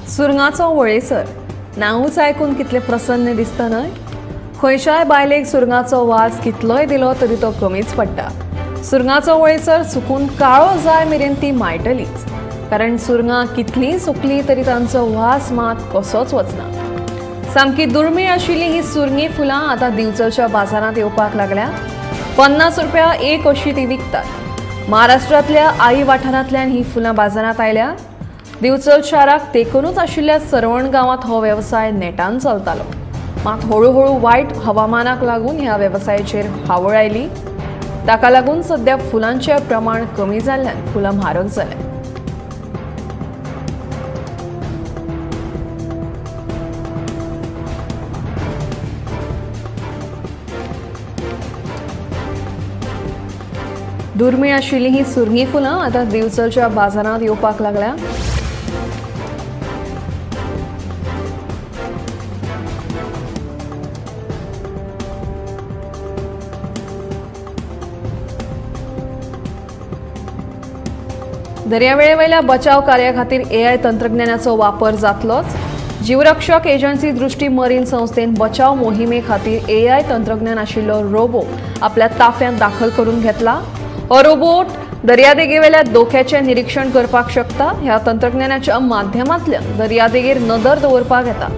सुरंगाचो वळेसर नांवूच आयकून कितले प्रसन्न दिसता न्हय। खंयच्याय बायलेक सुरंगाचो वास कितलोय दिलो तरी तो कमीच पडटा। सुरंगाचो वळेसर सुकून काळो जाय मेरेन ती मायटलीच, कारण सुरंगां कितलीं सुकलीं तरी तांचो वास मात कसोच वचना। सामकी दुर्मीळ आशिल्ली ही सुरंगी फुलां आतां दिवचलच्या बाजारांत येवपाक लागल्या। 50 रुपया एक अशी ती विकतात। महाराष्ट्रांतल्या आई वाठारांतल्यान ही फुलां बाजारांत आयल्या। दिवचल शाराक तेकूनच आशिल्ल्या सरवण गांवांत हो वेवसाय नेटान चलतालो, मात हळूहळू वायट हवामानाक लागून ह्या वेवसायाचेर हावळ आयली। ताका लागून सद्या फुलांचें प्रमाण कमी जाल्ल्यान फुलां म्हारग जाल्यात। दुर्मीळ आशिल्ली ही सुरंगी फुलां आतां दिवचलच्या बाजारांत येवपाक लागल्या। दर्यावेळेवेल्या बचाव कार्या खातीर एआय तंत्रज्ञानाचो वापर जातलोच। जीवरक्षक एजन्सी दृष्टी मरीन संस्थेन बचाव मोहिमे खातीर एआय तंत्रज्ञान आशिल्लो रोबो आपल्या ताफ्यांत दाखल करून घेतला। हो रोबोट दर्यादेगेवेल्या धोक्याचें निरीक्षण करपाक शकता। ह्या तंत्रज्ञानाच्या माध्यमांतल्यान दर्यादेगेर नदर दवरपाक येता।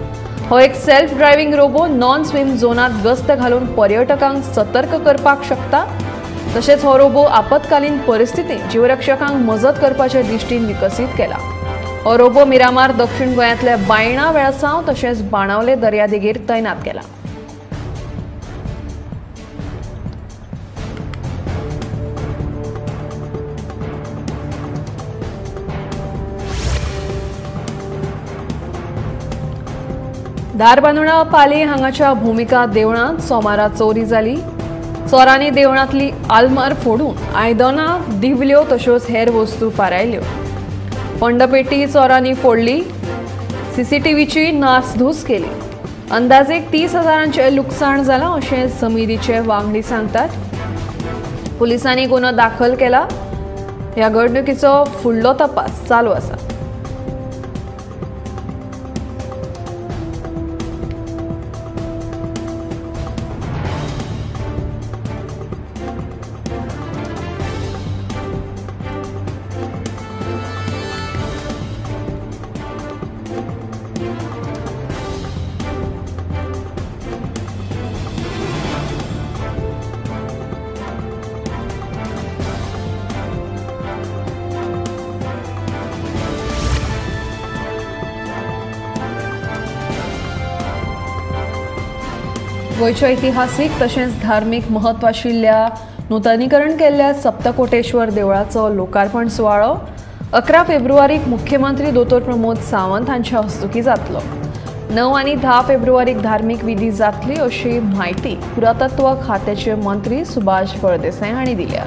हो एक self driving robo non swim झोनांत गस्त घालून पर्यटकांक सतर्क करपाक शकता। तशेंच हो रोबो आपत्कालीन परिस्थितीत जीवरक्षकांक मजत करपाचे दृष्टीन विकसीत केला। हो रोबो मिरामार दक्षिण गोंयांतल्या बायणा वेळसांव तशेंच बाणावले दर्यादेगेर तैनात केला। धारबांदोडा पाली हांगाच्या भूमिका देवळांत सोमारा चोरी जाली। चोरांनी देवळांतली आलमार फोडून आयदनां, दिवल्यो तश्योच हेर वस्तू फारायल्यो। पंडपेटी चोरांनी फोडली, सीसीटीव्हीची नासधूस केली। अंदाजे 30 हजारांचें लुकसाण जालां अशें समितीचे वांगडी सांगतात। पुलिसांनी गुन्हो दाखल केला। ह्या घडणुकीचो फुडलो तपास चालू आसा। गोंयच्या ऐतिहासीक तशेंच धार्मीक म्हत्व आशिल्ल्या नूतनीकरण केल्ल्या सप्तकोटेश्वर देवळाचो लोकार्पण सुवाळो 11 फेब्रुवारीक मुख्यमंत्री दोतोर प्रमोद सावंत हांच्या हस्तुकीं जातलो। 9 आनी 10 फेब्रुवारीक धार्मीक विधी जातली अशी म्हायती पुरातत्व खात्याचे मंत्री सुभाष फळदेसाय हांणी दिल्या।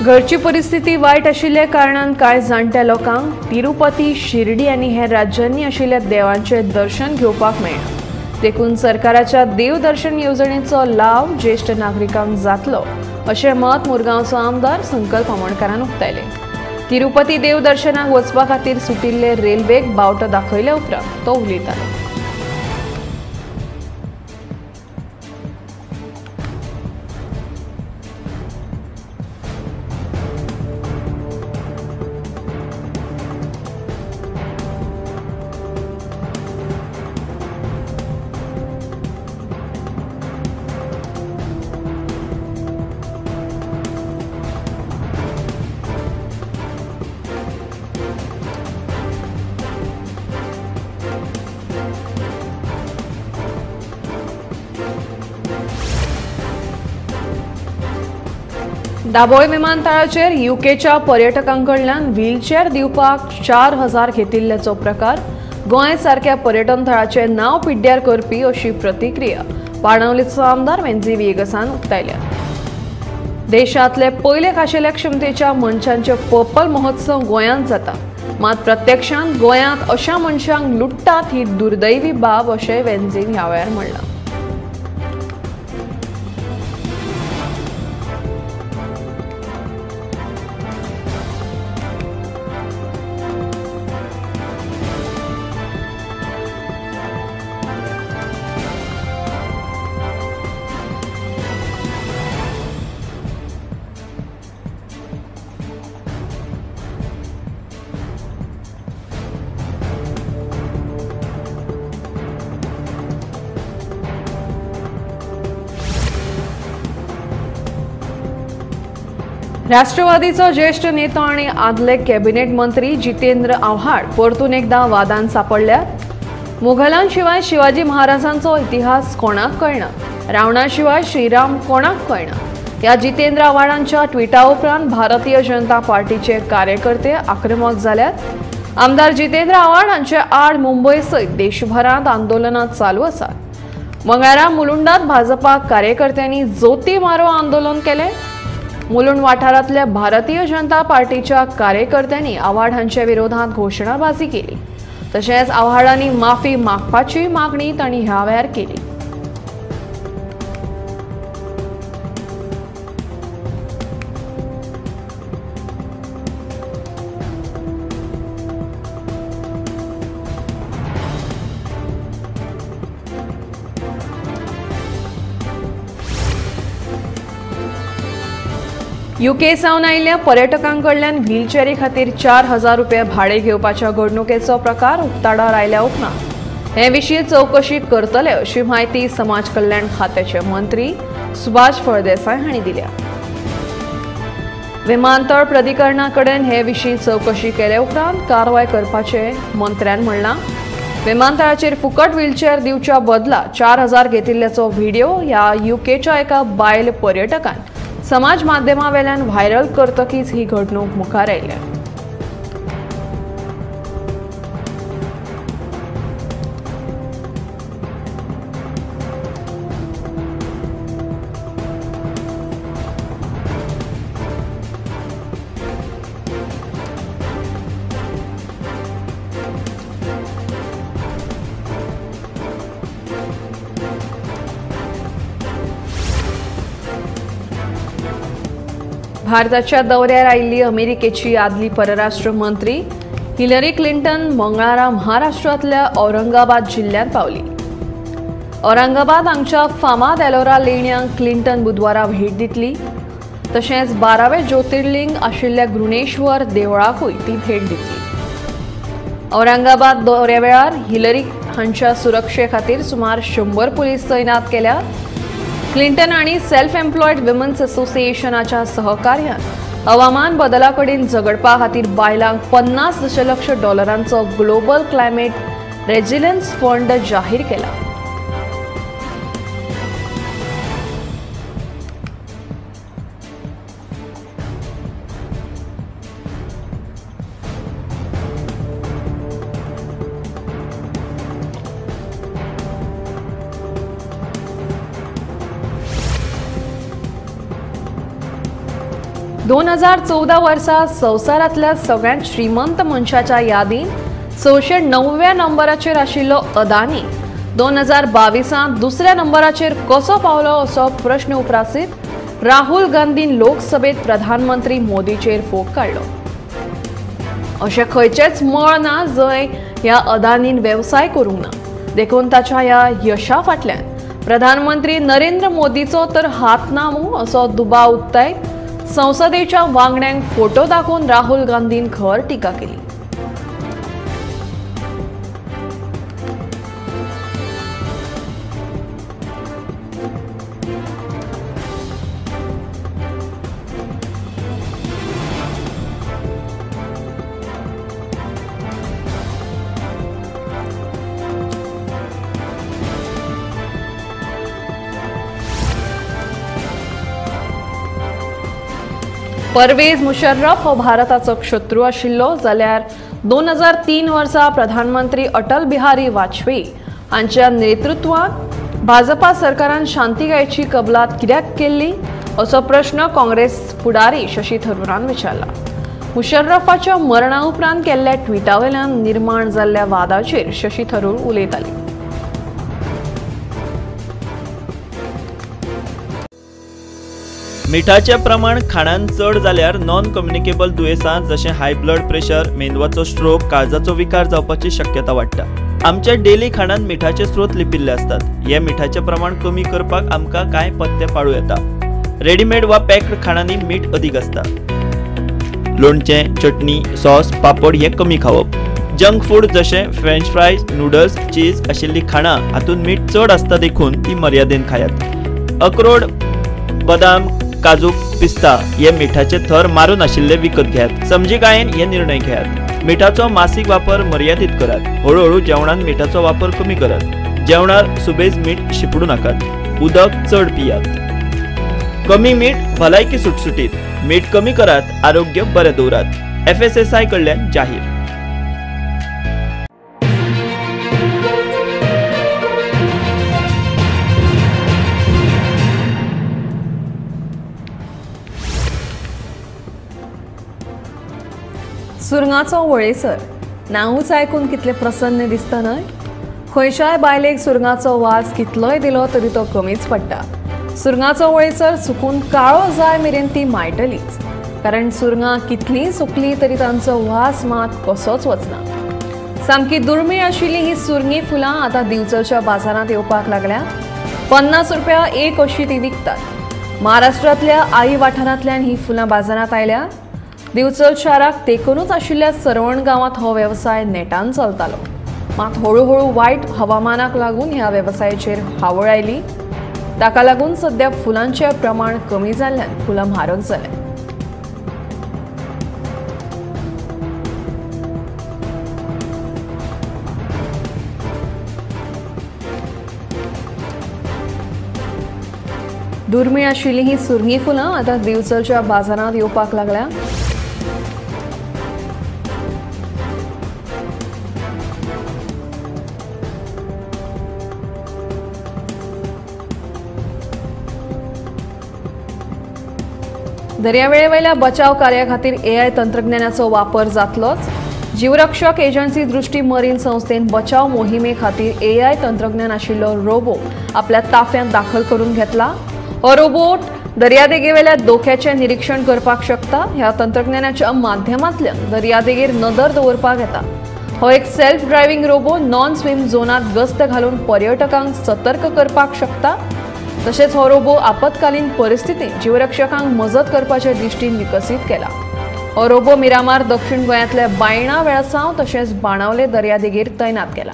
घरची परिस्थिती वायट आशिल्ल्या कारणान कांय जाणट्या लोकांक तिरुपती, शिर्डी आनी हेर राज्यांनी आशिल्ल्या देवांचें दर्शन घेवपाक मेळना, देखून सरकाराच्या देवदर्शन येवजणेचो लाव ज्येश्ठ नागरिकांक जातलो अशें मत मुरगांवचो आमदार संकल्प आमोणकारान उक्तायलें। तिरुपती देवदर्शनाक वचपा खातीर सुटिल्ले रेल्वेक बावटो दाखयल्या उपरांत तो उलयतालो। दाबोळी विमानतळाचेर युकेच्या पर्यटकां कडल्यान व्हीलचेअर दिवपाक 4000 घेतिल्ल्याचो प्रकार गोंय सारक्या पर्यटन थळाचें नांव पिड्ड्यार करपी अशी प्रतिक्रिया बाणावलीचो आमदार वेंझी व्हिएगसान उक्तायल्या। देशांतले पयले खाशेल्या क्षमतेच्या मनशांचे पर्पल महोत्सव गोंयांत जाता, मात प्रत्यक्षांत गोंयांत अशा मनशांक लुट्टात ही दुर्दैवी बाब अशें वेंझीन ह्या वेळार म्हणलां। राष्ट्रवादीचो ज्येष्ठ नेतो आनी आदले कॅबिनेट मंत्री जितेंद्र आव्हाड परतून एकदा वादान सापडल्यात। मुघलांशिवाय शिवाजी महाराजांचो इतिहास कोणाक कळना, रावणाशिवाय श्रीराम कोणाक कळना ह्या जितेंद्र आव्हाडांच्या ट्विटा उपरांत भारतीय जनता पार्टीचे कार्यकर्ते आक्रमक जाल्यात। आमदार जितेंद्र आव्हाड हांचे आड मुंबय सयत देशभरांत आंदोलनां चालू आसात। मंगळारा मुलुंडात भाजपा कार्यकर्त्यांनी जोती मारो आंदोलन केलें। मुलुंड वाठारांतल्या भारतीय जनता पार्टीच्या कार्यकर्त्यांनी आव्हाड हांच्या विरोधात घोशणाबाजी केली। तशेंच आव्हाडांनी माफी मागपाची मागणी तांणी ह्या वेळार केली। युके सावन आयिल्ल्या पर्यटकां कडल्यान व्हीलचेरी खातीर 4000 रुपये भाडे घेवपाच्या घडणुकेचो प्रकार उक्ताडार आयल्या उपरांत हे विशीं चवकशी करतले अशी म्हायती समाज कल्याण खात्याचे मंत्री सुभाष फळदेसाय हांणी दिल्या। विमानतळ प्राधिकरणा कडेन हे विशीं चवकशी केले उपरांत कारवाय करपाचें मंत्र्यान म्हणलां। विमानतळाचेर फुकट व्हीलचेअर दिवच्या बदला 4000 घेतिल्ल्याचो व्हिडिओ ह्या युकेच्या एका बायल पर्यटकान समाज माध्यमावेल्यान व्हायरल करतकीच ही घडणूक मुखार आयल्या। भारताच्या दौऱ्यार आयिल्ली अमेरिकेची आदली परराष्ट्र मंत्री हिलरी क्लिंटन मंगळारा महाराष्ट्रांतल्या औरंगाबाद जिल्ल्यांत पावली। औरंगाबाद हांगच्या फामाद एलोरा लेण्यांक क्लिंटन बुधवारा भेट दितली। तशेंच 12वें ज्योतिर्लिंग आशिल्ल्या घृणेश्वर देवळाकूय ती भेट दितली। औरंगाबाद दौऱ्या वेळार हिलरी हांच्या सुरक्षे खातीर सुमार 100 पुलीस तैनात केल्यात। क्लिंटन आनी सेल्फ एम्प्लॉयड विमन्स असोसिएशनाच्या सहकार्यान हवामान बदला कडेन झगडपा खातीर बायलांक 50 दशलक्ष डॉलरांचो ग्लोबल क्लायमेट रेजिलन्स फंड जाहीर केला। दोन 2014 वर्सा संवसारांतल्या सगळ्यांत श्रीमंत मनशाच्या यादींत 609व्या नंबराचेर आशिल्लो अदानी 2022 दुसऱ्या नंबराचेर कसो पावलो असो प्रश्न उप्रासीत राहुल गांधीन लोकसभेत प्रधानमंत्री मोदीचेर फोग काडलो। अशें खंयचेंच मळ ना जंय ह्या अदानीन वेवसाय करूंक ना, देखून ताच्या ह्या यशा फाटल्यान प्रधानमंत्री नरेंद्र मोदीचो तर हात ना मूं असो दुबाव उक्तायत संसदेच्या वांगड्यांक फोटो दाखोवन राहुल गांधीन खर टिका केली। परवेज मुशर्रफ हो भारताचो शत्रू आशिल्लो जाल्यार 2003 वर्सा प्रधानमंत्री अटल बिहारी वाजपेयी हांच्या नेतृत्वांत भाजपा सरकारान शांतिकायेची कबलात कित्याक केल्ली असो प्रश्न काँग्रेस फुडारी शशी थरूरान विचारला। मुशर्रफाच्या मरणा उपरांत केल्ल्या ट्विटावेल्यान निर्माण जाल्ल्या वादाचेर शशी थरूर उलयताले। मिठाचें प्रमाण खाणान चड जाल्यार नॉन कम्युनिकेबल दुयेंसां जशें हाय ब्लड प्रेशर, मेंदवाचो स्ट्रोक, काळजाचो विकार जावपाची शक्यता वाडटा। आमच्या डेली खाणान मिठाचे स्रोत लिपिल्ले आसतात। हे मिठाचें प्रमाण कमी करपाक आमकां कांय पथ्य पाळूं येता। रेडीमेड वा पॅक्ड खाणांनी मीठ अदीक आसता। लोणचें, चटणी, सॉस, पापड हे कमी खावप। जंक फूड जशें फ्रेंच फ्रायज, नूडल्स, चीज आशिल्लीं खाणां हातूंत मीठ चड आसता देखून ती मर्यादेन खायात। अक्रोड, बदाम, काजू, पिस्ता हे मिठाचे थर मारून आशिल्ले विकत घेयात। समजिकायेन हे निर्णय घेयात। मिठाचो मासीक वापर मर्यादीत करात। हळूहळू जेवणान मिठाचो वापर कमी करात। जेवणार सुबेज मीठ शिपडू नाकात। उदक चड पियात। कमी मीठ भलायकी सुटसुटीत। मीठ कमी करात, आरोग्य बरें दवरात। FSSAI कडल्यान जाहीर। सुरंगाचो वळेसर नांवूच आयकून कितलें प्रसन्न दिसता न्हय? खंयच्याय बायलेक सुरंगाचो वास कितलोय दिलो तरी तो कमीच पडटा। सुरंगाचो वळेसर सुकून काळो जाय मेरेन ती मायटलीच, कारण सुरंगां कितलीं सुकलीं तरी तांचो वास मात कसोच वचना। सामकी दुर्मीळ आशिल्ली ही सुरंगी फुलां आतां दिवचलच्या बाजारांत येवपाक लागल्या। 50 रुपया एक अशी ती विकतात। महाराष्ट्रांतल्या आई वाठारांतल्यान ही फुलां बाजारांत आयल्या। दिवचल शाराक तेकूनच आशिल्ल्या सरवण गांवांत हो वेवसाय नेटान चलतालो, मात हळूहळू वायट हवामानाक लागून ह्या वेवसायाचेर हावळ आयली। ताका लागून सद्या फुलांचें प्रमाण कमी जाल्ल्यान फुलां म्हारग जाल्यात। दुर्मीळ आशिल्ली ही सुरंगी फुलां आतां दिवचलच्या बाजारांत येवपाक लागल्या। दर्यावेळेवेल्या बचाव कार्या खातीर AI तंत्रज्ञानाचो वापर जातलोच। जीवरक्षक एजन्सी दृष्टी मरीन संस्थेन बचाव मोहिमे खातीर AI तंत्रज्ञान आशिल्लो रोबो आपल्या ताफ्यांत दाखल करून घेतला। हो रोबोट दर्यादेगेवेल्या धोक्याचें निरीक्षण करपाक शकता। ह्या तंत्रज्ञानाच्या माध्यमांतल्यान दर्यादेगेर नदर दवरपाक येता। हो एक self driving robo non swim झोनांत गस्त घालून पर्यटकांक सतर्क करपाक शकता। तशेंच हो रोबो आपत्कालीन परिस्थितीत जीवरक्षकांक मजत करपाचे दृष्टीन विकसीत केला। हो रोबो मिरामार दक्षिण गोंयांतल्या बायणा वेळसांव तशेंच बाणावले दर्यादेगेर तैनात केला।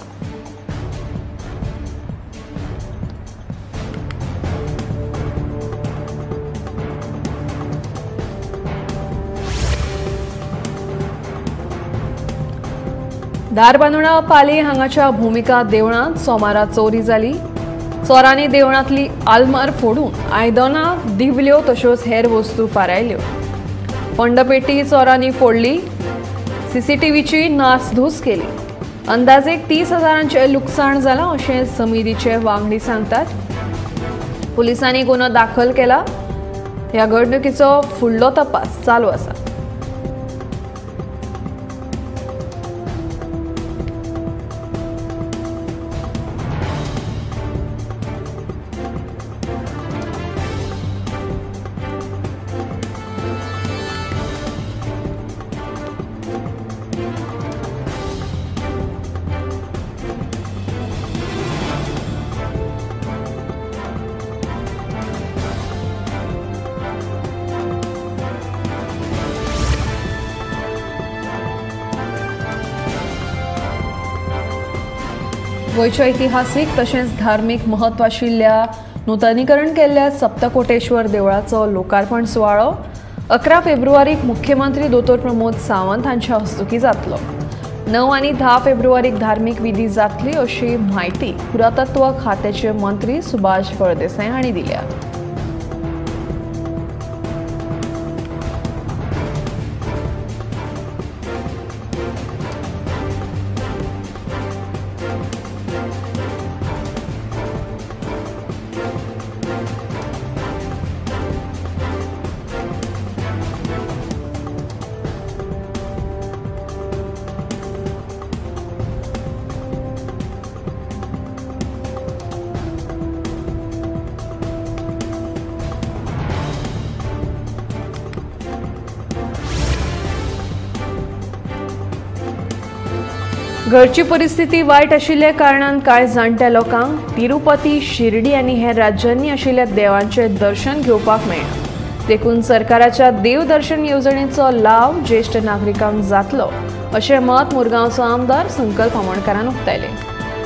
धारबांदोडा पाली हांगाच्या भूमिका देवळांत सोमारा चोरी जाली। चोरांनी देवळांतली आलमार फोडून आयदनां, दिवल्यो तश्योच हेर वस्तू फारायल्यो। पंडपेटी चोरांनी फोडली, सीसीटीव्हीची नासधूस केली। अंदाजे 30 हजारांचें लुकसाण जालां अशें समितीचे वांगडी सांगतात। पुलिसांनी गुन्हो दाखल केला। ह्या घडणुकीचो फुडलो तपास चालू आसा। गोंयच्या ऐतिहासीक तशेंच धार्मीक म्हत्व आशिल्ल्या नूतनीकरण केल्ल्या सप्तकोटेश्वर देवळाचो लोकार्पण सुवाळो 11 फेब्रुवारीक मुख्यमंत्री दोतोर प्रमोद सावंत हांच्या हस्तुकीं जातलो। 9 आनी 10 फेब्रुवारीक धार्मीक विधी जातली अशी म्हायती पुरातत्व खात्याचे मंत्री सुभाष फळदेसाय हांणी दिल्या। घरची परिस्थिती वायट आशिल्ल्या कारणान कांय जाणट्या लोकांक तिरुपती, शिर्डी आनी हेर राज्यांनी आशिल्ल्या देवांचें दर्शन घेवपाक मेळना. देखून सरकाराच्या देवदर्शन येवजणेचो लाव ज्येश्ठ नागरिकांक जातलो अशें मत मुरगांवचो आमदार संकल्प आमोणकारान उक्तायलें.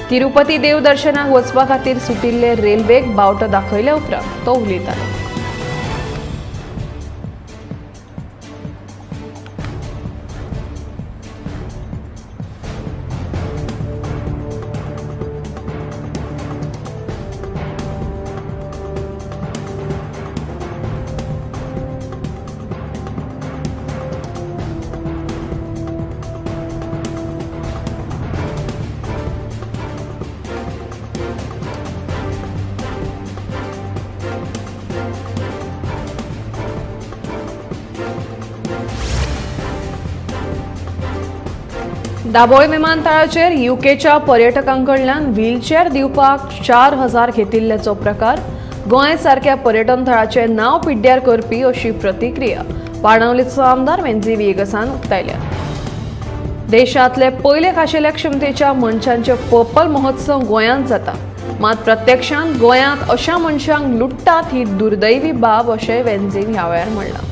तिरुपती देवदर्शनाक वचपा खातीर सुटिल्ले रेल्वेक बावटो दाखयल्या उपरांत तो उलयतालो. दाबोळे विमानतळाचेर युकेच्या पर्यटकांकडल्यान व्हीलचेअर दिवपाक 4000 घेतिल्ल्याचो प्रकार गोंय सारक्या पर्यटन थळाचें नांव पिड्ड्यार करपी अशी प्रतिक्रिया बाणावलीचो आमदार वेंझी व्हिएगसान उक्तायल्या. देशांतले पयले खाशेल्या क्षमतेच्या मनशांचे पर्पल महोत्सव गोंयांत जाता, मात प्रत्यक्षांत गोंयांत अशा मनशांक लुट्टात ही दुर्दैवी बाब अशें वेंझीन ह्या वेळार म्हणलां.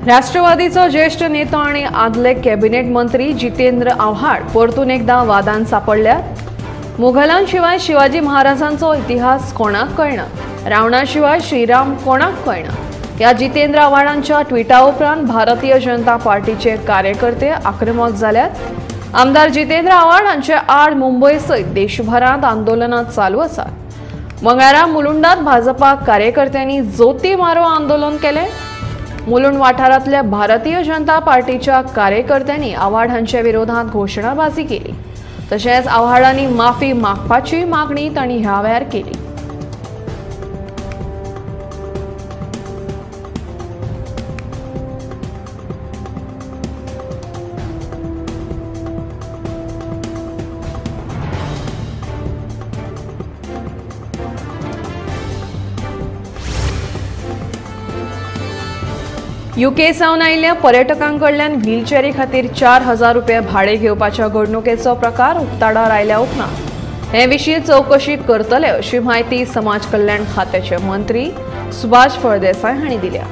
राष्ट्रवादीचो ज्येष्ठ नेतो आनी आदले कॅबिनेट मंत्री जितेंद्र आव्हाड परतून एकदा वादान सापडल्यात. मुघलांशिवाय शिवाजी महाराजांचो इतिहास कोणाक कळना, रावणाशिवाय श्रीराम कोणाक कळना ह्या जितेंद्र आव्हाडांच्या ट्विटा उपरांत भारतीय जनता पार्टीचे कार्यकर्ते आक्रमक जाल्यात. आमदार जितेंद्र आव्हाड हांचे आड मुंबय सयत देशभरांत आंदोलनां चालू आसात. मंगळारा मुलुंडात भाजपा कार्यकर्त्यांनी जोती मारो आंदोलन केलें. मुलुंड वाठारांतल्या भारतीय जनता पार्टीच्या कार्यकर्त्यांनी आव्हाड हांच्या विरोधात घोशणाबाजी केली. तशेंच आव्हाडांनी माफी मागपाची मागणी तांणी ह्या वेळार केली. युके सावन आयिल्ल्या पर्यटकांकडल्यान व्हीलचेअरी खातीर 4000 रुपये भाडे घेवपाच्या घडणुकेचो प्रकार उक्ताडार आयल्या उपरांत हे विशीं चवकशी करतले अशी म्हायती समाज कल्याण खात्याचे मंत्री सुभाष फळदेसाय हांणी दिल्या.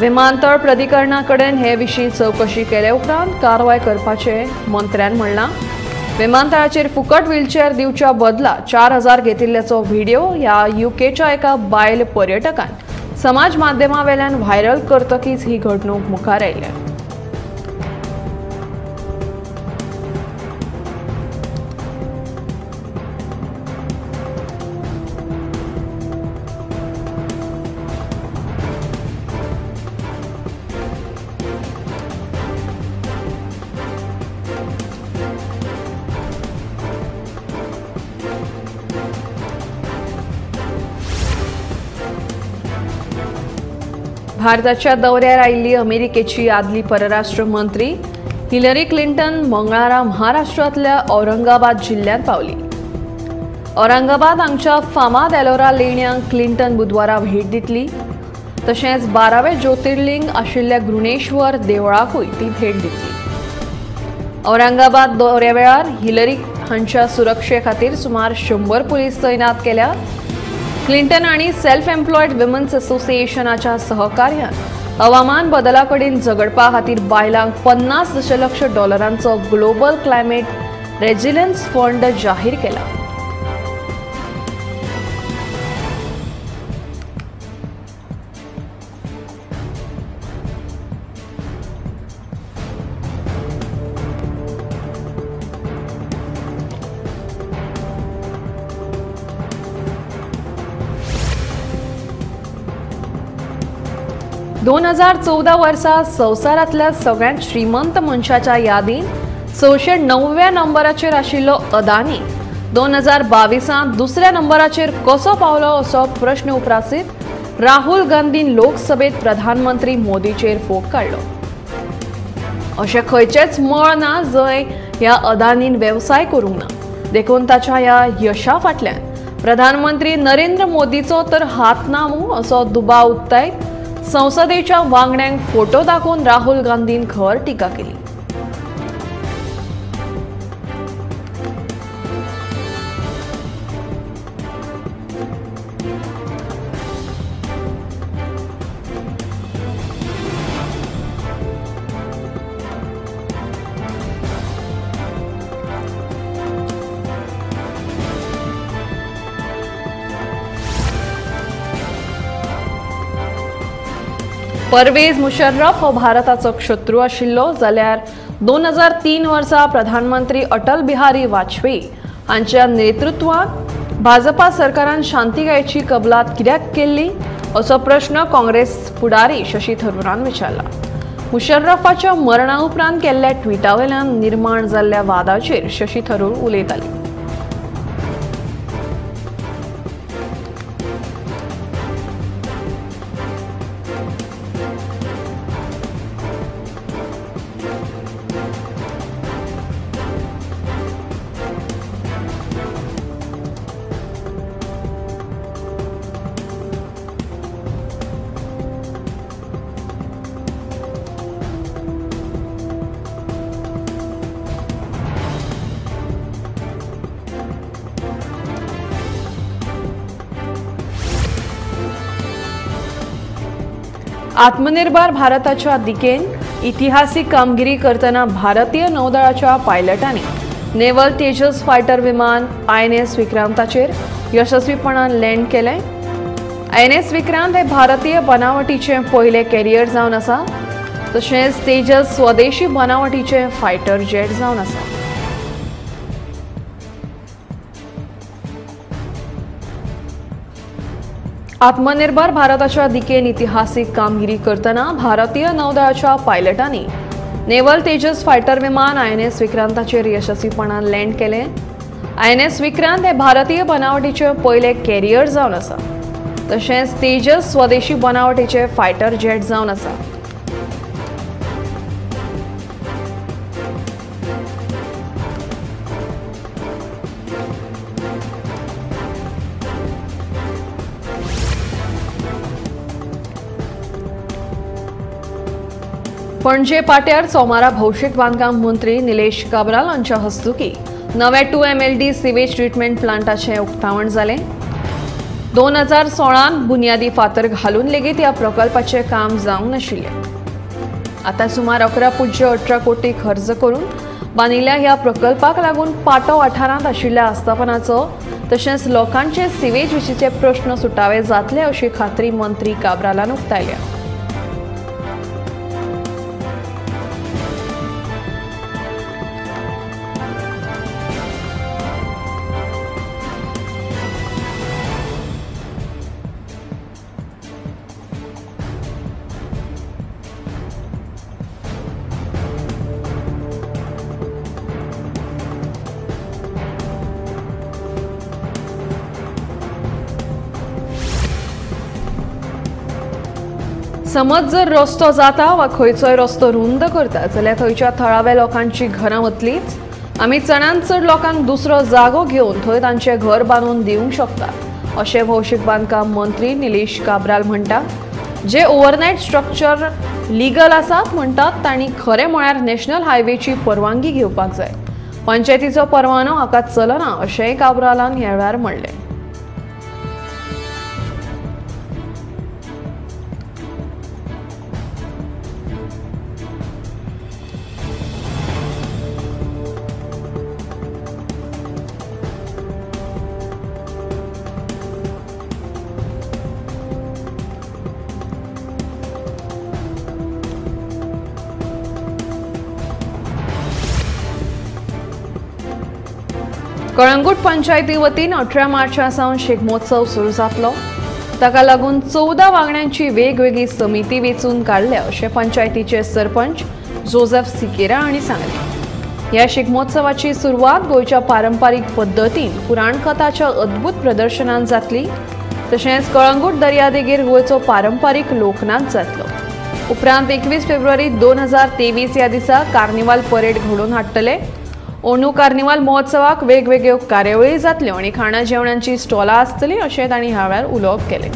विमानतळ प्राधिकरणा कडेन हे विशीं चवकशी केले उपरांत कारवाय करपाचें मंत्र्यान म्हणलां. विमानतळाचेर फुकट व्हीलचेअर दिवच्या बदला 4000 घेतिल्ल्याचो व्हिडिओ ह्या युकेच्या एका बायल पर्यटकान समाज माध्यमावेल्यान व्हायरल करतकीच ही घडणूक मुखार आयल्या. भारताच्या दौऱ्यार आयिल्ली अमेरिकेची आदली परराष्ट्र मंत्री हिलरी क्लिंटन मंगळारा महाराष्ट्रांतल्या औरंगाबाद जिल्ल्यांत पावली. औरंगाबाद हांगच्या फामाद एलोरा लेण्यांक क्लिंटन बुधवारा भेट दितली. तशेंच 12वें ज्योतिर्लिंग आशिल्ल्या घृणेश्वर देवळाकूय ती भेट दितली. औरंगाबाद दौऱ्या वेळार हिलरी हांच्या सुरक्षे खातीर सुमार 100 पुलीस तैनात केल्या. क्लिंटन आनी सेल्फ एम्प्लॉयड विमन्स असोसिएशनाच्या सहकार्यान हवामान बदला कडेन झगडपा खातीर बायलांक 50 दशलक्ष डॉलरांचो ग्लोबल क्लायमेट रेजिलन्स फंड जाहीर केला. 2014 वर्सा संवसारांतल्या सगळ्यांत श्रीमंत मनशाच्या यादीन 609व्या नंबराचेर आशिल्लो अदानी 2022 दुसऱ्या नंबराचेर कसो पावलो असो प्रश्न उप्रासीत राहुल गांधीन लोकसभेत प्रधानमंत्री मोदीचेर फोग काडलो। अशें खंयचेंच मळ ना जंय ह्या अदानीन वेवसाय करूंक ना, देखून ताच्या ह्या यशा फाटल्यान प्रधानमंत्री नरेंद्र मोदीचो तर हात ना मूं असो दुबाव उक्तायत संसदेच्या वांगड्यांक फोटो दाखोवन राहुल गांधीन खर टिका केली। परवेज मुशर्रफ हो भारताचो शत्रू आशिल्लो जाल्यार 2003 वर्सा प्रधानमंत्री अटल बिहारी वाजपेयी हांच्या नेतृत्वांत भाजपा सरकारान शांतिकायेची कबलात कित्याक केल्ली असो प्रश्न काँग्रेस फुडारी शशी थरूरान विचारला। मुशर्रफाच्या मरणा उपरांत केल्ल्या ट्विटा वयल्यान निर्माण जाल्ल्या वादाचेर शशी थरूर उलयताली। आत्मनिर्भर भारताच्या दिकेन इतिहासीक कामगिरी करतना भारतीय नौदळाच्या पायलटांनी नेव्हल तेजस फायटर विमान INS विक्रांताचेर यशस्वीपणान लँड केलें। INS Vikrant हे भारतीय बनावटीचे पयले कॅरियर जावन आसा, तशेंच तेजस स्वदेशी बनावटीचे फायटर जेट जावन आसा। आत्मनिर्भर भारताच्या दिकेन इतिहासीक कामगिरी करतना भारतीय नौदळाच्या पायलटांनी नेव्हल तेजस फायटर विमान INS विक्रांताचेर यशस्वीपणान लँड केलें। INS Vikrant हे भारतीय बनावटीचे पयले कॅरियर जावन आसा, तशेंच तेजस स्वदेशी बनावटीचे फायटर जेट जावन आसा। पणजे पाट्यार सोमारा भौशीक बांदकाम मंत्री निलेश काब्राल हांच्या हस्तुकी नव्या 2 MLD sewage treatment प्लांटाचें उक्तावण जालें। 2016 बुन्यादी फातर घालून लेगीत ह्या प्रकल्पाचें काम जावंक नाशिल्लें। आतां सुमार 11.18 कोटी खर्च करून बांदिल्ल्या ह्या प्रकल्पाक लागून पाटो वाठारांत आशिल्ल्या आस्थापनाचो तशेंच लोकांचे सिवेज विशींचे प्रश्न सुटावे जातले अशी खात्री मंत्री काब्रालान उक्तायल्या। समज जर रस्तो जाता वा खंयचोय रस्तो रुंद करता जाल्यार थंयच्या थळाव्या लोकांची घरां वतलीच। आमी चडांत चड लोकांक दुसरो जागो घेवन थंय तांचें घर बांदून दिवंक शकता अशें भौशीक बांदकाम मंत्री निलेश काब्राल म्हणटा। जे ओव्हरनायट स्ट्रक्चर लिगल आसात म्हणटात तांणी खरें म्हळ्यार नॅशनल हायवेची परवानगी घेवपाक जाय। पंचायतीचो परवानो हाका चलना अशेंय काब्रालान ह्या वेळार म्हणलें। कळंगूट पंचायती वतीन 18 मार्चा सावन शिगमोत्सव सुरू जातलो। ताका लागून 14 वांगड्यांची वेगवेगळी समिती वेंचून काडल्या अशें पंचायतीचे सरपंच जोसेफ सिकेरा हांणी सांगलें. ह्या शिगमोत्सवाची सुरवात गोंयच्या पारंपारीक पद्दतीन पुराणकथाच्या अद्भुत प्रदर्शनान जातली. तशेंच कळंगूट दर्यादेगेर गोंयचो पारंपारीक लोकनाच जातलो. उपरांत 21 फेब्रुवारी 2023 ह्या दिसा कार्निवाल परेड घडोवन हाडटले. अंदू कार्निवाल महोत्सवाक वेगवेगळ्यो कार्यावळी जातल्यो आनी खाणा जेवणांची स्टॉलां आसतलीं अशें तांणी ह्या वेळार उलोवप केलें.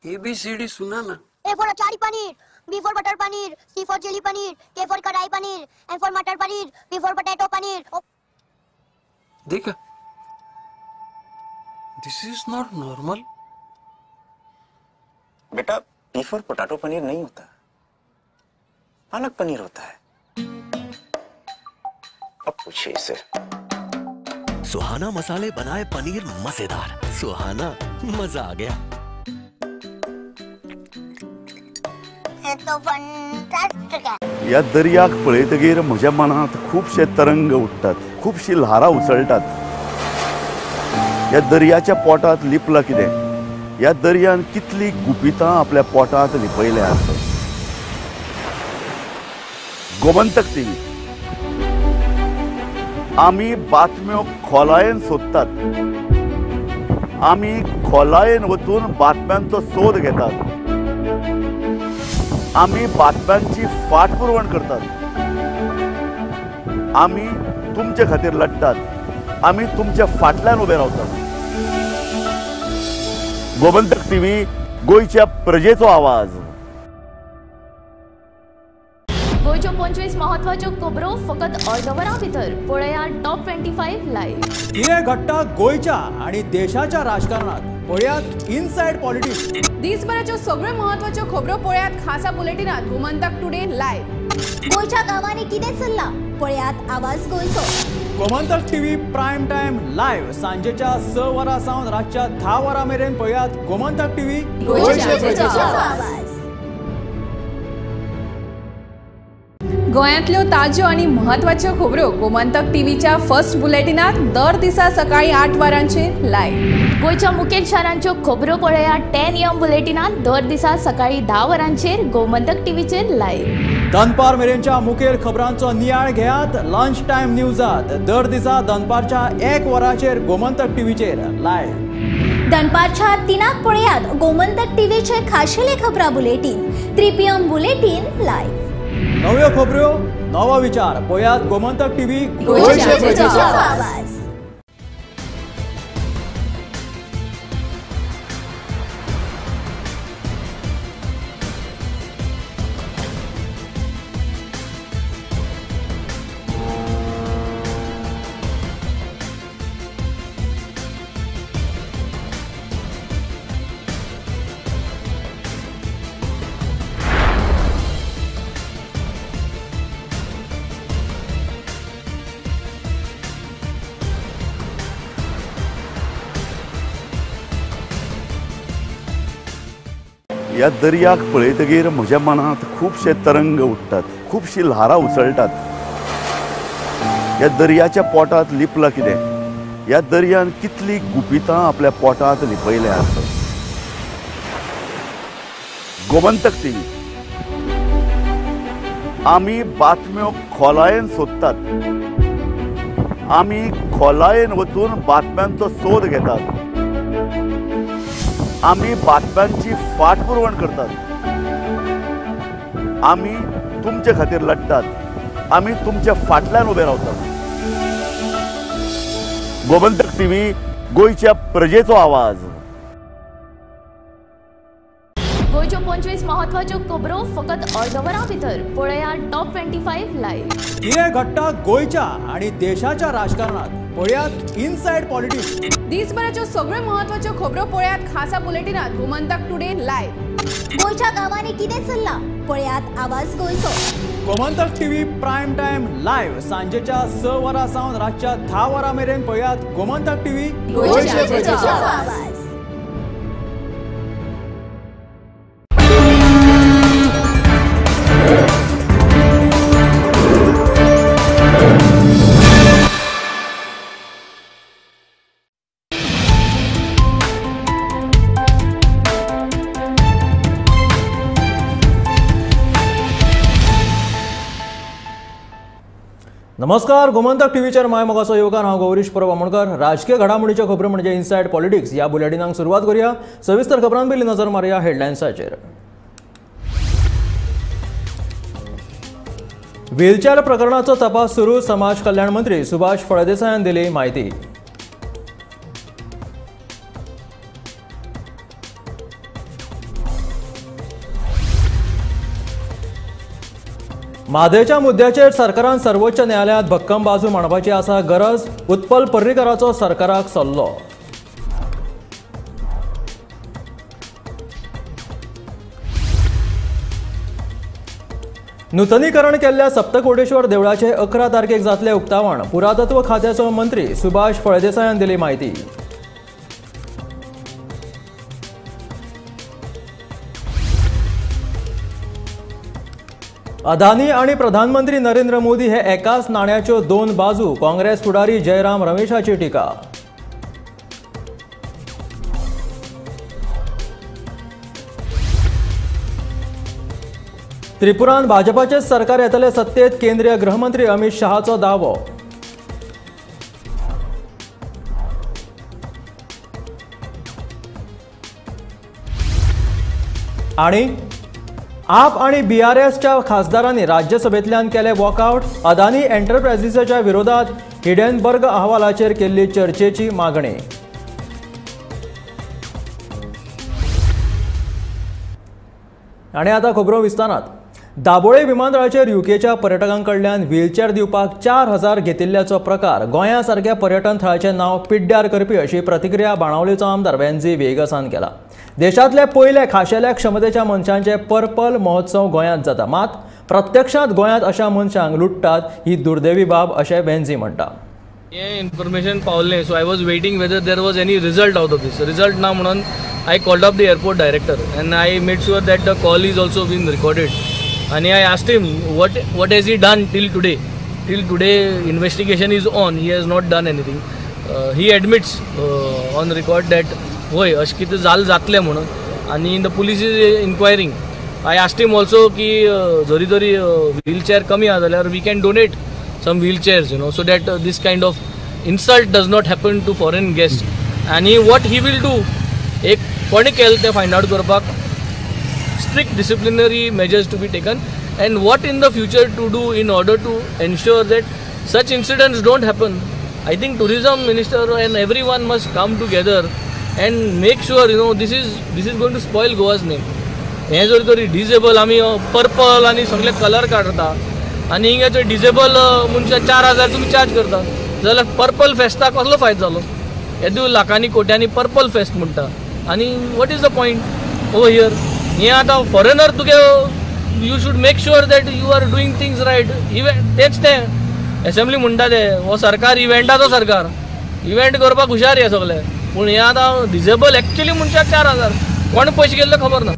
ABCD सुना ना. A for achari paneer, B for butter paneer, C for chilli paneer, K for kadai paneer, M for matar paneer, P for potato paneer. देखा, this is not normal. बेटा, P for potato paneer नहीं होता, पालक पनीर होता है. अब पूछिए इसे. सुहाना मसाले बनाए पनीर मजेदार. सुहाना, मजा आ गया. ह्या दर्याक पळयतगीर म्हज्या मनांत खुबशे तरंग उठ्ठात, खुबशी ल्हारां उसळटात. ह्या दर्याच्या पोटांत लिपलां कितें? ह्या दर्यान कितली गुपितां आपल्या पोटांत लिपयल्यात. गोमंतक टीव्ही आमी बातम्यो खोलायेन सोदतात, आमी खोलायेन वचून बातम्यांचो सोद घेतात, आमी बातम्यांची फाटपुरवण करतात, आमी तुमचे खातीर लढतात, आमी तुमच्या फाटल्यान उबे रावतात. गोमंतक टीव्ही, गोंयच्या प्रजेचो आवाज. गोंयच्यो 25 म्हत्वाच्यो खबरो फकत अर्द वरां भितर पळयात टॉप 25 लायव्ह. कितें घडटा गोंयच्या आनी देशाच्या राजकारणात पळयात इनसायड पॉलिटिक्स. दिसभराच्यो सगळ्यो म्हत्वाच्यो खबरो पळयात खासा बुलेटिनात गोमंतक टुडे लायव्ह. गोंयच्या गांवांनी कितें चल्लां पळयात आवाज गोंयचो. Gomantak TV prime time live सांजेच्या 6 वरां सावन रातच्या 10 वरां मेरेन पळयात गोमंतक टीव्ही, गोंयच्या प्रजेचो आवाज. गोंयांतल्यो ताज्यो आनी म्हत्वाच्यो खबरो गोमंतक टीव्हीच्या फर्स्ट बुलेटिनात दर दिसा सकाळी 8 वरांचेर लायव्ह. गोंयच्या मुखेल शारांच्यो खबरो पळयात 10 AM बुलेटिनात दर दिसा सकाळी 10 वरांचेर गोमंतक टीव्हीचेर लायव्ह. दनपार मेरेनच्या मुखेल खबरांचो नियाळ घेयात लंच टायम न्यूजात दर दिसा दनपारच्या 1 वरांचेर गोमंतक टीव्हीचेर लायव्ह. दनपारच्या 3 पळयात गोमंतक टीव्हीचे खाशेले खबरां बुलेटीन 3 PM bulletin live. नव्यो खबरो, नवो विचार पळयात गोमंतक टीव्ही, गोंयचे प्रजेचो आवाज. ह्या दर्याक पळयतगीर म्हज्या मनांत खुबशे तरंग उठ्ठात, खुबशी ल्हारां उसळटात. ह्या दर्याच्या पोटांत लिपलां कितें? ह्या दर्यान कितली गुपितां आपल्या पोटांत लिपयल्यात. गोमंतक टीव्ही आमी बातम्यो खोलायेन सोदतात, आमी खोलायेन वचून बातम्यांचो सोद घेतात, आमी बातम्यांची फाटपुरवण करतात, आमी तुमचे खातीर लढतात, आमी तुमच्या फाटल्यान उबे रावतात. गोमंतक टीव्ही, गोंयच्या प्रजेचो आवाज. गोंयच्यो 25 महत्वाच्यो खबरो फकत अर्द वरां भितर पळया टॉप 25 लायव्ह. कितें घडटा गोंयच्या आनी देशाच्या राजकारणात पळयात इनसायड पॉलिटिक्स. दिसभराच्यो सगळ्यो महत्वाच्यो खबरो पळयात खासा बुलेटिनात गोमंतक टुडे लायव्ह. गोंयच्या गांवांनी कितें चल्लां पळयात आवाज गोंयचो. Gomantak TV prime time live सांजेच्या 6 वरां सावन रातच्या 10 वरां मेरेन पळयात गोमंतक टीव्ही, गोंयच्या प्रजेचो आवाज. नमस्कार, गोमंतक टीव्हीचेर my मोगाचो येवकार. हांव गौरीश परब आमोणकर. राजकीय घडामोडीच्यो खबरो म्हणजे इनसायड पॉलिटिक्स ह्या बुलेटिनाक सुरवात करूया. सविस्तर खबरां पयलीं नजर मारुया हेडलायन्साचेर. व्हीलचॅर प्रकरणाचो तपास सुरू, समाज कल्याण मंत्री सुभाष फळदेसायान दिली म्हायती. म्हादयच्या मुद्द्याचेर सरकारान सर्वोच्च न्यायालयांत भक्कम बाजू मांडपाची आसा गरज, उत्पल पर्रीकराचो सरकाराक सल्लो. नुतनीकरण केल्ल्या सप्तकोटेश्वर देवळाचे 11 तारखेक जातले उक्तावण, पुरातत्व खात्याचो मंत्री सुभाष फळदेसायान दिली म्हायती. अदानी आणि प्रधानमंत्री नरेंद्र मोदी हे एकाच नाण्याच्यो दोन बाजू, काँग्रेस फुडारी जयराम रमेशाची टीका. त्रिपुरांत भाजपाचेच सरकार येतले सत्तेत, केंद्रीय गृहमंत्री अमित शहाचो दावो. आणि आप आणि बीआरएसच्या खासदारांनी राज्यसभेतल्यान केले वॉकआउट, अदानी एंटरप्राइजेसाच्या विरोधात हिडनबर्ग अहवालाचेर केल्ली चर्चेची मागणी. आणि आता खबरो विस्तारात. दाबोळे विमानतळाचेर युकेच्या पर्यटकां कडल्यान व्हीलचॅर दिवपाक 4000 घेतिल्ल्याचो प्रकार गोंया सारक्या पर्यटन थळाचें नांव पिड्ड्यार करपी अशी प्रतिक्रिया बाणावलेचो आमदार वेन्झी वेगसान केला. देशांतले पयले खाशेल्या क्षमतेच्या मनशांचे पर्पल महोत्सव गोंयांत जाता, मात प्रत्यक्षांत गोंयांत अशा मनशांक लुट्टात ही दुर्दैवी बाब अशें वेन्झी म्हणटा. हें इन्फॉर्मेशन पावलें, so I was waiting whether there was any result out of this. Result ना म्हणून I called up the airport director and I made sure that the call is also been recorded. आनी I asked him what has he done till today. Till today investigation is on, he has not done anything. He admits on record that वय अशें कितें जालें जातलें म्हणून, आनी the police is inquiring. I asked him also की जरी जरी व्हीलचॅर कमी आसा जाल्यार we can donate some wheelchairs, you know, so that this kind of insult does not happen to foreign guest. आनी what he will do, एक कोणें केलें तें फायंड आवट करपाक strict disciplinary measures to be taken and what in the future to do in order to ensure that such incidents don't happen. I think tourism minister and everyone must come together and make sure, you know, this is going to spoil Goa's name. हें जर तरी disable आमी purple आनी सगळे colour काडटा आनी हिंगा जर डिजेबल मनशां 4000 तुमी चार्ज करता जाल्यार पर्पल फेस्ताक कसलो फायदो जालो? येदो लाखांनी कोट्यांनी पर्पल फेस्ट म्हणटा आनी what is the point over here? हें आतां फॉरेनर तुगे you should make sure that you are doing things right. Event तेंच तें एसेंब्ली म्हणटा ते हो सरकार इव्हेंटाचो सरकार, इव्हेंट करपाक हुशार हे सगळे, पूण हें आतां डिजेबल एक्चुअली मनशाक 4000 कोण पयशे गेल्ले खबर ना.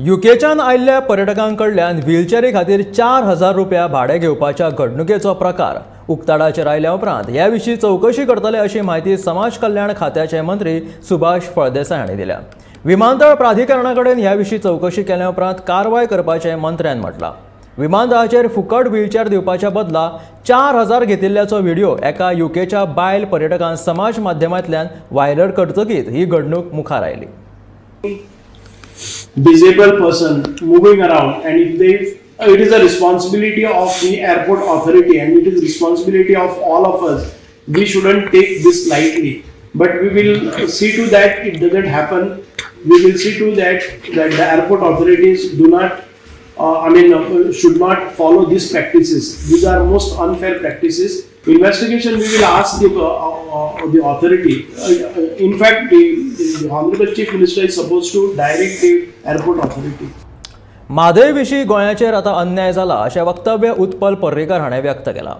युकेच्यान आयिल्ल्या पर्यटकां कडल्यान व्हीलचॅरी खातीर 4000 रुपया भाडें घेवपाच्या घडणुकेचो प्रकार उक्ताडाचेर आयल्या उपरांत ह्या विशीं चवकशी करतले अशी म्हायती समाज कल्याण खात्याचे मंत्री सुभाष फळदेसाय हांणी दिल्या. विमानतळ प्राधिकरणा कडेन ह्या विशीं चवकशी केल्या उपरांत कारवाय करपाचें मंत्र्यान म्हटलां. विमानतळाचेर फुकट व्हीलचॅर दिवपाच्या बदला 4000 घेतिल्ल्याचो व्हिडिओ एका युकेच्या बायल पर्यटकान समाज माध्यमांतल्यान व्हायरल करतकीच ही घडणूक मुखार आयली. Disabled person moving around, and if they, it is a responsibility of the airport authority and it is responsibility of all of us We shouldn't take this lightly, but we will see to that it doesn't happen. We will see to that that the airport authorities do not should not follow these practices. These are most unfair practices. Investigation, we will ask the authority. In fact, the Honorable Chief Minister is supposed to direct the airport authority. Mhadei विशीं गोंयाचेर आतां अन्याय जाला अशें वक्तव्य उत्पल पर्रीकर हाणें व्यक्त केलां.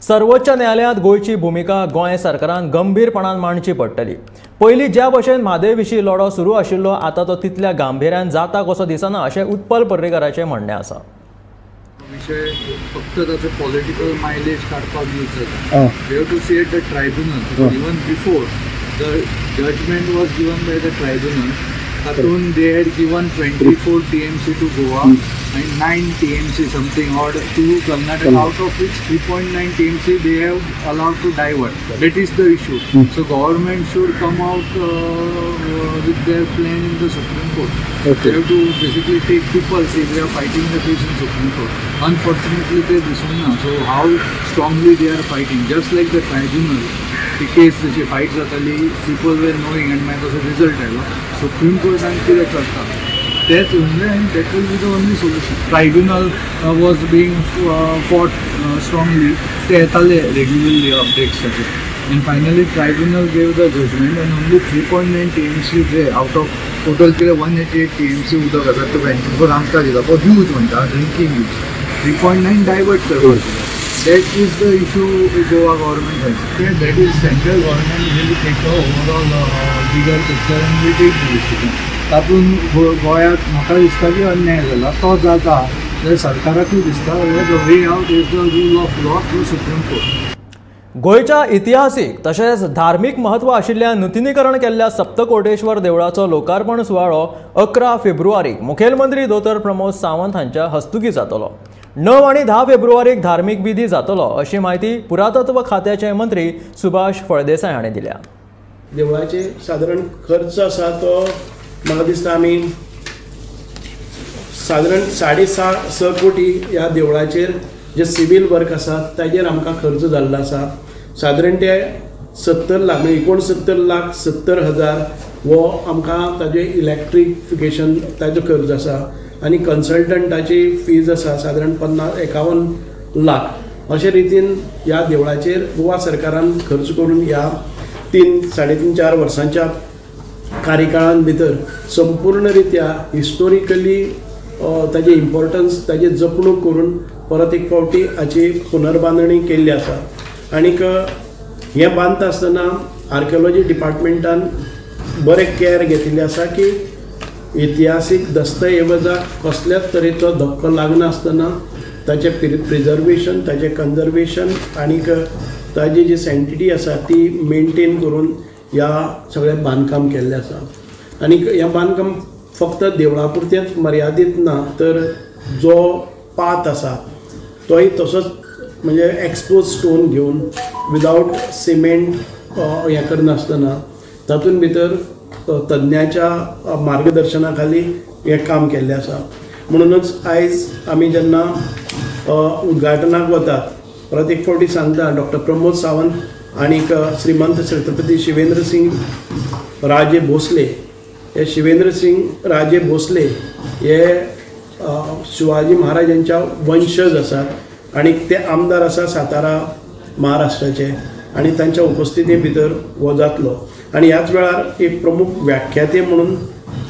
सर्वोच्च न्यायालयांत गोंयची भुमिका गोंय सरकारान गंभीरपणान मांडची पडटली. पयलीं ज्या भशेन म्हादय विशीं लढो सुरू आशिल्लो आतां तो तितल्या गांभिर्यान जाता कसो दिसना अशें उत्पल पर्रीकराचें म्हणणें आसा. विशय फक्त ताचो पॉलिटिकल मायलेज काडपाक यूज जाता. We have to see at the tribunal. Even before the judgment was given by the tribunal, तातूंत they had given 24 TMC to Goa and 9 TMC something odd to Karnataka, out of which 3.9 TMC they have allowed to divert. That is the issue. So government should come out with their plan in the Supreme Court. They have to basically take people, see they are fighting the case in Supreme Court. Unfortunately ते दिसूंक ना. So how strongly they are fighting, just like the tribunal ती केस जशी fight जाताली, people were knowing आनी मागीर तसो result आयलो. सुप्रीम कोर्टान कितें करता तेच उरलें आनी that will be the only solution. Tribunal was being fought strongly, ते येताले रेग्युलरली अपडेट्स ताचे, and finally tribunal gave the judgment and only 3.9 TMC J out of total कितें 188 TMC उदक आसा ते 24 आमकां दिता फॉर यूज म्हणटा, ड्रिंकींग यूज. 3.9 डायवर्ट करपाक. That is the issue Goa government has. That is central government will take a overall bigger picture and will take the decision. तातूंत गोंयांत म्हाका दिसता की अन्याय जाला, तो जाता जाल्यार सरकाराकूय दिसता the way out is the rule of law through Supreme Court. गोंयच्या इतिहासीक तशेंच धार्मीक म्हत्व आशिल्ल्या नुतनीकरण केल्ल्या सप्तकोटेश्वर देवळाचो लोकार्पण सुवाळो 11 फेब्रुवारीक मुखेलमंत्री दोतोर प्रमोद सावंत हांच्या हस्तुकीं जातलो. 9 आनी 10 फेब्रुवारीक धार्मीक विधी जातलो अशी म्हायती पुरातत्व खात्याचे मंत्री सुभाष फळदेसाय हांणी दिल्या. देवळाचे सादारण खर्च आसा तो म्हाका दिसता आमी सादारण 6.5 कोटी ह्या देवळाचेर जे सिवील वर्क आसा ताजेर आमकां खर्च जाल्लो आसा. सादारण ते 70 लाख म्हणजे 69,70,000 हो आमकां ताजे इलेक्ट्रिफिकेशन ताजो खर्च आसा आनी कन्सल्टंटाची फीज आसा सादारण 51 लाख. अशे रितीन ह्या देवळाचेर गोवा सरकारान खर्च करून ह्या 3, 3.5, 4 वर्सांच्या कार्यकाळान भितर संपूर्ण रित्या हिस्टोरिकली ताजें इम्पॉर्टन्स ताजी जपणूक करून परत एक फावटी हाची पुनर्बांदणी केल्ली आसा. आनीक हें बांदता आसतना आर्किओलॉजी डिपार्टमेंटान बरें कॅर घेतिल्लें आसा की इतिहासीक दस्तऐवजाक कसल्याच तरेचो धक्को लागनासतना ताचें प्रिजर्वेशन, ताचें कन्जर्वेशन आनीक ताजी जी सँटिटी आसा ती मेनटेन करून ह्या सगळें बांदकाम केल्लें आसा. आनीक हें बांदकाम फक्त देवळा पुरतेंच मर्यादीत ना, तर जो पाथ आसा तोय तसोच म्हणजे एक्सपोज स्टोन घेवन विदावट सिमेंट हें करनासतना तातूंत भितर तज्ञाच्या मार्गदर्शना खाली हें काम केल्लें आसा. म्हणूनच आयज आमी जेन्ना उद्घाटनाक वतात परत एक फावटी सांगता डॉक्टर प्रमोद सावंत आनीक श्रीमंत छत्रपती शिवेंद्र सिंग राजे भोसले, हे शिवेंद्र सिंग राजे भोसले हे शिवाजी महाराजांच्या वंशज आसात आनी ते आमदार आसा सातारा महाराष्ट्राचे आनी तांच्या उपस्थिती भितर हो जातलो. आनी ह्याच वेळार एक प्रमुख व्याख्याते म्हणून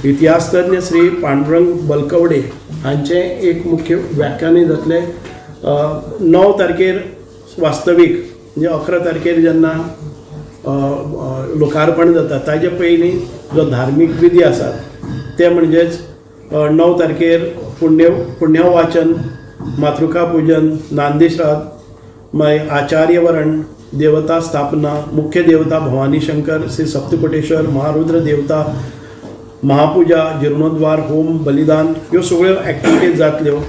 इतिहासतज्ञ श्री पांडुरंग बलकवडे हांचें एक मुख्य व्याख्यानूय जातलें. 9 तारखेर वास्तवीक म्हणजे 11 तारखेर जेन्ना लोकार्पण जाता ताजे पयलीं जो धार्मीक विधी आसात ते म्हणजेच 9 तारखेर पुण्यवाचन, मातृका पूजन, नांदीश्राद्ध, मागीर आचार्यवरण, देवता स्थापना, मुख्य देवता भवानी शंकर, श्री सप्तकोटेश्वर, महारुद्र देवता, महापूजा, जीर्णोद्वार, होम, बलिदान ह्यो सगळ्यो एक्टिविटीज जातल्यो.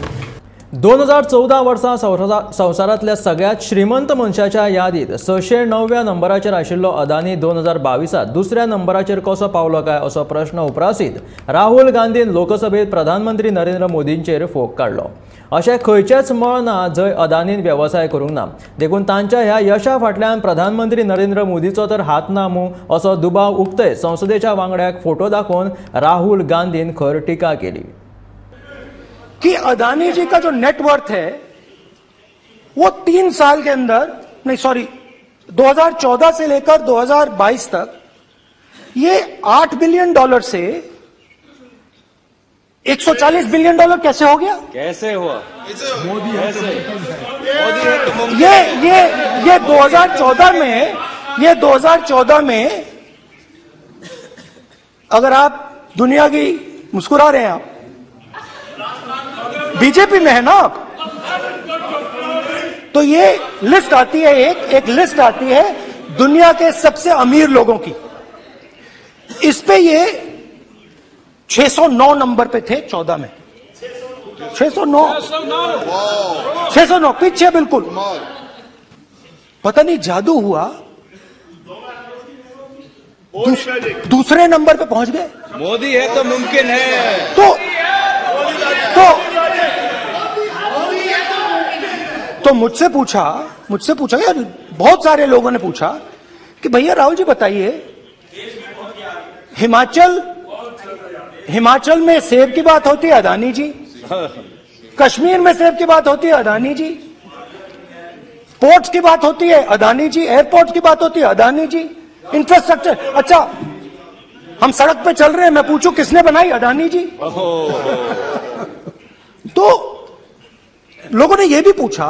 2014 वर्सा संवसारांतल्या सगळ्यात श्रीमंत मनशाच्या यादीत 609व्या नंबराचेर आशिल्लो अदानी 2022 दुसऱ्या नंबराचेर कसो पावलो काय असो प्रश्न उप्रासीत राहुल गांधीन लोकसभेत प्रधानमंत्री नरेंद्र मोदींचेर फोग काडलो. अशें खंयचेंच मळ ना जंय अदानीन वेवसाय करूंक ना. देखून तांच्या ह्या यशा फाटल्यान प्रधानमंत्री नरेंद्र मोदीचो तर हात ना मूं असो दुबाव उक्तय संसदेच्या वांगड्याक फोटो दाखोवन राहुल गांधीन खर टिका केली. कि अदानी जी का जो नेटवर्थ है वो 3 साल के अंदर नहीं, सॉरी 2014 से लेकर 2022 तक ये $8 बिलियन से 140 बिलियन डॉलर कैसे हो गया? कैसे हुआ? मोदी कैसे? ये ये ये 2014 में, ये 2014 में अगर आप दुनिया की मुस्कुरा रहे हैं, आप बीजेपी में है ना आप, तो ये लिस्ट आती है, एक लिस्ट आती है दुनिया के सबसे अमीर लोगों की। इस पे ये 609 नंबर पे थे 14 में, 609 609 पीछे बिल्कुल। पता नहीं जादू हुआ, दूसरे नंबर पे पहुंच गए। मोदी है तो मुमकिन है। तो मुझसे पूछा यार, बहुत सारे लोगों ने पूछा कि भैया राहुल जी बताइए, हिमाचल में सेब की बात होती है अदानी जी, कश्मीर में सेब की बात होती है अदानी जी, पोर्ट्स की बात होती है अदानी जी, एयरपोर्ट्स की बात होती है अदानी जी, इंफ्रास्ट्रक्चर, अच्छा हम सड़क पे चल रहे हैं, मैं पूछूं किसने बनाई? अदानी जी। तो लोगों ने यह भी पूछा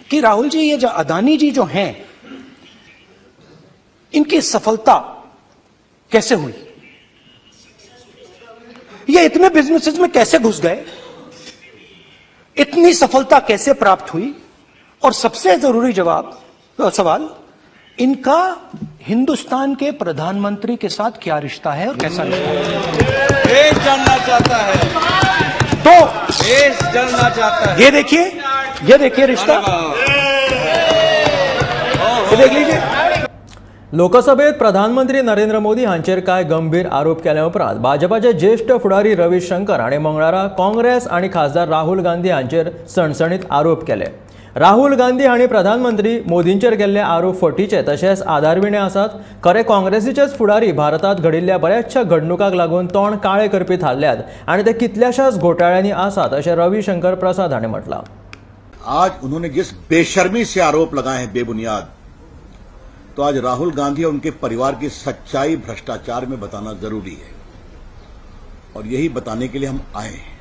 कि राहुल जी ये जो अदानी जी जो हैं, इनकी सफलता कैसे हुई, ये इतने बिजनेसेस में कैसे घुस गए, इतनी सफलता कैसे प्राप्त हुई, और सबसे जरूरी जवाब सवाल, इनका हिंदुस्तान के प्रधानमंत्री के साथ क्या रिश्ता है और कैसा रिश्ता है? देश जानना चाहता है, तो देश जानना चाहता है। ये देखिए रिश्ता, ये देख लीजिए। लोकसभेत प्रधानमंत्री नरेंद्र मोदी हांचेर कांय गंभीर आरोप केल्या उपरांत भाजपाचे ज्येष्ठ फुडारी रवी शंकर हाणें मंगळारा काँग्रेस आनी खासदार राहुल गांधी हांचेर सणसणीत आरोप केले. राहुल गांधी हांणी प्रधानमंत्री मोदींचेर केल्ले आरोप फटीचे तशेंच आधारविणे आसात. खरें काँग्रेसीचेच फुडारी भारतांत घडिल्ल्या बऱ्याचशा घडणुकांक लागून तोंड काळे करपी थारल्यात आनी ते कितल्याशाच घोटाळ्यांनी आसात अशें रवी शंकर प्रसाद हांणी म्हटलां. आज उन्होंने जिस बेशर्मी से आरोप लगाए हैं बेबुनियाद, तो आज राहुल गांधी और उनके परिवार की सच्चाई भ्रष्टाचार में बताना जरूरी है और यही बताने के लिए हम आए हैं।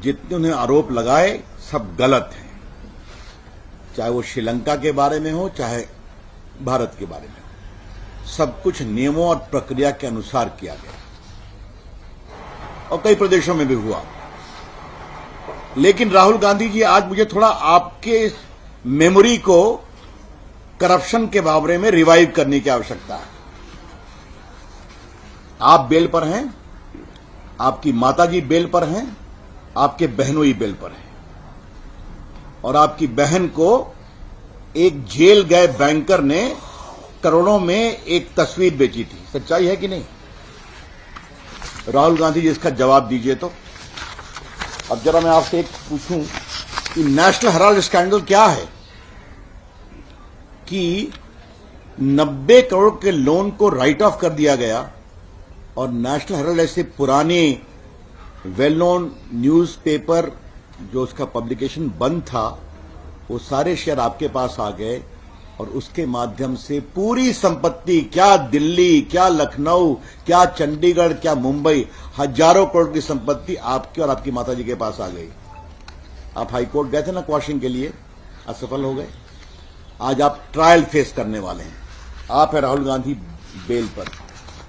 जितने उन्हें आरोप लगाए सब गलत हैं, चाहे वो श्रीलंका के बारे में हो चाहे भारत के बारे में हो, सब कुछ नियमों और प्रक्रिया के अनुसार किया गया और कई प्रदेशों में भी हुआ। लेकिन राहुल गांधी जी, आज मुझे थोड़ा आपके मेमोरी को करप्शन के बारे में रिवाइव करने की आवश्यकता है। आप बेल पर हैं, आपकी माताजी बेल पर हैं, आपके बहनोई बेल पर हैं और आपकी बहन को एक जेल गए बैंकर ने करोड़ों में एक तस्वीर बेची थी। सच्चाई है कि नहीं? राहुल गांधी जी इसका जवाब दीजिए। तो अब जरा मैं आपसे एक पूछूं कि नेशनल हेराल्ड स्कैंडल क्या है कि 90 करोड़ के लोन को राइट ऑफ कर दिया गया और नेशनल हेराल्ड ऐसे पुराने वेल नोन न्यूज़पेपर जो उसका पब्लिकेशन बंद था, वो सारे शेयर आपके पास आ गए और उसके माध्यम से पूरी संपत्ति, क्या दिल्ली, क्या लखनऊ, क्या चंडीगढ़, क्या मुंबई, हजारों करोड़ की संपत्ति आपके और आपकी माताजी के पास आ गई। आप हाईकोर्ट गए थे ना क्वाशिंग के लिए, असफल हो गए। आज आप ट्रायल फेस करने वाले हैं। आप है राहुल गांधी बेल पर।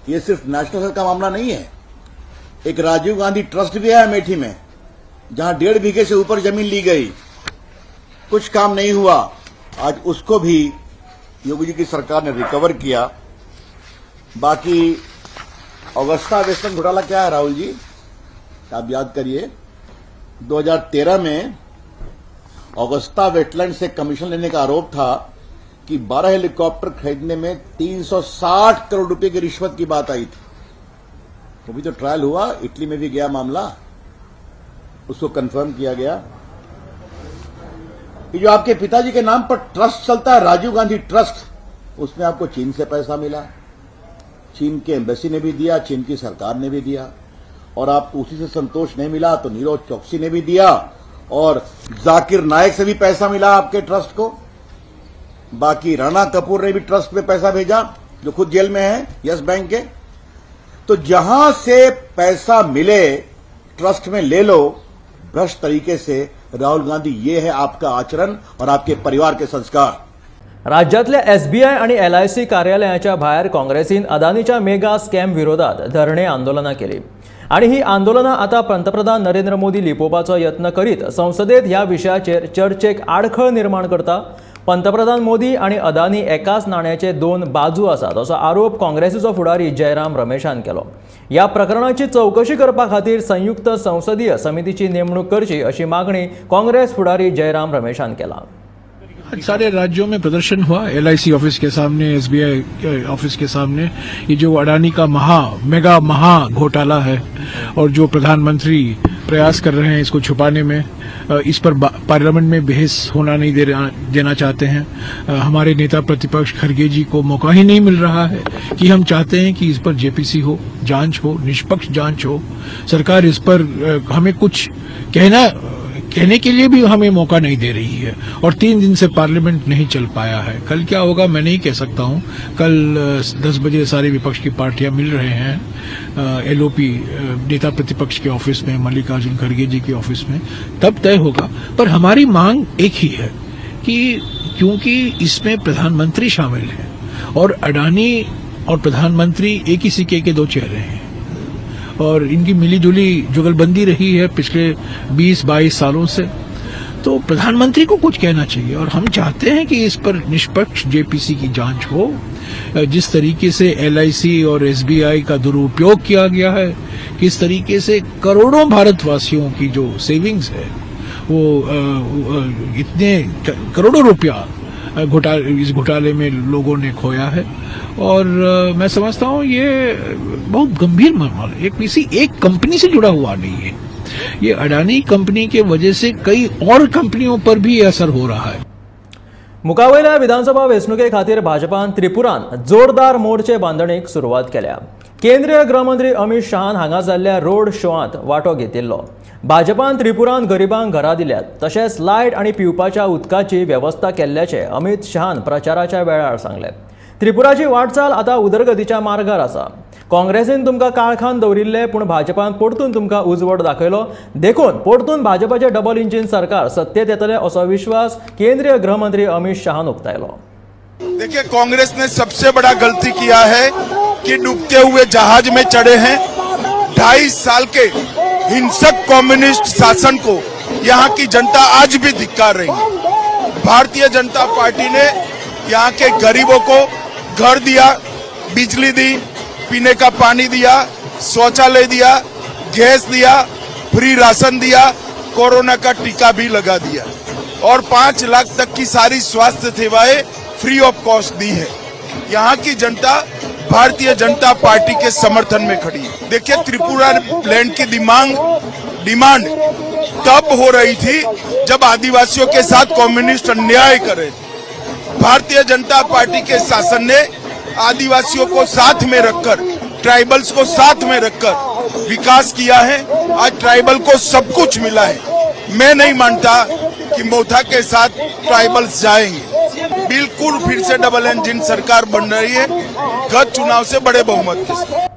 यह सिर्फ नेशनल हेराल्ड का मामला नहीं है, एक राजीव गांधी ट्रस्ट भी है अमेठी में, जहां 1.5 बीघे से ऊपर जमीन ली गई, कुछ काम नहीं हुआ। आज उसको भी योगी जी की सरकार ने रिकवर किया। बाकी अगस्ता वेस्टर्न घोटाला क्या है राहुल जी, आप याद करिए 2013 में अगस्ता वेस्टलैंड से कमीशन लेने का आरोप था कि 12 हेलीकॉप्टर खरीदने में 360 करोड़ रुपए की रिश्वत की बात आई थी। वो भी तो ट्रायल हुआ, इटली में भी गया मामला। उसको कंफर्म किया गया कि जो आपके पिताजी के नाम पर ट्रस्ट चलता है, राजीव गांधी ट्रस्ट, उसमें आपको चीन से पैसा मिला, चीन के एम्बेसी ने भी दिया, चीन की सरकार ने भी दिया, और आपको उसी से संतोष नहीं मिला तो नीरव चौकसी ने भी दिया और जाकिर नायक से भी पैसा मिला आपके ट्रस्ट को। बाकी राणा कपूर ने भी ट्रस्ट में पैसा भेजा जो खुद जेल में है, यस बैंक के। तो जहां से पैसा मिले ट्रस्ट में ले लो भ्रष्ट तरीके से। राहुल गांधी, ये है आपका आचरण और आपके परिवार के संस्कार। राज्यातल्या एसबीआय आणि एलआयसी कार्यालयाच्या भायर काँग्रेसीन अदानीच्या मेगा स्कॅम विरोधात धरणे आंदोलनां केली आणि ही आंदोलनां आतां पंतप्रधान नरेंद्र मोदी लिपोवपाचो यत्न करीत संसदेत ह्या विशयाचेर चर्चेक आडखळ निर्माण करता। पंतप्रधान मोदी आणि अदानी एकाच नाण्याचे दोन बाजू आसात असो आरोप काँग्रेसीचो फुडारी जयराम रमेशान केलो। ह्या प्रकरणाची चवकशी करपा खातीर संयुक्त संसदीय समितीची नेमणूक करची अशी मागणी काँग्रेस फुडारी जयराम रमेशान केला। सारे राज्यों में प्रदर्शन हुआ, एलआईसी ऑफिस के सामने, एसबीआई ऑफिस के सामने। ये जो अडानी का मेगा महा घोटाला है और जो प्रधानमंत्री प्रयास कर रहे हैं इसको छुपाने में, इस पर पार्लियामेंट में बहस होना नहीं देना चाहते हैं। हमारे नेता प्रतिपक्ष खड़गे जी को मौका ही नहीं मिल रहा है कि हम चाहते हैं कि इस पर जेपीसी हो, जांच हो, निष्पक्ष जांच हो। सरकार इस पर हमें कुछ कहने के लिए भी हमें मौका नहीं दे रही है और 3 दिन से पार्लियामेंट नहीं चल पाया है। कल क्या होगा मैं नहीं कह सकता हूं। कल 10 बजे सारे विपक्ष की पार्टियां मिल रहे हैं एलओपी नेता प्रतिपक्ष के ऑफिस में, मल्लिकार्जुन खड़गे जी के ऑफिस में, तब तय होगा। पर हमारी मांग एक ही है कि क्योंकि इसमें प्रधानमंत्री शामिल हैं और अडानी और प्रधानमंत्री एक ही सिक्के के दो चेहरे हैं और इनकी मिलीजुली जुगलबंदी रही है पिछले 20-22 सालों से, तो प्रधानमंत्री को कुछ कहना चाहिए। और हम चाहते हैं कि इस पर निष्पक्ष जेपीसी की जांच हो। जिस तरीके से एलआईसी और एसबीआई का दुरुपयोग किया गया है, किस तरीके से करोड़ों भारतवासियों की जो सेविंग्स है वो इतने करोड़ों रुपया इस घोटाले में लोगों ने खोया है। और मैं समझता हूँ ये बहुत गंभीर मामला है, किसी एक कंपनी से जुड़ा हुआ नहीं है। ये अडानी कंपनी के वजह से कई और कंपनियों पर भी असर हो रहा है। मुखावयल्या विधानसभा वेंचणुके खातीर भाजपान त्रिपुरान जोरदार मोर्चे बांदणीक सुरवात केल्या। केंद्रीय गृहमंत्री अमित शहान हांगा जाल्ल्या रोड शोआंत वांटो घेतिल्लो। भाजपान त्रिपुरान गरिबांक घरां दिल्यात तशेंच लायट आनी पिवपाच्या उदकाची वेवस्था केल्ल्याचें अमित शहान प्रचाराच्या वेळार सांगलें। त्रिपुराची वाटचाल आतां उदरगतीच्या मार्गार आसा। काँग्रेसीन तुमकां काळखान दवरिल्लें पूण भाजपान परतून तुमकां उजवड दाखयलो, देखून परतून भाजपाचें डबल इंजीन सरकार सत्तेत येतलें असो विश्वास केंद्रीय गृहमंत्री अमित शहान उक्तायलो। देखिए, कांग्रेस ने सबसे बड़ा गलती किया है कि डूबते हुए जहाज में चढ़े हैं। 2.5 साल के हिंसक कम्युनिस्ट शासन को यहाँ की जनता आज भी धिक्कार रही है। भारतीय जनता पार्टी ने यहाँ के गरीबों को घर दिया, बिजली दी, पीने का पानी दिया, शौचालय दिया, गैस दिया, फ्री राशन दिया, कोरोना का टीका भी लगा दिया और 5 लाख तक की सारी स्वास्थ्य सेवाएं फ्री ऑफ कॉस्ट दी है। यहाँ की जनता भारतीय जनता पार्टी के समर्थन में खड़ी है। देखिए, त्रिपुरा लैंड की डिमांड तब हो रही थी जब आदिवासियों के साथ कम्युनिस्ट अन्याय कर रहे थे। भारतीय जनता पार्टी के शासन ने आदिवासियों को साथ में रखकर, ट्राइबल्स को साथ में रखकर विकास किया है। आज ट्राइबल को सब कुछ मिला है। मैं नहीं मानता कि मोथा के साथ ट्राइबल्स जाएंगे। बिल्कुल फिर से डबल इंजन सरकार बन रही है, गत चुनाव से बड़े बहुमत के साथ।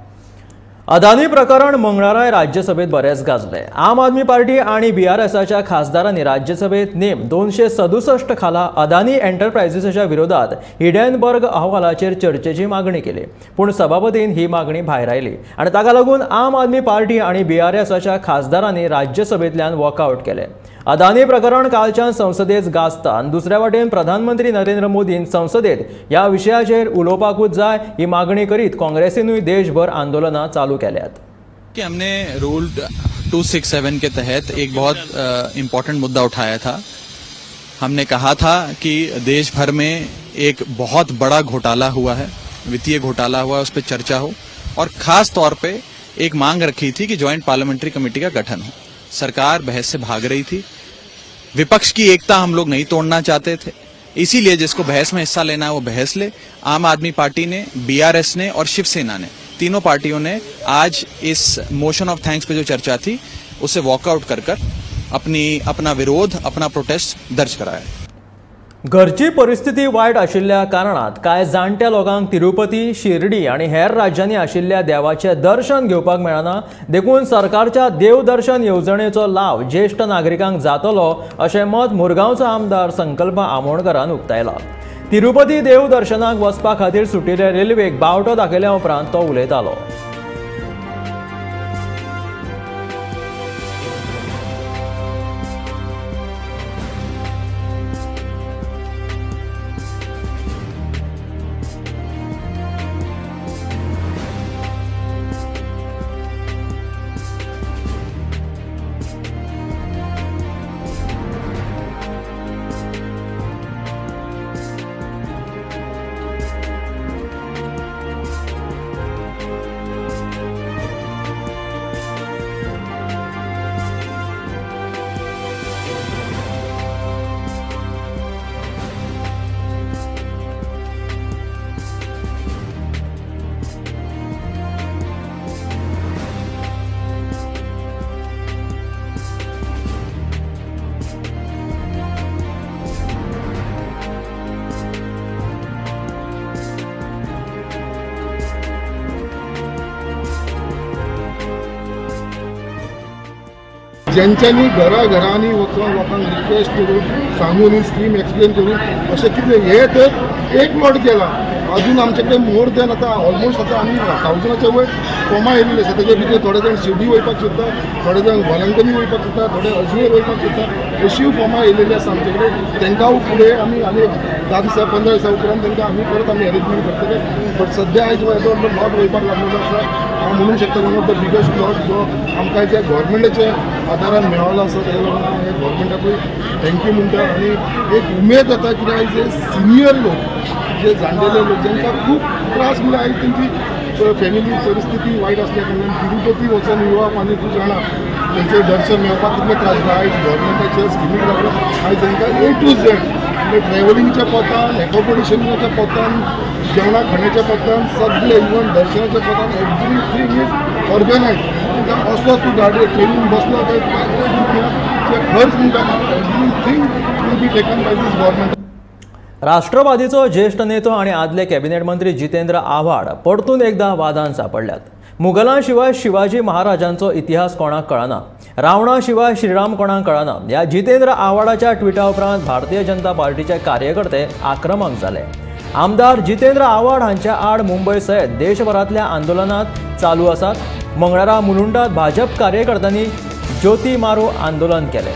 अदानी प्रकरण मंगळाराय राज्यसभेत बरेच गाजले। आम आदमी पार्टी आणि बीआरएसाच्या खासदारांनी राज्यसभेत नेम 267 खाला अदानी एंटरप्राइजेसाच्या विरोधात हिडनबर्ग अहवालाचेर चर्चेची मागणी केली, पूण सभापतीन ही मागणी भायरायली आनी ताका लागून आम आदमी पार्टी आणि बीआरएसाच्या खासदारांनी राज्यसभेंतल्यान वॉकआउट केले। अदानी प्रकरण कालच्यान संसदेत गाजता आनी दुसऱ्या वाटेन प्रधानमंत्री नरेंद्र मोदीन संसदेत ह्या विशयाचेर उलोवपाकूच जाय ही मागणी करीत काँग्रेसीनूय देशभर आंदोलनां चालू केल्यात। कि हमने रूल 267 के तहत एक बहुत इम्पोर्टेंट मुद्दा उठाया था। हमने कहा था कि देश भर में एक बहुत बड़ा घोटाला हुआ है, वित्तीय घोटाला हुआ है, उस पर चर्चा हो और खास तौर पे एक मांग रखी थी कि ज्वाइंट पार्लियामेंट्री कमेटी का गठन हो। सरकार बहस से भाग रही थी। विपक्ष की एकता हम लोग नहीं तोड़ना चाहते थे, इसीलिए जिसको बहस में हिस्सा लेना है वो बहस ले। आम आदमी पार्टी ने, बीआरएस ने और शिवसेना ने, तीनों पार्टियों ने आज इस मोशन ऑफ thanks पे जो चर्चा थी उसे वॉकआउट कर कर अपना विरोध, अपना प्रोटेस्ट दर्ज कराया। घरची परिस्थिती वायट आशिल्ल्या कारणान कांय जाणट्या लोकांक तिरुपती, शिर्डी आनी हेर राज्यांनी आशिल्ल्या देवाचें दर्शन घेवपाक मेळना, देखून सरकारच्या देवदर्शन येवजणेचो लाव ज्येश्ठ नागरिकांक जातलो अशें मत मुरगांवचो आमदार संकल्प आमोणकरान उक्तायला। तिरुपती देवदर्शनाक वचपा खातीर सुटिल्ले रेल्वेक बावटो दाखयल्या उपरांत तो उलयतालो। ज्यांच्यानी घराघरांनी वचून लोकांक रिक्वेस्ट करून सांगून ही स्कीम एक्सप्लेन करून अशें कितें हे तर एक प्लॉट केला, अजून आमचे कडेन मोर दॅन आतां ऑलमोस्ट आतां आमी 1000 वयर फॉर्मां येयल्ली आसा। तेजे भितर थोडे जाण शिर्डी वयपाक सोदता, थोडे जाण वलंकनी वयपाक सोदता, थोडे अजमेर वयपाक सोदता, अशीय फॉर्मां येयलेली आसा आमचे कडेन। तांकां फुडें आमी आनी 10 दिसा 15 दिसा उपरांत तांकां आमी परत आमी अरेंजमेंट करतले। बट सद्या आयज जो प्लॉट वयपाक लागलेलो आसा, हांव म्हणूंक शकता one of the biggest plot जो आमकां ज्या गव्हर्मेंटाच्या आदारान मेळ्ळो आसा, तेका लागून हांव गव्हर्मेंटाकूय thank you म्हणटा। आनी एक उमेद जाता कित्याक आयज जे सिनियर लोक, जे जाणटेले लोक जांकां खूब त्रास म्हणल्यार आयज तेंची फॅमिली परिस्थिती वायट आसल्या कारणान तिरुपती वचून येवप आनी तूं जाणा तेंचें दर्शन मेळपाक कितले त्रास जाता। आयज गव्हर्मेंटाच्या स्किमीक लागून आयज तांकां ए टू झेड म्हणजे ट्रॅव्हलिंगच्या पोतान, एकोमोडेशनाच्या पोतान, जेवणा खाण्याच्या पोतान, सगळे इवन दर्शनाच्या पोतान एवरीथींग is organise. तांकां असो तूं गाडी ट्रेनीन बसलो काय तुका खर्च म्हणटा everything will be taken by this government. राष्ट्रवादीचो ज्येश्ठ नेतो आनी आदले कॅबिनेट मंत्री जितेंद्र आव्हाड परतून एकदा वादान सापडल्यात। मुघलां शिवाय शिवाजी महाराजांचो इतिहास कोणाक कळना, रावणा शिवाय श्रीराम कोणाक कळना ह्या जितेंद्र आव्हाडाच्या ट्विटा उपरांत भारतीय जनता पार्टीचे कार्यकर्ते आक्रमक जाले। आमदार जितेंद्र आव्हाड हांच्या आड मुंबय सयत देशभरांतल्या आंदोलनात चालू आसात। मंगळारा मुलुंडात भाजप कार्यकर्त्यांनी ज्योती मारो आंदोलन केलें।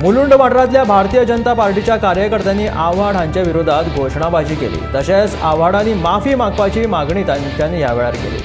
मुलुंड वाठारांतल्या भारतीय जनता पार्टीच्या कार्यकर्त्यांनी आव्हाड हांच्या विरोधात घोशणाबाजी केली, तशेंच आव्हाडांनी माफी मागपाची मागणी तांच्यांनी ह्या वेळार केली।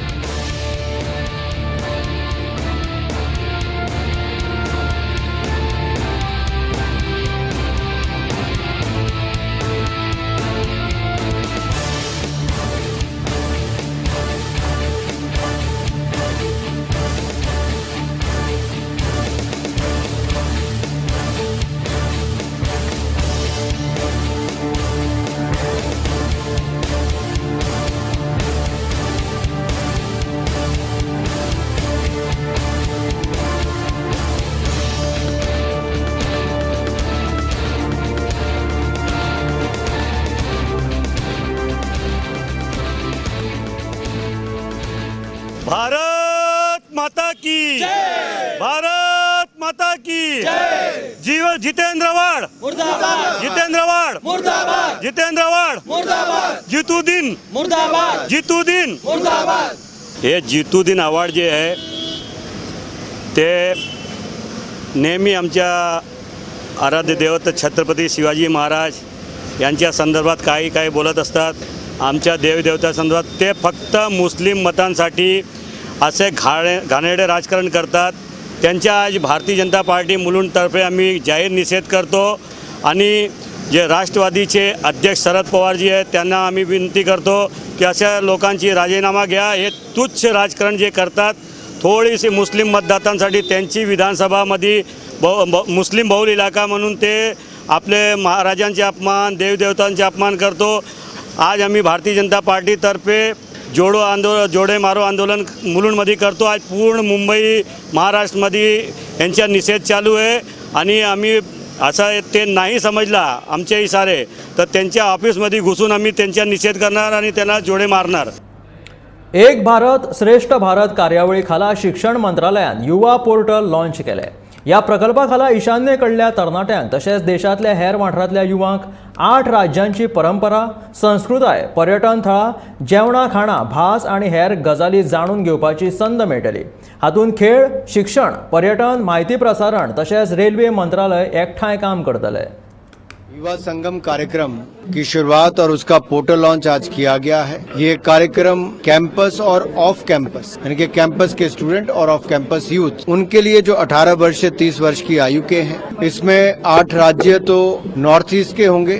भारत माता की जय, भारत माता की जय। जीवन जितेंद्र आव्हाड मुर्दाबाद, जितेंद्र आव्हाड मुर्दाबाद, जितेंद्र आव्हाड मुर्दाबाद, जितुद्दीन मुर्दाबाद, जितुद्दीन मुर्दाबाद। हे जितुद्दीन आव्हाड जे आहे ते नेहमी आमच्या आराध्य दैवत छत्रपती शिवाजी महाराज यांच्या संदर्भात काही काही बोलत असतात। आमच्या देवदेवता संदर्भात ते फक्त मुस्लिम मतांसाठी असे घाणेरडे राजकारण करतात। त्यांच्या आज भारतीय जनता पार्टी मुलुंडतर्फे आम्ही जाहीर निषेध करतो आणि जे राष्ट्रवादीचे अध्यक्ष शरद पवारजी आहेत त्यांना आम्ही विनंती करतो की अशा लोकांची राजीनामा घ्या। हे तुच्छ राजकारण जे करतात थोडीशी मुस्लिम मतदातांसाठी त्यांची विधानसभामध्ये मुस्लिम बहुल इलाका म्हणून ते आपले महाराजांचे अपमान, देवदेवतांचे अपमान करतो। आज आम्ही भारतीय जनता पार्टीतर्फे जोडो आंदोलन, जोडे मारो आंदोलन मुलुंडमध्ये करतो। आज पूर्ण मुंबई महाराष्ट्रामध्ये यांचा निषेध चालू आहे आणि आम्ही असा ते नाही समजला आमचे इशारे तर त्यांच्या ऑफिसमध्ये घुसून आम्ही त्यांचा निषेध करणार आणि त्यांना जोडे मारणार। एक भारत श्रेष्ठ भारत कार्यावळी खाला शिक्षण मंत्रालयान युवा पोर्टल लॉन्च केले। या प्रकल्पा खाला ईशान्येकडल्या तरणाट्यांक तशेंच देशांतल्या हेर वाठारांतल्या युवांक 8 राज्यांची परंपरा, संस्कृताय, पर्यटन थळां, जेवणां खाणां, भास आनी हेर गजाली जाणून घेवपाची संद मेळटली। हातूंत खेळ, शिक्षण, पर्यटन, माहिती प्रसारण तशेंच रेल्वे मंत्रालय एकठांय काम करतले। युवा संगम कार्यक्रम की शुरुआत और उसका पोर्टल लॉन्च आज किया गया है। ये कार्यक्रम कैंपस और ऑफ कैंपस, यानी कि कैंपस के स्टूडेंट और ऑफ कैंपस यूथ, उनके लिए जो 18 वर्ष से 30 वर्ष की आयु के हैं। इसमें 8 राज्य तो नॉर्थ ईस्ट के होंगे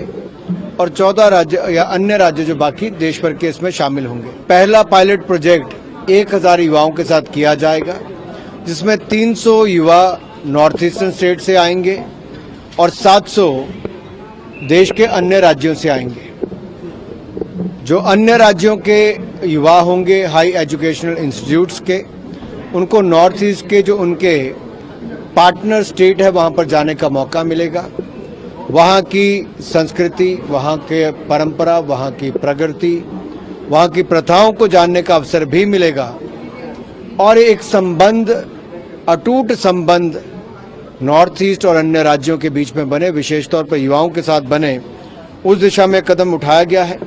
और 14 राज्य या अन्य राज्य जो बाकी देश भर के इसमें शामिल होंगे। पहला पायलट प्रोजेक्ट 1000 युवाओं के साथ किया जाएगा, जिसमें 300 युवा नॉर्थ ईस्टर्न स्टेट से आएंगे और 700 देश के अन्य राज्यों से आएंगे। जो अन्य राज्यों के युवा होंगे हाई एजुकेशनल इंस्टीट्यूट्स के, उनको नॉर्थ ईस्ट के जो उनके पार्टनर स्टेट है वहाँ पर जाने का मौका मिलेगा। वहाँ की संस्कृति, वहाँ के परंपरा, वहाँ की प्रगति, वहाँ की प्रथाओं को जानने का अवसर भी मिलेगा और एक संबंध, अटूट संबंध नॉर्थ ईस्ट और अन्य राज्यों के बीच में बने, विशेष तौर पर युवाओं के साथ बने, उस दिशा में कदम उठाया गया है।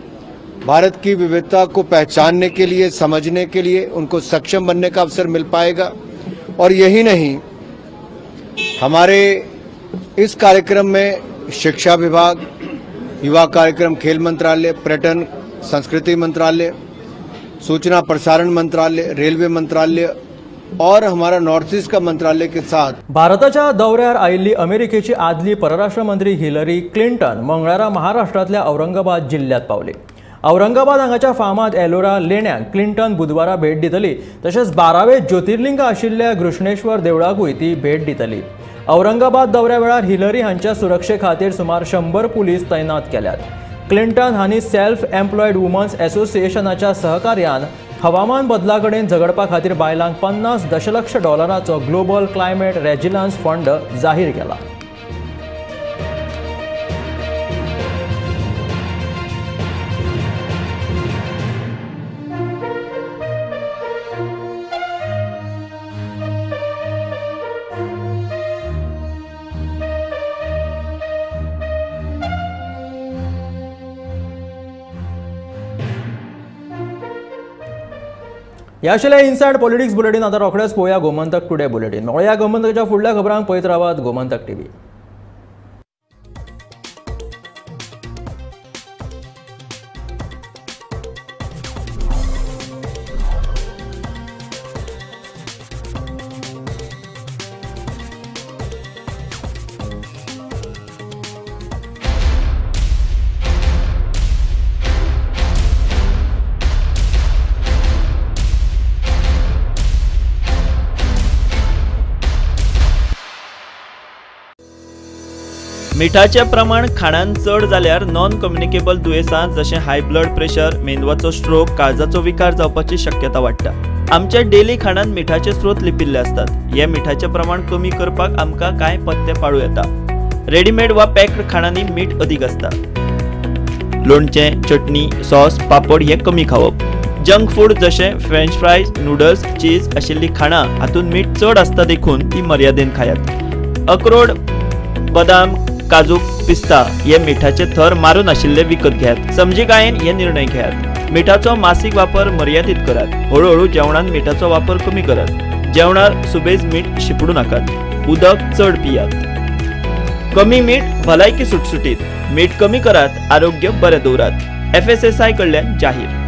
भारत की विविधता को पहचानने के लिए, समझने के लिए उनको सक्षम बनने का अवसर मिल पाएगा। और यही नहीं, हमारे इस कार्यक्रम में शिक्षा विभाग, युवा कार्यक्रम, खेल मंत्रालय, पर्यटन संस्कृति मंत्रालय, सूचना प्रसारण मंत्रालय, रेलवे मंत्रालय और हमारा नॉर्थ ईस्ट का मंत्रालय के साथ भारताच्या दौऱ्यार आयिल्ली अमेरिकेची आदली परराष्ट्र मंत्री हिलरी क्लिंटन मंगळारा महाराष्ट्रांतल्या औरंगाबाद जिल्ह्यात पावली। औरंगाबाद हांगाच्या फामाद एलोरा लेण्यांक क्लिंटन बुधवारा भेट दितली। तशेंच 12वे ज्योतिर्लिंग आशिल्ल्या घृष्णेश्वर देवळाकूय ती भेट दितली। औरंगाबाद दौऱ्या वेळार हिलरी हांच्या सुरक्षे खातीर सुमार 100 पुलीस तैनात केल्यात। क्लिंटन हांणी सेल्फ एम्प्लॉयड वुमन्स असोसिएशनाच्या सहकार्यान हवामान बदला कडेन झगडपा खातीर बायलांक $50 दशलक्ष ग्लोबल क्लायमेट रेजिलन्स फंड जाहीर केला। ह्या आशिल्लें इनसायड पॉलिटिक्स बुलेटीन। आतां रोखडेच पळोवया गोमंतक टुडे बुलेटीन। मेळोया गोमंतकाच्या फुडल्या खबरांक पळयत रावात गोमंतक टीव्ही। मिठाचें प्रमाण खाणान चड जाल्यार नॉन कम्युनिकेबल दुयेंसां जशें हाय ब्लड प्रेशर, मेंदवाचो स्ट्रोक, काळजाचो विकार जावपाची शक्यता वाडटा। आमच्या डेली खाणान मिठाचे स्रोत लिपिल्ले आसतात। हे मिठाचें प्रमाण कमी करपाक आमकां कांय पथ्य पाळूं येता। रेडीमेड वा पॅक्ड खाणांनी मीठ अदीक आसता। लोणचें, चटणी, सॉस, पापड हे कमी खावप। जंक फूड जशें फ्रेंच फ्रायज, नूडल्स, चीज आशिल्लीं खाणां हातूंत मीठ चड आसता देखून ती मर्यादेन खायात। अक्रोड, बदाम, काजू, पिस्ता हे मिठाचे थर मारून आशिल्ले विकत घेयात। समजिकायेन हे निर्णय घेयात। मिठाचो मासीक वापर मर्यादीत करात। हळूहळू जेवणान मिठाचो वापर कमी करात। जेवणार सुबेज मीठ शिपडू नाकात। उदक चड पियात। कमी मीठ भलायकी सुटसुटीत। मीठ कमी करात, आरोग्य बरें दवरात। FSSAI कडल्यान जाहीर।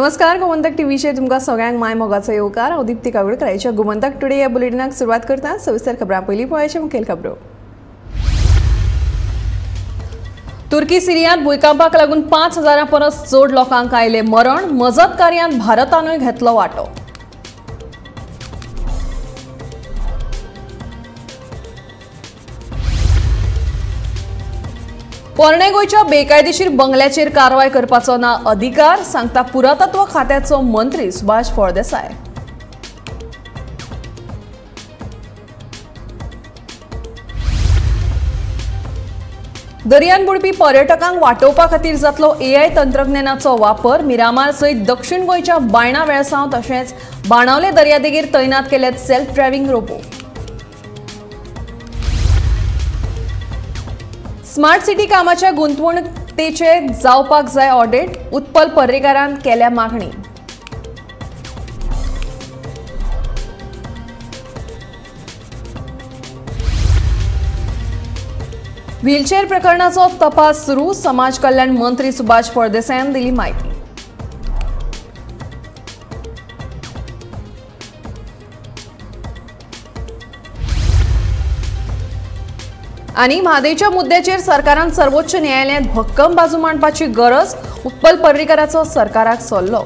नमस्कार, गोमंतक टीव्हीचेर तुमकां सगळ्यांक माय मोगाचो येवकार. हांव दीप्ती कागुडकर. आयच्या गोमंतक टुडे ह्या बुलेटिनाक सुरवात करता. सविस्तर खबरां पयलीं पळोवया मुखेल खबरो. तुर्की सिरियांत भुंयकांपाक लागून 5,000 परस चड लोकांक आयलें मरण. मजत कार्यांत भारतानूय घेतलो वांटो. पोरणे गोंयच्या बेकायदेशीर बंगल्याचेर कारवाय करपाचो ना अधिकार, सांगता पुरातत्व खात्याचो मंत्री सुभाष फळदेसाय. दर्यान बुडपी पर्यटकांक वाटोवपा खातीर जातलो एआय तंत्रज्ञानाचो वापर. मिरामार सयत दक्षिण गोंयच्या बायणा वेळसांव तशेंच बाणावले दर्यादेगेर तैनात केल्यात self driving robot. Smart city कामाच्या गुंतवणुकेचे जावपाक जाय ऑडिट, उत्पल पर्रीकारान केल्या मागणी. व्हीलचेअर प्रकरणाचो तपास सुरू, समाज कल्याण मंत्री सुभाष फळदेसायान दिली म्हायती. आनी म्हादयच्या मुद्द्याचेर सरकारान सर्वोच्च न्यायालयांत भक्कम बाजू मांडपाची गरज, उत्पल पर्रीकाराचो सरकाराक सल्लो.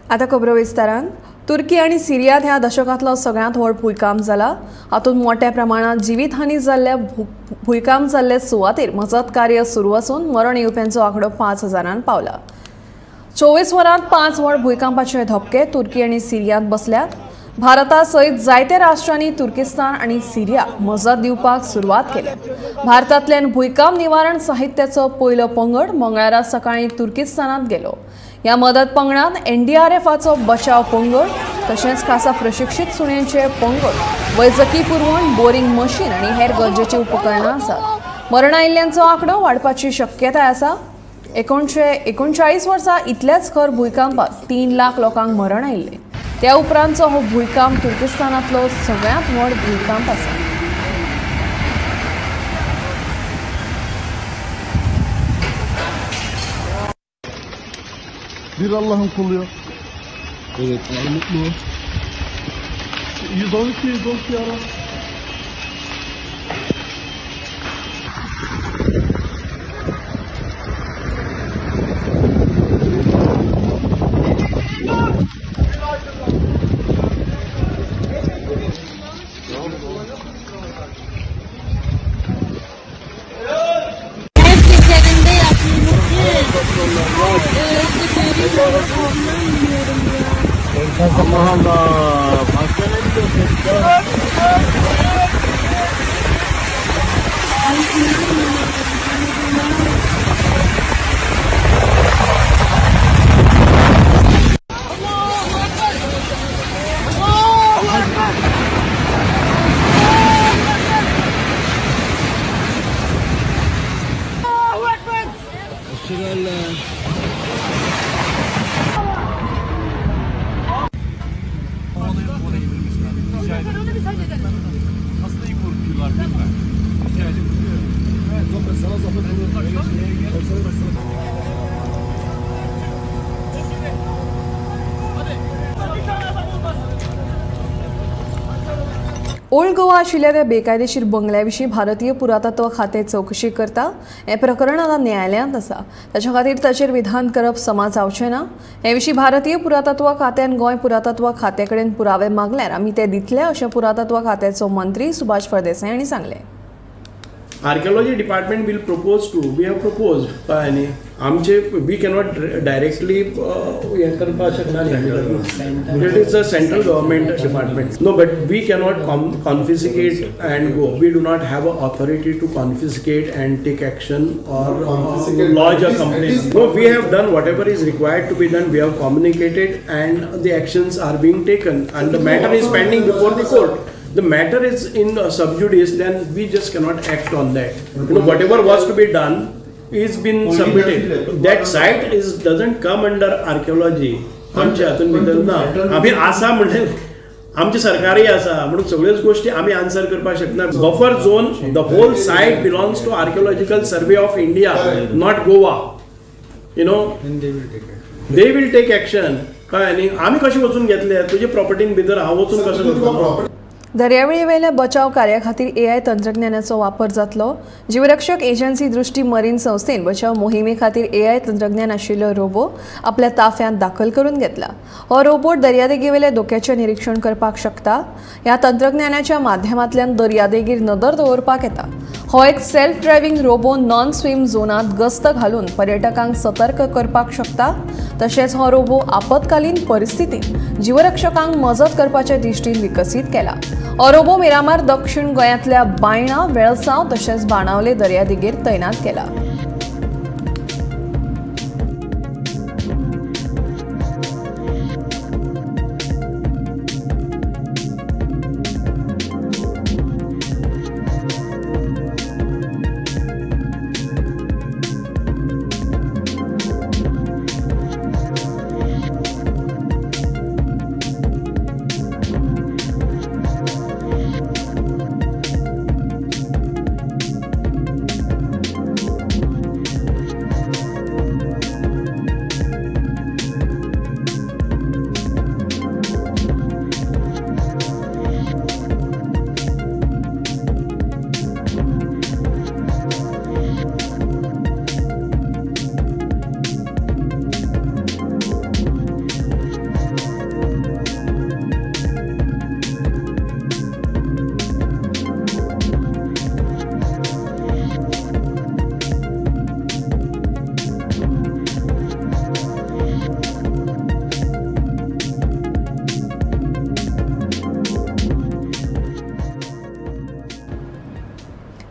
आतां खबरो विस्तारान. तुर्की आनी सिरियांत ह्या दशकांतलो सगळ्यांत व्हड भूंयकांप जाला. हातूंत मोट्या प्रमाणांत जिवीतहानी जाल्ल्या भूंयकांप जाल्ले सुवातेर मजत कार्य सुरू आसून मरण येवप्यांचो आंकडो 5,000 पावला. 24 वरांत 5 व्हड भूंयकांपाचे धपके तुर्की आनी सिरियांत बसल्यात. भारता सयत जायत्या राष्ट्रांनी तुर्किस्तान आनी सिरियाक मजत दिवपाक सुरवात केल्या. भारतांतल्यान भूंयकांप निवारण साहित्याचो पयलो पंगड मंगळारा सकाळीं तुर्किस्तानांत गेलो. ह्या मदत पंगडांत एनडीआरएफाचो बचाव पंगड तशेंच खासा प्रशिक्षीत सुण्यांचे पंगड, वैजकी पुरवण, बोरिंग मशीन आनी हेर गरजेची उपकरणां आसात. मरण आयिल्ल्यांचो आंकडो वाडपाची शक्यताय आसा. 1939 वर्सा इतल्याच खर भूंयकांपात 3 लाख लोकांक मरण आयिल्लें. त्या उपरांतचो हो भूंयकांप तुर्किस्तानांतलो सगळ्यांत व्हड भूंयकांप आसा. Bir Allah'ın kulu ya. Evet, mutlu. 112, 112 ara. Allah Allah. Başka ne diyorsun? Old Goa आशिल्ल्या त्या बेकायदेशीर बंगल्या विशीं भारतीय पुरातत्व खातें चवकशी करता. हें प्रकरण आतां न्यायालयांत आसा. ताच्या खातीर ताचेर विधान करप समा जावचें ना. हे विशीं भारतीय पुरातत्व खात्यान गोंय पुरातत्व खात्या कडेन पुरावे मागल्यार आमी ते दितले, अशें पुरातत्व खात्याचो मंत्री सुभाष फळदेसाय हांणी सांगलें. Archaeology department will propose to, we have proposed, कळ्ळें न्ही. आमचे we cannot directly हें करपाक शकना न्ही. It is a central government department. No, but we cannot confiscate and go. We do not have a authority to confiscate and take action or lodge a complaint. No, we have done whatever is required to be done. We have communicated and the actions are being taken and the matter is pending before the court. The matter is in sub judice, then we just cannot act on that. You know, whatever was to be done is been submitted. That site is doesn't come under archaeology. आमच्या हातून भितर ना. आमी आसा म्हणलें आमचे सरकारय आसा म्हणून सगळ्योच गोष्टी आमी आन्सर करपाक शकना. Buffer zone the whole site belongs to Archaeological Survey of India, not Goa. You know they will take action. कळ्ळें न्ही? आमी कशें वचून घेतले तुजे प्रॉपर्टीन भितर हांव वचून कशें घेतलो? दर्यावेळेवेल्या बचाव कार्या खातीर एआय तंत्रज्ञानाचो वापर जातलो. जीवरक्षक एजन्सी दृष्टी मरीन संस्थेन बचाव मोहिमे खातीर एआय तंत्रज्ञान आशिल्लो रोबो आपल्या ताफ्यांत दाखल करून घेतला. हो रोबोट दर्यादेगेवेल्या धोक्याचें निरीक्षण करपाक शकता. ह्या तंत्रज्ञानाच्या माध्यमांतल्यान दर्यादेगेर नदर दवरपाक येता. हो एक self driving robo non swim झोनांत गस्त घालून पर्यटकांक सतर्क करपाक शकता. तशेंच हो रोबो आपत्कालीन परिस्थितींत जीवरक्षकांक मजत करपाच्या दृश्टीन विकसीत केला. हो रोबो मिरामार दक्षिण गोंयांतल्या बायणा, वेळसांव तशेंच बाणावले दर्यादेगेर तैनात केला.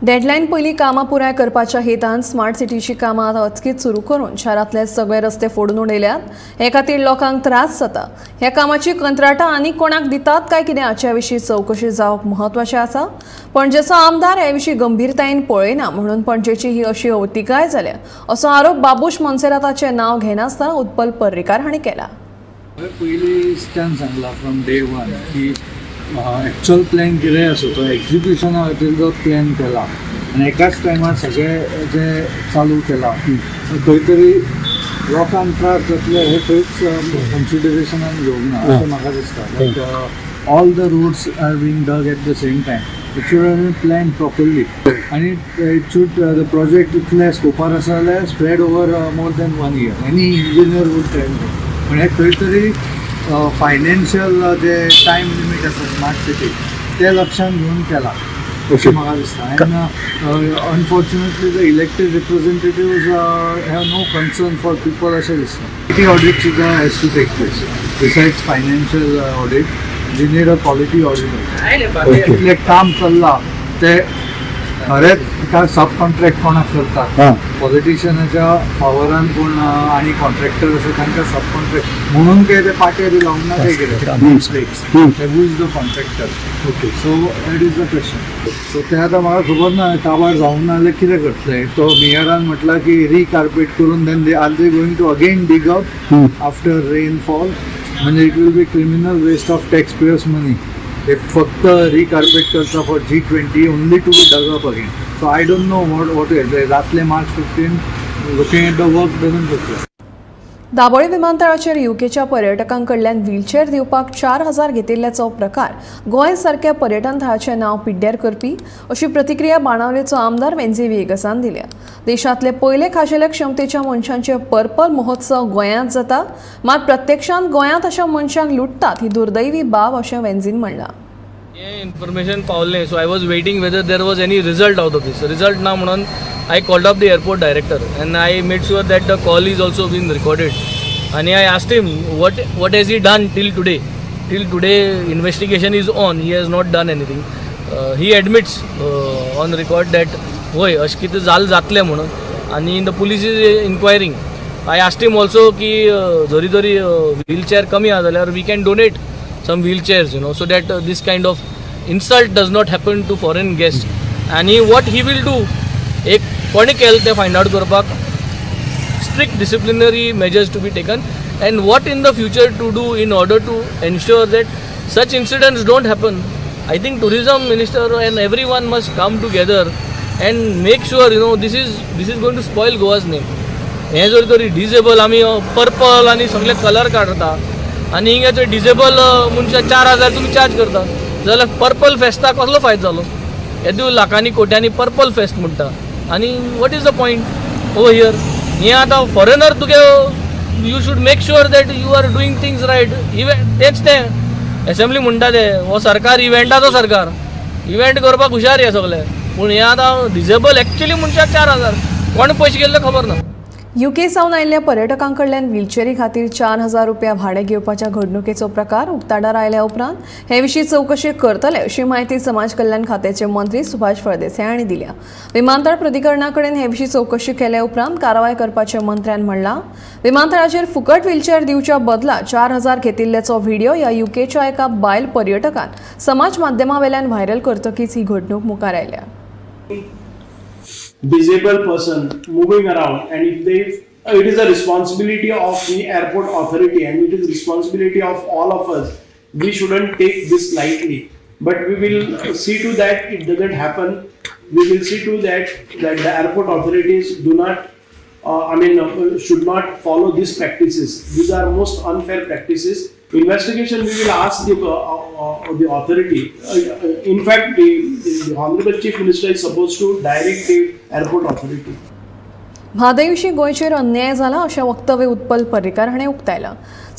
डेडलायन पयलीं कामां पुराय करपाच्या हेतान स्मार्ट सिटीची कामां आतां अचकीत सुरू करून शारांतले सगळे रस्ते फोडून उडयल्यात. हे खातीर लोकांक त्रास जाता. ह्या कामाची कंत्राटां आनी कोणाक दितात काय कितें हाचे विशीं चवकशी जावप म्हत्वाचें आसा. पणजेचो आमदार हे विशीं गंभीरतायेन पळयना म्हणून पणजेची ही अशी अवतिकाय जाल्या असो आरोप बाबूश मोन्सेराताचें नांव घेनासतना उत्पल पर्रीकार हांणी केला. पयलींच्यान सांगला फ्रॉम डे वन की एक्चुअल प्लॅन कितें आसा तो एक्जिक्युशना खातीर जो प्लॅन केला आनी एकाच टायमार सगळें जें चालू केलां खंय तरी लोकांक त्रास जातले हें खंयच कन्सिडरेशनान घेवंक ना अशें म्हाका दिसता. Like all the roads are being dug at the same time. It should have been plan properly आनी it should the project इतले स्कोपार आसा जाल्यार spread over more than 1 year. Any engineer would tell me. पूण हें खंय तरी financial जे time limit आसा smart city ते लक्षांत घेवन केला अशें म्हाका दिसता. And unfortunately the elected representatives have no concern for people अशें दिसता. सिटी ऑडिट सुद्दां has to take place. Besides financial audit we need a quality audit. इतलें काम चल्लां तें खरेंच सब कॉन्ट्रॅक्ट कोणाक करतात पॉलिटिशियनाच्या फावरान कोण आनी कॉन्ट्रॅक्टर आसा तांकां सब कॉन्ट्रॅक्ट म्हणून काय ते पाट्यार लावंक ना काय कितें who is the contractor. Okay, so that is the question. So तें आतां म्हाका खबर ना काबार जावंक ना जाल्यार कितें करतले. तो मेयरान म्हटलां की रिकार्पेट करून then they are they going to again dig up after rainfall. म्हणजे it will be criminal waste of tax payers money. ते फक्त रिकार्पेट करता for G20 only to be dug up again. So I don't know what जातले March 15 looking at the work doesn't look. Dabolim विमानतळाचेर युकेच्या पर्यटकांकडल्यान wheelchair दिवपाक 4000 घेतिल्ल्याचो प्रकार गोंय सारक्या पर्यटन थळाचें नांव पिड्ड्यार करपी अशी प्रतिक्रिया बाणावलेचो आमदार वेन्झी व्हिएगसान दिल्या. देशांतले पयले खाशेल्या क्षमतेच्या मनशांचे पर्पल महोत्सव गोंयांत जाता, मात प्रत्यक्षांत गोंयांत अशा मनशांक लुटतात ही दुर्दैवी बाब अशें वेन्झीन म्हणलां. हें इन्फॉर्मेशन पावलें, so I was waiting whether there was any result out of this. Result ना म्हणून I called up the airport director and I made sure that the call is also been recorded. And I asked him what has he done till today. Till today investigation is on. He has not done anything. He admits on record that होय अशें कितें जाल जातलें म्हणून आनी the police is inquiring. I asked him also की जरी जरी व्हीलचेअर कमी आसा जाल्यार we can donate some wheelchairs, you know, so that this kind of insult does not happen to foreign guests. And what he will do, एक कोणी केलें तें फायंड आवट करपाक strict disciplinary measures to be taken and what in the future to do in order to ensure that Such incidents don't happen. I think tourism minister and everyone must come together and make sure, you know, this is going to spoil Goa's name. हें जर तरी disable आमी purple आनी सगळे colour काडटा आनी हिंगा जर डिजेबल मनशां 4000 तुमी चार्ज करता जाल्यार पर्पल फेस्ताक कसलो फायदो जालो? येदो लाखांनी कोट्यांनी पर्पल फेस्ट म्हणटा आनी what is the point over here? हें आतां फॉरेनर तुगे you should make sure that you are doing things right. Event तेंच तें एसेंब्ली म्हणटा ते हो सरकार इव्हेंटाचो सरकार, इव्हेंट करपाक हुशार हे सगळे, पूण हें आतां डिजेबल एक्चुअली मनशाक 4000 कोण पयशे गेल्ले खबर ना. युके सावन आयिल्ल्या पर्यटकां कडल्यान व्हीलचेरी खातीर 4000 रुपया भाडें घेवपाच्या घडणुकेचो प्रकार उक्ताडार आयल्या उपरांत हे विशीं चवकशी करतले अशी म्हायती समाज कल्याण खात्याचे मंत्री सुभाष फळदेसाय हांणी दिल्या. विमानतळ प्राधिकरणा कडेन हे विशीं चवकशी केल्या उपरांत कारवाय करपाचें मंत्र्यान म्हणलां. विमानतळाचेर फुकट व्हीलचेर दिवच्या बदला 4000 घेतिल्ल्याचो व्हिडिओ ह्या युकेच्या एका बायल पर्यटकान समाज माध्यमां वेल्यान व्हायरल करतकीच ही घडणूक मुखार आयल्या. Disabled person moving around, and if they, it is a responsibility of the airport authority and it is responsibility of all of us. We shouldn't take this lightly, but we will see to that it doesn't happen. We will see to that that the airport authorities do not, should not follow these practices. These are most unfair practices. Investigation, we will ask the authority. In fact, the Honorable Chief Minister is supposed to direct the airport authority. म्हादयविशीं गोंयचेर अन्याय जाला अशें वक्तव्य उत्पल पर्रीकार हाणें उक्तायलां.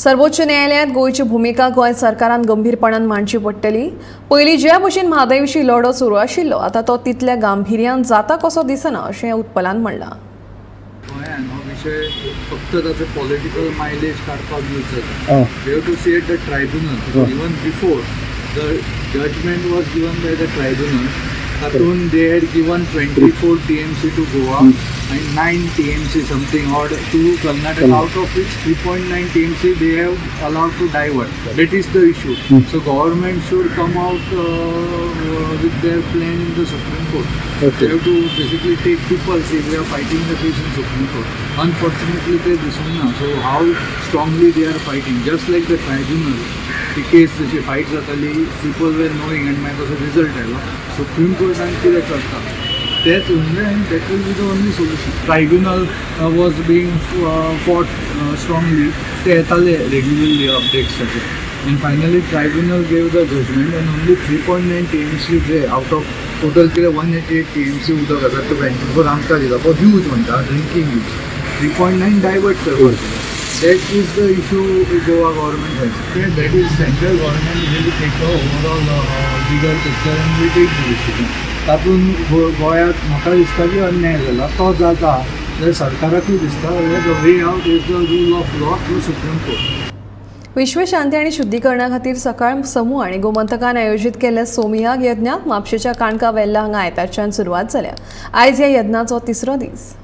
सर्वोच्च न्यायालयांत गोंयची भुमिका गोंय सरकारान गंभीरपणान मांडची पडटली. पयलीं ज्या भशेन म्हादयविशीं लढो सुरू आशिल्लो आतां तो तितल्या गांभिर्यान जाता कसो दिसना अशें उत्पलान म्हणलां. गोंयान हो विशय फक्त ताचो पॉलिटिकल मायलेज काडपाक यूज जाता. We have to see at the tribunal. Even before the judgment was given by the tribunal, तातूंत they had given 24 TMC to Goa and 9 TMC something odd to Karnataka, out of which 3.9 TMC they have allowed to divert. That is the issue. So government should come out with their plan in the Supreme Court. Okay. They have to basically take people, say we are fighting the case in Supreme Court. Unfortunately, they disown now. So how strongly they are fighting, just like the tribunal, the case जशी fight जाताली, people were knowing and मागीर तसो result आयलो. Supreme Court आनी कितें करता तेच उरलें and that will be the only solution. Tribunal was being fought strongly, ते येताले regularly updates ताचे. And finally tribunal gave the judgment and only 3.9 TMC J out of total कितें 188 TMC उदक आसा ते 24 आमकां दिला फॉर यूज म्हणटा, ड्रिंकींग यूज. 3.9 डायवर्ट करपाक. That is the issue Goa government has. That is central government will take a overall bigger picture and will take the decision. तातूंत गोंयांत म्हाका दिसता की अन्याय जाला तो जाता जाल्यार सरकाराकूय दिसता the way out is the rule of law through Supreme Court. विश्वशांती आणि शुद्धीकरणा खातीर सकाळ समूह आणि गोमंतकान आयोजित केल्ल्या सोमयाग यज्ञाक म्हापशेच्या काणका वेल्ला हांगा आयतारच्यान सुरवात जाल्या. आयज ह्या यज्ञाचो तिसरो दीस.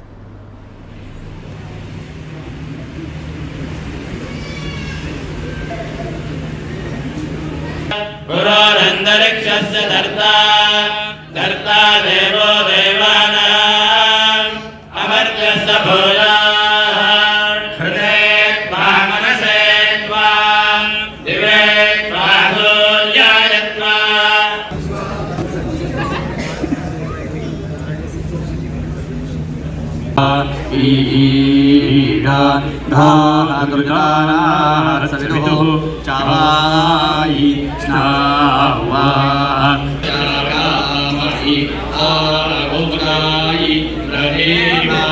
गुरोरन्तरिक्षस्य धर्ता धर्ता देवो देवानाम् अमर्त्यस्य भूयाः हृदये त्वा मनसे त्वा दिवे त्वा सूर्याय त्वा. ईडा धातुर्जानाः सवितुः चावायि स्नावा चाकामहि आगोगायि रहेमा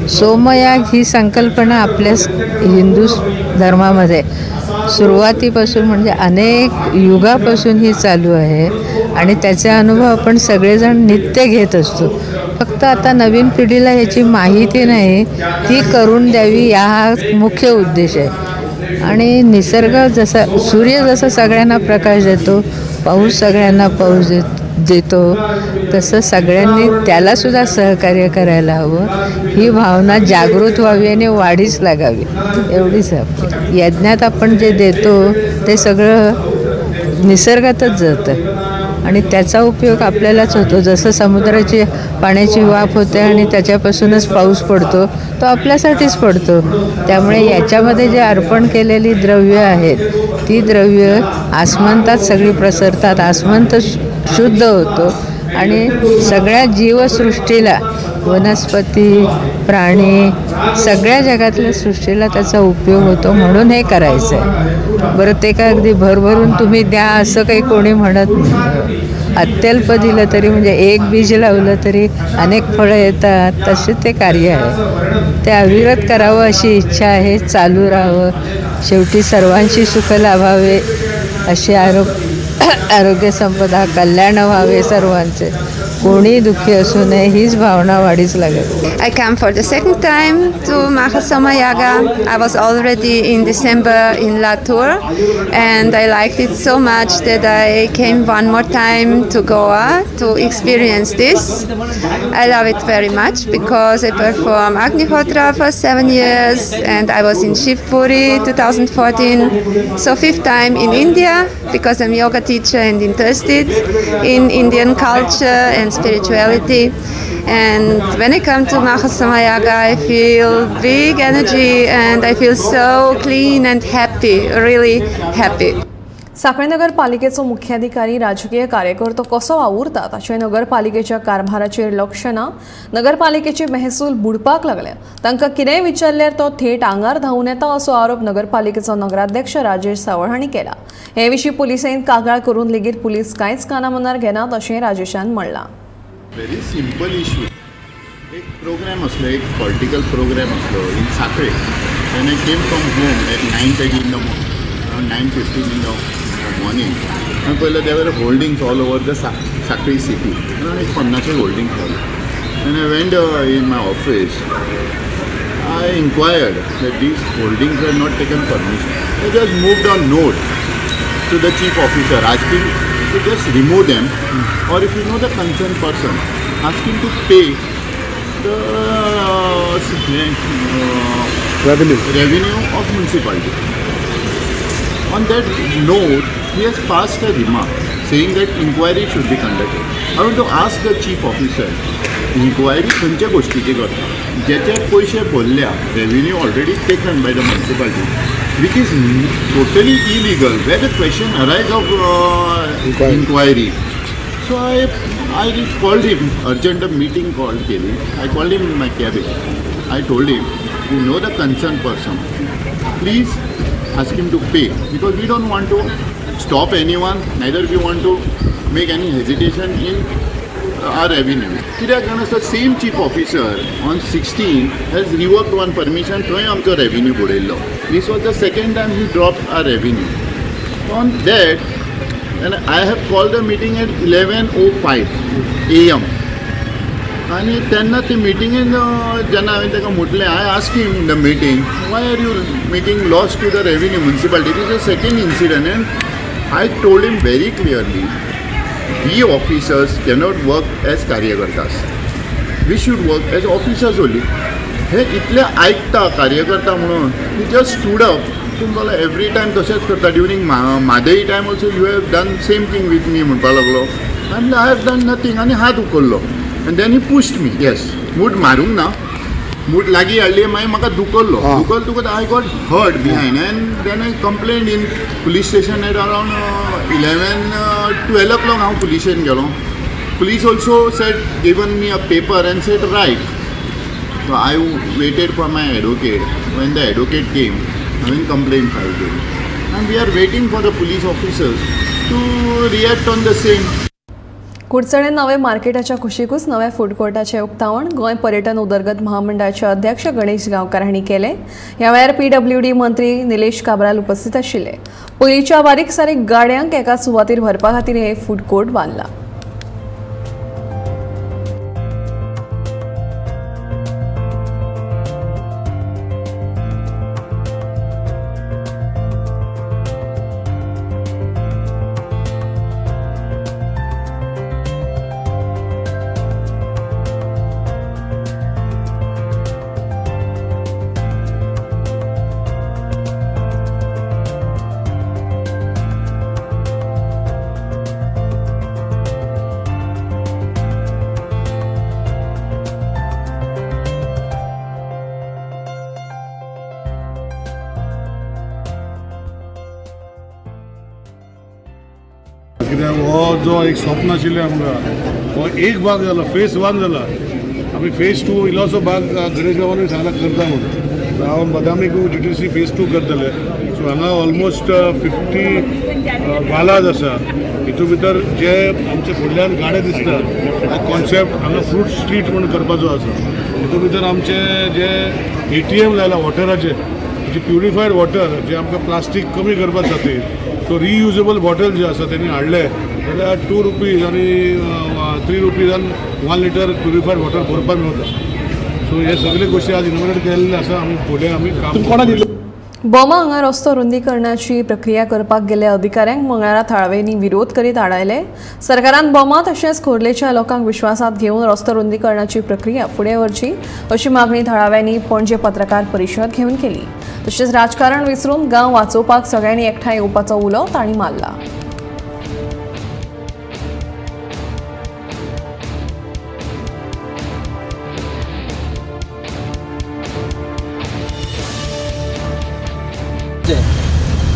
सोमयाग ही संकल्पना आपल्या हिंदू धर्मामध्ये सुरुवातीपासून म्हणजे अनेक युगापासून ही चालू आहे आणि त्याचे अनुभव आपण सगळेजण नित्य घेत असतो. फक्त आता नवीन पिढीला ह्याची माहिती नाही, ती करून द्यावी या हा मुख्य उद्देश आहे. आणि निसर्ग जसा सूर्य जसा सगळ्यांना प्रकाश देतो, पाऊस सगळ्यांना पाऊस देतो, तसं सगळ्यांनी त्यालासुद्धा सहकार्य करायला हवं. ही भावना जागृत व्हावी आणि वाढीस लागावी, एवढीच आपली. यज्ञात आपण जे देतो ते सगळं निसर्गातच जातं आणि त्याचा उपयोग आपल्यालाच होतो. जसं समुद्राची पाण्याची वाफ होते आणि त्याच्यापासूनच पाऊस पडतो, तो आपल्यासाठीच पडतो. त्यामुळे याच्यामध्ये जे अर्पण केलेली द्रव्य आहेत ती द्रव्य आसमंतात सगळी प्रसरतात, आसमंत शुद्ध होतो आणि सगळ्या जीवसृष्टीला, वनस्पती, प्राणी, सगळ्या जगातल्या सृष्टीला त्याचा उपयोग होतो. म्हणून हे करायचं आहे. बरं, ते काय अगदी भरभरून तुम्ही द्या असं काही कोणी म्हणत नाही. अत्यल्प दिलं तरी, म्हणजे एक बीज लावलं तरी अनेक फळं येतात, तसे ते कार्य आहे. ते अविरत करावं अशी इच्छा आहे, चालू राहावं, शेवटी सर्वांशी सुख लाभावे अशी आरोग्य संपदा, कल्याण व्हावे सर्वांचे, कोणी दुःखी असू नये, हीच भावना वाढीस लागेल. I come for the second time to Mahasomayaga. I was already in December in Latur and I liked it so much that I came one more time to Goa to experience this. I love it very much because I perform Agnihotra for 7 years and I was in Shivpuri 2014. So fifth time in India because I'm yoga teacher and interested in Indian culture and spirituality. And when I come to Mahasomayaga, I feel big energy and I feel so clean and happy, really happy. Sanquelim नगरपालिकेचो मुख्याधिकारी राजकीय कार्यकर्तो कसो वावुरता ताचें नगरपालिकेच्या कारभाराचेर लक्ष ना. नगरपालिकेचे महसूल बुडपाक लागले. तांकां कितेंय विचारल्यार तो थेट आंगार धांवून येता असो आरोप नगरपालिकेचो नगराध्यक्ष राजेश सावळ हांणी केला. हे विशीं पुलिसेन कागाळ करून लेगीत पुलीस कांयच कानामनार घेनात अशें राजेशान म्हणलां. Very simple issue. एक प्रोग्राम आसलो, एक पॉलिटिकल प्रोग्राम आसलो in Sanquelim. When I came from home at 9:30 in the morning, around 9:15 in the morning, हांवें पळयलें there were holdings all over the Sanquelim city. Around एक 50 होल्डिंग्स जाले. When I went in my office, I inquired that these holdings were not taken permission. They just moved on note to the chief officer asking to just remove them, or if you know the concerned person, ask him to pay the revenue of municipality. On that note, he has passed a remark saying that inquiry should be conducted. I want to ask the chief officer, inquiry खंयच्या गोष्टीची करता? ज्याचे पयशे भरल्या, revenue already taken by the municipality, which is totally illegal, where the question arises of inquiry. So I called him, urgent meeting called केली. I called him in my cabin. I told him, you know the concerned person, please ask him to pay, because we don't want to stop anyone, neither we want to make any hesitation in our revenue. कित्याक जाणा, the same chief officer on 16 has revoked one permission, थंय आमचो revenue बुडयल्लो. This was the second time he dropped our revenue. On that, and I have called the meeting at 11:05 AM. आनी तेन्ना ते मिटिंगेन जेन्ना हांवें ताका म्हटलें, I ask him in the meeting, why are you making loss to the revenue municipality? It is a second incident. And I told him very clearly, we officers cannot work as कार्यकर्तास, we should work as officers only. हे इतले आयकता कार्यकर्ता म्हणून he just stood up. तुमकां every time तशेंच करता. During Mhadei time also you have done same thing with me म्हणपाक लागलो. आनी I have done nothing. आनी हात उखल्लो and then he pushed me. Yes, मूठ मारूंक ना, मूठ लागीं हाडली, मागीर म्हाका दुखल्लो. दुखल दुखत I got hurt behind and then I complain in police station at around 11-12 o'clock. हांव पुलिशेन गेलो. Police also said, given me a paper and said write. So I waited for my advocate. When the advocate came, हांवें complain file केली and we are waiting for the police officers to react on the same. कुडचडे नवे मार्केटाच्या कुशीकूच नव्या food कोर्टाचे उक्तावण गोंय पर्यटन उदरगत महामंडळाचे अध्यक्ष गणेश गांवकार हांणी केले. ह्या वेळार पीडब्ल्यूडी मंत्री निलेश काब्राल उपस्थित आशिल्ले. पयलींच्या बारीक सारीक गाड्यांक एका सुवातेर व्हरपा खातीर हे फूड कोर्ट बांदला. कित्याक हो जो एक स्वप्न आशिल्लें आमकां हो एक भाग जाला, फेज 1 जाला. आमी फेज 2 इल्लोसो भाग गणेश बाबानूय सांगला करता म्हणून. हांव बदामीक जीटीसी फेज 2 करतले. सो हांगा ऑलमोस्ट 50 वालाज आसा. हितून भितर जे आमचे फुडल्यान गाडे दिसता हो कॉन्सेप्ट हांगा फ्रूट स्ट्रीट म्हणून करपाचो आसा. हितून भितर आमचे जे ATM लायला वॉटराचे, जे प्युरिफायड वॉटर जे आमकां प्लास्टीक कमी करपा खातीर सो रियुजेबल बॉटल जे आसा तेणी हाडले जाल्यार 2 रुपीज आनी 3 रुपीजान 1 लिटर प्युरिफायड वॉटर भरपाक मेळटा. सो हे सगळे गोश्टी आज इनोग्रेट केल्ले आसा. आमी फुडें आमी काम कोणा दिलें. बोमा हांगा रस्तो रुंदीकरणाची प्रक्रिया करपाक गेल्ल्या अधिकाऱ्यांक मंगळारा थळाव्यांनी विरोध करीत आडायले. सरकारान बोमा तशेंच खोर्लेच्या लोकांक विश्वासात घेवन रस्तो रुंदीकरणाची प्रक्रिया फुडें व्हरची अशी मागणी थळाव्यांनी पणजे पत्रकार परिशद घेवन केली. तशेंच राजकारण विसरून गांव वाचोवपाक सगळ्यांनी एकठांय येवपाचो उलो तांणी मारला.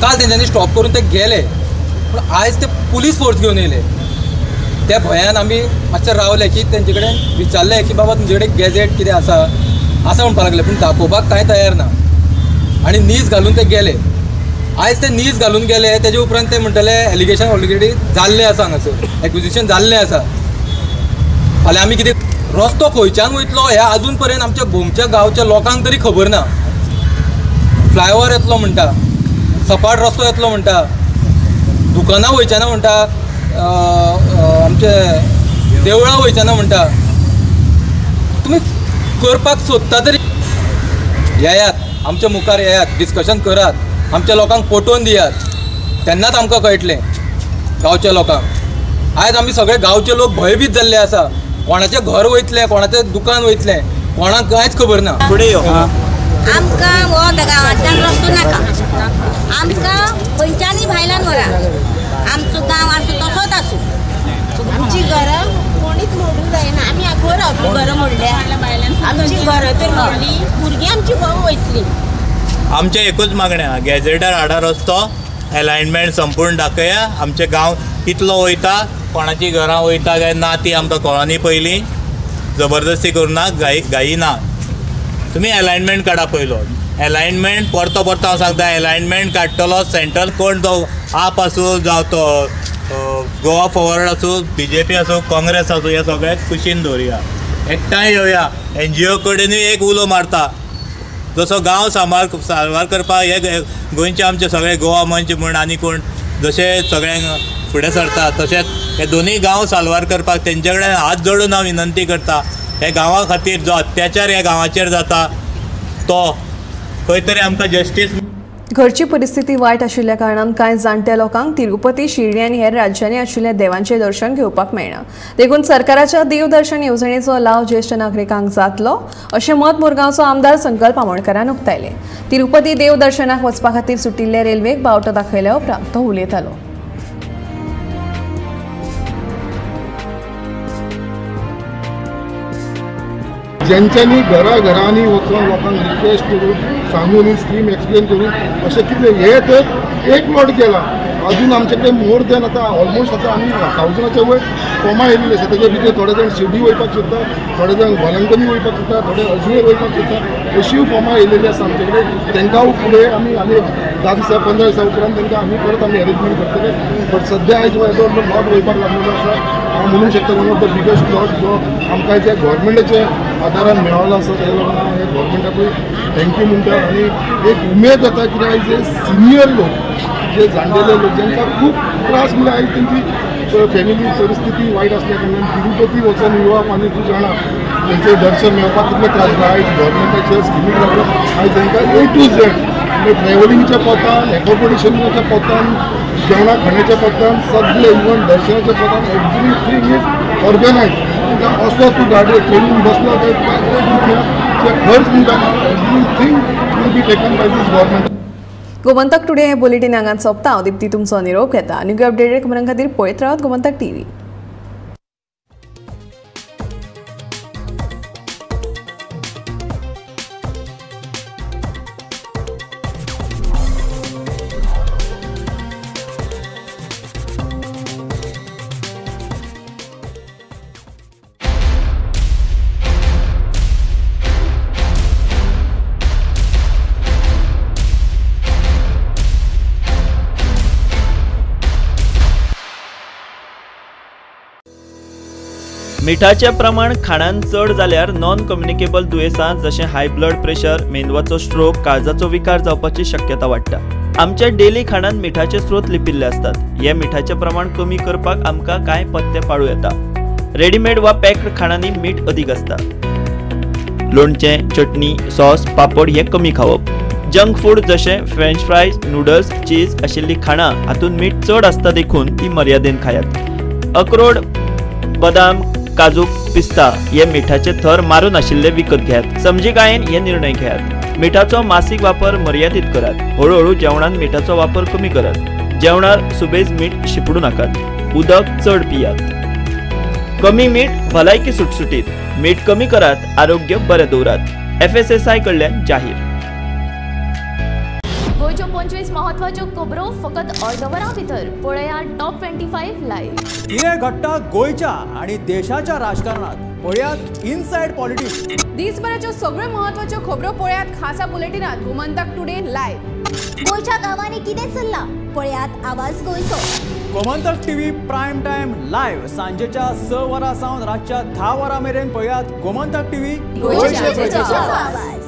काल तेंच्यांनी स्टॉप करून ते गेले, पूण आयज ते पुलीस फोर्स घेवन येयले. त्या भंयान आमी मातशे रावले की तेंचे कडेन विचारलें की बाबा तुमचे कडेन गॅझेट कितें आसा आसा म्हणपाक लागले, पूण दाखोवपाक कांय तयार ना आनी नीज घालून ते गेले. आयज ते नीज घालून गेले तेजे उपरांत ते म्हणटले एलिगेशन ऑलरेडी जाल्लें आसा, हांगासर एक्विजिशन जाल्लें आसा. फाल्यां आमी कितें रस्तो खंयच्यान वयतलो हें आजून पर्यंत आमच्या भोमच्या गांवच्या लोकांक तरी खबर ना. फ्लायओवर येतलो म्हणटा, सपाट रस्तो येतलो म्हणटा, दुकानां वयचेना म्हणटा, आमचे देवळां वयचेना म्हणटा. तुमी करपाक सोदता तरी येयात, आमच्या मुखार येयात, डिस्कशन करात, आमच्या लोकांक पटोवन दियात, तेन्नाच आमकां कळटलें गांवच्या लोकांक. आयज आमी सगळे गांवचे लोक भंयभीत जाल्ले आसा. कोणाचें घर वयतलें, कोणाचें दुकान वयतलें, कोणाक कांयच खबर ना. फुडें यो. आमकां हो गांवांतल्यान रस्तो नाका, आमकां खंयच्यानूय भायल्यान व्हरा, आमचो गांव आसूं तसोच आसूं. आमची घरां कोणीच मोडूंक जायना. आमी खंय रावतली घरां मोडल्या, आमची घरां तर मोडली, भुरगीं आमची खंय वयतली. आमचें एकूच मागणें आहा, गॅझेटार हाडा रस्तो, एलायनमेंट संपूर्ण दाखया. आमचे गांव कितलो वयता, कोणाची घरां वयता काय ना ती आमकां कळनी. पयलीं जबरदस्ती करुना, घाई ना. तुमी एलायनमेंट काडा पयलो. एलायनमेंट परतो परतो हांव सांगता, एलायनमेंट काडटलो सेंट्रल कोण तो आप आसूं जावं तो गोवा फॉरवर्ड आसूं, बीजेपी आसूं, काँग्रेस आसूं, हे सगळ्याक कुशीन दवरुया, एकठांय येवया. एनजीओ कडेनूय एक उलो मारता, जसो गांव सांबार करपाक हे गोंयचे आमचे सगळे गोवा मंच म्हूण आनी कोण जशे सगळ्यांक फुडें सरता, तशेंच हे दोनूय गांव साल्वार करपाक तेंचे कडेन हात जोडून हांव विनंती करता. हे गांवा खातीर जो अत्याचार ह्या गांवाचेर जाता तो खंय तरी आमकां जस्टीस. घरची परिस्थिती वायट आशिल्ल्या कारणान कांय जाणट्या लोकांक तिरुपती, शिर्डी आनी हेर राज्यांनी आशिल्ल्या देवांचें दर्शन घेवपाक मेळना. देखून सरकाराच्या देवदर्शन येवजणेचो लाव ज्येश्ठ नागरिकांक जातलो अशें मत मुरगांवचो आमदार संकल्प आमोणकरान उक्तायलें. तिरुपती देवदर्शनाक वचपा खातीर सुटिल्ले रेल्वेक बावटो दाखयल्या उपरांत तो उलयतालो. ज्यांच्यानी घरा घरांनी वचून लोकांक रिक्वेस्ट करून सांगून ही स्कीम एक्सप्लेन करून अशें कितें हे तर एक प्लॉट केला. अजून आमचे कडेन मोर दॅन आतां ऑलमोस्ट आतां आमी 1000 वयर फॉर्मां येयल्ली आसा. तेजे भितर थोडे जाण शिर्डी वयपाक सोदता, थोडे जाण वलंगनी वयपाक सोदता, थोडे अजमेर वयपाक सोदता, अशीय फॉर्मां येयलेली आसा आमचे कडेन. तांकां फुडें आमी आनी 10 दिसा 15 दिसा उपरांत तांकां आमी परत आमी अरेंजमेंट करतले. बट सद्या आयज हो प्लॉट वयपाक लागलेलो आसा. हांव म्हणूंक शकता one of the biggest plot जो आमकां ज्या गव्हर्मेंटाच्या आदारान मेळ्ळो आसा ताका लागून हांव ह्या गव्हर्मेंटाकूय thank you म्हणटा. आनी एक उमेद जाता कित्याक आयज जे सिनियर लोक, जे जाणटेले लोक जांकां खूब त्रास म्हणल्यार आयज तेंची फॅमिली परिस्थिती वायट आसल्या कारणान तिरुपती वचून येवप आनी तूं जाणा तेंचें दर्शन मेळपाक कितले त्रास जाता. आयज गव्हर्मेंटाच्या स्किमीक लागून आयज तांकां ए टू झेड म्हणजे ट्रॅव्हलिंगच्या पोतान, एकोमोडेशनाच्या पोतान, जेवणा खाण्याच्या पोतान, सगळे इवन दर्शनाच्या पोतान एवरीथींग is organise. तांकां असो तूं गाडये ट्रेनीन बसलो काय तुका एक रुपया खर्च म्हणटा everything will be taken by this government. Gomantak today हे बुलेटीन हांगात सोंपता. हांव दीप्ती तुमचो निरोप घेता. आनीक अपडेटेड खबरां खातीर पळयत रावात गोमंतक टीव्ही. मिठाचें प्रमाण खाणान चड जाल्यार नॉन कम्युनिकेबल दुयेंसां जशें हाय ब्लड प्रेशर, मेंदवाचो स्ट्रोक, काळजाचो विकार जावपाची शक्यता वाडटा. आमच्या डेली खाणान मिठाचे स्रोत लिपिल्ले आसतात. हे मिठाचें प्रमाण कमी करपाक आमकां कांय पथ्य पाळूं येता. रेडीमेड वा पॅक्ड खाणांनी मीठ अदीक आसता. लोणचें, चटणी, सॉस, पापड हे कमी खावप. जंक फूड जशें फ्रेंच फ्रायज, नुडल्स, चीज आशिल्लीं खाणां हातूंत मीठ चड आसता देखून ती मर्यादेन खायात. अक्रोड, बदाम, काजू, पिस्ता हे मिठाचे थर मारून आशिल्ले विकत घेयात. समजिकायेन हे निर्णय घेयात. मिठाचो मासीक वापर मर्यादीत करात. हळूहळू जेवणान मिठाचो वापर कमी करात. जेवणार सुबेज मीठ शिपडू नाकात. उदक चड पियात. कमी मीठ भलायकी सुटसुटीत. मीठ कमी करात, आरोग्य बरें दवरात. FSSAI कडल्यान जाहीर. गोंयच्यो 25 म्हत्वाच्यो खबरो फकत अर्द वरां भितर पळयात टॉप 25 लायव्ह. कितें घडटा गोंयच्या आनी देशाच्या राजकारणात पळयात इनसायड पॉलिटिक्स. दिसभराच्यो सगळ्यो म्हत्वाच्यो खबरो पळयात खासा बुलेटिनात गोमंतक टुडे लायव्ह. गोंयच्या गांवांनी कितें चल्लां पळयात आवाज गोंयचो. Gomantak TV prime time live सांजेच्या 6 वरां सावन रातच्या 10 वरां मेरेन पळयात गोमंतक टीव्ही गोंयच्या आवाज.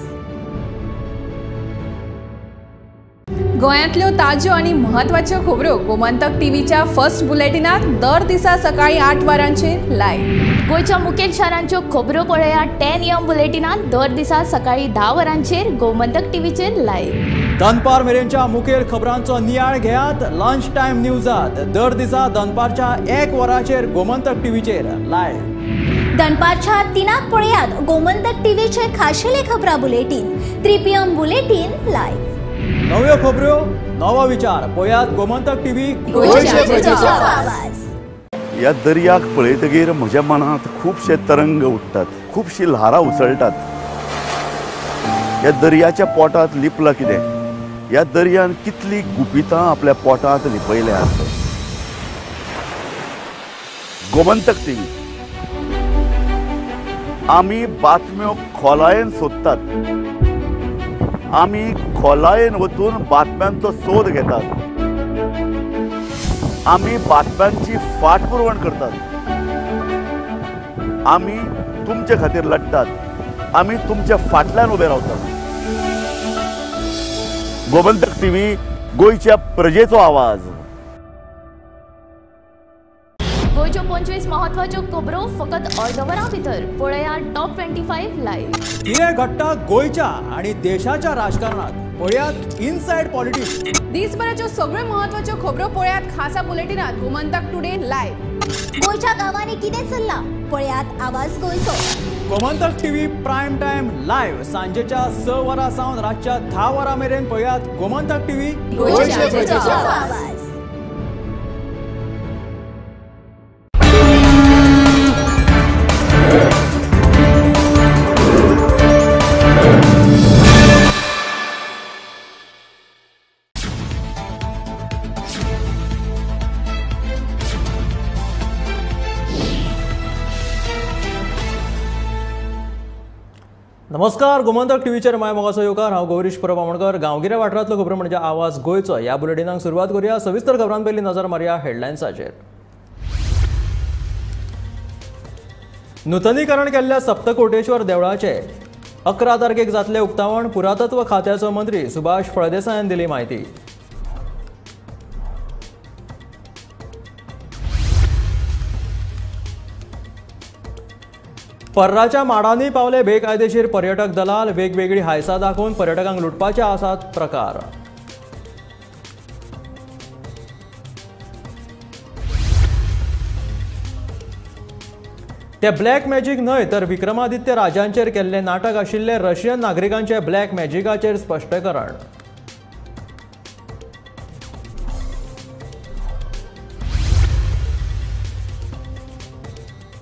गोंयांतल्यो ताज्यो आनी म्हत्वाच्यो खबरो गोमंतक टीव्हीच्या फर्स्ट बुलेटिनात दर दिसा सकाळी 8 वरांचेर लायव्ह. गोंयच्या मुखेल शारांच्यो खबरो पळयात 10 AM बुलेटिनात दर दिसा सकाळी 10 वरांचेर गोमंतक टीव्हीचेर लायव्ह. दनपार मेरेनच्या मुखेल खबरांचो नियाळ घेयात लंच टायम न्यूजात दर दिसा दनपारच्या 1 वरांचेर गोमंतक टीव्हीचेर लायव्ह. दनपारच्या 3 पळयात गोमंतक टीव्हीचे खाशेले खबरां बुलेटीन 3 PM bulletin live. नव्यो खबऱ्यो, नवो विचार पळयात गोमंतक टीव्ही गोंयच्या प्रजेचो आवाज. ह्या दर्याक पळयतगीर म्हज्या मनांत खुबशे तरंग उठ्ठात, खुबशी ल्हारां उसळटात. ह्या दर्याच्या पोटांत लिपलां कितें? ह्या दर्यान कितली गुपितां आपल्या पोटांत लिपयल्यात. गोमंतक टीव्ही आमी बातम्यो खोलायेन सोदतात, आमी खोलायेन वचून बातम्यांचो सोद घेतात, आमी बातम्यांची फाटपुरवण करतात, आमी तुमचे खातीर लढतात, आमी तुमच्या फाटल्यान उबे रावतात. गोमंतक टीव्ही गोंयच्या प्रजेचो आवाज. गोंयच्यो 25 म्हत्वाच्यो खबरो फकत अर्द वरां भितर पळयात टॉप 25 लायव्ह. कितें घडटा गोंयच्या आनी देशाच्या राजकारणात पळयात इनसायड पॉलिटिक्स. दिसभराच्यो सगळ्यो म्हत्वाच्यो खबरो पळयात खासा बुलेटिनात गोमंतक टुडे लायव्ह. गोंयच्या गांवांनी कितें चल्लां पळयात आवाज गोंयचो. Gomantak TV prime time live सांजेच्या 6 वरां सावन रातच्या 10 वरां मेरेन पळयात गोमंतक टीव्ही गोंयच्या प्रजेचो आवाज. नमस्कार, गोमंतक टीव्हीचेर माय मोगाचो येवकार. हांव गौरीश परब आमोणकर. गांवगिऱ्या वाठारांतलो खबरो म्हणजे आवाज गोंयचो. ह्या बुलेटिनाक सुरवात करूया. सविस्तर खबरां पयलीं नजर मारया हेडलायन्साचेर. नूतनीकरण केल्ल्या सप्तकोटेश्वर देवळाचे 11 तारखेक जातले उक्तावण. पुरातत्व खात्याचो मंत्री सुभाष फळदेसायान दिली म्हायती. पर्राच्या माडांनी पावले बेकायदेशीर पर्यटक दलाल. वेगवेगळी हायसां दाखोवन पर्यटकांक लुटपाचे आसात प्रकार. ते ब्लॅक मॅजीक न्हय तर विक्रमादित्य राजांचेर केल्ले नाटक आशिल्ले रशियन नागरिकांचे ब्लॅक मॅजिकाचेर स्पश्टीकरण.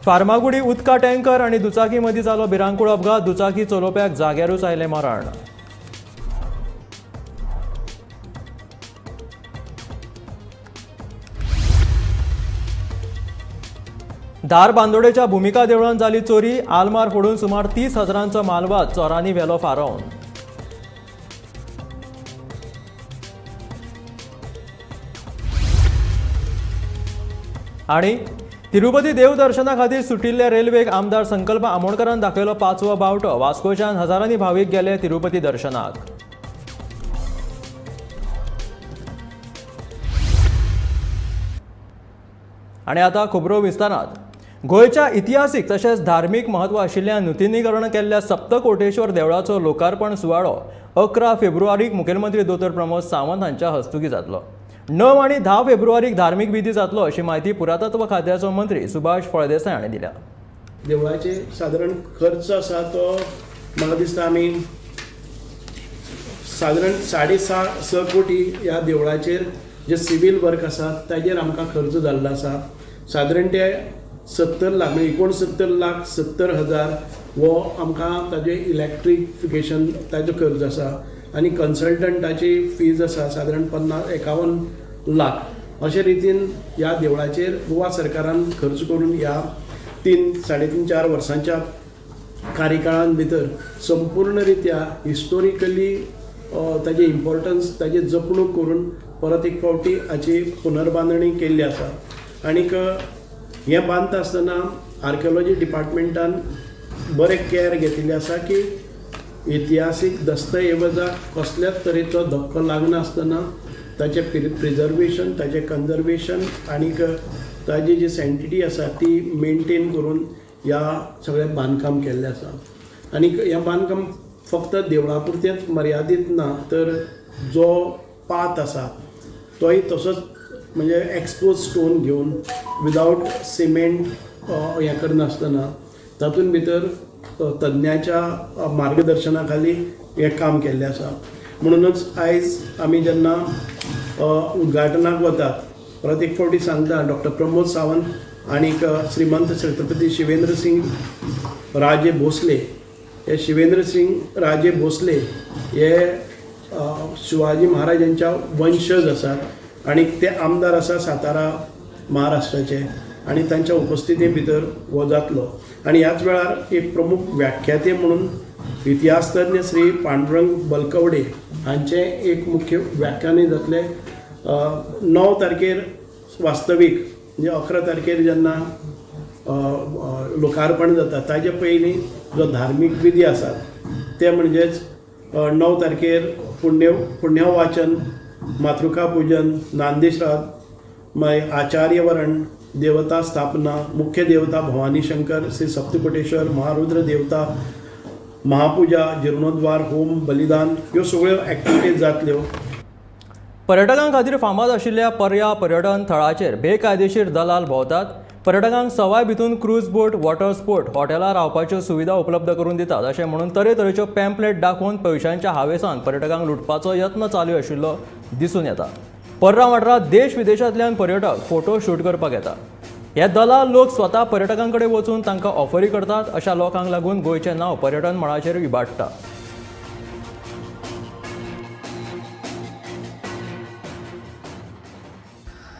फार्मागुडी उदका टँकर आनी दुचाकी मदीं जालो भिरांकूळ अपघात. दुचाकी चलोवप्याक जाग्यारूच आयलें मरण. धारबांदोडेच्या भूमिका देवळांत जाली चोरी. आलमार फोडून सुमार 30 हजारांचो मालवाद चोरांनी व्हेलो फारोवन. आनी तिरुपती देवदर्शना खातीर सुटिल्ले रेल्वेक आमदार संकल्प आमोणकरान दाखयलो 5वो बावटो. वास्कोच्यान हजारांनी भावीक गेले तिरुपती दर्शनाक. आनी आतां खबरो विस्तारात. गोंयच्या इतिहासीक तशेंच धार्मीक म्हत्व आशिल्ल्या नुतनीकरण केल्ल्या सप्तकोटेश्वर देवळाचो लोकार्पण सुवाळो 11 फेब्रुवारीक मुखेलमंत्री दोतोर प्रमोद सावंत हांच्या हस्तुकीं जातलो. 9 आनी 10 फेब्रुवारीक धार्मीक विधी जातलो अशी म्हायती पुरातत्व खात्याचो मंत्री सुभाष फळदेसाय हांणी दिल्या. देवळाचे सादारण खर्च आसा तो म्हाका दिसता आमी सादारण 6.5 कोटी ह्या देवळाचेर जे सिवील वर्क आसा ताजेर आमकां खर्च जाल्लो आसा. सादारण ते 70 लाख म्हणजे 69,70,000 हो आमकां ताजे इलेक्ट्रिफिकेशन ताजो खर्च आसा आनी कन्सल्टंटाची फीज आसा सादारण 51 लाख. अशे रितीन ह्या देवळाचेर गोवा सरकारान खर्च करून ह्या 3, 3.5, 4 वर्सांच्या कार्यकाळान भितर संपूर्ण रित्या हिस्टोरिकली ताजें इम्पॉर्टन्स ताजें जपणूक करून परत एक फावटी हाची पुनर्बांदणी केल्ली आसा. आनीक हें बांदता आसतना आर्किओलॉजी डिपार्टमेंटान बरें कॅर घेतिल्लें आसा की इतिहासीक दस्तऐवजाक कसल्याच तरेचो धक्को लागनासतना ताचें प्रिजर्वेशन, ताचें कन्जर्वेशन आनीक ताजी जी सँटिटी आसा ती मेनटेन करून ह्या सगळें बांदकाम केल्लें आसा. आनीक हें बांदकाम फक्त देवळा पुरतेंच मर्यादीत ना तर जो पाथ आसा तोय तसोच म्हणजे एक्सपोज स्टोन घेवन विदावट सिमेंट हें करनासतना तातूंत भितर तज्ञाच्या मार्गदर्शना खाली हें काम केल्लें आसा. म्हणूनच आयज आमी जेन्ना उद्घाटनाक वतात परत एक फावटी सांगता डॉक्टर प्रमोद सावंत आनीक श्रीमंत छत्रपती शिवेंद्र सिंग राजे भोसले हे शिवेंद्र सिंग राजे भोसले हे शिवाजी महाराजांच्या वंशज आसात आनी ते आमदार आसा सातारा महाराष्ट्राचे आनी तांच्या उपस्थिती भितर हो जातलो. आनी ह्याच वेळार एक प्रमुख व्याख्याते म्हणून इतिहासतज्ञ श्री पांडुरंग बलकवडे हांचें एक मुख्य व्याख्यानूय जातलें. 9 तारखेर वास्तवीक म्हणजे 11 तारखेर जेन्ना लोकार्पण जाता ताजे पयलीं जो धार्मीक विधी आसात ते म्हणजेच 9 तारखेर पुण्यवाचन, मातृका पूजन, नांदीश्राद्ध, मागीर आचार्यवरण, देवता स्थापना, मुख्य देवता भवानी शंकर, श्री सप्तकोटेश्वर, महारुद्र देवता, महापूजा, जीर्णोद्वार, होम, बलिदान ह्यो सगळ्यो एक्टिविटीज जातल्यो. पर्यटकां खातीर फामाद आशिल्ल्या पर्या पर्यटन थळाचेर बेकायदेशीर दलाल भोंवतात. पर्यटकांक सवाय भितून क्रूज बोट, वॉटर स्पोर्ट, हॉटेलां रावपाच्यो सुविधा उपलब्ध करून दितात अशें म्हणून तरेतरेच्यो पॅम्पलेट दाखोवन पयशांच्या हावेसान पर्यटकांक लुटपाचो यत्न चालू आशिल्लो दिसून येता. पर्रा वाठारांत देश विदेशांतल्यान पर्यटक फोटो शूट करपाक येतात. हे दलाल लोक स्वता पर्यटकां कडेन वचून तांकां ऑफरी करतात. अशा लोकांक लागून गोंयचें नांव पर्यटन मळाचेर इबाडटा.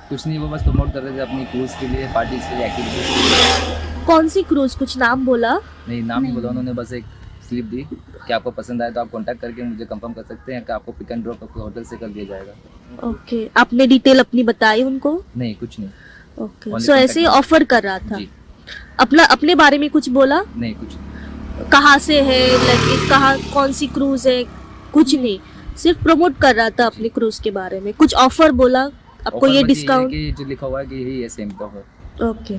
कुछ नहीं, वो बस प्रमोट कर रहे थे अपनी क्रूज के लिए, पार्टीज के लिए, एक्टिविटीज के लिए। कौन सी क्रूज, कुछ नाम बोला? नहीं, नाम नहीं बोला उन्होंने, बस एक स्लिप दी कि आपको पसंद आए तो आप कांटेक्ट करके मुझे कंफर्म कर सकते हैं कि आपको पिक एंड ड्रॉप आपके होटल से कर दिया जाएगा। ओके, आपने डिटेल अपनी बताई उनको? नहीं, कुछ नहीं। ओके, सो ऐसे ही ऑफर कर रहा था। जी। अपना अपने बारे में कुछ बोला? नहीं, कुछ। कहाँ से है, लाइक कहाँ कौन सी क्रूज है, कुछ नहीं, सिर्फ प्रमोट कर रहा था अपने क्रूज के बारे में। कुछ ऑफर बोला आपको? ये डिस्काउंट जो लिखा हुआ है कि यही है सेम ऑफर। ओके।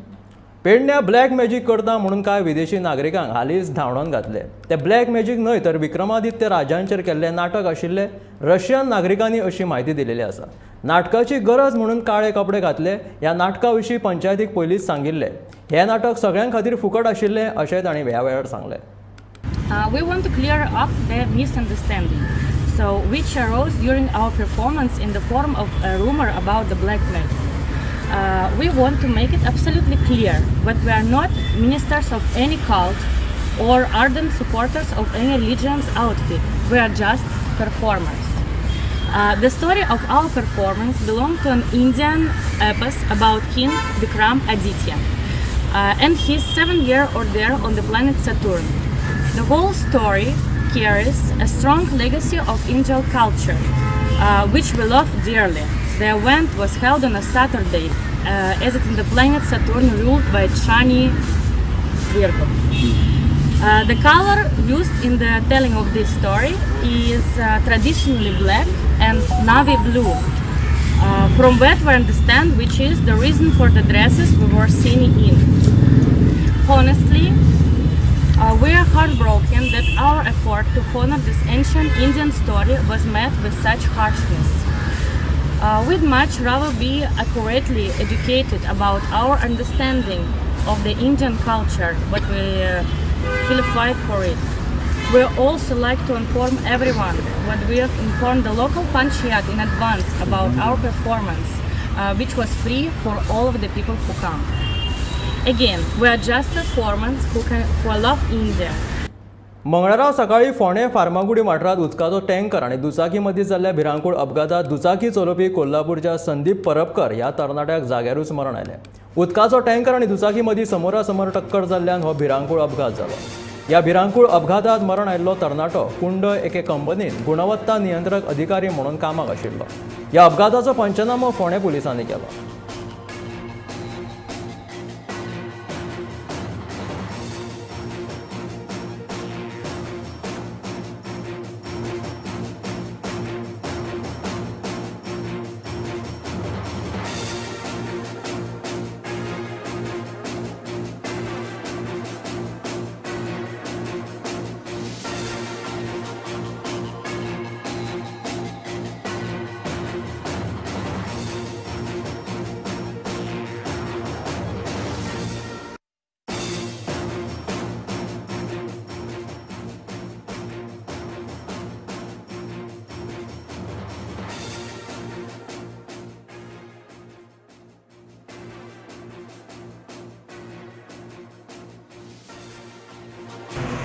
पेडण्या ब्लॅक मॅजीक करता म्हणून कांय विदेशी नागरिकांक हालींच धांवडावन घातले। ते ब्लॅक मॅजीक न्हय तर विक्रमादित्य राजांचेर केल्लें नाटक आशिल्लें रशियन नागरिकांनी अशी म्हायती दिलेली आसा। नाटकाची गरज म्हणून काळे कपडे घातले। ह्या नाटका विशीं पंचायतीक पयलींच सांगिल्लें। हें नाटक सगळ्यां खातीर फुकट आशिल्लें अशें तांणी ह्या वेळार सांगलें। We want to clear up the misunderstanding, so which arose during our performance in the form of a rumor about the black magic. We want to make it absolutely clear that we are not ministers of any cult or ardent supporters of any religion's outfit. We are just performers. The story of our performance belonged to an Indian epos about King Vikram Aditya and his 7-year ordeal on the planet Saturn. The whole story carries a strong legacy of Indian culture, which we love dearly. The event was held on a Saturday, as it in the planet Saturn ruled by Shani Virgo. The color used in the telling of this story is traditionally black and navy blue. From what we understand, which is the reason for the dresses we were seen in. Honestly, we are heartbroken that our effort to honor this ancient Indian story was met with such harshness. We'd much rather be accurately educated about our understanding of the Indian culture, but we feel fight for it. We also like to inform everyone what we have informed the local panchayat in advance about our performance, which was free for all of the people who come. Again, we are just performers who love India. मंगळारा सकाळी फोंडें फार्मागुडी वाठारांत उदकाचो tanker आनी दुचाकी मदीं जाल्ल्या भिरांकूळ अपघातांत दुचाकी चलोवपी कोल्हापूरच्या संदीप परबकर ह्या तरणाट्याक जाग्यारूच मरण आयलें। उदकाचो टँकर आनी दुचाकी मदीं समोरासमोर टक्कर जाल्ल्यान हो भिरांकूळ अपघात जालो। ह्या भिरांकूळ अपघातांत मरण आयिल्लो तरणाटो कुंडय एके कंपनीत गुणवत्ता नियंत्रक अधिकारी म्हणून कामाक आशिल्लो। ह्या अपघाताचो पंचनामो फोंडें पुलिसांनी केलो।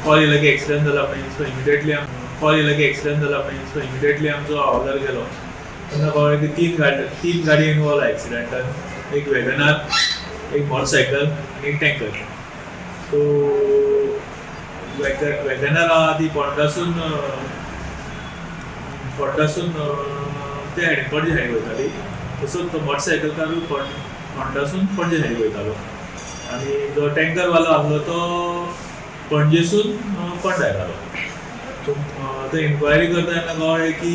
कॉल येयलो की एक्सिडंट जाला पळय, सो इमिडिएटली कॉल येयलो की एक्सिडंट जाला पळय, सो इमिडिएटली आमचो हवालदार गेलो. तेन्ना कळ्ळें की तीन गाडी इनवॉल्व आहा एक्सिडंटान, एक वॅगनार, एक मोटरसायकल आनी एक टँकर. सो वॅगनार आहा ती फोंडासून ते सायडीन पणजे सायडीन वयताली, तसोच तो मोटरसायकलकारूय फोंडासून पणजे सायडीन वयतालो आनी जो टँकरवालो आहलो तो पणजेसून फोंडा येतालो. सो ते इन्क्वायरी करता तेन्ना कळ्ळें की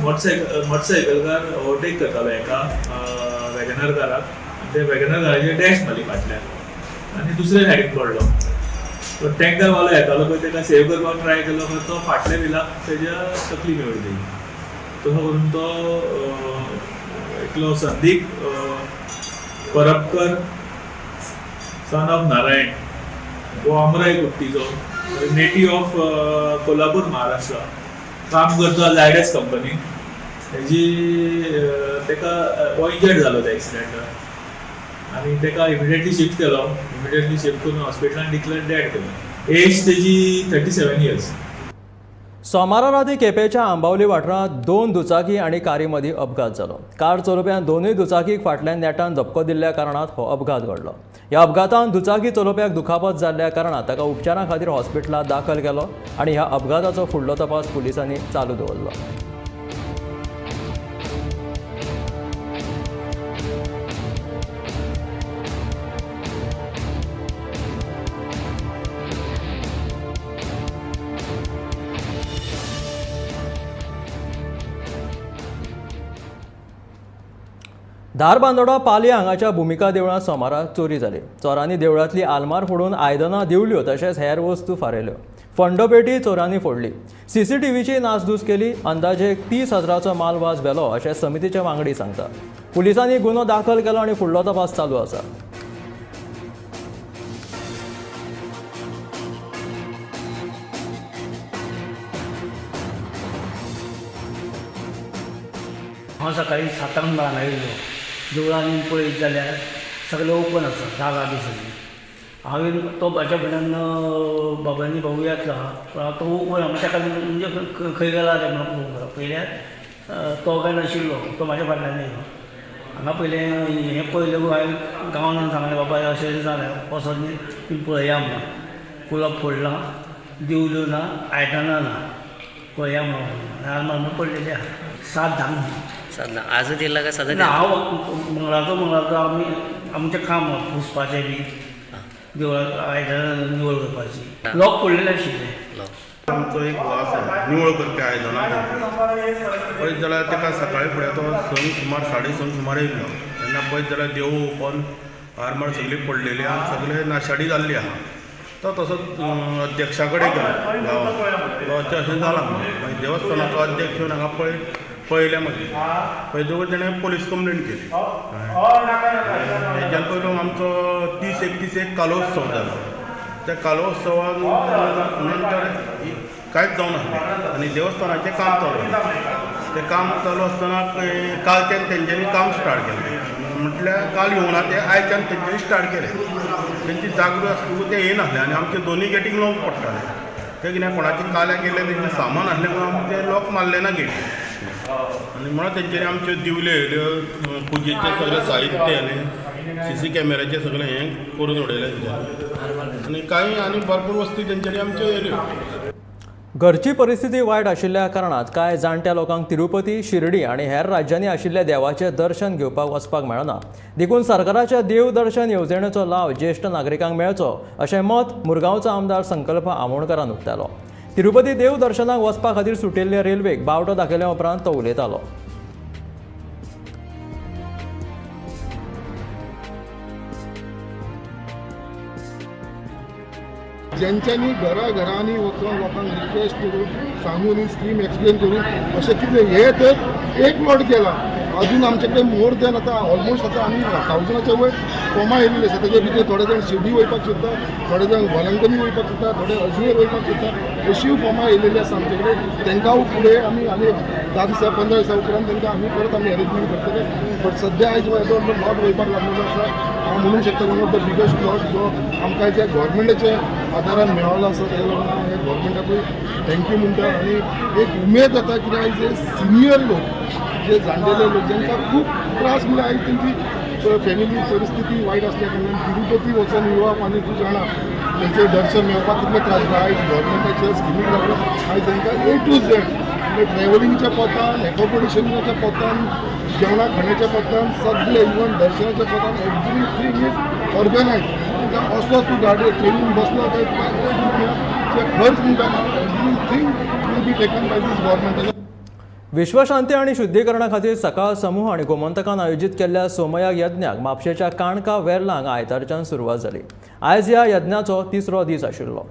मोटरसायकलकार ओवरटेक करतालो एका वॅगनार काराक, ते वॅगनार काराचेर डॅश मारली फाटल्यान आनी दुसऱ्या सायडीन पडलो. तो टँकरवालो येतालो पळय तेका सेव करपाक ट्राय केलो, तो फाटल्या व्हिलाक तेज्या तकली मेळ्ळी तेजी. तसो करून तो एकलो संदीप परबकर सन ऑफ नारायण, हो आमराय कुट्टीचो, नेटीव ऑफ कोल्हापूर महाराष्ट्र, काम करता जायडस कंपनी. तेजी तेका हो इंजर्ड जालो त्या एक्सिडंटान आनी तेका इमिडिएटली शिफ्ट केलो. इमिडिएटली शिफ्ट करून हॉस्पिटलान डिक्लेअर डेड केलो. एज तेजी 37 इयर्स. सोमारा राती केपेंच्या आंबावली वाठारांत दोन दुचाकी आनी कारी मदीं अपघात जालो. कार चलोवप्यान दोनूय दुचाकीक फाटल्यान नेटान धपको दिल्ल्या कारणान हो अपघात घडलो. ह्या अपघातान दुचाकी चलोवप्याक दुखापत जाल्ल्या कारणान ताका उपचारा खातीर हॉस्पिटलांत दाखल केलो आनी ह्या अपघाताचो फुडलो तपास पुलिसांनी चालू दवरलो. धारबांदोडा पालया हांगाच्या भुमिका देवळांत सोमारा चोरी जाली. चोरांनी देवळांतली आलमार फोडून आयदनां दिवल्यो तशेंच हेर वस्तू फारयल्यो. फंडपेटी चोरांनी फोडली. सीसीटीव्हीची नासधूस केली. अंदाजे 30,000चो माल वाज व्हेलो अशें समितीचे वांगडी सांगता. पुलिसांनी गुन्हो दाखल केलो आनी फुडलो तपास चालू आसा. हांव सकाळी 7 हांगा येयलो. देवळांनी पळयत जाल्यार सगळें ओपन आसा, जागा बी सगळी. हांवें तो म्हाज्या फुड्यान बाबांनी भाऊ येतलो आहा तो ओपन आहा, ताका म्हणजे खंय गेला तें म्हणून पळोवंक पळयल्यार तो काय नाशिल्लो, तो म्हाज्या फाटल्यान येयलो. हांगा पयलें हें पळयलें हांवें गांवान सांगलें बाबा अशें अशें जालें, वचोन तुमी पळया म्हणून. कुलप फोडलां, दिवल्यो ना, आयदनां ना, पळया म्हणून. आलमार म्हण पडलेली आहा. 7:10. 7:10 आजच येयला काय सदांच? ना, हांव मंगळारचो आमी आमचें काम पुसपाचें बी देवळाक आयदनां निवळ करपाची. लॉक पडलेले आशिल्ले. आमचो एक हो आसा निवळ करपी आयदनां पळयत जाल्यार ताका सकाळी फुडें तो 6 सुमार 6:30 सुमार येयल्लो. तेन्ना पळयत जाल्यार देवूळ ओपन, आरमार सगळी पडलेली आहा, सगळे नाशाडी जाल्ली आहा. तो तसोच अध्यक्षा कडेन गेलो गांवांत, तो अशें अशें जालां म्हणून. मागीर देवस्थानाचो अध्यक्ष येवन हांगा पळयलें. मागीर पळयतकूच तेणें पोलीस कंप्लेन केली. हेच्यान पयलू आमचो 30-31 एक कालोत्सव जालो. त्या कालोत्सवान नंतर कांयच जावनासलें आनी देवस्थानाचें काम चालू आसलें. तें काम चालू आसतना कालच्यान तेंच्यांनी काम स्टार्ट केलें. म्हटल्यार काल येवना ते आयच्यान तेंच्यांनी स्टार्ट केलें. तेंची जागृत आसतकूच ते येयनासले आनी आमचे दोनूय गेटीक लॉक पडटाले. ते कितें कोणाचे काल्याक गेले तेंचें सामान आसलें म्हणून आमी ते लॉक मारलें ना गेटी. आनी म्हणून तेंच्यांनी आमच्यो दिवल्यो येयल्यो, पुजेचें सगळें साहित्य येयलें, सीसी कॅमेराचें सगळें हें करून उडयलें तेंच्यांनी आनी कांय आनी भरपूर वस्ती तेंच्यांनी आमच्यो येयल्यो. घरची परिस्थिती वायट आशिल्ल्या कारणात कांय जाणट्या लोकांक तिरुपती, शिर्डी आनी हेर राज्यांनी आशिल्ल्या देवाचें दर्शन घेवपाक वचपाक मेळना. देखून सरकाराच्या देव दर्शन येवजणेचो लाव ज्येश्ठ नागरिकांक मेळचो अशें मत मुरगांवचो आमदार संकल्प आमोणकरान उक्तायलो. तिरुपती देव दर्शनाक वचपा खातीर सुटिल्ले रेल्वेक बावटो दाखयल्या उपरांत तो उलयतालो. ज्यांच्यानी घराघरांनी वचून लोकांक रिक्वेस्ट करून सांगून ही स्कीम एक्सप्लेन करून अशें कितें हें तर एक प्लॉट केला. अजून आमचे कडेन मोर दॅन आतां ऑलमोस्ट आतां आमी 1000च्या वयर फॉर्मां येयल्ली आसा. तेजे भितर थोडे जाण शिर्डी वयपाक सोदता, थोडे जाण वलंगनी वयपाक सोदता, थोडे अजमेर वयपाक सोदता. अशीय फॉर्मां येयलेली आसा आमचे कडेन. तांकां फुडें आमी आनी 10 दिसा 15 दिसा उपरांत तांकां आमी परत आमी अरेंजमेंट करतले. बट सद्या आयज जो प्लॉट वयपाक लागलेलो आसा, हांव म्हणूंक शकता one of the biggest plot जो आमकां ज्या गव्हर्मेंटाच्या आदारान मेळ्ळो आसा तेका लागून हांव ह्या गव्हर्मेंटाकूय thank you म्हणटा. आनी एक उमेद जाता कित्याक आयज जे सिनियर लोक, जे जाणटेले लोक जांकां खूब त्रास म्हणल्यार आयज तेंची फॅमिली परिस्थिती वायट आसल्या कारणान तिरुपती वचून येवप आनी तूं जाणा तेंचें दर्शन मेळपाक कितले त्रास जाता. आयज गव्हर्मेंटाच्या स्किमीक लागून आयज तांकां ए टू झेड म्हणजे ट्रॅव्हलिंगच्या पोतान, एकोमोडेशनाच्या पोतान, जेवणा खाण्याच्या पोतान, सगळे इवन दर्शनाच्या पोतान एवरीथींग is organise. तांकां असो तूं गाडी ट्रेनीन बसलो काय तुका एक रुपया खर्च म्हणटा everything will be taken by this government. विश्वशांती आनी शुद्धीकरणा खातीर सकाळ समूह आनी गोमंतकान आयोजीत केल्ल्या सोमयाग यज्ञाक म्हापशेच्या काणका वेर्ला हांगा आयतारच्यान सुरवात जाली. आयज ह्या यज्ञाचो तिसरो दीस आशिल्लो.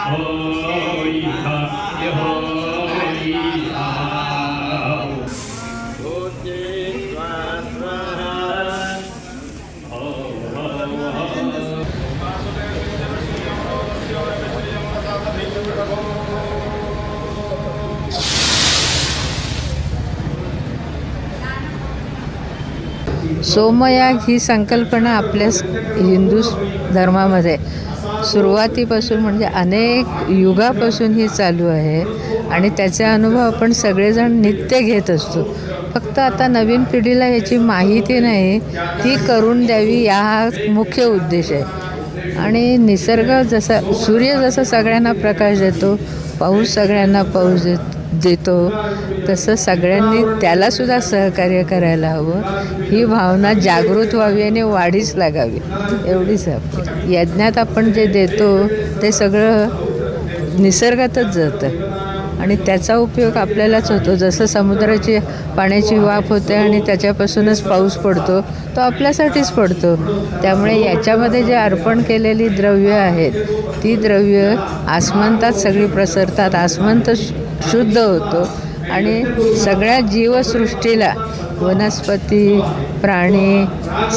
Oh, सोमयाग ही संकल्पना आपल्या हिंदू धर्मामध्ये सुरुवातीपासून म्हणजे अनेक युगापासून ही चालू आहे आणि त्याचा अनुभव आपण सगळेजण नित्य घेत असतो. फक्त आता नवीन पिढीला याची माहिती नाही, ती करून द्यावी या हा मुख्य उद्देश आहे. आणि निसर्ग जसा सूर्य जसा सगळ्यांना प्रकाश देतो, पाऊस सगळ्यांना पाऊस देतो, तसं सगळ्यांनी त्यालासुद्धा सहकार्य करायला हवं. ही भावना जागृत व्हावी आणि वाढीस लागावी एवढीच आपली. यज्ञात आपण जे देतो ते सगळं निसर्गातच जातं आणि त्याचा उपयोग आपल्यालाच होतो. जसं समुद्राची पाण्याची वाफ होते आणि त्याच्यापासूनच पाऊस पडतो, तो आपल्यासाठीच पडतो. त्यामुळे याच्यामध्ये जे अर्पण केलेली द्रव्य आहेत ती द्रव्य आसमंतात सगळी प्रसरतात, आसमंत शुद्ध होतो आणि सगळ्या जीवसृष्टीला, वनस्पती, प्राणी,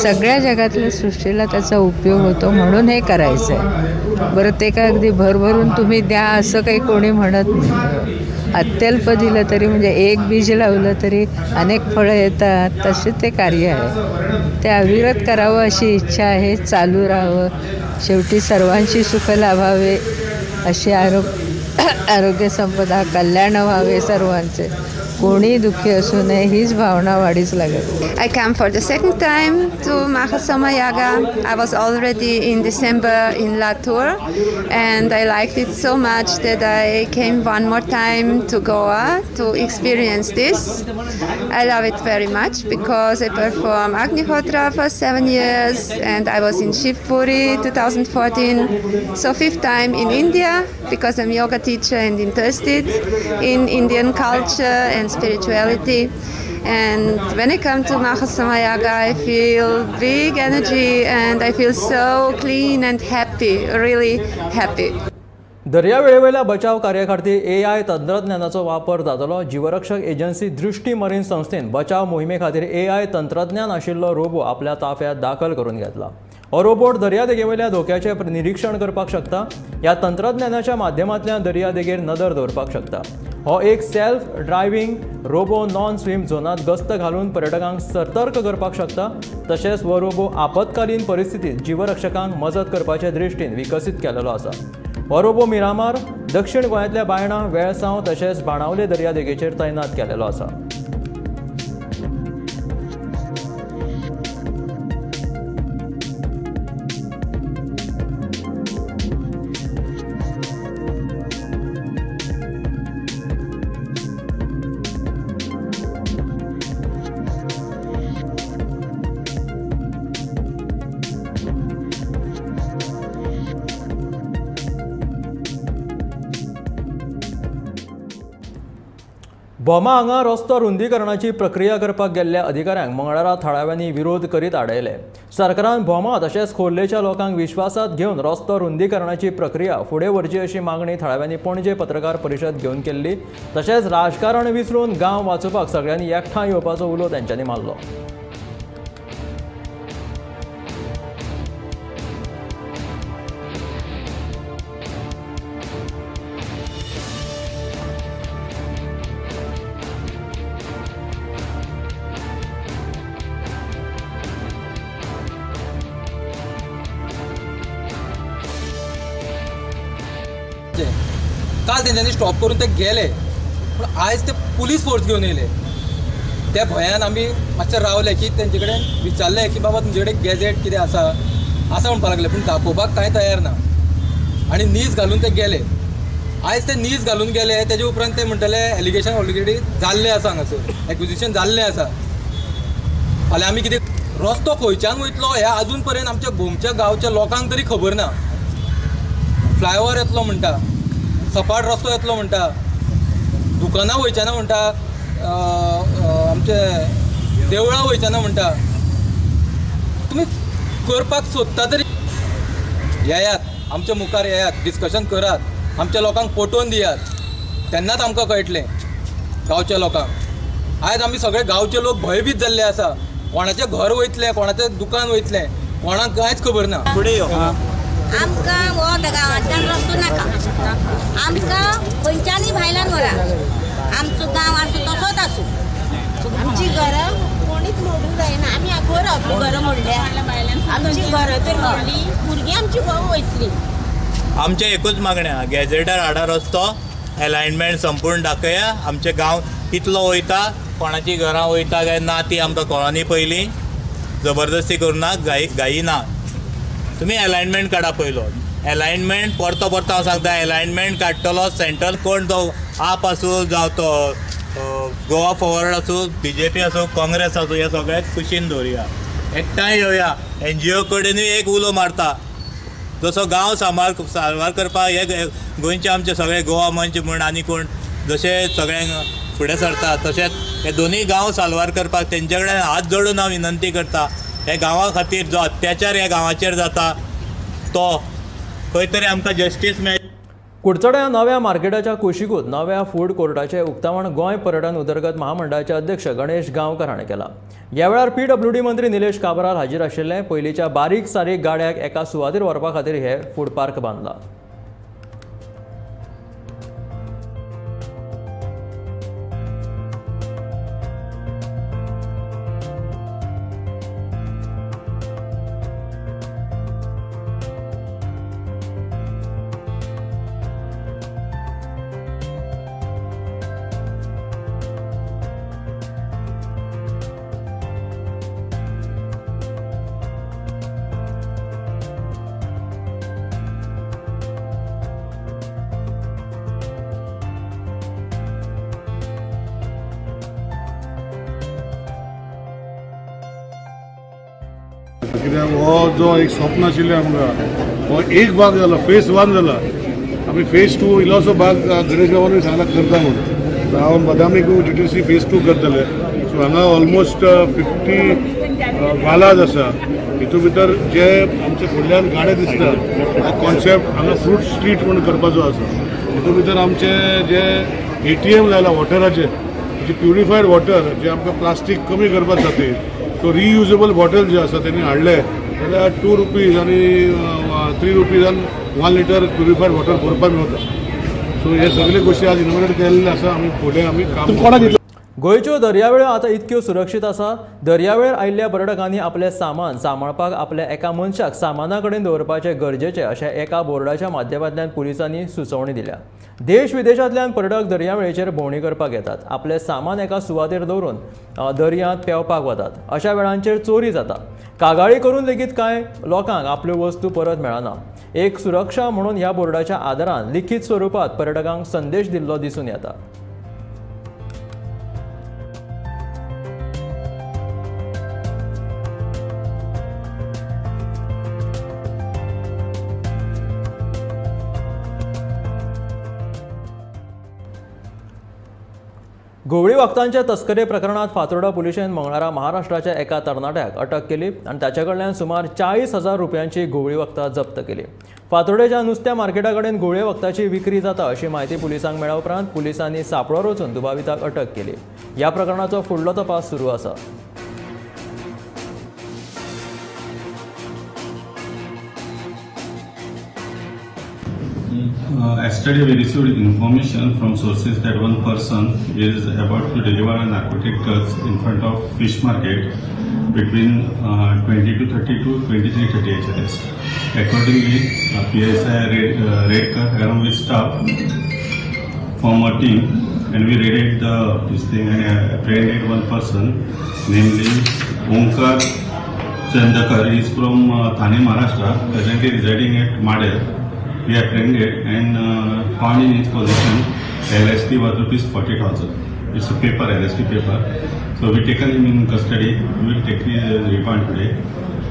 सगळ्या जगातल्या सृष्टीला त्याचा उपयोग होतो. म्हणून हे करायचं आहे. बरं, ते काय अगदी भरभरून तुम्ही द्या असं काही कोणी म्हणत नाही. अत्यल्प दिलं तरी, म्हणजे एक बीज लावलं तरी अनेक फळं येतात, तसे ते कार्य आहे. ते अविरत करावं अशी इच्छा आहे, चालू राहावं, शेवटी सर्वांशी सुख लाभावे अशी आरोग्य संपदा, कल्याण व्हावे सर्वांचे, कोणी दुःखी असू नये हीच भावना वाढीस लागेल. I come for the second time to Mahasomayaga. I was already in December in Latur and I liked it so much that I came one more time to Goa to experience this. I love it very much because I perform Agnihotra for 7 years and I was in Shivpuri 2014. So fifth time in India because I'm yoga teacher and interested in Indian culture and spirituality. And when I come to Mahasomayaga, I feel big energy and I feel so clean and happy, really happy. दर्यावेळेवेल्या बचाव कार्याखातीर AI तंत्रज्ञानाचो वापर जातलो. जीवरक्षक agency दृष्टी marine संस्थेन बचाव मोहिमे खातीर AI तंत्रज्ञान आशिल्लो रोबो आपल्या ताफ्यात दाखल करून घेतला. हो रोबोट दर्यादेगेवेल्या धोक्याचें निरीक्षण करपाक शकता. ह्या तंत्रज्ञानाच्या माध्यमांतल्यान दर्यादेगेर नदर दवरपाक शकता. हो एक self driving robo non swim झोनांत गस्त घालून पर्यटकांक सतर्क करपाक शकता. तशेंच हो रोबो आपत्कालीन परिस्थितीत जीवरक्षकांक मजत करपाचे दृश्टीन विकसीत केलेलो आसा. हो रोबो मिरामार, दक्षिण गोंयांतल्या बायणा, वेळसांव तशेंच बाणावले दर्यादेगेचेर तैनात केलेलो आसा. भोमा हांगा रस्तो रुंदीकरणाची प्रक्रिया करपाक गेल्ल्या अधिकाऱ्यांक मंगळारा थळाव्यांनी विरोध करीत आडयले. सरकारान भोमा तशेंच खोर्लेच्या लोकांक विश्वासात घेवन रस्तो रुंदीकरणाची प्रक्रिया फुडें व्हरची अशी मागणी थळाव्यांनी पणजे पत्रकार परिशद घेवन केल्ली. तशेंच राजकारण विसरून गांव वाचोवपाक सगळ्यांनी एकठांय येवपाचो उलो तेंच्यांनी मारलो. काल तेंच्यांनी स्टॉप करून ते गेले, पूण आयज ते पुलीस फोर्स घेवन येयले. त्या भंयान आमी मातशे रावले की तेंचे कडेन विचारलें की बाबा तुमचे कडेन गॅजेट कितें आसा आसा म्हणपाक लागले, पूण दाखोवपाक कांय तयार ना आनी नीज घालून ते गेले. आयज ते नीज घालून गेले तेजे उपरांत ते म्हणटले एलिगेशन ऑलरेडी जाल्लें आसा, हांगासर एक्विजिशन जाल्लें आसा. फाल्यां आमी कितें रस्तो खंयच्यान वयतलो हें आजून पर्यंत आमच्या गोमच्या गांवच्या लोकांक तरी खबर ना. फ्लायओवर येतलो म्हणटा, सपाट रस्तो येतलो म्हणटा, दुकानां वयचें ना म्हणटा, आमचे देवळां वयचें ना म्हणटा. तुमी करपाक सोदता तरी येयात, आमच्या मुखार येयात, डिस्कशन करात, आमच्या लोकांक पटोवन दियात, तेन्नाच आमकां कळटलें गांवच्या लोकांक. आयज आमी सगळे गांवचे लोक भंयभीत जाल्ले आसा. कोणाचें घर वयतलें, कोणाचें दुकान वयतलें, कोणाक कांयच खबर ना. फुडें यो. आमकां हो गांवांतल्यान रस्तो नाका, आमकां खंयच्यानूय भायल्यान व्हरा, आमचो गांव आसूं तसोच आसूं. आमची घरां कोणीच मोडूंक जायना, आमी घर घरां तर मोडली, भुरगीं आमची खंय वयतली? आमचें एकूच मागणें आहा, गॅजेटार हाडा रस्तो, एलायनमेंट संपूर्ण दाखया. आमचे गांव कितलो वयता, कोणाची घरां वयता काय ना ती आमकां कळनी. पयलीं जबरदस्ती करुना, घाई ना, तुमी एलायनमेंट काडा पयलो. एलायनमेंट परतो परतो हांव सांगता, एलायनमेंट काडटलो सेंट्रल कोण तो आप आसूं जावं तो गोवा फॉरवर्ड आसूं, बीजेपी आसूं, काँग्रेस आसूं, हे सगळ्याक कुशीन दवरुया, एकठांय येवया. एनजीओ कडेनूय एक उलो मारता, जसो गांव सांबाळ साल्वार करपाक हे गोंयचे आमचे सगळे गोवा मंच म्हूण आनी कोण जशे सगळ्यांक फुडें सरता, तशेंच हे दोनूय गांव साल्वार करपाक तेंचे कडेन हात जोडून हांव विनंती करता. हे गांवा खातीर जो अत्याचार ह्या गांवाचेर जाता तो खंय तरी आमकां जस्टीस मेळ. कुडचड्या नव्या मार्केटाच्या कुशिकूच नव्या फूड कोर्टाचें उक्तावण गोंय पर्यटन उदरगत महामंडळाचे अध्यक्ष गणेश गांवकर हाणें केलां. ह्या वेळार पीडब्ल्यूडी मंत्री निलेश काब्राल हाजीर आशिल्ले. पयलींच्या बारीक सारीक गाड्याक एका सुवातेर व्हरपा खातीर हे फूड पार्क बांदला. कित्याक हो जो एक स्वप्न आशिल्लें आमकां, हो एक भाग जाला, फेज वन जाला. आमी फेज टू इल्लोसो भाग गणेश बाबानूय सांगला करता म्हणून. हांव बदामीक जीटीसी फेज टू करतले. सो हांगा ऑलमोस्ट 50 वालाज आसा. हितून भितर जे आमचे फुडल्यान गाडे दिसता हो कॉन्सेप्ट हांगा फ्रूट स्ट्रीट म्हूण करपाचो आसा. हितून भितर आमचे जे एटीएम लायला वॉटराचे, जे प्युरिफायड वॉटर जे आमकां प्लास्टीक कमी करपा खातीर, सो रियुजेबल बॉटल जे आसा तेणी हाडले जाल्यार 2 रुपीज आनी 3 रुपीजान 1 लिटर प्युरिफायड वॉटर भरपाक मेळटा. सो हे सगळे गोश्टी आज इनोग्रेट केल्ले आसा. आमी फुडें आमी काम. गोंयच्यो दर्यावेळो आतां इतक्यो सुरक्षीत आसा. दर्यावेळेर आयिल्ल्या पर्यटकांनी आपलें सामान सांबाळपाक आपल्या एका मनशाक सामाना कडेन दवरपाचें गरजेचें अशें एका बोर्डाच्या माध्यमांतल्यान पुलिसांनी सुचोवणी दिल्या. देश विदेशांतल्यान पर्यटक दर्यावेळेचेर भोंवडी करपाक येतात. आपलें सामान एका सुवातेर दवरून दर्यांत पेंवपाक वतात. अशा वेळांचेर चोरी जाता. कागाळी करून लेगीत कांय लोकांक आपल्यो वस्तू परत मेळना. एक सुरक्षा म्हणून ह्या बोर्डाच्या आदारान लिखीत स्वरुपांत पर्यटकांक संदेश दिल्लो दिसून येता. घुंवळी वखदांच्या तस्करे प्रकरणात फातोर्डा पुलिशेन मंगळारा महाराष्ट्राच्या एका तरणाट्याक अटक केली आनी ताचे कडल्यान सुमार 40,000 रुपयांची घुंवळी वखदां जप्त केली. फातोर्डेच्या नुस्त्या मार्केटा कडेन घुंवळे वखदाची विक्री जाता अशी म्हायती पुलिसांक मेळ्ळ्या उपरांत पुलिसांनी सांपळो रचून दुबाविताक अटक केली. ह्या प्रकरणाचो फुडलो तपास सुरू आसा. Yesterday we received information from sources that one person is about to deliver a narcotic drugs in front of fish market between 22:30 to 23:30 HRS. Accordingly, PSI Redkar along with staff formed a team and we raided the this thing and apprehended one person, namely Omkar Chandakar. He is from Thane, Maharashtra, presently residing at Madel. We apprehended and found in his possession LSD worth rupees 40,000. It's a paper, LSD paper. So we taken him in custody. We will take his remand today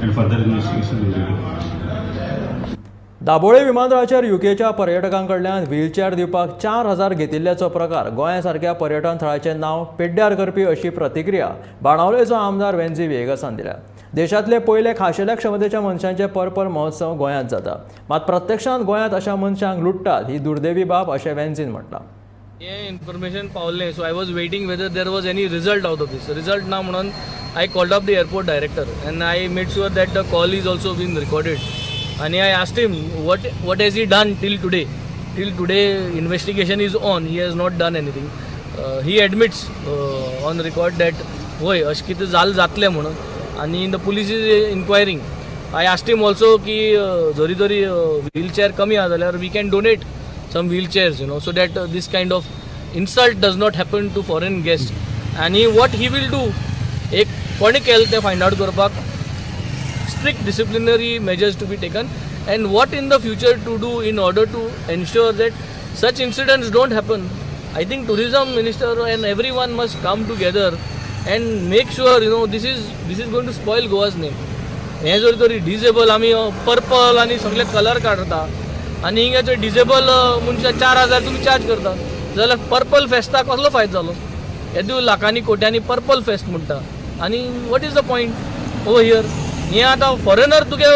and further investigation will be done. Dabolim विमानतळाचेर युकेच्या पर्यटकांकडल्यान wheelchair दिवपाक 4,000 घेतिल्ल्याचो प्रकार गोंया सारक्या पर्यटन थळाचें नांव पेड्ड्यार करपी अशी प्रतिक्रिया बाणावलेचो आमदार वेन्झी व्हिएगसान दिल्या. देशांतले पयले खाशेल्या क्षमतेच्या मनशांचे पर्पल महोत्सव गोंयांत जाता, मात प्रत्यक्षांत गोंयांत अशा मनशांक लुट्टात ही दुर्दैवी बाब अशें वेन्झीन म्हटलां. हें इन्फॉर्मेशन पावलें, so I was waiting whether there was any result out of this. Result ना म्हणून I called up the airport director and I made sure that the call is also been recorded. आनी I asked him what has he done till today. Till today investigation is on, he has not done anything. He admits on record that वय अशें कितें जालें जातलें म्हणून, आनी the police is inquiring. I asked him also की जरी तरी व्हीलचेअर कमी आहा जाल्यार we can donate some wheelchairs, you know, so that this kind of insult does not happen to foreign guest. आनी what he will do, एक कोणें केलें तें फायंड आवट करपाक strict disciplinary measures to be taken and what in the future to do in order to ensure that such incidents don't happen. I think tourism minister and everyone must come together and make sure, you know, this is going to spoil Goa's name. हें जर तरी disable आमी purple आनी सगळे colour काडटा आनी हिंगा जे disable मनशां 4000 तुमी चार्ज करता जाल्यार पर्पल फेस्ताक कसलो फायदो जालो? येदो लाखांनी कोट्यांनी पर्पल फेस्ट म्हणटा आनी what is the point over here? हें आतां फॉरेनर तुगे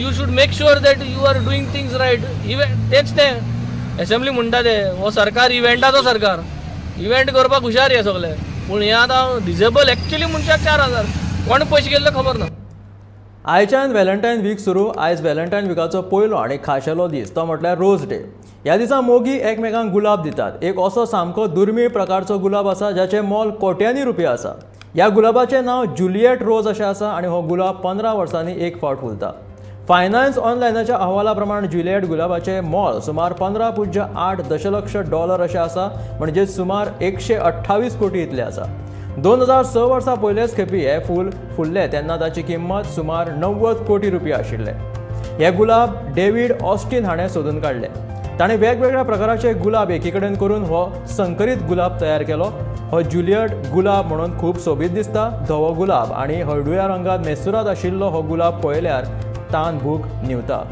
you should make sure that you are doing things right. Event तेंच तें एसेंब्ली म्हणटा ते हो सरकार इव्हेंटाचो सरकार, इव्हेंट करपाक हुशार हे सगळे, पूण हें आतां डिजेबल एक्चुअली मनशाक 4000 कोण पयशे गेल्ले खबर ना. आयच्यान व्हॅलेंटायन वीक सुरू. आयज व्हॅलेंटायन विकाचो पयलो आनी खाशेलो दीस तो म्हटल्यार रोज डे. ह्या दिसा मोगी एकमेकांक गुलाब दितात. एक असो सामको दुर्मीळ प्रकारचो गुलाब आसा जाचें मोल कोट्यांनी रुपया आसा. ह्या गुलाबाचें नांव जुलियट रोज अशें आसा आनी हो गुलाब 15 वर्सांनी एक फावट फुलता. फायनान्स ऑनलायनाच्या अहवाला प्रमाण जुलियट गुलाबाचें मोल सुमार 15.8 दशलक्ष डॉलर अशें आसा, म्हणजे सुमार 128 कोटी इतलें आसा. 2006 वर्सा पयलेच खेपी हें फूल फुल्लें तेन्ना ताची किंमत सुमार 90 कोटी रुपया आशिल्ले. हे गुलाब डेव्हिड ऑस्टिन हाणें सोदून काडले. ताणें वेगवेगळ्या प्रकाराचे गुलाब एकीकडेन करून हो संकरीत गुलाब तयार केलो. हो जुलियट गुलाब म्हणून खूब सोबीत दिसता. धवो गुलाब आनी हळडुव्या रंगात मेसुरात आशिल्लो हो गुलाब पळयल्यार तान भूक न्हिवता.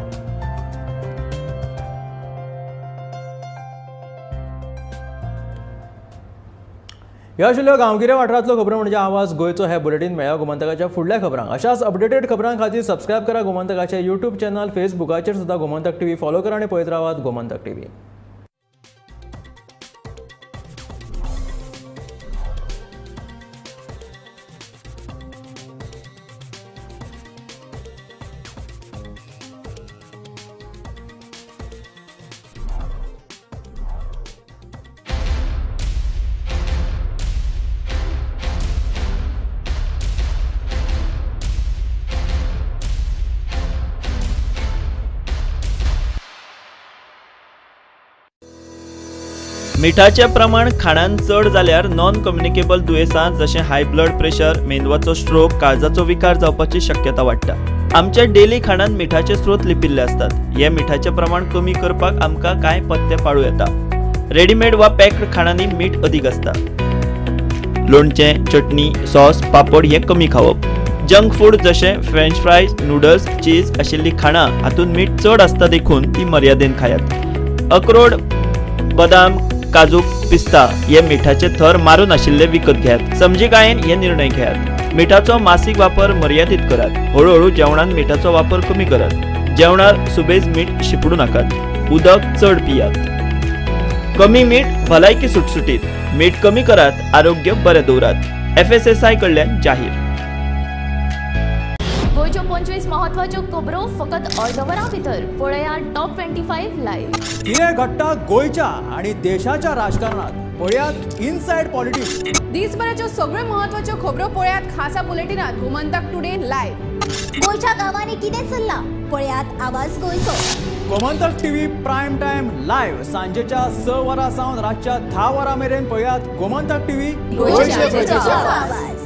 ह्यो आशिल्ल्यो गांवगिऱ्या वाठारांतल्यो खबरो म्हणजे आवाज गोंयचो. हे बुलेटीन मेळ्ळ्या गोमंतकाच्या फुडल्या खबरांक. अशाच अपडेटेड खबरां खातीर सबस्क्रायब करा गोमंतकाचे यूट्यूब चॅनल, फेसबुकाचेर सुद्दां गोमंतक टीव्ही फॉलो करा आनी पळयत रावात गोमंतक टीव्ही. मिठाचें प्रमाण खाणान चड जाल्यार नॉन कम्युनिकेबल दुयेंसां जशें हाय ब्लड प्रेशर, मेंदवाचो स्ट्रोक, काळजाचो विकार जावपाची शक्यता वाडटा. आमच्या डेली खाणान मिठाचे स्रोत लिपिल्ले आसतात. हे मिठाचें प्रमाण कमी करपाक आमकां कांय पथ्य पाळूं येता. रेडीमेड वा पॅक्ड खाणांनी मीठ अदीक आसता. लोणचें, चटणी, सॉस, पापड हे कमी खावप. जंक फूड जशें फ्रेंच फ्रायज, नूडल्स, चीज आशिल्लीं खाणां हातूंत मीठ चड आसता देखून ती मर्यादेन खायात. अक्रोड, बदाम, काजू, पिस्ता हे मिठाचे थर मारून आशिल्ले विकत घेयात. समजिकायेन हे निर्णय घेयात. मिठाचो मासीक वापर मर्यादीत करात. हळूहळू जेवणान मिठाचो वापर कमी करात. जेवणार सुबेज मीठ शिपडू नाकात. उदक चड पियात. कमी मीठ भलायकी सुटसुटीत. मीठ कमी करात, आरोग्य बरें दवरात. FSSAI कडल्यान जाहीर. गोंयच्यो 25 महत्वाच्यो खबरो फकत अर्द वरां भितर पळयात टॉप 25 लायव्ह. कितें घडटा गोंयच्या आनी देशाच्या राजकारणात पळयात इनसायड पॉलिटिक्स. दिसभराच्यो सगळ्यो महत्वाच्यो खबरो पळयात खासा बुलेटिनात गोमंतक टुडे लायव्ह. गोंयच्या गांवांनी कितें चल्लां पळयात आवाज गोंयचो. Gomantak TV prime time live सांजेच्या 6 वरां सावन रातच्या 10 वरां मेरेन पळयात गोमंतक टीव्ही गोंयच्या प्रजेचो आवाज.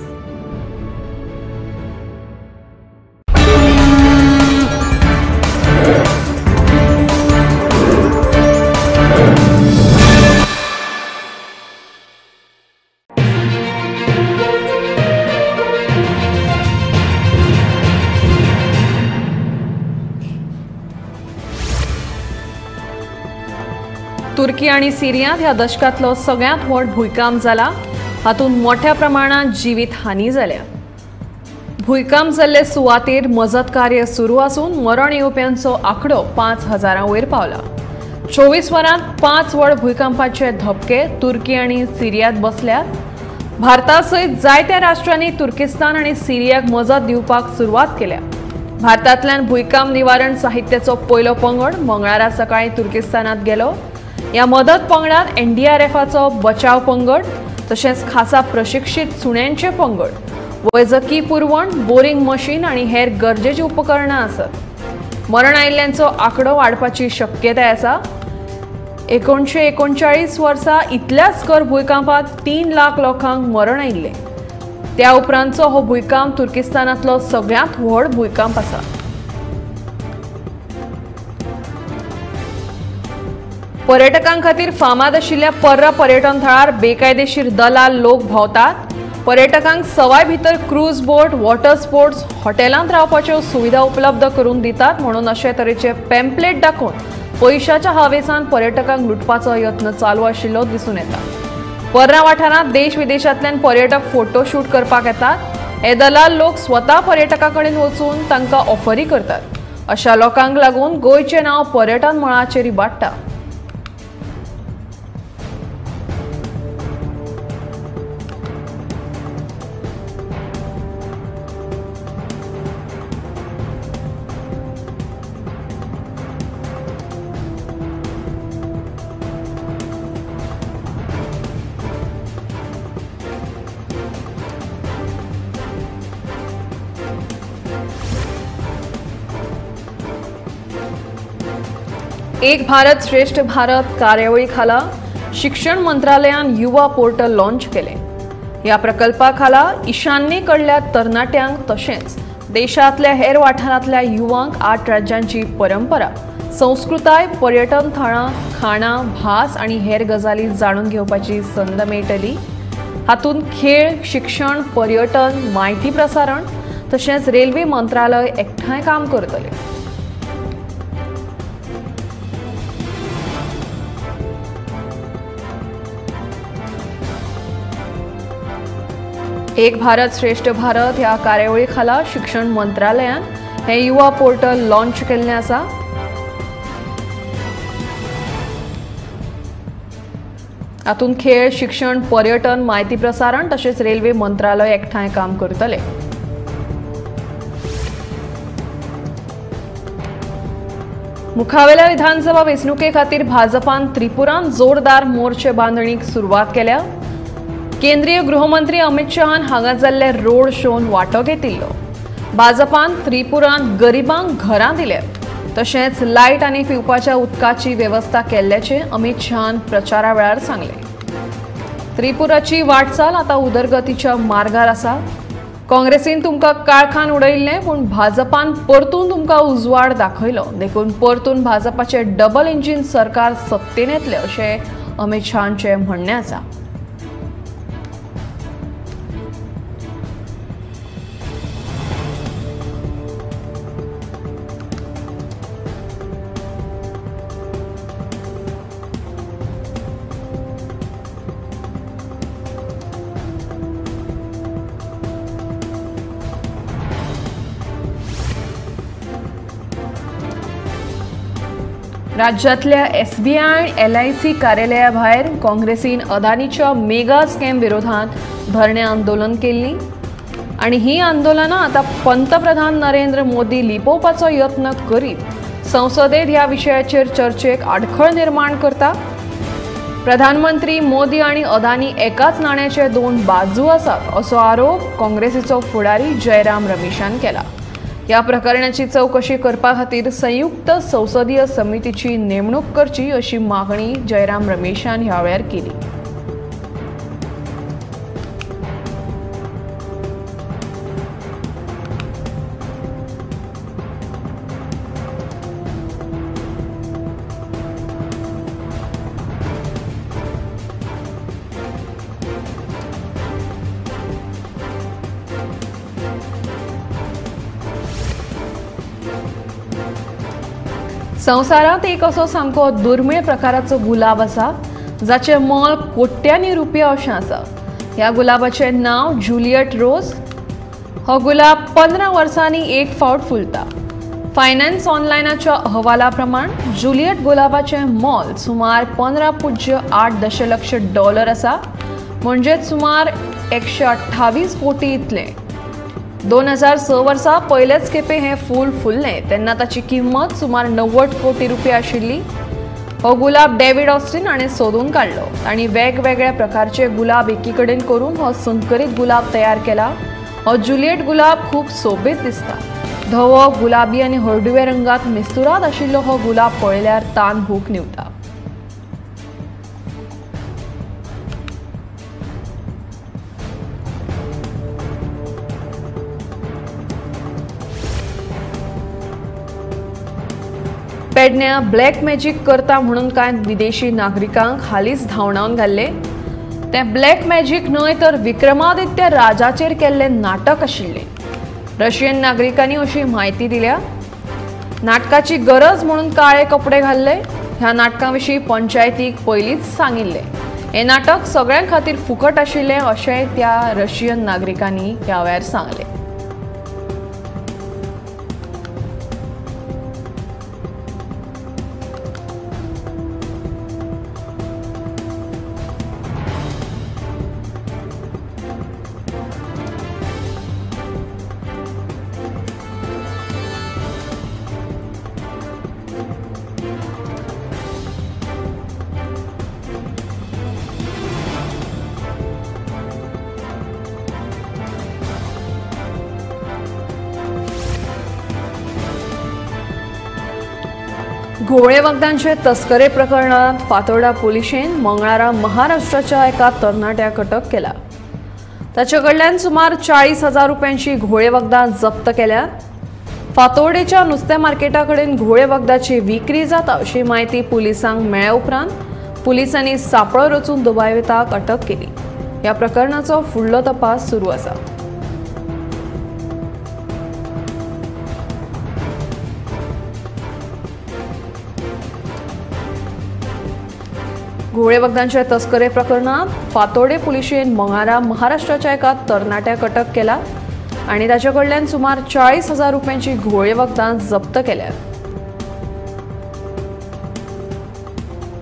तुर्की आनी सिरियांत ह्या दशकांतलो सगळ्यांत व्हड भूंयकांप जाला. हातूंत मोठ्या प्रमाणात जिवीत हानी जाल्या. भूंयकांप जाल्ले सुवातेर मजत कार्य सुरू आसून मरण येवप्यांचो आंकडो 5000 वयर पावला. 24 वरांत 5 व्हड भूंयकांपाचे धपके तुर्की आनी सिरियांत बसल्यात. भारता सयत जायत्या राष्ट्रांनी तुर्किस्तान आनी सिरियाक मजत दिवपाक सुरवात केल्या. भारतांतल्यान भूंयकांप निवारण साहित्याचो पयलो पंगड मंगळारा सकाळीं तुर्किस्तानांत गेलो. ह्या मदत पंगडात NDRFाचो बचाव पंगड तशेंच खासा प्रशिक्षित सुण्यांचे पंगड, वैजकी पुरवण, बोरिंग मशीन आनी हेर गरजेची उपकरणां आसत। मरण आयिल्ल्यांचो आंकडो वाडपाची शक्यताय आसा। 1939 वर्सा इतल्याच कर भुंयकांपात 3 लाख लोकांक मरण आयिल्लें। त्या उपरांतचो हो भुंयकांप तुर्किस्तानांतलो सगळ्यांत व्हड भुंयकांप आसा। पर्यटकां खातीर फामाद आशिल्ल्या पर्रा पर्यटन थळार बेकायदेशीर दलाल लोक भोंवतात। पर्यटकांक सवाय भितर क्रूज बोट, वॉटर स्पोर्ट्स, हॉटेलांत रावपाच्यो सुविधा उपलब्ध करून दितात म्हणून अशे तरेचे पॅम्पलेट दाखोवन पयशाच्या हावेसान पर्यटकांक लुटपाचो यत्न चालू आशिल्लो दिसून येता। पर्रा वाठारांत देश विदेशांतल्यान पर्यटक फोटोशूट करपाक येतात। हे दलाल लोक स्वता पर्यटकां कडेन वचून तांकां ऑफरी करतात। अशा लोकांक लागून गोंयचें नांव पर्यटन मळाचेर इबाडटा। एक भारत श्रेष्ठ भारत कार्यावळी खाला शिक्षण मंत्रालयान युवा पोर्टल लॉन्च केले। ह्या प्रकल्पा खाला ईशान्येकडल्या तरणाट्यांक तशेंच देशांतल्या हेर वाठारांतल्या युवांक 8 राज्यांची परंपरा, संस्कृताय, पर्यटन थळां, खाणां, भास आनी हेर गजाली जाणून घेवपाची संद मेळटली। हातूंत खेळ, शिक्षण, पर्यटन, म्हायती प्रसारण तशेंच रेल्वे मंत्रालय एकठांय काम करतले। एक भारत श्रेष्ठ भारत ह्या कार्यावळी खाला शिक्षण मंत्रालयान हे युवा पोर्टल लॉन्च केल्लें आसा। हातूंत खेळ, शिक्षण, पर्यटन, म्हायती प्रसारण तशेंच रेल्वे मंत्रालय एकठांय काम करतले। मुखावेल्या विधानसभा वेंचणुके खातीर भाजपान त्रिपुरांत जोरदार मोर्चे बांदणीक सुरवात केल्या। केंद्रीय गृहमंत्री अमित शहान हांगा जाल्ले रोड शोन वांटो घेतिल्लो। भाजपान त्रिपुरांत गरिबांक घरां दिल्या तशेंच लायट आनी पिवपाच्या उदकाची वेवस्था केल्ल्याचें अमित शहान प्रचारा वेळार सांगलें। त्रिपुराची वाटचाल आतां उदरगतीच्या मार्गार आसा। काँग्रेसीन तुमकां काळखान उडयिल्लें पूण भाजपान परतून तुमकां उजवाड दाखयलो, देखून परतून भाजपाचें डबल इंजीन सरकार सत्तेन येतलें अशें अमित शहाचें म्हणणें आसा। राज्यातल्या एसबीआय एलआयसी कार्यालया भायर काँग्रेसीन अदानीच्या मेगा स्कॅम विरोधात धरणे आंदोलन केल्ली आनी ही आंदोलनां आतां पंतप्रधान नरेंद्र मोदी लिपोवपाचो यत्न करीत संसदेत ह्या विशयाचेर चर्चेक आडखळ निर्माण करता। प्रधानमंत्री मोदी आनी अदानी एकाच नाण्याचे दोन बाजू आसात असो आरोप काँग्रेसीचो फुडारी जयराम रमेशान केला। या प्रकरणाची चौकशी करपा खातीर संयुक्त संसदीय समितीची नेमणूक करची अशी मागणी जयराम रमेशान ह्या वेळार केली। संवसारांत एक असो सामको दुर्मिळ प्रकाराचो गुलाब आसा जाचें मोल कोट्यांनी रुपया अशें आसा। ह्या गुलाबाचें नांव जुलियट रोज। हो गुलाब 15 वर्सांनी एक फावट फुलता। फायनान्स ऑनलायनाच्या अहवाला प्रमाण जुलियट गुलाबाचें मोल सुमार 15.8 दशलक्ष डॉलर आसा, म्हणजेच सुमार 128 कोटी इतलें। 2006 वर्सा पयलेच खेपे हें फूल फुल्लें तेन्ना ताची किंमत सुमार 90 कोटी रुपया आशिल्ली। हो गुलाब डेव्हिड ऑस्टिन हाणें सोदून काडलो आनी वेगवेगळ्या प्रकारचे गुलाब एकी कडेन करून हो संकरीत गुलाब तयार केला। हो जुलियट गुलाब खूब सोबीत दिसता. धवो, गुलाबी आनी हळडुव्या रंगात मिस्तुराद आशिल्लो हो गुलाब पळयल्यार तान भूक न्हिवता. पेडण्या ब्लॅक मॅजीक करता म्हणून कांय विदेशी नागरिकांक हालींच धांवडावन घाल्ले. तें ब्लॅक मॅजीक न्हय तर विक्रमादित्य राजाचेर केल्लें नाटक आशिल्लें. रशियन नागरिकांनी अशी म्हायती दिल्या. नाटकाची गरज म्हणून काळे कपडे घाल्ले. ह्या नाटका विशीं पंचायतीक पयलींच सांगिल्लें. हें नाटक सगळ्यां खातीर फुकट आशिल्लें अशें त्या रशियन नागरिकांनी ह्या वेळार सांगलें. घुंवळे वखदांचे तस्करे प्रकरणात फातोर्डा पुलिशेन मंगळारा महाराष्ट्राच्या एका तरणाट्याक अटक केला. ताचे कडल्यान सुमार 40,000 रुपयांची घुंवळे वखदां जप्त केल्यात. फातोर्डेच्या नुस्त्या मार्केटा कडेन घुंवळे वखदाची विक्री जाता अशी म्हायती पुलिसांक मेळ्ळ्या उपरांत पुलिसांनी सांपळो रचून दुबाविताक अटक केली. ह्या प्रकरणाचो फुडलो तपास सुरू आसा. घुंवळे वखदांचे तस्करे प्रकरणात फातोर्डे पुलिशेन मंगळारा महाराष्ट्राच्या एका तरणाट्याक अटक केला आनी ताचे कडल्यान सुमार 40,000 रुपयांची घुंवळे वखदां जप्त केल्यात.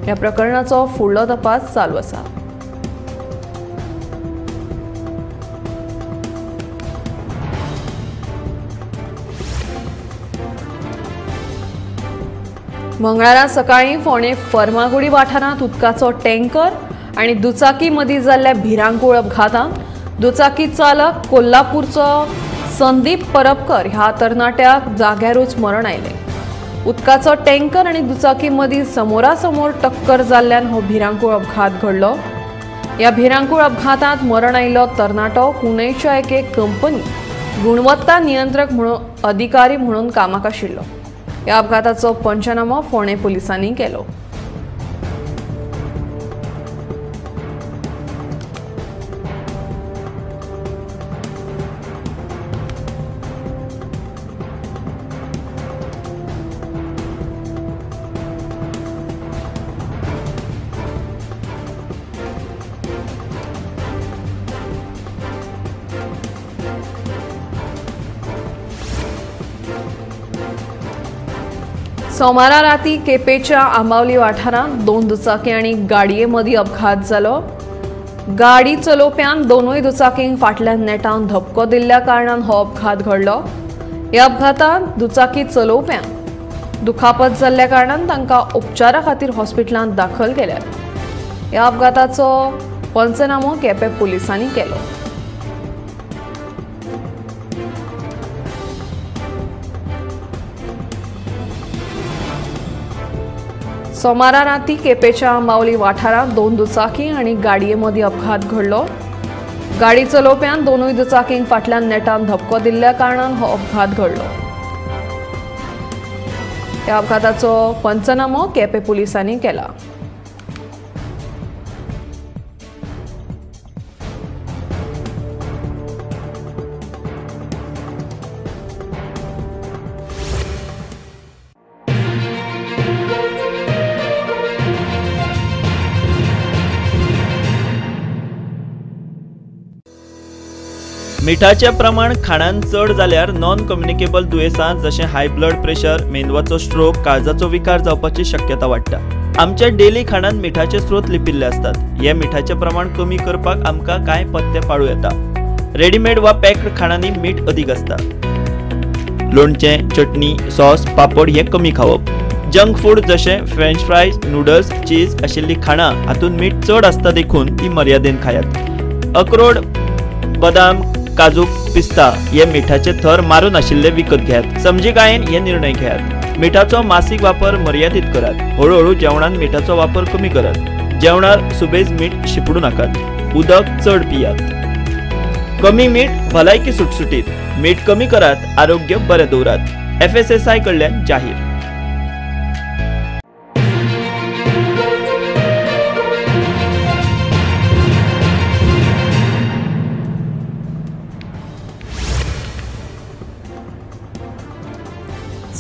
ह्या प्रकरणाचो फुडलो तपास चालू आसा. मंगळारा सकाळीं फोंडें फर्मागुडी वाठारांत उदकाचो टँकर आनी दुचाकी मदीं जाल्ल्या भिरांकूळ अपघातांत दुचाकी चालक कोल्हापूरचो संदीप परबकर ह्या तरणाट्याक जाग्यारूच मरण आयलें. उदकाचो टँकर आनी दुचाकी मदीं समोरासमोर टक्कर जाल्ल्यान हो भिरांकूळ अपघात घडलो. ह्या भिरांकूळ अपघातांत मरण आयिल्लो तरणाटो पुणेच्या एके कंपनी गुणवत्ता नियंत्रक म्हणून अधिकारी म्हणून कामाक आशिल्लो. ह्या अपघाताचो पंचनामो फोंडें पुलिसांनी केलो. सोमारा राती केपेच्या आंबावली वाठारांत 2 दुचाकी आनी गाडये मदीं अपघात जालो. गाडी चलोवप्यान दोनूय दुचाकींक फाटल्यान नेटान धपको दिल्ल्या कारणान हो अपघात घडलो. ह्या अपघातांत दुचाकी चलोवप्यांक दुखापत जाल्ल्या कारणान तांकां उपचारा खातीर हॉस्पिटलांत दाखल केल्यात. ह्या अपघाताचो पंचनामो केपें पुलिसांनी केलो. सोमारा राती केपेच्या आंबावली वाठारांत 2 दुचाकी आनी गाडये मदीं अपघात घडलो. गाडी चलोवप्यान दोनूय दुचाकींक फाटल्यान नेटान धपको दिल्ल्या कारणान हो अपघात घडलो. ह्या अपघाताचो पंचनामो केपें पुलिसांनी केला. मिठाचें प्रमाण खाणान चड जाल्यार नॉन कम्युनिकेबल दुयेंसां जशें हाय ब्लड प्रेशर, मेंदवाचो स्ट्रोक, काळजाचो विकार जावपाची शक्यता वाडटा. आमच्या डेली खाणान मिठाचे स्रोत लिपिल्ले आसतात. हे मिठाचें प्रमाण कमी करपाक आमकां कांय पथ्य पाळूं येता. रेडीमेड वा पॅक्ड खाणांनी मीठ अदीक आसता. लोणचें, चटणी, सॉस, पापड हे कमी खावप. जंक फूड जशें फ्रेंच फ्रायज, नूडल्स, चीज आशिल्लीं खाणां हातूंत मीठ चड आसता देखून ती मर्यादेन खायात. अक्रोड, बदाम, काजू, पिस्ता हे मिठाचे थर मारून आशिल्ले विकत घेयात. समजिकायेन हे निर्णय घेयात. मिठाचो मासीक वापर मर्यादीत करात. हळूहळू जेवणान मिठाचो वापर कमी करात. जेवणार सुबेज मीठ शिपडू नाकात. उदक चड पियात. कमी मीठ भलायकी सुटसुटीत. मीठ कमी करात, आरोग्य बरें दवरात. FSSAI कडल्यान जाहीर.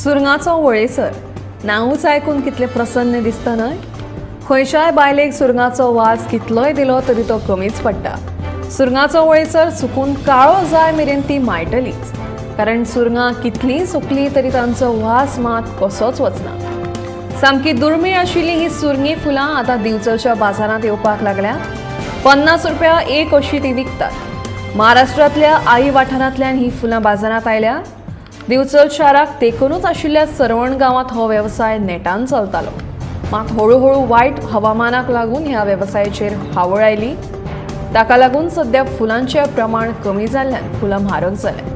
सुरंगाचो वळेसर नांवूच आयकून कितलें प्रसन्न दिसता न्हय? खंयच्याय बायलेक सुरंगाचो वास कितलोय दिलो तरी तो कमीच पडटा. सुरंगाचो वळेसर सुकून काळो जाय मेरेन ती मायटलीच, कारण सुरंगां कितलीं सुकलीं तरी तांचो वास मात कसोच वचना. सामकी दुर्मीळ आशिल्ली ही सुरंगी फुलां आतां दिवचलच्या बाजारांत येवपाक लागल्या. 50 रुपया एक अशी ती विकतात. महाराष्ट्रांतल्या आई वाठारांतल्यान ही फुलां बाजारांत आयल्या. दिवचल शाराक तेकूनच आशिल्ल्या सरवण गांवांत हो वेवसाय नेटान चलतालो. मात हळूहळू वायट हवामानाक लागून ह्या वेवसायाचेर हावळ आयली. ताका लागून सध्या फुलांचें प्रमाण कमी जाल्ल्यान फुलां म्हारग जाल्यात.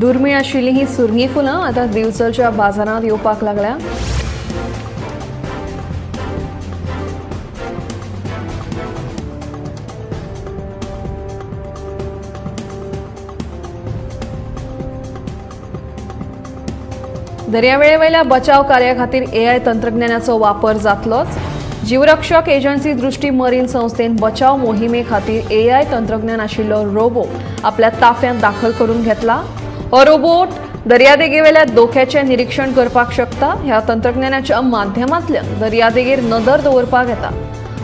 दुर्मीळ आशिल्ली ही सुरंगी फुलां आतां दिवचलच्या बाजारांत येवपाक लागल्या. दर्यावेळेवेल्या बचाव कार्या खातीर AI तंत्रज्ञानाचो वापर जातलोच. जीवरक्षक एजन्सी दृष्टी मरीन संस्थेन बचाव मोहिमे खातीर AI तंत्रज्ञान आशिल्लो रोबो आपल्या ताफ्यांत दाखल करून घेतला. हो रोबोट दर्यादेगेवेल्या धोक्याचें निरीक्षण करपाक शकता. ह्या तंत्रज्ञानाच्या माध्यमांतल्यान दर्यादेगेर नदर दवरपाक येता.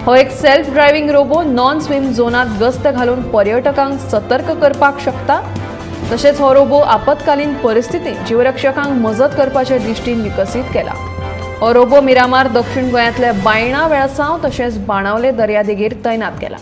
हो एक self driving robo non swim झोनांत गस्त घालून पर्यटकांक सतर्क करपाक शकता. तशेंच हो रोबो आपत्कालीन परिस्थितीत जीवरक्षकांक मजत करपाचे दृष्टीन विकसीत केला. हो रोबो मिरामार दक्षिण गोंयांतल्या बायणा वेळसांव तशेंच बाणावले दर्यादेगेर तैनात केला.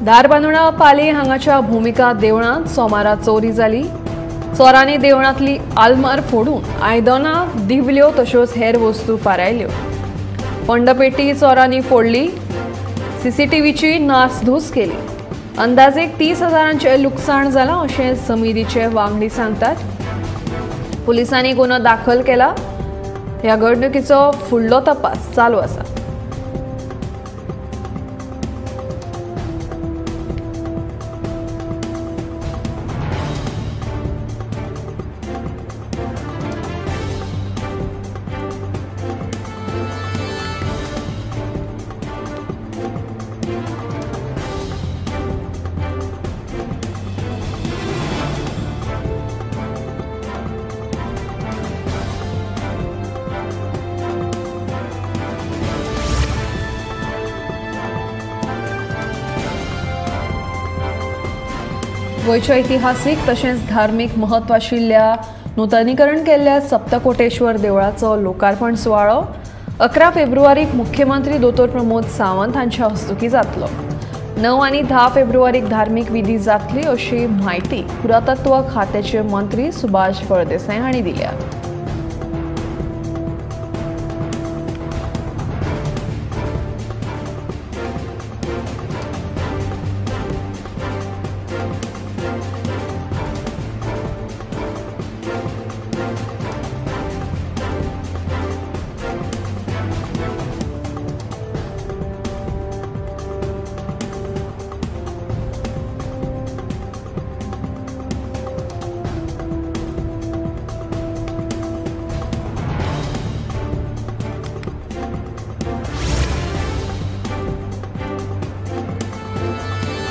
धारबांदोडा पाली हांगाच्या भूमिका देवळांत सोमारा चोरी जाली. चोरांनी देवळांतली आलमार फोडून आयदनां, दिवल्यो तश्योच हेर वस्तू फारायल्यो. पंडपेटी चोरांनी फोडली. सीसीटीव्हीची नासधूस केली. अंदाजे 30,000 लुकसाण जालां अशें समितीचे वांगडी सांगतात. पुलिसांनी गुन्हो दाखल केला. ह्या घडणुकीचो फुडलो तपास चालू आसा. गोंयच्या इतिहासीक तशेंच धार्मीक म्हत्व आशिल्ल्या नूतनीकरण केल्ल्या सप्तकोटेश्वर देवळाचो लोकार्पण सुवाळो 11 फेब्रुवारीक मुख्यमंत्री दोतोर प्रमोद सावंत हांच्या हस्तुकीं जातलो. 9 आनी 10 फेब्रुवारीक धार्मीक विधी जातली अशी म्हायती पुरातत्व खात्याचे मंत्री सुभाष फळदेसाय हांणी दिल्या.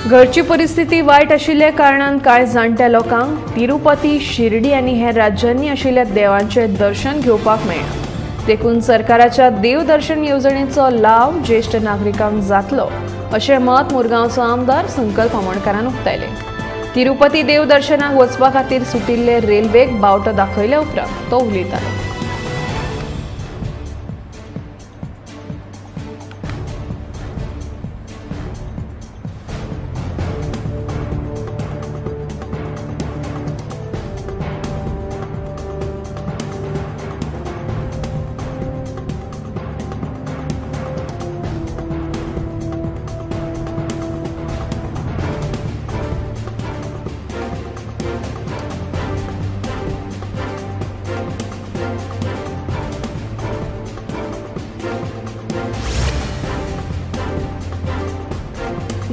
घरची परिस्थिती वायट आशिल्ल्या कारणान कांय जाणट्या लोकांक तिरुपती, शिर्डी आनी हेर राज्यांनी आशिल्ल्या देवांचें दर्शन घेवपाक मेळना. देखून सरकाराच्या देवदर्शन येवजणेचो लाव ज्येश्ठ नागरिकांक जातलो अशें मत मुरगांवचो आमदार संकल्प आमोणकारान उक्तायलें. तिरुपती देवदर्शनाक वचपा खातीर सुटिल्ले रेल्वेक बावटो दाखयल्या उपरांत तो उलयतालो.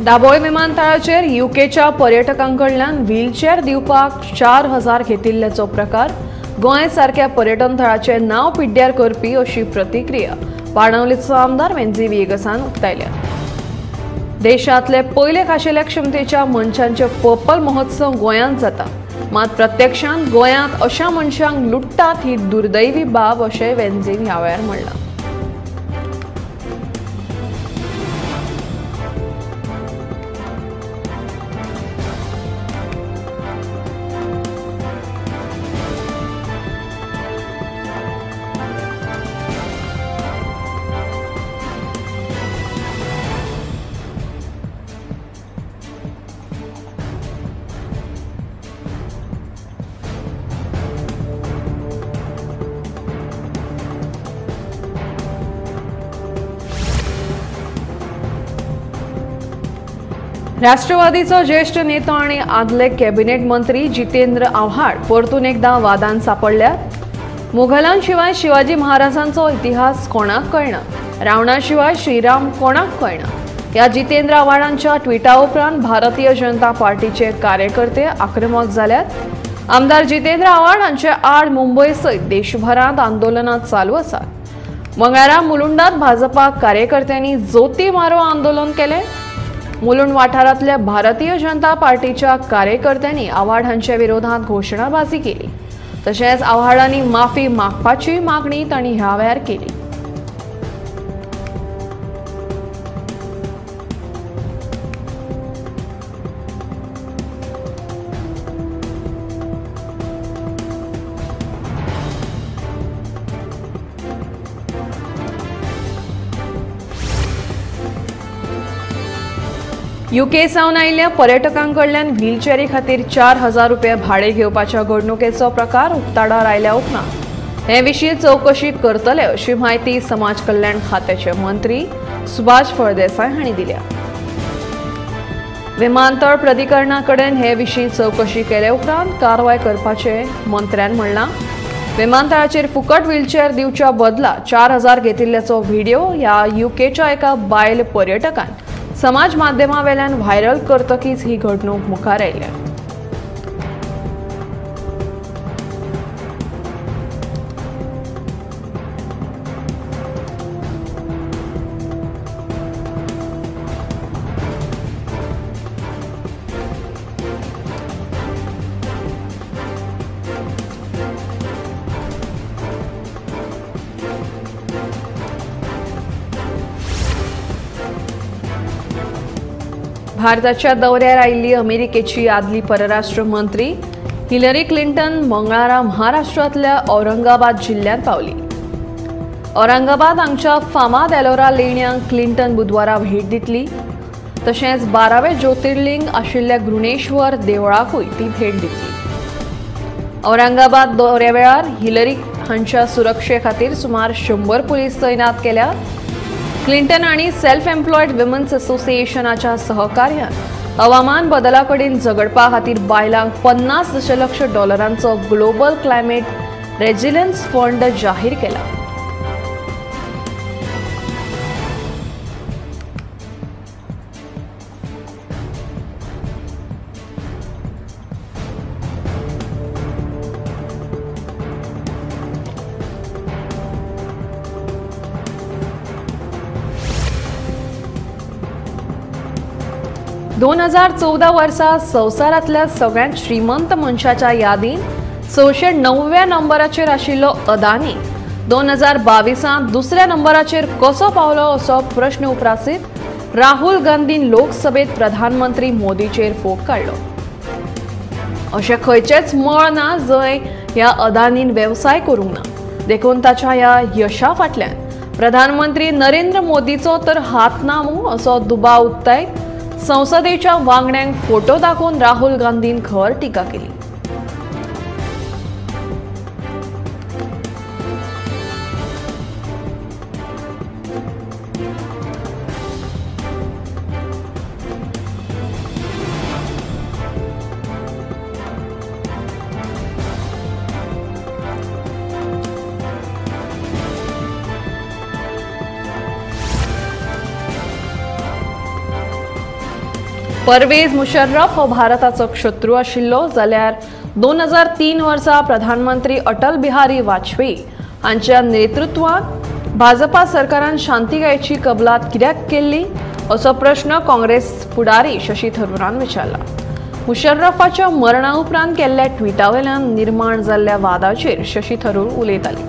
दाबोळी विमानतळाचेर युकेच्या पर्यटकांकडल्यान व्हीलचेअर दिवपाक 4000 घेतिल्ल्याचो प्रकार गोंय सारक्या पर्यटन थळाचें नांव पिड्ड्यार करपी अशी प्रतिक्रिया बाणावलीचो आमदार वेंझी व्हिएगसान उक्तायल्या. देशांतले पयले खाशेल्या क्षमतेच्या मनशांचे पर्पल महोत्सव गोंयांत जाता, मात प्रत्यक्षांत गोंयांत अशा मनशांक लुट्टात ही दुर्दैवी बाब अशें वेंझीन ह्या वेळार म्हणलां. राष्ट्रवादीचो ज्येष्ठ नेतो आनी आदले कॅबिनेट मंत्री जितेंद्र आव्हाड परतून एकदा वादान सापडल्यात. मुघलांशिवाय शिवाजी महाराजांचो इतिहास कोणाक कळना, रावणाशिवाय श्रीराम कोणाक कळना ह्या जितेंद्र आव्हाडांच्या ट्विटा उपरांत भारतीय जनता पार्टीचे कार्यकर्ते आक्रमक जाल्यात. आमदार जितेंद्र आव्हाड हांचे आड मुंबय सयत देशभरांत आंदोलनां चालू आसात. मंगळारा मुलुंडात भाजपा कार्यकर्त्यांनी जोती मारो आंदोलन केलें. मुलुंड वाठारांतल्या भारतीय जनता पार्टीच्या कार्यकर्त्यांनी आव्हाड हांच्या विरोधात घोशणाबाजी केली. तशेंच आव्हाडांनी माफी मागपाची मागणी तांणी ह्या वेळार केली. युके सावन आयिल्ल्या पर्यटकांकडल्यान व्हीलचेरी खातीर 4000 रुपये भाडे घेवपाच्या घडणुकेचो प्रकार उक्ताडार आयल्या उपरांत हे विशीं चवकशी करतले अशी म्हायती समाज कल्याण खात्याचे मंत्री सुभाष फळदेसाय हांणी दिल्या. विमानतळ प्राधिकरणा कडेन हे विशीं चवकशी केले उपरांत कारवाय करपाचें मंत्र्यान म्हणलां. विमानतळाचेर फुकट व्हीलचेर दिवच्या बदला 4000 घेतिल्ल्याचो व्हिडिओ ह्या युकेच्या एका बायल पर्यटकान समाज माध्यमावेल्यान व्हायरल करतकीच ही घडणूक मुखार आयल्या. भारताच्या दौऱ्यार आयिल्ली अमेरिकेची आदली परराष्ट्र मंत्री हिलरी क्लिंटन मंगळारा महाराष्ट्रांतल्या औरंगाबाद जिल्ल्यांत पावली. औरंगाबाद हांगच्या फामाद एलोरा लेण्यांक क्लिंटन बुधवारा भेट दितली. तशेंच 12वें ज्योतिर्लिंग आशिल्ल्या घृणेश्वर देवळाकूय ती भेट दितली. औरंगाबाद दौऱ्या वेळार हिलरी हांच्या सुरक्षे खातीर सुमार 100 पुलीस तैनात केल्या. क्लिंटन आनी सेल्फ एम्प्लॉयड विमन्स असोसिएशनाच्या सहकार्यान हवामान बदला कडेन झगडपा खातीर बायलांक 50 दशलक्ष डॉलरांचो ग्लोबल क्लायमेट रेजिलन्स फंड जाहीर केला. 2014 वर्सा संवसारांतल्या सगळ्यांत श्रीमंत मनशाच्या यादीन 609व्या नंबराचेर आशिल्लो अदानी 2022 दुसऱ्या नंबराचेर कसो पावलो असो प्रश्न उप्रासीत राहुल गांधीन लोकसभेत प्रधानमंत्री मोदीचेर फोग काडलो. अशें खंयचेंच मळ ना जंय ह्या अदानीन वेवसाय करूंक ना, देखून ताच्या ह्या यशा फाटल्यान प्रधानमंत्री नरेंद्र मोदीचो तर हात ना मूं असो दुबाव उक्तायत संसदेच्या वांगड्यांक फोटो दाखोवन राहुल गांधीन खर टिका केली. परवेज मुशर्रफ हो भारताचो शत्रू आशिल्लो जाल्यार 2003 वर्सा प्रधानमंत्री अटल बिहारी वाजपेयी हांच्या नेतृत्वात भाजपा सरकारान शांतिकायेची कबलात कित्याक केल्ली असो प्रश्न काँग्रेस फुडारी शशी थरूरान विचारला. मुशर्रफाच्या मरणा उपरांत केल्ल्या ट्विटावेल्यान निर्माण जाल्ल्या वादाचेर शशी थरूर उलयताले.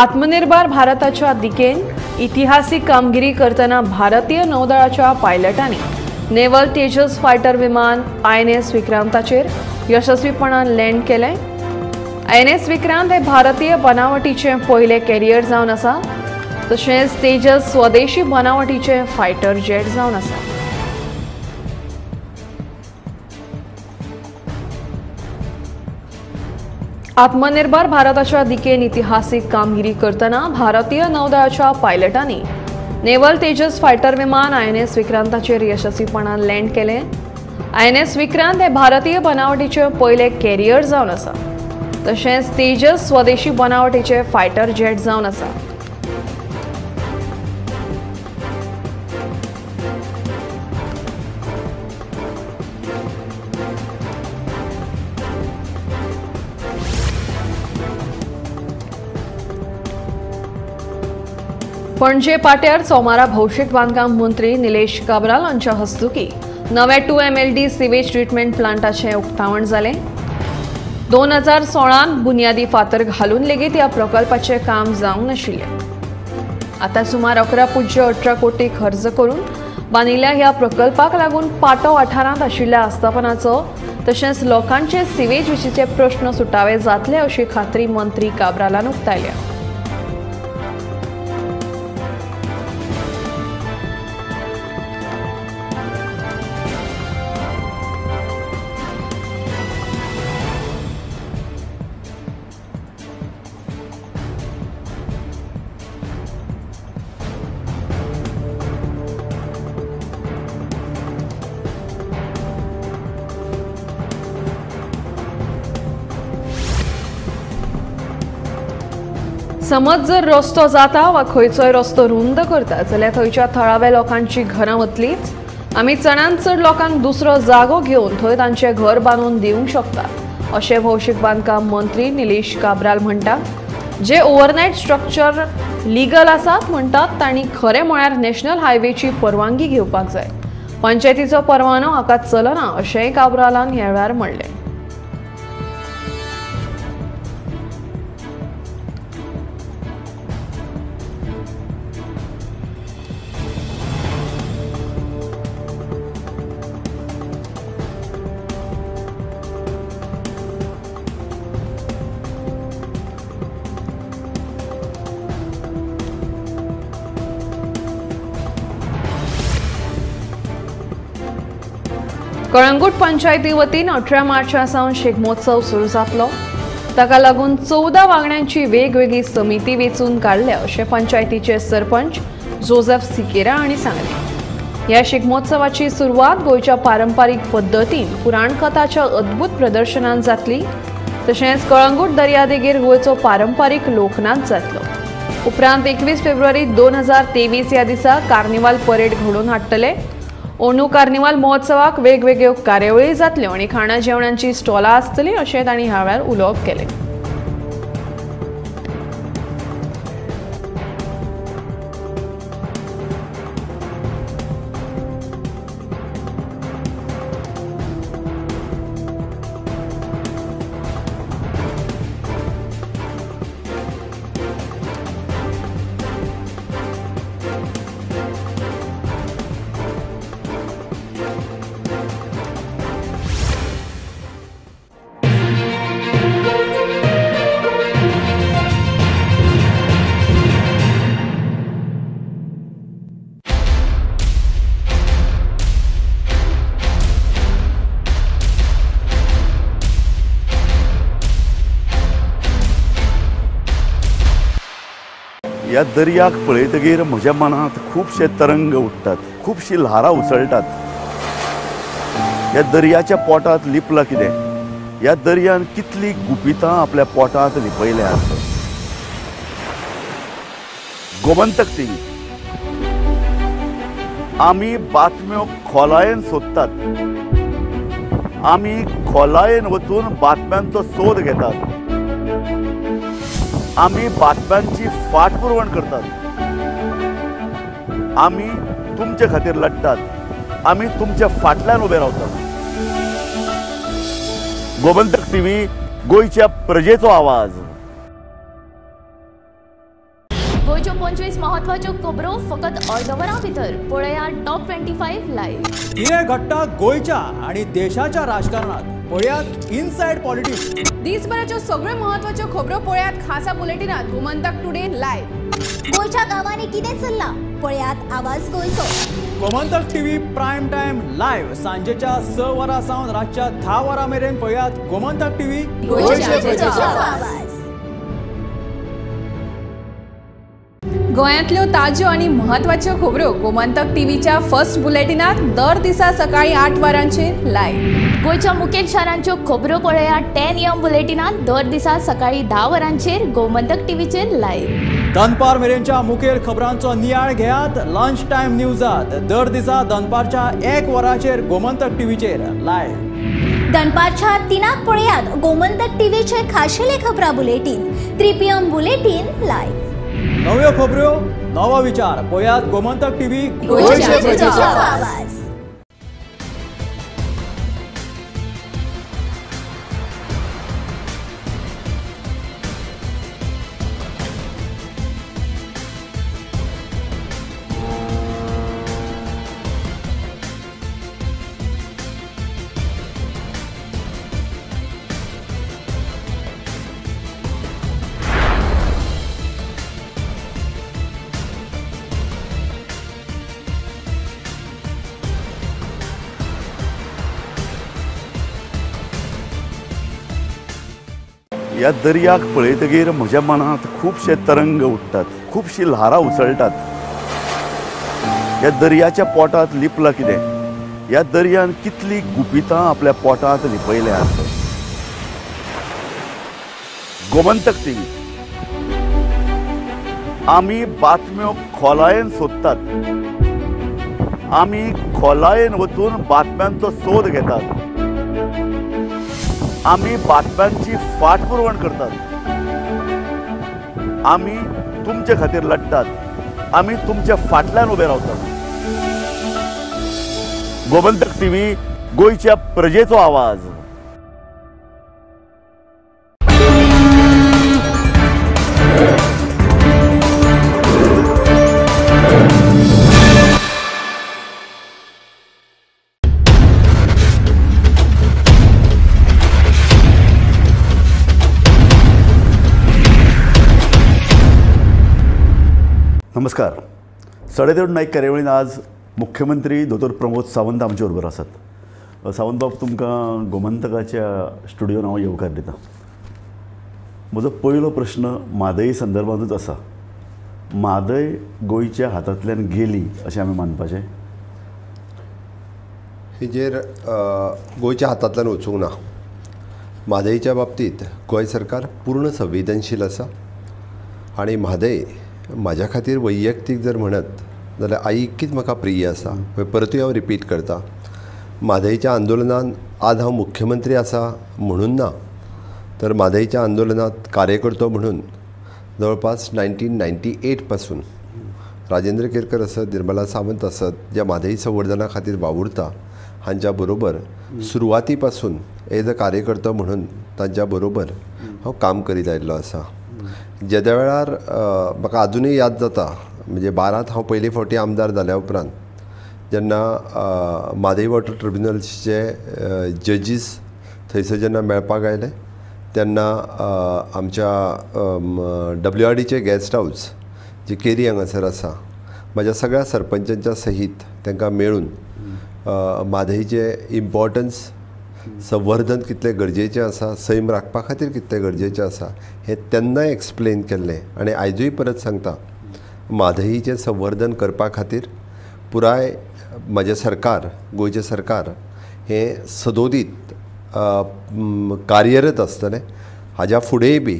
आत्मनिर्भर भारताच्या दिकेन इतिहासीक कामगिरी करतना भारतीय नौदळाच्या पायलटांनी नेव्हल तेजस फायटर विमान INS विक्रांताचेर यशस्वीपणान लँड केलें. INS Vikrant हे भारतीय बनावटीचे पयले कॅरियर जावन आसा, तशेंच तेजस स्वदेशी बनावटीचे फायटर जेट जावन आसा. आत्मनिर्भर भारताच्या दिकेन इतिहासीक कामगिरी करतना भारतीय नौदळाच्या पायलटांनी नेव्हल तेजस फायटर विमान INS विक्रांताचेर यशस्वीपणान लँड केलें. INS Vikrant हे भारतीय बनावटीचे पयले कॅरियर जावन आसा, तशेंच तेजस स्वदेशी बनावटीचे फायटर जेट जावन आसा. पणजे पाट्यार सोमारा भौशीक बांदकाम मंत्री निलेश काब्राल हांच्या हस्तुकी नव्या 2 MLD sewage treatment प्लांटाचें उक्तावण जालें. 2016 बुन्यादी फातर घालून लेगीत ह्या प्रकल्पाचें काम जावंक नाशिल्लें. आतां सुमार 11.18 कोटी खर्च करून बांदिल्ल्या ह्या प्रकल्पाक लागून पाटो वाठारांत आशिल्ल्या आस्थापनाचो तशेंच लोकांचे सिवेज विशींचे प्रश्न सुटावे जातले अशी खात्री मंत्री काब्रालान उक्तायल्या. समज जर रस्तो जाता वा खंयचोय रस्तो रुंद करता जाल्यार थंयच्या थळाव्या लोकांची घरां वतलीच. आमी चडांत चड लोकांक दुसरो जागो घेवन थंय तांचें घर बांदून दिवंक शकता अशें भौशीक बांदकाम मंत्री निलेश काब्राल म्हणटा. जे ओव्हरनायट स्ट्रक्चर लिगल आसात म्हणटात तांणी खरें म्हळ्यार नॅशनल हायवेची परवानगी घेवपाक जाय. पंचायतीचो परवानो हाका चलना अशेंय काब्रालान ह्या वेळार म्हणलें. कळंगूट पंचायती वतीन 18 मार्चा सावन शिगमोत्सव सुरू जातलो. ताका लागून 14 वांगड्यांची वेगवेगळी समिती वेंचून काडल्या अशें पंचायतीचे सरपंच जोसेफ सिकेरा हांणी सांगलें. ह्या शिगमोत्सवाची सुरवात गोंयच्या पारंपारीक पद्दतीन पुराणकथाच्या अद्भुत प्रदर्शनान जातली. तशेंच कळंगूट दर्यादेगेर गोंयचो पारंपारीक लोकनाच जातलो. उपरांत 21 फेब्रुवारी 2023 ह्या दिसा कार्निवाल परेड घडोवन हाडटले. अंदू कार्निवाल महोत्सवाक वेगवेगळ्यो कार्यावळी जातल्यो आनी खाणा जेवणांची स्टॉलां आसतलीं अशें तांणी ह्या वेळार उलोवप केलें. ह्या दर्याक पळयतगीर म्हज्या मनांत खुबशे तरंग उठ्ठात, खुबशीं ल्हारां उसळटात. ह्या दर्याच्या पोटांत लिपलां कितें? ह्या दर्यान कितलीं गुपितां आपल्या पोटांत लिपयल्यात. गोमंतक टीव्ही आमी बातम्यो खोलायेन सोदतात, आमी खोलायेन वचून बातम्यांचो सोद घेतात, आमी बातम्यांची फाटपुरवण करतात, आमी तुमचे खातीर लढटात, आमी तुमच्या फाटल्यान उबे रावतात. गोमंतक टीव्ही, गोंयच्या प्रजेचो आवाज. गोंयच्यो 25 म्हत्वाच्यो खबरो फकत अर्द वरां भितर पळयात टॉप 25 लायव्ह. कितें घडटा गोंयच्या आनी देशाच्या राजकारणात पळयात इनसायड पॉलिटिक्स. दिसभराच्यो सगळ्यो म्हत्वाच्यो खबरो पळयात खासा बुलेटिनात गोमंतक टुडे लायव्ह. गोंयच्या गांवांनी कितें चल्लां पळयात आवाज गोंयचो. Gomantak TV prime time live सांजेच्या 6 वरां सावन रातच्या 10 वरां मेरेन पळयात गोमंतक टीव्ही, गोंयच्या प्रजेचो आवाज. गोंयांतल्यो ताज्यो आनी म्हत्वाच्यो खबरो गोमंतक टीव्हीच्या फर्स्ट बुलेटिनात दर दिसा सकाळी 8 वरांचेर लायव्ह. गोंयच्या मुखेल शारांच्यो खबरो पळयात 10 AM बुलेटिनात दर दिसा सकाळी 10 वरांचेर गोमंतक टीव्हीचेर लायव्ह. दनपार मेरेनच्या मुखेल खबरांचो नियाळ घेयात लंच टायम न्यूजात दर दिसा दनपारच्या 1 वरांचेर गोमंतक टीव्हीचेर लायव्ह. दनपारच्या 3 पळयात गोमंतक टीव्हीचे खाशेले खबरां बुलेटीन 3 PM bulletin live. नव्यो खबरो नवो विचार पळयात गोमंतक टीव्ही, गोंयच्या प्रजेचो आवाज. ह्या दर्याक पळयतगीर म्हज्या मनांत खुबशे तरंग उठ्ठात, खुबशीं ल्हारां उसळटात. ह्या दर्याच्या पोटांत लिपलां कितें? ह्या दर्यान कितलीं गुपितां आपल्या पोटांत लिपयल्यात. गोमंतक टीव्ही आमी बातम्यो खोलायेन सोदतात, आमी खोलायेन वचून बातम्यांचो सोद घेतात, आमी बातम्यांची फाटपुरवण करतात, आमी तुमचे खातीर लढटात, आमी तुमच्या फाटल्यान उबे रावतात. गोमंतक टीव्ही, गोंयच्या प्रजेचो आवाज. नमस्कार. सडेतोड नायक कार्यावळीन आज मुख्यमंत्री दोतोर प्रमोद सावंत आमचे बरोबर आसात. सावंत बाब, तुमकां गोमंतकाच्या स्टुडियोन हांव येवकार दिता. म्हजो पयलो प्रश्न म्हादय संदर्भांतूच आसा. म्हादय गोंयच्या हातांतल्यान गेली अशें आमी मानपाचें? हेजेर गोंयच्या हातांतल्यान वचूंक ना. म्हादयच्या बाबतींत गोंय सरकार पूर्ण संवेदनशील आसा आनी म्हादय म्हाज्या खातीर वैयक्तीक जर म्हणत जाल्यार आई इतकीच म्हाका प्रिय आसा. परतूय हांव रिपीट करता, म्हादयच्या आंदोलनान आज हांव मुख्यमंत्री आसा म्हणून ना, तर म्हादयच्या आंदोलनात कार्यकर्तो म्हणून जवळपास 1998 पासून राजेंद्र केरकर आसत, निर्मला सावंत आसत, ज्या म्हादय संवर्धना खातीर वावुरता हांच्या बरोबर सुरवाती पासून एज अ कार्यकर्तो म्हणून तांच्या बरोबर हांव काम करीत आयिल्लो आसा. जेद्या वेळार म्हाका आजुनूय याद जाता, म्हणजे 12त हांव पयले फावटी आमदार जाल्या उपरांत जेन्ना म्हादय वॉटर ट्रिब्युनल्सचे जजीस थंयसर जेन्ना मेळपाक आयले तेन्ना आमच्या WRDचे गेस्ट हावज जे केरी हांगासर आसा, म्हाज्या सगळ्या सरपंचांच्या सहीत तांकां मेळून म्हादयचें इम्पॉर्टन्स, संवर्धन कितलें गरजेचें आसा, सैम राखपा खातीर कितलें गरजेचें आसा हें तेन्नाय एक्सप्लेन केल्लें. आनी आयजूय परत सांगता, म्हादईचें संवर्धन करपा खातीर पुराय म्हजें सरकार, गोंयचें सरकार हें सदोदीत कार्यरत आसतलें. हाज्या फुडेंय बी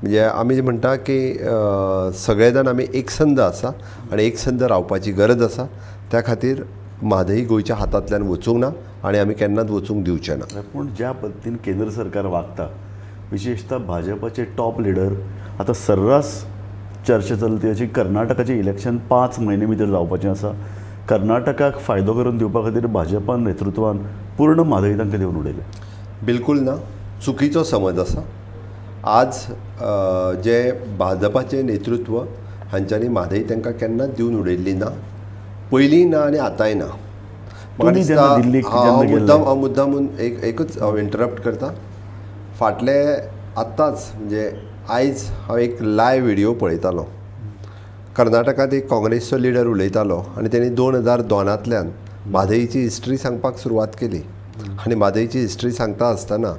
म्हणजे आमी म्हणटा की सगळे जाण आमी एकसंध आसा आनी एकसंध रावपाची गरज आसा. त्या खातीर म्हादई गोंयच्या हातांतल्यान वचूंक ना आनी आमी केन्नाच वचूंक दिवचे ना. पूण ज्या पद्दतीन केंद्र सरकार वागता, विशेषतः भाजपाचे टॉप लिडर आतां सर्रास चर्चा चलती अशी कर्नाटकाचें इलेक्शन 5 म्हयने भितर जावपाचें आसा. कर्नाटकाक फायदो करून दिवपा खातीर भाजपान नेतृत्वान पूर्ण म्हादई तांकां दिवन उडयलें. बिलकुल ना, चुकीचो समज आसा. आज जे भाजपाचें नेतृत्व हांच्यांनी म्हादई तांकां केन्नाच दिवन उडयल्ली ना, पयलीं ना आनी आतांय ना. हांव मुद्दामून एकूच हांव इंटरप्ट करता. फाटले आत्तांच म्हणजे आयज हांव एक लायव्ह व्हिडियो पळयतालो. कर्नाटकांत एक काँग्रेसचो लिडर उलयतालो आनी तेणी 2002 म्हादईची हिस्ट्री सांगपाक सुरवात केली आनी म्हादईची हिस्ट्री सांगता आसतना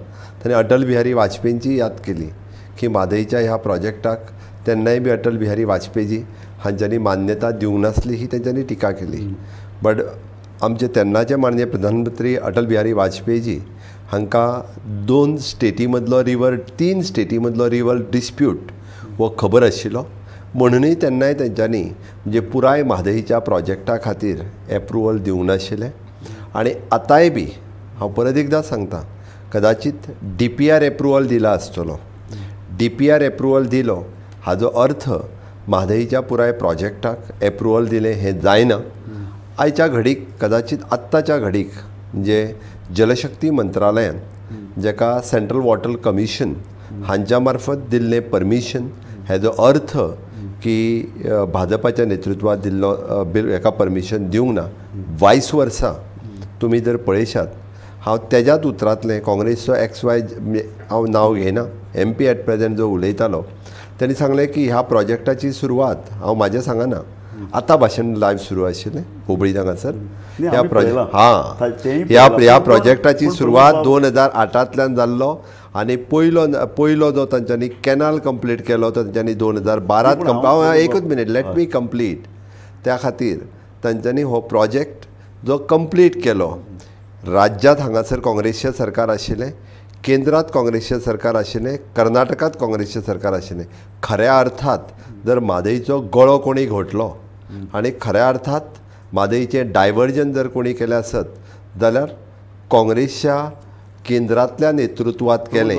ताणें अटल बिहारी वाजपेयींची याद केली की म्हादईच्या ह्या प्रोजेक्टाक तेन्नाय बी अटल बिहारी वाजपेयी हांच्यांनी मान्यता दिवंक नासली ही तेंच्यांनी टिका केली. बट आमचे तेन्नाचे माननीय प्रधानमंत्री अटल बिहारी वाजपेयी हांकां 2 स्टेटी मदलो रिवर, 3 स्टेटी मदलो रिवर डिस्प्यूट हो खबर आशिल्लो, म्हणूनय तेन्नाय तेंच्यांनी म्हणजे पुराय म्हादईच्या प्रोजेक्टा खातीर एप्रुवल दिवंक नाशिल्लें. आनी आतांय बी हांव परत एकदां सांगता, कदाचीत DPR approval दिला आसतलो. DPR approval दिलो हाजो अर्थ म्हादईच्या पुराय प्रोजेक्टाक एप्रुवल दिलें हें जायना. आयच्या घडीक कदाचीत आत्ताच्या घडीक म्हणजे जलशक्ती मंत्रालयान जेका सेंट्रल वॉटर कमिशन हांच्या मार्फत दिल्लें परमिशन हेजो अर्थ की भाजपाच्या नेतृत्वात दिल्लो हेका परमिशन दिवंक ना. वायस वर्सा तुमी जर पळयशात, हांव तेज्याच उतरांतलें काँग्रेसचो XY हांव नांव घेयना, MP at present जो उलयतालो तेणी सांगलें की ह्या प्रोजेक्टाची सुरवात, हांव म्हाजें सांगना, आतां भाशण लायव्ह सुरू आशिल्लें हुबळी हांगासर, ह्या प्रोजेक्ट हां ह्या प्रोजेक्टाची सुरवात 2008 जाल्लो आनी पयलो जो तांच्यांनी कॅनाल कंप्लीट केलो तो तांच्यांनी 2012 एकूच मिनीट, let me complete. त्या खातीर तांच्यांनी हो प्रोजेक्ट जो कंप्लीट केलो, राज्यांत हांगासर काँग्रेसचें सरकार आशिल्लें, केंद्रांत काँग्रेसचें सरकार आशिल्लें, कर्नाटकांत काँग्रेसचें सरकार आशिल्लें. खऱ्या अर्थात जर म्हादईचो गळो कोणी घोटलो आनी खऱ्या अर्थात म्हादईचें डायवर्जन जर कोणी केलें आसत जाल्यार काँग्रेसच्या केंद्रांतल्या नेतृत्वात केलें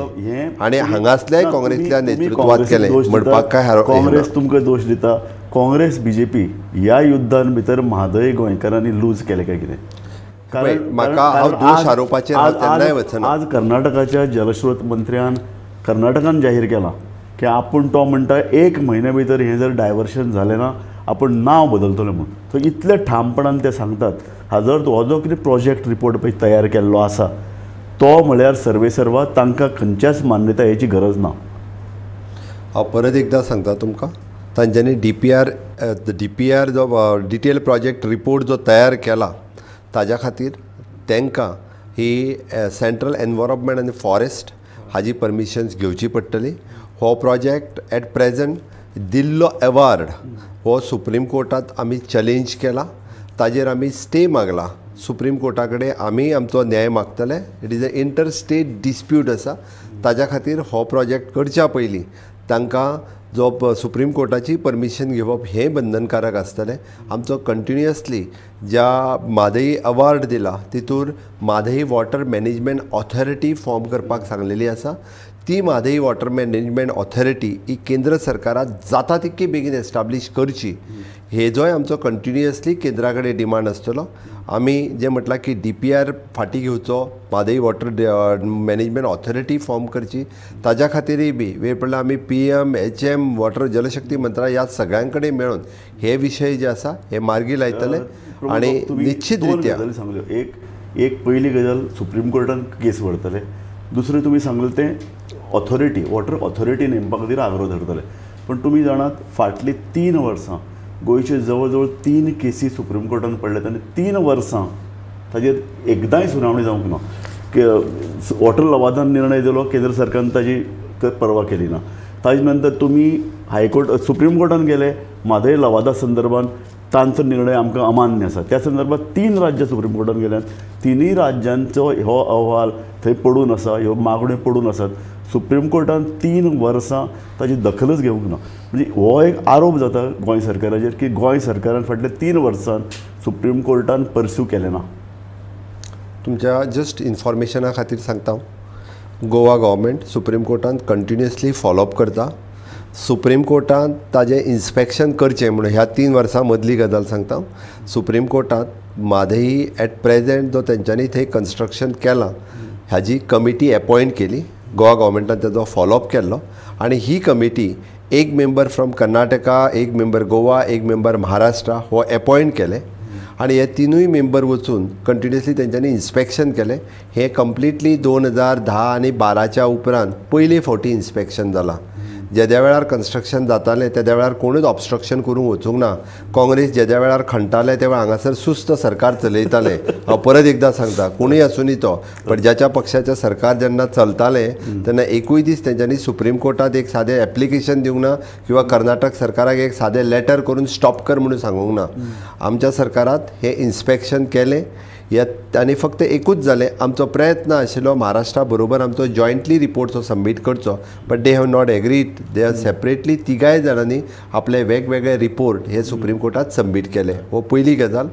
आनी हांगासल्याय काँग्रेसच्या नेतृत्वात केलें म्हणपाक काय काँग्रेस तुमकां दोश दिता. काँग्रेस बीजेपी ह्या युद्धान भितर म्हादय गोंयकारांनी लूज केलें काय कितें? कारण म्हाका हांव दोश आरोपाचेर केन्नाय वचना. आज कर्नाटकाच्या जलस्रोत मंत्र्यान कर्नाटकान जाहीर केलां की आपूण तो म्हणटा 1 म्हयन्या भितर हें जर डायवर्शन जालें ना आपूण नांव बदलतलो म्हूण. सो इतले ठामपणान ते सांगतात. हाजो अर्थ हो जो कितें प्रोजेक्ट रिपोर्ट पळय तयार केल्लो आसा तो म्हळ्यार सर्वेसर्वा तांकां खंयच्याच मान्यतायेची गरज ना. हांव परत एकदां सांगता तुमकां, तांच्यांनी DPR जो डिटेल प्रोजेक्ट रिपोर्ट जो तयार केला ताज्या खातीर तांकां ही सेंट्रल एनवायरमेंट आनी फॉरेस्ट हाजी परमिशन्स घेवची पडटली. हो प्रोजेक्ट एट प्रेजेंट दिल्लो एवार्ड हो सुप्रीम कोर्टांत आमी चॅलेंज केला, ताजेर आमी स्टे मागला. सुप्रीम कोर्टा कडेन आमी आमचो न्याय मागतले. It is a inter state dispute आसा, ताज्या खातीर हो प्रोजेक्ट करच्या पयलीं तांकां जो सुप्रीम कोर्टाची परमिशन घेवप हें बंधनकारक आसतलें. आमचो कंटिन्युअसली ज्या म्हादई अवॉर्ड दिला तितूर Mhadei water management authority form करपाक सांगलेली आसा. ती म्हादई वॉटर मॅनेजमेंट ऑथॉरिटी ही केंद्र सरकारान जाता तितकी बेगीन एस्टाब्लीश करची हेजोय आमचो कंटिन्युअसली केंद्रा कडेन डिमांड आसतलो. आमी जें म्हटलां की DPR फाटीं घेवचो, Mhadei water management authority form करची, ताज्या खातीरय बी वेळ पडल्यार आमी PM, HM, water जलशक्ती मंत्रालय ह्या सगळ्यां कडेन मेळून हे विशय जे आसा हे मार्गी लायतले. आनी निश्चित रित्या सांगल्यो, एक पयली गजाल सुप्रीम कोर्टान केस व्हरतले, दुसरें तुमी सांगलें तें ऑथॉरिटी वॉटर ऑथॉरिटी नेमपा खातीर आग्रो धरतले. पण तुमी जाणात फाटलीं 3 वर्सां गोंयचे जवळ जवळ 3 केसी सुप्रीम कोर्टान पडल्यात आनी 3 वर्सां ताजेर एकदांय सुनावणी जावंक ना. वॉटर लवादान निर्णय दिलो, केंद्र सरकारान ताजी पर्वा केली ना. ताजे नंतर तुमी हायकोर्ट सुप्रीम कोर्टान गेले म्हादय लवादा संदर्भात तांचो निर्णय आमकां अमान्य आसा. त्या संदर्भात 3 राज्यां सुप्रीम कोर्टान गेल्यान, तिनूय राज्यांचो हो अहवाल थंय पडून आसा, ह्यो मागण्यो पडून आसात. सुप्रीम कोर्टान 3 वर्सां ताजी दखलच घेवंक ना. म्हणजे हो एक आरोप जाता गोंय सरकाराचेर की गोंय सरकारान फाटल्या 3 वर्सां सुप्रीम कोर्टान पर्स्यू केलें ना. तुमच्या जस्ट इन्फॉर्मेशना खातीर सांगता, गोवा गव्हर्मेंट सुप्रीम कोर्टान कंटिन्युअसली फॉलोअप करता. सुप्रीम कोर्टान ताजें इन्स्पेक्शन करचें म्हणून ह्या 3 वर्सां मदली गजाल सांगता. सुप्रीम कोर्टांत म्हादई एट प्रेजेंट जो तेंच्यांनी थंय कन्स्ट्रक्शन केलां हाजी कमिटी एपॉयंट केली, गोवा गव्हर्मेंटान ताजो फॉलोअप केल्लो आनी ही कमिटी एक मेंबर फ्रॉम कर्नाटका, एक मेंबर गोवा, एक मेंबर महाराष्ट्र हो एपॉयंट केले आनी हे 3 मेंबर वचून कंटिन्युअसली तेंच्यांनी इन्स्पेक्शन केलें. हें कंप्लिटली 2010 आनी 12च्या उपरांत पयले फावटी इन्स्पेक्शन जालां. जेद्या वेळार कन्स्ट्रक्शन जातालें तेद्या वेळार कोणूच ऑबस्ट्रक्शन करूंक वचूंक ना. काँग्रेस जेद्या वेळार खणटाले त्या वेळार हांगासर सुस्त सरकार चलयतालें. हांव परत एकदां सांगता, कोणूय आसूं न्ही तो, बट ज्याच्या पक्षाचें सरकार जेन्ना चलतालें तेन्ना एकूय दीस तेंच्यांनी सुप्रीम कोर्टांत एक सादें एप्लिकेशन दिवंक ना किंवा कर्नाटक सरकाराक एक सादें लेटर करून स्टॉप कर म्हणून सांगूंक ना. आमच्या सरकारात हें इन्स्पेक्शन केलें आनी फक्त एकूच जालें, आमचो प्रयत्न आशिल्लो महाराष्ट्रा बरोबर आमचो जॉयंटली रिपोर्ट जो सबमीट करचो, but they have not agreed. They are separately तिगाय जाणांनी आपले वेगवेगळे रिपोर्ट हे सुप्रीम कोर्टात सबमीट केले. हो पयली गजाल.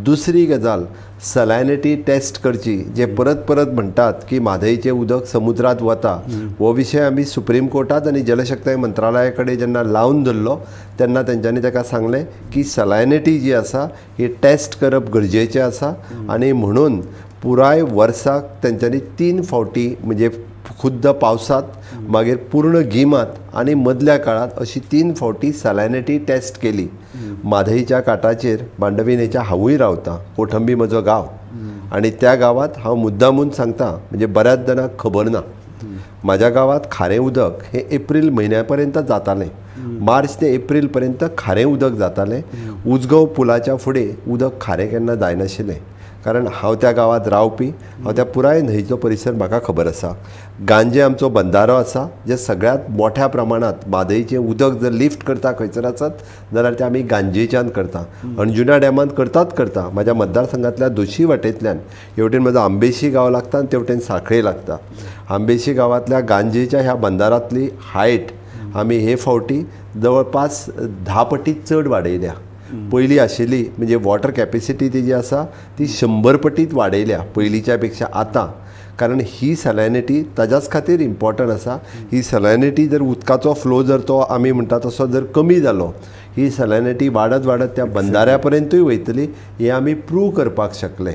दुसरी गजाल, सलायनिटी टेस्ट करची, जे परत परत म्हणटात की म्हादयचें उदक समुद्रांत वता, हो विशय आमी सुप्रीम कोर्टात आनी जलशक्ती मंत्रालया कडेन जेन्ना लावन धरलो तेन्ना तेंच्यांनी ताका सांगलें की सलायनिटी जी आसा ही टेस्ट करप गरजेचें आसा आनी म्हणून पुराय वर्साक तेंच्यांनी 3 फावटी म्हणजे खुद्द पावसांत, मागीर पूर्ण गिमांत आनी मदल्या काळांत अशी 3 फावटी सलायनिटी टेस्ट केली. म्हादयच्या काठाचेर मांडवी न्हंयच्या हांवूय रावतां, कोठंबी म्हजो गांव आनी त्या गांवांत हांव मुद्दामून सांगता, म्हणजे बऱ्याच जाणांक खबर ना, म्हाज्या गांवांत खारें उदक हें एप्रील म्हयन्या पर्यंत जातालें. मार्च ते एप्रील पर्यंत खारें उदक जातालें. उजगांव पुलाच्या फुडें उदक खारें केन्ना जायनाशिल्लें, कारण हांव त्या गांवांत रावपी, हांव त्या पुराय न्हंयचो परिसर म्हाका खबर आसा. गांजे आमचो बंदारो आसा जे सगळ्यांत मोठ्या प्रमाणांत म्हादयचें उदक जर लिफ्ट करता खंयसर आसत जाल्यार तें आमी गांजेच्यान करता, अंजुना डॅमांत करतात करता. म्हाज्या मतदारसंघांतल्या दोशी वाटेंतल्यान हेवटेन म्हजो आंबेशी गांव लागता आनी तेवटेन सांखळे लागता. आंबेशी गांवांतल्या गांजेच्या ह्या बंदारांतली हायट आमी हे फावटी जवळपास 10 पटी चड वाडयल्या. पयलीं आशिल्ली म्हणजे वॉटर कॅपेसिटी ती जी आसा ती 100 पटीत वाडयल्या पयलींच्या पेक्षा आतां, कारण ही सलायनिटी ताज्याच खातीर इम्पॉर्टंट आसा. ही सलायनिटी जर उदकाचो फ्लो जर तो आमी म्हणटा तसो जर कमी जालो, ही सलायनिटी वाडत वाडत त्या बंदाऱ्या पर्यंतूय वयतली हें आमी प्रूव करपाक शकले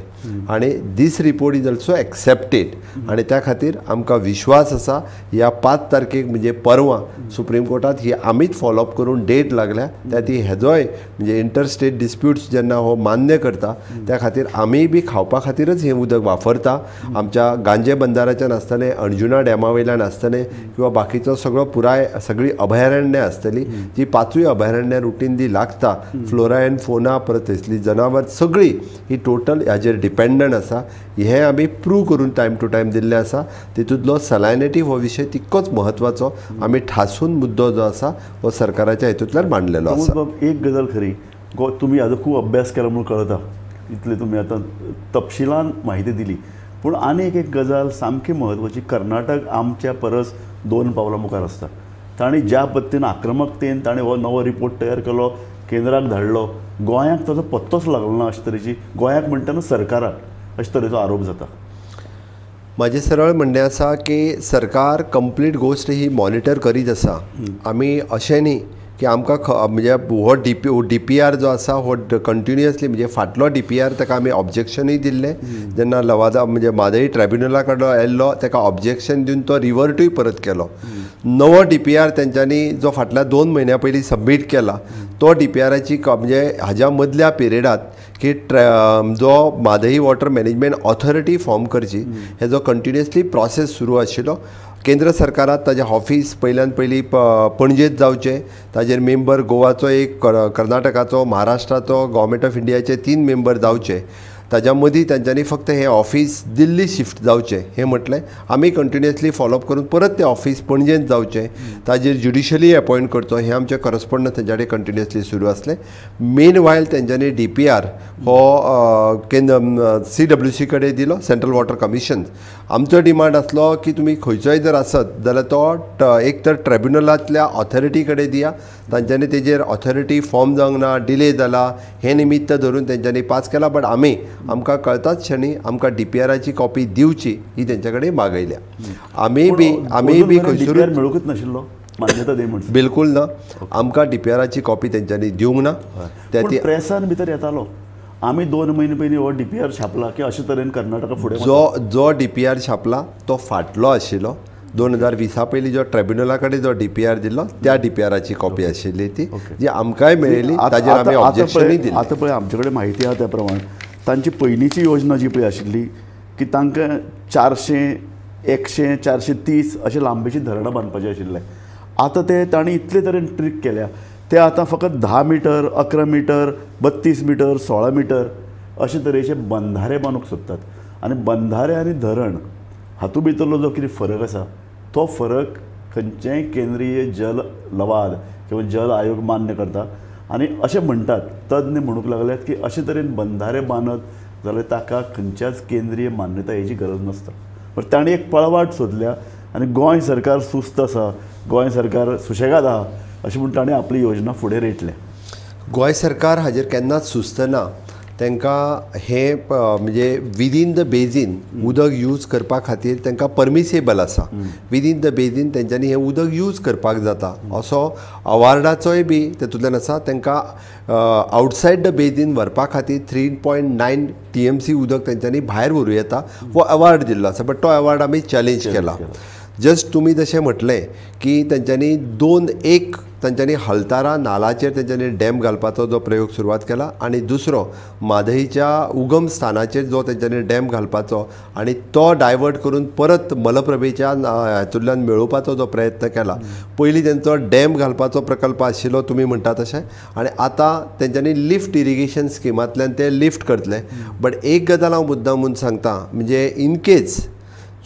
आनी this report is also accepted. आनी त्या खातीर आमकां विश्वास आसा ह्या 5 तारखेक म्हणजे परवां सुप्रीम कोर्टांत ही आमीच फॉलोअप करून डेट लागल्या त्या ती हेजोय म्हणजे इंटरस्टेट डिस्प्यूट्स जेन्ना हो मान्य करता त्या खातीर आमीय बी खावपा खातीरच हें उदक वापरता. आमच्या गांजे बंदाराच्यान आसतलें, अंजुना डॅमा वयल्यान आसतलें किंवा बाकीचो सगळो पुराय सगळीं अभयारण्यां आसतलीं, जी 5 अभयारण्यां रुटीनली लागता, फ्लोरा एंड फोना परत थंयसली जनावर सगळी ही टोटल हाजेर डिपेंडंट आसा. हें आमी प्रूव करून टायम टू टायम दिल्लें आसा. तितूंतलो सलायनिटी हो विशय तितकोच म्हत्वाचो आमी ठासून मुद्दो जो आसा हो सरकाराच्या हेतूंतल्यान मांडलेलो आसा. एक गजाल खरी, तुमी हाजो खूब अभ्यास केला म्हणून कळता, इतले तुमी आतां तपशिलान म्हायती दिली, पूण आनीक एक गजाल सामकी म्हत्वाची, कर्नाटक आमच्या परस 2 पावलां मुखार आसता. तांणी ज्या पद्दतीन आक्रमकतेन ताणें हो नवो रिपोर्ट तयार केलो, केंद्राक धाडलो, गोंयाक ताजो पत्तोच लागलो ना अशे तरेची, गोंयाक म्हणटना सरकाराक अशे तरेचो आरोप जाता. म्हाजें सरळ म्हणणें आसा की सरकार कंप्लीट गोश्ट ही मॉनिटर करीत आसा. आमी अशें न्ही की आमकां म्हणजे हो डी पी आर जो आसा हो कंटिन्युअसली म्हणजे फाटलो डी पी आर ताका आमी ऑब्जेक्शनूय दिल्लें, जेन्ना लवादा म्हणजे म्हादई ट्रायब्युनला कडलो आयिल्लो ताका ऑब्जेक्शन दिवन तो रिवर्टूय परत केलो. नवो डी पी आर तेंच्यांनी जो फाटल्या 2 म्हयन्या पयलीं सबमीट केला तो डी पी आराची म्हणजे हाज्या मदल्या पिरियडात की जो Mhadei water management authority form करची हेजो कंटिन्युअसली प्रोसेस सुरू आशिल्लो. केंद्र सरकारात ताजें ऑफीस पयल्यान पयलीं पणजेंत जावचें, ताजेर मेंबर गोवाचो एक, कर्नाटकाचो, महाराष्ट्राचो, गव्हर्मेंट ऑफ इंडियाचे 3 मेंबर जावचे. ताज्या मदीं तांच्यांनी फक्त हें ऑफिस दिल्ली शिफ्ट जावचें हें म्हटलें. आमी कंटिन्युअसली फॉलोअप करून परत तें ऑफिस पणजेंत जावचें, ताजेर ज्युडिशली अपॉयंट करचो, हें आमचें करस्पॉन्डन्स तेंच्या कडेन कंटिन्युअसली सुरू आसलें. मेन वायल तेंच्यांनी DPR हो केंद्र CWC कडेन दिलो, सेंट्रल वॉटर कमिशन. आमचो डिमांड आसलो की तुमी खंयचोय जर आसत जाल्यार तो एक तर ट्रायब्युनलांतल्या ऑथॉरिटी कडेन दिया. तांच्यांनी तेजेर ऑथॉरिटी फॉर्म जावंक ना, डिले जाला हें निमित्त धरून तेंच्यांनी पास केला. बट आमी आमकां कळटाच क्षणी आमकां DPRाची कॉपी दिवची ही तेंच्या कडेन मागयल्या. आमी बी खंयसरूच मेळूंकच नाशिल्लो मान्यता दी म्हण बिलकूल ना. आमकां DPRाची कॉपी तेंच्यांनी दिवंक ना. त्या प्रेसान भितर येतालो आमी 2 म्हयने पयलीं हो DPR छापला की अशे तरेन कर्नाटका फुडें जो DPR छापला तो फाटलो आशिल्लो. 2020 पयलीं जो ट्रायब्युनला कडेन जो DPR दिल्लो त्या DPRाची कॉपी आशिल्ली ती जी आमकांय मेळिल्ली, ताजेर आमी ऑब्जेक्शनूय दिलें. आतां पळय आमचे कडेन म्हायती आसा त्या प्रमाण तांची पयलींची योजना जी पळय आशिल्ली की तांकां 400, 100, 430 अशे लांबेची धरणां बांदपाचें आशिल्लें. आतां ते तांणी इतले तरेन ट्रीक केल्या, ते आतां फकत 10 metre, 11 metre, 32 metre, 16 metre अशे तरेचे बंधारे बांदूंक सोदतात. आनी बंधारे आनी धरण हातूंत भितरलो जो कितें फरक आसा तो फरक खंयचेंय केंद्रीय जल लवाद किंवा जल आयोग मान्य करता. आनी अशें म्हणटात तज्ञ म्हणूंक लागल्यात की अशे तरेन बंधारे बांदत जाल्यार ताका खंयच्याच केंद्रीय मान्यतायेची गरज नासता. पण तांणी एक पळवाट सोदल्या आनी गोंय सरकार सुस्त आसा, गोंय सरकार सुशेगाद आहा अशें म्हूण ताणें आपली योजना फुडें रेटल्या. गोंय सरकार हाजेर केन्नाच सुस्त ना. तांकां हें म्हणजे विदीन the basin उदक यूज करपा खातीर तांकां परमिसेबल आसा. विदीन the basin तेंच्यांनी हें उदक यूज करपाक जाता असो अवार्डाचोय बी तेतूंतल्यान आसा. तांकां आउटसायड the basin व्हरपा खातीर 3.9 TMC उदक तेंच्यांनी भायर व्हरूं येता हो अवार्ड दिल्लो आसा. बट तो अवार्ड आमी चॅलेंज केला. जस्ट तुमी जशें म्हटलें की तेंच्यांनी 2-1 तांच्यांनी हलतारा नालाचेर तेंच्यांनी डॅम घालपाचो जो प्रयोग सुरवात केला आनी दुसरो म्हादईच्या उगम स्थानाचेर जो तेंच्यांनी डॅम घालपाचो आनी तो डायवर्ट करून परत मलप्रभेच्या हातूंतल्यान मेळोवपाचो जो प्रयत्न केला. पयलीं तेंचो डॅम घालपाचो प्रकल्प आशिल्लो तुमी म्हणटा तशें, आनी आतां तेंच्यांनी लिफ्ट इरिगेशन स्किमांतल्यान ते लिफ्ट करतले. बट एक गजाल हांव मुद्दाम म्हूण सांगता, म्हणजे इनकेज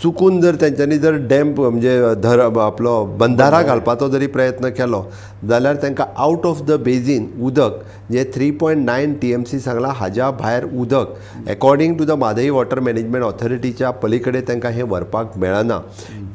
चुकून जर तेंच्यांनी जर डॅम म्हणजे धर आपलो बंधारा घालपाचो जरी प्रयत्न केलो जाल्यार तांकां आउट ऑफ the basin उदक जे 3.9 TMC सांगलां हाज्या भायर उदक according to the Mhadei water management ऑथॉरिटीच्या पलीकडे तांकां हें व्हरपाक मेळना.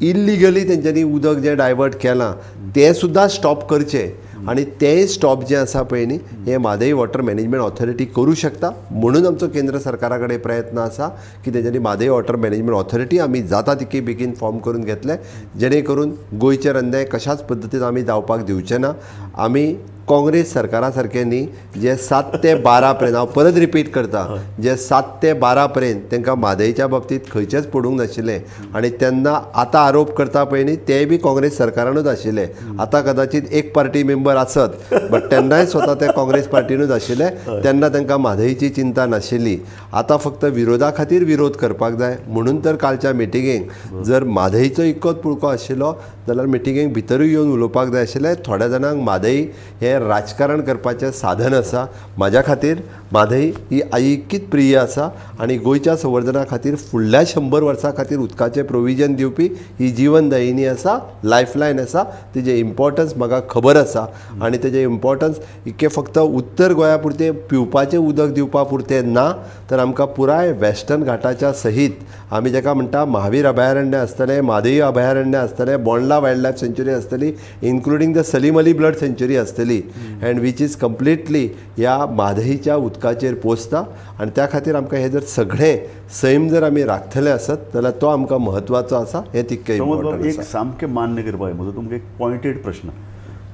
इल्लिगली तेंच्यांनी उदक जें डायवर्ट केलां तें सुद्दां स्टॉप करचें आनी तेंय स्टॉप जें आसा पळय न्ही हें म्हादई वॉटर मॅनेजमेंट ऑथॉरिटी करूं शकता. म्हणून आमचो केंद्र सरकारा कडेन प्रयत्न आसा की तेंच्यांनी म्हादई वॉटर मॅनेजमेंट ऑथॉरिटी आमी जाता तितकी बेगीन फॉर्म करून घेतले, जेणे करून गोंयचेर अन्याय कशाच पद्दतीन आमी जावपाक दिवचे ना. आमी काँग्रेस सरकारा सारकें न्ही जे 7 ते 12 पर्यंत, हांव परत रिपीट करता, जे 7 ते 12 पर्यंत तांकां म्हादईच्या बाबतींत खंयचेंच पडूंक नाशिल्लें आनी तेन्ना आतां आरोप करता पळय न्ही तेय बी काँग्रेस सरकारानूच आशिल्ले. आतां कदाचित एक पार्टी मेंबर आसत बट तेन्नाय स्वता ते काँग्रेस पार्टीनूच आशिल्ले, तेन्ना तांकां म्हादईची चिंता नाशिल्ली. आतां फक्त विरोधा खातीर विरोध करपाक जाय म्हणून तर कालच्या मिटिंगेक जर म्हादईचो इतकोच पुळको आशिल्लो जाल्यार मिटिंगेक भितरूय येवन उलोवपाक जाय आशिल्लें. थोड्या जाणांक म्हादई हे राजकारण करपाचें साधन आसा. म्हाज्या खातीर म्हादई ही इतकीच प्रिय आसा आनी गोंयच्या संवर्धना खातीर फुडल्या 100 वर्सां खातीर उदकाचें प्रोविजन दिवपी ही जीवनदायिनी आसा, लायफलायन आसा. तिजें इम्पॉर्टन्स म्हाका खबर आसा आनी तेजें इम्पॉर्टन्स इतकें फक्त उत्तर गोंया पुरतें पिवपाचें उदक दिवपा पुरतें ना, तर आमकां पुराय वेस्टर्न घाटाच्या सहीत आमी जाका म्हणटा महावीर अभयारण्य आसतलें, म्हादई अभयारण्य आसतलें, बोंडला वायल्ड लायफ सँच्युरी आसतली, including the Salim Ali bird sanctuary आसतली, अँड which is completely ह्या म्हादईच्या उदकाचेर पोसता. आनी त्या खातीर आमकां हें जर सगळें सैम जर आमी राखतले आसत जाल्यार तो आमकां म्हत्वाचो आसा, हें तितकें इम्पॉर्टंट आसा. एक सामकें मान्य करपाक म्हजो तुमकां एक पॉयंटेड प्रश्न,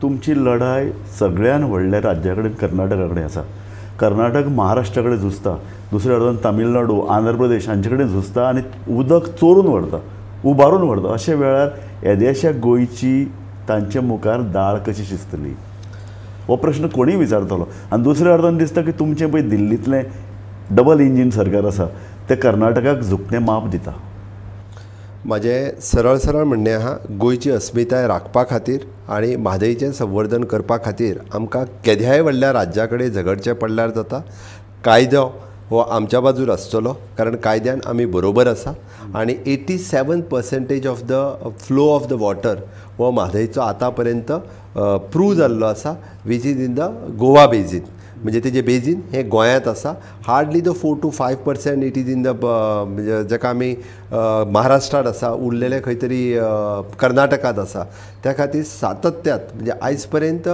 तुमची लढाय सगळ्यान व्हडल्या राज्या कडेन कर्नाटका कडेन आसा. कर्नाटक महाराष्ट्रा कडेन झुजता, दुसऱ्या अर्दान तामिळनाडू, आंध्र प्रदेश हांचे कडेन झुजता आनी उदक चोरून व्हरता, उबारून व्हरता. अशा वेळार येद्याश्या गोंयची तांचे मुखार दाळ कशी शिजतली हो प्रश्न कोणीय विचारतलो. आनी दुसऱ्या अर्दान दिसता की तुमचें पळय दिल्लींतलें डबल इंजीन सरकार आसा तें कर्नाटकाक झुकतें माप दिता. म्हाजें सरळ सरळ म्हणणें आहा, गोंयची अस्मिताय राखपा खातीर आनी म्हादईचें संवर्धन करपा खातीर आमकां केद्याय व्हडल्या राज्या कडेन झगडचें पडल्यार जाता. कायदो हो आमच्या बाजूर आसतलो, कारण कायद्यान आमी बरोबर आसा आनी 87% of the flow of the water हो म्हादयचो आतां पर्यंत प्रूव जाल्लो आसा, which is in the Goa basin. म्हणजे तेजें बेजीन हें गोंयांत आसा. Hardly the 4 to 5% it is in the म्हणजे जाका आमी महाराष्ट्रांत आसा, उरलेलें खंय तरी कर्नाटकांत आसा. त्या खातीर सातत्यात म्हणजे आयज पर्यंत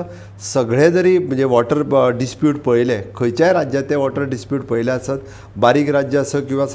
सगळे जरी म्हणजे वॉटर डिस्प्यूट पळयले, खंयच्याय राज्यांत ते वॉटर डिस्प्यूट पळयले आसत, बारीक राज्य आसत किंवा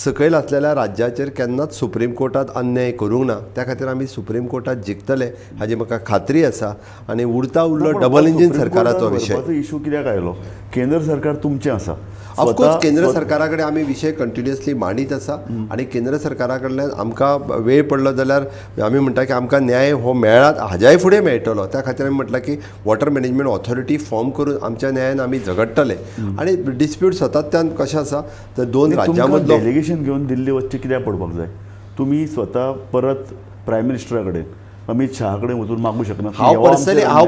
सकयल आसलेल्या राज्याचेर केन्नाच सुप्रीम कोर्टांत अन्याय करूंक ना. त्या खातीर आमी सुप्रीम कोर्टांत जिखतले हाजी म्हाका खात्री आसा. आनी उरता उरलो डबल इंजीन सरकाराचो विशय इशू कित्याक आयलो? केंद्र सरकार तुमचें आसा, ऑफकोर्स केंद्र सरकारा कडेन आमी विशय कंटिन्युअसली मांडीत आसा आनी केंद्र सरकारा कडल्यान आमकां वेळ पडलो जाल्यार आमी म्हणटा की आमकां न्याय हो मेळ्ळा, हाज्याय फुडें मेळटलो. त्या खातीर आमी म्हटलां की वॉटर मॅनेजमेंट ऑथॉरिटी फॉर्म करून आमच्या न्यायान आमी झगडटले. आनी डिस्प्यूट सातत्यान कशें आसा तर दोन राज्यां मदलो डेलिगेशन घेवन दिल्ली वचचें कित्याक पडपाक जाय? तुमी स्वता परत प्रायम मिनिस्टरा कडेन, अमित शहा कडेन वचून मागूं शकना? हांव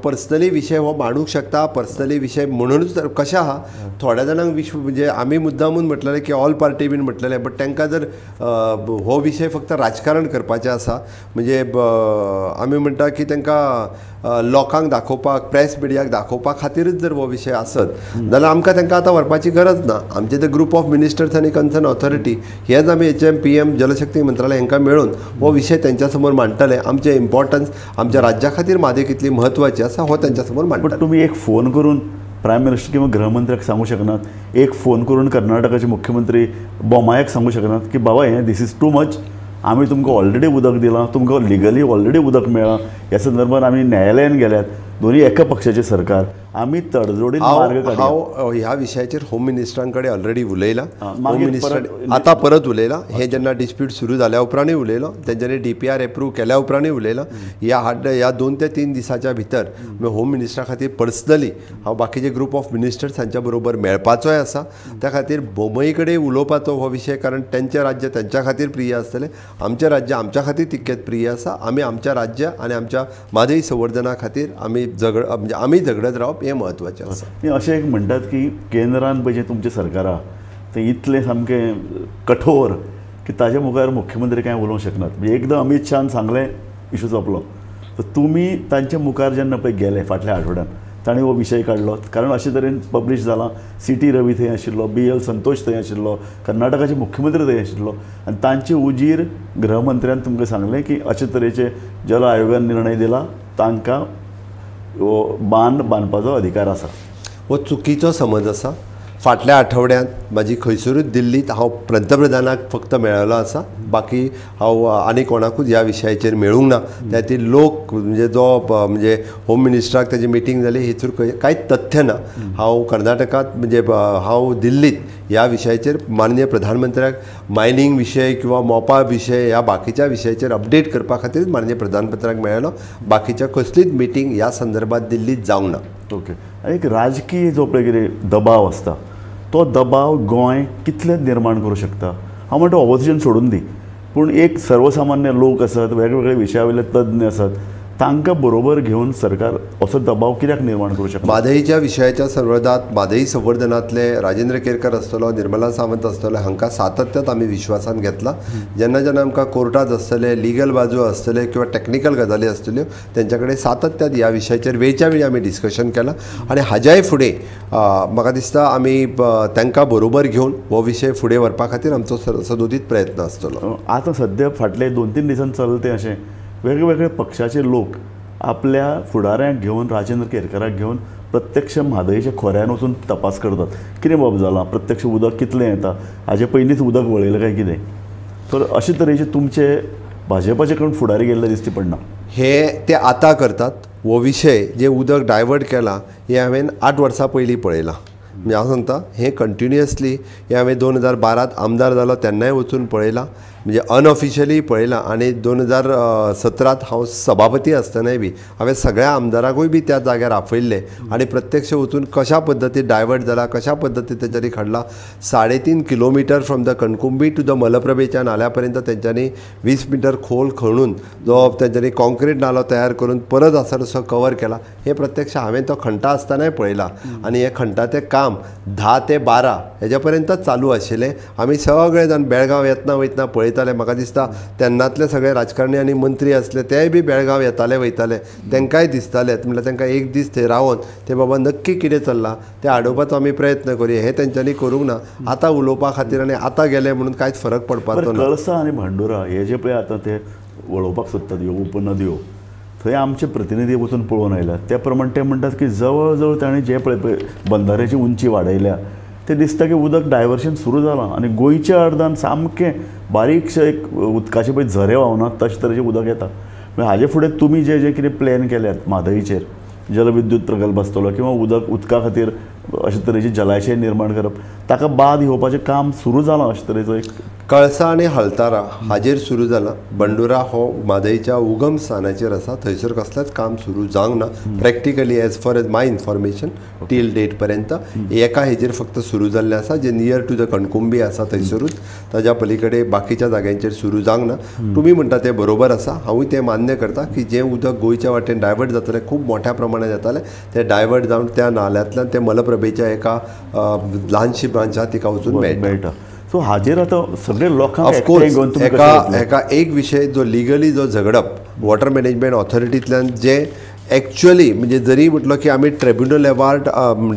पर्सनली विशय हो मांडूंक शकता, पर्सनली विशय म्हणूनच तर कशें आहा थोड्या जाणांक विश्व म्हणजे आमी मुद्दामून म्हटलेलें की ऑल पार्टी बीन म्हटलेलें, बट तांकां जर हो विशय फक्त राजकारण करपाचें आसा म्हणजे आमी म्हणटा की तांकां लोकांक दाखोवपाक, प्रेस मिडियाक दाखोवपा खातीरच जर हो विशय आसत जाल्यार आमकां तांकां आतां व्हरपाची गरज ना. आमचे ते ग्रुप ऑफ मिनिस्टर्स आनी कन्सर्न ऑथॉरिटी हेच आमी HM PM जलशक्ती मंत्रालय हांकां मेळून हो विशय तेंच्या समोर मांडटले. आमचें इम्पॉर्टन्स आमच्या राज्या खातीर म्हादय कितली म्हत्वाची आसा हो तेंच्या समोर मांडटा. तुमी एक फोन करून प्रायम मिनिस्टर किंवा गृहमंत्र्याक सांगू शकनात, एक फोन करून कर्नाटकाचे मुख्यमंत्री बोमायाक सांगू शकनात की बाबा हें this is too much, आमी तुमकां ऑलरेडी उदक दिलां, तुमकां लिगली ऑलरेडी उदक मेळ्ळां, ह्या संदर्भात आमी न्यायालयान गेल्यात, दोन्ही एका पक्षाचे सरकार, आमी तडजोडीन मार्ग काडया. हांव ह्या विशयाचेर होम मिनिस्टरां कडेन ऑलरेडी उलयलां, होम मिनिस्टर आतां परत उलयलां. हे जेन्ना डिस्प्यूट सुरू जाल्या उपरांतूय उलयलो, तेंच्यांनी DPR approve केल्या उपरांतूय उलयलां. ह्या 2 ते 3 दिसाच्या भितर होम मिनिस्टरा खातीर पर्सनली हांव बाकीचे ग्रुप ऑफ मिनिस्टर्स हांच्या बरोबर मेळपाचोय आसा. त्या खातीर बोमई कडेन उलोवपाचो हो विशय, कारण तेंचें राज्य तेंच्या खातीर प्रिय आसतलें, आमचें राज्य आमच्या खातीर तितकेंच प्रिय आसा. आमी आमच्या राज्य आनी आमच्या म्हादय संवर्धना खातीर आमी म्हणजे आमी झगडत रावप हें म्हत्वाचें आसा. अशें एक म्हणटात की केंद्रान पळय जें तुमचें सरकार आहा तें इतलें सामकें कठोर की ताजे मुखार मुख्यमंत्री कांय उलोवंक शकनात. म्हणजे एकदां अमित शहान सांगलें इशू सोंपलो. तर तुमी तांच्या मुखार जेन्ना पळय गेले फाटल्या आठवड्यान, तांणी हो विशय काडलो, कारण अशे तरेन पब्लिश जाला, CT रवी थंय आशिल्लो, BL Santosh थंय आशिल्लो, कर्नाटकाचे मुख्यमंत्री थंय आशिल्लो आनी तांचे उजीर गृहमंत्र्यान तुमकां सांगलें की अशे तरेचे जल आयोगान निर्णय दिला, तांकां बांद बांदपाचो अधिकार आसा. हो चुकीचो समज आसा. फाटल्या आठवड्यांत म्हाजी खंयसरूच दिल्लींत हांव पंतप्रधानाक फक्त मेळिल्लो आसा, बाकी हांव आनी कोणाकूच ह्या विशयाचेर मेळूंक ना. त्या खातीर लोक म्हणजे जो म्हणजे होम मिनिस्टराक तेजी मिटींग जाली हेचूर कांयच तथ्य ना. हांव कर्नाटकांत म्हणजे हांव दिल्लींत ह्या विशयाचेर माननीय प्रधानमंत्र्याक मायनींग विशय किंवा मोपा विशय ह्या बाकीच्या विशयाचेर अपडेट करपा खातीर माननीय प्रधानमंत्र्याक मेळ्ळो. बाकीच्या कसलीच मिटींग ह्या संदर्भात दिल्लींत जावंक ना. ओके, एक राजकीय जो पळय कितें दबाव आसता तो दबाव गोंय कितले निर्माण करूं शकता? हांव म्हणटा ऑपोजिशन सोडून दी, पूण एक सर्वसामान्य लोक आसात, वेगवेगळे विशया वयले तज्ञ आसात, तांकां बरोबर घेवन सरकार असो दबाव कित्याक निर्माण करूं शकता? म्हादयच्या विशयाच्या संदर्भात म्हादय संवर्धनांतले राजेंद्र केरकर आसतलो, निर्मला सावंत आसतलो, हांकां सातत्यात आमी विश्वासान घेतला. जेन्ना जेन्ना आमकां कोर्टांत आसतले, लिगल बाजू आसतले किंवा टॅक्निकल गजाली आसतल्यो, तेंच्या कडेन सातत्यात ह्या विशयाचेर वेळच्या वेळी आमी डिस्कशन केलां. आनी हाज्याय फुडें म्हाका दिसता आमी तांकां बरोबर घेवन हो विशय फुडें व्हरपा खातीर आमचो सदोदीत प्रयत्न आसतलो. आतां सद्या फाटले 2-3 दिसान चलता तें अशें वेगवेगळे पक्षाचे लोक आपल्या फुडाऱ्यांक घेवन, राजेंद्र केरकराक घेवन प्रत्यक्ष म्हादयच्या खोऱ्यान वचून तपास करतात, कितें बाब जालां, प्रत्यक्ष उदक कितलें येता, हाजे पयलींच उदक वळयलें काय कितें. तर अशे तरेचे तुमचे भाजपाचे कडून फुडारी गेल्ले दिसती पडना. हे ते आतां करतात. हो विशय जे उदक डायवर्ट केलां हें हांवें 8 वर्सां पयलीं पळयलां. म्हणजे हांव सांगता हें कंटिन्युअसली हें हांवें 2012 आमदार जालो तेन्नाय वचून पळयलां, म्हणजे अनऑफिशियली पळयलां. आनी 2017 हांव सभापती आसतनाय बी हांवें सगळ्या आमदाराकूय बी त्या जाग्यार आपयल्ले आनी प्रत्यक्ष वचून कशा पद्दतीन डायवर्ट जाला, कशा पद्दतीन तेंच्यांनी खणला. 3.5 Kilometre from the Kankumbi to the मलप्रभेच्या नाल्या पर्यंत तेंच्यांनी 20 मिटर खोल खणून जो तेंच्यांनी कॉन्क्रीट नालो तयार करून परत आसा तसो कवर केला. हें प्रत्यक्ष हांवें तो खणटा आसतनाय पळयलां आनी हें खणटा तें काम काम 10 ते 12 हेज्या पर्यंत चालू आशिल्लें. आमी सगळे जाण बेळगांव येतना वयतना पळयताले. म्हाका दिसता तेन्नातले सगळे राजकारणी आनी मंत्री आसले तेय बी बेळगांव येताले वयताले, तांकांय दिसताले. म्हणल्यार तांकां एक दीस थंय रावन ते बाबा नक्की कितें चल्लां तें आडोवपाचो आमी प्रयत्न करुया, हें तेंच्यांनी करूंक ना. आतां उलोवपा खातीर आनी आतां गेले म्हणून कांयच फरक पडपाचो ना. कळसा आनी भांडुरा हे जे पळय आतां ते वळोवपाक सोदतात ह्यो उपनदयो, थंय आमचे प्रतिनिधी वचून पळोवन आयल्यात. त्या प्रमाण ते म्हणटात की जवळ जवळ ताणें जे पळय पळय बंधाऱ्याची उंची वाडयल्या ते दिसता की उदक डायवर्शन सुरू जालां आनी गोंयच्या अर्दान सामकें बारीकशें एक उदकाचे पळय झरे व्हांवनात तशे तरेचें उदक येता. म्हणजे हाजे फुडें तुमी जे जे कितें प्लॅन केल्यात म्हादईचेर, जलविद्युत प्रकल्प आसतलो किंवा उदका खातीर अशे तरेचे जलाशय निर्माण करप, ताका बाद येवपाचें काम सुरू जालां अशे तरेचो एक कळसा आनी हलतारा हाजेर सुरू जाला. बंडुरा हो म्हादईच्या उगम स्थानाचेर आसा, थंयसर कसलेंच काम सुरू जावंक ना practically as far as my information till date पर्यंत. एका हेजेर फक्त सुरू जाल्लें आसा जे नियर टू the Kankumbi आसा थंयसरूच, ताज्या पलीकडे बाकीच्या जाग्यांचेर सुरू जावंक ना. तुमी म्हणटा तें बरोबर आसा, हांवूय तें मान्य करता की जें उदक गोंयच्या वाटेन डायवर्ट जातलें खूब मोठ्या प्रमाणात येतालें तें डायवर्ट जावन त्या नाल्यांतल्यान तें मलप्रभेच्या एका ल्हानशी ब्रांच आसा तिका वचून मेळटा. सो हाजेर आतां सगळे लोकांक ऑफकोर्स एका एक विशय जो लिगली जो झगडप वॉटर मॅनेजमेंट ऑथॉरिटींतल्यान जे एक्चुअली म्हणजे जरी म्हटलो की आमी ट्रिब्युनल अवॉर्ड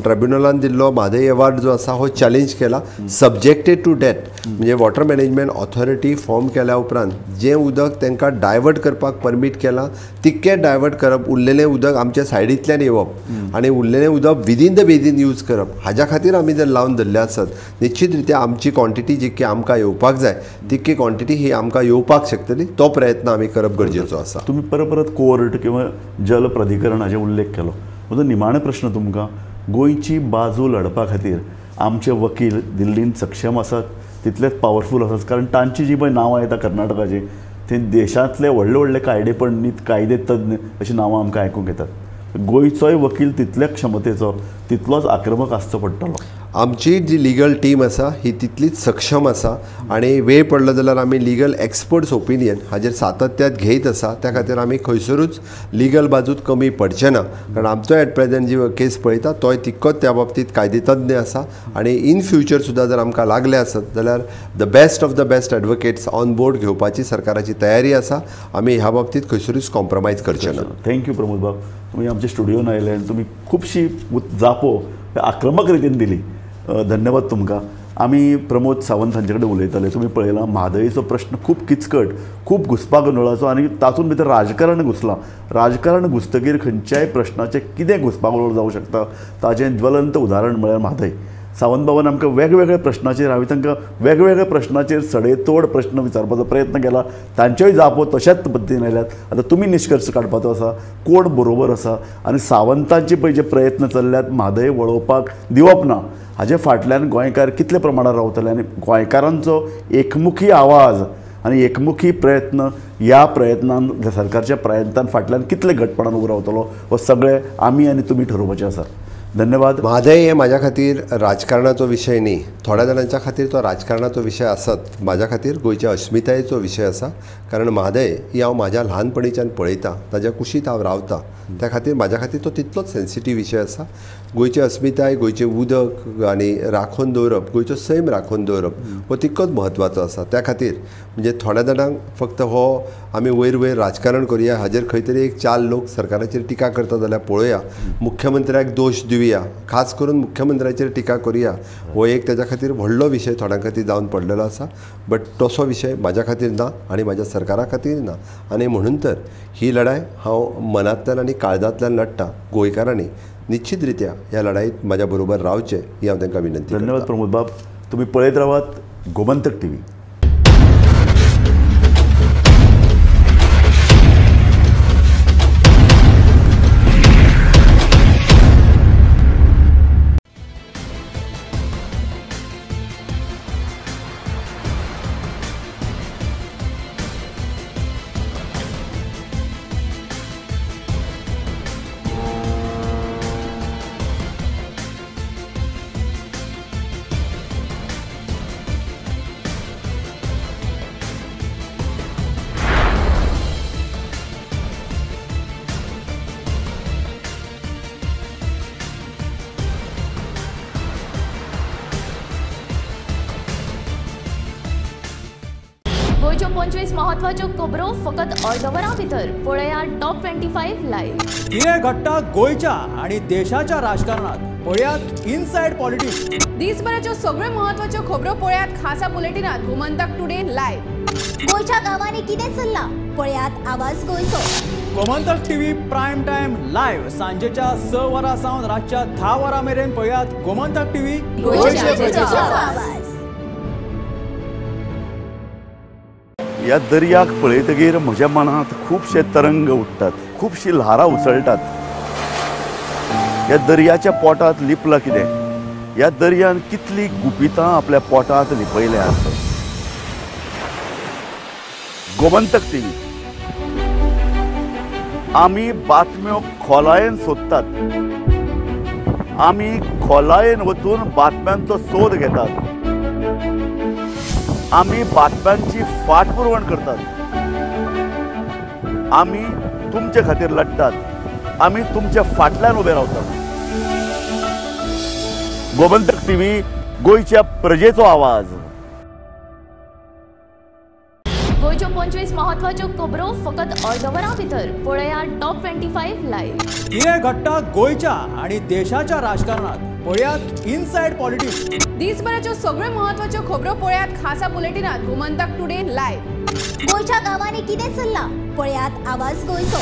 ट्रिब्युनलान दिल्लो म्हादय अवॉर्ड जो आसा हो चॅलेंज केला सब्जेक्टेड टू डेट. म्हणजे वॉटर मॅनेजमेंट ऑथॉरिटी फॉर्म केल्या उपरांत जें उदक तांकां डायवर्ट करपाक परमीट केलां तितकें डायवर्ट करप, उरलेलें उदक आमच्या सायडींतल्यान येवप आनी उरलेलें उदक विदीन the basin use करप हाज्या खातीर आमी जर लावन धरलें आसत निश्चित रित्या आमची क्वॉन्टिटी जितकी आमकां येवपाक जाय तितकी क्वॉन्टिटी ही आमकां येवपाक शकतली, तो प्रयत्न आमी करप गरजेचो आसा. तुमी परत परत कोर्ट किंवा जल प्राधिकरणाचे उल्लेख केलो. म्हजो निमाणो प्रश्न तुमकां, गोंयची बाजू लढपा खातीर आमचे वकील दिल्लीन सक्षम आसात, तितलेच पावरफूल आसात? कारण तांची जी पळय नांवां येता कर्नाटकाची, ते देशांतले व्हडले व्हडले कायदे पंडीत, कायदे तज्ञ अशीं नांवां आमकां आयकूंक येतात. गोंयचोय वकील तितल्या क्षमतेचो, तितलोच आक्रमक आसचो पडटलो. आमची जी लिगल टीम आसा ही तितलीच सक्षम आसा आनी वेळ पडलो जाल्यार आमी लिगल एक्सपर्ट्स ओपिनियन हाजेर सातत्यात घेयत आसा. त्या खातीर आमी खंयसरूच लिगल बाजूत कमी पडचें ना, कारण आमचो एट प्रेजेंट जी केस पळयता तोय तितकोच त्या बाबतींत कायदेतज्ञ आसा आनी इन फ्युचर सुद्दां जर आमकां लागलें आसत जाल्यार the best of the best advocates on board घेवपाची सरकाराची तयारी आसा. आमी ह्या बाबतींत खंयसरूच कॉम्प्रोमायज करचे ना. Thank you Pramod बाब, तुमी आमच्या स्टुडियोन आयले आनी तुमी खुबशी जापो आक्रमक रितीन दिली, धन्यवाद तुमकां. आमी प्रमोद सावंत हांचे कडेन उलयताले. तुमी पळयलां म्हादईचो प्रश्न खूब किचकट, खूब घुस्पागोंदळाचो आनी तातूंत भितर राजकारण घुसलां. राजकारण घुसतकीर खंयच्याय प्रश्नाचें कितें घुस्पागोंदळ जावंक शकता ताचें ज्वलंत उदाहरण म्हळ्यार म्हादय. सावंत बाबान आमकां वेगवेगळ्या प्रश्नाचेर, हांवें तांकां वेगवेगळ्या प्रश्नाचेर सडेतोड प्रश्न विचारपाचो प्रयत्न केला, तांच्योय जापो तशाच पद्दतीन आयल्यात. आतां तुमी निश्कर्श काडपाचो आसा कोण बरोबर आसा आनी सावंतांचे पळय जे प्रयत्न चल्ल्यात म्हादय वळोवपाक दिवप ना हाजे फाटल्यान गोंयकार कितले प्रमाणात रावतले आनी गोंयकारांचो एकमुखी आवाज आनी एकमुखी प्रयत्न ह्या प्रयत्नान सरकारच्या प्रयत्नान फाटल्यान कितले घटपणान उबो रावतलो हो सगळें आमी आनी तुमी ठरोवपाचें आसा. धन्यवाद. म्हादय हे म्हाज्या खातीर राजकारणाचो विशय न्ही, थोड्या जाणांच्या खातीर तो राजकारणाचो विशय आसत, म्हाज्या खातीर गोंयच्या अस्मितायेचो विशय आसा. कारण म्हादय ही हांव म्हाज्या ल्हानपणीच्यान पळयतां, ताज्या कुशींत हांव रावतां, त्या खातीर म्हाज्या खातीर तो तितलोच सेन्सिटीव विशय आसा. गोंयची अस्मिताय, गोंयचें उदक आनी राखून दवरप, गोंयचो सैम राखून दवरप हो तितकोच म्हत्वाचो आसा. त्या खातीर म्हणजे थोड्या जाणांक फक्त हो आमी वयर वयर राजकारण करुया हाजेर खंय तरी एक चार लोक सरकाराचेर टिका करता जाल्यार पळोवया, मुख्यमंत्र्याक दोश दिवया, खास करून मुख्यमंत्र्याचेर टिका करुया, हो एक ताज्या खातीर व्हडलो विशय थोड्यां खातीर जावन पडलेलो आसा. बट तसो विशय म्हाज्या खातीर ना आनी म्हाज्या सरकारा खातीर ना, आनी म्हणून तर ही लढाय हांव मनांतल्यान आनी काळजांतल्यान लढटा. गोंयकारांनी निश्चित रित्या ह्या लढाईत म्हाज्या बरोबर रावचें ही हांव तांकां विनंती. धन्यवाद प्रमोद बाब. तुमी पळयत रावात गोमंतक टीव्ही. गोंयच्यो 25 म्हत्वाच्यो खबरो फकत अर्द वरां भितर पळयात टॉप 25 लायव्ह. कितें घडटा गोंयच्या आनी देशाच्या राजकारणात पळयात इनसायड पॉलिटिक्स. दिसभराच्यो सगळ्यो म्हत्वाच्यो खबरो पळयात खासा बुलेटिनात गोमंतक टुडे लायव्ह. गोंयच्या गांवांनी कितें चल्लां पळयात आवाज गोंयचो. Gomantak TV prime time live सांजेच्या 6 वरां सावन रातच्या 10 वरां मेरेन पळयात गोमंतक टीव्ही गोंयच्या प्रजेचो आवाज. ह्या दर्याक पळयतगीर म्हज्या मनांत खुबशे तरंग उठ्ठात, खुबशी ल्हारां उसळटात. ह्या दर्याच्या पोटांत लिपलां कितें, ह्या दर्यान कितली गुपितां आपल्या पोटांत लिपयल्यात. गोमंतक टीव्ही आमी बातम्यो खोलायेन सोदतात, आमी खोलायेन वचून बातम्यांचो सोद घेतात, आमी बातम्यांची फाटपुरवण करतात, आमी तुमचे खातीर लढतात, आमी तुमच्या फाटल्यान उबे रावतात. गोमंतक टीव्ही गोंयच्या प्रजेचो आवाज. गोंयच्यो 25 म्हत्वाच्यो खबरो फकत अर्द वरां भितर पळयात टॉप 25 लायव्ह. कितें घडटा गोंयच्या आनी देशाच्या राजकारणात पळयात इनसायड पॉलिटिक्स. दिसभराच्यो सगळ्यो म्हत्वाच्यो खबरो पळयात खासा बुलेटिनात गोमंतक टुडे लायव्ह. गोंयच्या गांवांनी कितें चल्लां पळयात आवाज गोंयचो.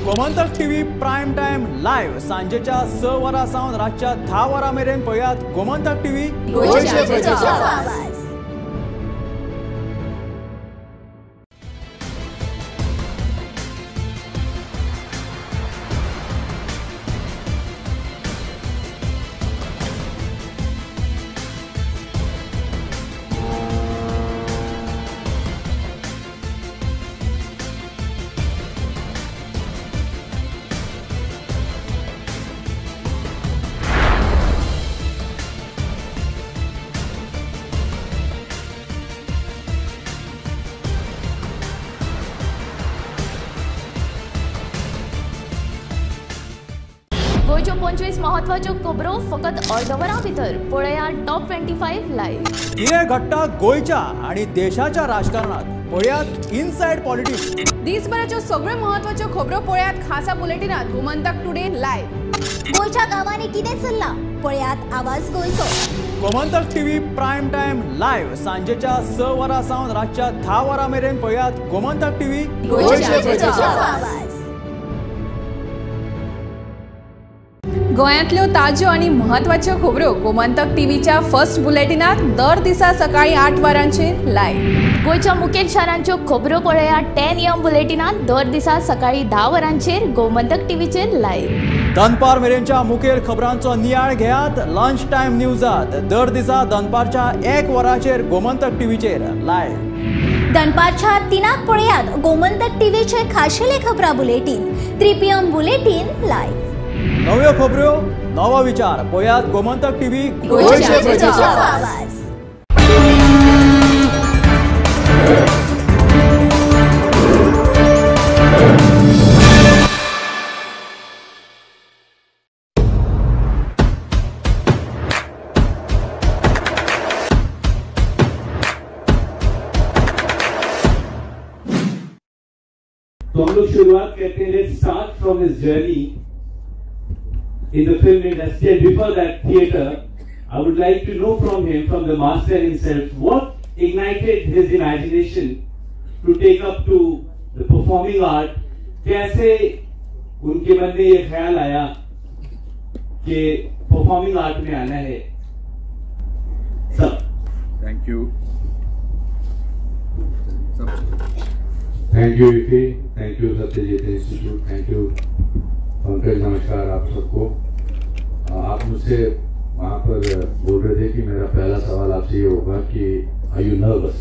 Gomantak TV prime time live सांजेच्या 6 वरां सावन रातच्या 10 वरां मेरेन पळयात गोमंतक टीव्ही गोंयच्या प्रजेचो आवाज. गोंयच्यो 25 म्हत्वाच्यो खबरो फकत अर्द वरां भितर पळयात टॉप 25 लायव्ह. कितें घडटा गोंयच्या आनी देशाच्या राजकारणात पळयात इनसायड पॉलिटिक्स. दिसभराच्यो सगळ्यो म्हत्वाच्यो खबरो पळयात खासा बुलेटिनात गोमंतक टुडे लायव्ह. गोंयच्या गांवांनी कितें चल्लां पळयात आवाज गोंयचो. Gomantak TV prime time live सांजेच्या 6 वरां सावन रातच्या 10 वरां मेरेन पळयात गोमंतक टीव्ही गोंयच्या प्रजेचो आवाज. गोंयांतल्यो ताज्यो आनी म्हत्वाच्यो खबरो गोमंतक टीव्हीच्या फर्स्ट बुलेटिनात दर दिसा सकाळी 8 वरांचेर लायव्ह. गोंयच्या मुखेल शारांच्यो खबरो पळयात 10 AM बुलेटिनात दर दिसा सकाळी 10 वरांचेर गोमंतक टीव्हीचेर लायव्ह. दनपार मेरेनच्या मुखेल खबरांचो नियाळ घेयात लंच टायम न्यूजात दर दिसा दनपारच्या 1 वरांचेर गोमंतक टीव्हीचेर लायव्ह. दनपारच्या 3 पळयात गोमंतक टीव्हीचे खाशेले खबरां बुलेटीन 3 PM bulletin live. नव्यो खबरो नवो विचार पळयात गोमंतक टीव्ही गोंयच्या प्रजेचो आवाज. तो हम लोग शुरुआत करते हैं, let's start from his journey in the film industry, and before that theatre. I would like to know from him, from the master himself, what ignited his imagination to take up to the performing art. कैसे उनके मन में ये ख्याल आया कि performing art में आना है. Sir thank you. Thank you IFFI, thank you Satyajit institute, thank you Pankaj. नमस्कार आप सबको. आप मुझसे वहाँ पर बोल रहे थे कि मेरा पहला सवाल आपसे ये होगा कि are you nervous.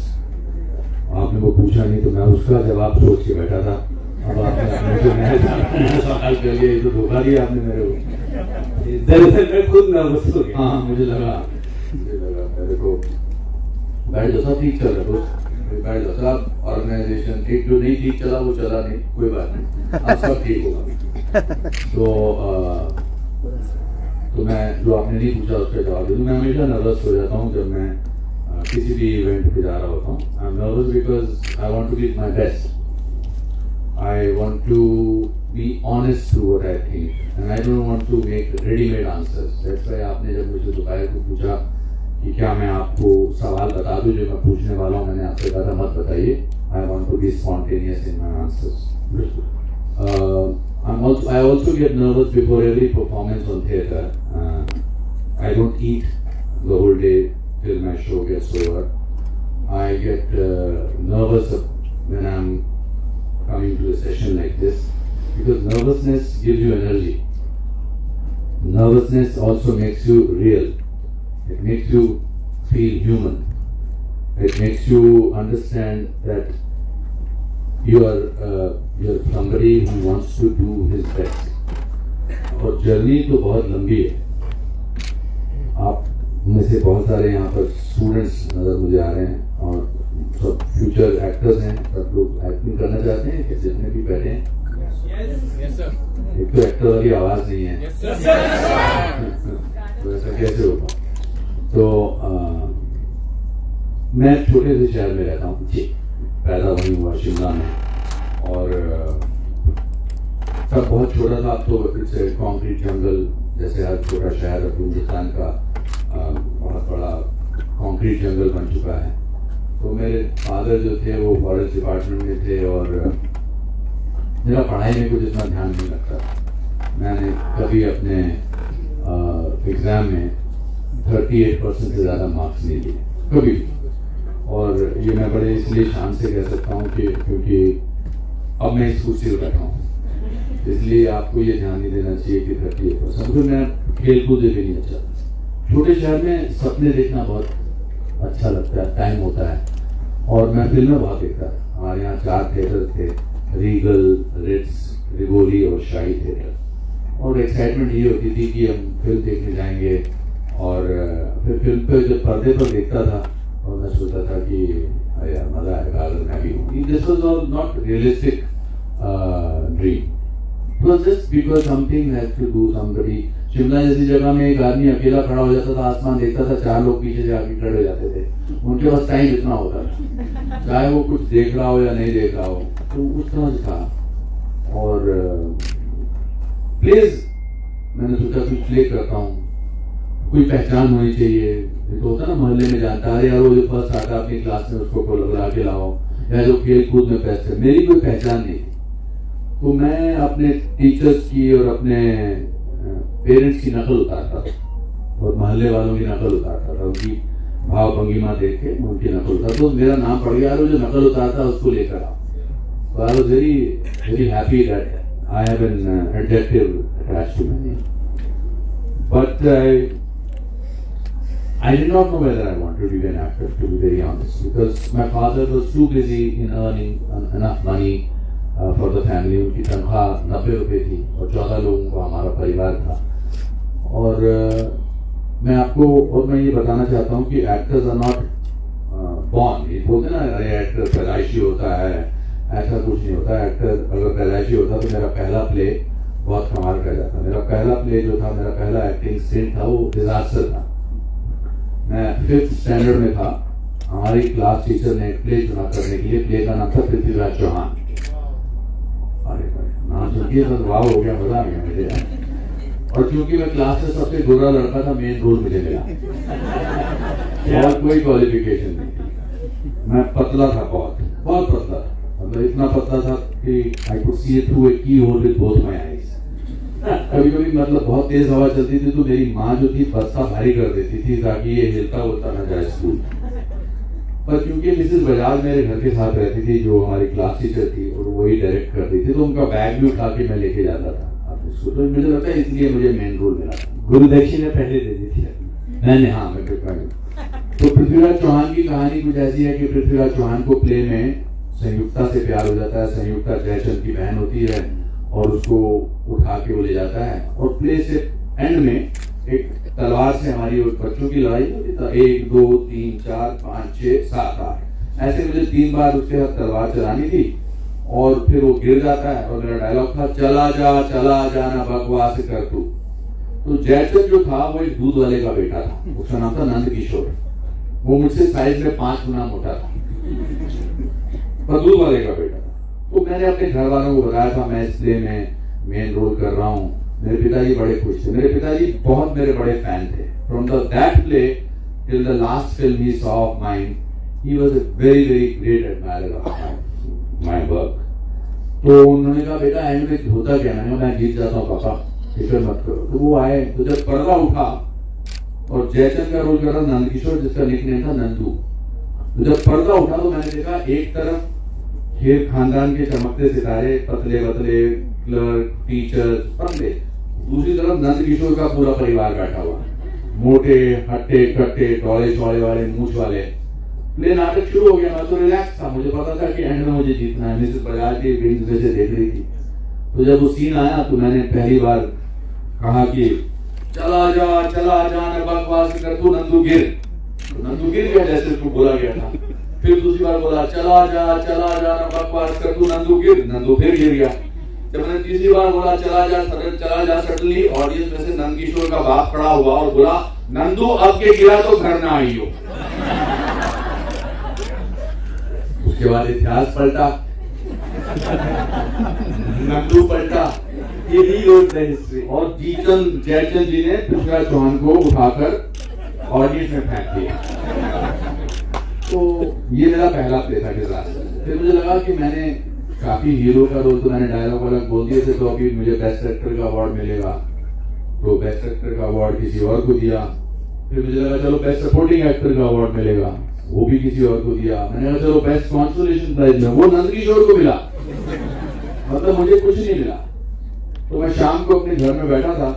आपने वो पूछा नहीं तो मैं उसका जवाब सोच के बैठा था. अब आपने मुझे नया सवाल कर लिया, ये तो धोखा दिया आपने मेरे को. दरअसल मैं खुद नर्वस हो गया. हाँ, मुझे लगा मेरे को बैठ जाओ, सब ठीक चल रहा है दोस्त, बैठ जाओ सब. ऑर्गेनाइजेशन ठीक, जो नहीं ठीक चला वो चला नहीं, कोई बात नहीं, अब सब ठीक होगा. तो मैं जो आपने नहीं पूछा उसका जवाब दे दूँ. मैं हमेशा नर्वस हो जाता हूँ जब मैं किसी भी इवेंट पे जा रहा होता हूँ। I am nervous. nervous because I want to give my best. I want to be honest to what I think and I don't want to make ready-made answers. That's why आपने जब मुझे दोपहर को पूछा कि क्या मैं आपको सवाल बता दूं जो मैं पूछने वाला हूँ, मैंने आपसे कहा था मत बताइए. I want to be spontaneous in my answers. I also get nervous before every performance on theatre. I don't eat the whole day till my show gets over. I get nervous when I'm coming to a session like this, because nervousness gives you energy. Nervousness also makes you real. It makes you feel human. It makes you understand that you're somebody who wants to do his best. Aur journey तो बहुत लंबी है. आप में से बहुत सारे यहाँ पर students नज़र मुझे आ रहे हैं और सब फ्यूचर एक्टर्स हैं, सब लोग एक्टिंग करना चाहते हैं कि जितने भी बैठे हैं. Yes, sir. एक तो एक्टर वाली आवाज़ नहीं है. Yes, sir. तो ऐसा कैसे होगा? तो मैं छोटे से शहर में रहता हूँ, पैदा वहीं हुआ शिमला में, और तब बहुत छोटा था. अब तो it's concrete जंगल, जैसे हर छोटा शहर अब हिंदुस्तान का बहुत बड़ा कंक्रीट जंगल बन चुका है. तो मेरे फादर जो थे वो फॉरेस्ट डिपार्टमेंट में थे और मेरा पढ़ाई में कुछ इतना ध्यान नहीं लगता. मैंने कभी अपने एग्ज़ाम में 38% से ज़्यादा मार्क्स नहीं लिए कभी भी. और ये मैं बड़े इसलिए शान से कह सकता हूँ कि क्योंकि अब मैं इस कुर्सी पर बैठा हूँ, इसलिए आपको ये ध्यान नहीं देना चाहिए कि 38%. फिर मैं खेल कूद भी नहीं अच्छा. छोटे शहर में सपने देखना बहुत अच्छा लगता है, टाइम होता है. और मैं फिल्में बहुत देखता था. हमारे यहाँ 4 थिएटर थे, रीगल, रिट्स, रिवोली और शाही थिएटर. और एक्साइटमेंट ये होती थी कि हम फिल्म देखने जाएंगे. और फिर फिल्म पे जब पर्दे पर देखता था और मैं सोचता था कि अरे यार मज़ा आएगा अगर मैं भी हूँ. This was all not realistic dream. It was just because something has to do somebody. Shimla जैसी जगह में एक आदमी अकेला खड़ा हो जाता था, आसमान देखता था, 4 लोग पीछे से आके खड़े हो जाते थे. उनके पास टाइम इतना होता था, चाहे वो कुछ देख रहा हो या नहीं देख रहा हो, तो उस तरह से था. और प्लेज मैंने सोचा कुछ प्ले करता हूँ, कोई पहचान होनी चाहिए. ये तो होता ना मोहल्ले में जानता है यार, वो जो फर्स्ट आता है अपनी क्लास में उसको बुला के लाओ, या जो खेल कूद में बेस्ट है. मेरी कोई पहचान नहीं थी, तो मैं अपने टीचर्स की और अपने पेरेंट्स की नकल उतारता था और मोहल्ले वालों की नकल उतारता था. उनकी भाव भंगिमा देख के उनकी नकल उतारता, तो मेरा नाम पड़ गया. जो नकल उतारता उसको लेकर आओ. तो I was very very happy that I have an adjective attached to my name. But I did not know whether I wanted to be an actor, to be very honest, because my father was too busy in earning enough money for the family. उनकी तनख्वाह 90 रुपये थी और 14 लोगों का हमारा परिवार था. और मैं आपको और मैं ये बताना चाहता हूँ कि एक्टर्स are not born. ये बोलते ना अरे एक्टर पैदाइशी होता है, ऐसा कुछ नहीं होता. एक्टर अगर पैदाइशी होता तो मेरा पहला प्ले बहुत कमाल का जाता. मेरा पहला प्ले जो था, मेरा पहला एक्टिंग स्टिंट था, वो डिजास्टर था. मैं 5th standard में था. हमारी क्लास टीचर ने एक प्ले चुना करने के लिए. प्ले का नाम था पृथ्वीराज चौहान. अरे भाई नाम सुन के बस वाह हो गया, मजा आ गया मुझे यार. और क्योंकि मैं क्लास में सबसे गोरा लड़का था, मेन रोल मुझे मिला और कोई क्वालिफिकेशन नहीं थी. मैं पतला था, बहुत बहुत पतला था. मतलब इतना पतला था कि I could see through a key hole with both my eyes. कभी कभी मतलब बहुत तेज हवा चलती थी तो मेरी माँ जो थी बस्ता भारी कर देती थी ताकि ये हिलता उलता ना जाए स्कूल. पर क्योंकि मिसेस बजाज मेरे घर के साथ रहती थी, जो हमारी क्लास टीचर थी, और वही डायरेक्ट करती थी, तो उनका बैग भी उठा के मैं लेके जाता था अपने स्कूल. तो मुझे लगता है इसलिए मुझे मेन रोल मिला. गुरु दक्षिणा पहले दे दी थी मैंने. हाँ, मैं तो पृथ्वीराज चौहान की कहानी कुछ ऐसी है कि पृथ्वीराज चौहान को प्ले में संयुक्ता से प्यार हो जाता है. संयुक्ता जयचंद की बहन होती है और उसको उठा के वो ले जाता है. और प्ले से एंड में एक तलवार से हमारी बच्चों की लड़ाई होती थी, 1 2 3 4 5 6 7 8, ऐसे मुझे 3 बार उसके साथ तलवार चलानी थी. और फिर वो गिर जाता है और मेरा डायलॉग था चला जा ना बकवास कर तू. तो जयचंद जो था वो एक दूध वाले का बेटा था, उसका नाम था नंद किशोर. वो मुझसे साइज में 5 गुना मोटा था। दूध वाले का बेटा था। तो मैंने अपने घर वालों को बताया था मैं इस प्ले में मेन रोल कर रहा हूँ। मेरे पिताजी बड़े खुश थे, मेरे पिताजी बहुत मेरे बड़े फैन थे। From the that play till the last film he saw of mine, he was a very very great admirer of my work. तो उन्होंने कहा बेटा एंड में होता क्या? मैंने कहा मैं जीत जाता हूँ पापा, फिक्र मत करो। तो वो आए, तो जब पर्दा उठा और जयचंद का रोल कर रहा नंदकिशोर, जिसका निकनेम था नंदू, तो जब पर्दा उठा तो मैंने देखा एक तरफ खेर खानदान के चमकते सितारे, पतले पतले क्लर्क, टीचर, बंदे, दूसरी तरफ नंदकिशोर का पूरा परिवार बैठा हुआ, मोटे हट्टे कट्टे डोले चौड़े वाले, मूछ वाले। प्ले नाटक शुरू हो गया, मैं तो रिलैक्स था, मुझे पता था कि एंड में मुझे जीतना है। मिसेस बजाज के विंग्स में से देख रही थी। तो जब वो सीन आया तो मैंने पहली बार कहा कि चला जा न बकवास कर तू नंदू गिर। तो नंदू गिर गया जैसे उसको बोला गया था। फिर दूसरी बार बोला चला जा न बकवास कर तू नंदू गिर, नंदू फिर गिर गया। जब मैंने तीसरी बार बोला चला जा, सडनली ऑडियंस में से नंदकिशोर का बाप खड़ा हुआ और बोला नंदू अब के गिरा तो घर ना आई हो। उसके बाद इतिहास पलटा, नंदू पलटा, ये भी रोड हिस्ट्री। और जयचंद जी ने पृथ्वीराज चौहान को उठाकर ऑडियंस में फेंक दिया। तो ये मेरा पहला प्ले था डिजास्टर। फिर मुझे लगा कि मैंने काफी हीरो का रोल तो मैंने डायलॉग वाला बोल दिए थे, तो अभी मुझे बेस्ट एक्टर का अवार्ड मिलेगा, तो बेस्ट एक्टर का अवार्ड किसी और को दिया। फिर मुझे लगा चलो बेस्ट सपोर्टिंग एक्टर का अवार्ड मिलेगा, वो भी किसी और को दिया। मैंने कहा चलो बेस्ट कॉन्सोलेशन प्राइज में, वो नंदकिशोर को मिला। मतलब मुझे कुछ नहीं मिला। तो मैं शाम को अपने घर में बैठा था।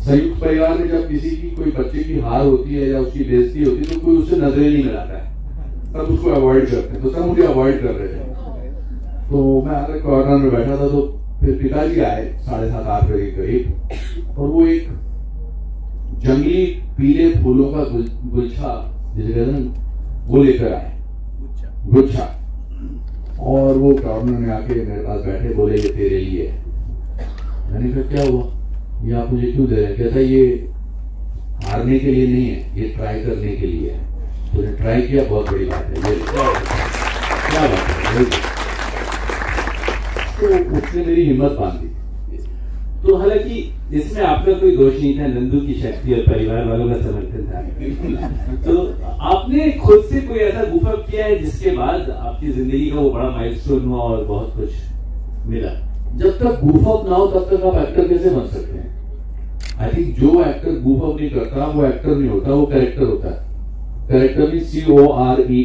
संयुक्त परिवार में जब किसी की कोई बच्चे की हार होती है या उसकी बेइज्जती होती है तो कोई उससे नजरें नहीं मिलाता है, सब उसको अवॉइड करते हैं। तो सब मुझे अवॉइड कर रहे थे। तो मैं अलग कॉर्नर में बैठा था। तो फिर पिताजी आए 7:30-8 बजे के करीब, और वो एक जंगली पीले फूलों का गुच्छा जिसे कहते हैं वो लेकर आए, गुच्छा। और वो कॉर्नर में आके मेरे पास बैठे, बोले ये तेरे लिए है। मैंने कहा क्या हुआ, ये आप मुझे क्यों दे रहे हैं? कहता ये हारने के लिए नहीं है, ये ट्राई करने के लिए है। तूने ट्राई किया, बहुत बड़ी बात है, ये क्या बात है। तो उसने मेरी हिम्मत बांध दी। तो हालांकि इसमें आपका कोई दोष नहीं था, नंदू की शक्ति और परिवार वालों का समर्थन था। तो आपने खुद से कोई ऐसा गूफ अप किया है जिसके बाद आपकी जिंदगी का वो बड़ा माइलस्टोन हुआ और बहुत कुछ मिला? जब तक गूफ अप ना हो तब तक आप एक्टर कैसे बन सकते हैं? I think जो एक्टर गूफ अप नहीं करता वो एक्टर नहीं होता, वो कैरेक्टर होता है। कैरेक्टर भी COREERRECTOR।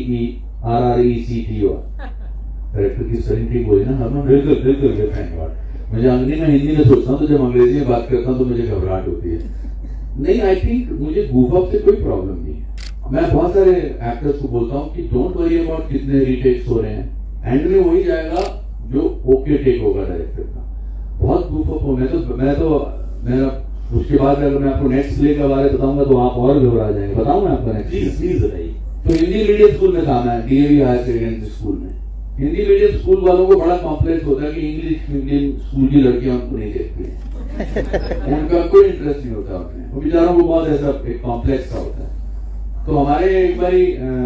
Character की स्पेलिंग ठीक बोली ना? हाँ बिल्कुल बिल्कुल, thank God. मुझे अंग्रेजी में हिंदी में सोचता हूँ तो जब अंग्रेजी में बात करता हूँ तो मुझे घबराहट होती है। नहीं, I think मुझे गूफ अप से कोई प्रॉब्लम नहीं है। मैं बहुत सारे एक्टर्स को बोलता हूँ कि don't worry about कितने रीटेक्स हो रहे हैं, एंड में वही जाएगा जो ओके टेक होगा डायरेक्टर का। बहुत गूफ अप हो। मैं तो मेरा उसके बाद अगर मैं आपको नेक्स्ट प्ले के बारे में बताऊंगा तो आप और घबरा जाएंगे। बताऊँ मैं आपको नेक्स्ट? प्लीज प्लीज बताइए। तो हिंदी मीडियम स्कूल में था मैं, डीएवी हायर सेकेंडरी स्कूल में। हिंदी मीडियम स्कूल वालों को बड़ा कॉम्प्लेक्स होता है कि इंग्लिश मीडियम स्कूल की लड़कियां उनको नहीं देखती हैं, उनका कोई इंटरेस्ट नहीं होता उसमें। वो बेचारों को बहुत ऐसा एक कॉम्प्लेक्स सा होता है। तो हमारे एक बारी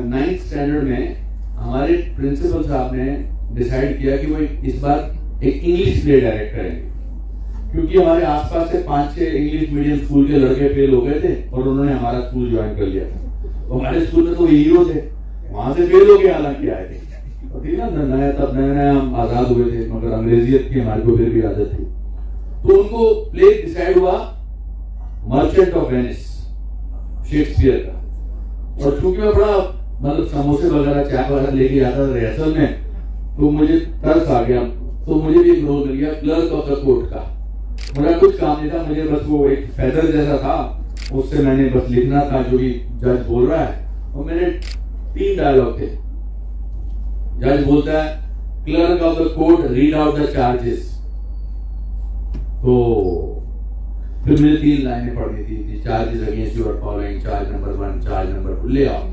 9th standard में हमारे प्रिंसिपल साहब ने डिसाइड किया कि वो इस बार एक इंग्लिश प्ले डायरेक्ट करेंगे, क्योंकि हमारे आसपास से 5-6 इंग्लिश मीडियम स्कूल के लड़के फेल हो गए थे और उन्होंने हमारा स्कूल ज्वाइन कर लिया था। तो हमारे स्कूल में तो हीरो थे, वहां से फेल हो गए हालांकि आए थे। और थी ना नया, तब नया नया हम आजाद हुए थे, मगर अंग्रेजियत की हमारे को फिर भी आदत थी। तो उनको प्ले डिसाइड हुआ मर्चेंट ऑफ वेनिस, शेक्सपियर का। और चूंकि मैं बड़ा मतलब समोसे वगैरह चाय वगैरह लेके जाता था रिहर्सल में, तो मुझे तरस आ गया। तो मुझे भी एक रोल मिल गया क्लर्क ऑफ the court का। मेरा कुछ काम नहीं था, मुझे बस वो एक फेदर जैसा था, उससे मैंने बस लिखना था जो भी जज बोल रहा है। और मेरे 3 डायलॉग थे। जज बोलता है clerk of the court read out the charges. तो फिर मुझे 3 लाइनें पढ़नी थी, charges against you are following, charge number 1, charge number 2। ले आओ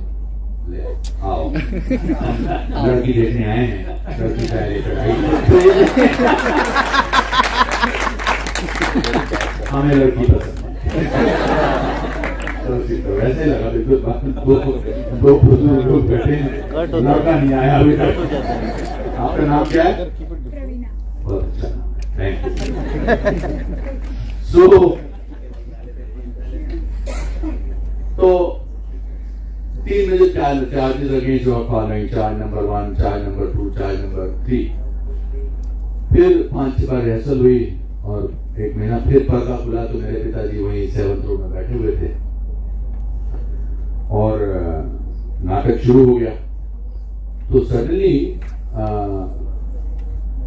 ले आओ, लड़की देखने आए हैं, लड़की चाय लेकर आई, हमें लड़की पसंद है। तो वैसे ही लगा बिल्कुल, दो बुजुर्ग लोग बैठे हैं, लड़का नहीं आया अभी तक। आपका नाम क्या है? बहुत अच्छा नाम है, thank you. सो तो 3 major charges against were following, charge number 1, charge number 2, charge number 3। फिर 5-6 बार रिहर्सल हुई और 1 महीना फिर पर्दा खुला तो मेरे पिताजी वहीं 7th रो में बैठे हुए थे और नाटक शुरू हो गया। तो सडनली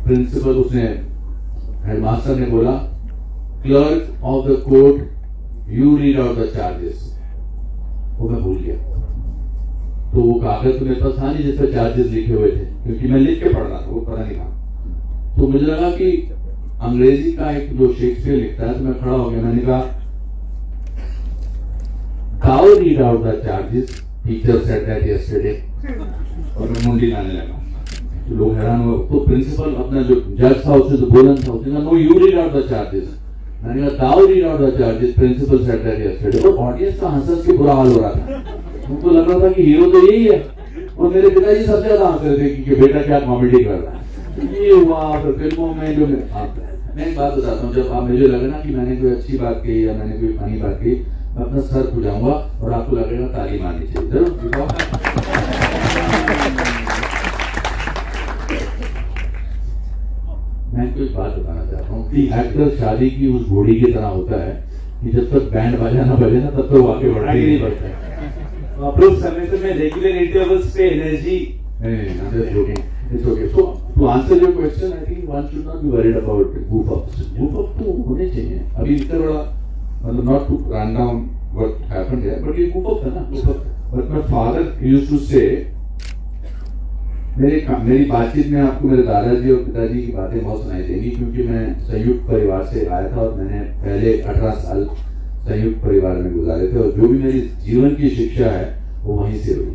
प्रिंसिपल, उसने हेडमास्टर ने बोला, clerk of the court you read out the charges. वो मैं भूल गया, तो वो कागज तो मेरे पास था नहीं जिस पर चार्जेस लिखे हुए थे, क्योंकि मैं लिख के पढ़ रहा था, वो पता नहीं था। तो मुझे लगा कि अंग्रेजी का एक जो शेक्सपियर लिखता है, तो मैं खड़ा हो गया, मैंने कहा Thou read out the charges, teacher said that yesterday। और मैं मुंडी लाने लगा, तो लोग हैरान हुए। तो प्रिंसिपल अपना जो जज था उसने तो बोला था, उसने कहा no you read out the charges. मैंने कहा Thou read out the charges, principal said that yesterday। Aur audience का हंस हंस के बुरा हाल हो रहा था, उनको लग रहा था कि हीरो तो यही है, और मेरे पिताजी सबसे ज्यादा हंस रहे थे कि बेटा क्या कॉमेडी कर रहा है। ये हुआ। फिर फिल्मों में जो मैं एक बात बताता हूँ, जब आप मुझे लगे ना कि मैंने कोई अच्छी बात कही या मैंने कोई फनी बात कही, मैं अपना सर खुजाऊंगा और आपको लगेगा ताली मारनी चाहिए। जरूर दिखाओ। मैं कोई बात बताना चाहता हूँ कि एक्टर शादी की उस घोड़ी की तरह होता है कि जब तक बैंड बजा ना बजे ना तब तक वो आगे बढ़ता ही नहीं बढ़ता है। तो आप लोग समय समय रेगुलर इंटरवल्स पे एनर्जी नहीं, It's okay. So to answer your question, I think one should not be worried about goof ups. Goof up तो होने चाहिए। अभी इतना बड़ा, मतलब not to run down what happened here, but ये goof up था ना, goof up। But my father used to say, मेरी बातचीत में आपको मेरे दादाजी और पिताजी की बातें बहुत सुनाई देंगी, क्योंकि मैं संयुक्त परिवार से आया था और मैंने पहले 18 साल संयुक्त परिवार में गुजारे थे, और जो भी मेरी जीवन की शिक्षा है वो वहीं से हुई।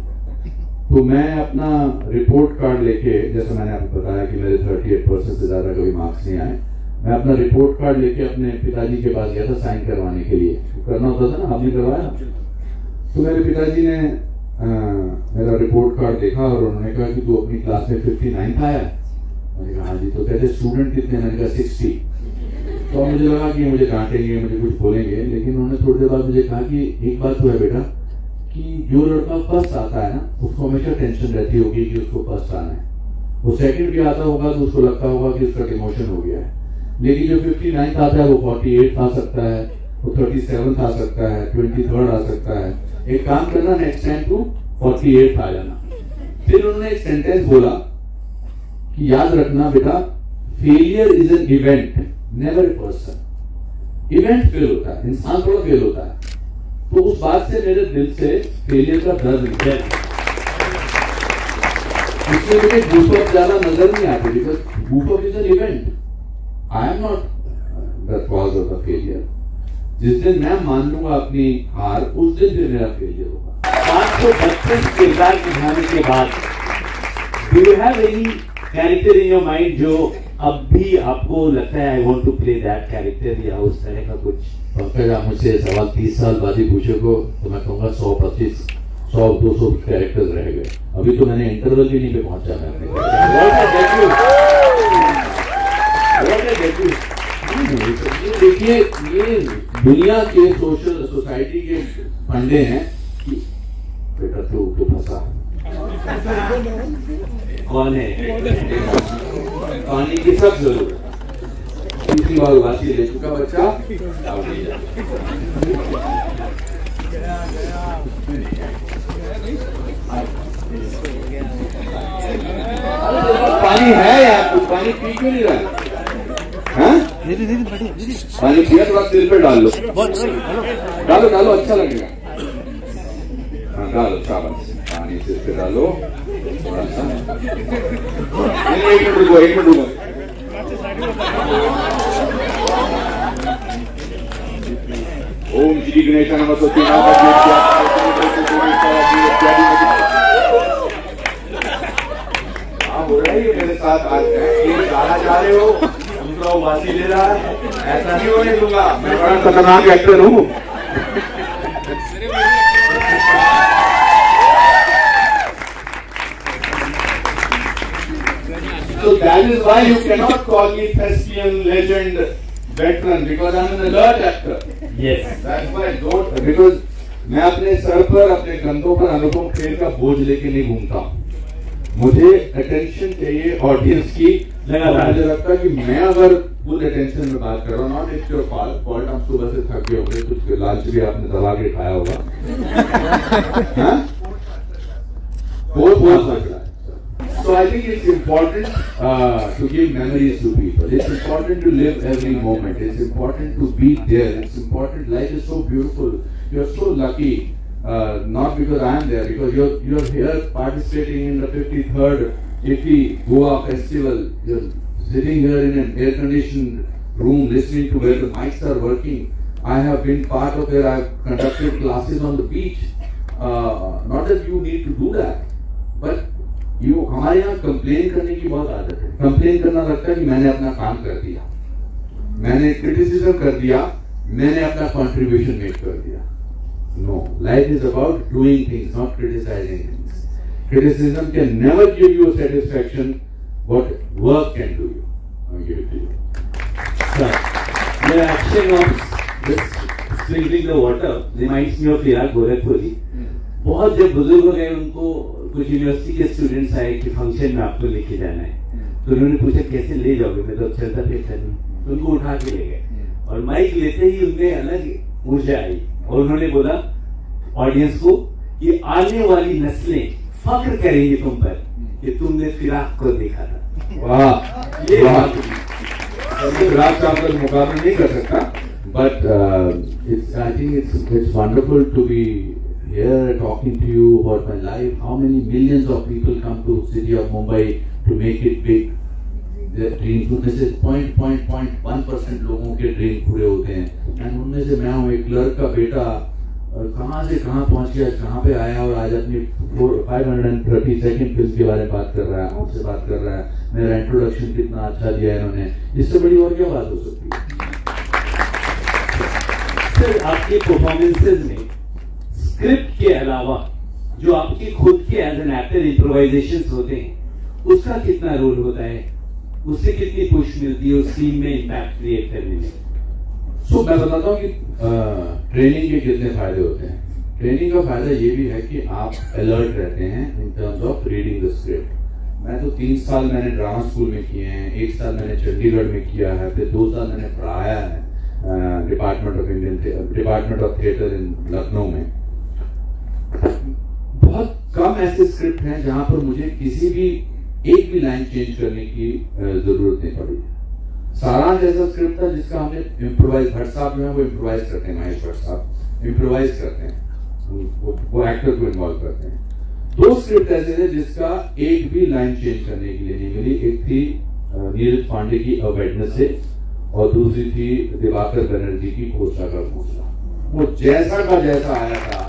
तो मैं अपना रिपोर्ट कार्ड लेके, जैसे मैंने आपको बताया कि मेरे 38% से ज़्यादा कभी मार्क्स नहीं आए, मैं अपना रिपोर्ट कार्ड लेके अपने पिताजी के पास गया था साइन करवाने के लिए। करना होता था ना, आपने करवाया। तो मेरे पिताजी ने मेरा रिपोर्ट कार्ड देखा और उन्होंने कहा कि तू अपनी क्लास में 59th आया। मैंने कहा हाँ जी। तो कहते स्टूडेंट कितने? मैंने कहा 60। तो मुझे लगा कि मुझे डांटेंगे, मुझे कुछ बोलेंगे, लेकिन उन्होंने थोड़ी देर बाद मुझे कहा कि एक बात तो है बेटा, कि जो लड़का फर्स्ट आता है ना उसको हमेशा टेंशन रहती होगी कि उसको फर्स्ट आना है। वो सेकंड भी आता होगा तो उसको लगता होगा कि उसका डिमोशन हो गया है, लेकिन जो 59th आता है वो 48th आ सकता है, वो 37th आ सकता है, 23rd आ सकता है। एक काम करना, नेक्स्ट टाइम तू 48th आ जाना। फिर उन्होंने एक सेंटेंस बोला कि याद रखना बेटा, failure is an event, never a person. Event fail होता है, इंसान थोड़ा फेल होता है। तो उस बात से मेरे दिल से फेलियर का दर्द निकला। इसमें मुझे गूफ अप ज्यादा नजर नहीं आती, because goof up is an event, I am not the cause of the failure. जिस दिन मैं मान लूंगा अपनी हार, उस दिन भी मेरा फेलियर होगा। 532 किरदार निभाने के बाद do you have any character in your mind जो अब भी आपको लगता है I want to play that character या उस तरह का कुछ? पंकज, आप मुझसे सवाल 30 साल बाद ही पूछोगे तो मैं कहूँगा 125, 100-200 कैरेक्टर्स रह गए। अभी तो मैंने इंटरवल भी नहीं पे पहुंचा मैं अपने। देखिए, ये दुनिया के सोशल सोसाइटी के फंडे हैं कि बेटा तू तो फंसा कौन है, पानी की सब जरूरत। तीसरी बार उबासी ले चुका बच्चा। पानी है यार, तू पानी पी क्यों नहीं रहा है? पानी पिया, थोड़ा सिर पे डाल लो, डालो डालो, अच्छा लगेगा। हाँ डालो, शाबाश, पानी सिर पे डालो थोड़ा सा। एक मिनट रुको, एक मिनट रुको। ओम श्री गणेश नमः। हाँ हो रहा है ये मेरे साथ आज, ये गाना जा रहे हो, दूसरा उबासी ले रहा है, ऐसा नहीं होने दूंगा। मैं बड़ा खतरनाक एक्टर हूँ। So that is why you cannot call me thespian, legend, veteran, because I'm an alert actor. Yes. That's why don't, because मैं अपने सर पर, अपने कंधों पर अनुपम खेर का बोझ लेके नहीं घूमता. मुझे अटेंशन चाहिए ऑडियंस की. मुझे लगता है कि मैं अगर फुल अटेंशन में बात कर रहा हूँ, not it's your fault, आप सुबह से थक गए होंगे, कुछ लांच भी आपने दबा के खाया होगा. फोर लग रहा है. So I think it's important to give memories to people. It's important to live every moment. It's important to be there. It's important. Life is so beautiful. You're so lucky. Not because I am there, because you're here participating in the 53rd IFFI Goa Festival. You're sitting here in an air-conditioned room, listening to where the mics are working. I have been part of where I've conducted classes on the beach. Not that you need to do that, but you, हमारे यहाँ complain करने की बहुत आदत है. Complain करना लगता है कि मैंने अपना काम कर दिया, मैंने क्रिटिसिज्म कर दिया, मैंने अपना कंट्रीब्यूशन मेक कर दिया. No, life is about doing things, not criticizing things. Criticism can never give you satisfaction what work can do you. I give it to you. Sir, the action of this sprinkling the water reminds me of Firaq Gorakhpuri. बहुत जब बुजुर्ग हो गए, उनको कुछ university K students आए कि function में आपको लेके जाना है, तो उन्होंने पूछा कैसे ले जाओगे, मैं तो चलता फिरता नहीं. तो उनको उठा के ले गए और माइक लेते ही उनमें अलग ऊर्जा आई और उन्होंने बोला ऑडियंस को कि आने वाली नस्लें फख्र करेंगी तुम पर कि तुमने फिराक को देखा था. वाह, ये फिराक साहब का मुकाबला नहीं कर सकता, but it's, I think it's wonderful to be here talking to you about my life. How many millions of people come to city of Mumbai to make it big? Their dreams, उनमें से 0.0.1% लोगों K dream पूरे होते हैं, and उनमें से मैं हूँ. एक clerk का बेटा कहाँ से कहाँ पहुँच गया, कहाँ पे आया, और आज अपनी 532nd film के बारे में बात कर रहा है, आपसे बात कर रहा है. मेरा इंट्रोडक्शन कितना अच्छा दिया इन्होंने, इससे बड़ी और क्या बात हो सकती है. सर, आपके परफॉर्मेंसेज में स्क्रिप्ट के अलावा जो आपके खुद के एज एन एक्टर इम्प्रोवाइजेशंस होते हैं, उसका कितना रोल होता है, उससे कितनी पुश मिलती है उस सीन में इम्पैक्ट क्रिएट करने में? सो मैं बताता हूँ कि ट्रेनिंग के कितने फायदे होते हैं. ट्रेनिंग का फायदा ये भी है कि आप अलर्ट रहते हैं in terms of reading the script. मैं तो 3 साल मैंने ड्रामा स्कूल में किए हैं, 1 साल मैंने चंडीगढ़ में किया है, फिर 2 साल मैंने पढ़ाया है department of theatre in Lucknow में. बहुत कम ऐसे स्क्रिप्ट हैं जहां पर मुझे किसी भी एक भी लाइन चेंज करने की जरूरत नहीं पड़ी. सारांश ऐसा स्क्रिप्ट था जिसका हमने इम्प्रोवाइज, भट्ट साहब जो है वो इम्प्रोवाइज करते हैं, महेश भट्ट साहब इम्प्रोवाइज करते हैं, वो एक्टर को इन्वॉल्व करते हैं. 2 स्क्रिप्ट ऐसे थे जिसका एक भी लाइन चेंज करने के लिए नहीं मिली. एक थी नीरज पांडे की अ वेडनेसडे और दूसरी थी दिवाकर बनर्जी की खोसला का घोंसला. वो जैसा का जैसा आया था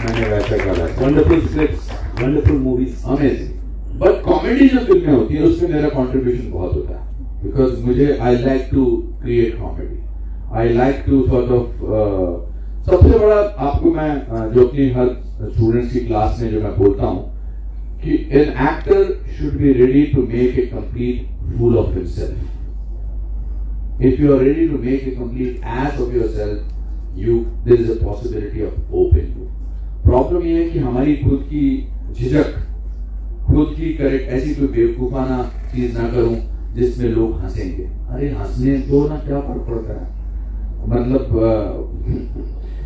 मैंने वैसा का वैसा. Wonderful scripts, wonderful movies, amazing. But comedy जो फिल्में होती है उसमें मेरा कंट्रीब्यूशन बहुत होता है, because मुझे I like to create comedy, I like to sort of. सबसे बड़ा आपको मैं जो अपनी हर स्टूडेंट्स की क्लास में जो मैं बोलता हूँ कि an actor should be ready to make a complete fool of himself. If you are ready to make a complete ass of yourself, you there is a possibility of hope in you. Problem ये है कि हमारी खुद की झिझक, खुद की correct, AC कोई बेवकूफाना चीज ना करूं जिसमें लोग हंसेंगे. अरे हंसने दो ना, क्या फर्क पड़ता है, मतलब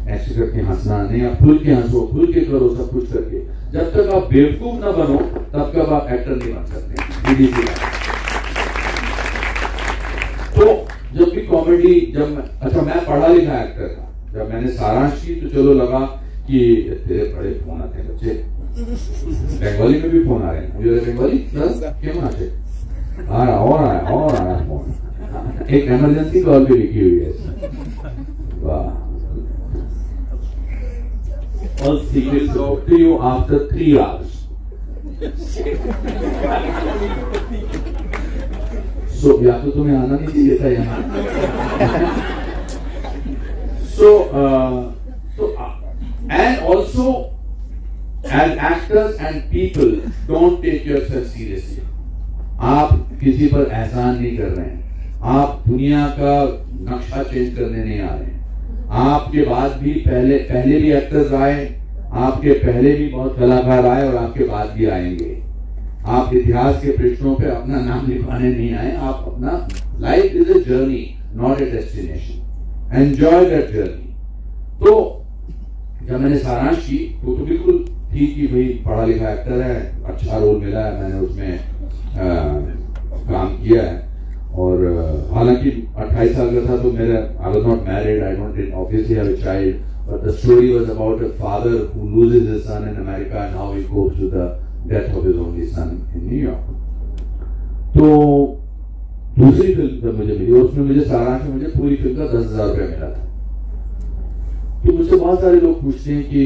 ऐसे करके हंसना नहीं, आप खुल के हंसो, खुल के करो सब कुछ करके. जब तक आप बेवकूफ ना बनो तब तक आप एक्टर नहीं बन सकते. तो जब भी कॉमेडी, जब अच्छा मैं पढ़ा लिखा एक्टर था, जब मैंने सारांश की तो चलो लगा कि तेरे बड़े फोन आते हैं बच्चे, बंगाली में भी फोन आ रहे हैं, बंगाली क्यों आते आ रहा और आया और आया फोन, एक इमरजेंसी कॉल भी लिखी हुई है। वाह। All secrets talk to you after 3 hours. So या तो तुम्हें आना नहीं चाहिए था यहाँ। So and also as actors and people, don't take yourself seriously. आप किसी पर एहसान नहीं कर रहे हैं, आप दुनिया का नक्शा चेंज करने नहीं आ रहे हैं। आपके बाद भी पहले पहले भी एक्टर्स आए, आपके पहले भी बहुत कलाकार आए और आपके बाद भी आएंगे। आप इतिहास के पृष्ठों पे अपना नाम लिखवाने नहीं आए। आप अपना life is a journey, not a destination, enjoy that journey. तो जब मैंने सारांश की तो बिल्कुल ठीक कि भाई पढ़ा लिखा एक्टर है, अच्छा रोल मिला है, मैंने उसमें काम किया है। और हालांकि 28 साल का था तो मेरा, I was not married, I don't obviously have a child, but the story was about a father who loses his son in America and how he copes with the death of his only son in New York. तो दूसरी film जब मुझे मिली उसमें मुझे सारांश में मुझे पूरी film का 10,000 रुपया मिला था। तो मुझसे बहुत सारे लोग पूछते हैं कि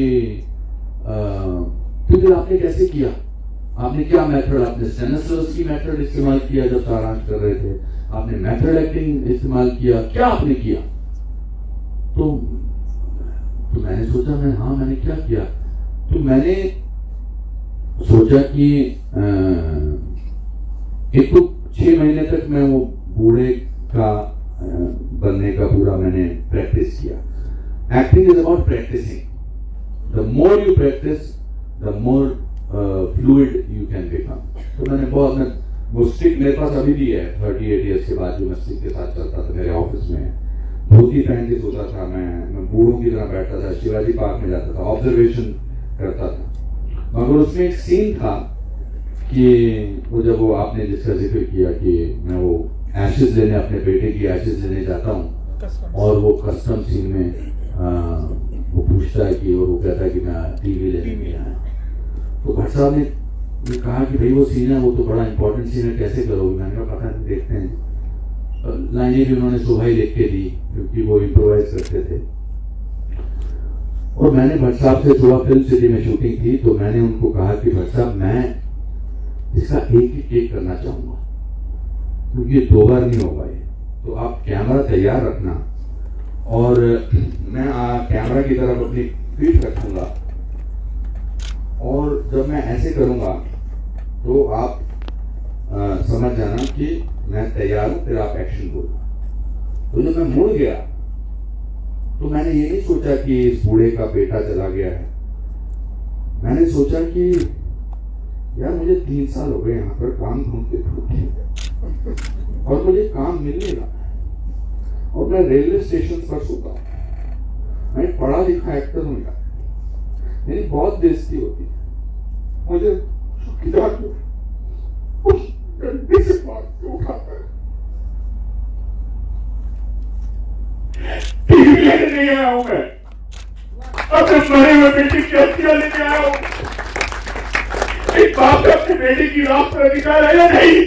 तो फिर आपने कैसे किया, आपने क्या मेथड, आपने स्टेनिस्लावस्की मेथड इस्तेमाल किया जब सारांश कर रहे थे, आपने मेथड एक्टिंग इस्तेमाल किया, क्या आपने किया? तो मैंने सोचा, मैं हाँ मैंने क्या किया, तो मैंने सोचा कि एक तो 6 महीने तक मैं वो बूढ़े का बनने का पूरा मैंने प्रैक्टिस किया। Acting is about practicing, the more you practice the more fluid you can become. तो मैंने बहुत, मैं वो स्टिक मेरे पास अभी भी है, 38 ईयर्स के बाद जो मैं स्टिक के साथ चलता था मेरे ऑफिस में, धोती पहन के सोता था मैं बूढ़ों की तरह बैठता था, शिवाजी पार्क में जाता था, ऑब्जर्वेशन करता था। मगर उसमें एक सीन था कि वो जब वो आपने जिसका जिक्र किया कि मैं वो एशेज लेने, अपने बेटे की एशेज लेने जाता हूँ और वो कस्टम सीन में वो पूछता है कि, और वो कहता है कि मैं टीवी लेने नहीं आया। तो भट्ट साहब ने कहा कि भाई वो सीन है, वो तो बड़ा इंपॉर्टेंट सीन है, कैसे करोगे? मैंने कहा पता नहीं, देखते हैं। लाइनें भी उन्होंने सुबह ही लिख के दी क्योंकि वो इम्प्रोवाइज करते थे। और मैंने भट्ट साहब से, सुबह फिल्म सिटी में शूटिंग थी, तो मैंने उनको कहा कि भट्ट साहब मैं इसका एक ही टेक करना चाहूँगा क्योंकि दो बार नहीं होगा ये, तो आप कैमरा तैयार रखना और मैं कैमरा की तरफ अपनी पीठ रखूँगा और जब मैं ऐसे करूँगा तो आप समझ जाना कि मैं तैयार हूँ, फिर आप एक्शन बोलना। तो जब मैं मुड़ गया तो मैंने ये नहीं सोचा कि इस बूढ़े का बेटा चला गया है, मैंने सोचा कि यार मुझे 3 साल हो गए यहाँ पर काम ढूंढते ढूंढते और मुझे काम मिल नहीं रहा और मैं रेलवे स्टेशन पर सोता हूँ, मैं पढ़ा लिखा एक्टर हूँ यार, मेरी बहुत बेइज्जती होती है, मुझे उस डंडे से मार के उठाता है। टीवी लेने नहीं आया हूं मैं, अपने मरे हुए बेटे की हत्या लेने आया हूं। एक बाप अपने बेटे की राह पर अधिकार है या नहीं,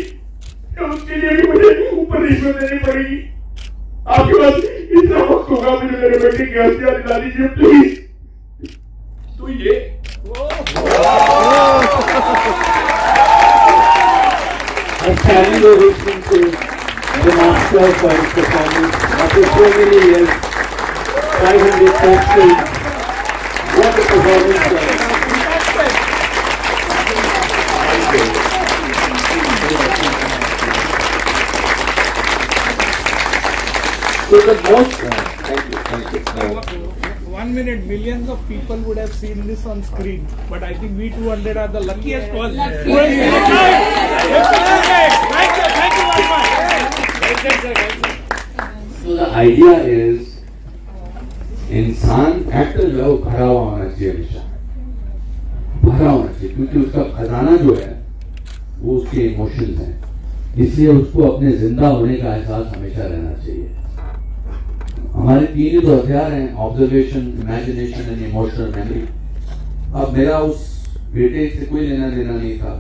तो उसके लिए भी मुझे ऊपर रिश्वत देनी पड़ेगी। आपके पास इतना वक्त होगा, मुझे मेरे बेटे की हत्या दिला दीजिए प्लीज। तो ये A standing ovation to the master for his performance after so many years, 500 films. What a performance! So the most, thank you, thank you. 1 minute, millions of people would have seen this on screen, but I think we 200 are the luckiest ones. Thank you, thank you very much. So the idea is, इंसान actor जो है वो भरा हुआ होना चाहिए, हमेशा भरा होना चाहिए, क्योंकि उसका खजाना जो है वो उसके इमोशंस हैं, इसलिए उसको अपने जिंदा होने का एहसास हमेशा रहना चाहिए। हमारे 3 ही तो हथियार हैं, observation, imagination and emotional memory. अब मेरा उस बेटे से कोई लेना देना नहीं था,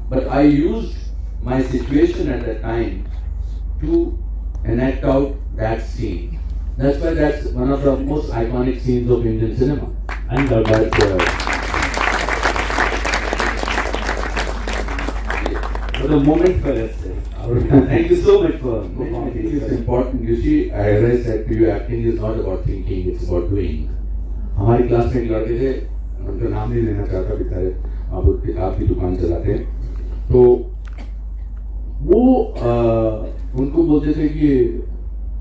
but I used my situation at the time to enact out that scene. That's why that's one of the most iconic scenes of Indian cinema. And that, what a moment for us. Thank you so much for performing. It's important. You see, as I said to you, acting is not about thinking, it's about doing. हमारी class में एक लड़के थे, उनका नाम नहीं लेना चाहता बेचारे, अब वो किताब की दुकान चलाते हैं, तो वो बोलते थे कि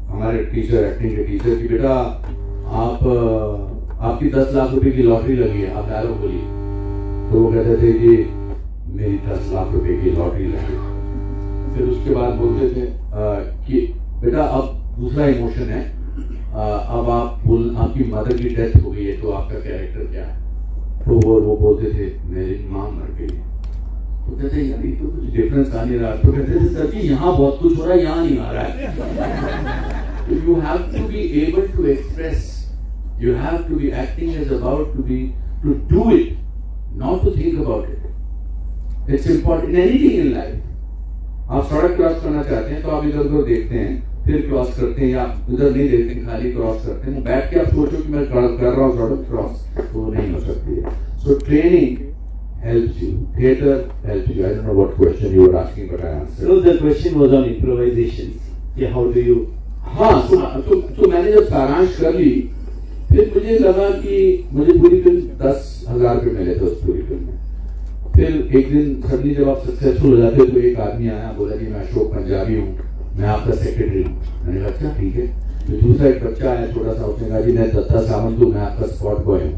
हमारे टीचर, एक्टिंग के टीचर, कि बेटा आप आपकी 10 लाख रुपए की लॉटरी लगी है, आप डायलॉग बोलिए। तो वो कहते थे कि मेरी 10 लाख रुपए की लॉटरी लगी। फिर उसके बाद बोलते थे कि बेटा अब दूसरा इमोशन है, अब आप बोल, आपकी मदर की डेथ हो गई है तो आपका कैरेक्टर क्या है। तो वो बोलते थे मेरी माँ मर गई। तो कहते यार ये तो कुछ डिफरेंस आ नहीं रहा। तो कहते थे सर जी यहाँ बहुत कुछ हो रहा है, यहाँ नहीं आ रहा है। तो you have to be able to express, you have to be acting is about to be to do it, not to think about it. It's important in anything in life. आप सड़क क्रॉस करना चाहते हैं तो आप इधर उधर देखते हैं, फिर क्रॉस करते हैं, या आप उधर नहीं देखते, खाली क्रॉस करते हैं। बैठ के आप सोचो कि मैं कर रहा हूँ सड़क क्रॉस, तो नहीं हो सकती है। So training helps you, theatre helps you. I don't know what question you were asking, but I answered. So the question was on improvisation. Yeah, how do you? हाँ, तो मैंने जब सारांश कर ली, फिर मुझे लगा कि मुझे पूरी फिल्म 10,000 रुपये मिले थे उस पूरी फिल्म में। फिर एक दिन सडनली जब आप सक्सेसफुल हो जाते हो तो एक आदमी आया, बोला कि मैं अशोक पंजाबी हूँ, मैं आपका सेक्रेटरी हूँ। मैंने कहा अच्छा ठीक है। फिर दूसरा एक बच्चा आया छोटा सा, उसने कहा जी मैं दत्ता सावंत हूँ, मैं आपका स्पॉट बॉय हूँ।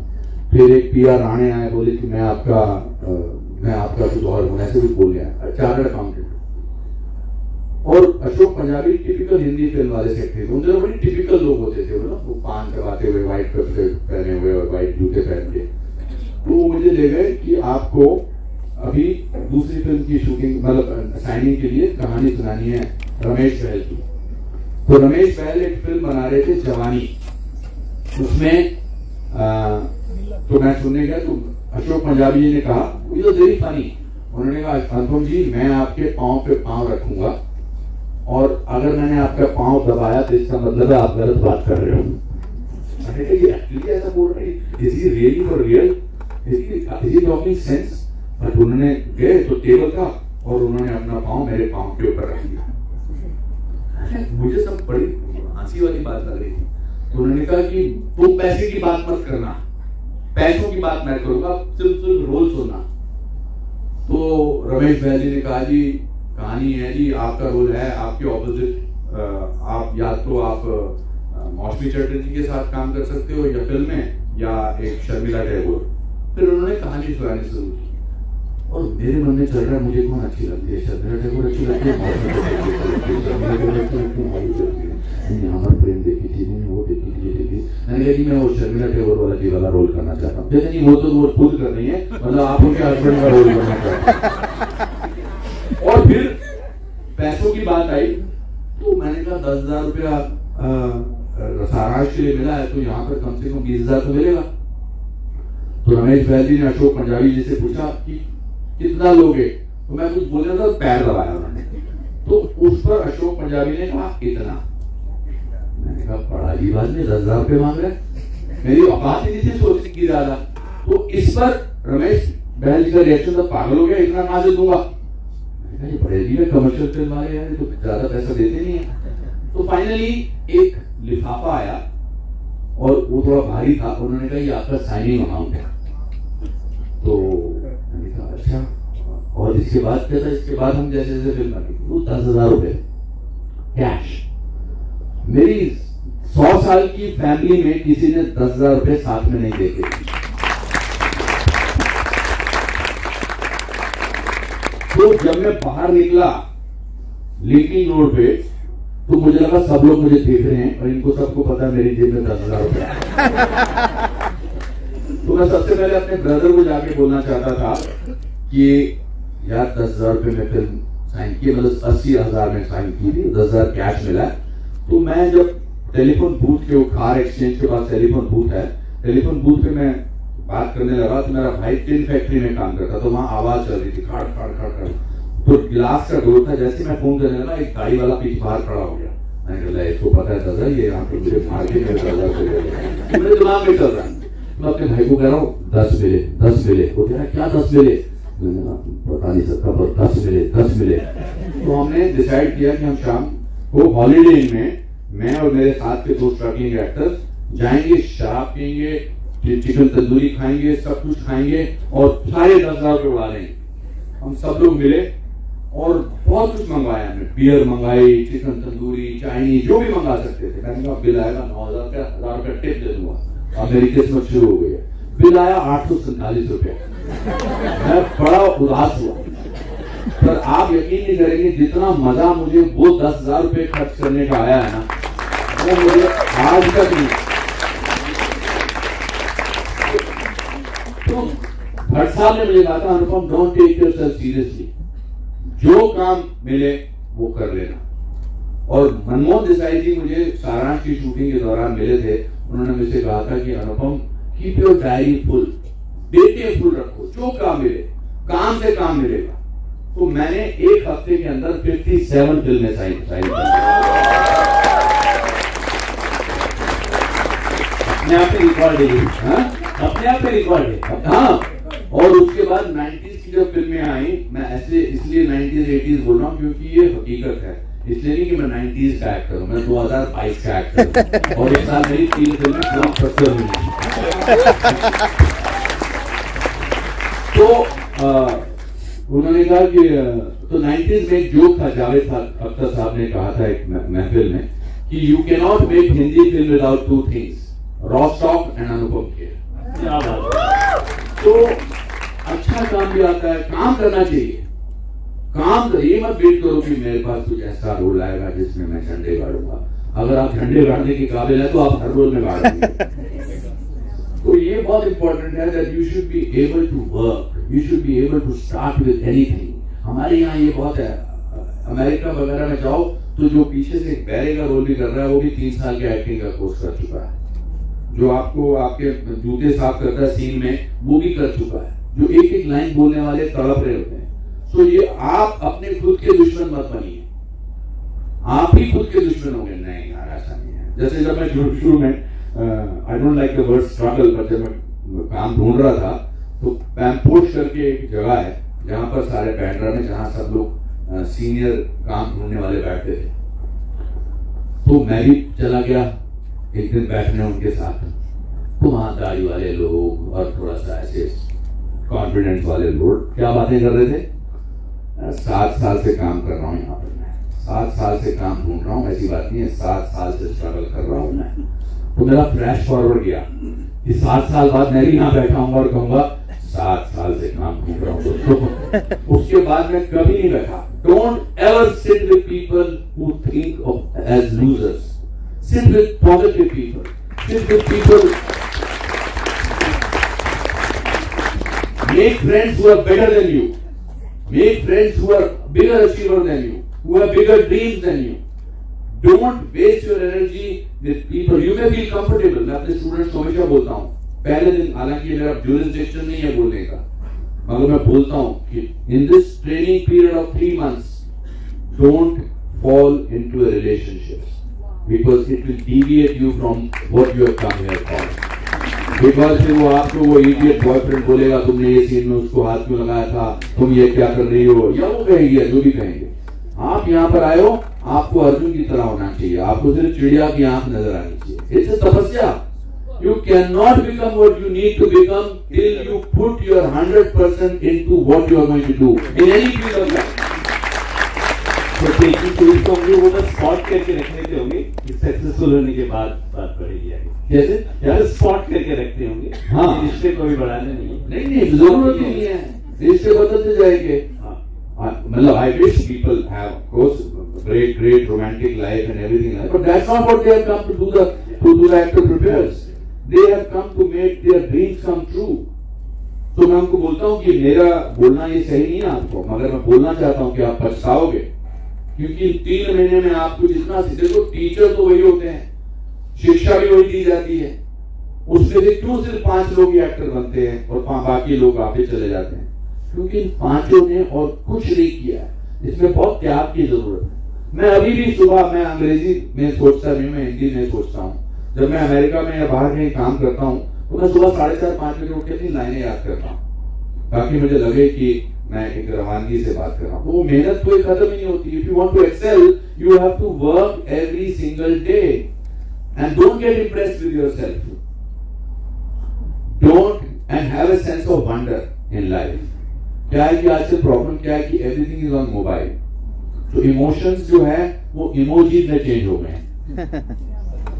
फिर एक PR Rane आए, बोले कि मैं आपका कुछ और हूँ, ऐसे कुछ बोल गया, चार्टर्ड अकाउंटेंट। और अशोक पंजाबी टिपिकल हिंदी फिल्म वाले सेक्रेटरी थे, उनके बड़े टिपिकल लोग होते थे ना, वो पान चबाते हुए, व्हाइट कपड़े पहने हुए और व्हाइट जूते पहन के। तो वो मुझे ले गए कि आपको अभी दूसरी फिल्म की शूटिंग, मतलब साइनिंग के लिए कहानी सुनानी है रमेश बहल की। तो रमेश बहल एक फिल्म बना रहे थे जवानी, उसमें तो मैं सुनने गया। तो अशोक पंजाबी जी ने कहा, it was very funny, उन्होंने कहा अनुपम जी मैं आपके पाँव पे पाँव रखूंगा और अगर मैंने आपका पाँव दबाया तो इसका मतलब है आप गलत बात कर रहे हो। मैंने कहा ये एक्चुअली ऐसा बोल रहे हैं, is he really for real, is he talking sense? But उन्होंने गए तो टेबल था और उन्होंने अपना पाँव मेरे पाँव के ऊपर रख दिया। मुझे सब बड़ी हंसी वाली बात लग रही थी। तो उन्होंने कहा कि तुम पैसे की बात मत करना, पैसों की बात मैं करूंगा, सिर्फ सिर्फ रोल सुनना। तो रमेश बहल जी ने कहा जी कहानी है जी, आपका रोल है, आपके ऑपोजिट आप या तो आप मौसमी चटर्जी के साथ काम कर सकते हो या फिल्म में, या एक शर्मिला टैगोर। फिर उन्होंने कहानी सुनानी शुरू की और मेरे मन में चल रहा है मुझे कौन अच्छी लगती है, शर्मिला टैगोर अच्छी लगती है, मौसमी चटर्जी अच्छी लगती है, शर्मिला टैगोर अच्छी लगती है, मौसमी चटर्जी, नहीं अमर प्रेम देखी थी, नहीं वो देखी थी, ये देखी। मैंने कहा कि मैं वो शर्मिला टैगोर वाला जी वाला रोल करना चाहता हूँ। कहते नहीं वो तो वो खुद कर रही है, मतलब आप उनके हस्बैंड का रोल करना चाहते हैं। और फिर पैसों की बात आई तो मैंने कहा 10,000 रुपया सारांश के लिए मिला है तो यहाँ पर कम से कम 20,000 तो मिलेगा। तो रमेश बहल जी ने अशोक पंजाबी जी से पूछा कि कितना लोगे, तो मैं कुछ बोलने था, पैर दबाया उन्होंने। तो उस पर अशोक पंजाबी ने कहा इतना। मैंने कहा बड़ा अजीब आदमी, 10,000 रुपये मांग रहे, मेरी औकात ही नहीं थी सोचने की ज्यादा। तो इस पर रमेश बहल जी का रिएक्शन था पागल हो गया, इतना कहाँ से दूंगा। मैंने कहा ये बड़े अजीब है, कमर्शियल फिल्म वाले हैं तो ज्यादा पैसा देते नहीं है। तो फाइनली एक लिफाफा आया और वो थोड़ा भारी था। उन्होंने कहा ये आपका साइनिंग अमाउंट है। तो मैंने कहा अच्छा, और इसके बाद क्या था, इसके बाद हम जैसे जैसे फिल्म बनी वो 10,000 रुपये कैश। मेरी 100 साल की फैमिली में किसी ने 10,000 रुपये साथ में नहीं देखे। तो जब मैं बाहर निकला लिंकिंग रोड पे तो मुझे लगा सब लोग मुझे देख रहे हैं और इनको सबको पता है मेरी जेब में 10,000 रुपये। तो मैं सबसे पहले अपने ब्रदर को जाके बोलना चाहता था कि यार 10,000 रुपये में फिल्म साइन की, मतलब 80,000 में साइन की थी, 10,000 कैश मिला। तो मैं जब टेलीफोन बूथ के, कार एक्सचेंज के पास टेलीफोन बूथ है, टेलीफोन बूथ पे मैं बात करने लगा तो मेरा भाई टिन फैक्ट्री में काम करता, तो वहाँ आवाज चल रही थी खाड़ खाड़ खाड़ खाड़। तो गिलास का डोर था, जैसे मैं फोन करने लगा एक गाड़ी वाला पीछे बाहर खड़ा हो गया। मैंने कहा इसको पता है दादा ये यहाँ पे मुझे मार के मेरे दादा को, मेरे दिमाग में चल रहा है। मैं अपने भाई को कह रहा हूँ 10 मिले, 10 मिले। वो कह रहा है क्या 10 मिले? मैंने कहा बता नहीं सकता पर 10 मिले, 10 मिले। तो हमने डिसाइड किया कि हम शाम को हॉलीडे इन में, मैं और मेरे साथ के 2 स्ट्रगलिंग एक्टर्स जाएंगे, शराब पियेंगे, चिकन तंदूरी खाएंगे, सब कुछ खाएंगे और सारे 10,000 रुपये उड़ा लेंगे। हम सब लोग मिले और बहुत कुछ मंगवाया हमने, बियर मंगाई, चिकन तंदूरी, चाइनीज, जो भी मंगा सकते थे। मैंने कहा बिल आएगा 9,000 रुपया, 1,000 रुपया टिप दे दूंगा। अब मेरी किस्मत शुरू हो गई है। बिल आया 847 रुपया। मैं बड़ा उदास हुआ, पर आप यकीन नहीं करेंगे जितना मजा मुझे वो 10,000 रुपये खर्च करने का आया है ना, वो मुझे आज तक नहीं। तो भट्ट साहब ने मुझे कहा था, Anupam don't take yourself seriously, जो काम मिले वो कर लेना। और मनमोहन देसाई जी मुझे सारांश की शूटिंग के दौरान मिले थे, उन्होंने मुझसे कहा था कि Anupam keep your diary full, बेटे फुल रखो, जो काम मिले, काम से काम मिलेगा। तो मैंने एक हफ्ते के अंदर 57 फिल्में साइन की। अपने आप ही रिकॉर्ड है, अपने आप ही रिकॉर्ड है। हाँ, और उसके बाद 90s की जब फिल्में आई, मैं ऐसे इसलिए 90s 80s बोल रहा हूँ क्योंकि ये हकीकत है, इसलिए नहीं कि मैं 90s का एक्टर हूँ, मैं 2022 का एक्टर हूँ। और इस साल मेरी 3 फिल्में ब्लॉकबस्टर हुई। तो उन्होंने कहा कि तो 90s में एक जोक था, जावेद अख्तर साहब ने कहा था एक महफिल में कि you can not make Hindi film without 2 things, Rostock and Anupam Kher. तो अच्छा काम भी आता है, काम करना चाहिए। काम तो ये मत वेट करो कि मेरे पास कुछ ऐसा रोल आएगा जिसमें मैं झंडे गाड़ूंगा। अगर आप झंडे गाड़ने के काबिल है तो आप हर रोल में गाड़ेंगे। तो ये बहुत इंपॉर्टेंट है that you should be able to work, you should be able to start with anything. हमारे यहाँ ये बहुत है, अमेरिका वगैरह में जाओ तो जो पीछे से एक बैरे का रोल भी कर रहा है वो भी 3 साल के एक्टिंग का कोर्स कर चुका है, जो आपको आपके जूते साफ करता है सीन में वो भी कर चुका है, जो एक एक लाइन बोलने वाले तड़प रहे होते हैं। तो ये आप अपने खुद के दुश्मन मत बनिए, आप ही खुद के दुश्मन होंगे। नहीं यार ऐसा नहीं है। जैसे जब मैं शुरू में I don't like the word struggle, पर जब मैं काम ढूंढ रहा था तो पैम्पोर्ट करके एक जगह है जहाँ पर सारे बैंड्रा में जहाँ सब लोग सीनियर काम ढूंढने वाले बैठते थे, तो मैं भी चला गया एक दिन बैठने उनके साथ। तो वहाँ दाढ़ी वाले लोग और थोड़ा सा ऐसे कॉन्फिडेंस वाले लोग क्या बातें कर रहे थे, 7 साल से काम कर रहा हूँ यहाँ पर, मैं 7 साल से काम ढूंढ रहा हूँ, ऐसी बात नहीं है, 7 साल से स्ट्रगल कर रहा हूँ मैं। तो मेरा फ्लैश फॉरवर्ड गया कि 7 साल बाद मैं भी यहाँ बैठा हूँ और कहूँगा 7 साल से काम ढूंढ रहा हूँ दोस्तों। उसके बाद मैं कभी नहीं बैठा। Don't ever sit with people who think of as losers, sit with positive people, sit with people, make friends who are better than you, make friends who are bigger achiever than you, who have bigger dreams than you. Don't waste your energy with people. You may feel comfortable. मैं अपने students को हमेशा बोलता हूँ, पहले दिन, हालांकि मेरा jurisdiction नहीं है बोलने का, मगर मैं बोलता हूँ कि in this training period of 3 months don't fall into a relationship because it will deviate you from what you have come here for. Because फिर वो आपको वो इडियट बॉयफ्रेंड बोलेगा तुमने ये सीन में उसको हाथ क्यों लगाया था, तुम ये क्या कर रही हो, या वो कहेंगे, जो भी कहेंगे। आप यहाँ पर आए हो, आपको अर्जुन की तरह होना चाहिए, आपको सिर्फ चिड़िया की आंख नजर आनी चाहिए। It's a तपस्या। You can not become what you need to become till you put your 100% into what you are going to do in any field of life. तो टेकिंग टूल्स को होंगे वो बस स्पॉट करके रख लेते होंगे, सक्सेसफुल होने K बाद बात बढ़ेगी आगे। जैसे यार स्पॉट करके रखते होंगे। हाँ, रिश्ते को भी बढ़ाना नहीं है। नहीं नहीं, जरूरत नहीं है, रिश्ते बदलते जाएंगे। मतलब I wish people have of course great great romantic life and everything, but that's not what they have come to do, the to do the actor prepares, they have come to make their dreams come true. तो मैं उनको बोलता हूँ कि मेरा बोलना ये सही नहीं है आपको, मगर मैं बोलना चाहता हूँ कि आप पछताओगे, क्योंकि 3 महीने में आपको जितना, देखो टीचर तो वही होते हैं, शिक्षा भी वही दी जाती है, उसमें से क्यों सिर्फ 5 लोग ही एक्टर बनते हैं और बाकी लोग आगे चले जाते हैं? क्योंकि इन 5 ने और कुछ नहीं किया है। इसमें बहुत त्याग की जरूरत है। मैं अभी भी सुबह, मैं अंग्रेजी में सोचता नहीं, मैं हिंदी में सोचता हूँ। जब मैं अमेरिका में या बाहर कहीं काम करता हूँ तो मैं सुबह 4:30-5 बजे उठ के अपनी लाइनें याद करता हूँ, ताकि मुझे लगे कि मैं एक रवानगी से बात कर रहा हूँ। वो मेहनत कोई खत्म ही नहीं होती। If you want to excel you have to work every single day and don't get impressed with yourself. Don't and have a sense of wonder in life. क्या है कि आजकल प्रॉब्लम क्या है कि एवरीथिंग is on mobile. तो emotions जो है वो इमोजीज में चेंज हो गए हैं।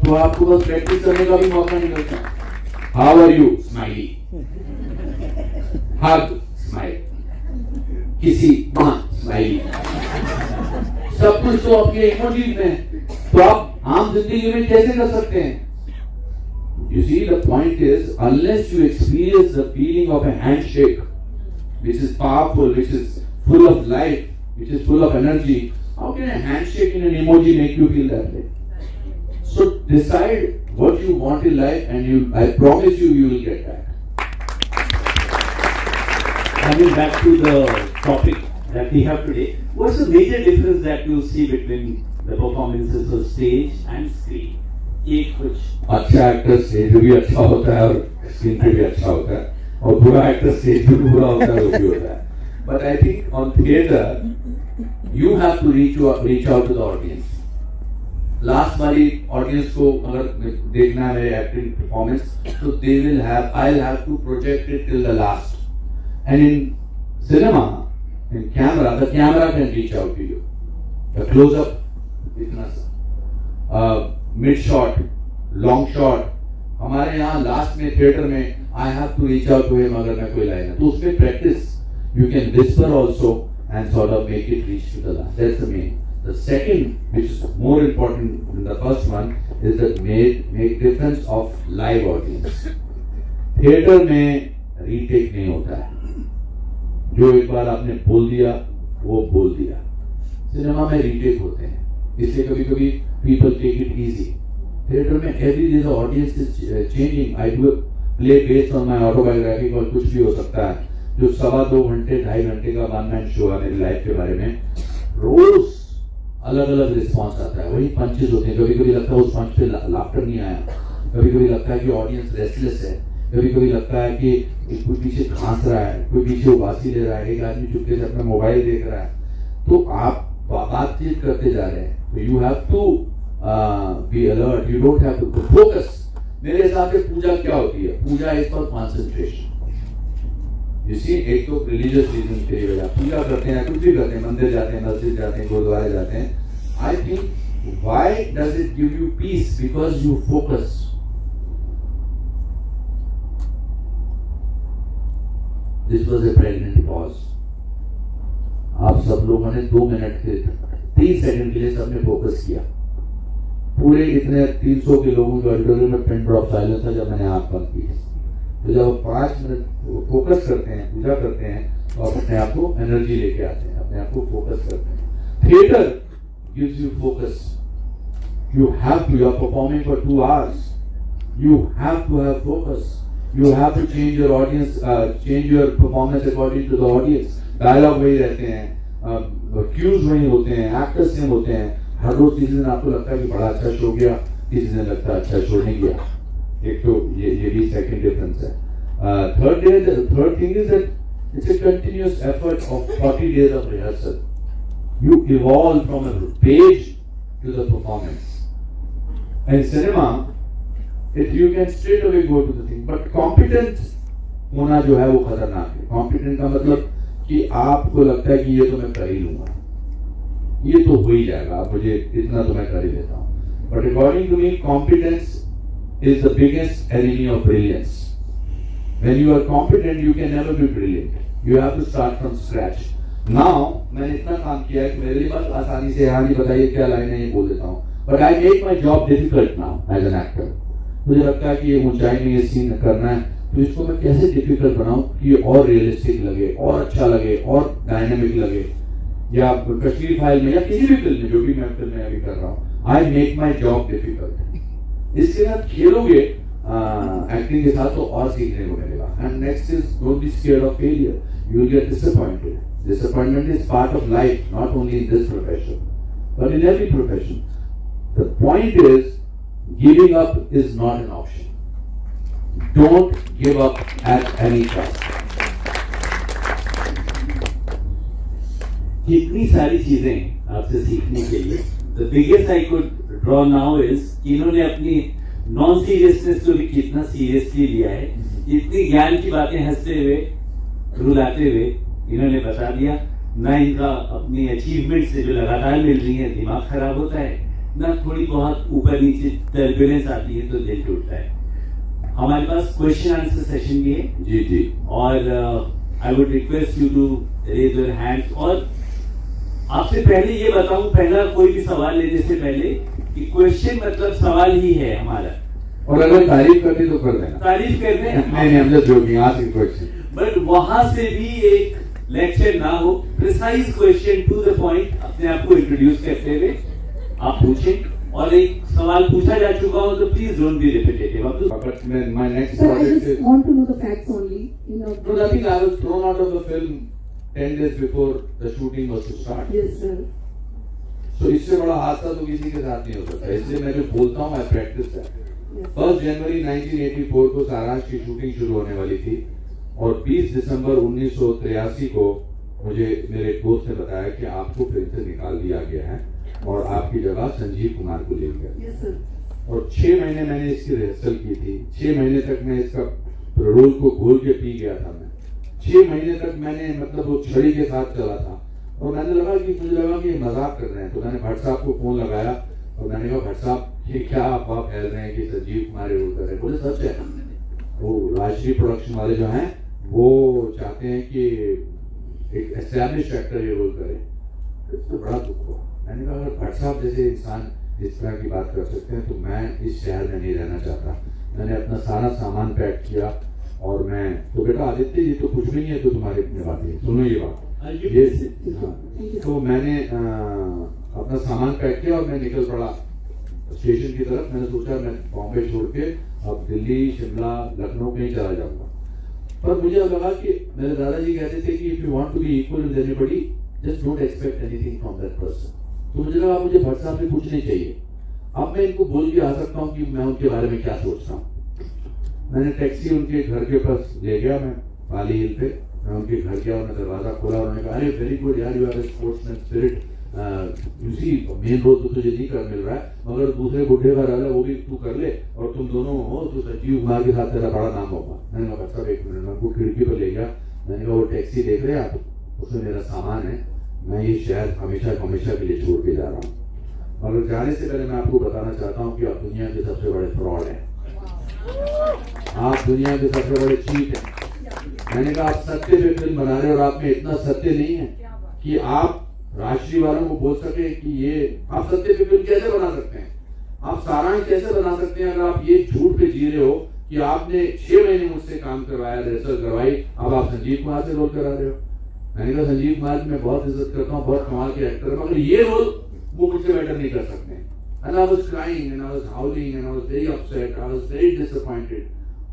तो आपको बस प्रैक्टिस करने का भी मौका नहीं मिलता। How are you, smiley, hug, smile, किसी माँ, स्माइली, सब कुछ तो आपके इमोजीज में है। तो आप आम जिंदगी में कैसे कर सकते हैं? You see, the point is, unless you experience the feeling of a handshake, which is powerful, which is full of life, which is full of energy, how can a handshake in an emoji make you feel that way? So decide what you want in life, and you, I promise you, you will get that. Coming back to the topic that we have today, what's the major difference that you see between the performances of stage and screen? एक कुछ अच्छा actor stage pay भी अच्छा होता है और screen pay भी अच्छा होता है, और बुरा एक्टर स्टेज पे भी बुरा होता है, वो भी होता है। But I think on theatre you have to reach out to the audience. Last वाली ऑडियंस को अगर देखना है मेरे एक्टिंग परफॉर्मेंस, तो they will have, I will have to project it till the last. And in cinema, in camera, the camera can reach out to you. The close up इतना सा, mid shot, long shot, हमारे यहाँ last में theatre में I have to reach out to him अगर मैं कोई line है, तो उसमें practice, you can whisper also and sort of make it reach to the last. That's the main. The second, which is more important than the first one, is that make difference of live audience. Theatre में retake नहीं होता है, जो एक bar आपने बोल दिया वो बोल दिया। सिनेमा में रीटेक होते हैं, इसलिए कभी कभी people take it easy. Theatre में every day the audience is changing. I do play based on my autobiography और कुछ भी हो सकता है। जो 2.25 घंटे 2.5 घंटे का वन मैन शो है मेरी लाइफ के बारे में, रोज अलग अलग रिस्पॉन्स आता है। वही पंचेस होते हैं, कभी कभी लगता है उस पंच पे लाफ्टर नहीं आया, कभी कभी लगता है कि ऑडियंस रेस्टलेस है, कभी कभी लगता है कि कोई पीछे खांस रहा है, कोई पीछे उबासी ले रहा है, एक आदमी चुपके से अपना मोबाइल देख रहा है। तो आप बातचीत करते जा रहे हैं, तो you have to be alert, you don't have to focus. मेरे हिसाब से पूजा क्या होती है? Puja is for concentration. You see, एक तो रिलीजियस रीजन के लिए वजह पूजा करते हैं, कुछ भी करते हैं, मंदिर जाते हैं, मस्जिद जाते हैं, गुरुद्वारे जाते हैं। I think why does it give you peace? Because you focus. This was a pregnant pause. आप सब लोगों ने 2 मिनट के 3 सेकंड के लिए सबने फोकस किया। पूरे इतने 300 के लोगों के ऑडिटोरियम में पिन ड्रॉप साइलेंस था जब मैंने आंख बंद की। तो जब आप 5 मिनट फोकस करते हैं, पूजा करते हैं, तो आप अपने आप को एनर्जी लेके आते हैं, अपने आप को फोकस करते हैं। Theatre gives you focus. You have to, you are performing for 2 hours, you have to have focus. You have to change your audience, change your performance according to the audience. Dialogue वही रहते हैं, cues वही होते हैं, actors same होते हैं। हर रोज किसी दिन आपको लगता है कि बड़ा अच्छा शो गया, किसी दिन लगता है अच्छा शो नहीं गया। एक तो ये भी सेकंड डिफरेंस है। Third thing is that it's a continuous effort of 40 days of rehearsal. You evolve from a page to the performance. In cinema it you can straight away go to the thing, but competent होना जो है वो खतरनाक है। Competent का मतलब कि आपको लगता है कि ये तो मैं कर ही लूंगा, ये तो हो ही जाएगा, मुझे इतना तो मैं कर ही लेता हूँ। But according to me, competence is the biggest enemy of brilliance. When you are competent, you can never be brilliant. You have to start from scratch. Now मैंने इतना काम किया है कि मेरे लिए बस आसानी से यहाँ नहीं बताइए क्या लाइन है ये बोल देता हूँ। But I make my job difficult now as an actor. मुझे लगता है कि ये ऊंचाई में ये सीन करना है, तो इसको मैं कैसे डिफिकल्ट बनाऊं कि ये और रियलिस्टिक लगे, और अच्छा लगे, और डायनामिक लगे। या कश्मीर फाइल में या किसी भी फिल्म में, जो भी मैं फिल्म में अभी कर रहा हूँ, I make my job difficult. इसके साथ खेलोगे एक्टिंग के साथ तो और सीखने को मिलेगा। And next is don't be scared of failure. You will get disappointed. Disappointment is part of life, not only in this profession but in every profession. The point is giving up is not an option. Don't give up at any cost. कितनी सारी चीजें आपसे सीखने K लिए। The biggest I could draw now is कि इन्होंने अपनी non seriousness को भी कितना सीरियसली लिया है। इतनी ज्ञान की बातें हंसते हुए, रुलाते हुए इन्होंने बता दिया। ना इनका अपनी अचीवमेंट से जो लगातार मिल रही है दिमाग खराब होता है, ना थोड़ी बहुत ऊपर नीचे टर्बुलेंस आती है तो दिल टूटता है। हमारे पास क्वेश्चन आंसर सेशन भी है। जी जी। और I would request you to raise your hands. और आपसे पहले ये बताऊं, पहला कोई भी सवाल लेने से पहले कि क्वेश्चन मतलब सवाल ही है हमारा, और अगर तारीफ करनी तो कर देना। तारीफ कर दें? नहीं, हम just joking, ask question. But वहां से भी एक लेक्चर ना हो, precise question to the point, अपने आप को इंट्रोड्यूस करते हुए आप पूछें। और एक सवाल पूछा जा चुका हो तो please don't be repetitive. But my next Sir, I project just is want to know the facts only. You know. No, nothing. I was thrown out of the film 10 days before the shooting was to start. Yes, sir. So इससे बड़ा हादसा तो किसी K साथ नहीं हो सकता। इसलिए मैं जो बोलता हूँ, I practice that. 1 जनवरी 1984 को सारांश की शूटिंग शुरू होने वाली थी और 20 दिसंबर 1983 को मुझे मेरे एक दोस्त ने बताया कि आपको फिल्म से निकाल दिया गया है और आपकी जगह संजीव कुमार को ले लिया। Yes, sir. और 6 महीने मैंने इसकी रिहर्सल की थी। 6 महीने तक मैं इसका रोल को घोल के पी गया था। मैं 6 महीने तक मैंने मतलब वो छड़ी के साथ चला था और मैंने लगा कि मुझे लगा कि ये मजाक कर रहे हैं। तो मैंने भट्ट साहब को फोन लगाया और मैंने कहा भट्ट साहब ये क्या अफवाह फैल रहे हैं कि संजीव कुमार रोल कर रहे हैं। बोले सच है, वो राजश्री प्रोडक्शन वाले जो हैं वो चाहते हैं कि एक एस्टैब्लिश एक्टर ये रोल करे। तो बड़ा दुख हुआ। मैंने कहा अगर भट्ट साहब जैसे इंसान इस तरह की बात कर सकते हैं तो मैं इस शहर में नहीं रहना चाहता। मैंने अपना सारा सामान पैक किया और मैं तो बेटा आदित्य ये तो कुछ भी नहीं है तो तुम्हारे अपने बात है, सुनो ये बात ये हाँ। तो मैंने अपना सामान पैक किया और मैं निकल पड़ा स्टेशन की तरफ। मैंने सोचा मैं बॉम्बे छोड़ के अब दिल्ली, शिमला, लखनऊ कहीं चला जाऊंगा। पर मुझे अब लगा कि मेरे दादाजी कहते थे कि if you want to be equal with anybody just don't expect anything from that person. तो मुझे लगा मुझे भट्ट साहब से कुछ नहीं चाहिए, अब मैं इनको बोल के आ सकता हूँ कि मैं उनके बारे में क्या सोचता हूँ। मैंने टैक्सी उनके घर के पास ले गया, मैं पाली हिल पे मैं उनके घर गया, उन्होंने दरवाज़ा खोला, उन्होंने कहा अरे वेरी गुड यार, you have a sportsman spirit, you see main role तो तुझे नहीं कर मिल रहा है मगर दूसरे बुढ़े का राजा वो भी तू कर ले और तुम दोनों हो तो संजीव कुमार के साथ तेरा बड़ा नाम होगा। मैंने कहा साहब एक मिनट, मैं उनको खिड़की पर ले गया। मैंने कहा वो टैक्सी देख रहे हैं आप, उसमें मेरा सामान है, मैं ये शहर हमेशा हमेशा के लिए छोड़ के जा रहा हूँ, मगर जाने से पहले मैं आपको बताना चाहता हूँ कि आप दुनिया के सबसे बड़े फ्रॉड हैं, आप दुनिया के सबसे बड़े चीट हैं। मैंने कहा आप सत्य पे फिल्म बना रहे हो और आप में इतना सत्य नहीं है कि आप राष्ट्रीय वालों को बोल सके कि ये आप सत्य पे फिल्म कैसे बना सकते हैं, आप सारांश कैसे बना सकते हैं अगर आप ये झूठ पे जी रहे हो कि आपने 6 महीने मुझसे काम करवाया, रिहर्सल करवाई, अब आप संजीव कुमार से रोल करा रहे हो। मैंने कहा संजीव कुमार की मैं बहुत इज्जत करता हूँ, बहुत कमाल के एक्टर है, मगर ये रोल वो मुझसे बेटर नहीं कर सकते। And I was crying and I was howling and I was very upset, I was very disappointed.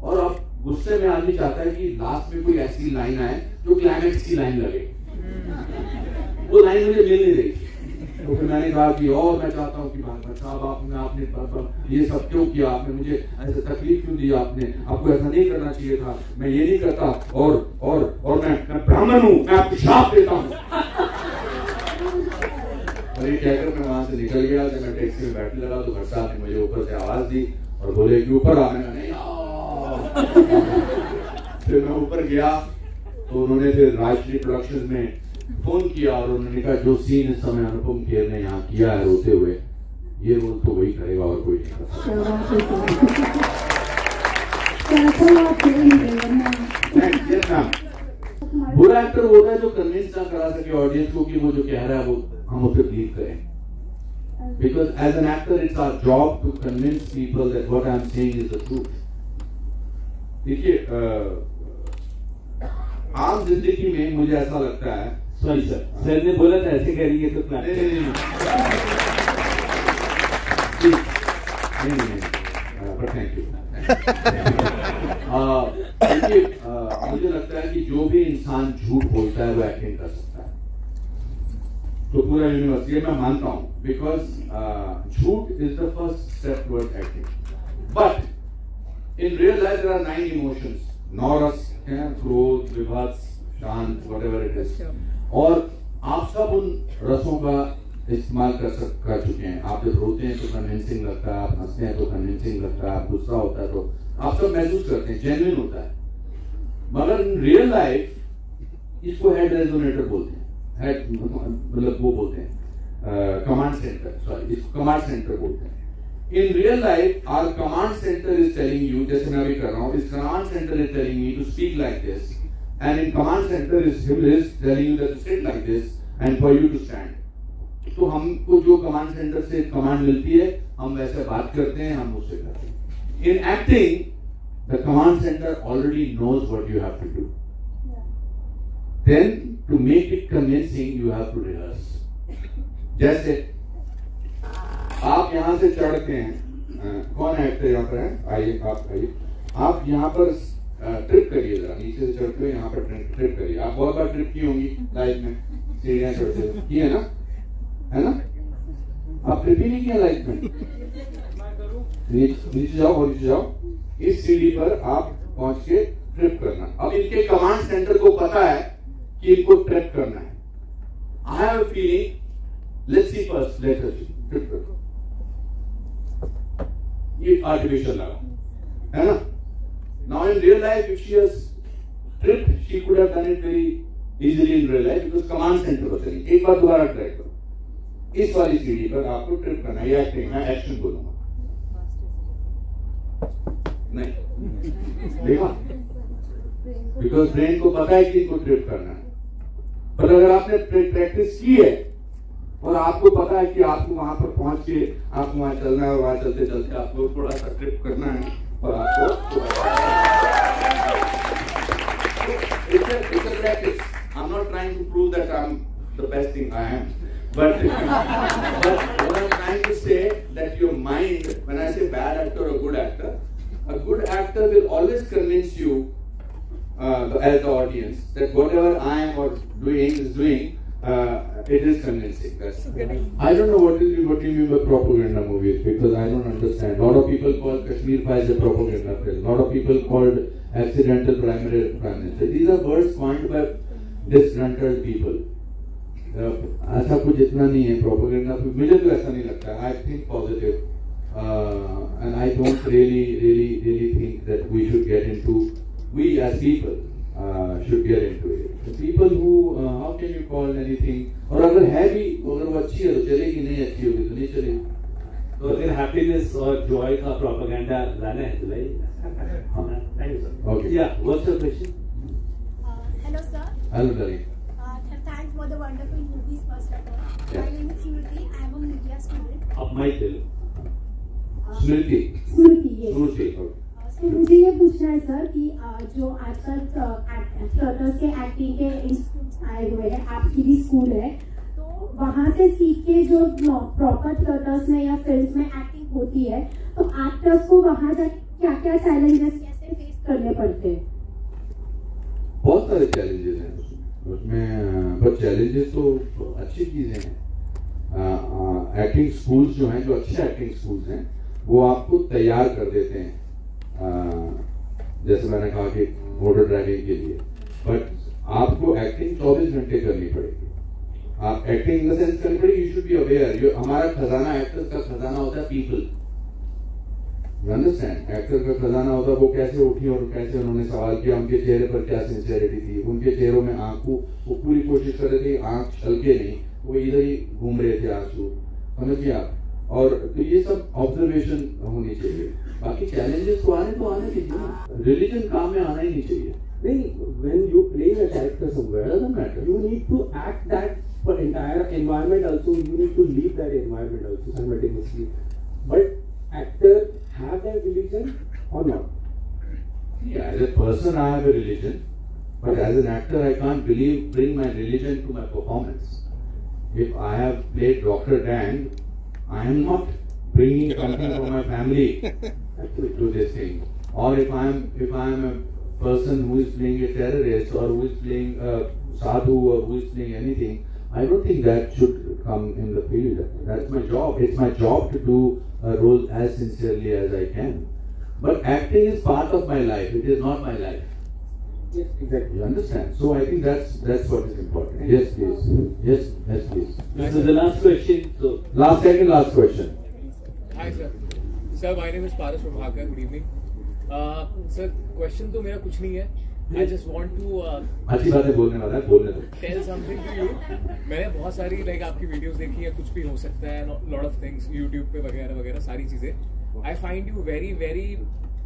और अब गुस्से में आदमी चाहता है कि लास्ट में कोई ऐसी लाइन आए जो क्लाइमैक्स की लाइन लगे, वो लाइन मुझे मिल नहीं रही। तो फिर मैंने कहा कि और मैं चाहता हूँ कि साहब आपने आपने ये सब क्यों किया, आपने मुझे ऐसे तकलीफ क्यों दी, आपने आपको ऐसा नहीं करना चाहिए था, मैं ये नहीं करता और मैं ब्राह्मण हूँ, मैं आपको श्राप देता हूँ। और ये कहकर मैं वहां से निकल गया। जब मैं टैक्सी में बैठने लगा तो भट्ट साहब ने मुझे ऊपर से आवाज दी और बोले कि ऊपर आ। मैंने नहीं। फिर मैं ऊपर गया तो उन्होंने फिर राजश्री प्रोडक्शन में फोन किया और उन्होंने कहा जो सीन इस समय अनुपम खेर ने यहाँ किया है रोते हुए, ये रोल तो वही करेगा और कोई नहीं कर सकता। बुरा एक्टर वो है जो कन्विंस ना करा सके ऑडियंस को कि वो जो कह रहा है वो हम उसे बिलीव करें। Because as an actor it's our job to convince people that what I am saying is the truth. देखिए आम जिंदगी में मुझे ऐसा लगता है, सॉरी सर, सर ने बोला था ऐसे करेंगे तो नहीं नहीं नहीं, पर thank you. देखिए मुझे लगता है कि जो भी इंसान झूठ बोलता है वो एक्टिंग कर सकता है, तो पूरा यूनिवर्स ये मैं मानता हूँ, because झूठ is the first step toward acting. But in real life there are 9 emotions, 9 रस हैं, क्रोध, विभत्स, शांत, व्हाटएवर it is, और आप सब उन रसों का इस्तेमाल कर चुके हैं। आप जब रोते हैं तो कन्विंसिंग लगता है, आप हंसते हैं तो कन्विंसिंग लगता है, आप गुस्सा होता है तो आप सब महसूस करते हैं, जेन्युइन होता है। मगर इन रियल लाइफ इसको हेड रेजोनेटर बोलते हैं। हेड मतलब वो बोलते हैं कमांड सेंटर, सॉरी इसको कमांड सेंटर बोलते हैं। In real life our command center is telling you, जैसे मैं अभी कर रहा हूँ, इस command center is telling me to speak like this, and in command center is telling you that to sit like this and for you to stand. तो हमको जो command centre से command मिलती है हम वैसे बात करते हैं, हम उससे करते हैं। In acting the command center already knows what you have to do. Then to make it convincing you have to rehearse. जैसे आप यहां से चढ़ते हैं, कौन एक्टर यहाँ पर है, आइए आप आइए, आप यहाँ पर ट्रिप करिए जरा, नीचे से चढ़ते हो यहाँ पर ट्रिप करिए। आप बहुत बार ट्रिप की होंगी लाइफ में, सीढ़ियाँ चढ़ते हो की है ना, है ना? आप ट्रिप ही नहीं किया लाइफ में। नीचे जाओ और नीचे जाओ, इस सीढ़ी पर आप पहुंच के ट्रिप करना। अब इनके कमांड सेंटर को पता है कि इनको ट्रिप करना है। I have a feeling, let's see first, let us trip करो। ये आर्टिफिशियल लगा है ना। Now in real life if she has tripped, she could have done it very easily in real life because command center was telling. एक bar दोबारा try करो, इस वाली सीढ़ी पर आपको ट्रिप करना है। ये एक्टिंग, मैं एक्शन बोलूंगा नहीं, देखा, because brain को पता है कि इनको ट्रिप करना है। पर अगर आपने प्रैक्टिस की है और आपको पता है कि आपको वहां पर पहुंच के आपको वहां चलना है और वहां चलते चलते आपको थोड़ा सा ट्रिप करना है और आपको it's a practice. I'm not trying to prove that I'm the best thing I am, but what I'm trying to say that your mind, when I say bad actor or good actor, a good actor will always convince you as the audience that whatever I am or doing is doing, it is convincing. That's I don't know what you mean by propaganda movies, because I don't understand. A lot of people call Kashmir Files a propaganda film. A lot of people called Accidental Prime Minister. These are words coined by disgruntled people. ऐसा कुछ इतना नहीं है propaganda. मुझे तो ऐसा नहीं लगता. I think positive, and I don't really, really, really think that we should get into. We as people should get into it. The people who, how can you call anything? और अगर है भी, अगर वो अच्छी है तो चलेगी, नहीं अच्छी होगी तो नहीं चलेगी। तो अगर हैप्पीनेस और जॉय का प्रोपेगेंडा लाना है तो लाइए। हाँ, thank you sir. Okay. Yeah, what's your question? Hello sir. Hello darling. Thanks for the wonderful movies first of all. My name is Smriti. I am a media student. आप mic ले लो। स्मृति। स्मृति, yes. स्मृति। तो मुझे ये पूछना है sir कि जो आजकल theatres K acting K institute आए हुए हैं, आपकी भी स्कूल है, तो वहाँ से सीख के जो प्रॉपर थिएटर्स में या फिल्म में एक्टिंग होती है, तो एक्टर्स को वहाँ जाके क्या क्या चैलेंजेस कैसे फेस करने पड़ते हैं? बहुत सारे चैलेंजेस हैं उसमें, पर चैलेंजेस तो अच्छी चीज़ें हैं। एक्टिंग स्कूल्स जो हैं, जो अच्छे एक्टिंग स्कूल्स हैं, वो आपको तैयार कर देते हैं, जैसे मैंने कहा कि मोटर ड्राइविंग के लिए, बट आपको एक्टिंग 24 घंटे करनी पड़ेगी। आप एक्टिंग इन the sense करनी पड़ेगी, you should be aware. हमारा खजाना, एक्टर्स का खजाना होता है पीपल, you understand. Actor का खजाना होता है वो कैसे उठी और कैसे उन्होंने सवाल किया, उनके चेहरे पर क्या सिंसियरिटी थी, उनके चेहरों में आंखों, वो पूरी कोशिश कर रहे थे आंख छलके नहीं, वो इधर ही घूम रहे थे आंसू, समझिए आप। और तो ये सब ऑब्जर्वेशन होनी चाहिए। बाकी चैलेंजेस को आने तो आने दीजिए ना, रिलीजन काम में आना ही नहीं चाहिए। नहीं, when you play a character somewhere, doesn't matter. You need to act that for entire environment also. You need to leave that environment also simultaneously. But actor have that religion or not? Yeah, as a person I have a religion, but as an actor I can't bring my religion to my performance. If I have played Dr. Dang, I am not bringing something from my family to this thing. Or if I am a person who is playing a terrorist or who is playing a sadhu or who is playing anything, I don't think that should come in the field. That's my job. It's my job to do a role as sincerely as I can. But acting is part of my life. It is not my life. Yes, exactly. You understand? So I think that's what is important. Yes, please. Yes, yes, please. This is the last question. So last second, last question. Hi sir. Sir, my name is Paras Prabhakar. Good evening. Sir, question तो मेरा कुछ नहीं है, I just want to अच्छी बातें बोलने वाला है, बोलने दो। Tell something to you. मैंने बहुत सारी लाइक आपकी वीडियोस देखी है, कुछ भी हो सकता है, लॉट ऑफ थिंग्स यूट्यूब पे वगैरह वगैरह सारी चीजें। I find you very very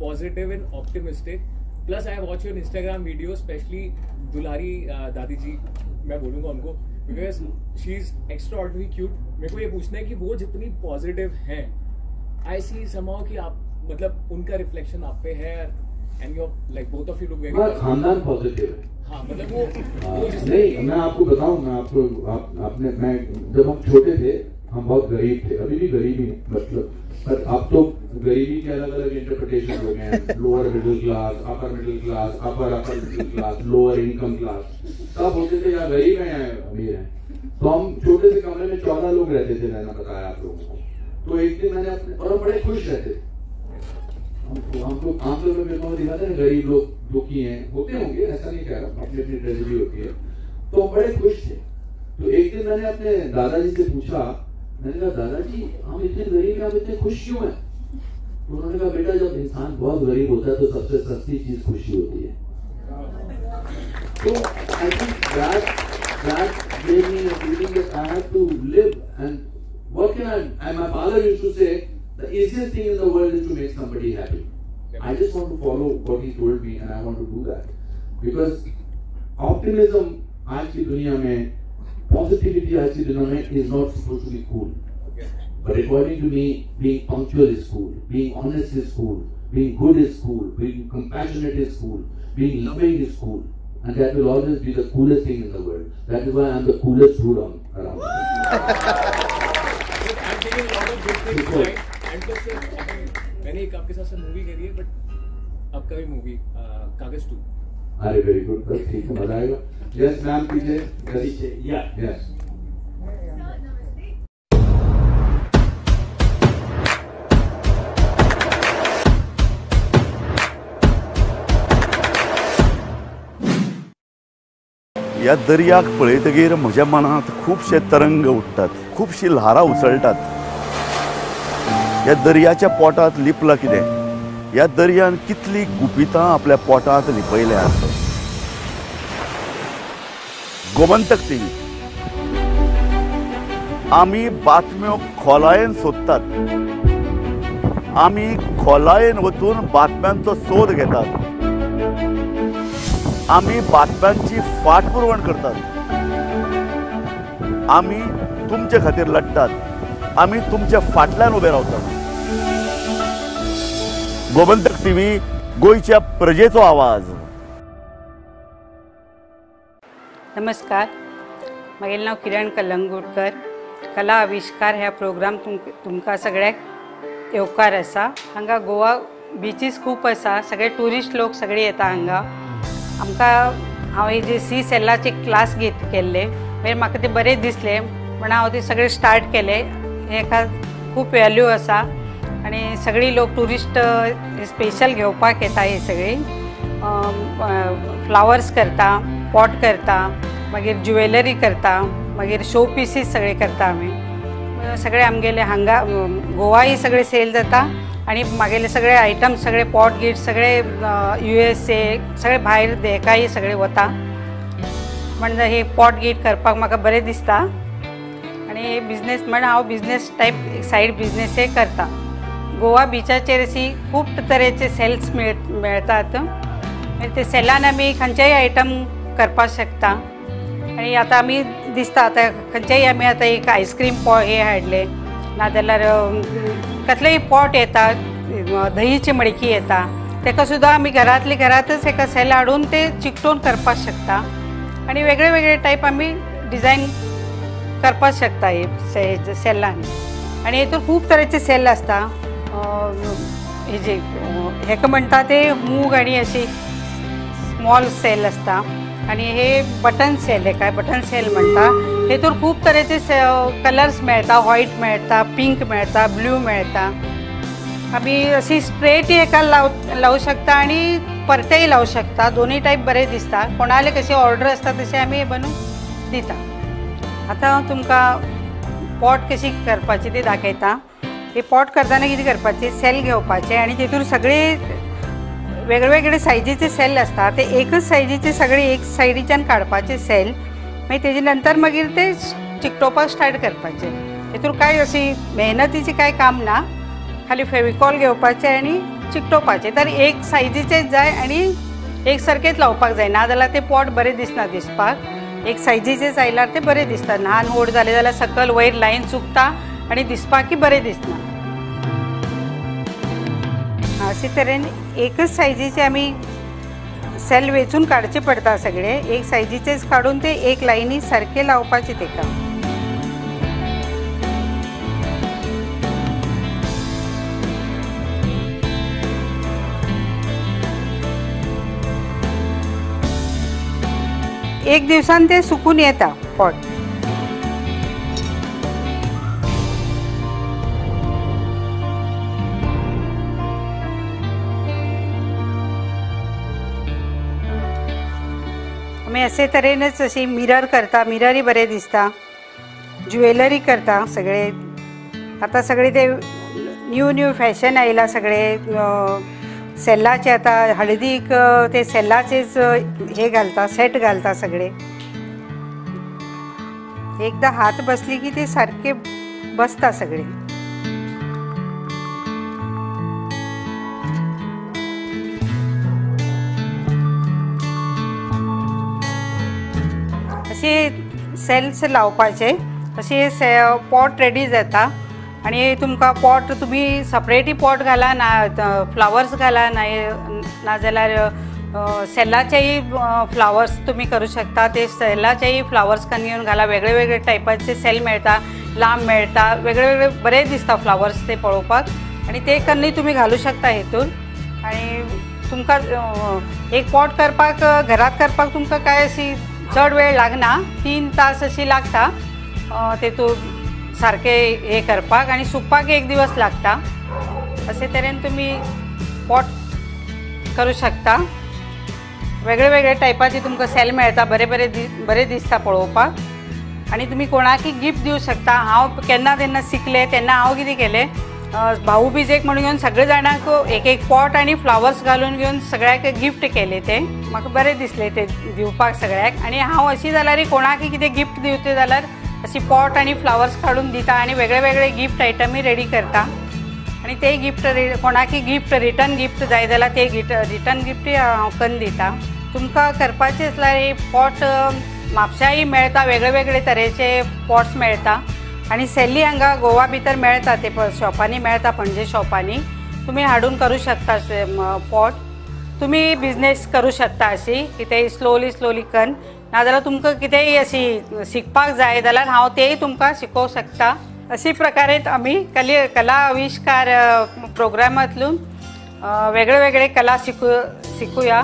positive and optimistic. Plus I watch your Instagram video, specially Dulari दादी जी, मैं बोलूँगा उनको, because she is extraordinary cute. मेरे को ये पूछना है कि वो जितनी पॉजिटिव हैं, आई सी समहाउ कि आप मतलब उनका रिफ्लेक्शन आप पे है, and you like both of you look very. खानदान पॉजिटिव है। हाँ, मतलब वो नहीं, मैं आपको बताऊं, मैं आपको आपने मैं जब हम छोटे थे हम बहुत गरीब थे, अभी भी गरीब ही मतलब, पर अब तो गरीबी के अलग अलग इंटरप्रिटेशन हो गए हैं, lower middle class, upper middle class, upper upper middle class, lower income class, सब होते थे, या गरीब हैं या अमीर हैं। तो हम छोटे से कमरे में 14 लोग रहते थे, मैंने बताया आप लोगों को। तो एक दिन मैंने अपने, और हम बड़े खुश रहते थे। हमको आमतौर पर मेरे को दिखाते हैं गरीब लोग दुखी हैं, होते होंगे, ऐसा नहीं कह रहा, अपनी अपनी ट्रेजेडी होती है। तो हम बड़े खुश थे। तो एक दिन मैंने अपने दादाजी से पूछा, मैंने कहा दादाजी हम इतने गरीब हैं, आप इतने खुश क्यों हैं? तो उन्होंने कहा बेटा जब इंसान बहुत गरीब होता है तो सबसे सस्ती चीज खुशी होती है। तो I think that gave me a feeling that I have to live and what can I, and my father used to say the easiest thing in the world is to make somebody happy. I just want to follow what he told me and I want to do that, because optimism आज की दुनिया में, positivity आज की दुनिया में is not supposed to be cool. But according to me, being punctual is cool, being honest is cool, being good is cool, being compassionate is cool, being loving is cool, and that will always be the coolest thing in the world. That is why I'm the coolest dude on around. I'm taking a lot of good things tonight. And plus, sir, मैंने एक आपके साथ से movie करी है, but upcoming movie कागज 2. अरे very good, बस ठीक है, मजा आएगा। यस मैम, पीछे पीछे, या यस। ह्या दर्याक पळयतगीर म्हज्या मनांत खुबशे तरंग उठ्ठात, खुबशी ल्हारां उसळटात। ह्या दर्याच्या पोटांत लिपलां कितें, ह्या दर्यान कितली गुपितां आपल्या पोटांत लिपयल्यात। गोमंतक टीव्ही आमी बातम्यो खोलायेन सोदतात, आमी खोलायेन वचून बातम्यांचो सोद घेतात, आमी बातम्यांची फाटपुरवण करतात, आमी तुमचे खातीर लढतात, आमी तुमच्या फाटल्यान उबे रावतात। गोमंतक टीव्ही, गोंयच्या प्रजेचो आवाज। नमस्कार, म्हगेलें नांव किरण कलंगूटकर। कला आविश्कार ह्या प्रोग्राम तुमकां सगळ्यांक येवकार आसा। हांगा गोवा बिचीस खूब आसा, सगळे ट्युरिस्ट लोक सगळे येता हांगा। आमकां हांव जे सी सेलाचे क्लास घेत केल्ले, मागीर म्हाका ते बरें दिसलें म्हण हांव ते सगळे स्टार्ट केले। हेका खूब वॅल्यू आसा आनी सगळी लोक ट्युरिस्ट स्पेशल घेवपाक येता। हे सगळी फ्लावर्स करता, पॉट करता, मागीर ज्वेलरी करता, मागीर शो पिसीस सगळे करता आमी। सगळे आमगेले हांगा गोवाय सगळे सेल जाता आनी मागेले सगळे आयटम सगळे पॉट गीट सगळे USA सगळे भायर हेकाय सगळे वता। म्हणजे हे पॉट गीट करपाक म्हाका बरें दिसता आनी हे बिजनेस म्हण हांव बिजनेस टायप सायड बिजनेस हे करता। गोवा बिचाचेर अशी खूब तरेचे सेल्स मेळटात, ते सेलान आमी खंयचेय आयटम करपाक शकता। आनी आतां आमी दिसता आतां खंयचेय आमी आतां एक आयस्क्रीम हे हाडले, नाजाल्यार कसलेय पॉट येता, दहीची मडकी येता, तेका सुद्दां आमी घरांतले घरांतच एका सेल हाडून ते चिकटोवन करपाक शकता आनी वेगळे वेगळे टायप आमी डिजायन करपाक शकता हे सेलान। आनी हेतून खूब तरेचे सेल आसता। हेजे हेका म्हणटा ते मूग आनी अशी स्मॉल सेल आसता आनी हे बटन सेल, हेका बटन सेल म्हणटा। हेतून खूब तरेचे कलर्स मेळटा, व्हायट मेळटा, पिंक मेळटा, ब्लू मेळटा। आमी अशी स्ट्रेट हेका लावूं शकता आनी परतेय लावूं शकता, दोनूय टायप बरें दिसता। कोणाले कशी ऑर्डर आसता तशें आमी बनवून दिता। आतां हांव तुमकां पॉट कशी करपाची ती दाखयता। हे पॉट करतना कितें करपाचें, सेल घेवपाचें आनी तेतून सगळे वेगळे सायजीचे सेल आसता ते एकच सायजीचे सगळे एक सायडीच्यान काडपाचे सेल, मागीर तेजे नंतर मागीर ते चिकटोवपाक स्टार्ट करपाचे. हेतून कांय अशी मेहनतीची कांय काम ना, खाली फेविकॉल घेवपाचे आनी चिकटोवपाचे. तर एक सायजीचेच जाय आनी एक सारकेच लावपाक जाय, ना जाल्यार ते पॉट बरें दिसना दिसपाक. एक सायजीचेच आयल्यार ते बरें दिसता, ल्हान व्हड जाले जाल्यार सकयल वयर लायन चुकता आनी दिसपाकय बरें दिसना. अशे तरेन एकच सायजीचे आमी सेल वेचून काडचे पडटा सगळे, एक सायजीचेच काडून ते एक लायनी सारके लावपाचे तेका. एक दिवसान ते सुकून येता पॉट. आमी अशे तरेनच अशी मिरर करता, मिररय बरें दिसता, ज्वेलरी करता सगळे. आतां सगळे ते न्यू न्यू फॅशन आयला सगळे सेल्लाचे. आतां हळदीक ते सेल्लाचेच हे घालता, सेट घालता सगळे. एकदा हात बसली की ते सारके बसता सगळे. अशे सेल्स लावपाचे, अशे पॉट रेडी जाता. आनी तुमकां पॉट तुमी सपरेटय पॉट घाला ना फ्लावर्स घाला, ना जाल्यार सेलाचेय फ्लावर्स तुमी करूं शकता. ते सेलाचेय फ्लावर्स घेवन घाला, वेगळे वेगळे टायपाचे सेल मेळटा, लांब मेळटा, वेगळे वेगळे बरे दिसता फ्लावर्स ते पळोवपाक. आनी ते कन्नी तुमी घालूं शकता हेतून. आनी तुमकां एक पॉट करपाक घरांत करपाक तुमकां कांय अशी चड वेळ लागना, 3 तास अशी लागता तेतून सारके हे करपाक, आनी सुकपाक एक दिवस लागता. अशे तरेन तुमी पॉट करूं शकता. वेगळे वेगळे टायपाचे तुमकां सेल मेळटा, बरे बरे बरे दिसता पळोवपाक. आनी तुमी कोणाकय गिफ्ट दिवं शकता. हांव केन्ना तेन्ना शिकलें तेन्ना हांव कितें केलें, भाऊ बीजेक म्हणून घेवन सगळे जाणांक एक एक पॉट आनी फ्लावर्स घालून घेवन सगळ्याक गिफ्ट केले. ते म्हाका बरें दिसलें ते दिवपाक सगळ्याक. आनी हांव अशी जाल्यार कोणाकय कितें गिफ्ट दिवचें जाल्यार अशी पॉट आनी फ्लावर्स काडून दिता आनी वेगळे वेगळे गिफ्ट आयटमय रेडी करता. आनी ते गिफ्ट कोणाकय गिफ्ट रिटर्न गिफ्ट जाय जाल्यार ते रिटर्न गिफ्टय हांव करून दिता. तुमकां करपाचें आसल्यार हे पॉट म्हापशाय मेळटा, वेगळे वेगळे तरेचे पॉट्स मेळटा. आनी सेली हांगा गोवा भितर मेळटा, ते शॉपांनी मेळटा, पणजे शॉपांनी तुमी हाडून करूं शकता पॉट. तुमी बिजनेस करूं शकता अशी कितेंय स्लोली स्लोली करून, नाजाल्यार तुमकां कितेंय अशी शिकपाक जाय जाल्यार हांव तेय तुमकां शिकोवंक शकता. अशी प्रकारे आमी कला आविश्कार प्रोग्रामांतल्यान वेगळे वेगळे कला शिकुया.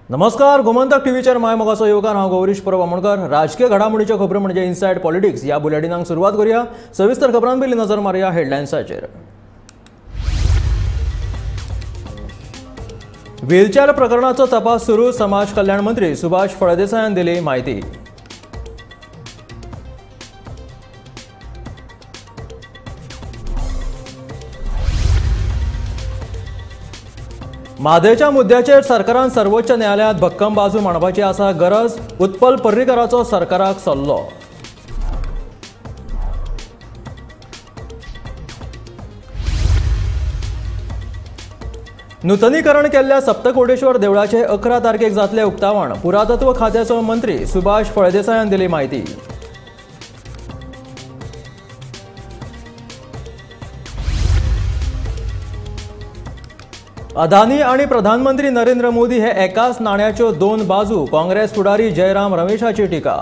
नमस्कार, गोमंतक टीव्हीचेर my मोगाचो येवकार. हांव गौरीश परब आमोणकर. राजकीय घडामोडीच्यो खबरो म्हणजे इनसायड पॉलिटिक्स ह्या बुलेटिनाक सुरवात करूया. सविस्तर खबरां पयलीं नजर मारुया हेडलायन्साचेर. व्हीलचॅर प्रकरणाचो तपास सुरू, समाज कल्याण मंत्री सुभाष फळदेसायान दिली म्हायती. म्हादयच्या मुद्द्याचेर सरकारान सर्वोच्च न्यायालयांत भक्कम बाजू मांडपाची आसा गरज, उत्पल पर्रीकराचो सरकाराक सल्लो. नूतनीकरण केल्ल्या सप्तकोटेश्वर देवळाचे 11 तारखेक जातले उक्तावण, पुरातत्व खात्याचो मंत्री सुभाष फळदेसायान दिली म्हायती. अदानी आणि प्रधानमंत्री नरेंद्र मोदी हे एकाच नाण्याच्यो दोन बाजू, काँग्रेस फुडारी जयराम रमेशाची टीका।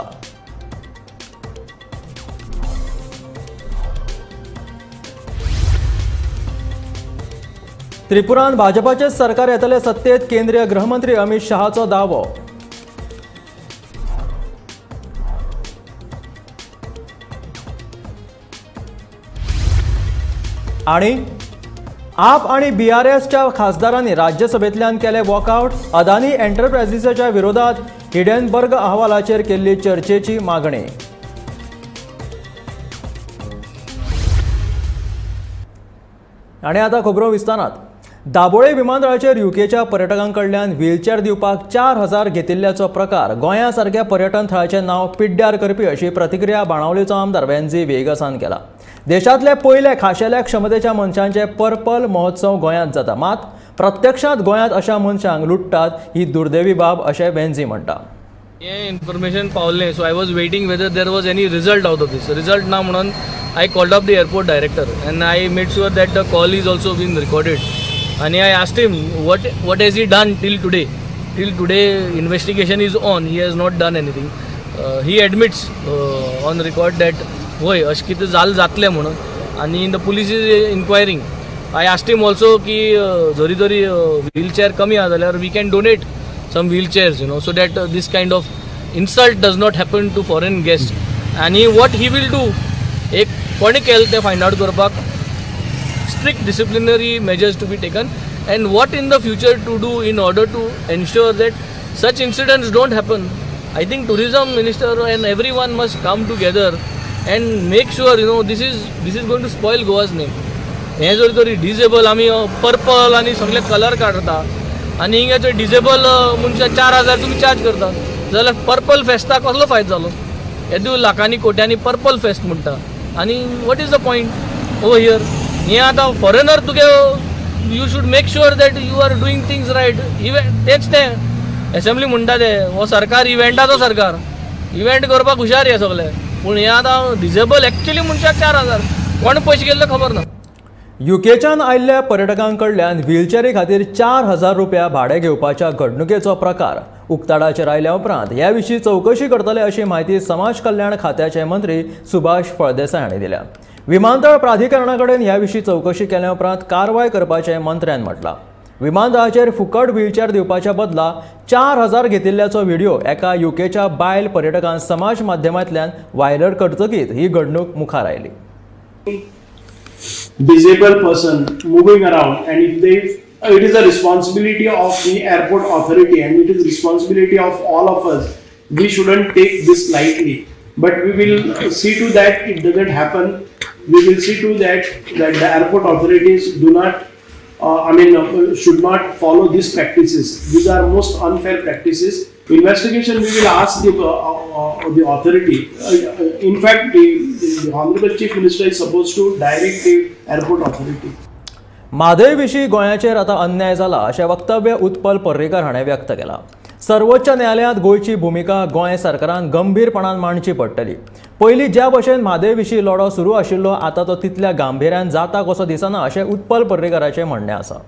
त्रिपुरांत भाजपाचे सरकार येतले सत्तेत, केंद्रीय गृहमंत्री अमित शहाचो दावो। आणि आप आणि बीआरएसच्या खासदारांनी राज्यसभेतल्यान केले वॉकआउट, अदानी एंटरप्राइजेसाच्या विरोधात हिडनबर्ग अहवालाचेर केल्ली चर्चेची मागणी। आणि आता खबरो विस्तारात। दाबोळे विमानतळाचेर युकेच्या पर्यटकां कडल्यान व्हीलचेअर दिवपाक 4000 घेतिल्ल्याचो प्रकार गोंया सारक्या पर्यटन थळाचें नांव पिड्ड्यार करपी अशी प्रतिक्रिया बाणावलेचो आमदार वेन्झी वेगसान केला। देशांतले पयले खाशेल्या क्षमतेच्या मनशांचे पर्पल महोत्सव गोंयांत जाता, मात प्रत्यक्षांत गोंयांत अशा मनशांक लुट्टात ही दुर्दैवी बाब अशें वेन्झी म्हणटा। हें इन्फॉर्मेशन पावलें, so I was waiting whether there was any result out of this. Result ना म्हणून I called up the airport director and I made sure that the call is also been recorded. And I asked him what has he done till today. Till today investigation is on, he has not done anything. He admits on record that होय अशें कितें जाल जातलें म्हणून, आनी the police is inquiring. I asked him also की जरी तरी व्हीलचेअर कमी आसा जाल्यार we can donate some wheelchairs, you know, so that this kind of insult does not happen to foreign guest. आनी what he will do, एक कोणें केलें तें फायंड आवट करपाक strict disciplinary measures to be taken, and what in the future to do in order to ensure that such incidents don't happen. I think tourism minister and everyone must come together and make sure, you know, this is going to spoil Goa's name. हें जर तरी disable आमी purple आनी सगळे colour काडटा आनी हिंगा जर डिजेबल मनशां 4000 तुमी चार्ज करता जाल्यार पर्पल फेस्ताक कसलो फायदो जालो? येदो लाखांनी कोट्यांनी पर्पल फेस्ट म्हणटा आनी what is the point over here? हें आतां फॉरेनर तुगे you should make sure that you are doing things right. Event तेंच तें एसेंब्ली म्हणटा ते हो सरकार इव्हेंटाचो सरकार, इव्हेंट करपाक हुशार हे सगळे, पूण हें आतां डिजेबल एक्चुअली मनशाक 4000 कोण पयशे गेल्ले खबर ना। युकेच्यान आयिल्ल्या पर्यटकां कडल्यान व्हीलचेअरी खातीर 4000 रुपया भाडें घेवपाच्या घडणुकेचो प्रकार उक्ताडाचेर आयल्या उपरांत ह्या विशीं चवकशी करतले अशी म्हायती समाज कल्याण खात्याचे मंत्री सुभाष फळदेसाय हांणी दिल्या। विमानतळ प्राधिकरणा कडेन ह्या विशीं चवकशी केल्या उपरांत कारवाय करपाचें मंत्र्यान म्हटलां। विमानतळाचेर फुकट व्हीलचेअर दिवपाच्या बदला 4000 घेतिल्ल्याचो व्हिडिओ एका युकेच्या बायल पर्यटकान समाज माध्यमांतल्यान व्हायरल करतकीच ही घडणूक मुखार आयली। Disabled person moving around, and if they, it is a responsibility of the airport authority and it is responsibility of all of us. We shouldn't take this lightly, but we will see to that it doesn't happen. We will see to that that the airport authorities do not, should not follow these practices. These are most unfair practices. Investigation, we will ask the authority. In fact, the Honorable Chief Minister is supposed to direct the airport authority. Mhadei विशीं गोंयाचेर आतां अन्याय जाला अशें वक्तव्य उत्पल पर्रीकर हाणें व्यक्त केलां। सर्वोच्च न्यायालयांत गोंयची भुमिका गोंय सरकारान गंभीरपणान मांडची पडटली। पयलीं ज्या भशेन म्हादय विशीं लढो सुरू आशिल्लो आतां तो तितल्या गांभिर्यान जाता कसो दिसना अशें उत्पल पर्रीकराचें म्हणणें आसा।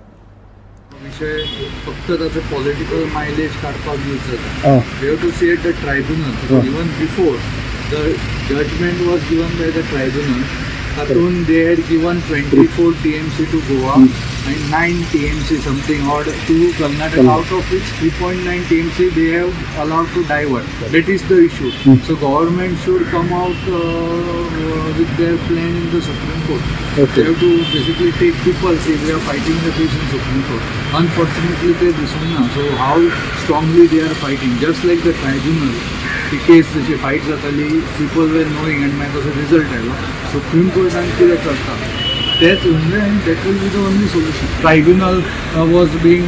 विषय फक्त ताचो पॉलिटिकल मायलेज काडपाक यूज जाता। We have to see at the tribunal. Even before the judgment was given by the tribunal, तातूंत they had given 24 TMC to Goa and 9 TMC something odd to Karnataka, out of which 3.9 TMC they have allowed to divert. That is the issue. So government should come out with their plan in the Supreme Court. They have to basically take people, see they are fighting the case in Supreme Court. Unfortunately ते दिसूंक ना. So how strongly they are fighting, just like the tribunal ती केस जशी fight जाताली people were knowing आनी मागीर तसो result आयलो. सुप्रीम कोर्टान कितें करता तेच उरलें आनी that will be the only solution. Tribunal was being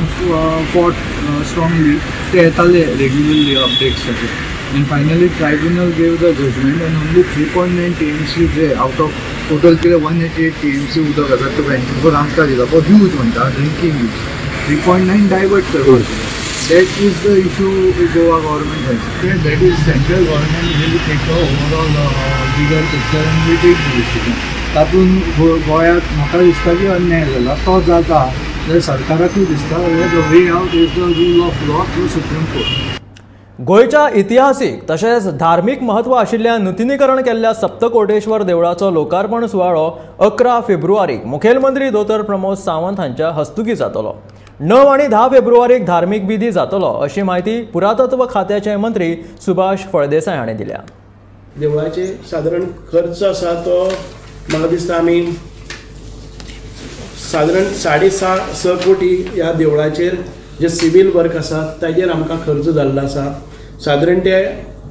fought strongly, ते येताले रेग्युलरली अपडेट्स ताचे, and finally tribunal gave the judgment and only 3.9 TMC J out of total कितें 188 TMC उदक आसा ते 24 आमकां दिला फॉर यूज म्हणटा, ड्रिंकींग यूज. 3.9 डायवर्ट करपाचें. That is the issue Goa government has. That is central government will take the overall bigger picture and will take the decision. तातूंत गोंयांत म्हाका दिसता की अन्याय जाला, तो जाता जाल्यार सरकाराकूय दिसता the way out is the rule of law through Supreme Court. गोंयच्या इतिहासीक तशेंच धार्मीक म्हत्व आशिल्ल्या नुतनीकरण केल्ल्या सप्तकोटेश्वर देवळाचो लोकार्पण सुवाळो 11 फेब्रुवारीक मुखेलमंत्री दोतोर प्रमोद सावंत हांच्या हस्तुकीं जातलो. 9 आनी 10 फेब्रुवारीक धार्मीक विधी जातलो अशी म्हायती पुरातत्व खात्याचे मंत्री सुभाष फळदेसाय हांणी दिल्या. देवळाचे सादारण खर्च आसा तो म्हाका दिसता आमी सादारण 6.5 कोटी ह्या देवळाचेर जे सिवील वर्क आसा ताजेर आमकां खर्च जाल्लो आसा. सादारण ते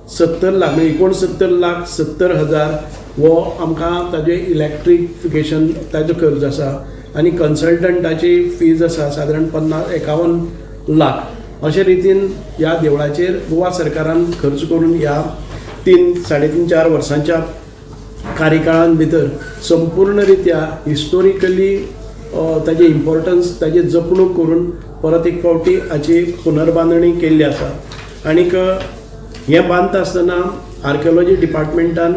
70 लाख म्हणजे 69,70,000 हो आमकां ताजे इलेक्ट्रिफिकेशन ताजो खर्च आसा आनी कन्सल्टंटाची फीज आसा सादारण 51 लाख. अशे रितीन ह्या देवळाचेर गोवा सरकारान खर्च करून ह्या 3, 3.5, 4 वर्सांच्या कार्यकाळान भितर संपूर्ण रित्या हिस्टोरिकली ताजें इम्पॉर्टन्स ताजी जपणूक करून परत एक फावटी हाची पुनर्बांदणी केल्ली आसा. आनीक हें बांदता आसतना आर्किओलॉजी डिपार्टमेंटान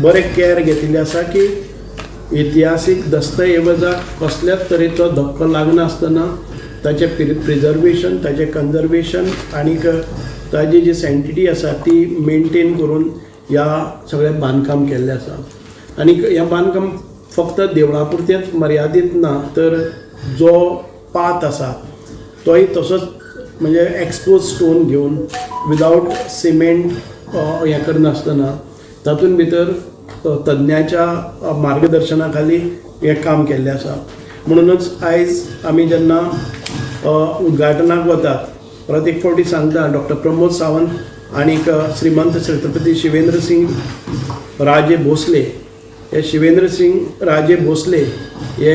बरें कॅर घेतिल्ली आसा की इतिहासीक दस्तऐवजाक कसल्याच तरेचो धक्को लागनासतना ताचें प्रिजर्वेशन, ताचें कन्जर्वेशन आनीक ताजी जी सँटिटी आसा ती मेनटेन करून ह्या सगळें बांदकाम केल्लें आसा. आनीक हें बांदकाम फक्त देवळा पुरतेंच मर्यादीत ना तर जो पात आसा तोय तसोच म्हणजे एक्सपोज स्टोन घेवन विदावट सिमेंट हें करनासतना तातूंत भितर तज्ञाच्या मार्गदर्शना खाली हें काम केल्लें आसा. म्हणूनच आयज आमी जेन्ना उद्घाटनाक वतात परत एक फावटी सांगता डॉक्टर प्रमोद सावंत आनीक श्रीमंत छत्रपती शिवेंद्र सिंग राजे भोसले हे शिवेंद्र सिंग राजे भोसले हे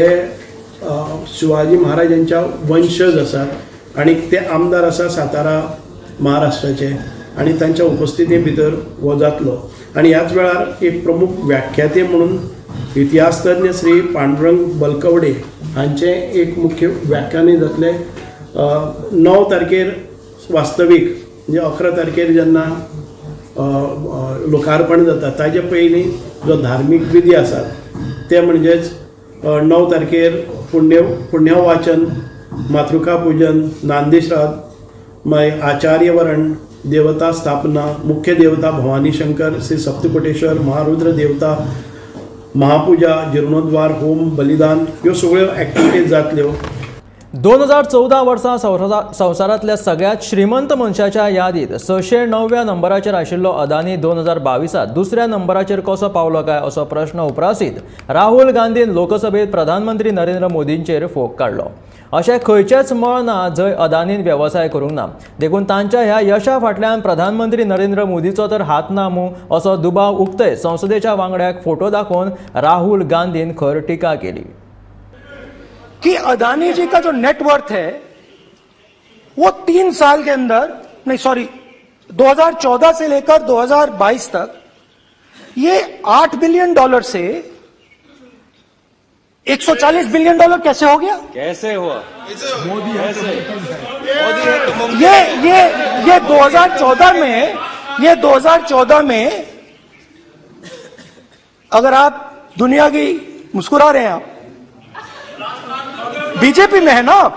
शिवाजी महाराजांच्या वंशज आसात आनी ते आमदार आसा सातारा महाराष्ट्राचे आनी तांच्या उपस्थिती भितर हो जातलो. आनी ह्याच वेळार एक प्रमुख व्याख्याते म्हणून इतिहासतज्ञ श्री पांडुरंग बलकवडे हांचें एक मुख्य व्याख्यानूय जातलें. 9 तारखेर वास्तवीक म्हणजे 11 तारखेर जेन्ना लोकार्पण जाता ताजे पयलीं जो धार्मीक विधी आसात ते म्हणजेच 9 तारखेर पुण्यवाचन, मातृका पूजन, नांदीश्राद्ध, मागीर आचार्यवरण, देवता स्थापना, मुख्य देवता भवानी शंकर, श्री सप्तकोटेश्वर, महारुद्र देवता, महापूजा, जीर्णोद्वार, होम, बलिदान ह्यो सगळ्यो एक्टिविटीज जातल्यो. 2014 वर्सा संवसारांतल्या सगळ्यात श्रीमंत मनशाच्या यादीत 609व्या नंबराचेर आशिल्लो अदानी 2022 दुसऱ्या नंबराचेर कसो पावलो काय असो प्रश्न उप्रासीत राहुल गांधीन लोकसभेत प्रधानमंत्री नरेंद्र मोदींचेर फोग काडलो. अशें खंयचेंच मळ ना जंय अदानीन वेवसाय करूंक ना, देखून तांच्या ह्या यशा फाटल्यान प्रधानमंत्री नरेंद्र मोदीचो तर हात ना मूं असो दुबाव उक्तय संसदेच्या वांगड्याक फोटो दाखोवन राहुल गांधीन खर टिका केली. कि अदानी जी का जो नेटवर्थ है वो 3 साल के अंदर नहीं, सॉरी 2014 से लेकर 2022 तक ये $8 बिलियन से 140 बिलियन डॉलर कैसे हो गया? कैसे हुआ? मोदी कैसे? ये 2014 में, ये 2014 में अगर आप दुनिया की मुस्कुरा रहे हैं, आप बीजेपी में है ना आप,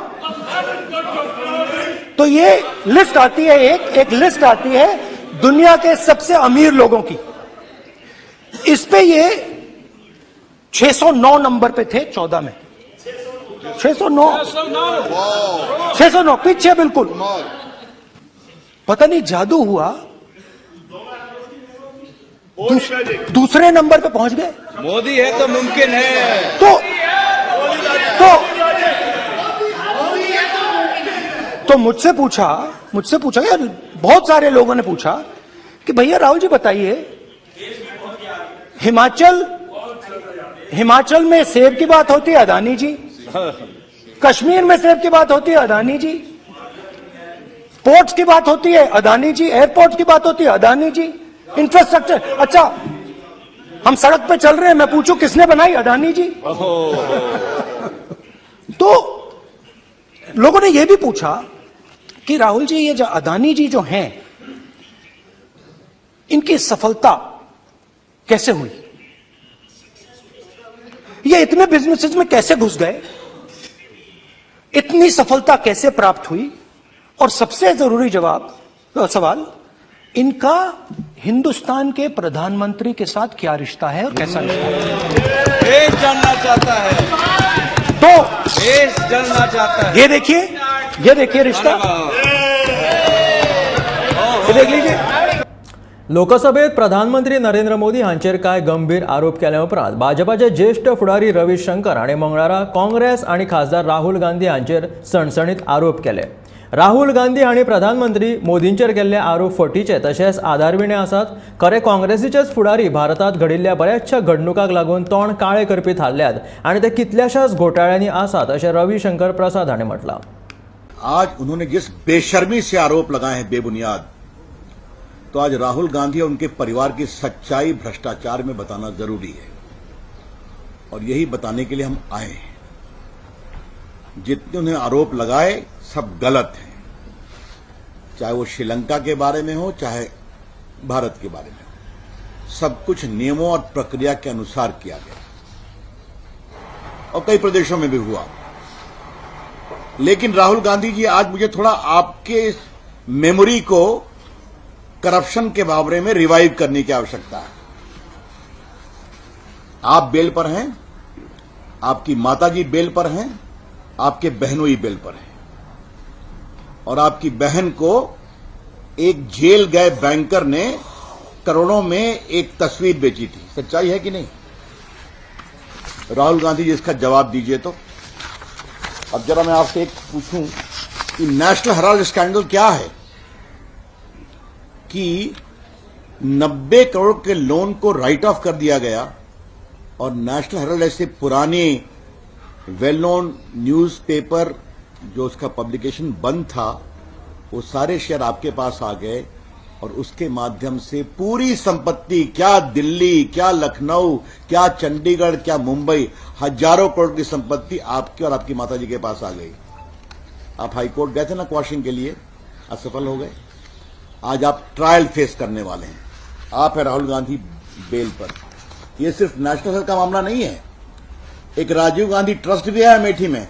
तो ये लिस्ट आती है, एक लिस्ट आती है दुनिया के सबसे अमीर लोगों की, इस पे ये 609 नंबर पे थे 14 में, 609 609 पीछे बिल्कुल। पता नहीं जादू हुआ, दूसरे नंबर पे पहुंच गए। मोदी है तो मुमकिन है। तो मुझसे पूछा यार, बहुत सारे लोगों ने पूछा कि भैया राहुल जी बताइए, हिमाचल में सेब की बात होती है अदानी जी, कश्मीर में सेब की बात होती है अदानी जी, पोर्ट्स की बात होती है अदानी जी, एयरपोर्ट्स की बात होती है अदानी जी, इंफ्रास्ट्रक्चर, अच्छा हम सड़क पे चल रहे हैं, मैं पूछूं किसने बनाई? अदानी जी। तो लोगों ने यह भी पूछा कि राहुल जी ये जो अदानी जी जो हैं, इनकी सफलता कैसे हुई, ये इतने बिजनेसेस में कैसे घुस गए? इतनी सफलता कैसे प्राप्त हुई? और सबसे जरूरी जवाब सवाल, इनका हिंदुस्तान के प्रधानमंत्री के साथ क्या रिश्ता है और कैसा रिश्ता है? देश जानना चाहता है, तो देश जानना चाहता है। ये देखिए, ये देखिए रिश्ता, ये देख लीजिए। लोकसभेत प्रधानमंत्री नरेंद्र मोदी हांचेर कांय गंभीर आरोप केल्या उपरांत भाजपाचे ज्येष्ठ फुडारी रवी शंकर हाणें मंगळारा काँग्रेस आनी खासदार राहुल गांधी हांचेर सणसणीत आरोप केले। राहुल गांधी हांणी प्रधानमंत्री मोदींचेर केल्ले आरोप फटीचे तशेंच आदारविणे आसात। खरें काँग्रेसीचेच फुडारी भारतांत घडिल्ल्या बऱ्याचशा घडणुकांक लागून तोंड काळे करपी थारल्यात आनी ते कितल्याशाच घोटाळ्यांनी आसात अशें रवी शंकर प्रसाद हांणी म्हटलां। आज उन्होंने जिस बेशर्मी से आरोप लगाए हैं बेबुनियाद, तो आज राहुल गांधी और उनके परिवार की सच्चाई भ्रष्टाचार में बताना जरूरी है और यही बताने के लिए हम आए हैं। जितने उन्हें आरोप लगाए सब गलत हैं, चाहे वो श्रीलंका के बारे में हो चाहे भारत के बारे में हो, सब कुछ नियमों और प्रक्रिया के अनुसार किया गया और कई प्रदेशों में भी हुआ। लेकिन राहुल गांधी जी, आज मुझे थोड़ा आपके इस मेमोरी को करप्शन के बारे में रिवाइव करने की आवश्यकता है। आप बेल पर हैं, आपकी माताजी बेल पर हैं, आपके बहनोई बेल पर हैं और आपकी बहन को एक जेल गए बैंकर ने करोड़ों में एक तस्वीर बेची थी। सच्चाई है कि नहीं? राहुल गांधी जी इसका जवाब दीजिए। तो अब जरा मैं आपसे एक पूछूं कि नेशनल हेराल्ड स्कैंडल क्या है कि 90 करोड़ के लोन को राइट ऑफ कर दिया गया और नेशनल हेराल्ड ऐसे पुराने वेल नोन न्यूज़पेपर जो उसका पब्लिकेशन बंद था, वो सारे शेयर आपके पास आ गए और उसके माध्यम से पूरी संपत्ति, क्या दिल्ली, क्या लखनऊ, क्या चंडीगढ़, क्या मुंबई, हजारों करोड़ की संपत्ति आपकी और आपकी माताजी के पास आ गई। आप हाईकोर्ट गए थे ना क्वाशिंग के लिए, असफल हो गए। आज आप ट्रायल फेस करने वाले हैं। आप है राहुल गांधी बेल पर। यह सिर्फ नेशनल हेराल्ड का मामला नहीं है, एक राजीव गांधी ट्रस्ट भी है अमेठी में,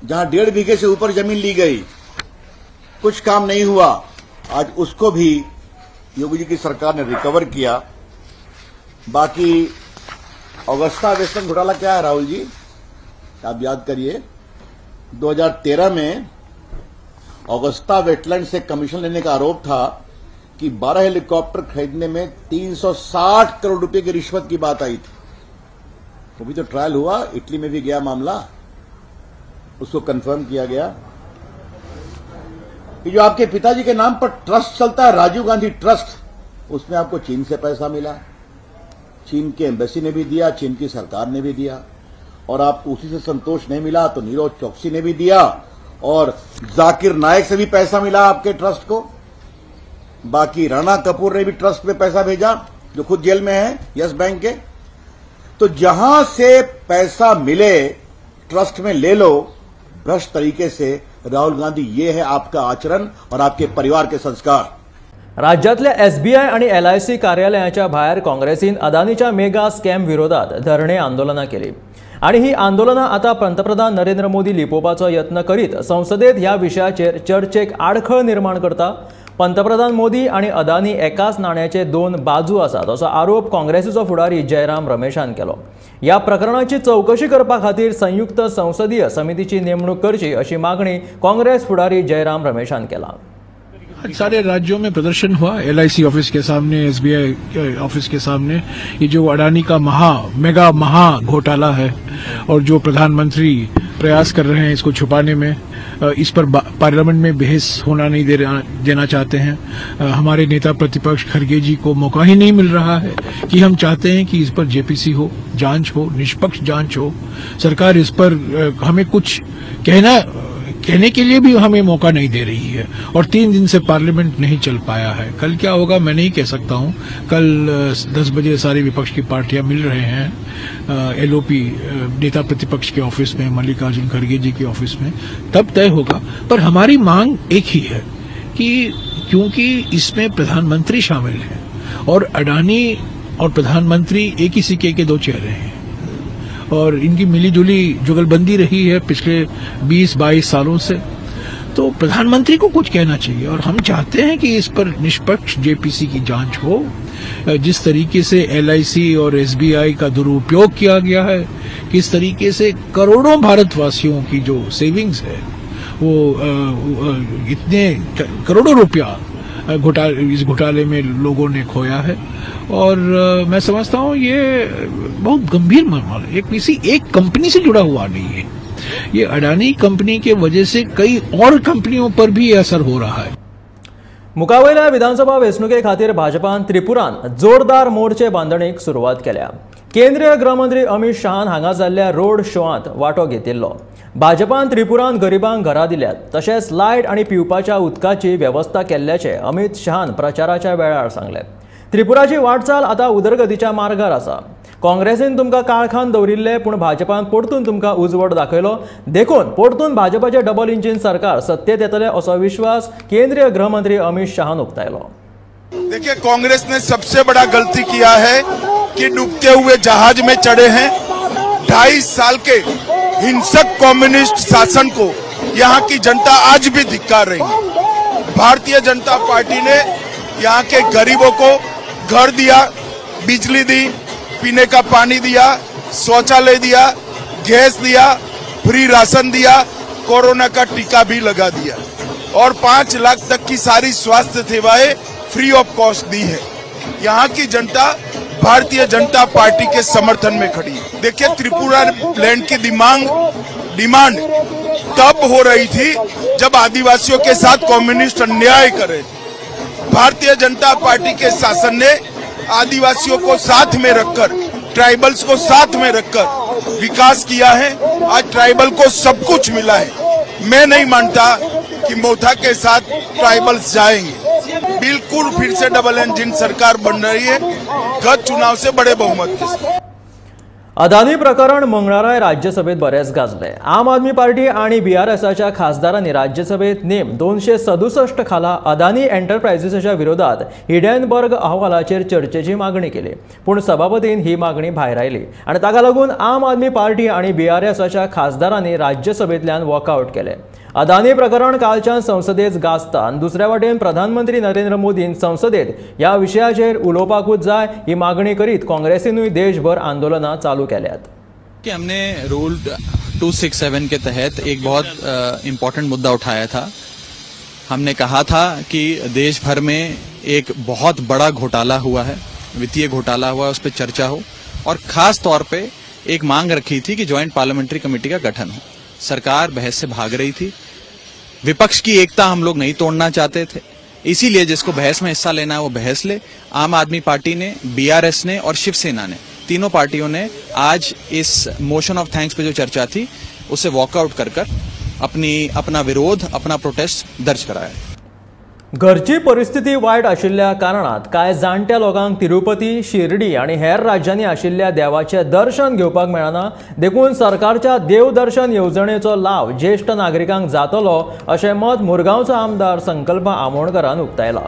जहां 1.5 बीघे से ऊपर जमीन ली गई, कुछ काम नहीं हुआ। आज उसको भी योगी जी की सरकार ने रिकवर किया। बाकी ऑगस्टा वेस्टर्न घोटाला क्या है राहुल जी, आप याद करिए 2013 में ऑगस्टा वेटलैंड से कमीशन लेने का आरोप था कि 12 हेलीकॉप्टर खरीदने में 360 करोड़ रुपए की रिश्वत की बात आई थी। वो भी तो ट्रायल हुआ, इटली में भी गया मामला, उसको कंफर्म किया गया कि जो आपके पिताजी के नाम पर ट्रस्ट चलता है, राजीव गांधी ट्रस्ट, उसमें आपको चीन से पैसा मिला, चीन के एम्बेसी ने भी दिया, चीन की सरकार ने भी दिया, और आपको उसी से संतोष नहीं मिला तो नीरव चौकसी ने भी दिया और जाकिर नायक से भी पैसा मिला आपके ट्रस्ट को। बाकी राणा कपूर ने भी ट्रस्ट में पैसा भेजा, जो खुद जेल में है यस बैंक के। तो जहां से पैसा मिले ट्रस्ट में ले लो भ्रष्ट तरीके से। राहुल गांधी, ये है आपका आचरण और आपके परिवार के संस्कार। राज्यातल्या एसबीआय आणि एलआयसी कार्यालयाच्या भायर काँग्रेसीन अदानीच्या मेगा स्कॅम विरोधात धरणे आंदोलनां केली आणि ही आंदोलनां आतां पंतप्रधान नरेंद्र मोदी लिपोवपाचो यत्न करीत संसदेत ह्या विशयाचेर चर्चेक आडखळ निर्माण करता। पंतप्रधान मोदी आणि अदानी एकाच नाण्याचे दोन बाजू आसात असो आरोप काँग्रेसीचो फुडारी जयराम रमेशान केलो। ह्या प्रकरणाची चवकशी करपा खातीर संयुक्त संसदीय समितीची नेमणूक करची अशी मागणी काँग्रेस फुडारी जयराम रमेशान केला। आज सारे राज्यों में प्रदर्शन हुआ, एलआईसी ऑफिस के सामने, एसबीआई ऑफिस के सामने। ये जो अडानी का मेगा महा घोटाला है और जो प्रधानमंत्री प्रयास कर रहे हैं इसको छुपाने में, इस पर पार्लियामेंट में बहस होना नहीं देना चाहते हैं। हमारे नेता प्रतिपक्ष खड़गे जी को मौका ही नहीं मिल रहा है कि हम चाहते हैं कि इस पर जेपीसी हो, जांच हो, निष्पक्ष जांच हो। सरकार इस पर हमें कुछ कहने के लिए भी हमें मौका नहीं दे रही है और 3 दिन से पार्लियामेंट नहीं चल पाया है। कल क्या होगा मैं नहीं कह सकता हूं। कल 10 बजे सारी विपक्ष की पार्टियां मिल रहे हैं एलओपी नेता प्रतिपक्ष के ऑफिस में, मल्लिकार्जुन खड़गे जी के ऑफिस में, तब तय होगा। पर हमारी मांग एक ही है कि क्योंकि इसमें प्रधानमंत्री शामिल हैं और अडानी और प्रधानमंत्री एक ही सिक्के के दो चेहरे हैं और इनकी मिलीजुली जुगलबंदी रही है पिछले 20-22 सालों से। तो प्रधानमंत्री को कुछ कहना चाहिए और हम चाहते हैं कि इस पर निष्पक्ष जेपीसी की जांच हो। जिस तरीके से एलआईसी और एसबीआई का दुरुपयोग किया गया है, किस तरीके से करोड़ों भारतवासियों की जो सेविंग्स है वो इतने करोड़ों रुपया इस घोटाले में लोगों ने खोया है। और मैं समझता हूँ ये बहुत गंभीर मामला है, ये किसी एक कंपनी से जुड़ा हुआ नहीं है, ये अडानी कंपनी के वजह से कई और कंपनियों पर भी असर हो रहा है। मुखावयल्या विधानसभा वेंचणुके खातीर भाजपान त्रिपुरान जोरदार मोर्चे बांदणीक सुरवात केल्या। केंद्रीय गृहमंत्री अमित शहान हांगा जाल्ल्या रोड शोआंत वांटो घेतिल्लो। भाजपान त्रिपुरान गरिबांक घरां दिल्यात, तशेंच लायट आनी पिवपाच्या उदकाची वेवस्था केल्ल्याचें अमित शहान प्रचाराच्या वेळार सांगलें। त्रिपुराची वाटचाल आतां उदरगतीच्या मार्गार आसा। काँग्रेसीन तुमकां काळखान दवरिल्ले, पूण भाजपान परतून तुमकां उजवड दाखयलो, देखून परतून भाजपाचें डबल इंजीन सरकार सत्तेत येतलें असो विश्वास केंद्रीय गृहमंत्री अमित शहान उक्तायलो। देखिए, कांग्रेस ने सबसे बड़ा गलती किया है कि डूबते हुए जहाज में चढ़े हैं। 2.5 साल के हिंसक कम्युनिस्ट शासन को यहाँ की जनता आज भी धिक्कार रही है। भारतीय जनता पार्टी ने यहाँ के गरीबों को घर दिया, बिजली दी, पीने का पानी दिया, शौचालय दिया, गैस दिया, फ्री राशन दिया, कोरोना का टीका भी लगा दिया और 5 लाख तक की सारी स्वास्थ्य सेवाएं फ्री ऑफ कॉस्ट दी है। यहाँ की जनता भारतीय जनता पार्टी के समर्थन में खड़ी है। देखिए, त्रिपुरा लैंड की डिमांड तब हो रही थी जब आदिवासियों के साथ कम्युनिस्ट अन्याय कर रहे थे। भारतीय जनता पार्टी के शासन ने आदिवासियों को साथ में रखकर, ट्राइबल्स को साथ में रखकर विकास किया है। आज ट्राइबल को सब कुछ मिला है। मैं नहीं मानता कि मोथा के साथ ट्राइबल्स जाएंगे। बिल्कुल फिर से डबल इंजन सरकार बन रही है, गत चुनाव से बड़े बहुमत के साथ। अदानी प्रकरण मंगळाराय राज्यसभेत बरेच गाजले। आम आदमी पार्टी आणि बीआरएसाच्या खासदारांनी राज्यसभेत नेम 267 खाला अदानी एंटरप्राइजेसाच्या विरोधात हिडेनबर्ग अहवालाचेर चर्चेची मागणी केली, पूण सभापतीन ही मागणी भायरायली आनी ताका लागून आम आदमी पार्टी आणि बीआरएसाच्या खासदारांनी राज्यसभेंतल्यान वॉकआउट केले। अदानी प्रकरण कालच्यान संसदेत गाजता आनी दुसऱ्या वाटेन प्रधानमंत्री नरेंद्र मोदीन संसदेत ह्या विशयाचेर उलोवपाकूच जाय ही मागणी करीत काँग्रेसीनूय देशभर आंदोलनां चालू केल्यात। कि हमने रूल 267 के तहत एक बहुत इम्पोर्टेंट मुद्दा उठाया था। हमने कहा था कि देश भर में एक बहुत बड़ा घोटाला हुआ है, वित्तीय घोटाला हुआ है, उस पर चर्चा हो और खास तौर पे एक मांग रखी थी कि ज्वाइंट पार्लियामेंट्री कमेटी का गठन हो। सरकार बहस से भाग रही थी, विपक्ष की एकता हम लोग नहीं तोड़ना चाहते थे, इसीलिए जिसको बहस में हिस्सा लेना है वो बहस ले। आम आदमी पार्टी ने, बीआरएस ने और शिवसेना ने, तीनों पार्टियों ने आज इस मोशन ऑफ thanks पे जो चर्चा थी उसे वॉकआउट कर कर अपना विरोध, अपना प्रोटेस्ट दर्ज कराया। घरची परिस्थिती वायट आशिल्ल्या कारणात कांय जाणट्या लोकांक तिरुपती, शिर्डी आनी हेर राज्यांनी आशिल्ल्या देवाचें दर्शन घेवपाक मेळना, देखून सरकारच्या देवदर्शन येवजणेचो लाव ज्येश्ठ नागरिकांक जातलो अशें मत मुरगांवचो आमदार संकल्प आमोणकरान उक्तायला।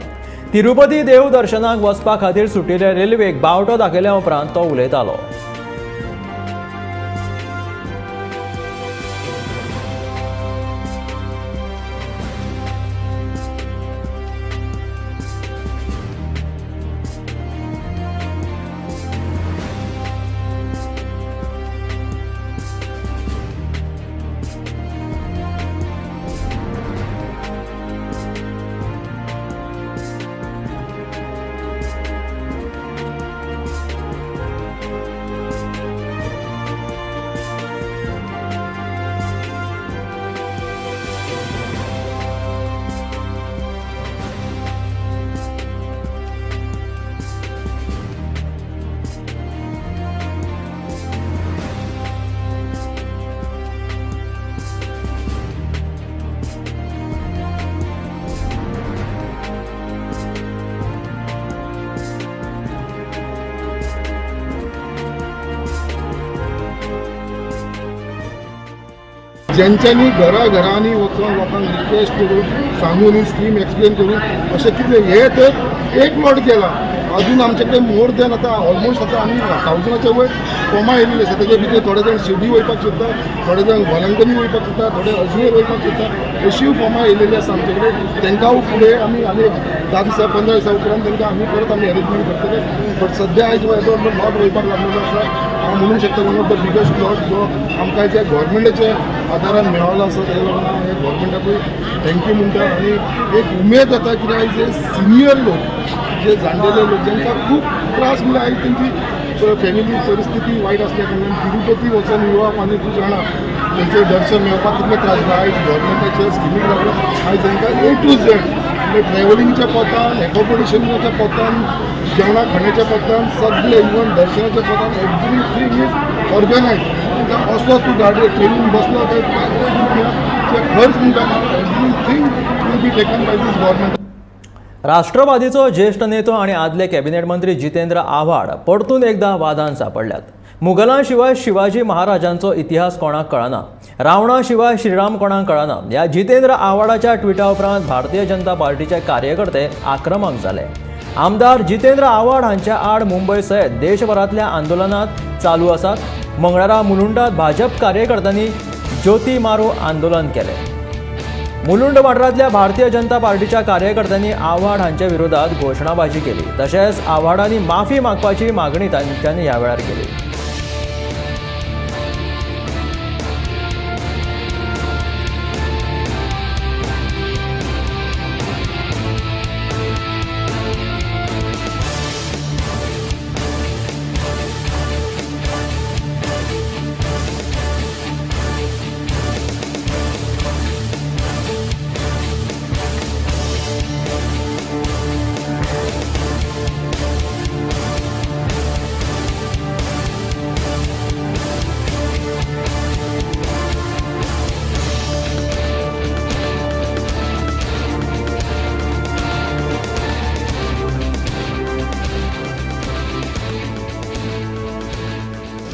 तिरुपती देवदर्शनाक वचपा खातीर सुटिल्ले रेल्वेक बावटो दाखयल्या उपरांत तो उलयतालो। ज्यांच्यांनी घराघरांनी वचून लोकांक रिक्वेस्ट करून सांगून ही स्कीम एक्सप्लेन करून अशें कितें हे तर एक प्लॉट केला. अजून आमचे कडेन मोर दॅन आतां ऑलमोस्ट आतां आमी 1000 वयर फॉर्मां येयलेली आसा. तेजे भितर थोडे जाण शिर्डी वयपाक सोदता, थोडे जाण वलंगनी वयपाक सोदता, थोडे अजमेर वयपाक सोदता, अशीय फॉर्मां येयलेली आसा आमचे कडेन. तांकां फुडें आमी आनी 10 दिसां 15 दिसां उपरांत तांकां आमी परत आमी अरेंजमेंट करतले. बट सद्या आयज येदो प्लॉट वयपाक लागलेलो आसा. हांव म्हणूंक शकता one of the biggest plot जो आमकां ज्या गव्हर्मेंटाच्या आदारान मेळ्ळो आसा तेका लागून हांव हे गव्हर्मेंटाकूय thank you म्हणटा. आनी एक उमेद जाता कित्याक आयज जे सिनियर लोक, जे जाणटेले लोक जांकां खूब त्रास म्हणल्यार आयज तेंची फॅमिली परिस्थिती वायट आसल्या कारणान तिरुपती वचून येवप आनी तूं जाणा तेंचें दर्शन मेळपाक कितले त्रास जाता. आयज गव्हर्मेंटाच्या स्किमीक लागून आयज तांकां ए टू झेड म्हणजे ट्रॅव्हलिंगच्या पोतान, एकोमोडेशनाच्या पोतान, जेवणा खाण्याच्या पोतान, सगळे इवन दर्शनाच्या पोतान एवरीथींग is organise. तांकां असो तूं गाडी ट्रेनीन बसलो काय तुका एक रुपया खर्च म्हणटा everything will be taken by this government. राष्ट्रवादीचो ज्येष्ठ नेतो आनी आदले कॅबिनेट मंत्री जितेंद्र आव्हाड परतून एकदा वादान सांपडल्यात. मुघलां शिवाय शिवाजी महाराजांचो इतिहास कोणाक कळना, रावणा शिवाय श्रीराम कोणाक कळना ह्या जितेंद्र आव्हाडाच्या ट्विटा उपरांत भारतीय जनता पार्टीचे कार्यकर्ते आक्रमक जाले. आमदार जितेंद्र आव्हाड हांच्या आड मुंबय सयत देशभरांतल्या आंदोलनात चालू आसात. मंगळारा मुलुंडात भाजप कार्यकर्त्यांनी ज्योती मारो आंदोलन केलें. मुलुंड वाठारांतल्या भारतीय जनता पार्टीच्या कार्यकर्त्यांनी आव्हाड हांच्या विरोधात घोशणाबाजी केली. तशेंच आव्हाडांनी माफी मागपाची मागणी तांच्यांनी ह्या वेळार केली.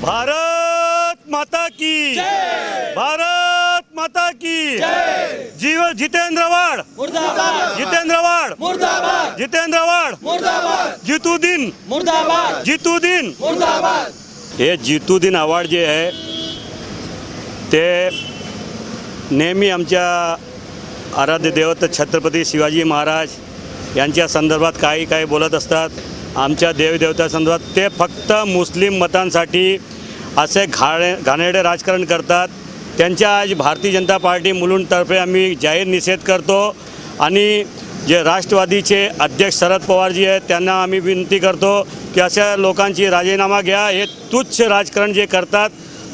भारत माता की जय, भारत माता की जय। जीव जितेंद्र आव्हाड मुर्दाबाद, जितेंद्र आव्हाड मुर्दाबाद, जितेंद्र आव्हाड मुर्दाबाद, जितुद्दीन मुर्दाबाद, जितुद्दीन मुर्दाबाद। हे जितुद्दीन आव्हाड जे आहे ते नेहमी आमच्या आराध्य दैवत छत्रपती शिवाजी महाराज यांच्या संदर्भात काही काही बोलत असतात. आमच्या देवदेवतासंदर्भात ते फक्त मुस्लिम मतांसाठी असे घाणेरडे राजकारण करतात. त्यांच्या आज भारतीय जनता पार्टी मुलुंडतर्फे आम्ही जाहीर निषेध करतो आणि जे राष्ट्रवादीचे अध्यक्ष शरद पवारजी आहेत त्यांना आम्ही विनंती करतो की अशा लोकांची राजीनामा घ्या. हे तुच्छ राजकारण जे करतात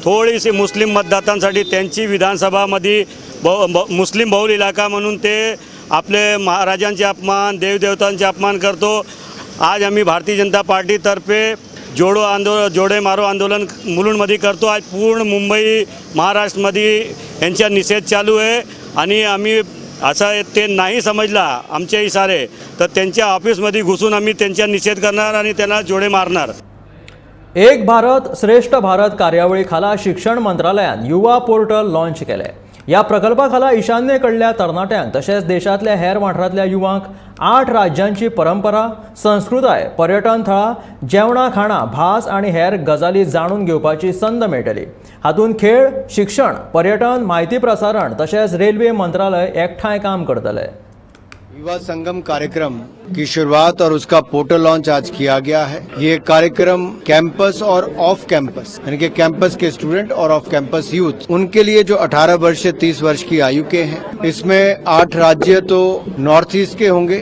थोडीशी मुस्लिम मतदातांसाठी त्यांची विधानसभामध्ये मुस्लिम बहुल इलाका म्हणून ते आपले महाराजांचे अपमान, देवदेवतांचे अपमान करतो. आज आम्ही भारतीय जनता पार्टीतर्फे जोडो आंदोलन, जोडे मारो आंदोलन मुलुंडमध्ये करतो. आज पूर्ण मुंबई महाराष्ट्रामध्ये यांचा निषेध चालू आहे आणि आम्ही असं ते नाही समजला आमचे इशारे तर त्यांच्या ऑफिसमध्ये घुसून आम्ही त्यांचा निषेध करणार आणि त्यांना जोडे मारणार. एक भारत श्रेष्ठ भारत कार्यावळी खाला शिक्षण मंत्रालयान युवा पोर्टल लॉन्च केले. या प्रकल्पाखाला ईशान्येकडल्या तरणाट्यांक तशेंच देशांतल्या हेर वाठारांतल्या युवांक 8 राज्यांची परंपरा, संस्कृताय, पर्यटन थळां, जेवणां खाणां, भास आनी हेर गजाली जाणून घेवपाची संद मेळटली. हातूंत खेळ, शिक्षण, पर्यटन, म्हायती प्रसारण तशेंच रेल्वे मंत्रालय एकठांय काम करतले. युवा संगम कार्यक्रम की शुरुआत और उसका पोर्टल लॉन्च आज किया गया है। ये कार्यक्रम कैंपस और ऑफ कैंपस यानी कि कैंपस के स्टूडेंट और ऑफ कैंपस यूथ उनके लिए जो 18 वर्ष से 30 वर्ष की आयु के हैं। इसमें 8 राज्य तो नॉर्थ ईस्ट के होंगे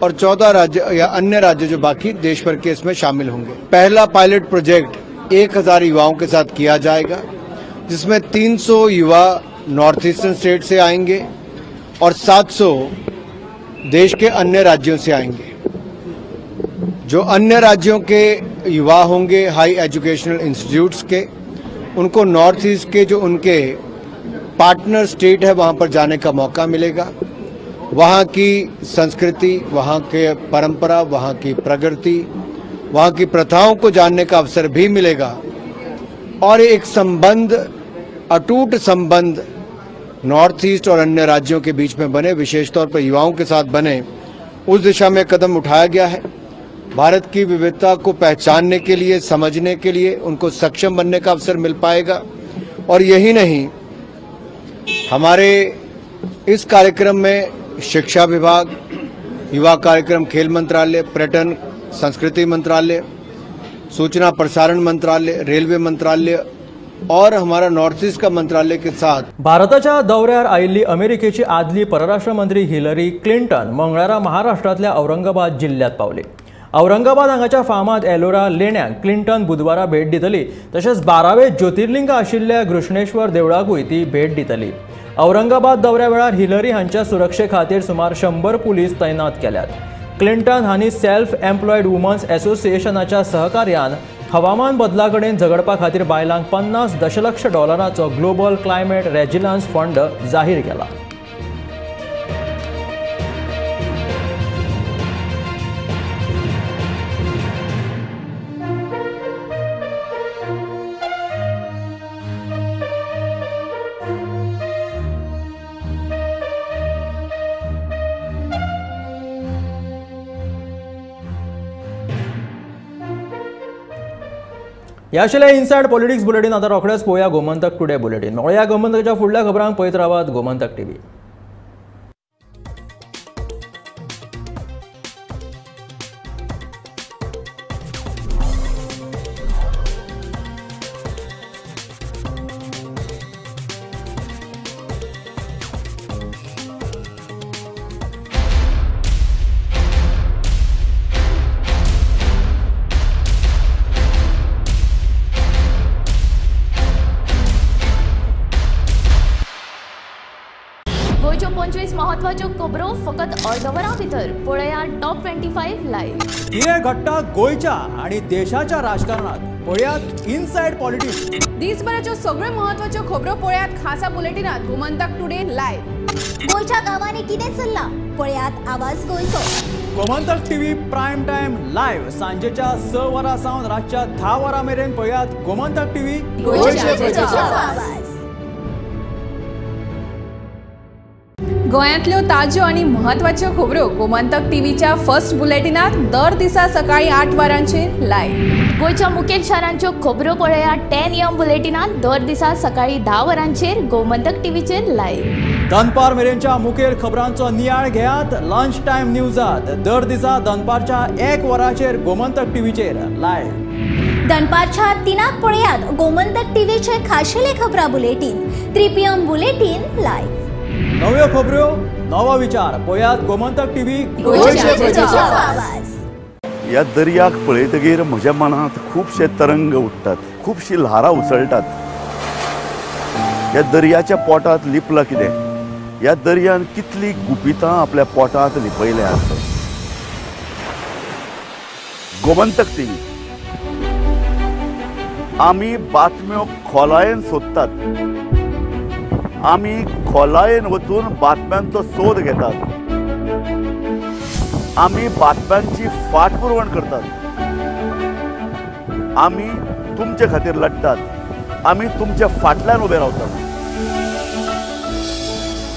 और 14 राज्य या अन्य राज्य जो बाकी देश भर के इसमें शामिल होंगे। पहला पायलट प्रोजेक्ट 1000 युवाओं के साथ किया जाएगा जिसमें 300 युवा नॉर्थ ईस्टर्न स्टेट से आएंगे और 700 देश के अन्य राज्यों से आएंगे। जो अन्य राज्यों के युवा होंगे हाई एजुकेशनल इंस्टीट्यूट्स के, उनको नॉर्थ ईस्ट के जो उनके पार्टनर स्टेट है वहाँ पर जाने का मौका मिलेगा। वहाँ की संस्कृति, वहाँ के परंपरा, वहाँ की प्रगति, वहाँ की प्रथाओं को जानने का अवसर भी मिलेगा और एक संबंध, अटूट संबंध नॉर्थ ईस्ट और अन्य राज्यों के बीच में बने, विशेष तौर पर युवाओं के साथ बने, उस दिशा में कदम उठाया गया है। भारत की विविधता को पहचानने के लिए, समझने के लिए उनको सक्षम बनने का अवसर मिल पाएगा। और यही नहीं, हमारे इस कार्यक्रम में शिक्षा विभाग, युवा कार्यक्रम, खेल मंत्रालय, पर्यटन संस्कृति मंत्रालय, सूचना प्रसारण मंत्रालय, रेलवे मंत्रालय और हमारा नॉर्थ ईस्ट का मंत्रालय के साथ भारताच्या दौऱ्यार आयिल्ली अमेरिकेची आदली परराष्ट्र मंत्री हिलरी क्लिंटन मंगळारा महाराष्ट्रांतल्या औरंगाबाद जिल्ह्यात पावली। औरंगाबाद हांगाच्या फामाद एलोरा लेण्यांक क्लिंटन बुधवारा भेट दितली। तशेंच 12वे ज्योतिर्लिंग आशिल्ल्या घृष्णेश्वर देवळाकूय ती भेट दितली। औरंगाबाद दौऱ्या वेळार हिलरी हांच्या सुरक्षे खातीर सुमार 100 पुलीस तैनात केल्यात। क्लिंटन हांणी सेल्फ एम्प्लॉयड वुमन्स असोसिएशनाच्या सहकार्यान हवामान बदला कडेन झगडपा खातीर बायलांक $50 दशलक्ष ग्लोबल क्लायमेट रेजिलन्स फंड जाहीर केला। ह्या आशिल्लें इनसायड पॉलिटिक्स बुलेटीन। आतां रोखडेच पळोवया गोमंतक टुडे बुलेटीन। मेळया गोमंतकाच्या फुडल्या खबरांक पळयत रावात गोमंतक टीव्ही। गोंयच्यो 25 महत्वाच्यो खबरो फकत अर्द वरां भितर पळया टॉप 25 लायव्ह। कितें घडटा गोंयच्या आनी देशाच्या राजकारणात पळयात इनसायड पॉलिटिक्स। दिसभराच्यो सगळ्यो महत्वाच्यो खबरो पळयात खासा बुलेटिनात गोमंतक टुडे लायव्ह। गोंयच्या गांवांनी कितें चल्लां पळयात आवाज गोंयचो। Gomantak TV prime time live सांजेच्या 6 वरां सावन रातच्या 10 वरां मेरेन पळयात गोमंतक टीव्ही गोंयच्या प्रजेचो आवाज। गोंयांतल्यो ताज्यो आनी म्हत्वाच्यो खबरो गोमंतक टीव्हीच्या फर्स्ट बुलेटिनात दर दिसा सकाळी 8 वरांचेर लायव्ह। गोंयच्या मुखेल शारांच्यो खबरो पळया 10 AM बुलेटिनात दर दिसा सकाळी 10 वरांचेर गोमंतक टीव्हीचेर लायव्ह। दनपार मेरेनच्या मुखेल खबरांचो नियाळ घेयात लंच टायम न्यूजात दर दिसा दनपारच्या 1 वरांचेर गोमंतक टीव्हीचेर लायव्ह। दनपारच्या 3 पळयात गोमंतक टीव्हीचे खाशेले खबरां बुलेटीन 3 PM bulletin live. नव्यो खबरो नवो विचार पळयात गोमंतक टीव्ही गोंयच्या प्रजेचो आवाज। ह्या दर्याक पळयतगीर म्हज्या मनांत खुबशे तरंग उठ्ठात, खुबशी ल्हारां उसळटात। ह्या दर्याच्या पोटांत लिपलां कितें, ह्या दर्यान कितली गुपितां आपल्या पोटांत लिपयल्यात। गोमंतक टीव्ही आमी बातम्यो खोलायेन सोदतात, आमी खोलायेन वचून बातम्यांचो सोद घेतात, आमी बातम्यांची फाटपुरवण करतात, आमी तुमचे खातीर लढतात, आमी तुमच्या फाटल्यान उबे रावतात।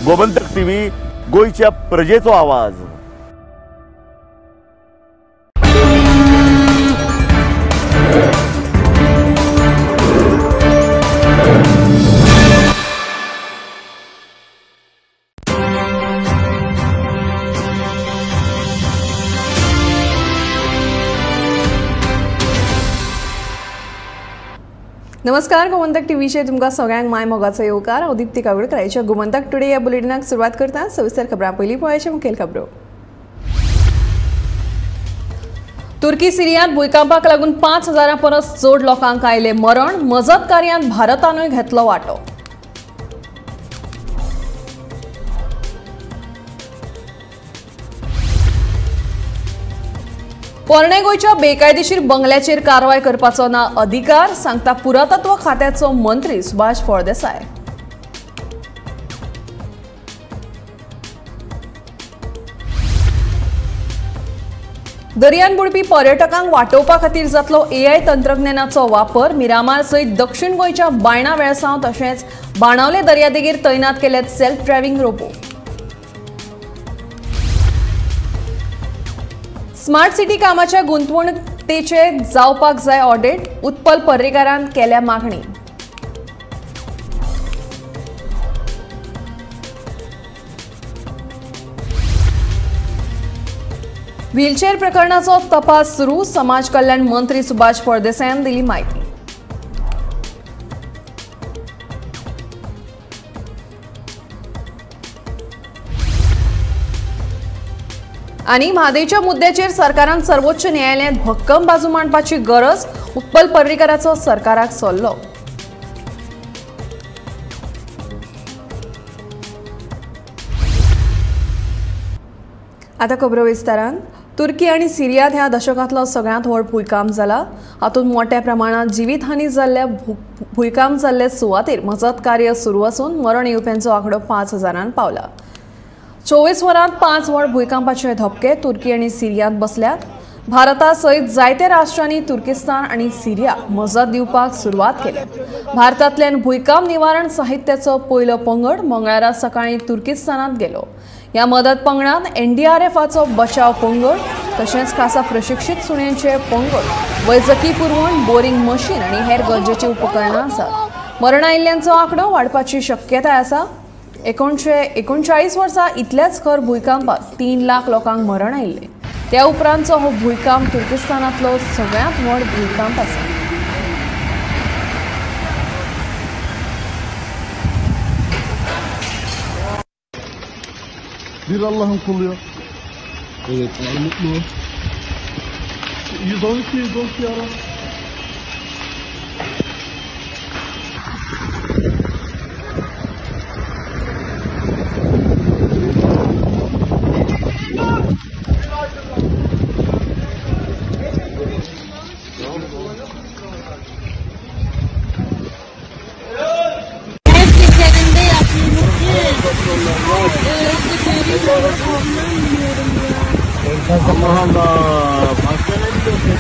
गोमंतक टीव्ही गोंयच्या प्रजेचो आवाज। नमस्कार, गोमंतक टीव्हीचेर तुमकां सगळ्यांक माय मोगाचो येवकार। हांव दीप्ती कावडकर आयच्या गोमंतक टुडे ह्या बुलेटिनाक सुरवात करता। सविस्तर खबरां पयलीं पळोवया मुखेल खबरो। तुर्की सिरियांत भुंयकांपाक लागून 5000 परस चड लोकांक आयलें मरण। मजत कार्यांत भारतानूय घेतलो वांटो। पोरणे गोंयच्या बेकायदेशीर बंगल्याचेर कारवाय करपाचो ना अधिकार, सांगता पुरातत्व खात्याचो मंत्री सुभाष फळदेसाय। दर्यान बुडपी पर्यटकांक वाटोवपा खातीर जातलो एआय तंत्रज्ञानाचो वापर। मिरामार सयत दक्षिण गोंयच्या बायणा वेळसांव तशेंच बाणावले दर्यादेगेर तैनात केल्यात self driving robot. Smart city कामाच्या गुंतवणुकेचे जावपाक जाय ऑडिट, उत्पल पर्रीकारान केल्या मागणी. व्हीलचेअर प्रकरणाचो तपास सुरू, समाज कल्याण मंत्री सुभाष फळदेसायान दिली म्हायती. आनी म्हादयच्या मुद्द्याचेर सरकारान सर्वोच्च न्यायालयांत भक्कम बाजू मांडपाची गरज, उत्पल पर्रीकाराचो सरकाराक सल्लो. आतां खबरो विस्तारान. तुर्की आनी सिरियांत ह्या दशकांतलो सगळ्यांत व्हड भूंयकांप जाला. हातूंत मोठ्या प्रमाणांत जिवीतहानी जाल्ल्या भूंयकांप जाल्ले सुवातेर मजत कार्य सुरू आसून मरण येवप्यांचो आंकडो 5,000 पावला. 24 वरांत 5 व्हड भूंयकांपाचे धपके तुर्की आनी सिरियांत बसल्यात. भारता सयत जायत्या राष्ट्रांनी तुर्किस्तान आनी सिरियाक मजत दिवपाक सुरवात केल्या. भारतांतल्यान भूंयकांप निवारण साहित्याचो पयलो पंगड मंगळारा सकाळीं तुर्किस्तानांत गेलो. ह्या मदत पंगडांत एनडीआरएफाचो बचाव पंगड तशेंच खासा प्रशिक्षित सुण्यांचे पंगड, वैजकी पुरवण, बोरिंग मशीन आनी हेर गरजेची उपकरणां आसात. मरण आयिल्ल्यांचो आंकडो वाडपाची शक्यताय आसा. 1939 वर्सा इतल्याच खर भूंयकांपात 3 लाख लोकांक मरण आयिल्लें. त्या उपरांतचो हो भूंयकांप तुर्किस्तानांतलो सगळ्यांत व्हड भूंयकांप आसा. Bir Allah'ın kulu ya. Evet, mutlu. 112, 112 ara. Allah Allah. Başka ne diyorsun?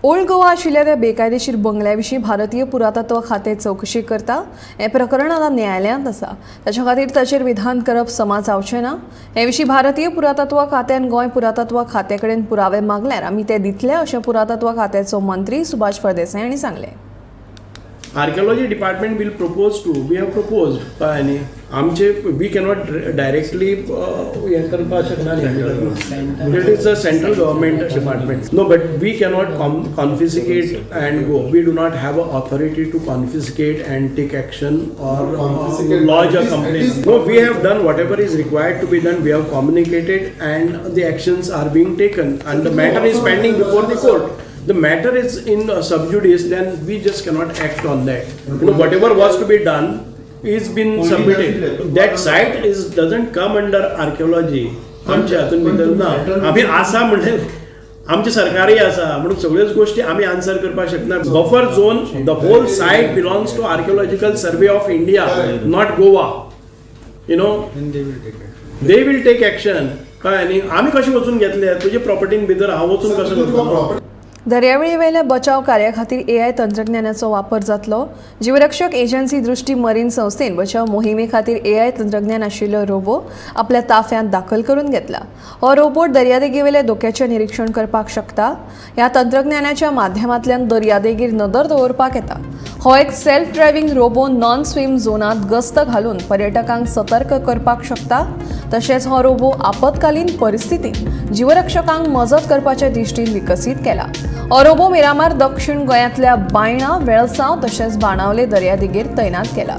Old Goa आशिल्ल्या त्या बेकायदेशीर बंगल्या विशीं भारतीय पुरातत्व खातें चवकशी करता. हें प्रकरण आतां न्यायालयांत आसा. ताच्या खातीर ताचेर विधान करप समा जावचें ना. हे विशीं भारतीय पुरातत्व खात्यान गोंय पुरातत्व खात्या कडेन पुरावे मागल्यार आमी ते दितले अशें पुरातत्व खात्याचो मंत्री सुभाष फळदेसाय हांणी सांगलें. Archaeology department will propose to, we have proposed, कळ्ळें न्ही, आमचे we cannot directly हें करपाक शकना न्ही. It is a central government department. No, but we cannot confiscate and go. We do not have a authority to confiscate and take action or lodge a complaint. No, we have done whatever is required to be done. We have communicated and the actions are being taken and the matter is pending before the court. The matter is in sub judice, then we just cannot act on that. You know, whatever was to be done is been submitted. That site is doesn't come under archaeology. आमच्या हातून भितर ना. आमी आसा म्हणलें आमचें सरकारय आसा म्हणून सगळ्योच गोष्टी आमी आन्सर करपाक शकना. Buffer zone, the whole site belongs to Archaeological Survey of India, not Goa. You know, they will take action. कळ्ळें न्ही, आमी कशें वचून घेतले तुजे प्रॉपर्टीन भितर हांव वचून कशें करतलो. दर्यावेळेवेल्या बचाव कार्या खातीर एआय तंत्रज्ञानाचो वापर जातलो. जीवरक्षक एजन्सी दृष्टी मरीन संस्थेन बचाव मोहिमे खातीर एआय तंत्रज्ञान आशिल्लो रोबो आपल्या ताफ्यांत दाखल करून घेतला. हो रोबोट दर्यादेगेवेल्या धोक्याचें निरीक्षण करपाक शकता. ह्या तंत्रज्ञानाच्या माध्यमांतल्यान दर्यादेगेर नदर दवरपाक येता. हो एक self driving robo non swim झोनांत गस्त घालून पर्यटकांक सतर्क करपाक शकता. तशेंच हो रोबो आपत्कालीन परिस्थितींत जीवरक्षकांक मजत करपाच्या दृश्टीन विकसीत केला. हो रोबो मिरामार दक्षिण गोंयांतल्या बायणा, वेळसांव तशेंच बाणावले दर्यादेगेर तैनात केला.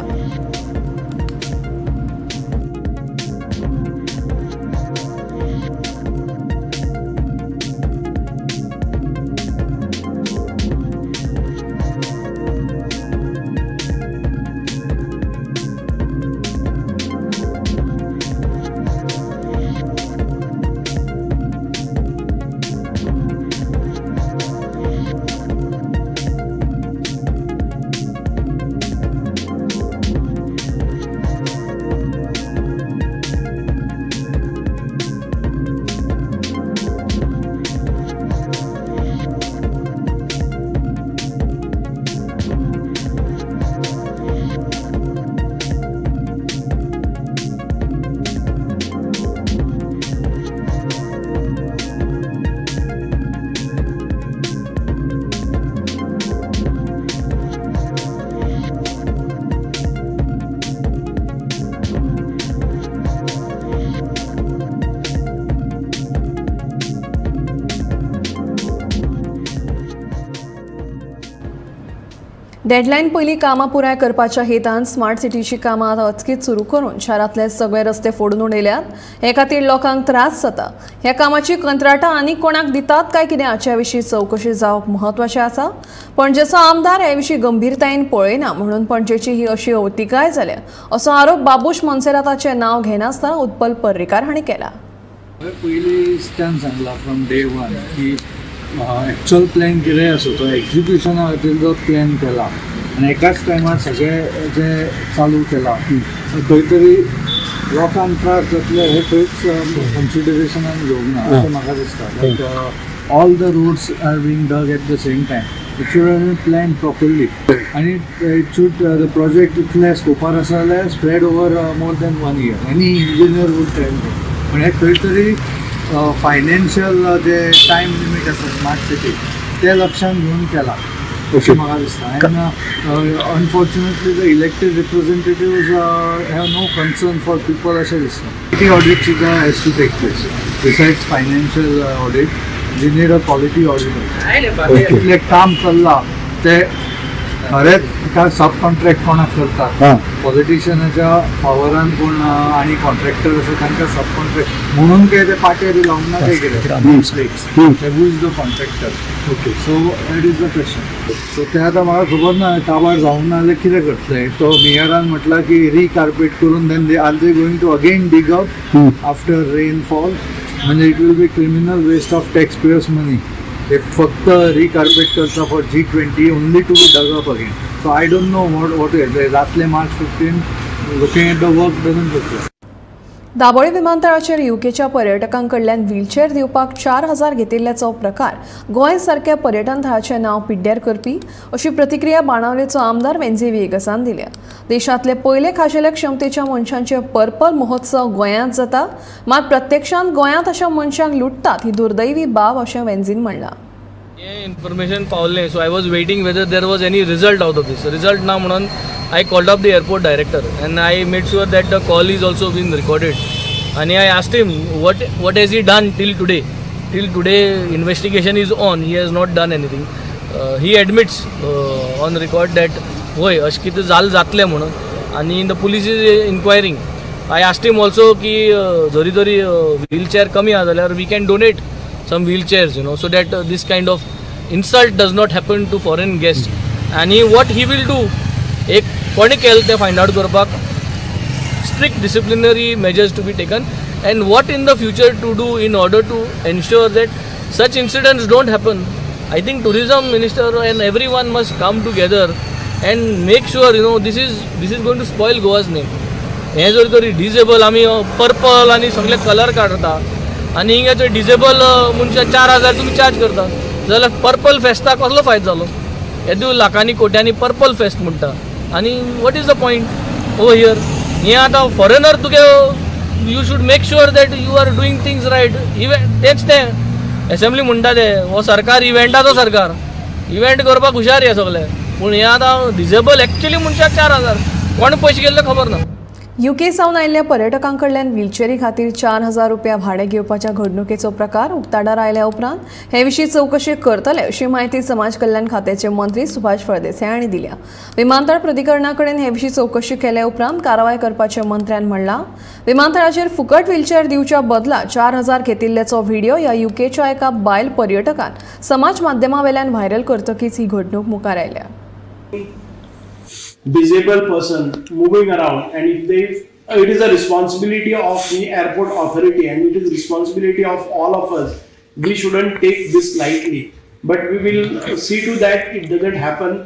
डेडलायन पयलीं कामां पुराय करपाच्या हेतान स्मार्ट सिटीची कामां आतां अचकीत सुरू करून शारांतले सगळे रस्ते फोडून उडयल्यात. हे खातीर लोकांक त्रास जाता. ह्या कामाची कंत्राटां आनी कोणाक दितात काय कितें हाचे विशीं चवकशी जावप म्हत्वाचें आसा. पणजेचो आमदार हे विशीं गंभीरतायेन पळयना म्हणून पणजेची ही अशी अवतिकाय जाल्या असो आरोप बाबूश मोन्सेराताचें नांव घेनासतना उत्पल पर्रीकार हांणी केला. पयलींच्यान सांगला फ्रॉम डे वन की एक्चुअल प्लॅन कितें आसा तो एक्जिक्युशना खातीर जो प्लॅन केला आनी एकाच टायमार सगळें जें चालू केलां खंय तरी लोकांक त्रास जातले हें खंयच कन्सिडरेशनान घेवंक ना अशें म्हाका दिसता. Like all the roads are being dug at the same time. It should have been plan properly आनी it should the project इतले स्कोपार आसा जाल्यार spread over more than 1 year. Any engineer would tell me. पूण हें खंय तरी financial जे time limit आसा smart city ते लक्षांत घेवन केला अशें म्हाका दिसता. And unfortunately the elected representatives have no concern for people अशें दिसता. क्वालिटी ऑडिट सुद्दां has to take place. Besides financial audit we need a quality audit. इतलें काम चल्लां तें खरेंच सब कॉन्ट्रॅक्ट कोणाक करतात पॉलिटिशियनाच्या फावरान कोण आनी कॉन्ट्रॅक्टर आसा तांकां सब कॉन्ट्रॅक्ट म्हणून काय ते पाटे बी लावंक ना ते कितें who is the contractor. Okay, so that is the question. So तें आतां म्हाका खबर ना काबार जावंक ना जाल्यार कितें करतले. तो मेयरान म्हटलां की रिकार्पेट करून then they are they going to again dig up after rainfall. म्हणजे it will be criminal waste of tax payers money. ते फक्त रिकार्पेट करता for G20 only to be dug up again. So I don't know what जातले March 15 looking at the work doesn't look. Dabolim विमानतळाचेर युकेच्या पर्यटकांकडल्यान wheelchair दिवपाक 4000 घेतिल्ल्याचो प्रकार गोंय सारक्या पर्यटन थळाचें नांव पिड्ड्यार करपी अशी प्रतिक्रिया बाणावलेचो आमदार वेन्झी व्हिएगसान दिल्या. देशांतले पयले खाशेल्या क्षमतेच्या मनशांचे पर्पल महोत्सव गोंयांत जाता, मात प्रत्यक्षांत गोंयांत अशा मनशांक लुटतात ही दुर्दैवी बाब अशें वेन्झीन म्हणलां. हें इन्फॉर्मेशन पावलें, so I was waiting whether there was any result out of this. Result ना म्हणून I called up the airport director and I made sure that the call is also been recorded. And I asked him what has he done till today. Till today investigation is on. He has not done anything. He admits on record that होय अशें कितें जाल जातलें म्हणून आनी the police is inquiring. I asked him also की जरी तरी व्हीलचेअर कमी आसा जाल्यार we can donate some wheelchairs, you know, so that this kind of insult does not happen to foreign guests. And what he will do, एक कोणी केलें तें फायंड आउट करपाक strict disciplinary measures to be taken and what in the future to do in order to ensure that such incidents don't happen. I think tourism minister and everyone must come together and make sure, you know, this is going to spoil Goa's name. हें जर तरी disable आमी purple आनी सगळे colour काडटा आनी हिंगा जर डिजेबल मनशां 4000 तुमी चार्ज करता जाल्यार पर्पल फेस्ताक कसलो फायदो जालो. येदो लाखांनी कोट्यांनी पर्पल फेस्ट म्हणटा आनी what is the point over here. हें आतां फॉरेनर तुगे you should make sure that you are doing things right. Event तेंच तें एसेंब्ली म्हणटा ते हो सरकार इव्हेंटाचो सरकार, इव्हेंट करपाक हुशार हे सगळे, पूण हें आतां डिजेबल एक्चुअली मनशाक 4000 कोण पयशे गेल्ले खबर ना. युके सावन आयिल्ल्या पर्यटकांकडल्यान व्हीलचेरी खातीर 4000 रुपया भाडें घेवपाच्या घडणुकेचो प्रकार उक्ताडार आयल्या उपरांत हे विशीं चवकशी करतले अशी म्हायती समाज कल्याण खात्याचे मंत्री सुभाष फळदेसाय हांणी दिल्या. विमानतळ प्राधिकरणा कडेन हे विशीं चवकशी केल्या उपरांत कारवाय करपाचें मंत्र्यान म्हणलां. विमानतळाचेर फुकट व्हीलचेअर दिवच्या बदला 4000 घेतिल्ल्याचो व्हिडिओ ह्या युकेच्या एका बायल पर्यटकान समाज माध्यमावेल्यान व्हायरल करतकीच ही घडणूक मुखार आयल्या. Disabled person moving around, and if they, it is a responsibility of the airport authority and it is responsibility of all of us. We shouldn't take this lightly, but we will see to that it doesn't happen.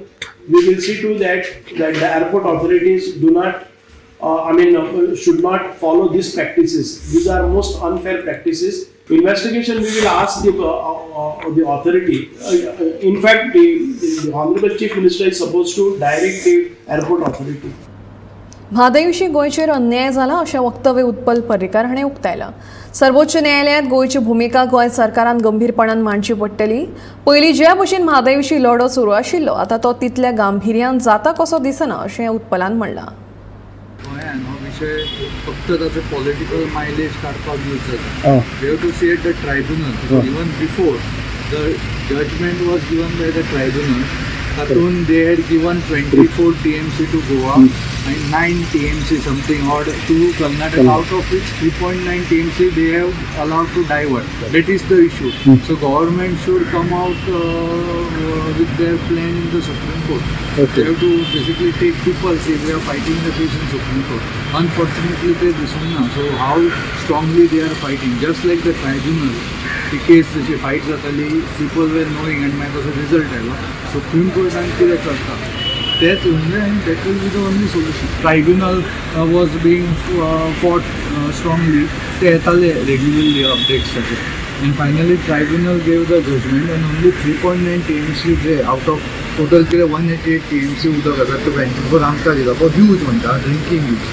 We will see to that that the airport authorities do not, should not follow these practices. These are most unfair practices. Investigation, we will ask the authority. In fact, the Honorable Chief Minister is supposed to direct the airport authority. म्हादयविशीं गोंयचेर अन्याय जाला अशें वक्तव्य उत्पल पर्रीकार हाणें उक्तायलां. सर्वोच्च न्यायालयांत गोंयची भुमिका गोंय सरकारान गंभीरपणान मांडची पडटली. पयलीं जे भशेन म्हादयविशीं लढो सुरू आशिल्लो आतां तो तितल्या गांभिर्यान जाता कसो दिसना अशें उत्पलान म्हणलां. गोंयान हो विशय फक्त ताचो पॉलिटिकल मायलेज काडपाक यूज जाता. We have to see at the tribunal. Even before the judgment was given by the tribunal, तातूंत they had given 24 TMC to Goa and 9 TMC something odd to Karnataka, out of which 3.9 TMC they have allowed to divert. That is the issue. So government should come out with their plan in the Supreme Court. They have to basically take people, see they are fighting the case in Supreme Court. Unfortunately ते दिसूंक ना. So how strongly they are fighting, just like the tribunal ती केस जशी fight जाताली, people were knowing आनी मागीर तसो result आयलो. सुप्रीम कोर्टान कितें करता तेच उरलें आनी that will be the only solution. Tribunal was being fought strongly, ते येताले रेग्युलरली अपडेट्स ताचे, and finally tribunal gave the judgment and only 3.9 TMC J out of total कितें 188 TMC उदक आसा ते 24 आमकां दिला फॉर यूज म्हणटा, ड्रिंकींग यूज.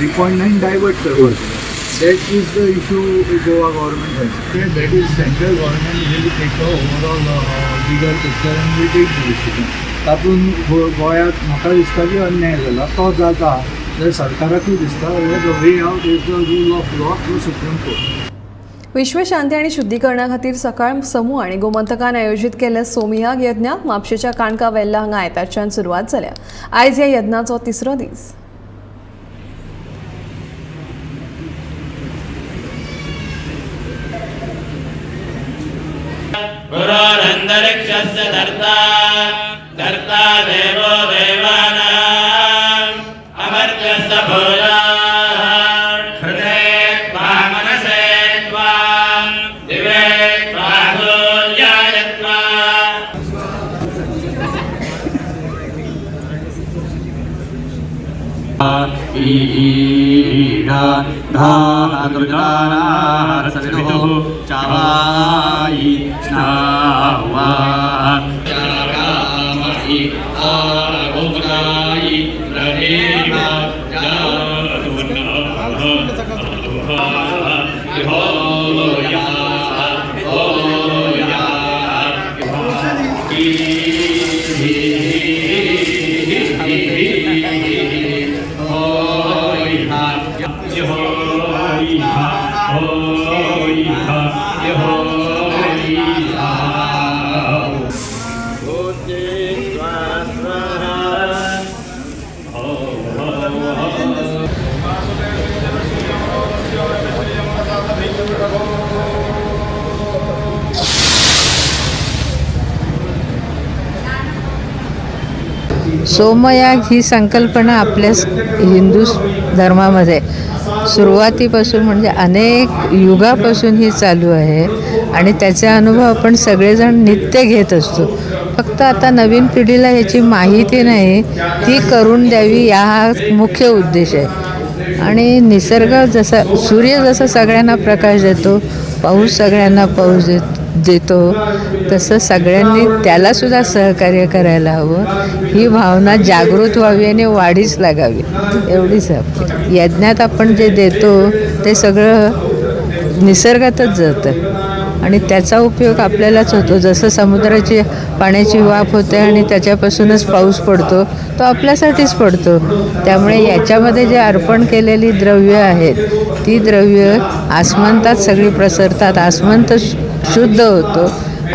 3.9 डायवर्ट करपाक. That is the issue Goa government has. That is central government will take a overall bigger picture and will take the decision. तातूंत गोंयांत म्हाका दिसता की अन्याय जाला, तो जाता जाल्यार सरकाराकूय दिसता the way out is the rule of law through Supreme Court. विश्वशांती आणि शुद्धीकरणा खातीर सकाळ समूह आणि गोमंतकान आयोजित केल्ल्या सोमयाग यज्ञाक म्हापशेच्या काणका वेल्ला हांगा आयतारच्यान सुरवात जाल्या. आयज ह्या यज्ञाचो तिसरो दीस. गुरोरन्तरिक्षस्य धर्ता धर्ता देवो देवानाम् अमर्त्यस्य भोजाः हृदये त्वा मनसे त्वा दिवे त्वा सूर्याय त्वा. सोमयाग ही संकल्पना आपल्या हिंदू धर्मामध्ये सुरुवातीपासून म्हणजे अनेक युगापासून ही चालू आहे आणि त्याचा अनुभव आपण सगळेजण नित्य घेत असतो. फक्त आता नवीन पिढीला याची माहिती नाही, ती करून द्यावी या हा मुख्य उद्देश आहे. आणि निसर्ग जसा सूर्य जसा सगळ्यांना प्रकाश देतो, पाऊस सगळ्यांना पाऊस देतो, तसं सगळ्यांनी त्यालासुद्धा सहकार्य करायला हवं. ही भावना जागृत व्हावी आणि वाढीस लागावी एवढीच आपली. यज्ञात आपण जे देतो ते सगळं निसर्गातच जातं आणि त्याचा उपयोग आपल्यालाच होतो. जसं समुद्राची पाण्याची वाफ होते आणि त्याच्यापासूनच पाऊस पडतो, तो आपल्यासाठीच पडतो. त्यामुळे याच्यामध्ये जे अर्पण केलेली द्रव्य आहेत ती द्रव्य आसमंतात सगळी प्रसरतात, आसमंत शुद्ध होतो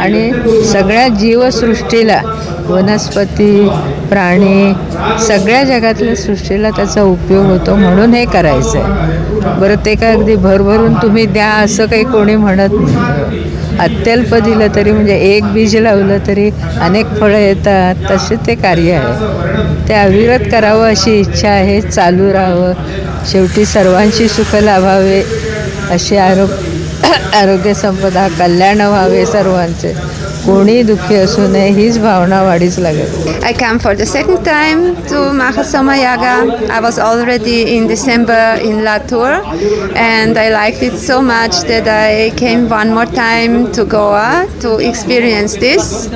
आणि सगळ्या जीवसृष्टीला, वनस्पती, प्राणी, सगळ्या जगातल्या सृष्टीला त्याचा उपयोग होतो. म्हणून हे करायचं आहे. बरं, ते काय अगदी भरभरून तुम्ही द्या असं काही कोणी म्हणत नाही. अत्यल्प दिलं तरी, म्हणजे एक बीज लावलं तरी अनेक फळं येतात, तसे ते कार्य आहे. ते अविरत करावं अशी इच्छा आहे, चालू राहावं, शेवटी सर्वांशी सुख लाभावे अशी आरोग्य संपदा, कल्याण व्हावे सर्वांचे, कोणी दुःखी असू नये हीच भावना वाढीस लागेल. I come for the second time to Mahasomayaga. I was already in December in Latur and I liked it so much that I came one more time to Goa to experience this.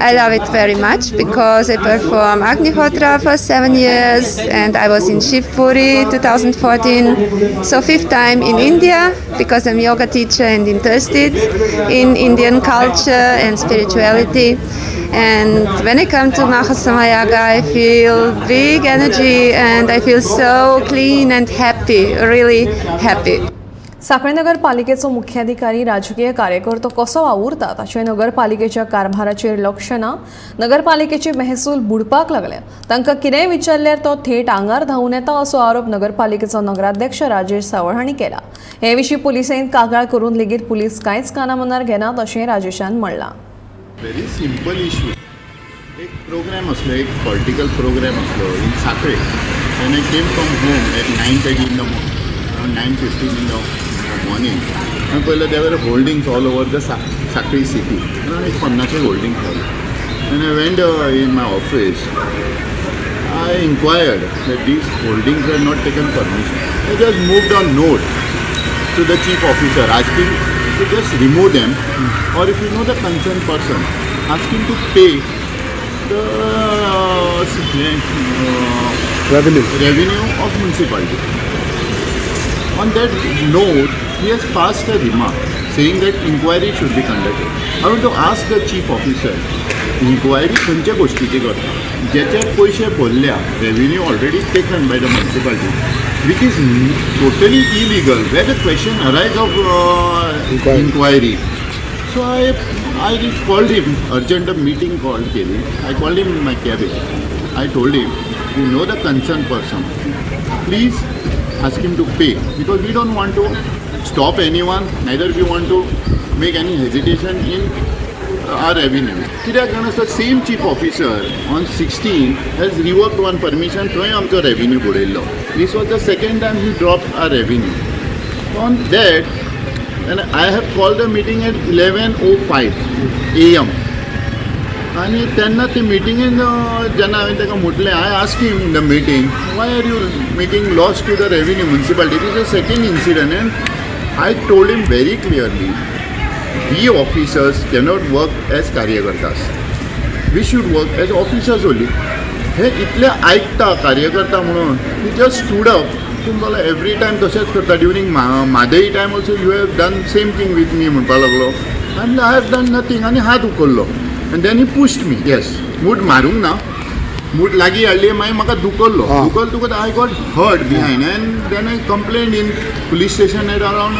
I love it very much because I perform Agnihotra for 7 years and I was in Shivpuri 2014. So fifth time in India because I'm yoga teacher and interested in Indian culture and spirituality. And when I come to Mahasomayaga, I feel big energy and I feel so clean and happy, really happy. सांखळे नगरपालिकेचो मुख्याधिकारी राजकीय कार्यकर्तो कसो वावुरता ताचें नगरपालिकेच्या कारभाराचेर लक्ष ना. नगरपालिकेचे महसूल बुडपाक लागले. तांकां कितेंय विचारल्यार तो थेट आंगार धांवून येता असो आरोप नगरपालिकेचो नगराध्यक्ष राजेश सावळ हांणी केला. हे विशीं पुलिसेन कागाळ करून लेगीत पुलीस कांयच कानामनार घेनात अशें राजेशान म्हणलां. Very simple issue. एक प्रोग्राम आसलो, एक पॉलिटिकल प्रोग्राम आसलो in Sanquelim and I came from home at 9:30 in the morning, 9:15 in the morning. And पयलें there were holdings all over the Sanquelim city. एक 50 होल्डिंग्स जाले. And I went in my office. I inquired that these holdings were not taken permission. I just moved on note to the chief officer asking to just remove them, or if you know the concerned person, ask him to pay the revenue of municipality. On that note, he has passed a remark saying that inquiry should be conducted. I want to ask the chief officer, inquiry खंयच्या गोष्टीची करता? ज्याचे पयशे भरल्या, revenue already taken by the municipality, which is totally illegal, where the question arise of inquiry. So I called him, urgent meeting called केली. I called him in my cabin. I told him, you know the concerned person, please ask him to pay, because we don't want to stop anyone, neither we want to make any hesitation in our revenue. कित्याक जाणा, the same chief officer on 16 has revoked one permission, थंय आमचो revenue बुडयल्लो. This was the second time he dropped our revenue. On that, and I have called the meeting at 11:05 AM. आनी तेन्ना ते मिटिंगेन जेन्ना हांवें ताका म्हटलें, I ask him in the meeting, why are you making loss to the revenue municipality? It is a second incident. And I told him very clearly, we officers cannot work as कार्यकर्तास, we should work as officers only. हे इतले आयकता कार्यकर्ता म्हणून ही just stood up. तूं जाल्यार every time तशेंच करता. During Mhadei time also you have done same thing with me म्हणपाक लागलो. आनी I have done nothing. आनी हात उखल्लो. And then he pushed me. Yes, मूठ मारूंक ना, मूठ लागीं हाडली, मागीर म्हाका दुखल्लो. दुखल दुखत I got hurt behind, and then I complain in police station at around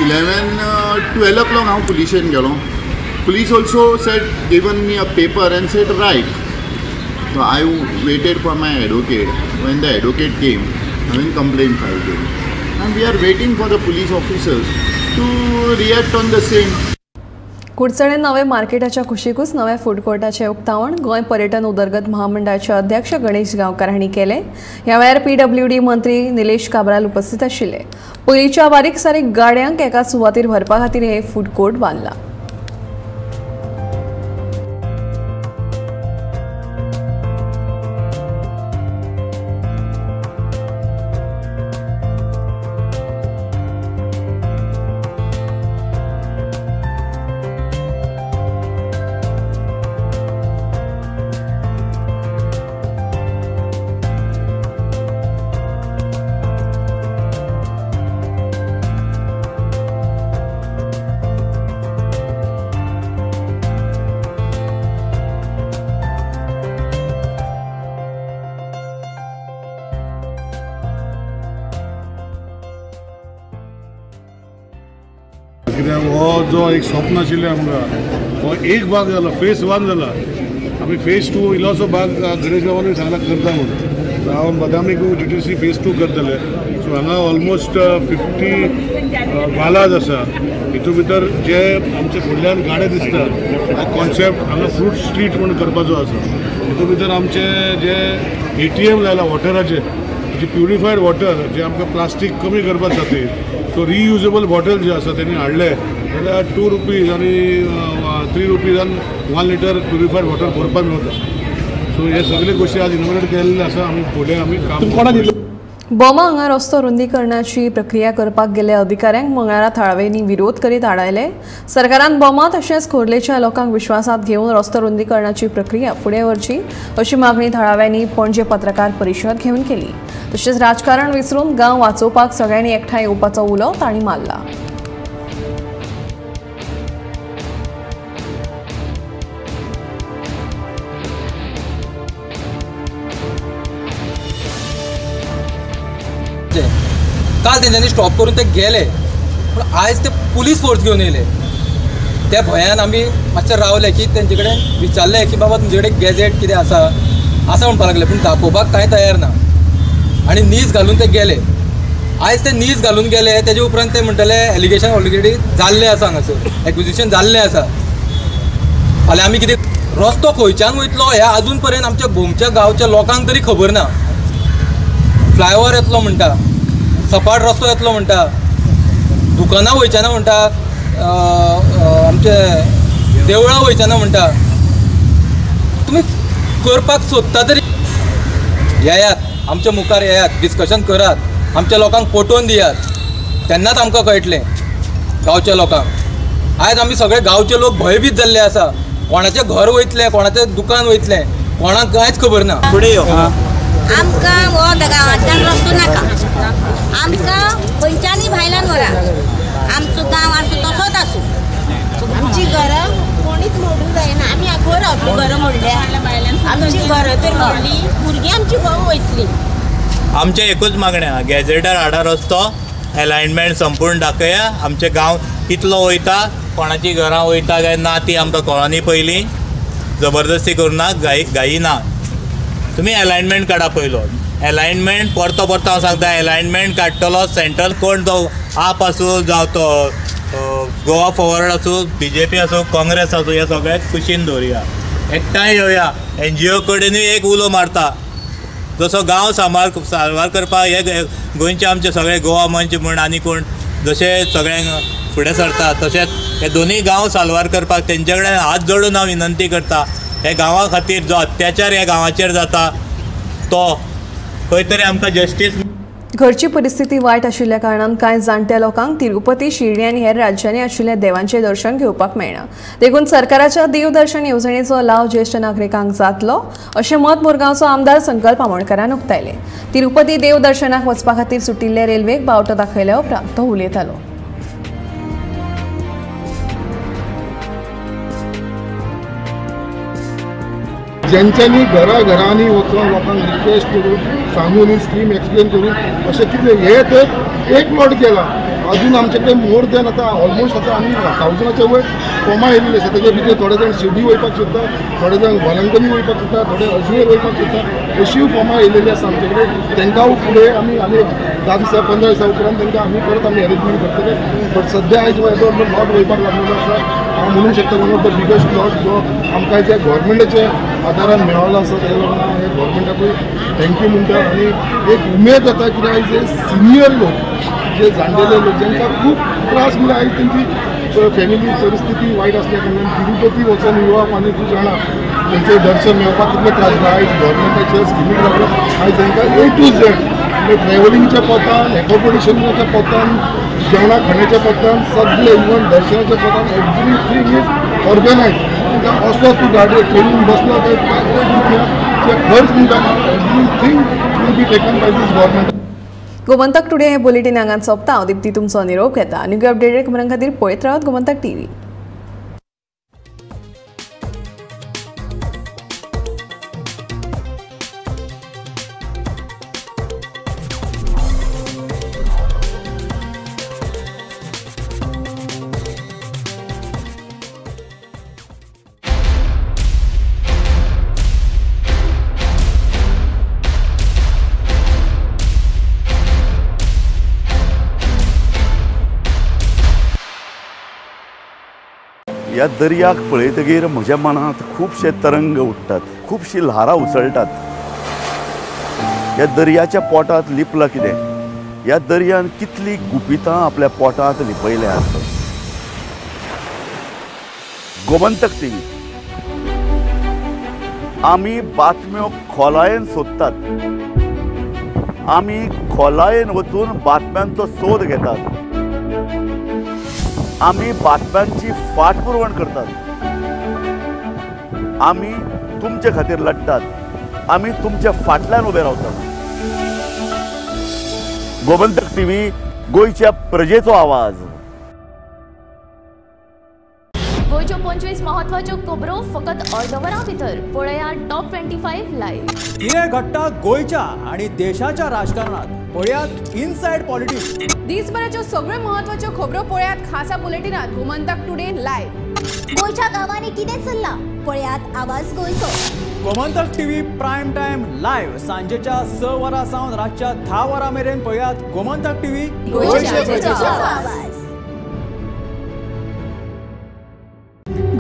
11-12 o'clock. हांव पुलिशेन गेलो. Police also said, given me a paper and said write. So I waited for my advocate. When the advocate came, हांवें complain file केली. And we are waiting for the police officers to react on the same. Curchorem नवे मार्केटाच्या कुशीकूच नव्या food कोर्टाचें उक्तावण गोंय पर्यटन उदरगत महामंडळाचे अध्यक्ष गणेश गांवकार हांणी केलें. ह्या वेळार पीडब्ल्यूडी मंत्री निलेश काब्राल उपस्थित आशिल्ले. पयलींच्या बारीक सारीक गाड्यांक एका सुवातेर व्हरपा खातीर हे फूड कोर्ट बांदला. कित्याक हो जो एक स्वप्न आशिल्लें आमकां, हो एक भाग जालो, फेज 1 जाला. आमी फेज 2 इल्लोसो भाग गणेश बाबानूय सांगला करता म्हणून. हांव बदामीक GTC phase 2 करतले. सो हांगा ऑलमोस्ट 50 वालाज आसा. हितून भितर जे आमचे फुडल्यान गाडे दिसता हो कॉन्सेप्ट हांगा फ्रूट स्ट्रीट म्हणून करपाचो आसा. हितून भितर आमचे जे ATM लायला वॉटराचे, जे प्युरिफायड वॉटर जे आमकां प्लास्टीक कमी करपा खातीर, सो रियुजेबल बॉटल जे आसा तेणी हाडले जाल्यार 2 रुपीज आनी 3 रुपीजान 1 लिटर प्युरिफायड वॉटर भरपाक मेळटा. सो हे सगळे गोश्टी आज इनोग्रेट केल्ले आसा. आमी फुडें आमी काम कोणाक. बोमा हांगा रस्तो रुंदीकरणाची प्रक्रिया करपाक गेल्ल्या अधिकाऱ्यांक मंगळारा थळाव्यांनी विरोध करीत आडायले. सरकारान बोमा तशेंच खोर्लेच्या लोकांक विश्वासांत घेवन रस्तो रुंदीकरणाची प्रक्रिया फुडें व्हरची अशी मागणी थळाव्यांनी पणजे पत्रकार परिशद घेवन केली. तशेंच राजकारण विसरून गांव वाचोवपाक सगळ्यांनी एकठांय येवपाचो उलो तांणी मारला. काल तेंच्यांनी स्टॉप करून ते गेले. पूण आयज ते पुलीस फोर्स घेवन येयले. त्या भंयान आमी मातशें रावले की तेंचे कडेन विचारलें की बाबा तुमचे कडेन गॅझेट कितें आसा आसा म्हणपाक लागले, पूण दाखोवपाक कांय तयार ना आनी नीज घालून ते गेले. आयज ते नीज घालून गेले तेजे उपरांत ते म्हणटले एलिगेशन ऑलरेडी जाल्लें आसा, हांगासर एक्विजिशन जाल्लें आसा. फाल्यां आमी कितें रस्तो खंयच्यान वयतलो हें आजून पर्यंत आमच्या गोमच्या गांवच्या लोकांक तरी खबर ना. फ्लायओवर येतलो म्हणटा, सपाट रस्तो येतलो म्हणटा, दुकानां वयचे ना म्हणटा, आमचे देवळां वयचे ना म्हणटा. तुमी करपाक सोदता तरी येयात आमच्या मुखार, येयात, डिस्कशन करात, आमच्या लोकांक पटोवन दियात, तेन्नाच आमकां कळटलें गांवच्या लोकांक. आयज आमी सगळे गांवचे लोक भंयभीत जाल्ले आसा. कोणाचें घर वयतलें, कोणाचें दुकान वयतलें, कोणाक कांयच खबर ना. फुडें यो. आमकां हो गांवांतल्यान रस्तो नाका, आमकां खंयच्यानूय भायल्यान व्हरा, आमचो गांव आसूं तसोच आसूं. आमची घरां कोणीच मोडूंक जायना, आमी आगोर रावतली घरां मोडल्या, आमची घरां तर मोडली, भुरगीं आमची खंय वयतली. आमचें एकूच मागणें आहा, गॅझेटार हाडा रस्तो, एलायनमेंट संपूर्ण दाखया, आमचे गांव कितलो वयता, कोणाची घरां वयता काय ना ती आमकां कळनी पयलीं. जबरदस्ती करुना, घाई ना, तुमी एलायनमेंट काडा पयलो. एलायनमेंट परतो परतो हांव सांगता, एलायनमेंट काडटलो सेंट्रल कोण तो आप आसूं जावं तो गोवा फॉरवर्ड आसूं, बीजेपी आसूं, काँग्रेस आसूं, हे सगळ्याक कुशीन दवरुया, एकठांय येवया. एनजीओ कडेनूय एक उलो मारता, जसो गांव सांबार करपाक हे गोंयचे आमचे सगळे गोवा मंच म्हूण आनी कोण जशे सगळ्यांक फुडें सरता, तशेंच हे दोनूय गांव साल्वार करपाक तेंचे कडेन हात जोडून हांव विनंती करता. हे गांवा खातीर जो अत्याचार ह्या गांवाचेर जाता तो खंय तरी आमकां जस्टीस. घरची परिस्थिती वायट आशिल्ल्या कारणान कांय जाणट्या लोकांक तिरुपती, शिर्डी आनी हेर राज्यांनी आशिल्ल्या देवांचें दर्शन घेवपाक मेळना. देखून सरकाराच्या देवदर्शन येवजणेचो लाव ज्येश्ठ नागरिकांक जातलो अशें मत मुरगांवचो आमदार संकल्प आमोणकरान उक्तायलें. तिरुपती देवदर्शनाक वचपा खातीर सुटिल्ले रेल्वेक बावटो दाखयल्या उपरांत तो उलयतालो. ज्यांच्यानी घराघरांनी वचून लोकांक रिक्वेस्ट करून सांगून ही स्कीम एक्सप्लेन करून अशें कितें हे तर एक प्लॉट केला. अजून आमचे कडेन मोर दॅन आतां ऑलमोस्ट आतां आमी थावजंडाच्या वयर फॉर्मां येयल्ली आसा. तेजे भितर थोडे जाण शिर्डी वयपाक सोदता, थोडे जाण वलंकनी वयपाक सोदता, थोडे अजमेर वयपाक सोदता, अशीय फॉर्मां येयलेली आसा आमचे कडेन. तांकां फुडें आमी आनी 10 दिसा 15 दिसा उपरांत तांकां आमी परत आमी अरेंजमेंट करतले. बट सद्या आयज जो प्लॉट वयपाक लागलेलो आसा, हांव म्हणूंक शकता one of the biggest plot जो आमकां ज्या गव्हर्मेंटाच्या आदारान मेळ्ळो आसा, तेका लागून हांव गव्हर्मेंटाकूय thank you म्हणटा. आनी एक उमेद जाता कित्याक आयज जे सिनियर लोक, जे जाणटेले लोक जांकां खूब त्रास म्हणल्यार आयज तेंची फॅमिली परिस्थिती वायट आसल्या कारणान तिरुपती वचून येवप आनी तूं जाणा तेंचें दर्शन मेळपाक कितले त्रास जाता. आयज गव्हर्मेंटाच्या स्किमीक लागून आयज तांकां ए टू झेड म्हणजे ट्रॅव्हलिंगच्या पोतान, एकोमोडेशनाच्या पोतान, जेवणा खाण्याच्या पोतान, सगळे इवन दर्शनाच्या पोतान एवरीथींग is organise. तांकां असो तूं गाडयेर ट्रेनीन बसलो काय 5 रुपया खर्च म्हणटा, everything will be taken by this government. Gomantak today हे बुलेटीन हांगान सोंपता. हांव दीप्ती तुमचो निरोप घेता. आनीक अपडेटेड खबरां खातीर पळयत रावात गोमंतक टीव्ही. ह्या दर्याक पळयतगीर म्हज्या मनांत खुबशे तरंग उठ्ठात, खुबशीं ल्हारां उसळटात. ह्या दर्याच्या पोटांत लिपलां कितें, ह्या दर्यान कितलीं गुपितां आपल्या पोटांत लिपयल्यांत. गोमंतक टीव्ही आमी बातम्यो खोलायेन सोदतात, आमी खोलायेन वचून बातम्यांचो सोद घेतात, आमी बातम्यांची फाटपुरवण करतात, आमी तुमचे खातीर लढतात, आमी तुमच्या फाटल्यान उबे रावतात. गोमंतक टीव्ही, गोंयच्या प्रजेचो आवाज. गोंयच्यो 25 म्हत्वाच्यो खबरो फकत अर्द वरां भितर पळया टॉप 25 लायव्ह. कितें घडटा गोंयच्या आनी देशाच्या राजकारणात पळयात इनसायड पॉलिटिक्स. दिसभराच्यो सगळ्यो म्हत्वाच्यो खबरो पळयात खासा बुलेटिनात गोमंतक टुडे लायव्ह. गोंयच्या गांवांनी कितें चल्लां पळयात आवाज गोंयचो. Gomantak TV prime time live सांजेच्या 6 वरां सावन रातच्या 10 वरां मेरेन पळयात गोमंतक टीव्ही गोंयच्या प्रजेचो आवाज.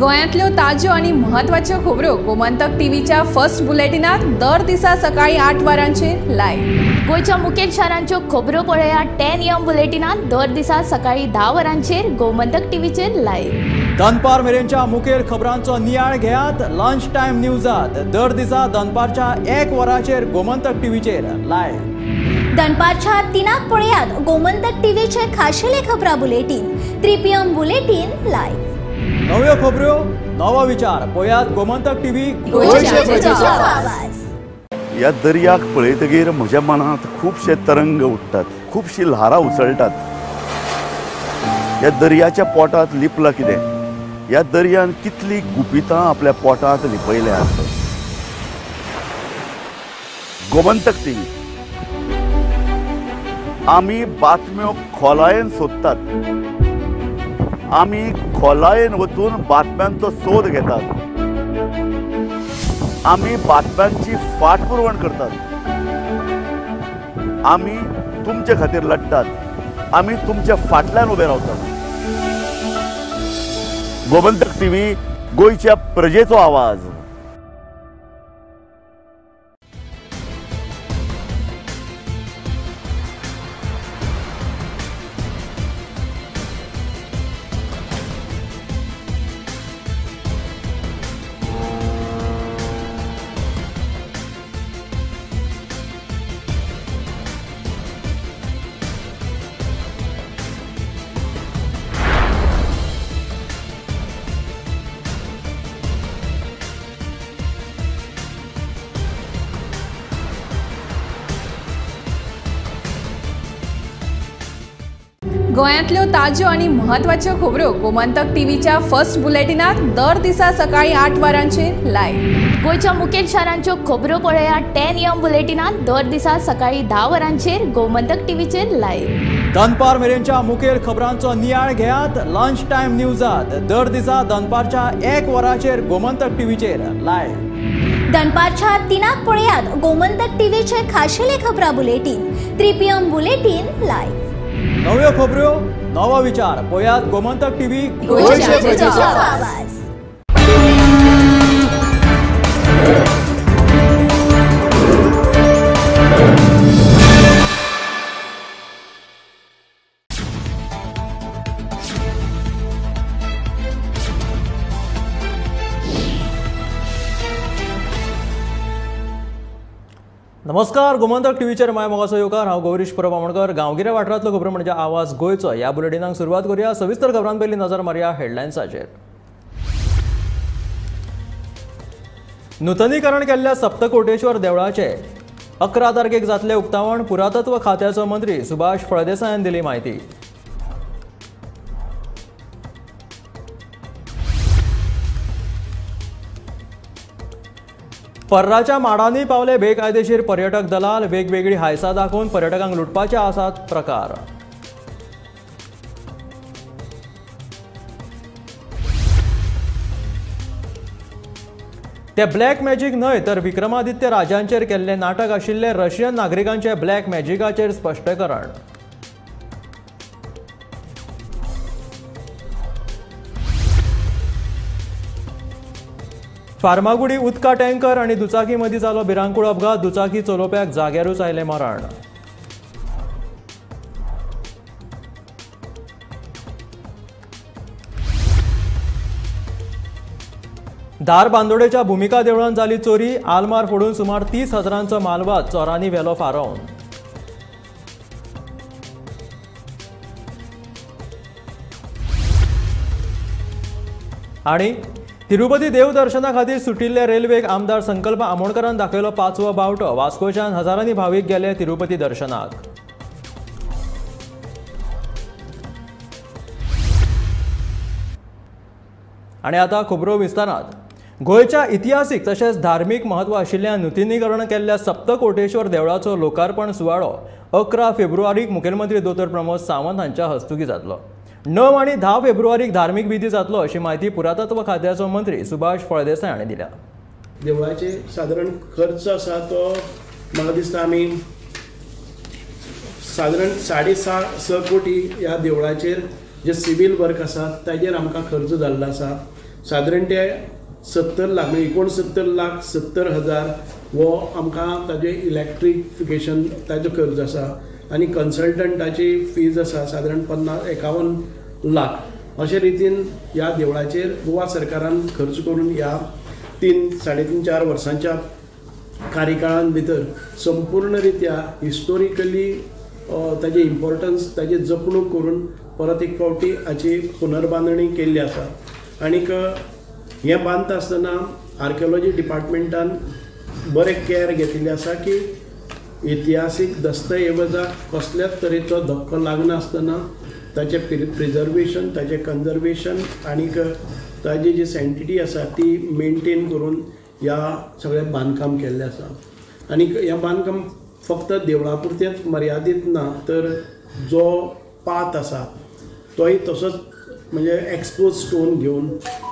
गोंयांतल्यो ताज्यो आनी म्हत्वाच्यो खबरो गोमंतक टीव्हीच्या फर्स्ट बुलेटिनात दर दिसा सकाळी 8 वरांचेर लायव्ह. गोंयच्या मुखेल शारांच्यो खबरो पळया 10 AM बुलेटिनात दर दिसा सकाळी 10 वरांचेर गोमंतक टीव्हीचेर लायव्ह. दनपार मेरेनच्या मुखेल खबरांचो नियाळ घेयात लंच टायम न्यूजात दर दिसा दनपारच्या 1 वरांचेर गोमंतक टीव्हीचेर लायव्ह. दनपारच्या 3 पळयात गोमंतक टीव्हीचे खाशेले खबरां बुलेटीन 3 PM bulletin live. नव्यो खबरो नवो विचार पळयात गोमंतक टीव्ही गोंयच्या प्रजेचो आवाज. ह्या दर्याक पळयतगीर म्हज्या मनांत खुबशे तरंग उठ्ठात, खुबशी ल्हारां उसळटात. ह्या दर्याच्या पोटांत लिपलां कितें, ह्या दर्यान कितली गुपितां आपल्या पोटांत लिपयल्यात. गोमंतक टीव्ही आमी बातम्यो खोलायेन सोदतात, आमी खोलायेन वचून बातम्यांचो सोद घेतात, आमी बातम्यांची फाटपुरवण करतात, आमी तुमचे खातीर लढटात, आमी तुमच्या फाटल्यान उबे रावतात. गोमंतक टीव्ही गोंयच्या प्रजेचो आवाज. गोंयांतल्यो ताज्यो आनी म्हत्वाच्यो खबरो गोमंतक टीव्हीच्या फर्स्ट बुलेटिनात दर दिसा सकाळी 8 वरांचेर लायव्ह. गोंयच्या मुखेल शारांच्यो खबरो पळया 10 AM बुलेटिनात दर दिसा सकाळी 10 वरांचेर गोमंतक टीव्हीचेर लायव्ह. दनपार मेरेनच्या मुखेल खबरांचो नियाळ घेयात लंच टायम न्यूजात दर दिसा दनपारच्या 1 वरांचेर गोमंतक टीव्हीचेर लायव्ह. दनपारच्या 3 पळयात गोमंतक टीव्हीचे खाशेले खबरां बुलेटीन 3 PM bulletin live. नव्यो खबरो नवो विचार पळयात गोमंतक टीव्ही गोंयच्या प्रजेचो आवाज. नमस्कार, गोमंतक टीव्हीचेर माय मोगाचो येवकार. हांव गौरीश परब आमोणकर. गांवगिऱ्या वाठारांतलो खबरो म्हणजे आवाज गोंयचो. ह्या बुलेटिनाक सुरवात करूया. सविस्तर खबरां पयलीं नजर मारया हेडलायन्साचेर. नुतनीकरण केल्ल्या सप्तकोटेश्वर देवळाचे 11 तारखेक जातले उक्तावण. पुरातत्व खात्याचो मंत्री सुभाष फळदेसायान दिली म्हायती. पर्राच्या माडांनी पावले बेकायदेशीर पर्यटक दलाल. वेगवेगळी हायसां दाखोवन पर्यटकांक लुटपाचे आसात प्रकार. ते ब्लॅक मॅजीक न्हय तर विक्रमादित्य राजांचेर केल्ले नाटक आशिल्ले रशियन नागरिकांचे ब्लॅक मॅजिकाचेर स्पश्टीकरण. फार्मागुडी उदका टँकर आनी दुचाकी मदीं जालो भिरांकूळ अपघात. दुचाकी चलोवप्याक जाग्यारूच आयलें मरण. धारबांदोडेच्या भुमिका देवळांत जाली चोरी. आलमार फोडून सुमार 30 हजारांचो मालवाद चोरांनी व्हेलो फारोवन. आनी तिरुपती देवदर्शना खातीर सुटिल्ले रेल्वेक आमदार संकल्प आमोणकरान दाखयलो 5वो बावटो. वास्कोच्यान हजारांनी भावीक गेले तिरुपती दर्शनाक. आनी आतां खबरो विस्तारांत. गोंयच्या इतिहासीक तशेंच धार्मीक म्हत्व आशिल्ल्या नुतनीकरण केल्ल्या सप्तकोटेश्वर देवळाचो लोकार्पण सुवाळो 11 फेब्रुवारीक मुखेलमंत्री दोतोर प्रमोद सावंत हांच्या हस्तुकी जातलो. 9 आनी 10 फेब्रुवारीक धार्मीक विधी जातलो अशी म्हायती पुरातत्व खात्याचो मंत्री सुभाष फळदेसाय हांणी दिल्या. देवळाचे सादारण खर्च आसा तो म्हाका दिसता आमी सादारण 6.5 कोटी ह्या देवळाचेर जे सिवील वर्क आसा ताजेर आमकां खर्च जाल्लो आसा. सादारण ते 70 लाख म्हणजे 69,70,000 हो आमकां ताजे इलेक्ट्रिफिकेशन ताजो खर्च आसा आनी कन्सल्टंटाची फीज आसा सादारण 51 लाख. अशे रितीन ह्या देवळाचेर गोवा सरकारान खर्च करून ह्या 3, 3.5, 4 वर्सांच्या कार्यकाळान भितर संपूर्ण रित्या हिस्टोरिकली ताजें इम्पॉर्टन्स ताजी जपणूक करून परत एक फावटी हाची पुनर्बांदणी केल्ली आसा. आनीक हें बांदता आसतना आर्किओलॉजी डिपार्टमेंटान बरें कॅर घेतिल्लें आसा की इतिहासीक दस्तऐवजाक कसल्याच तरेचो धक्को लागनासतना ताचें प्रिजर्वेशन, ताचें कन्जर्वेशन आनीक ताजी जी सँटिटी आसा ती मेनटेन करून ह्या सगळें बांदकाम केल्लें आसा. आनीक हें बांदकाम फक्त देवळा पुरतेंच मर्यादीत ना तर जो पात आसा तोय तसोच म्हणजे एक्सपोज स्टोन घेवन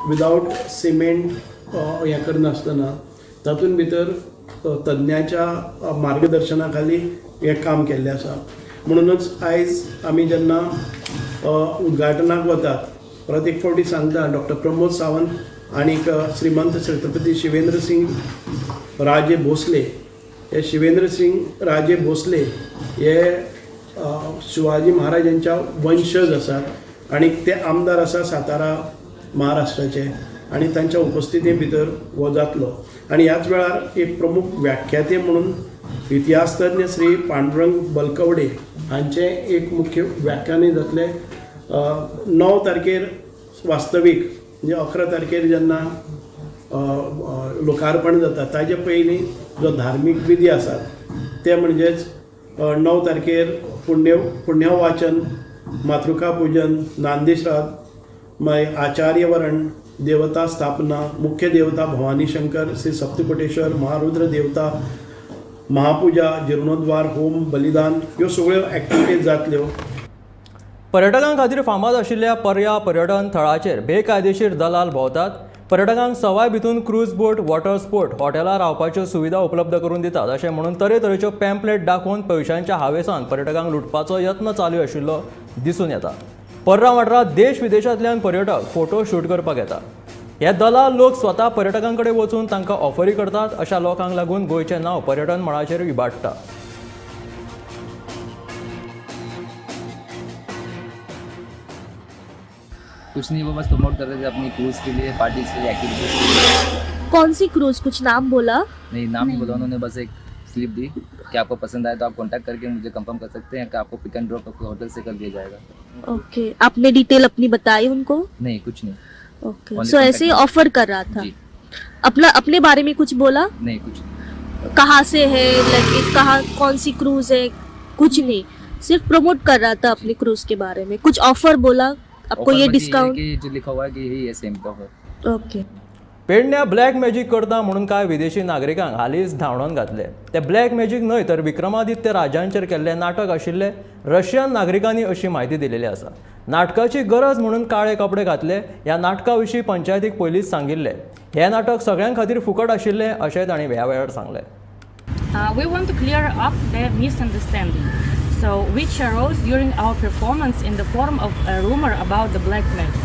विदावट सिमेंट हें करनासतना तातूंत भितर तज्ञाच्या मार्गदर्शना खाली हें काम केल्लें आसा. म्हणूनच आयज आमी जेन्ना उद्घाटनाक वतात परत एक फावटी सांगता डॉक्टर प्रमोद सावंत आनीक श्रीमंत छत्रपती शिवेंद्र सिंग राजे भोसले, हे शिवेंद्र सिंग राजे भोसले हे शिवाजी महाराजांच्या वंशज आसात आनी ते आमदार आसा सातारा महाराष्ट्राचे आनी तांच्या उपस्थिती भितर हो जातलो. आनी ह्याच वेळार एक प्रमुख व्याख्याते म्हणून इतिहासतज्ञ श्री पांडुरंग बलकवडे हांचें एक मुख्य व्याख्यानूय जातलें. 9 तारखेर वास्तवीक म्हणजे 11 तारखेर जेन्ना लोकार्पण जाता ताजे पयलीं जो धार्मीक विधी आसात ते म्हणजेच 9 तारखेर पुण्यवाचन, मातृका पूजन, नांदीश्राद्ध, मागीर आचार्यवरण, देवता स्थापना, मुख्य देवता भवानी शंकर, श्री सप्तकोटेश्वर, महारुद्र देवता, महापूजा, जीर्णोद्वार, होम, बलिदान ह्यो सगळ्यो एक्टिविटीज जातल्यो. पर्यटकां खातीर फामाद आशिल्ल्या पर्या पर्यटन थळाचेर बेकायदेशीर दलाल भोंवतात. पर्यटकांक सवाय भितून क्रूज बोट, वॉटर स्पोर्ट, हॉटेलां रावपाच्यो सुविधा उपलब्ध करून दितात अशें म्हणून तरेतरेच्यो पॅम्पलेट दाखोवन पयशांच्या हावेसान पर्यटकांक लुटपाचो यत्न चालू आशिल्लो दिसून येता. पर्रा वाठारांत देश विदेशांतल्यान पर्यटक फोटो शूट करपाक येता. हे दलाल लोक स्वता पर्यटकां कडेन वचून तांकां ऑफरी करतात. अशा लोकांक लागून गोंयचें नांव पर्यटन मळाचेर इबाडटा. कुछ नहीं, वो बस प्रमोट कर रहे थे अपनी क्रूज के लिए, पार्टीज के लिए, एक्टिविटीज के लिए। कौन सी क्रूज, कुछ नाम बोला? नहीं, नाम नहीं बोला उन्होंने, बस एक स्लिप दी कि आपको पसंद आए तो आप कांटेक्ट करके मुझे कंफर्म कर सकते हैं कि आपको पिक एंड ड्रॉप आपके होटल से कर दिया जाएगा। ओके, आपने डिटेल अपनी बताई उनको? नहीं, कुछ नहीं। ओके, सो ऐसे ही ऑफर कर रहा था। अपना अपने बारे में कुछ बोला? नहीं, कुछ नहीं। कहाँ से है, लाइक कहाँ कौन सी क्रूज है, कुछ नहीं, सिर्फ प्रमोट कर रहा था अपनी क्रूज के बारे में। कुछ ऑफर बोला आपको? ये डिस्काउंट जो लिखा हुआ है कि यही है सेम ऑफर। ओके। पेडण्या ब्लॅक मॅजीक करता म्हणून कांय विदेशी नागरिकांक हालींच धांवडावन घातले. ते ब्लॅक मॅजीक न्हय तर विक्रमादित्य राजांचेर केल्लें नाटक आशिल्लें. रशियन नागरिकांनी अशी म्हायती दिलेली आसा. नाटकाची गरज म्हणून काळे कपडे घातले. ह्या नाटका विशीं पंचायतीक पयलींच सांगिल्लें. हें नाटक सगळ्यां खातीर फुकट आशिल्लें अशें तांणी ह्या वेळार सांगलें. We want to clear up the misunderstanding, so which arose during our performance in the form of a rumor about the black magic.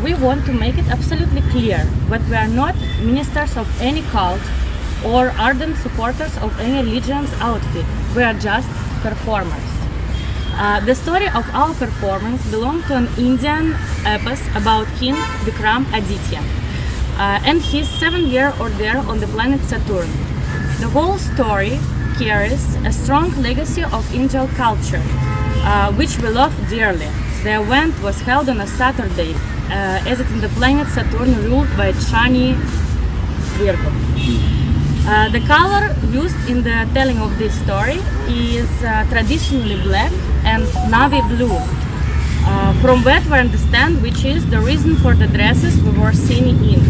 We want to make it absolutely clear that we are not ministers of any cult or ardent supporters of any religion's outfit. We are just performers. The story of our performance belonged to an Indian epos about King Vikram Aditya and his 7-year ordeal on the planet Saturn. The whole story carries a strong legacy of Indian culture, which we love dearly. The event was held on a Saturday, as it in the planet Saturn ruled by Shani Virgo. The color used in the telling of this story is traditionally black and navy blue. From what we understand, which is the reason for the dresses we were seen in.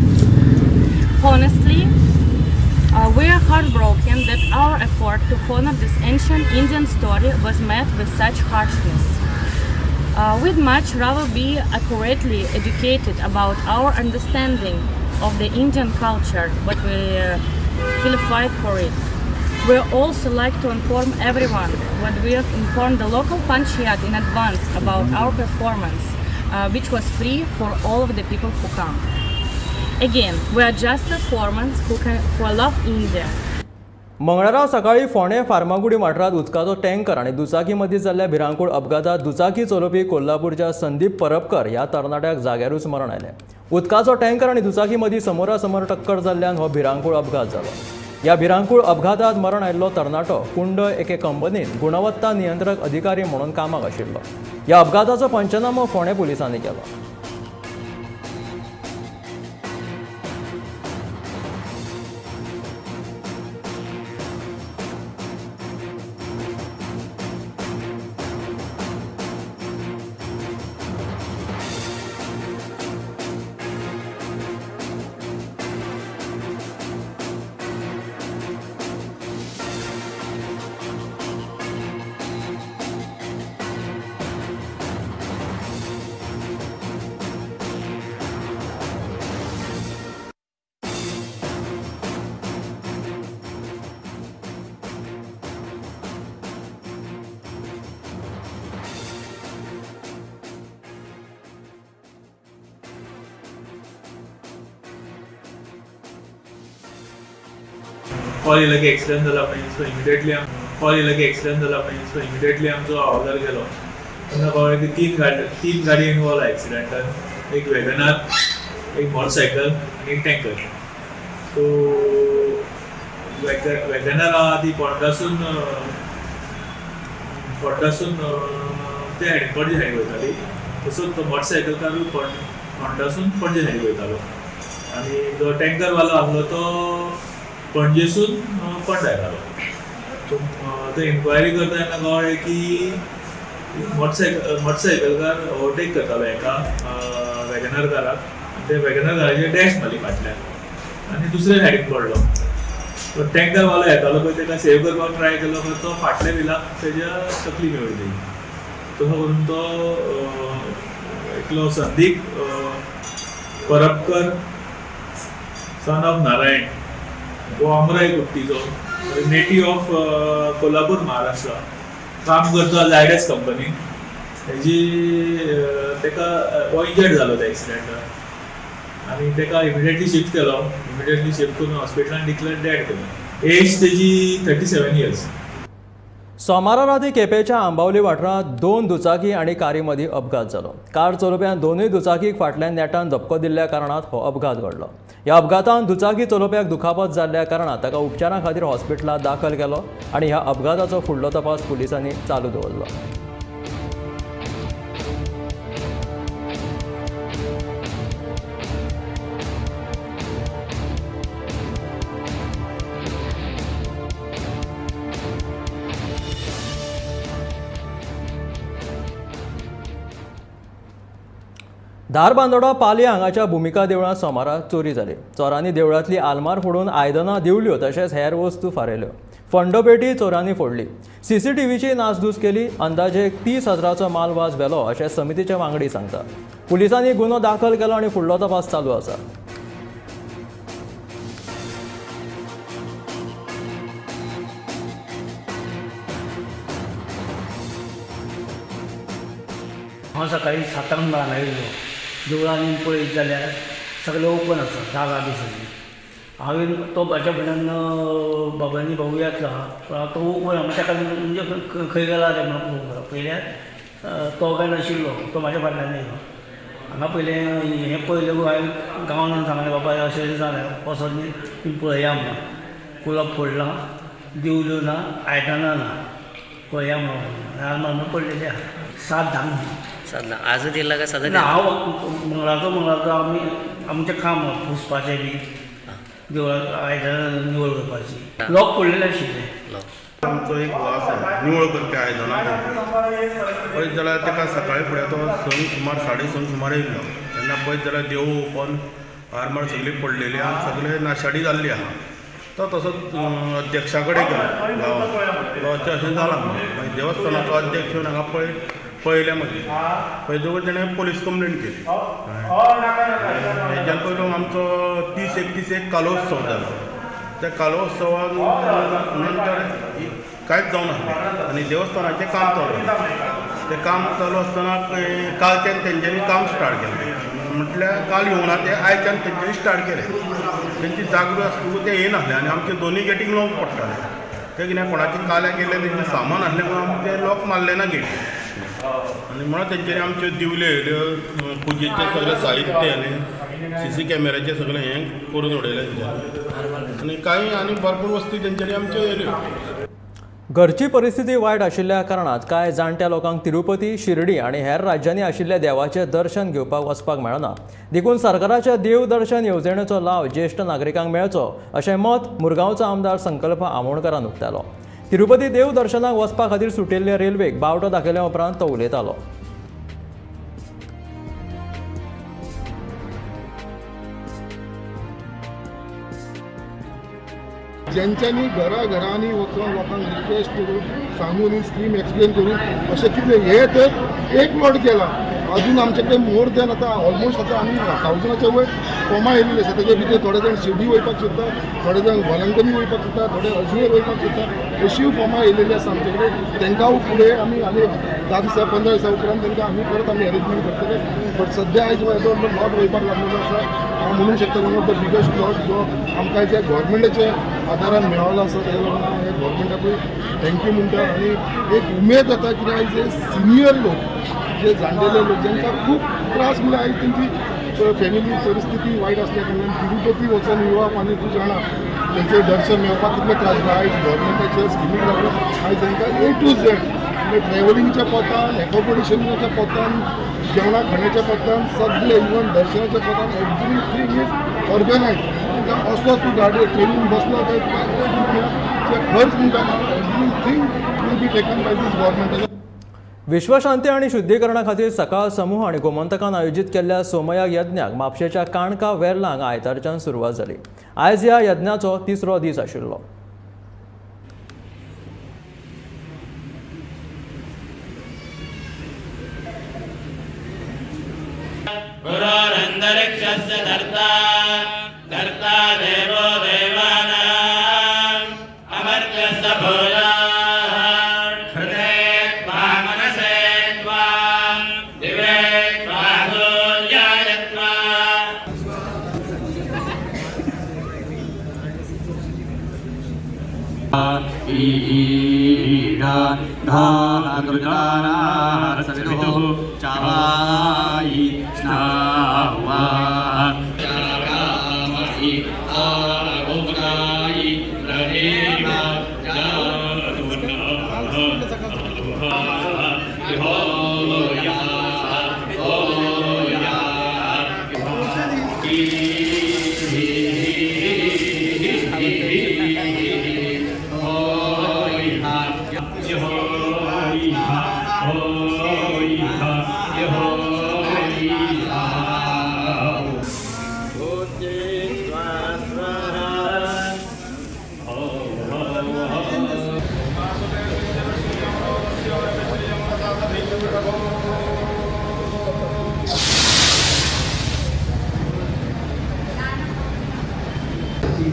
Honestly, we are heartbroken that our effort to honor this ancient Indian story was met with such harshness. We'd much rather be accurately educated about our understanding of the Indian culture, but we will fight for it. We also like to inform everyone what we have informed the local panchayat in advance about our performance, which was free for all of the people who come. Again, we are just performers who love India. मंगळारा सकाळी फोंडें फार्मागुडी वाठारांत उदकाचो tanker आनी दुचाकी मदीं जाल्ल्या भिरांकूळ अपघातांत दुचाकी चलोवपी कोल्हापूरच्या संदीप परबकर ह्या तरणाट्याक जाग्यारूच मरण आयलें. उदकाचो टँकर आनी दुचाकी मदीं समोरासमोर टक्कर जाल्ल्यान हो भिरांकूळ अपघात जालो. ह्या भिरांकूळ अपघातांत मरण आयिल्लो तरणाटो कुंडय एके कंपनीत गुणवत्ता नियंत्रक अधिकारी म्हणून कामाक आशिल्लो. ह्या अपघाताचो पंचनामो फोंडें पुलिसांनी केलो. कॉल येयलो की एक्सिडंट जाला पळय, सो इमिडिएटली कॉल येयलो की एक्सिडंट जाला पळय, सो इमिडिएटली आमचो हवालदार गेलो. तेन्ना कळ्ळें की तीन गाडी इनवॉल्व आहा एक्सिडंटान, एक वॅगनार, एक मोटरसायकल आनी एक टँकर. सो वॅगनार आहा ती फोंडासून ते सायडीन पणजे सायडीन वयताली, तसोच तो मोटरसायकलकारूय फोंडासून पणजे सायडीन वयतालो आनी जो टँकरवालो आहलो तो पणजेसून फोंडा येतालो. सो ते इन्क्वायरी करता तेन्ना कळ्ळें की मोटरसायकलकार ओवरटेक करतालो एका वॅगनार काराक आनी ते वॅगनार काराचेर डॅश मारली फाटल्यान आनी दुसऱ्या सायडीन पडलो. तो टँकरवालो येतालो पळय ताका सेव करपाक ट्राय केलो, पण तो फाटल्या विलाक तेज्या तकली मेळ्ळी. तसो करून तो एकलो संदीप परबकर सन ऑफ नारायण, वो आमराय कुट्टीचो, नेटीव ऑफ कोल्हापूर महाराष्ट्र, काम करता जायडस कंपनी, तेजी ताका हो इंजर्ड जालो त्या एक्सिडंटान आनी ताका इमिडिएटली शिफ्ट केलो. इमिडिएटली शिफ्ट करून हॉस्पिटलान डिक्लेअर डेड केलो. एज तेजी 37 इयर्स. सोमारा राती केपेंच्या आंबावली वाठारांत 2 दुचाकी आनी कारी मदीं अपघात जालो. कार चलोवप्यान दोनूय दुचाकीक फाटल्यान नेटान धपको दिल्ल्या कारणान हो अपघात घडलो. ह्या अपघातान दुचाकी चलोवप्याक दुखापत जाल्ल्या कारणान ताका उपचारा खातीर हॉस्पिटलांत दाखल केलो आनी ह्या अपघाताचो फुडलो तपास पुलिसांनी चालू दवरलो. धारबांदोडा पालया हांगाच्या भुमिका देवळांत सोमारा चोरी जाली. चोरांनी देवळांतली आलमार फोडून आयदनां दिवल्यो तशेंच हेर वस्तू फारयल्यो. फंडपेटी चोरांनी फोडली. सीसीटीव्हीची नासधूस केली. अंदाजे 30,000चो माल वाज व्हेलो अशें समितीचे वांगडी सांगता. पुलिसांनी गुन्हो दाखल केलो आनी फुडलो तपास चालू आसा. हांव सकाळी 7 हांगा येयलो. देवळांनी पळयत जाल्यार सगळें ओपन आसा, जागा बी सगळी. हांवें तो म्हाज्या फुडल्यान बाबांनी भाऊ येतलो आहा तो ओपन आहा, ताका म्हणजे खंय गेला तें म्हणून पळोवंक पळयल्यार तो काय नाशिल्लो, तो म्हाज्या फाटल्यान येयलो. हांगा पयलें हें पळयलें हांवें गांवान सांगलें बाबा अशें अशें जालें, वचोन तुमी पळया म्हणून. कुलप फोडलां, दिवल्यो ना, आयदनां ना, पळया म्हणून आलमार पडलेली आहा. 7:10 7 आजच येयला काय सदां? ना, हांव मंगळारचो आमी आमचें काम पुसपाचें बी देवळाक आयदनां निवळ करपाची. लॉक पडलेलें आशिल्लें, आमचो एक हो आसा निवळ करपी आयदनां पळयत जाल्यार ताका सकाळी फुडें तो 6 सुमार 6:30 सुमार येयल्लो तेन्ना पळयत जाल्यार देवूळ ओपन आरमार सगळी पडलेली आहा, सगळे नाशाडी जाल्ली आहा. तो तसोच अध्यक्षा कडेन गेलो गांवांत, अशें अशें जालां म्हणून. मागीर देवस्थानाचो अध्यक्ष येवन हांगा पळयलें मागीर पळयतकूच तेणें पोलीस कंप्लेन केली. हेज्यान पयलो आमचो 30-31 एक कालोत्सव जालो. त्या कालोत्सवान नंतर कांयच जावनासलें आनी देवस्थानाचें काम चालू आसलें. तें काम चालू आसतना कालच्यान तेंच्यांनी काम स्टार्ट केलें, म्हटल्यार काल येवना ते आयच्यान तेंच्यांनी स्टार्ट केलें. तेंची जागृत आसतकूच ते येयनासले आनी आमचे दोनूय गेटींक लॉक पडटाले. ते कितें कोणाचे काल्याक गेल्ले तेंचें सामान आसलें म्हणून आमी ते लॉक मारले ना गेटी आनी म्हणून तेंच्यांनी आमच्यो दिवल्यो येयल्यो, पुजेचें सगळें साहित्य येयलें, सीसी कॅमेराचें सगळें हें करून उडयलें तेंच्यांनी आनी कांय आनी भरपूर वस्ती तेंच्यांनी आमच्यो येयल्यो. घरची परिस्थिती वायट आशिल्ल्या कारणात कांय जाणट्या लोकांक तिरुपती, शिर्डी आनी हेर राज्यांनी आशिल्ल्या देवाचें दर्शन घेवपाक वचपाक मेळना. देखून सरकाराच्या देव दर्शन येवजणेचो लाव ज्येश्ठ नागरिकांक मेळचो अशें मत मुरगांवचो आमदार संकल्प आमोणकरान उक्तायलो. तिरुपती देव दर्शनाक वचपा खातीर सुटिल्ले रेल्वेक बावटो दाखयल्या उपरांत तो उलयतालो. ज्यांच्यानी घराघरांनी वचून लोकांक रिक्वेस्ट करून सांगून ही स्कीम एक्सप्लेन करून अशें कितें हे तर एक प्लॉट केला. अजून आमचे कडेन मोर दॅन आतां ऑलमोस्ट आतां आमी 1000 वयर फॉर्मां येयल्ली आसा. तेजे भितर थोडे जाण शिर्डी वयपाक सोदता, थोडे जाण वलंगनी वयपाक सोदता, थोडे अजमेर वयपाक सोदता, अशीय फॉर्मां येयलेली आसा आमचे कडेन. तांकां फुडें आमी आनी 10 दिसा 15 दिसा उपरांत तांकां आमी परत आमी अरेंजमेंट करतले. बट सद्या आयज येदो प्लॉट वयपाक लागलेलो आसा. हांव म्हणूंक शकता one of the biggest plot जो आमकां जे गव्हर्मेंटाच्या आदारान मेळ्ळो आसा तेका लागून हांव हे गव्हर्मेंटाकूय thank you म्हणटा. आनी एक उमेद जाता कित्याक आयज जे सिनियर लोक, जे जाणटेले लोक जांकां खूब त्रास म्हणल्यार आयज तेंची फॅमिली परिस्थिती वायट आसल्या कारणान तिरुपती वचून येवप आनी तूं जाणा तेंचें दर्शन मेळपाक कितले त्रास जाता. आयज गव्हर्मेंटाच्या स्किमीक लागून आयज तांकां ए टू झेड म्हणजे ट्रॅव्हलिंगच्या पोतान, एकोमोडेशनाच्या पोतान, जेवणा खाण्याच्या पोतान, सगळे इवन दर्शनाच्या पोतान एवरीथींग is organise. तांकां असो तूं गाडी ट्रेनीन बसलो काय तुका एक रुपया खर्च म्हणटा everything will be taken by this government. विश्वशांती आनी शुद्धीकरणा खातीर सकाळ समूह आनी गोमंतकान आयोजीत केल्ल्या सोमयाग यज्ञाक म्हापशेच्या काणका वेर्ला हांगा आयतारच्यान सुरवात जाली. आयज ह्या यज्ञाचो तिसरो दीस आशिल्लो.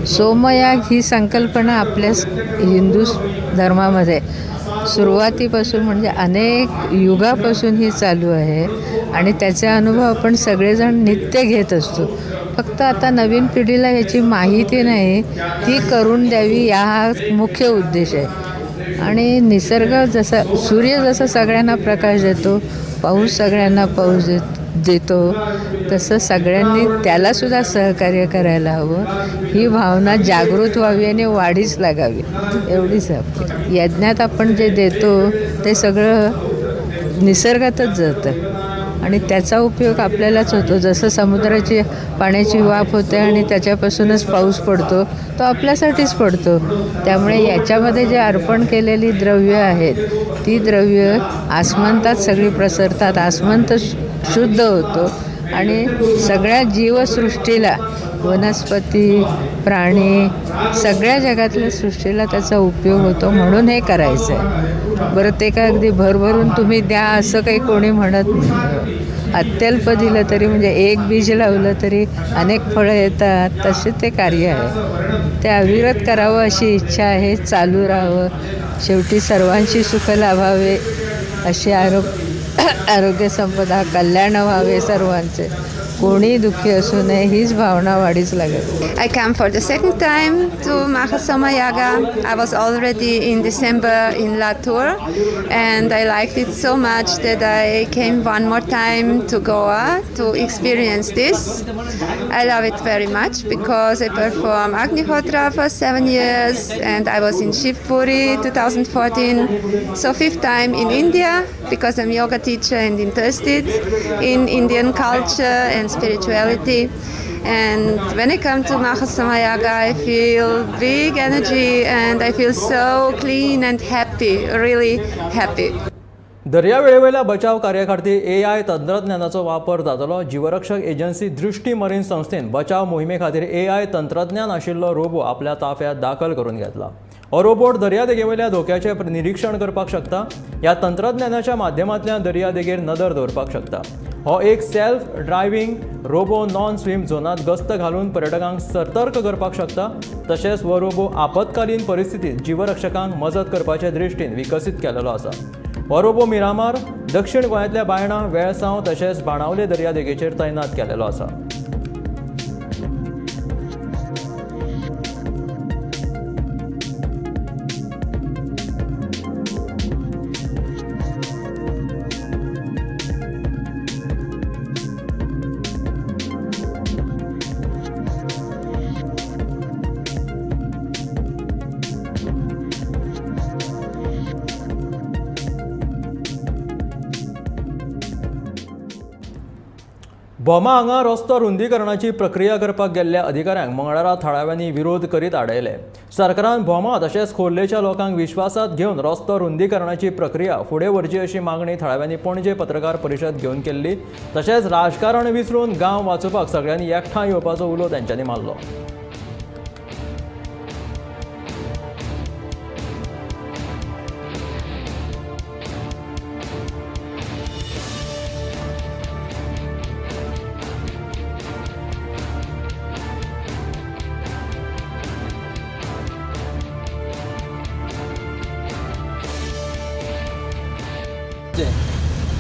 सोमयाग ही संकल्पना आपल्या हिंदू धर्मामध्ये सुरुवातीपासून म्हणजे अनेक युगापासून ही चालू आहे आणि त्याचा अनुभव आपण सगळेजण नित्य घेत असतो. फक्त आता नवीन पिढीला याची माहिती नाही, ती करून द्यावी या हा मुख्य उद्देश आहे. आणि निसर्ग जसा सूर्य जसा सगळ्यांना प्रकाश देतो, पाऊस सगळ्यांना पाऊस देतो, तसं सगळ्यांनी त्यालासुद्धा सहकार्य करायला हवं. ही भावना जागृत व्हावी आणि वाढीस लागावी एवढीच आपली. यज्ञात आपण जे देतो ते सगळं निसर्गातच जातं आणि त्याचा उपयोग आपल्यालाच होतो. जसं समुद्राची पाण्याची वाफ होते आणि त्याच्यापासूनच पाऊस पडतो, तो आपल्यासाठीच पडतो. त्यामुळे याच्यामध्ये जे अर्पण केलेली द्रव्य आहेत ती द्रव्य आसमंतात सगळी प्रसरतात, आसमंत शुद्ध होतो आणि सगळ्या जीवसृष्टीला, वनस्पती, प्राणी, सगळ्या जगातल्या सृष्टीला त्याचा उपयोग होतो. म्हणून हे करायचं आहे. बरं, ते काय अगदी भरभरून तुम्ही द्या असं काही कोणी म्हणत नाही. अत्यल्प दिलं तरी, म्हणजे एक बीज लावलं तरी अनेक फळं येतात, तसे ते कार्य आहे. ते अविरत करावं अशी इच्छा आहे, चालू राहावं, शेवटी सर्वांशी सुख लाभावे अशी आरोग्य संपदा, कल्याण व्हावे सर्वांचे, कोणी दुःखी असू नये हीच भावना वाढीच लागेल. I come for the second time to Mahasomayaga. I was already in December in Latur and I liked it so much that I came one more time to Goa to experience this. I love it very much because I perform Agnihotra for 7 years and I was in Shivpuri 2014. So fifth time in India because I'm yoga teacher and interested in Indian culture and spirituality. And when I come to Mahasomayaga, I feel big energy and I feel so clean and happy, really happy. दर्यावेळेवेल्या बचाव कार्याखातीर AI तंत्रज्ञानाचो वापर जातलो. जीवरक्षक agency दृष्टी marine संस्थेन बचाव मोहिमे खातीर AI तंत्रज्ञान आशिल्लो रोबो आपल्या ताफ्यात दाखल करून घेतला. हो रोबोट दर्यादेगेवेल्या धोक्याचें निरीक्षण करपाक शकता. ह्या तंत्रज्ञानाच्या माध्यमांतल्यान दर्यादेगेर नदर दवरपाक शकता. हो एक self driving robo non swim झोनांत गस्त घालून पर्यटकांक सतर्क करपाक शकता. तशेंच हो रोबो आपत्कालीन परिस्थितीत जीवरक्षकांक मजत करपाचे दृश्टीन विकसीत केलेलो आसा. हो रोबो मिरामार, दक्षिण गोंयांतल्या बायणा, वेळसांव तशेंच बाणावले दर्यादेगेचेर तैनात केलेलो आसा. भोमा हांगा रस्तो रुंदीकरणाची प्रक्रिया करपाक गेल्ल्या अधिकाऱ्यांक मंगळारा थळाव्यांनी विरोध करीत आडयले. सरकारान भोमा तशेंच खोर्लेच्या लोकांक विश्वासात घेवन रस्तो रुंदीकरणाची प्रक्रिया फुडें व्हरची अशी मागणी थळाव्यांनी पणजे पत्रकार परिशद घेवन केल्ली. तशेंच राजकारण विसरून गांव वाचोवपाक सगळ्यांनी एकठांय येवपाचो उलो तांच्यांनी मारलो.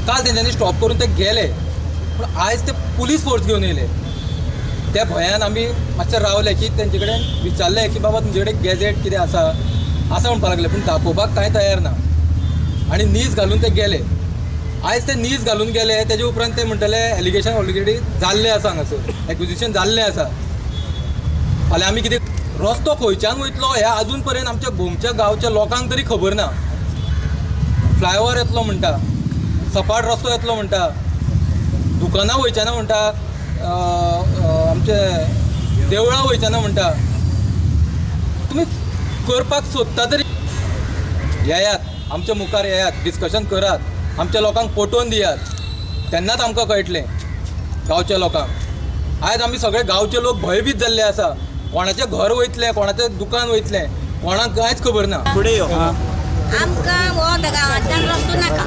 काल तेंच्यांनी स्टॉप करून ते गेले, पूण आयज ते पुलीस फोर्स घेवन येयले. त्या भंयान आमी मातशे रावले की तेंचे कडेन विचारलें की बाबा तुमचे कडेन गॅजेट कितें आसा आसा म्हणपाक लागले, पूण दाखोवपाक कांय तयार ना आनी नीज घालून ते गेले. आयज ते नीज घालून गेले तेजे उपरांत ते म्हणटले एलिगेशन ऑलरेडी जाल्लें आसा, हांगासर एक्विजिशन जाल्लें आसा. फाल्यां आमी कितें रस्तो खंयच्यान वयतलो हें आजून पर्यंत आमच्या भोमच्या गांवच्या लोकांक तरी खबर ना. फ्लायओवर येतलो म्हणटा, सपाट रस्तो येतलो म्हणटा, दुकानां वयचें ना म्हणटा, आमचे देवळां वयचें ना म्हणटा. तुमी करपाक सोदता तरी येयात, आमच्या मुखार येयात, डिस्कशन करात, आमच्या लोकांक पटोवन दियात, तेन्नाच आमकां कळटलें गांवच्या लोकांक. आयज आमी सगळे गांवचे लोक भंयभीत जाल्ले आसा. कोणाचें घर वयतलें, कोणाचें दुकान वयतलें, कोणाक कांयच खबर ना. फुडें यो. आमकां हो गांवांतल्यान रस्तो नाका,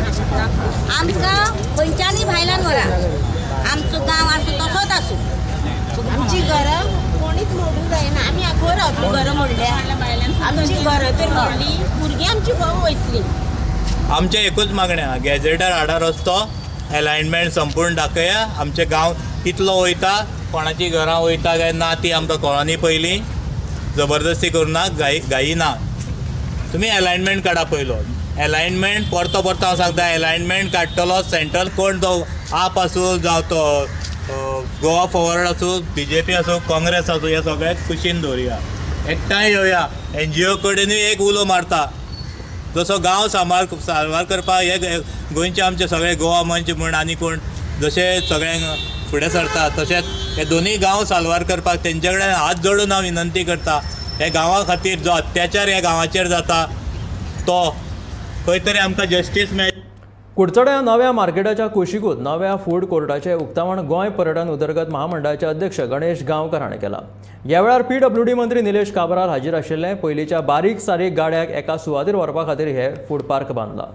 आमकां खंयच्यानूय भायल्यान व्हरा, आमचो गांव आसूं तसोच आसूं. आमची घरां कोणीच मोडूंक जायना, आमी खंय रावतली घरां मोडल्या, आमची घरां तर मोडली, भुरगीं आमची खंय वयतली. आमचें एकूच मागणें आहा, गॅजेटार हाडा रस्तो, एलायनमेंट संपूर्ण दाखया, आमचे गांव कितलो वयता, कोणाची घरां वयता काय ना ती आमकां कळनी पयलीं, जबरदस्ती करुना, घाई ना. तुमी एलायनमेंट काडा पयलो, एलायनमेंट परतो परतो हांव सांगता, एलायनमेंट काडटलो सेंट्रल कोण तो आप आसूं जावं तो गोवा फॉरवर्ड आसूं, बीजेपी आसूं, काँग्रेस आसूं, हे सगळ्याक कुशीन दवरुया, एकठांय येवया. एनजीओ कडेनूय एक उलो मारता, जसो गांव सांबाळ करपाक हे गोंयचे आमचे सगळे गोवा मंच म्हूण आनी कोण जशें सगळ्यांक फुडें सरता तशेंच हे दोनूय गांव साल्वार करपाक तेंचे कडेन हात जोडून हांव विनंती करता. हे गांवा खातीर जो अत्याचार ह्या गांवाचेर जाता तो खंय तरी आमकां जस्टीस मेळ. कुडचड्या नव्या मार्केटाच्या कुशीकूच नव्या फूड कोर्टाचें उक्तावण गोंय पर्यटन उदरगत महामंडळाचे अध्यक्ष गणेश गांवकर हाणें केलां. ह्या वेळार पीडब्ल्यूडी मंत्री निलेश काब्राल हाजीर आशिल्ले. पयलींच्या बारीक सारीक गाड्याक एका सुवातेर व्हरपा खातीर हे फूड पार्क बांदला.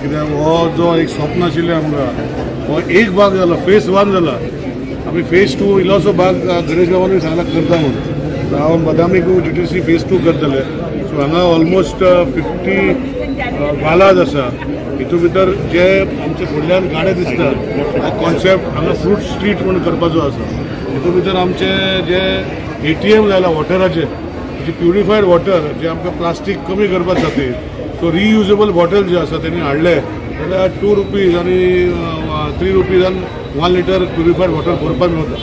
कित्याक हो जो एक स्वप्न आशिल्लें आमकां हो एक भाग जालो, फेज वन जाला. आमी फेज टू इल्लोसो भाग गणेश बाबानूय सांगला करता म्हणून. हांव बदामीक जीटीसी फेज टू करतले. सो हांगा ऑलमोस्ट 50 गालाज आसा. हितून भितर जे आमचे फुडल्यान गाडे दिसता हो कॉन्सेप्ट हांगा फ्रूट स्ट्रीट म्हणून करपाचो आसा. हितून भितर आमचे जे एटीएम जालां वॉटराचे, जे प्युरिफायड वॉटर जे आमकां प्लास्टीक कमी करपा खातीर सो रियुजेबल बॉटल जे आसा तेणी हाडले जाल्यार 2 रुपीज आनी 3 रुपीजान 1 लिटर प्युरिफायड वॉटर भरपाक मेळटा.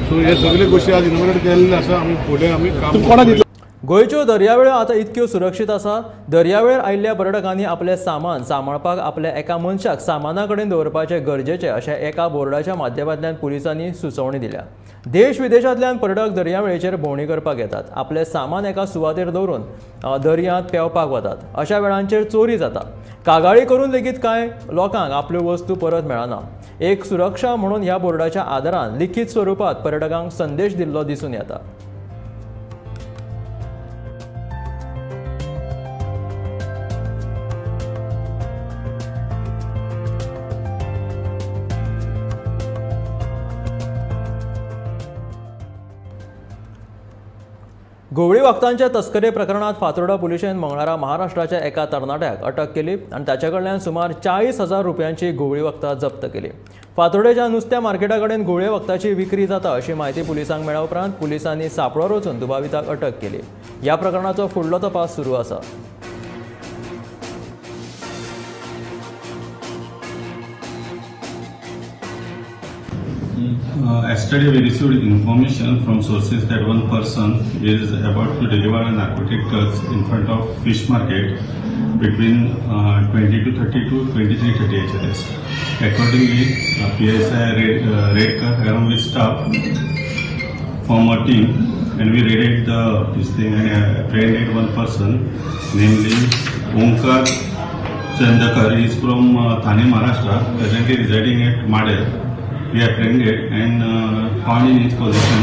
सो हे सगळे गोश्टी आज इनोग्रेट केल्ले आसा. आमी फुडें आमी काम. गोंयच्यो दर्यावेळो आतां इतक्यो सुरक्षीत आसा. दर्यावेळेर आयिल्ल्या पर्यटकांनी आपलें सामान सांबाळपाक आपल्या एका मनशाक सामाना कडेन दवरपाचें गरजेचें अशें एका बोर्डाच्या माध्यमांतल्यान पुलिसांनी सुचोवणी दिल्या. देश विदेशांतल्यान पर्यटक दर्यावेळेचेर भोंवडी करपाक येतात. आपलें सामान एका सुवातेर दवरून दर्यांत पेंवपाक वतात. अशा वेळांचेर चोरी जाता. कागाळी करून लेगीत कांय लोकांक आपल्यो वस्तू परत मेळना. एक सुरक्षा म्हणून ह्या बोर्डाच्या आदारान लिखीत स्वरुपांत पर्यटकांक संदेश दिल्लो दिसून येता. घुंवळी वखदांच्या तस्करी प्रकरणात फातोर्डा पुलिशेन मंगळारा महाराष्ट्राच्या एका तरणाट्याक अटक केली आनी ताचे कडल्यान सुमार 40,000 रुपयांची घुंवळी वखदां जप्त केली. फातोर्डेच्या नुस्त्या मार्केटा कडेन घुंवळे वखदाची विक्री जाता अशी म्हायती पुलिसांक मेळ्ळ्या उपरांत पुलिसांनी सांपळो रचून दुबाविताक अटक केली. ह्या प्रकरणाचो फुडलो तपास सुरू आसा. Yesterday we received information from sources that one person is about to deliver a narcotic drugs in front of fish market between 22:30 to 23:30 HRS. Accordingly, PSI Redkar along with staff form a team and we raided the this thing and apprehended one person, namely Omkar Chandakar. He is from Thane, Maharashtra, presently residing at Madel. We apprehended and found in his possession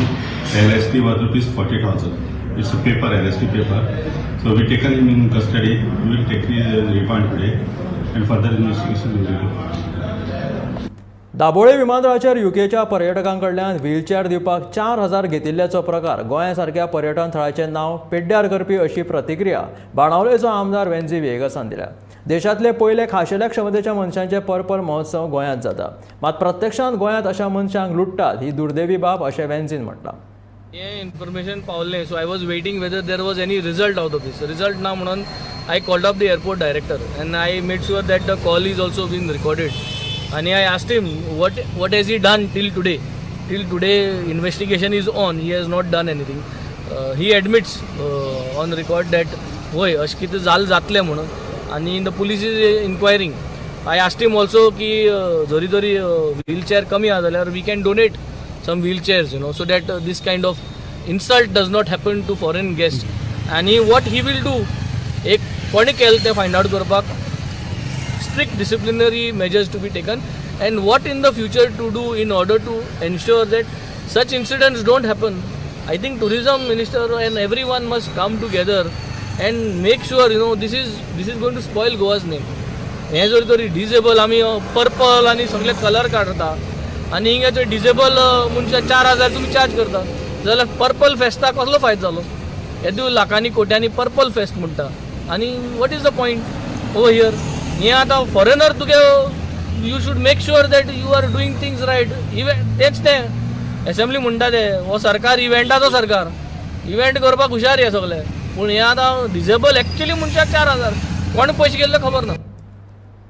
LSD worth rupees 40,000. It's a paper, LSD paper. So we taken him in custody. We will take his remand today and further investigation will be done. Dabolim विमानतळाचेर युकेच्या पर्यटकांकडल्यान wheelchair दिवपाक 4,000 घेतिल्ल्याचो प्रकार गोंया सारक्या पर्यटन थळाचें नांव पेड्ड्यार करपी अशी प्रतिक्रिया बाणावलेचो आमदार वेन्झी व्हिएगसान दिल्या. देशांतले पयले खाशेल्या क्षमतेच्या मनशांचे पर्पल महोत्सव गोंयांत जाता, मात प्रत्यक्षांत गोंयांत अशा मनशांक लुट्टात ही दुर्दैवी बाब अशें वेन्झीन म्हटलां. हें इन्फॉर्मेशन पावलें, so I was waiting whether there was any result out of this. Result ना म्हणून I called up the airport director and I made sure that the call is also been recorded. आनी I asked him what has he done till today. Till today investigation is on, he has not done anything. He admits on record that वय अशें कितें जालें जातलें म्हणून आनी the police is inquiring. I asked him also की जरी तरी व्हीलचेअर कमी आसा जाल्यार we can donate some wheelchairs, you know, so that this kind of insult does not happen to foreign guest. आनी what he will do, एक कोणें केलें तें फायंड आवट करपाक strict disciplinary measures to be taken and what in the future to do in order to ensure that such incidents don't happen. I think tourism minister and everyone must come together and make sure, you know, this is going to spoil Goa's name. हें जर तरी disable आमी purple आनी सगळे colour काडटा आनी हिंगा disable मनशां 4,000 तुमी चार्ज करता जाल्यार पर्पल फेस्ताक कसलो फायदो जालो? येदो लाखांनी कोट्यांनी पर्पल फेस्ट म्हणटा आनी what is the point over here? हें आतां फॉरेनर तुगे you should make sure that you are doing things right. Event तेंच तें एसेंब्ली म्हणटा ते हो सरकार इव्हेंटाचो सरकार, इव्हेंट करपाक हुशार हे सगळे, पूण हें आतां डिजेबल एक्चुली मनशाक 4000 कोण पयशे गेल्ले खबर ना.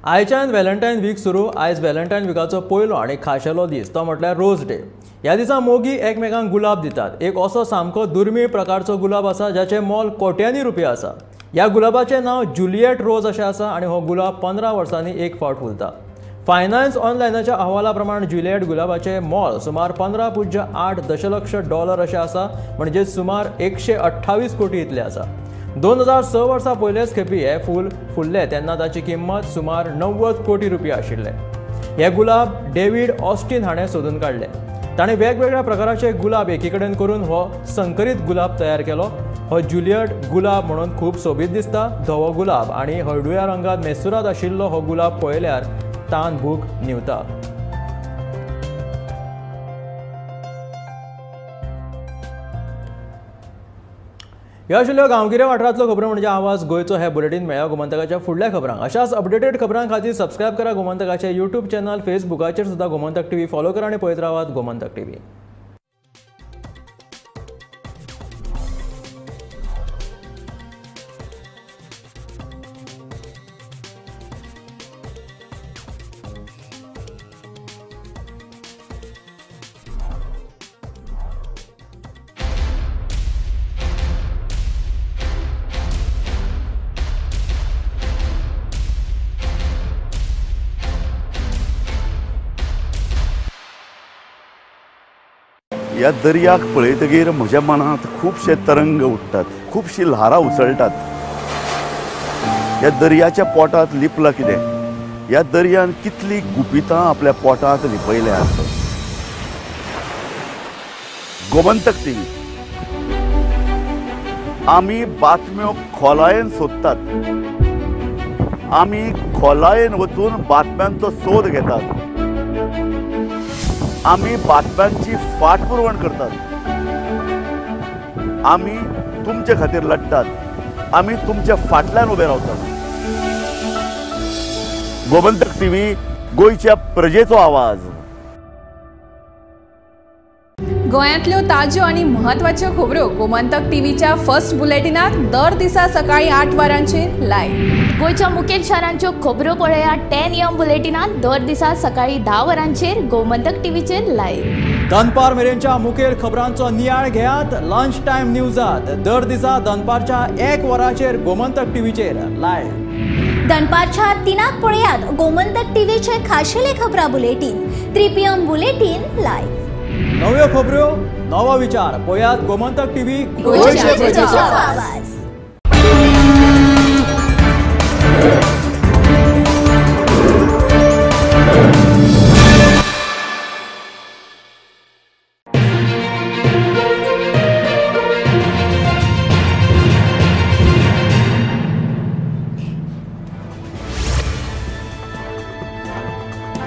आयच्यान व्हॅलेंटायन वीक सुरू. आयज व्हॅलेंटायन विकाचो पयलो आनी खाशेलो दीस तो म्हटल्यार रोज डे. ह्या दिसा मोगी एकमेकांक गुलाब दितात. एक असो सामको दुर्मीळ प्रकारचो गुलाब आसा जाचें मोल कोट्यांनी रुपया आसा. ह्या गुलाबाचें नांव जुलियट रोज अशें आसा आनी हो गुलाब 15 वर्सांनी एक फावट फुलता. फायनान्स ऑनलायनाच्या अहवाला प्रमाण जुलियट गुलाबाचें मोल सुमार 15.8 दशलक्ष डॉलर अशें आसा, म्हणजे सुमार 128 कोटी इतलें आसा. 2006 वर्सा पयलेच खेपी हें फूल फुल्लें तेन्ना ताची किंमत सुमार 90 कोटी रुपया आशिल्ले. हे गुलाब डेव्हिड ऑस्टिन हाणें सोदून काडले. ताणें वेगवेगळ्या प्रकाराचे गुलाब एकी कडेन करून हो संकरीत गुलाब तयार केलो. हो जुलियट गुलाब म्हणून खूब सोबीत दिसता. धवो गुलाब आनी हळडुव्या रंगात मेसुरात आशिल्लो हो गुलाब पळयल्यार तान भूक न्हिवता. ह्यो आशिल्ल्यो गांवगिऱ्या वाठारांतल्यो खबरो म्हणजे आवाज गोंयचो. हे बुलेटीन मेळ्ळ्या गोमंतकाच्या फुडल्या खबरांक. अशाच अपडेटेड खबरां खातीर सबस्क्रायब करा गोमंतकाचे यूट्यूब चॅनल, फेसबुकाचेर सुद्दां गोमंतक टीव्ही फॉलो करा आनी पळयत रावात गोमंतक टीव्ही. ह्या दर्याक पळयतगीर म्हज्या मनांत खुबशे तरंग उठ्ठात, खुबशीं ल्हारां उसळटात. ह्या दर्याच्या पोटांत लिपलां कितें? ह्या दर्यान कितलीं गुपितां आपल्या पोटांत लिपयल्यांत. गोमंतक टीव्ही आमी बातम्यो खोलायेन सोदतात, आमी खोलायेन वचून बातम्यांचो सोद घेतात, आमी बातम्यांची फाटपुरवण करतात, आमी तुमचे खातीर लढतात, आमी तुमच्या फाटल्यान उबे रावतात. गोमंतक टीव्ही, गोंयच्या प्रजेचो आवाज. गोंयांतल्यो ताज्यो आनी म्हत्वाच्यो खबरो गोमंतक टीव्हीच्या फर्स्ट बुलेटिनात दर दिसा सकाळी 8 वरांचेर लायव्ह. गोंयच्या मुखेल शारांच्यो खबरो पळयात 10 AM बुलेटिनात दर दिसा सकाळी 10 वरांचेर गोमंतक टीव्हीचेर लायव्ह. दनपार मेरेनच्या मुखेल खबरांचो नियाळ घेयात लंच टायम न्यूजात दर दिसा दनपारच्या 1 वरांचेर गोमंतक टीव्हीचेर लायव्ह. दनपारच्या 3 पळयात गोमंतक टीव्हीचे खाशेले खबरां बुलेटीन 3 PM bulletin live. नव्यो खबरो नवो विचार पळयात गोमंतक टीव्ही, गोंयच्या प्रजेचो आवाज.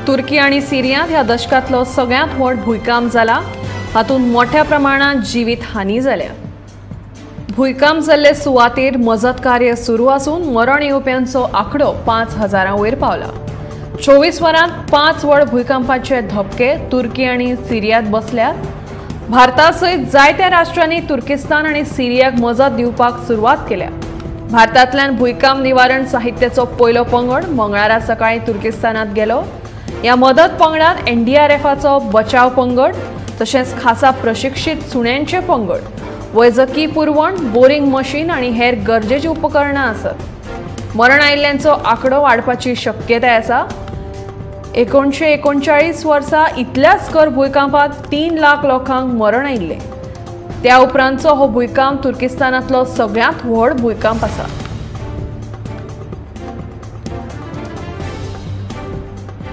तुर्की आनी सिरियांत ह्या दशकांतलो सगळ्यांत व्हड भूंयकांप जाला. हातूंत मोठ्या प्रमाणात जिवीत हानी जाल्या. भूंयकांप जाल्ले सुवातेर मजत कार्य सुरू आसून मरण येवप्यांचो आंकडो 5000 वयर पावला. 24 वरांत 5 व्हड भूंयकांपाचे धपके तुर्की आनी सिरियांत बसल्यात. भारता सयत जायत्या राष्ट्रांनी तुर्किस्तान आनी सिरियाक मजत दिवपाक सुरवात केल्या. भारतांतल्यान भूंयकांप निवारण साहित्याचो पयलो पंगड मंगळारा सकाळी तुर्किस्तानांत गेलो. ह्या मदत पंगडात एनडीआरएफाचो बचाव पंगड तशेंच खासा प्रशिक्षित सुण्यांचे पंगड, वैजकी पुरवण, बोरिंग मशीन आनी हेर गरजेची उपकरणां आसत. मरण आयिल्ल्यांचो आंकडो वाडपाची शक्यताय आसा. 1939 वर्सा इतल्याच कर भूंयकांपात 3 लाख लोकांक मरण आयिल्लें. त्या उपरांतचो हो भूंयकांप तुर्किस्तानांतलो सगळ्यांत व्हड भूंयकांप आसा.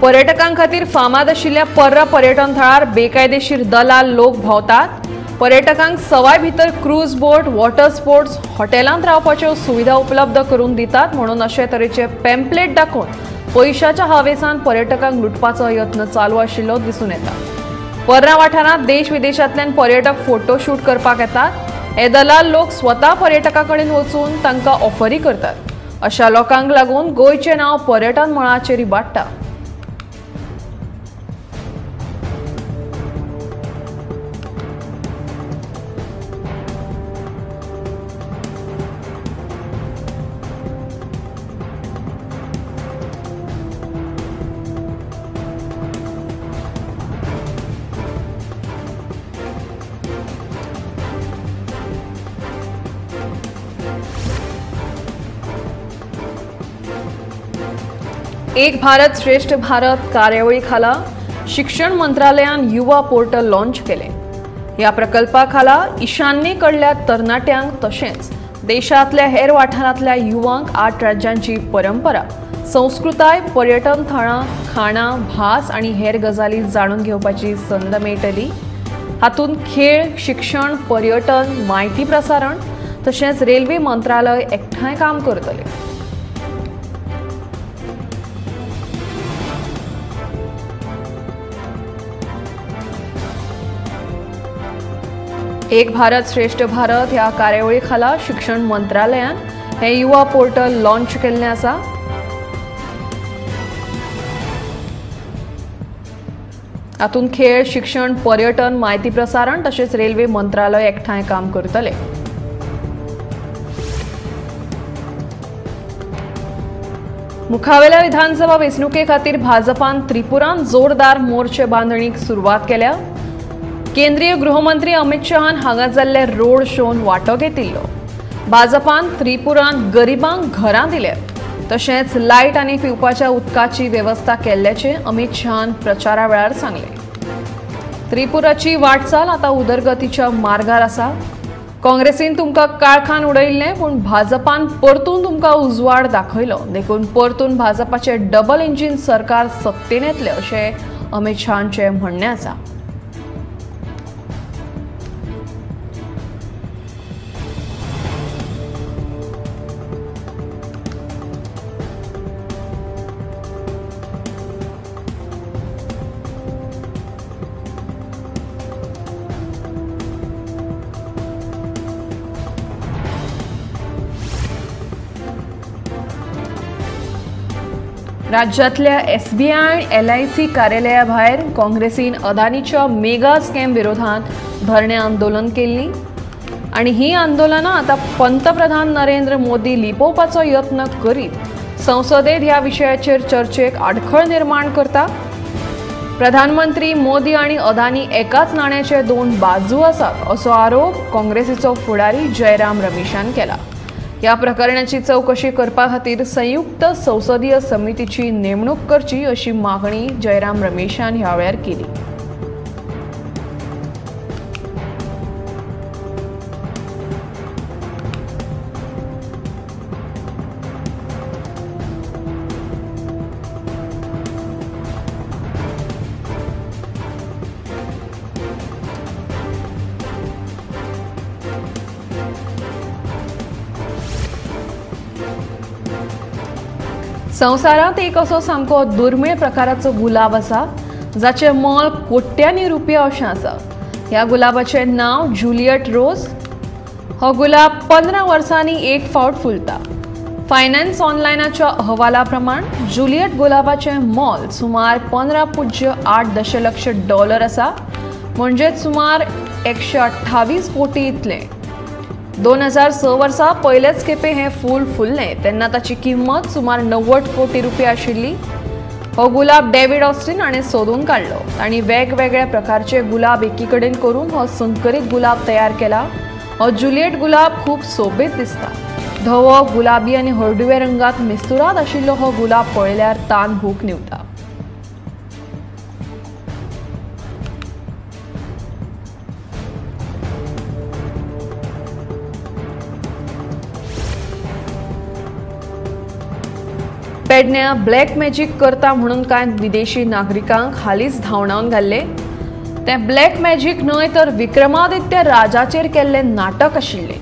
पर्यटकां खातीर फामाद आशिल्ल्या पर्रा पर्यटन थळार बेकायदेशीर दलाल लोक भोंवतात. पर्यटकांक सवाय भितर क्रूज बोट, वॉटर स्पोर्ट्स, हॉटेलांत रावपाच्यो सुविधा उपलब्ध करून दितात म्हणून अशे तरेचे पॅम्पलेट दाखोवन पयशाच्या हावेसान पर्यटकांक लुटपाचो यत्न चालू आशिल्लो दिसून येता. पर्रा वाठारांत देश विदेशांतल्यान पर्यटक फोटोशूट करपाक येतात. हे दलाल लोक स्वता पर्यटकां कडेन वचून तांकां ऑफरी करतात. अशा लोकांक लागून गोंयचें नांव पर्यटन मळाचेर इबाडटा. एक भारत श्रेष्ठ भारत कार्यावळी खाला शिक्षण मंत्रालयान युवा पोर्टल लॉन्च केले. ह्या प्रकल्पा खाला ईशान्येकडल्या तरणाट्यांक तशेंच देशांतल्या हेर वाठारांतल्या युवांक 8 राज्यांची परंपरा, संस्कृताय, पर्यटन थळां, खाणां, भास आनी हेर गजाली जाणून घेवपाची संद मेळटली. हातूंत खेळ, शिक्षण, पर्यटन, म्हायती प्रसारण तशेंच रेल्वे मंत्रालय एकठांय काम करतले. एक भारत श्रेष्ठ भारत ह्या कार्यावळी खाला शिक्षण मंत्रालयान हे युवा पोर्टल लॉन्च केल्लें आसा. हातूंत खेळ, शिक्षण, पर्यटन, म्हायती प्रसारण तशेंच रेल्वे मंत्रालय एकठांय काम करतले. मुखावेल्या विधानसभा वेंचणुके खातीर भाजपान त्रिपुरांत जोरदार मोर्चे बांदणीक सुरवात केल्या. केंद्रीय गृहमंत्री अमित शहान हांगा जाल्ले रोड शोन वांटो घेतिल्लो. भाजपान त्रिपुरांत गरिबांक घरां दिल्या तशेंच लायट आनी पिवपाच्या उदकाची वेवस्था केल्ल्याचें अमित शहान प्रचारा वेळार सांगलें. त्रिपुराची वाटचाल आतां उदरगतीच्या मार्गार आसा. काँग्रेसीन तुमकां काळखान उडयिल्लें पूण भाजपान परतून तुमकां उजवाड दाखयलो, देखून परतून भाजपाचें डबल इंजीन सरकार सत्तेन येतलें अशें अमित शहाचें म्हणणें आसा. राज्यातल्या एसबीआय आनी एलआयसी कार्यालया भायर काँग्रेसीन अदानीच्या मेगा स्कॅम विरोधात धरणे आंदोलन केल्ली आनी ही आंदोलनां आतां पंतप्रधान नरेंद्र मोदी लिपोवपाचो यत्न करीत संसदेत ह्या विशयाचेर चर्चेक आडखळ निर्माण करता. प्रधानमंत्री मोदी आनी अदानी एकाच नाण्याचे दोन बाजू आसात असो आरोप काँग्रेसीचो फुडारी जयराम रमेशान केला. ह्या प्रकरणाची चौकशी करपा खातीर संयुक्त संसदीय समितीची नेमणूक करची अशी मागणी जयराम रमेशान ह्या वेळार केली. संवसारांत एक असो सामको दुर्मीळ प्रकाराचो गुलाब आसा जाचें मोल कोट्यांनी रुपया अशें आसा. ह्या गुलाबाचें नांव जुलियट रोज. हो गुलाब 15 वर्सांनी एक फावट फुलता. फायनान्स ऑनलायनाच्या अहवाला प्रमाण जुलियट गुलाबाचें मोल सुमार 15.8 दशलक्ष डॉलर आसा, म्हणजेच सुमार 128 कोटी इतलें. 2006 वर्सा पयलेच खेपे हें फूल फुल्लें तेन्ना ताची किंमत सुमार 90 कोटी रुपया आशिल्ली. हो गुलाब डेव्हिड ऑस्टिन हाणें सोदून काडलो आनी वेगवेगळ्या प्रकारचे गुलाब एकी कडेन करून हो संकरीत गुलाब तयार केला. हो जुलियट गुलाब खूब सोबीत दिसता. धवो, गुलाबी आनी हळडुव्या रंगात मिस्तुराद आशिल्लो हो गुलाब पळयल्यार तान भूक न्हिवता. पेडण्या ब्लॅक मॅजीक करता म्हणून कांय विदेशी नागरिकांक हालींच धांवडावन घाल्ले. तें ब्लॅक मॅजीक न्हय तर विक्रमादित्य राजाचेर केल्लें नाटक आशिल्लें.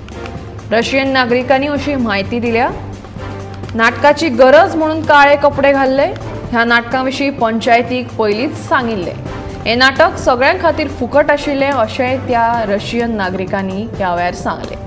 रशियन नागरिकांनी अशी म्हायती दिल्या. नाटकाची गरज म्हणून काळे कपडे घाल्ले. ह्या नाटका विशीं पंचायतीक पयलींच सांगिल्लें. हें नाटक सगळ्यां खातीर फुकट आशिल्लें अशें त्या रशियन नागरिकांनी ह्या वेळार सांगलें।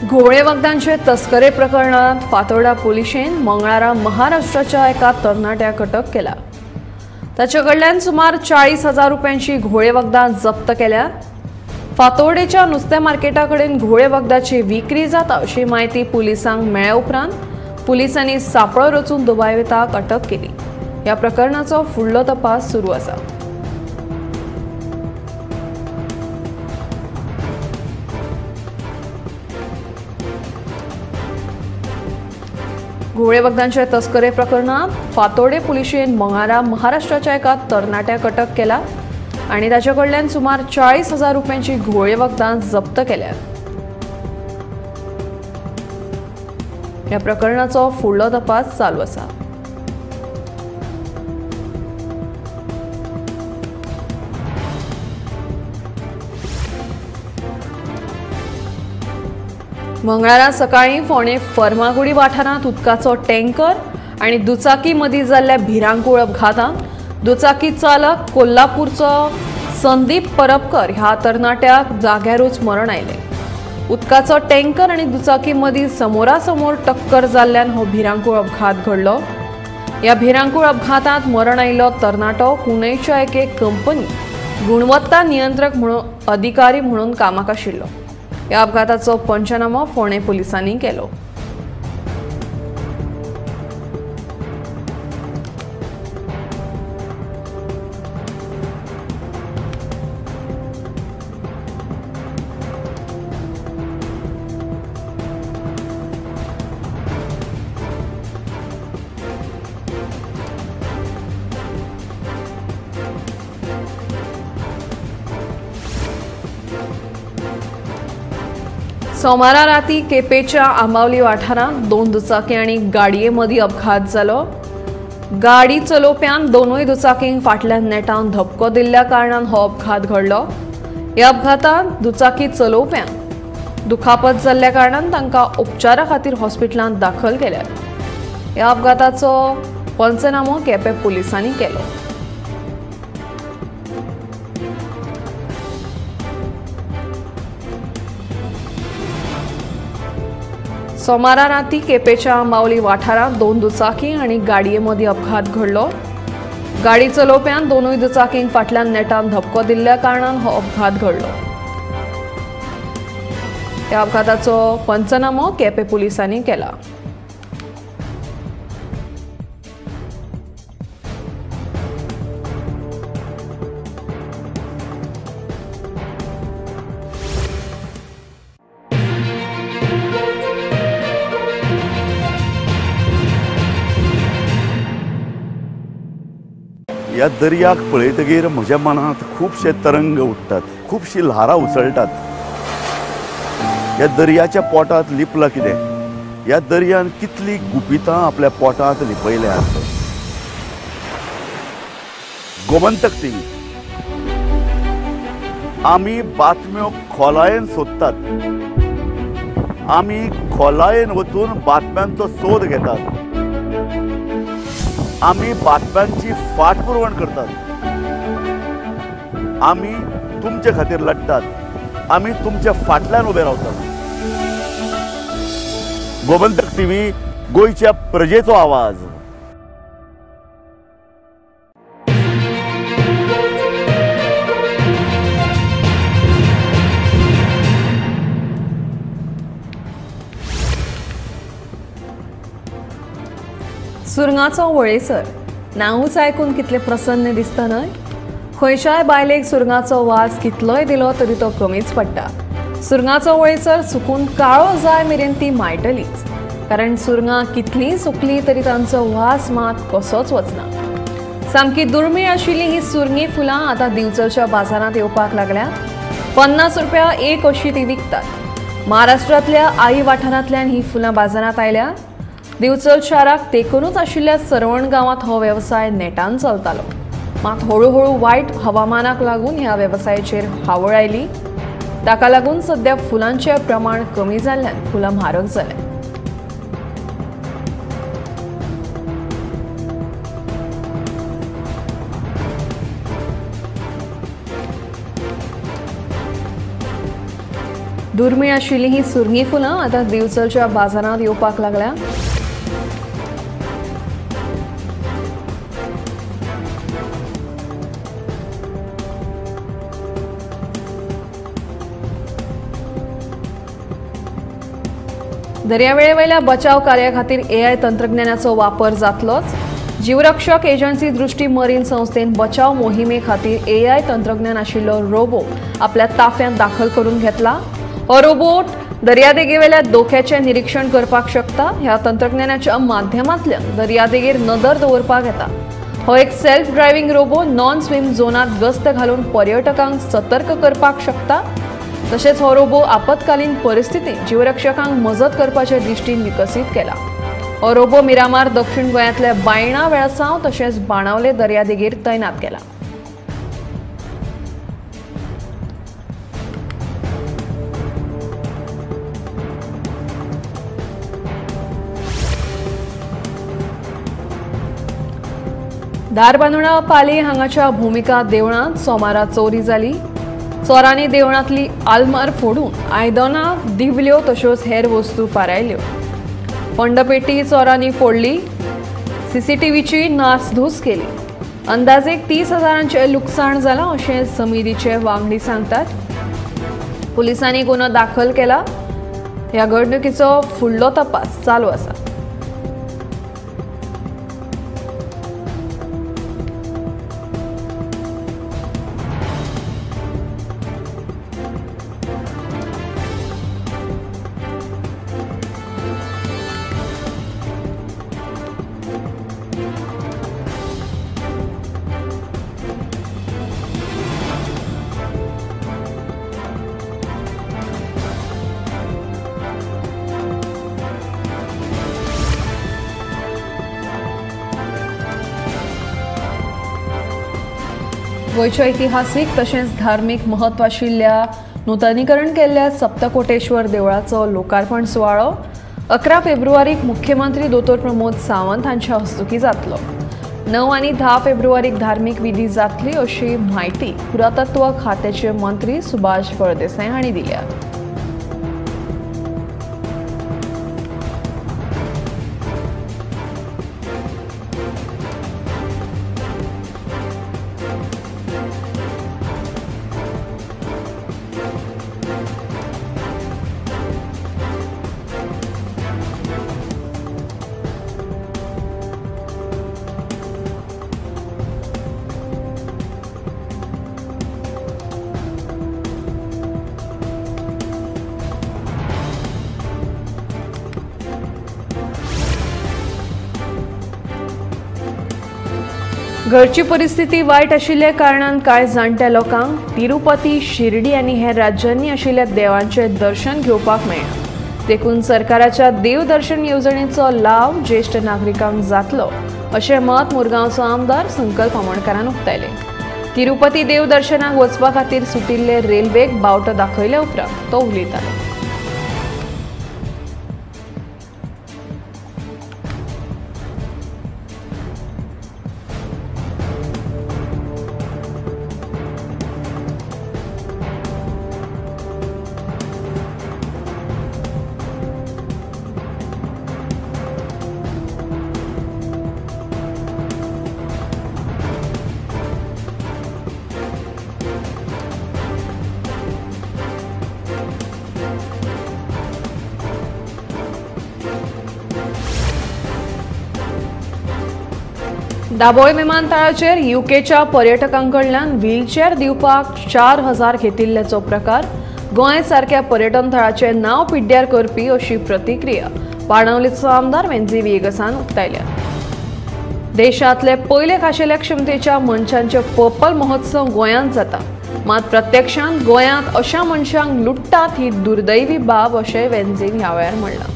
घुंवळे वखदांचे तस्करे प्रकरणात फातोर्डा पुलिशेन मंगळारा महाराष्ट्राच्या एका तरणाट्याक अटक केला। ताचे कडल्यान सुमार 40,000 रुपयांची घुंवळे वखदां जप्त केल्या। फातोर्डेच्या नुस्त्या मार्केटा कडेन घुंवळे वखदाची विक्री जाता अशी म्हायती पुलिसांक मेळ्ळे उपरांत पुलिसांनी सापळो रचून दुबाविताक अटक केली। ह्या प्रकरणाचो फुडलो तपास सुरू आसा। घुंवळे वखदांचे तस्करे प्रकरणात फातोर्डे पुलिशेन मंगळारा महाराष्ट्राच्या एका तरणाट्याक अटक केला आनी ताचे कडल्यान सुमार 40,000 रुपयांची घुंवळे वखदां जप्त केल्या। ह्या प्रकरणाचो फुडलो तपास चालू आसा। मंगळारा सकाळी फोंडें फर्मागुडी वाठारांत उदकाचो टँकर आनी दुचाकी मदीं जाल्ल्या भिरांकूळ अपघातांत दुचाकी चालक कोल्हापूरचो संदीप परबकर ह्या तरणाट्याक जाग्यारूच मरण आयलें। उदकाचो टँकर आनी दुचाकी मदीं समोरासमोर टक्कर जाल्ल्यान हो भिरांकूळ अपघात घडलो। ह्या भिरांकूळ अपघातांत मरण आयिल्लो तरणाटो पुणेच्या एके कंपनी गुणवत्ता नियंत्रक म्हणून अधिकारी म्हणून कामाक आशिल्लो। ह्या अपघाताचो पंचनामो फोंडें पुलिसांनी केलो। सोमारा राती केपेच्या आंबावली वाठारांत 2 दुचाकी आनी गाडये मदीं अपघात जालो। गाडी चलोवप्यान दोनूय दुचाकींक फाटल्यान नेटान धपको दिल्ल्या कारणान हो अपघात घडलो। ह्या अपघातांत दुचाकी चलोवप्यांक दुखापत जाल्ल्या कारणान तांकां उपचारा खातीर हॉस्पिटलांत दाखल केल्यात। ह्या अपघाताचो पंचनामो केपें पुलिसांनी केलो। सोमारा राती केपेच्या आंबावली वाठारांत 2 दुचाकी आनी गाडये मदीं अपघात घडलो। गाडी चलोवप्यान दोनूय दुचाकींक फाटल्यान नेटान धपको दिल्ल्या कारणान हो अपघात घडलो। ह्या अपघाताचो पंचनामो केपें पुलिसांनी केला। ह्या दर्याक पळयतगीर म्हज्या मनांत खुबशे तरंग उठ्ठात, खुबशी ल्हारां उसळटात। ह्या दर्याच्या पोटांत लिपलां कितें, ह्या दर्यान कितली गुपितां आपल्या पोटांत लिपयल्यात। गोमंतक टीव्ही आमी बातम्यो खोलायेन सोदतात, आमी खोलायेन वचून बातम्यांचो सोद घेतात, आमी बातम्यांची फाटपुरवण करतात, आमी तुमचे खातीर लढतात, आमी तुमच्या फाटल्यान उबे रावतात। गोमंतक टीव्ही, गोंयच्या प्रजेचो आवाज। सुरंगाचो वळेसर नांवूच आयकून कितलें प्रसन्न दिसता न्हय? खंयच्याय बायलेक सुरंगाचो वास कितलोय दिलो तरी तो कमीच पडटा। सुरंगाचो वळेसर सुकून काळो जाय मेरेन ती मायटलीच। कारण सुरंगां कितलीं सुकलीं तरी तांचो वास मात कसोच वचना। सामकी दुर्मीळ आशिल्ली ही सुरंगी फुलां आतां दिवचलच्या बाजारांत येवपाक लागल्या। 50 रुपया एक अशी ती विकतात। महाराष्ट्रांतल्या आई वाठारांतल्यान ही फुलां बाजारांत आयल्या। दिवचल शाराक तेकूनच आशिल्ल्या सरवण गांवांत हो वेवसाय नेटान चलतालो। मात हळूहळू वायट हवामानाक लागून ह्या वेवसायाचेर हावळ आयली। ताका लागून सध्या फुलांचें प्रमाण कमी जाल्ल्यान फुलां म्हारग जाल्यात। दुर्मीळ आशिल्ली ही सुरंगी फुलां आतां दिवचलच्या बाजारांत येवपाक लागल्या। दर्यावेळेवेल्या बचाव कार्या खातीर एआय तंत्रज्ञानाचो वापर जातलोच। जीवरक्षक एजन्सी दृष्टी मरीन संस्थेन बचाव मोहिमे खातीर एआय तंत्रज्ञान आशिल्लो रोबो आपल्या ताफ्यांत दाखल करून घेतला। हो रोबोट दर्यादेगेवेल्या धोक्याचें निरीक्षण करपाक शकता। ह्या तंत्रज्ञानाच्या माध्यमांतल्यान दर्यादेगेर नदर दवरपाक येता। हो एक self driving robo non swim झोनांत गस्त घालून पर्यटकांक सतर्क करपाक शकता। तशेंच हो रोबो आपत्कालीन परिस्थितींत जीवरक्षकांक मजत करपाचे दृश्टीन विकसीत केला। हो रोबो मिरामार दक्षिण गोंयांतल्या बायणा वेळसांव तशेंच बाणावले दर्यादेगेर तैनात केला। धारबांदोडा पाली हांगाच्या भूमिका देवळांत सोमारा चोरी जाली। चोरांनी देवळांतली आलमार फोडून आयदनां दिवल्यो तश्योच हेर वस्तू फारायल्यो। पंडपेटी चोरांनी फोडली, सीसीटीव्हीची नासधूस केली। अंदाजे 30 हजारांचें लुकसाण जालां अशें समितीचे वांगडी सांगतात। पुलिसांनी गुन्हो दाखल केला। ह्या घडणुकीचो फुडलो तपास चालू आसा। गोंयच्या इतिहासीक तशेंच धार्मीक म्हत्व आशिल्ल्या नुतनीकरण केल्ल्या सप्तकोटेश्वर देवळाचो लोकार्पण सुवाळो 11 फेब्रुवारीक मुख्यमंत्री दोतोर प्रमोद सावंत हांच्या हस्तुकीं जातलो। 9 आनी 10 फेब्रुवारीक धार्मीक विधी जातली अशी म्हायती पुरातत्व खात्याचे मंत्री सुभाष फळदेसाय हांणी दिल्या। घरची परिस्थिती वायट आशिल्ल्या कारणान कांय जाणट्या लोकांक तिरुपती, शिर्डी आनी हेर राज्यांनी आशिल्ल्या देवांचें दर्शन घेवपाक मेळना। देखून सरकाराच्या देवदर्शन येवजणेचो लाव ज्येश्ठ नागरिकांक जातलो अशें मत मुरगांवचो आमदार संकल्प आमोणकारान उक्तायलें। तिरुपती देवदर्शनाक वचपा खातीर सुटिल्ले रेल्वेक बावटो दाखयले उपरांत तो उलयतालो। दाबोळे विमानतळाचेर युकेच्या पर्यटकांकडल्यान व्हीलचेअर दिवपाक 4000 घेतिल्ल्याचो प्रकार गोंय सारक्या पर्यटन थळाचें नांव पिड्ड्यार करपी अशी प्रतिक्रिया बाणावलीचो आमदार वेंझी व्हिएगसान उक्तायल्या. देशांतले पयले खाशेल्या क्षमतेच्या मनशांचे पर्पल महोत्सव गोंयांत जाता, मात प्रत्यक्षांत गोंयांत अशा मनशांक लुट्टात ही दुर्दैवी बाब अशें वेंझीन ह्या वेळार म्हणलां.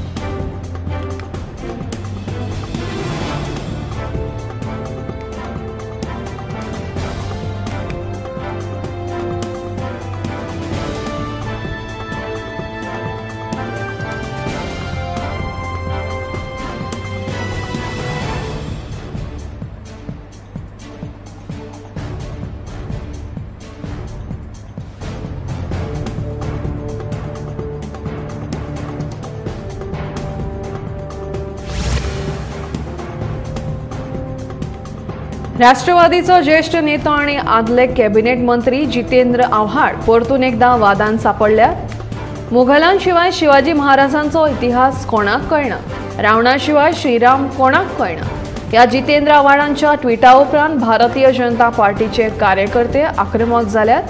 राष्ट्रवादीचो ज्येष्ठ नेतो आनी आदले कॅबिनेट मंत्री जितेंद्र आव्हाड परतून एकदा वादान सापडल्यात. मुघलांशिवाय शिवाजी महाराजांचो इतिहास कोणाक कळना, रावणाशिवाय श्रीराम कोणाक कळना ह्या जितेंद्र आव्हाडांच्या ट्विटा उपरांत भारतीय जनता पार्टीचे कार्यकर्ते आक्रमक जाल्यात.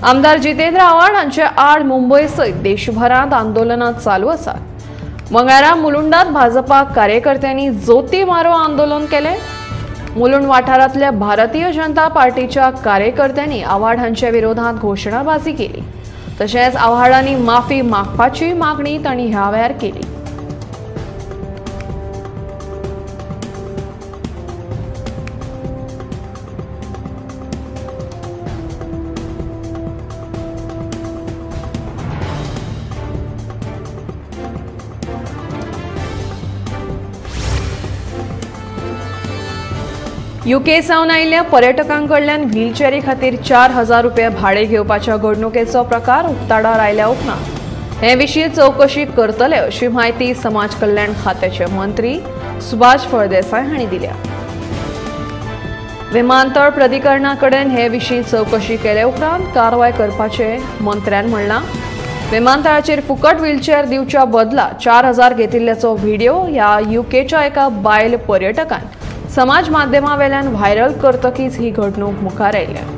आमदार जितेंद्र आव्हाड हांचे आड मुंबय सयत देशभरांत आंदोलनां चालू आसात. मंगळारा मुलुंडात भाजपा कार्यकर्त्यांनी जोती मारो आंदोलन केलें. मुलुंड वाठारांतल्या भारतीय जनता पार्टीच्या कार्यकर्त्यांनी आव्हाड हांच्या विरोधात घोशणाबाजी केली. तशेंच आव्हाडांनी माफी मागपाची मागणी तांणी ह्या वेळार केली. युके सावन आयिल्ल्या पर्यटकां कडल्यान व्हीलचेरी खातीर 4,000 रुपये भाडे घेवपाच्या घडणुकेचो प्रकार उक्ताडार आयल्या उपरांत हे विशीं चवकशी करतले अशी म्हायती समाज कल्याण खात्याचे मंत्री सुभाष फळदेसाय हांणी दिल्या. विमानतळ प्राधिकरणा कडेन हे विशीं चवकशी केले उपरांत कारवाय करपाचें मंत्र्यान म्हणलां. विमानतळाचेर फुकट व्हीलचेर दिवच्या बदला 4,000 घेतिल्ल्याचो व्हिडिओ ह्या युकेच्या एका बायल पर्यटकान समाज माध्यमावेल्यान व्हायरल करतकीच ही घडणूक मुखार आयल्या.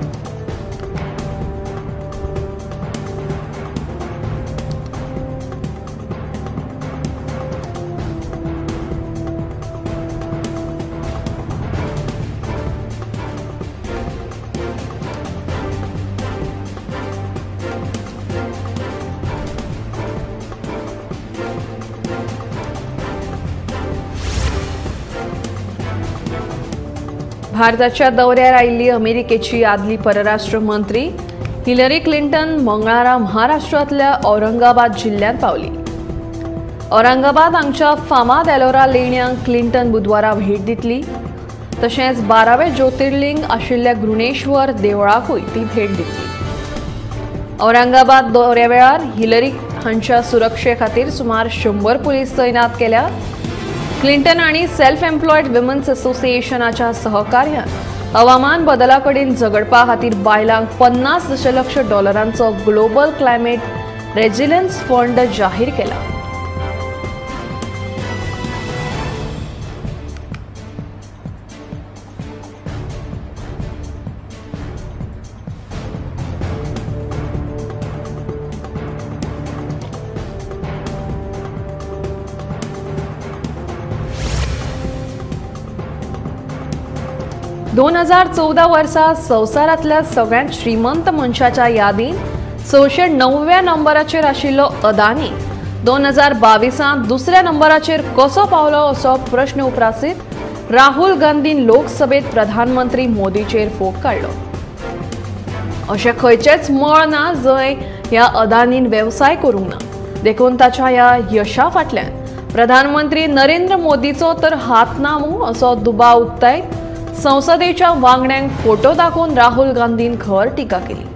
भारताच्या दौऱ्यार आयिल्ली अमेरिकेची आदली परराष्ट्र मंत्री हिलरी क्लिंटन मंगळारा महाराष्ट्रांतल्या औरंगाबाद जिल्ल्यांत पावली. औरंगाबाद हांगच्या फामाद एलोरा लेण्यांक क्लिंटन बुधवारा भेट दितली. तशेंच 12वें ज्योतिर्लिंग आशिल्ल्या घृणेश्वर देवळाकूय ती भेट दितली. औरंगाबाद दौऱ्या वेळार हिलरी हांच्या सुरक्षे खातीर सुमार 100 पुलीस तैनात केल्यात. क्लिंटन आनी सेल्फ एम्प्लॉयड विमन्स असोसिएशनाच्या सहकार्यान हवामान बदला कडेन झगडपा खातीर बायलांक 50 दशलक्ष डॉलरांचो ग्लोबल क्लायमेट रेजिलन्स फंड जाहीर केला. 2014 वर्सा संवसारांतल्या सगळ्यांत श्रीमंत मनशाच्या यादींत 609व्या नंबराचेर आशिल्लो अदानी 2022 दुसऱ्या नंबराचेर कसो पावलो असो प्रश्न उप्रासीत राहुल गांधीन लोकसभेत प्रधानमंत्री मोदीचेर फोग काडलो. अशें खंयचेंच मळ ना जंय ह्या अदानीन वेवसाय करूंक ना, देखून ताच्या ह्या यशा फाटल्यान प्रधानमंत्री नरेंद्र मोदीचो तर हात ना मूं असो दुबाव उक्तायत संसदेच्या वांगड्यांक फोटो दाखोवन राहुल गांधीन खर टिका केली.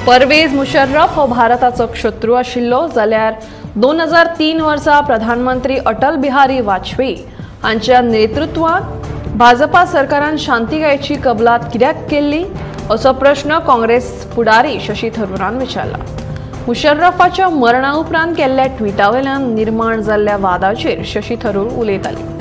परवेज मुशर्रफ हो भारताचो शत्रू आशिल्लो जाल्यार 2003 वर्सा प्रधानमंत्री अटल बिहारी वाजपेयी हांच्या नेतृत्वात भाजपा सरकारान शांतिकायेची कबलात कित्याक केल्ली असो प्रश्न काँग्रेस फुडारी शशी थरूरान विचारला. मुशर्रफाच्या मरणा उपरांत केल्ल्या ट्विटावेल्यान निर्माण जाल्ल्या वादाचेर शशी थरूर उलयताले.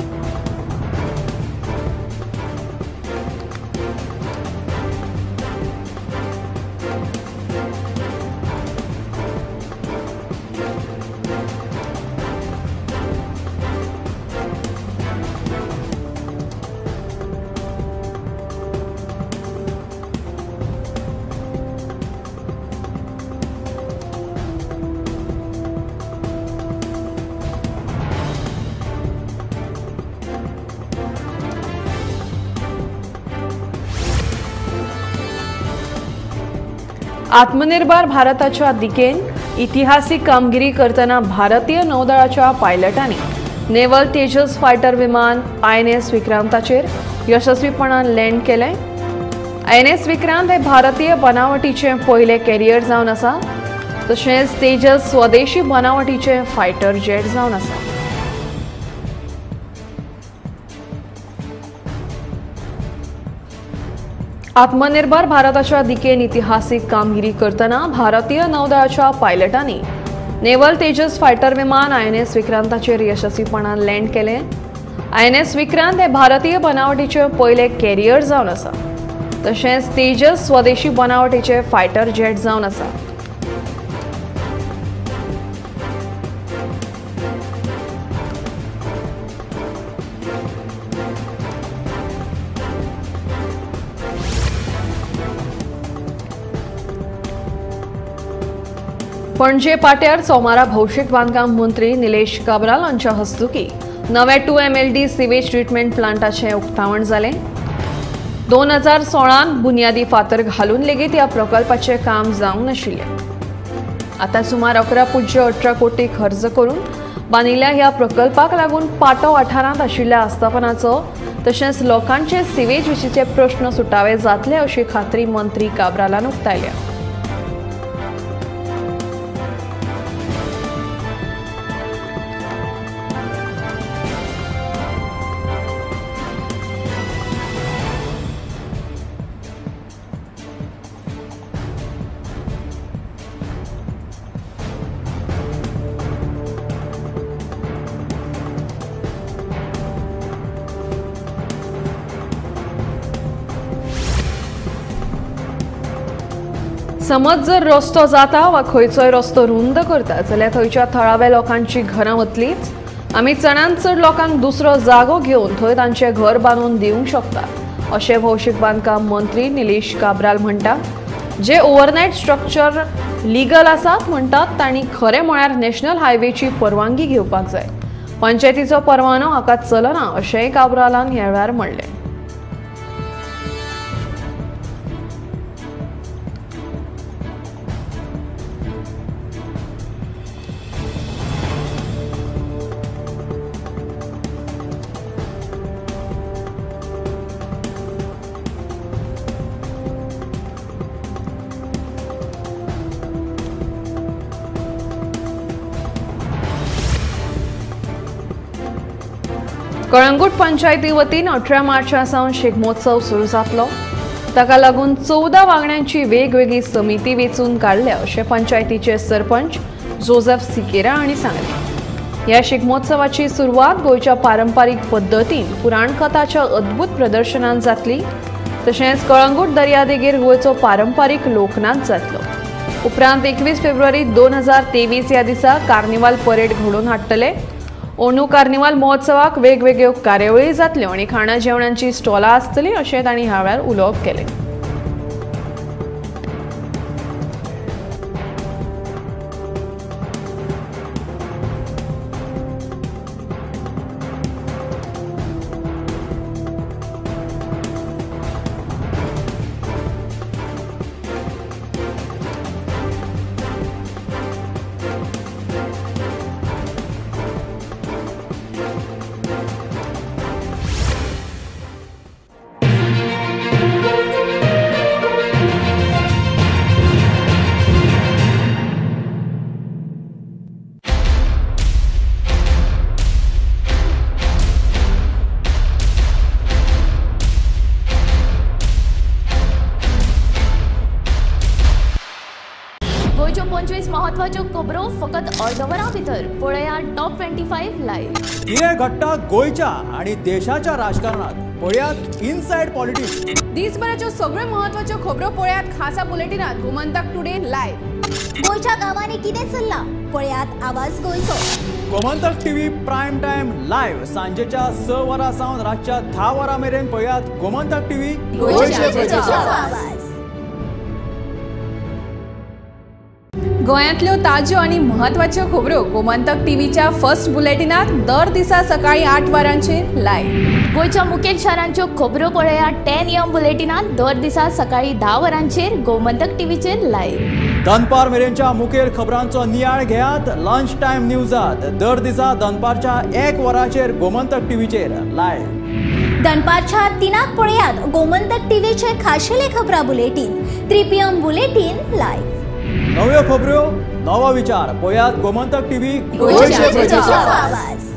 आत्मनिर्भर भारताच्या दिकेन इतिहासीक कामगिरी करतना भारतीय नौदळाच्या पायलटांनी नेव्हल तेजस फायटर विमान INS विक्रांताचेर यशस्वीपणान लँड केलें. INS Vikrant हे भारतीय बनावटीचें पयलें कॅरियर जावन आसा, तशेंच तेजस स्वदेशी बनावटीचें फायटर जेट जावन आसा. आत्मनिर्भर भारताच्या दिकेन इतिहासीक कामगिरी करतना भारतीय नौदळाच्या पायलटांनी नेव्हल तेजस फायटर विमान INS विक्रांताचेर यशस्वीपणान लँड केलें. INS Vikrant हे भारतीय बनावटीचे पयले कॅरियर जावन आसा, तशेंच तेजस स्वदेशी बनावटीचे फायटर जेट जावन आसा. पणजे पाट्यार सोमारा भौशीक बांदकाम मंत्री निलेश काब्राल हांच्या हस्तुकी नव्या 2 MLD sewage treatment प्लांटाचें उक्तावण जालें. 2016 बुन्यादी फातर घालून लेगीत ह्या प्रकल्पाचें काम जावंक नाशिल्लें. आतां सुमार 11.18 कोटी खर्च करून बांदिल्ल्या ह्या प्रकल्पाक लागून पाटो वाठारांत आशिल्ल्या आस्थापनाचो तशेंच लोकांचे सिवेज विशींचे प्रश्न सुटावे जातले अशी खात्री मंत्री काब्रालान उक्तायल्या. समज जर रस्तो जाता वा खंयचोय रस्तो रुंद करता जाल्यार थंयच्या थळाव्या लोकांची घरां वतलीच. आमी चडांत चड लोकांक दुसरो जागो घेवन थंय तांचें घर बांदून दिवंक शकता अशें भौशीक बांदकाम मंत्री निलेश काब्राल म्हणटा. जे ओव्हरनायट स्ट्रक्चर लिगल आसात म्हणटात तांणी खरें म्हळ्यार नॅशनल हायवेची परवानगी घेवपाक जाय. पंचायतीचो परवानो हाका चलना अशेंय काब्रालान ह्या वेळार म्हणलें. कळंगूट पंचायती वतीन 18 मार्चा सावन शिगमोत्सव सुरू जातलो. ताका लागून 14 वांगड्यांची वेगवेगळी समिती वेंचून काडल्या अशें पंचायतीचे सरपंच जोसेफ सिकेरा हांणी सांगलें. ह्या शिगमोत्सवाची सुरवात गोंयच्या पारंपारीक पद्दतीन पुराणकथाच्या अद्भुत प्रदर्शनान जातली. तशेंच कळंगूट दर्यादेगेर गोंयचो पारंपारीक लोकनाच जातलो. उपरांत 21 फेब्रुवारी 2023 ह्या दिसा कार्निवाल परेड घडोवन हाडटले. अंदू कार्निवाल महोत्सवाक वेगवेगळ्यो कार्यावळी जातल्यो आनी खाणा जेवणांची स्टॉलां आसतलीं अशें तांणी ह्या वेळार उलोवप केलें. म्हत्वाच्यो खबरो फकत अर्द वरां भितर पळयात टॉप 25 लायव्ह. कितें घडटा गोंयच्या आनी देशाच्या राजकारणात पळयात इनसायड पॉलिटिक्स. दिसभराच्यो सगळ्यो म्हत्वाच्यो खबरो पळयात खासा बुलेटिनात गोमंतक टुडे लायव्ह. गोंयच्या गांवांनी कितें चल्लां पळयात आवाज गोंयचो. Gomantak TV prime time live सांजेच्या 6 वरां सावन रातच्या 10 वरां मेरेन पळयात गोमंतक टीव्ही गोंयच्या प्रजेचो आवाज. गोंयांतल्यो ताज्यो आनी म्हत्वाच्यो खबरो गोमंतक टीव्हीच्या फर्स्ट बुलेटिनात दर दिसा सकाळी 8 वरांचेर लायव्ह. गोंयच्या मुखेल शारांच्यो खबरो पळयात 10 AM बुलेटिनात दर दिसा सकाळी 10 वरांचेर गोमंतक टीव्हीचेर लायव्ह. दनपार मेरेनच्या मुखेल खबरांचो नियाळ घेयात लंच टायम न्यूजात दर दिसा दनपारच्या 1 वरांचेर गोमंतक टीव्हीचेर लायव्ह. दनपारच्या 3 पळयात गोमंतक टीव्हीचे खाशेले खबरां बुलेटीन 3 PM bulletin live. नव्यो खबरो नवो विचार पळयात गोमंतक टीव्ही गोंयच्या प्रजेचो आवाज.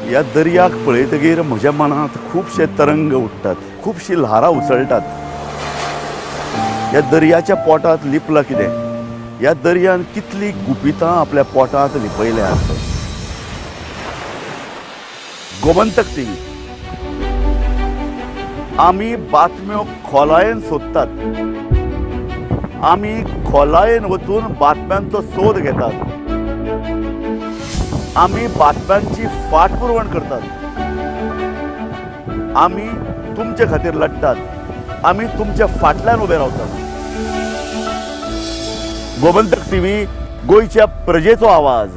ह्या दर्याक पळयतगीर म्हज्या मनांत खुबशे तरंग उठ्ठात, खुबशीं ल्हारां उसळटात. ह्या दर्याच्या पोटांत लिपलां कितें, ह्या दर्यान कितलीं गुपितां आपल्या पोटांत लिपयल्यात. गोमंतक टीव्ही आमी बातम्यो खोलायेन सोदतात, आमी खोलायेन वचून बातम्यांचो सोद घेतात, आमी बातम्यांची फाटपुरवण करतात, आमी तुमचे खातीर लढतात, आमी तुमच्या फाटल्यान उबे रावतात. गोमंतक टीव्ही गोंयच्या प्रजेचो आवाज.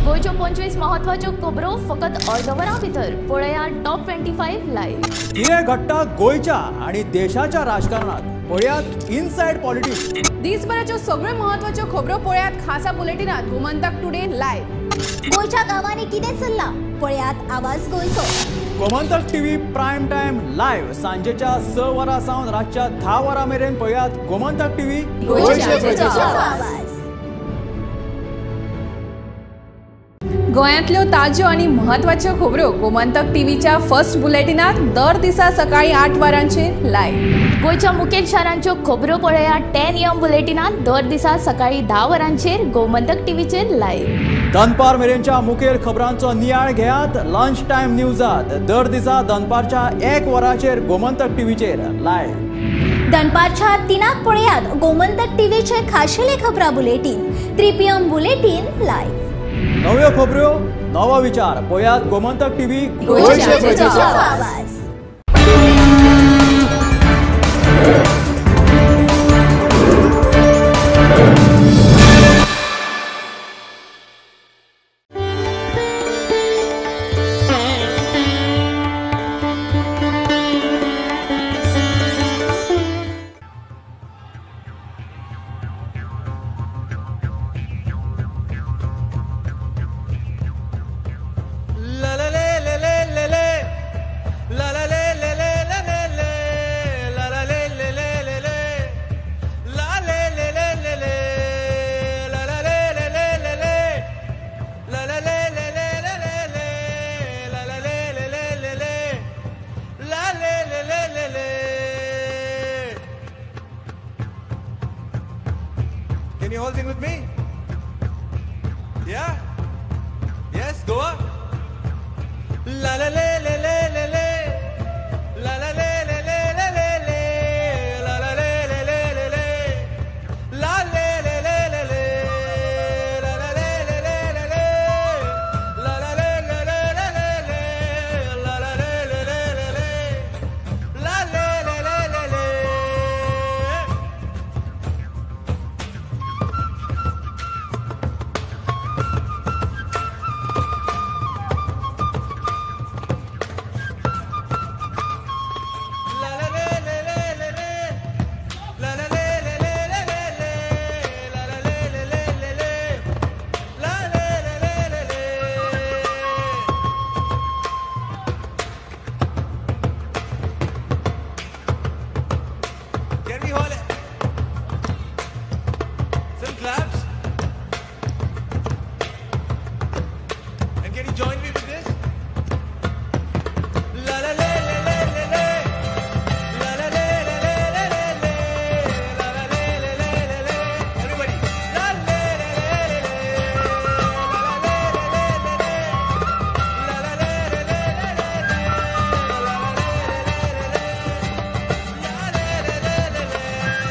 गोंयच्यो 25 म्हत्वाच्यो खबरो फकत अर्द वरां भितर पळयात टॉप 25 लायव्ह. कितें घडटा गोंयच्या आनी देशाच्या राजकारणात पळयात इनसायड पॉलिटिक्स. दिसभराच्यो सगळ्यो म्हत्वाच्यो खबरो पळयात खासा बुलेटिनात गोमंतक टुडे लायव्ह. गोंयच्या गांवांनी कितें चल्लां पळयात आवाज गोंयचो. Gomantak TV prime time live सांजेच्या 6 वरां सावन रातच्या 10 वरां मेरेन पळयात गोमंतक टीव्ही गोंयच्या प्रजेचो आवाज. गोंयांतल्यो ताज्यो आनी म्हत्वाच्यो खबरो गोमंतक टीव्हीच्या फर्स्ट बुलेटिनात दर दिसा सकाळी 8 वरांचेर लायव्ह. गोंयच्या मुखेल शारांच्यो खबरो पळयात 10 AM बुलेटिनात दर दिसा सकाळी 10 वरांचेर गोमंतक टीव्हीचेर लायव्ह. दनपार मेरेनच्या मुखेल खबरांचो नियाळ घेयात लंच टायम न्यूजात दर दिसा दनपारच्या 1 वरांचेर गोमंतक टीव्हीचेर लायव्ह. दनपारच्या 3 पळयात गोमंतक टीव्हीचे खाशेले खबरां बुलेटीन 3 PM bulletin live. नव्यो खबरो नवो विचार पळयात गोमंतक टीव्ही गोंयच्या प्रजेचो आवाज. Can you all sing with me? Yeah? Yes, Goa? La la le le le le le. La la le le le le le le. La la le le le le le. La le le le le le. La la le le le le le. La la le le le le le le. La la le le le le le. La le le le le le. Can we all some claps? And can you join me with this? La la la la la la la. La la la la la la la la. La la la la la la la. Everybody. La la la la la la. La la la la la la la. La la la la la la la. La la la la la la.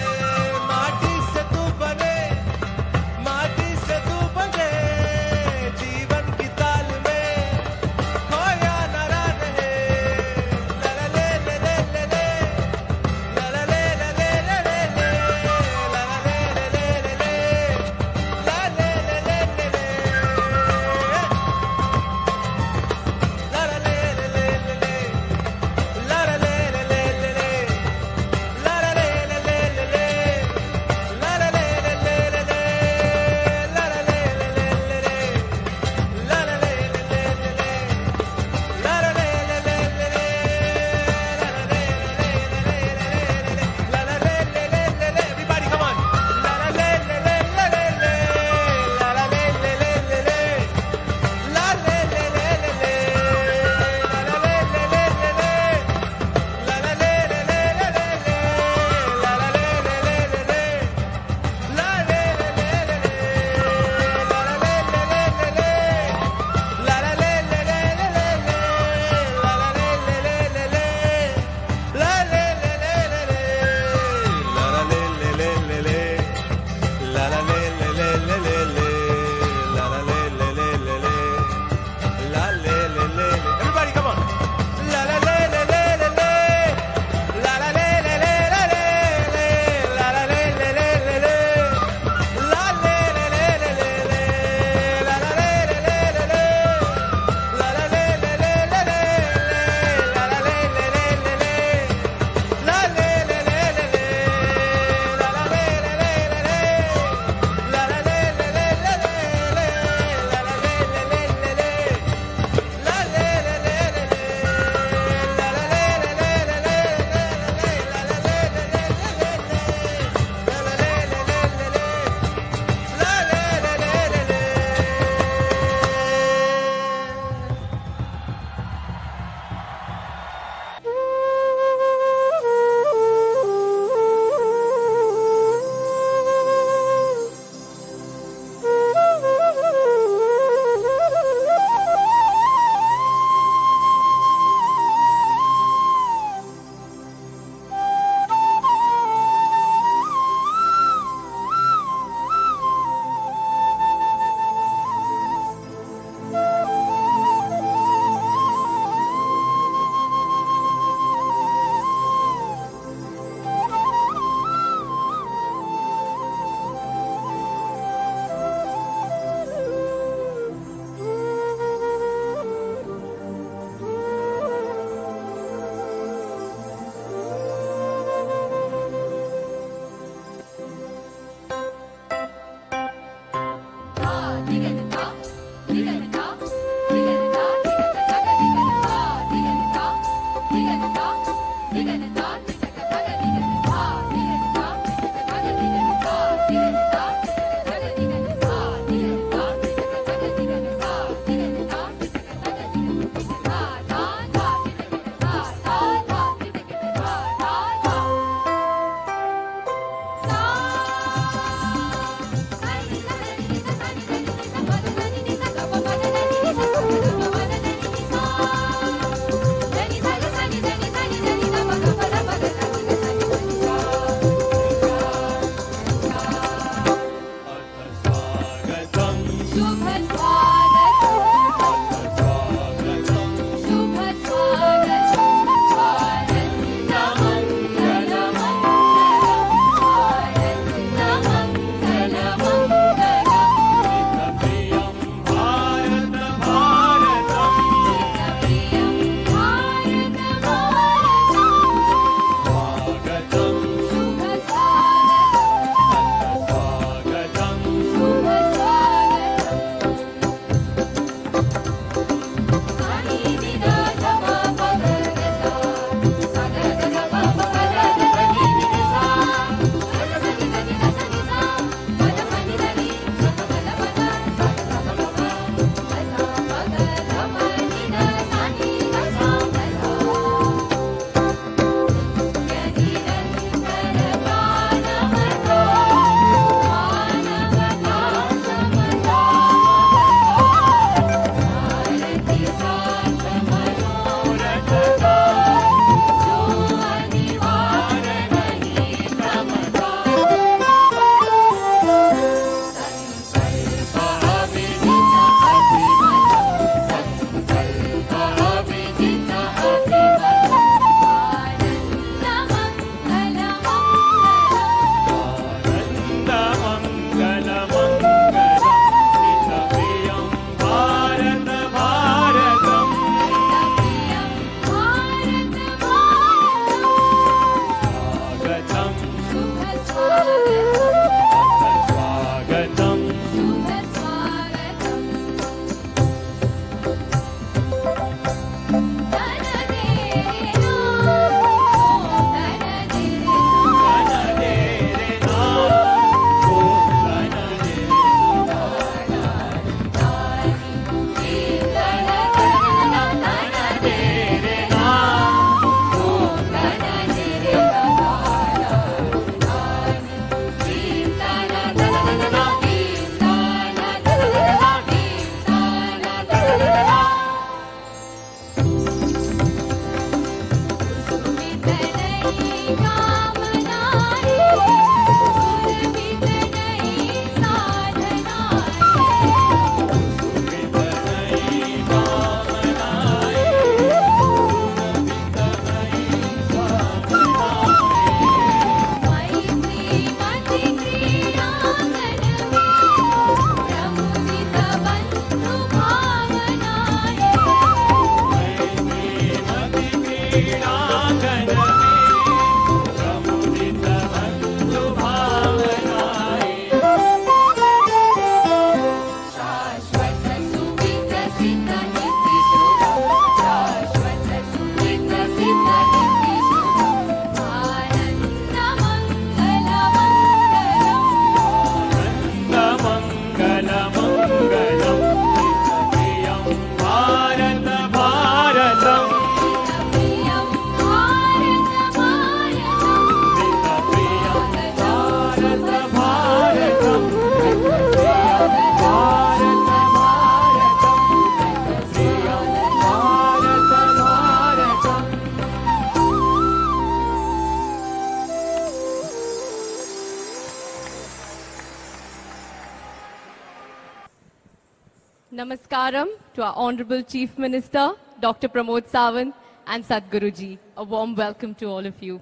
Namaskaram to our Honorable Chief Minister, Dr. Pramod Sawant and Sadhguruji. A warm welcome to all of you.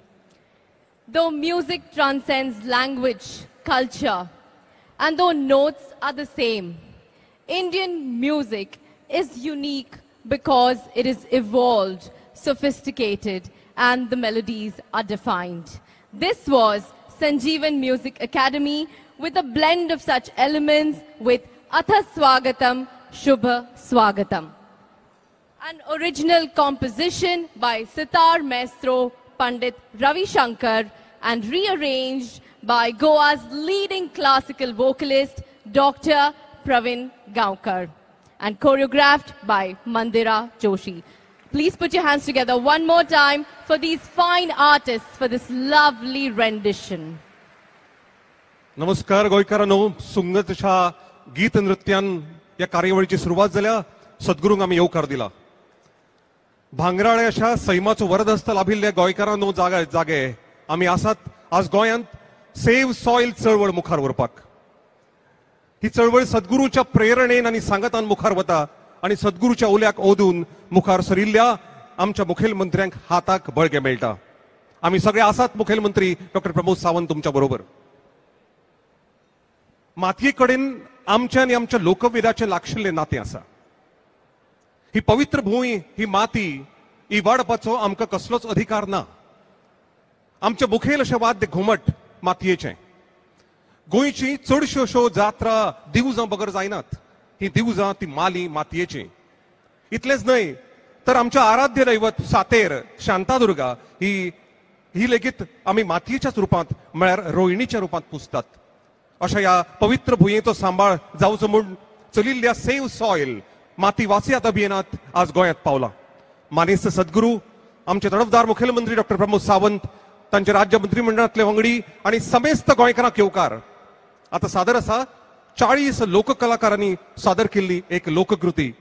Though music transcends language, culture, and though notes are the same, Indian music is unique because it is evolved, sophisticated, and the melodies are defined. This was Sanjeevan Music Academy with a blend of such elements with Atha Swagatam, Shubha Swagatam. An original composition by sitar maestro Pandit Ravi Shankar and rearranged by Goa's leading classical vocalist Dr. Pravin Gaonkar and choreographed by Mandira Joshi. Please put your hands together one more time for these fine artists for this lovely rendition. नमस्कार गोंयकारांनो, सुंगतशा गीत नृत्यान या कार्यावळीची सुरवात जाल्या. सद्गुरूंक आमी येवकार दिला. भांगराळे अशा सैमाचो वरदहस्त लाभिल्ल्या गोंयकारांनो जागे आमी आसात आज गोंयांत सेव्ह सॉयल चळवळ मुखार व्हरपाक. ही चळवळ सद्गुरूच्या प्रेरणेन आनी सांगातान मुखार वता आनी सद्गुरूच्या उल्याक ओदून मुखार सरिल्ल्या आमच्या मुखेलमंत्र्यांक हाताक बळगें मेळटा. आमी सगळे आसात मुखेलमंत्री डॉक्टर प्रमोद सावंत तुमच्या बरोबर. मातये कडेन आमच्या आनी आमच्या लोकवेदाचें लागशिल्लें नातें आसा. ही पवित्र भूंय, ही माती इबाडपाचो आमकां कसलोच अधिकार ना. आमचें मुखेल अशें वाद्य घुमट मातयेचें. गोंयची चडश्यो अश्यो जात्रा दिवजां बगर जायनात. ही दिवजां ती माली मातयेची. इतलेंच न्हय तर आमच्या आराध्य दैवत सातेर शांतादुर्गा ही लेगीत आमी मातयेच्याच रुपांत म्हळ्यार रोयणीच्या रुपांत पुजतात. अशा ह्या पवित्र भुंयेचो सांबाळ जावचो म्हूण चलिल्ल्या सेव्ह सॉयल माती वाचयात अभियानात आज गोंयांत पावला. मानेस्त सद्गुरू आमचे तडफदार मुखेलमंत्री डॉक्टर प्रमोद सावंत, तांचे राज्य मंत्रिमंडळांतले वांगडी आनी समेस्त गोंयकारांक येवकार. आतां सादर आसा 40 लोककलाकारांनी सादर केल्ली एक लोककृती.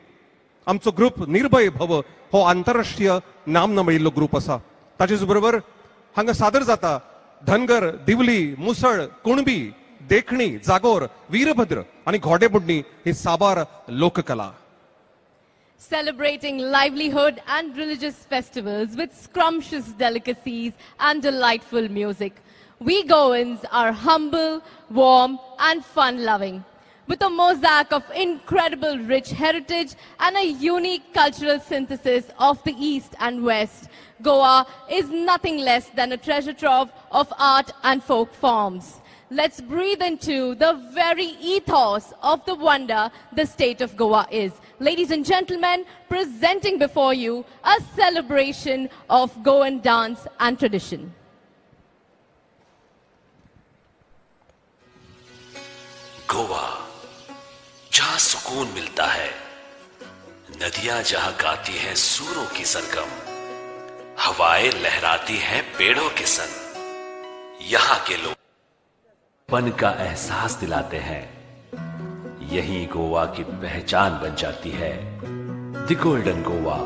आमचो ग्रुप निर्भय भव हो आंतरराष्ट्रीय नामना मेळिल्लो ग्रुप आसा. ताचेच बरोबर हांगा सादर जाता धनगर, दिवली, मुसळ, कुणबी, देखणी, जागोर, वीरभद्र आनी घोडेबुडणी ही साबार लोककला. Celebrating livelihood and religious festivals with scrumptious delicacies and delightful music. We Goans are humble, warm and fun-loving. With a mosaic of incredible rich heritage and a unique cultural synthesis of the East and West, Goa is nothing less than a treasure trove of art and folk forms. Let's breathe into the very ethos of the wonder the state of Goa is. Ladies and gentlemen, presenting before you a celebration of Goan dance and tradition. Goa, जहां सुकून मिलता है, नदियां जहां गाती हैं सूरों की सरगम, हवाएं लहराती हैं पेड़ों के संग, यहां के लोग पन का एहसास दिलाते हैं. यही गोवा की पहचान बन जाती है. The golden Goa,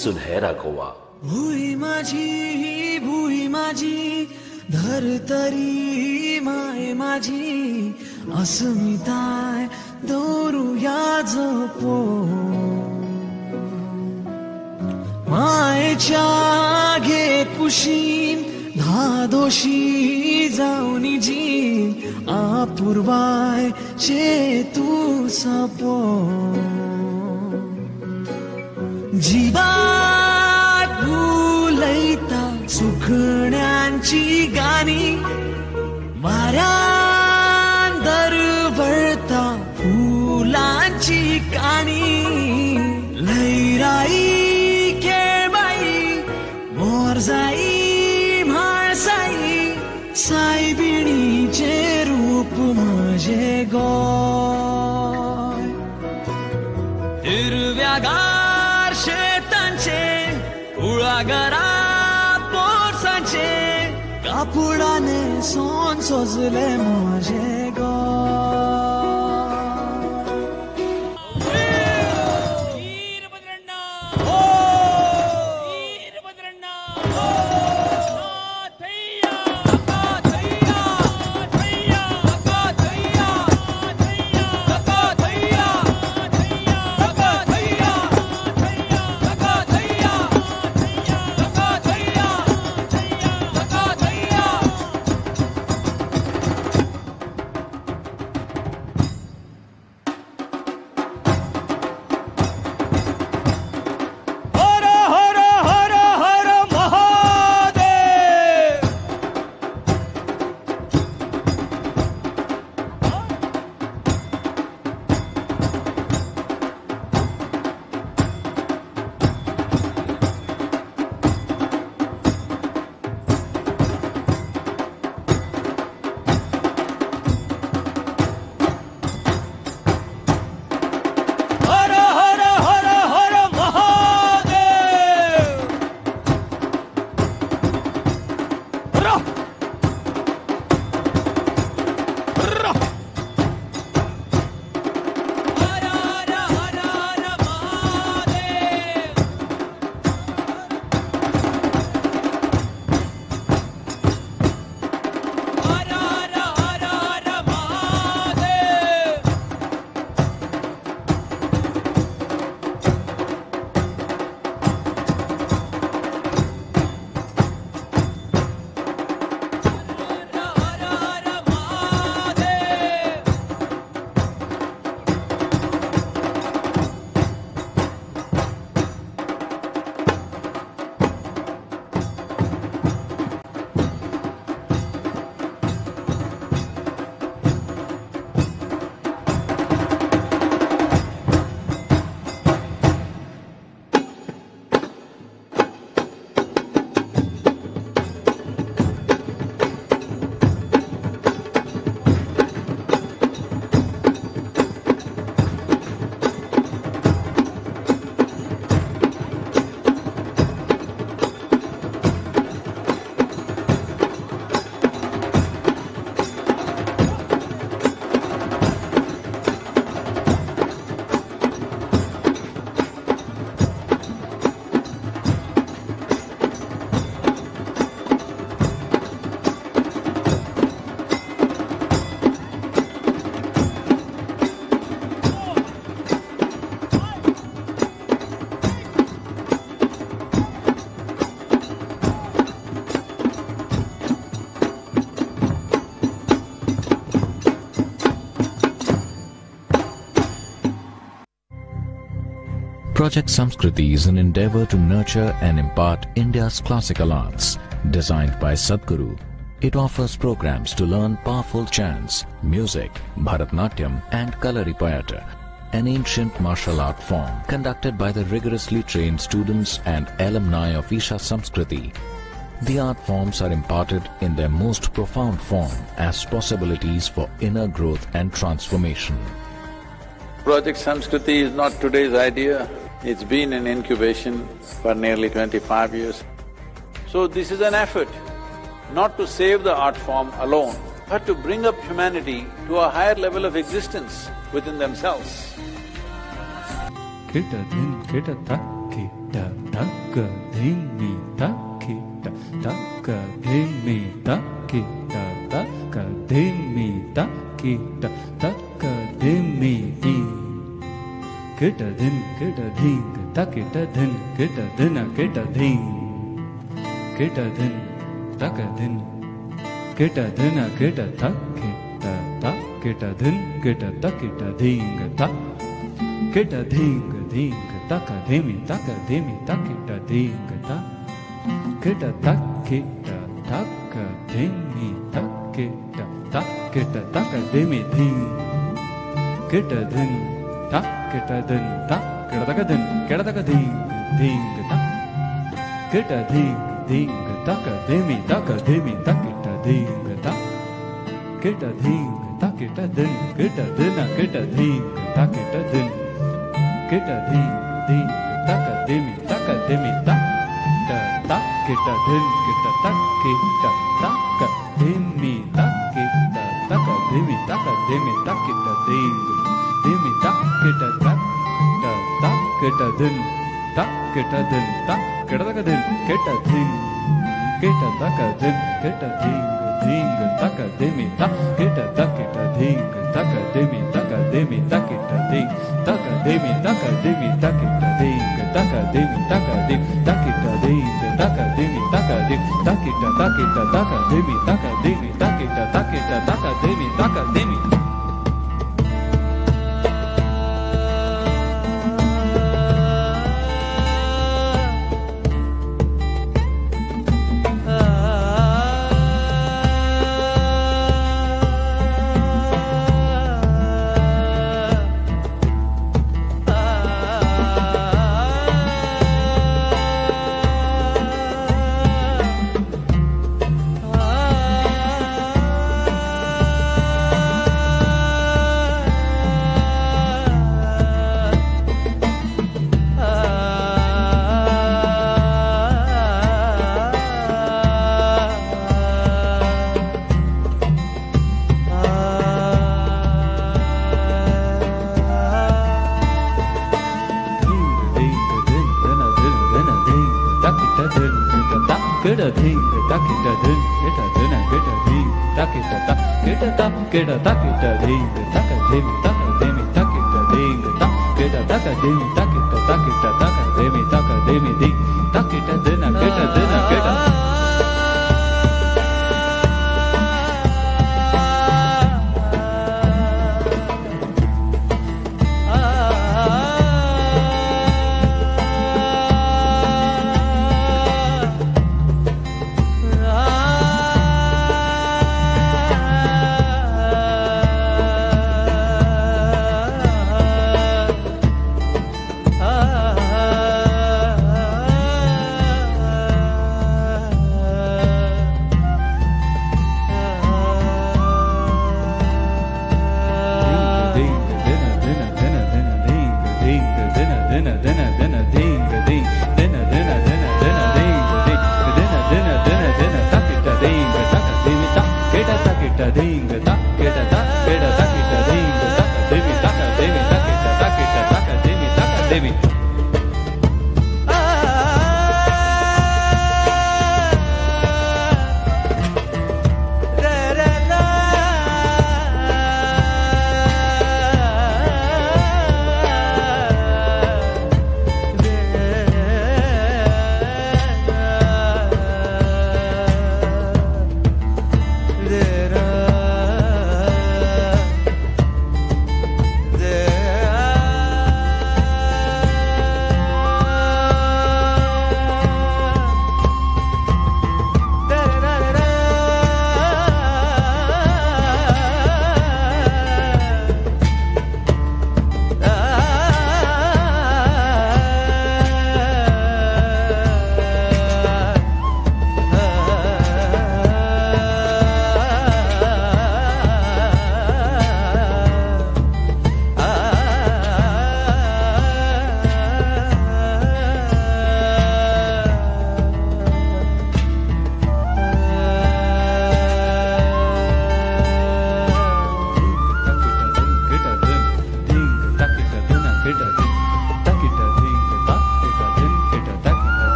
सुनहरा गोवा. भूई माझी, भूई माझी, धरतरी माय माझी, अस्मिताय दवरुया जपो. मायेच्या घे कुशीन धादोशी जावनी जीन, आपुर्वाय चे तू सपो. जिवाक भुलयता सुखण्यांची गाणी, वाऱ्यान दरवळता फुलांची काणी. लैराई खेळबाई मोरजाई म्हाळसाई, सायबिणीचे रूप म्हजे गोंय. हिरव्यागार शेतांचे, कुळागरा पोरसांचे, कापुडाने सोन सोजले म्हजे Goa. Project Samskriti is an endeavor to nurture and impart India's classical arts. Designed by Sadhguru, it offers programs to learn powerful chants, music, Bharatnatyam and Kalaripayattu, an ancient martial art form conducted by the rigorously trained students and alumni of Isha Samskriti. The art forms are imparted in their most profound form as possibilities for inner growth and transformation. Project Samskriti is not today's idea. It's been in incubation for nearly 25 years. So this is an effort not to save the art form alone, but to bring up humanity to a higher level of existence within themselves.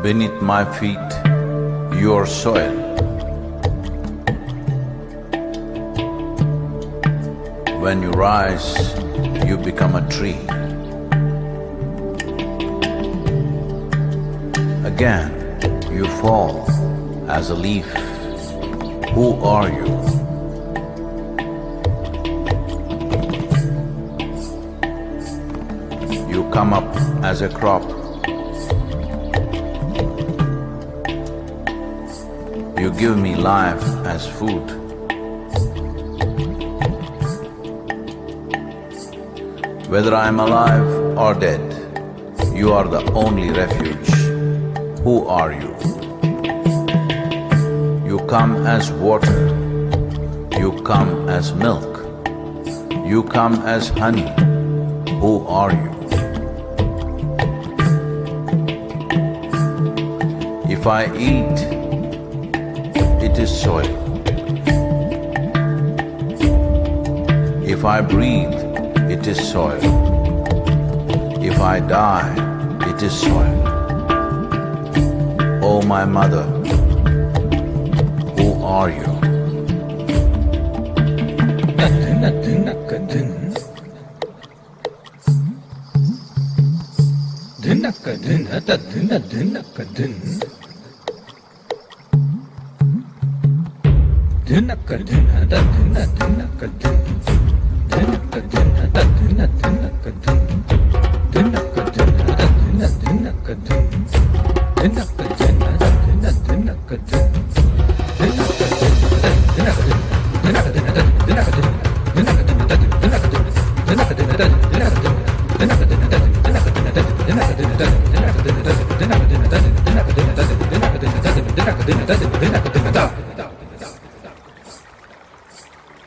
Beneath my feet, your soil. When you rise, you become a tree. Again, you fall as a leaf. Who are you? You come up as a crop. You give me life as food. Whether I am alive or dead, you are the only refuge. Who are you? You come as water, you come as milk, you come as honey. Who are you? If I eat, it is soil. If I breathe, it is soil. If I die, it is soil. Oh my mother, who are you?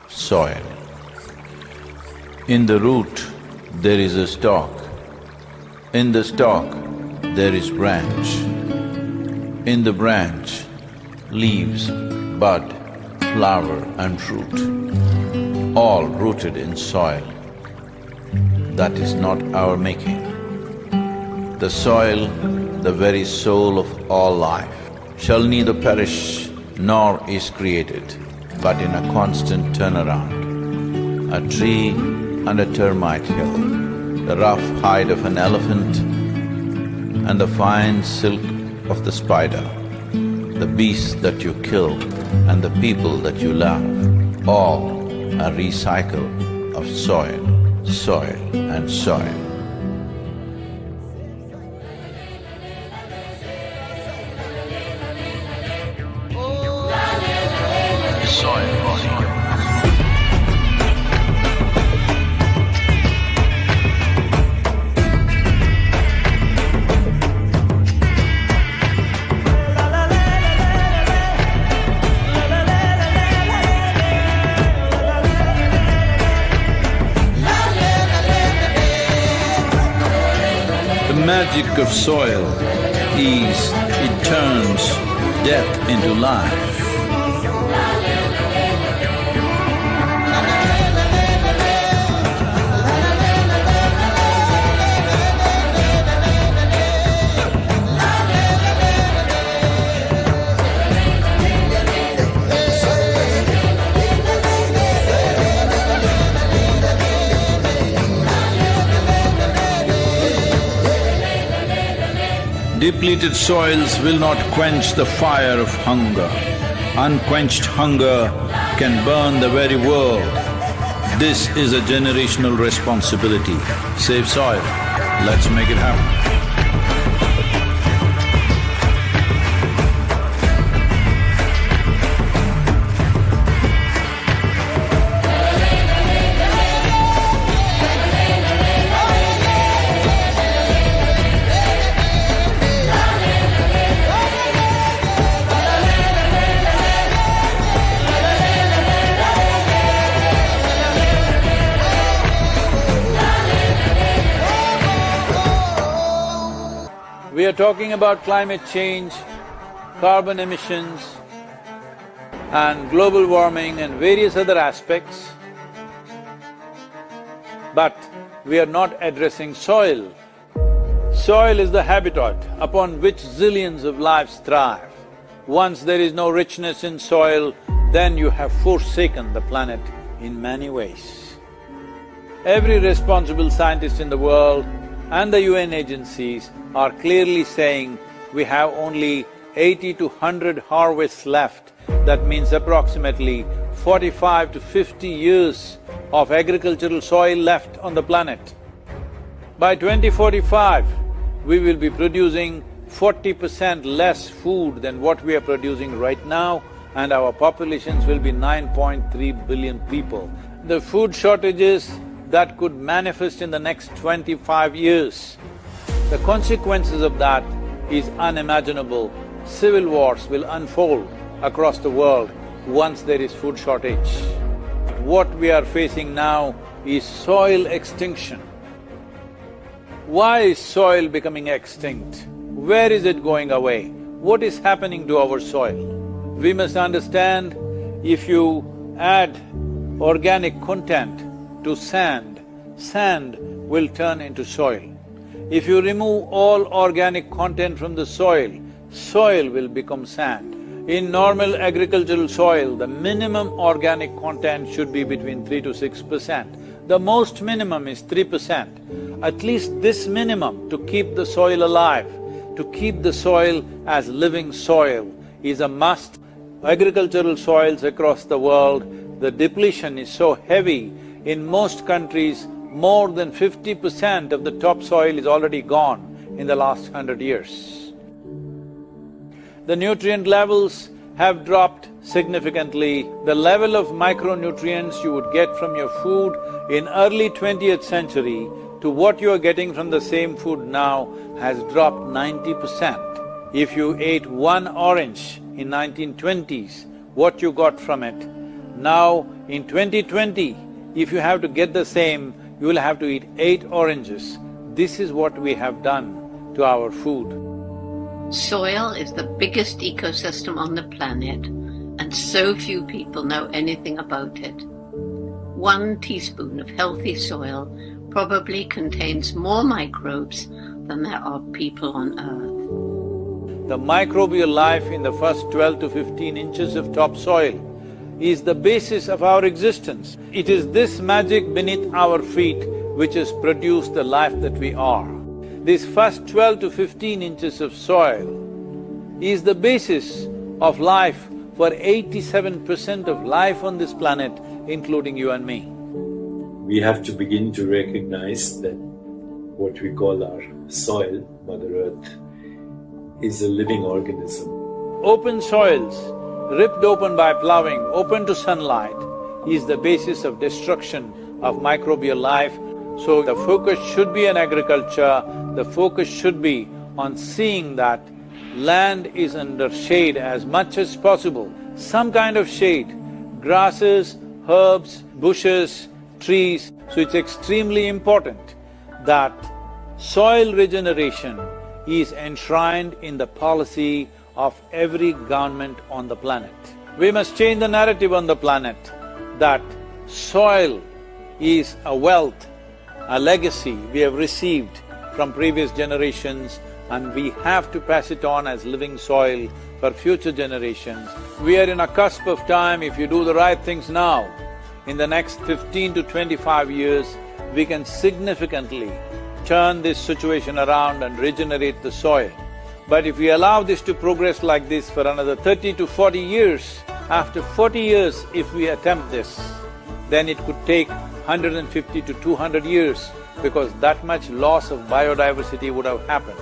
Soil. In the root, there is a stalk. In the stalk, there is branch. In the branch, leaves, bud, flower and fruit, all rooted in soil. That is not our making. The soil, the very soul of all life, shall neither perish nor is created, but in a constant turnaround. A tree and a termite hill, the rough hide of an elephant and the fine silk of the spider, the beasts that you kill and the people that you love, all a recycle of soil, soil and soil. The magic of soil is it turns death into life. Depleted soils will not quench the fire of hunger. Unquenched hunger can burn the very world. This is a generational responsibility. Save soil. Let's make it happen. We are talking about climate change, carbon emissions and global warming and various other aspects, but we are not addressing soil. Soil is the habitat upon which zillions of lives thrive. Once there is no richness in soil, then you have forsaken the planet in many ways. Every responsible scientist in the world and the UN agencies are clearly saying we have only 80 to 100 harvests left. That means approximately 45 to 50 years of agricultural soil left on the planet. By 2045, we will be producing 40% less food than what we are producing right now, and our populations will be 9.3 billion people. The food shortages that could manifest in the next 25 years, the consequences of that is unimaginable. Civil wars will unfold across the world once there is food shortage. What we are facing now is soil extinction. Why is soil becoming extinct? Where is it going away? What is happening to our soil? We must understand, if you add organic content to sand, sand will turn into soil. If you remove all organic content from the soil, soil will become sand. In normal agricultural soil, the minimum organic content should be between 3 to 6%. The most minimum is 3%. At least this minimum to keep the soil alive, to keep the soil as living soil is a must. Agricultural soils across the world, the depletion is so heavy, in most countries, more than 50% of the topsoil is already gone in the last 100 years. The nutrient levels have dropped significantly. The level of micronutrients you would get from your food in early 20th century to what you are getting from the same food now has dropped 90%. If you ate one orange in 1920s, what you got from it, now in 2020, if you have to get the same, you will have to eat 8 oranges. This is what we have done to our food. Soil is the biggest ecosystem on the planet, and so few people know anything about it. 1 teaspoon of healthy soil probably contains more microbes than there are people on Earth. The microbial life in the first 12 to 15 inches of topsoil is the basis of our existence. It is this magic beneath our feet which has produced the life that we are. This first 12 to 15 inches of soil is the basis of life for 87% of life on this planet, including you and me. We have to begin to recognize that what we call our soil, Mother Earth, is a living organism. Open soils, ripped open by plowing, open to sunlight, is the basis of destruction of microbial life. So the focus should be on agriculture, the focus should be on seeing that land is under shade as much as possible, some kind of shade, grasses, herbs, bushes, trees. So it's extremely important that soil regeneration is enshrined in the policy of every government on the planet. We must change the narrative on the planet that soil is a wealth, a legacy we have received from previous generations, and we have to pass it on as living soil for future generations. We are in a cusp of time. If you do the right things now, in the next 15 to 25 years, we can significantly turn this situation around and regenerate the soil. But if we allow this to progress like this for another 30 to 40 years, after 40 years if we attempt this, then it could take 150 to 200 years, because that much loss of biodiversity would have happened.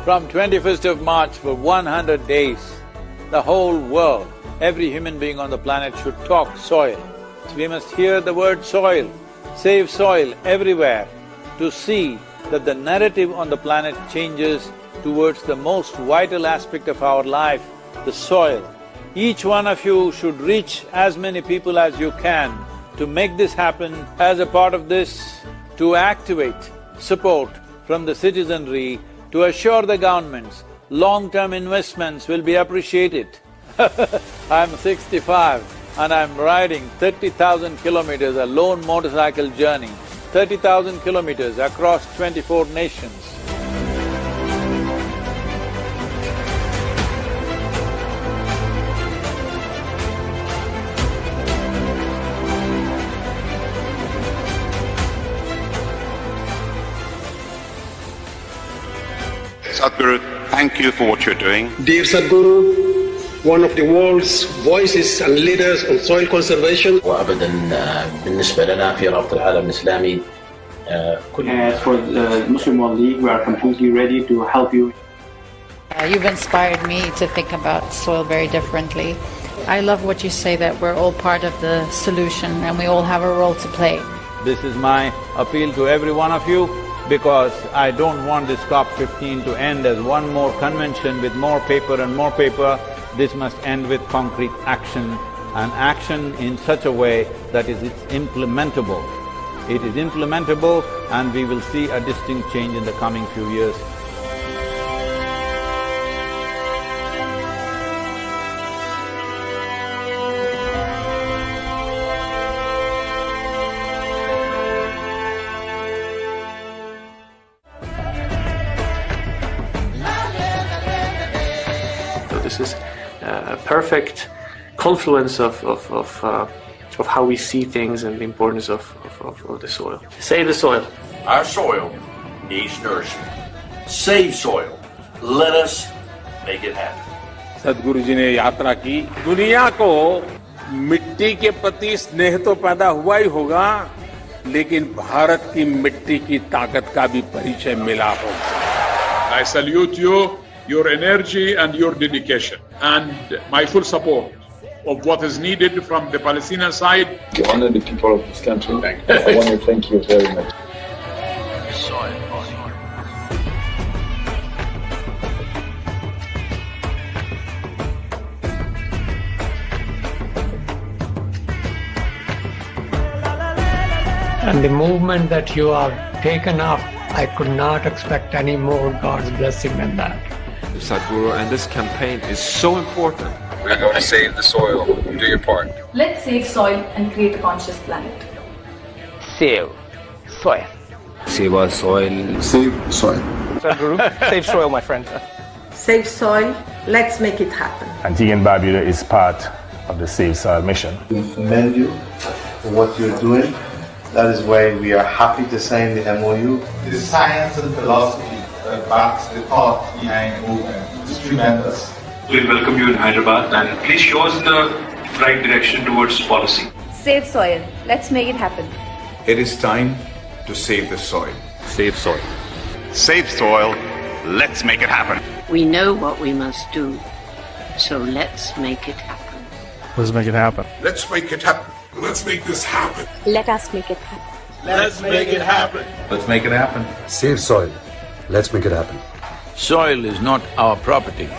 From 21st of March for 100 days, the whole world, every human being on the planet should talk soil. We must hear the word soil, save soil everywhere, to see that the narrative on the planet changes towards the most vital aspect of our life, the soil. Each one of you should reach as many people as you can to make this happen. As a part of this, to activate support from the citizenry to assure the governments long-term investments will be appreciated. I'm 65 and I'm riding 30,000 kilometers, a lone motorcycle journey, 30,000 kilometers across 24 nations. Sadhguru, thank you for what you're doing. Dear Sadhguru, one of the world's voices and leaders on soil conservation. وأبدا بالنسبة لنا في رابطة العالم الإسلامي As for the Muslim World League, we are completely ready to help you. You've inspired me to think about soil very differently. I love what you say, that we're all part of the solution and we all have a role to play. This is my appeal to every one of you, because I don't want this COP15 to end as one more convention with more paper and more paper. This must end with concrete action, and action in such a way that is it's implementable. It is implementable, and we will see a distinct change in the coming few years. So this is a perfect confluence of how we see things and the importance of the soil. Save the soil. Our soil needs nourishment. Save soil. Let us make it happen. Sadhguru ji ने यात्रा की, दुनिया को मिट्टी K प्रति स्नेह तो पैदा हुआ ही होगा, लेकिन भारत की मिट्टी की ताकत का भी परिचय मिला होगा। I salute you, your energy and your dedication, and my full support of what is needed from the Palestinian side. To honor the people of this country, I want to thank you very much. And the movement that you are taken up, I could not expect any more God's blessing than that. Sadhguru, and this campaign is so important. We are going to save the soil. Do your part. Let's save soil and create a conscious planet. Save soil. Save our soil. Save soil. Sadhguru, save soil, my friend. Save soil. Let's make it happen. Antigua and Barbuda is part of the Save Soil mission. We commend you for what you're doing. That is why we are happy to sign the MOU. The science and philosophy that backs the thought behind the movement is tremendous. We welcome you in Hyderabad, and please show us the right direction towards policy. Save soil. Let's make it happen. It is time to save the soil. Save soil. Save soil. Let's make it happen. We know what we must do, so let's make it happen. Let's make it happen. Let's make it happen. Let's make this happen. Let us make it happen. Let's make it happen. Let's make it happen. Save soil. Let's make it happen. Soil is not our property.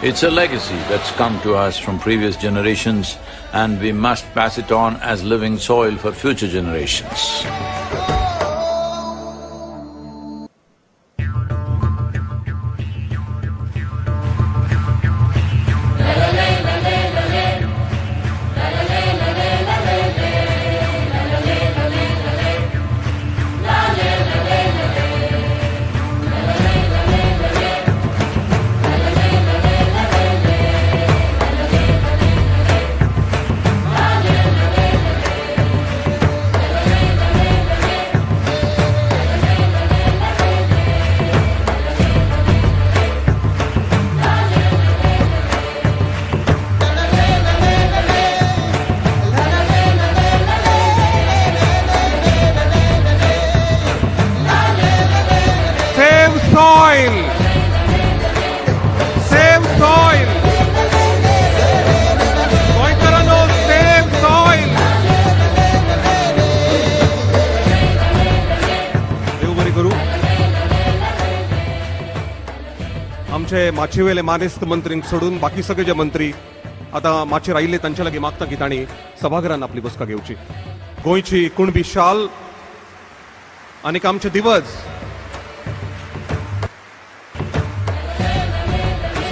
It's a legacy that's come to us from previous generations, and we must pass it on as living soil for future generations. Soil. Save soil. गोंयकारांनो save soil. देव बरें करूं. आमचे माचयेवेले मानेस्त मंत्रींक सोडून बाकी सगळे जे मंत्री आतां माचयेर आयिल्ले तांचे लागीं मागता की तांणी सभाघरान आपली बसका घेवची. गोंयची कुणबी शाल आनीक आमचे दिवज,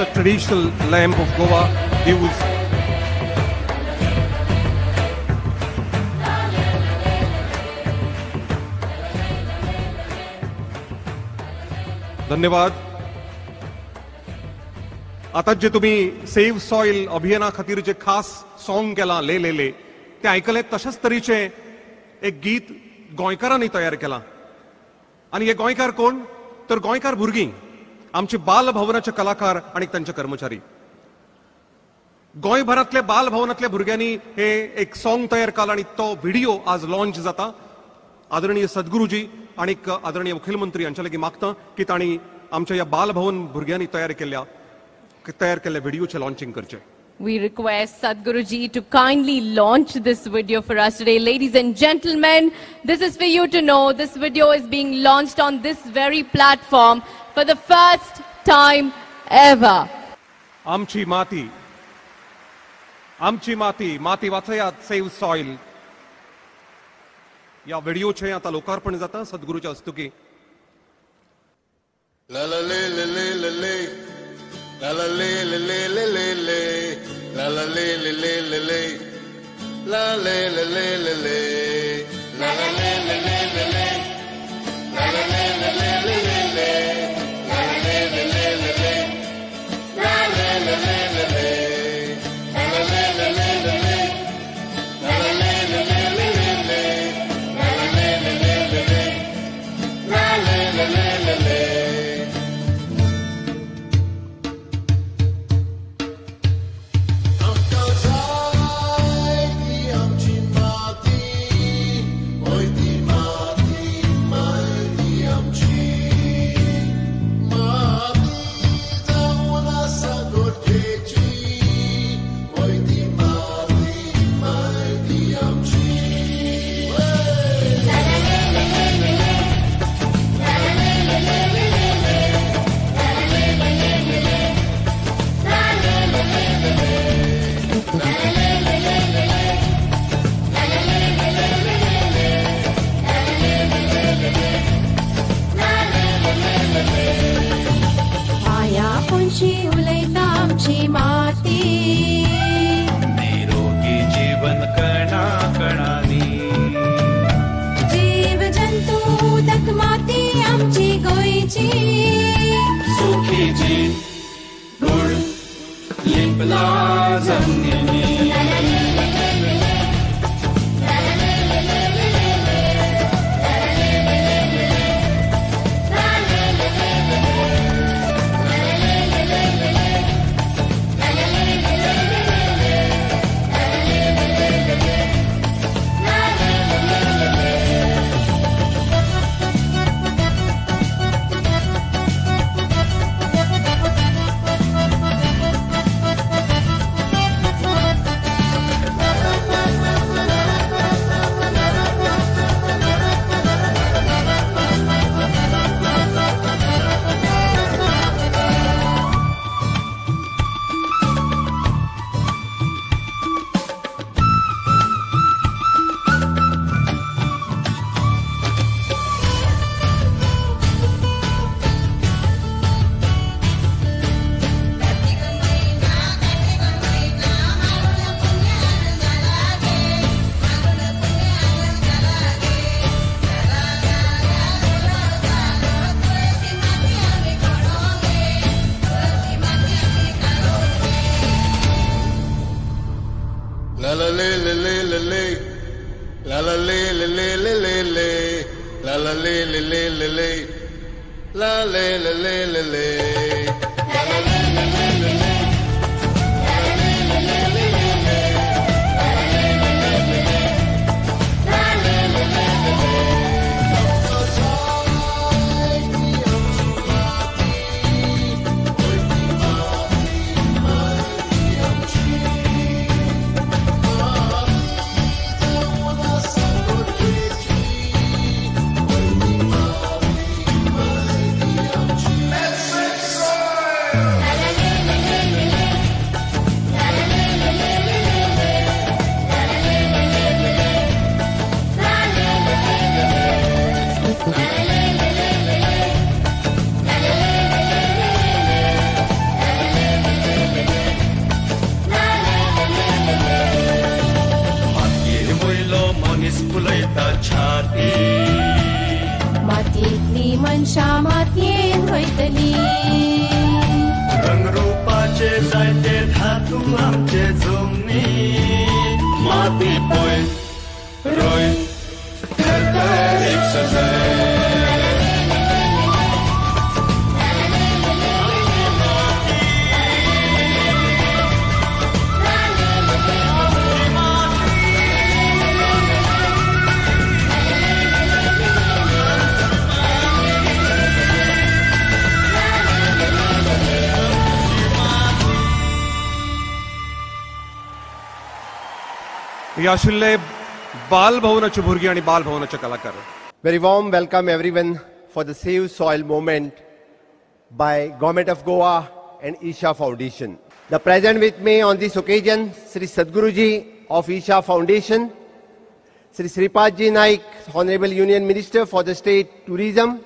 a traditional lamp of Goa, Divus. धन्यवाद. आतां जे तुम्ही सेव्ह सॉयल अभियाना खातीर जे खास सॉंग केलां ले ले ले तें आयकलें, तशेंच तरेचें एक गीत गोंयकारांनी तयार केलां. आनी हे गोंयकार कोण तर गोंयकार भुरगीं. आमचे बाल भवनाचे कलाकार आनी तांचे कर्मचारी. गोंयभरांतले बाल भवनांतल्या भुरग्यांनी हे एक सॉंग तयार केला आनी तो व्हिडिओ आज लॉन्च जाता. आदरणीय सद्गुरुजी आनी आदरणीय मुखेलमंत्री हांच्या लागीं मागता की तांणी आमच्या ह्या बाल भवन भुरग्यांनी तयार केल्ल्या व्हिडिओचें लॉन्चिंग करचें. We request Sadhguruji to kindly launch this video for us today. Ladies and gentlemen, this is for you to know. This video is being launched on this very platform for the first time ever. आमची माती, आमची माती, माती वाचयात, save soil. या व्हिडिओचें आता लोकार्पण जाता सद्गुरूच्या हस्तुकी. La la le le le le le la la le le le le le le la la le le le le le la le le le le le la la le le le le le la la le le le le le la la le le le le le la le le le le le la la le le le le le la la le le le le le la la le le le le le la le le le le le. माती निरोगी जीवन कणा कणानी, जीव जंतू उदक माती आमची गोंयची, सुखी जीण गुण लिंपला जमनीनी. La la le le le le le la la le le le le le le la la le le le le le la le le le le le la la le le le le le la le le le le le. छाती मातयेंतली मनशां मातयेन वयतली, रंगरूपाचे जायते धातू आमचे जमनी, माती पळय रोय थरथरीक सजय. ही आशिल्ले बाल भवनाचे भुरगीं आनी बाल भवनाचे कलाकार. Very warm welcome everyone for the Save Soil movement by Government of Goa and Isha Foundation. The present with me on this occasion, Sri Sadhguruji of Isha Foundation, Sri Sripad Ji Naik, Honorable Union Minister for the State Tourism,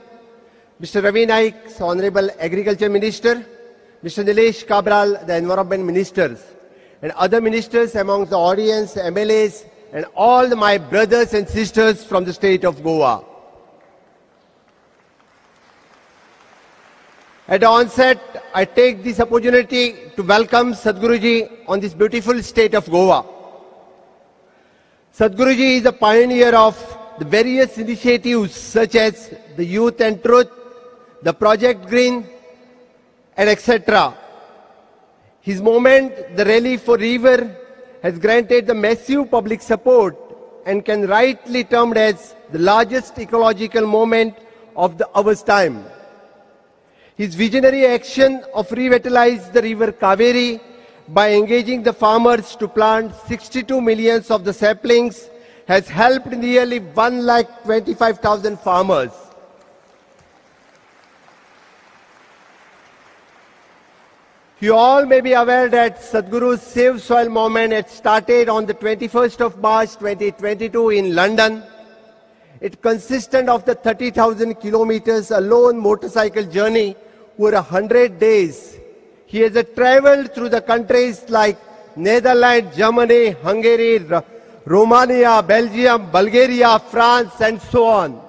Mr. Ravi Naik, Honorable Agriculture Minister, Mr. Nilesh Cabral, the Environment Ministers, and other ministers among the audience, MLAs, and all my brothers and sisters from the state of Goa. At the onset, I take this opportunity to welcome Sadhguruji on this beautiful state of Goa. Sadhguruji is a pioneer of the various initiatives such as the Youth and Truth, the Project Green, and etc. His movement, the Rally for River, has granted the massive public support and can rightly termed as the largest ecological movement of the our time. His visionary action of revitalize the river Kaveri by engaging the farmers to plant 62 million of the saplings has helped nearly 1,25,000 farmers. You all may be aware that Sadhguru's Save Soil movement had started on the 21st of March 2022 in London. It consisted of the 30,000 kilometers alone motorcycle journey over 100 days. He has traveled through the countries like Netherlands, Germany, Hungary, Romania, Belgium, Bulgaria, France, and so on.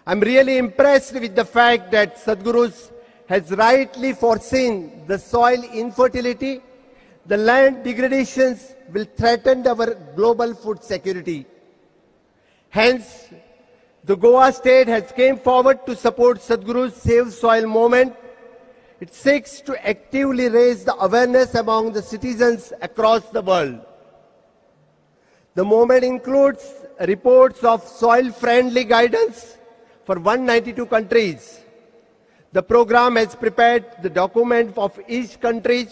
I'm really impressed with the fact that Sadhguru's has rightly foreseen the soil infertility, the land degradations will threaten our global food security. Hence, the Goa state has came forward to support Sadhguru's Save Soil movement. It seeks to actively raise the awareness among the citizens across the world. The movement includes reports of soil-friendly guidance for 192 countries. The program has prepared the document of each country,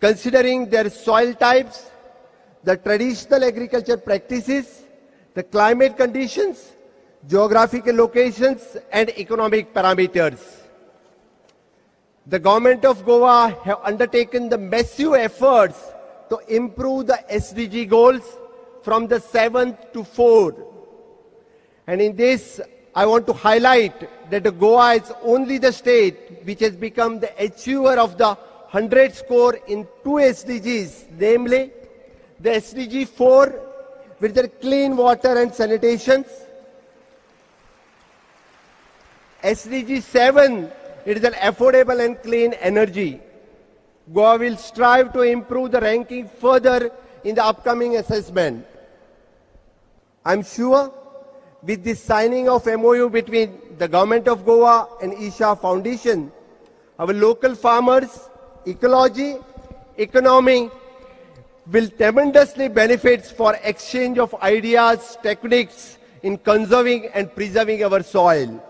considering their soil types, the traditional agriculture practices, the climate conditions, geographical locations, and economic parameters. The government of Goa have undertaken the massive efforts to improve the SDG goals from the 7th to 4. And in this, I want to highlight that Goa is only the state which has become the achiever of the 100 score in 2 SDGs, namely the SDG 4 with their clean water and sanitation, SDG 7, it is an affordable and clean energy. Goa will strive to improve the ranking further in the upcoming assessment. I'm sure with the signing of MOU between the Government of Goa and Isha Foundation, our local farmers, ecology, economy will tremendously benefit for exchange of ideas, techniques in conserving and preserving our soil.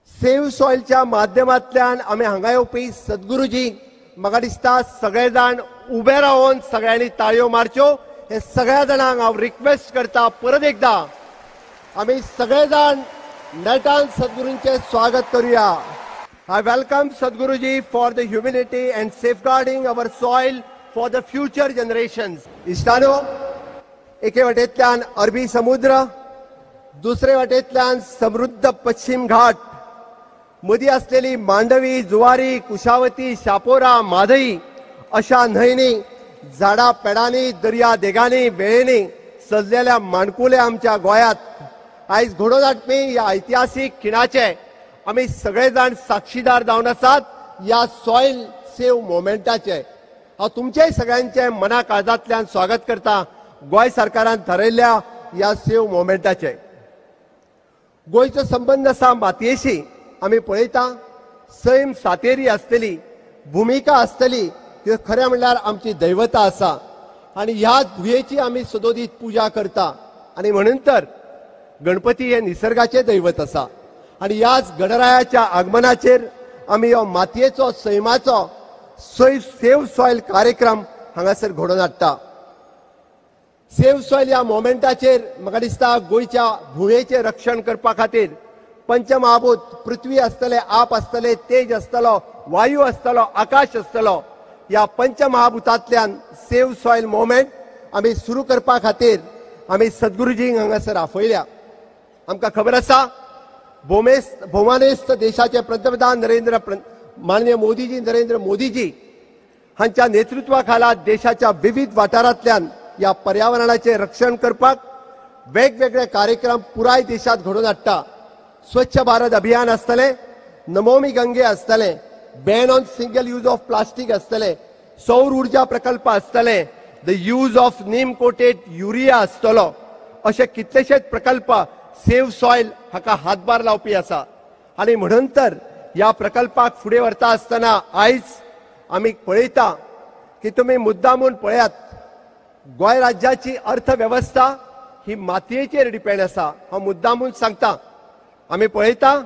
Save सॉयलच्या माध्यमांतल्यान आमी हांगा येवपी सद्गुरुजी म्हाका दिसता सगळे जाण उबे रावन सगळ्यांनी ताळयो मारच्यो. हे सगळ्या जाणांक हांव रिक्वेस्ट करता, परत एकदा आमी सगळे जाण नेटान सद्गुरूंचें स्वागत करूया. I welcome Sadhguruji for the humanity and safeguarding our soil for the future generations. इश्टानो, एके वाटेंतल्यान अरबी समुद्र, दुसरे वाटेंतल्यान समृद्ध पश्चिम घाट, मदीं आसलेली मांडवी, जुवारी, कुशावती, शापोरा, म्हादई अशा न्हंयनी, झाडां पेडांनी, दर्या देगांनी, वेळेंनी सजलेल्या माणकुल्या आमच्या गोंयांत आयज घडोवन हाडपी ह्या ऐतिहासीक खिणाचे आमी सगळे जाण साक्षीदार जावन आसात ह्या सॉयल सेव मोमेंटाचे. हांव तुमचेय सगळ्यांचे मना काळजांतल्यान स्वागत करता गोंय सरकारान थारायल्ल्या ह्या सेव मोमेंटाचे. गोंयचो संबंद आसा मातयेशी. आमी पळयता सैम सातेरी आसतली, भुमिका आसतली, ती खरें म्हणल्यार आमची दैवता आसा आनी ह्याच भुंयेची आमी सदोदीत पुजा करता. आनी म्हणून तर गणपती हे निसर्गाचें दैवत आसा आनी ह्याच गणरायाच्या आगमनाचेर आमी हो मातयेचो, सैमाचो सेव सॉयल कार्यक्रम हांगासर घडोवन हाडटा. सेव्ह सॉयल ह्या मोमेंटाचेर म्हाका दिसता गोंयच्या भुंयेचें रक्षण करपा खातीर पंचमहाभूत पृथ्वी आसतले, आप आसतले, तेज आसतलो, वायू आसतलो, आकाश आसतलो, ह्या पंचमहाभूतांतल्यान सेव्ह सॉयल मोमेंट आमी सुरू करपा खातीर आमी सद्गुरुजींक हांगासर आफयल्या. आमकां खबर आसा भोवमानेस्त देशाचे पंतप्रधान माननीय मोदीजी, नरेंद्र मोदीजी हांच्या नेतृत्वा खाला देशाच्या विविध वाठारांतल्यान ह्या पर्यावरणाचें रक्षण करपाक वेगवेगळे कार्यक्रम पुराय देशांत घडोवन हाडटा. स्वच्छ भारत अभियान आसतलें, नमोमी गंगे आसतलें, ban on single use of plastic आसतलें, सौर ऊर्जा प्रकल्प आसतले, the use of neem coated urea आसतलो, अशे कितलेशेच प्रकल्प सेव्ह सॉयल हाका हातभार लावपी आसा. आनी म्हणून तर ह्या प्रकल्पाक फुडें व्हरता आसतना आयज आमी पळयता की तुमी मुद्दामून पळयात, गोंय राज्याची अर्थवेवस्था ही मातयेचेर डिपेंड आसा. हांव मुद्दामून सांगता, आमी पळयता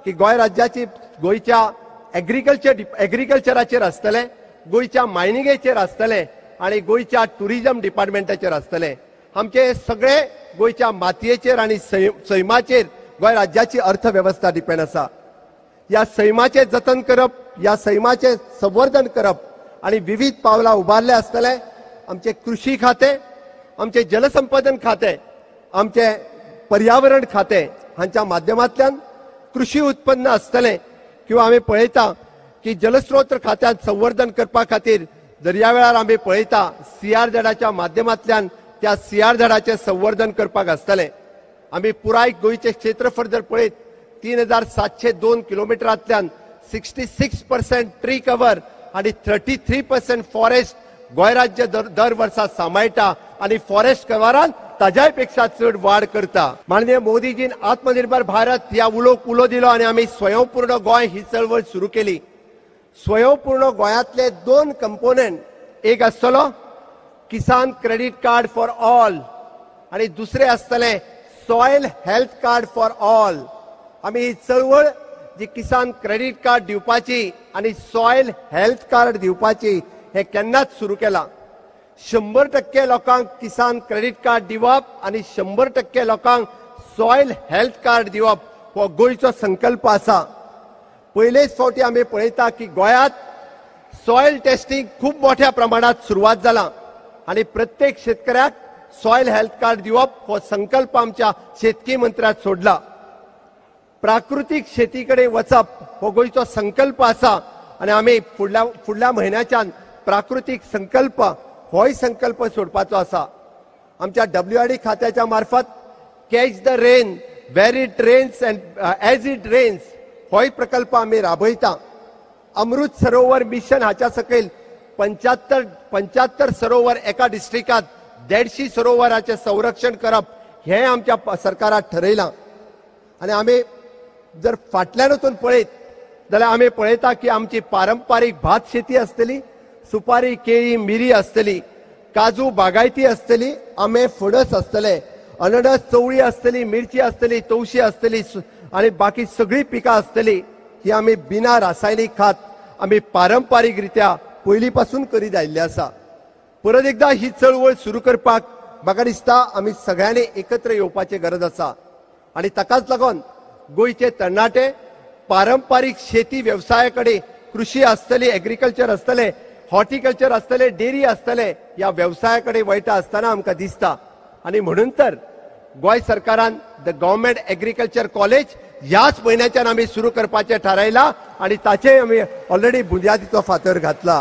की गोंय राज्याची गोंयच्या एग्रीकल्चराचेर आसतलें, गोंयच्या मायनिंगेचेर आसतलें आनी गोंयच्या टुरिजम डिपार्टमेंटाचेर आसतलें. आमचे सगळे गोंयच्या मातयेचेर आनी सैमाचेर गोंय राज्याची अर्थवेवस्था डिपेंड आसा. ह्या सैमाचें जतन करप, ह्या सैमाचें संवर्धन करप आनी विविध पावलां उबारले आसतले. आमचें कृषी खातें, आमचें जलसंपादन खातें, आमचें पर्यावरण खातें हांच्या माध्यमांतल्यान कृषी उत्पन्न आसतलें किंवा आमी पळयता की जलस्रोत खात्यांत संवर्धन करपा खातीर दर्यावेळार आमी पळयता सीआरझेडाच्या माध्यमांतल्यान त्या सीआरझेडाचें संवर्धन करपाक आसतलें. आमी पुराय गोंयचें क्षेत्रफळ जर पळयत 3702 किलोमिटरांतल्यान 66% ट्री कवर आनी 33% फॉरेस्ट गोंय राज्य दर वर्सा सांबाळटा आनी फॉरेस्ट कवरान ताज्याय पेक्षा चड वाड करता. माननीय मोदीजीन आत्मनिर्भर भारत ह्या उलो दिलो आनी आमी स्वयंपूर्ण गोंय ही चळवळ सुरू केली. स्वयंपूर्ण गोंयांतले दोन कंपोनेंट, एक आसतलो Kisan credit card for all आनी दुसरें आसतलें soil health card for all. आमी ही चळवळ जी किसान क्रेडीट कार्ड दिवपाची आनी सॉयल हेल्थ कार्ड दिवपाची हे केन्नाच सुरू केलां. 100% लोकांक किसान क्रेडीट कार्ड दिवप आनी 100% लोकांक सॉयल हेल्थ कार्ड दिवप हो गोंयचो संकल्प आसा. पयलेच फावटी आमी पळयता की गोंयांत सॉयल टेस्टिंग खूब मोठ्या प्रमाणात सुरवात जाला आनी प्रत्येक शेतकऱ्याक सॉयल हेल्थ कार्ड दिवप हो संकल्प आमच्या शेतकी मंत्र्याक सोडला. प्राकृतीक शेती कडेन वचप हो गोंयचो संकल्प आसा आनी आमी फुडल्या म्हयन्याच्यान प्राकृतीक संकल्प होय संकल्प सोडपाचो आसा. आमच्या WRD खात्याच्या मार्फत catch the rain where it rains and as it rains होय प्रकल्प आमी राबयता. अमृत सरोवर मिशन हाच्या सकयल 75 सरोवर एका डिस्ट्रिक्टात 150 सरोवराचें संरक्षण करप हें आमच्या सरकारान ठरयलां. आनी आमी जर फाटल्यान वचून पळयत जाल्यार आमी पळयता की आमची पारंपारीक भात शेती आसतली, सुपारी, केळी, मिरी आसतली, काजू बागायती आसतली, आंबे फणस आसतले, अननस, चवळी आसतली, मिरची आसतली, तवशी आसतली आनी बाकी सगळी पिकां आसतली. ही आमी बिना रासायनीक खात आमी पारंपारीक रित्या पयलीं पासून करीत आयिल्ले आसा. परत एकदा ही चळवळ सुरू करपाक म्हाका दिसता आमी सगळ्यांनी एकत्र येवपाची गरज आसा आनी ताकाच लागून गोंयचे तरणाटे पारंपारीक शेती वेवसाया कडेन, कृषी आसतली, एग्रीकल्चर आसतलें, हॉर्टिकल्चर आसतलें, डेअरी आसतलें, ह्या वेवसाया कडेन वयता आसतना आमकां दिसता. आनी म्हणून तर गोंय सरकारान the government agriculture college ह्याच म्हयन्याच्यान आमी सुरू करपाचें थारायलां आनी ताचेय आमी ऑलरेडी बुन्यादीचो फातर घातला.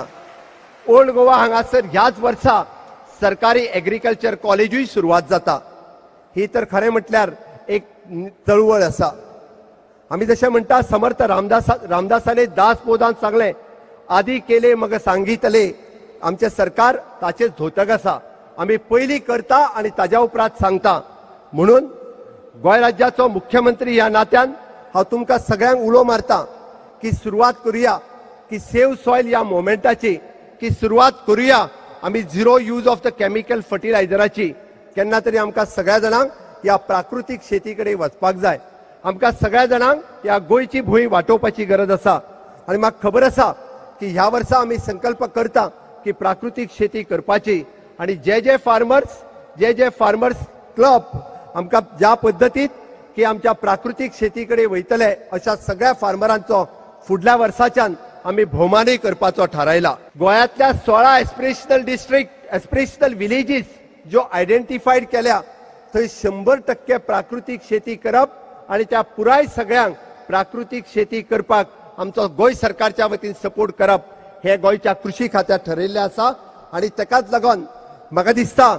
ओल्ड गोवा हांगासर ह्याच वर्सा सरकारी एग्रीकल्चर कॉलेजूय सुरवात जाता. ही तर खरें म्हटल्यार एक चळवळ आसा. आमी जशें म्हणटा समर्थ रामदासाने दासबोधान सांगलें, आदी केले मग सांगितले. आमचें सरकार ताचेच धोतक आसा. आमी पयलीं करता आनी ताज्या उपरांत सांगता. म्हणून गोंय राज्याचो मुख्यमंत्री ह्या नात्यान हांव तुमकां सगळ्यांक उलो मारता की सुरवात करुया की सेव्ह सॉयल ह्या मोमेंटाची, की सुरवात करुया आमी zero use of the chemical फर्टिलायझराची. केन्ना तरी आमकां सगळ्या जाणांक ह्या प्राकृतीक शेती कडेन वचपाक जाय. आमकां सगळ्या जाणांक ह्या गोंयची भूंय वाटोवपाची गरज आसा. आनी म्हाका खबर आसा की ह्या वर्सा आमी संकल्प करता की प्राकृतीक शेती करपाची आनी जे जे फार्मर्स जे जे फार्मर्स क्लब आमकां ज्या पद्दतीत की आमच्या प्राकृतीक शेती कडेन वयतले अशा सगळ्या फार्मरांचो फुडल्या वर्साच्यान आमी भोवमानूय करपाचो थारायला. गोंयांतल्या 16 एस्पिरेशनल डिस्ट्रिक्ट एस्पिरेशनल विलेजीस ज्यो आयडेंटिफायड केल्या थंय 100% प्राकृतीक शेती करप आनी त्या पुराय सगळ्यांक प्राकृतीक शेती करपाक आमचो गोंय सरकारच्या वतीन सपोर्ट करप हे गोंयच्या कृषी खात्यात ठरयल्लें आसा. आनी ताकाच लागून म्हाका दिसता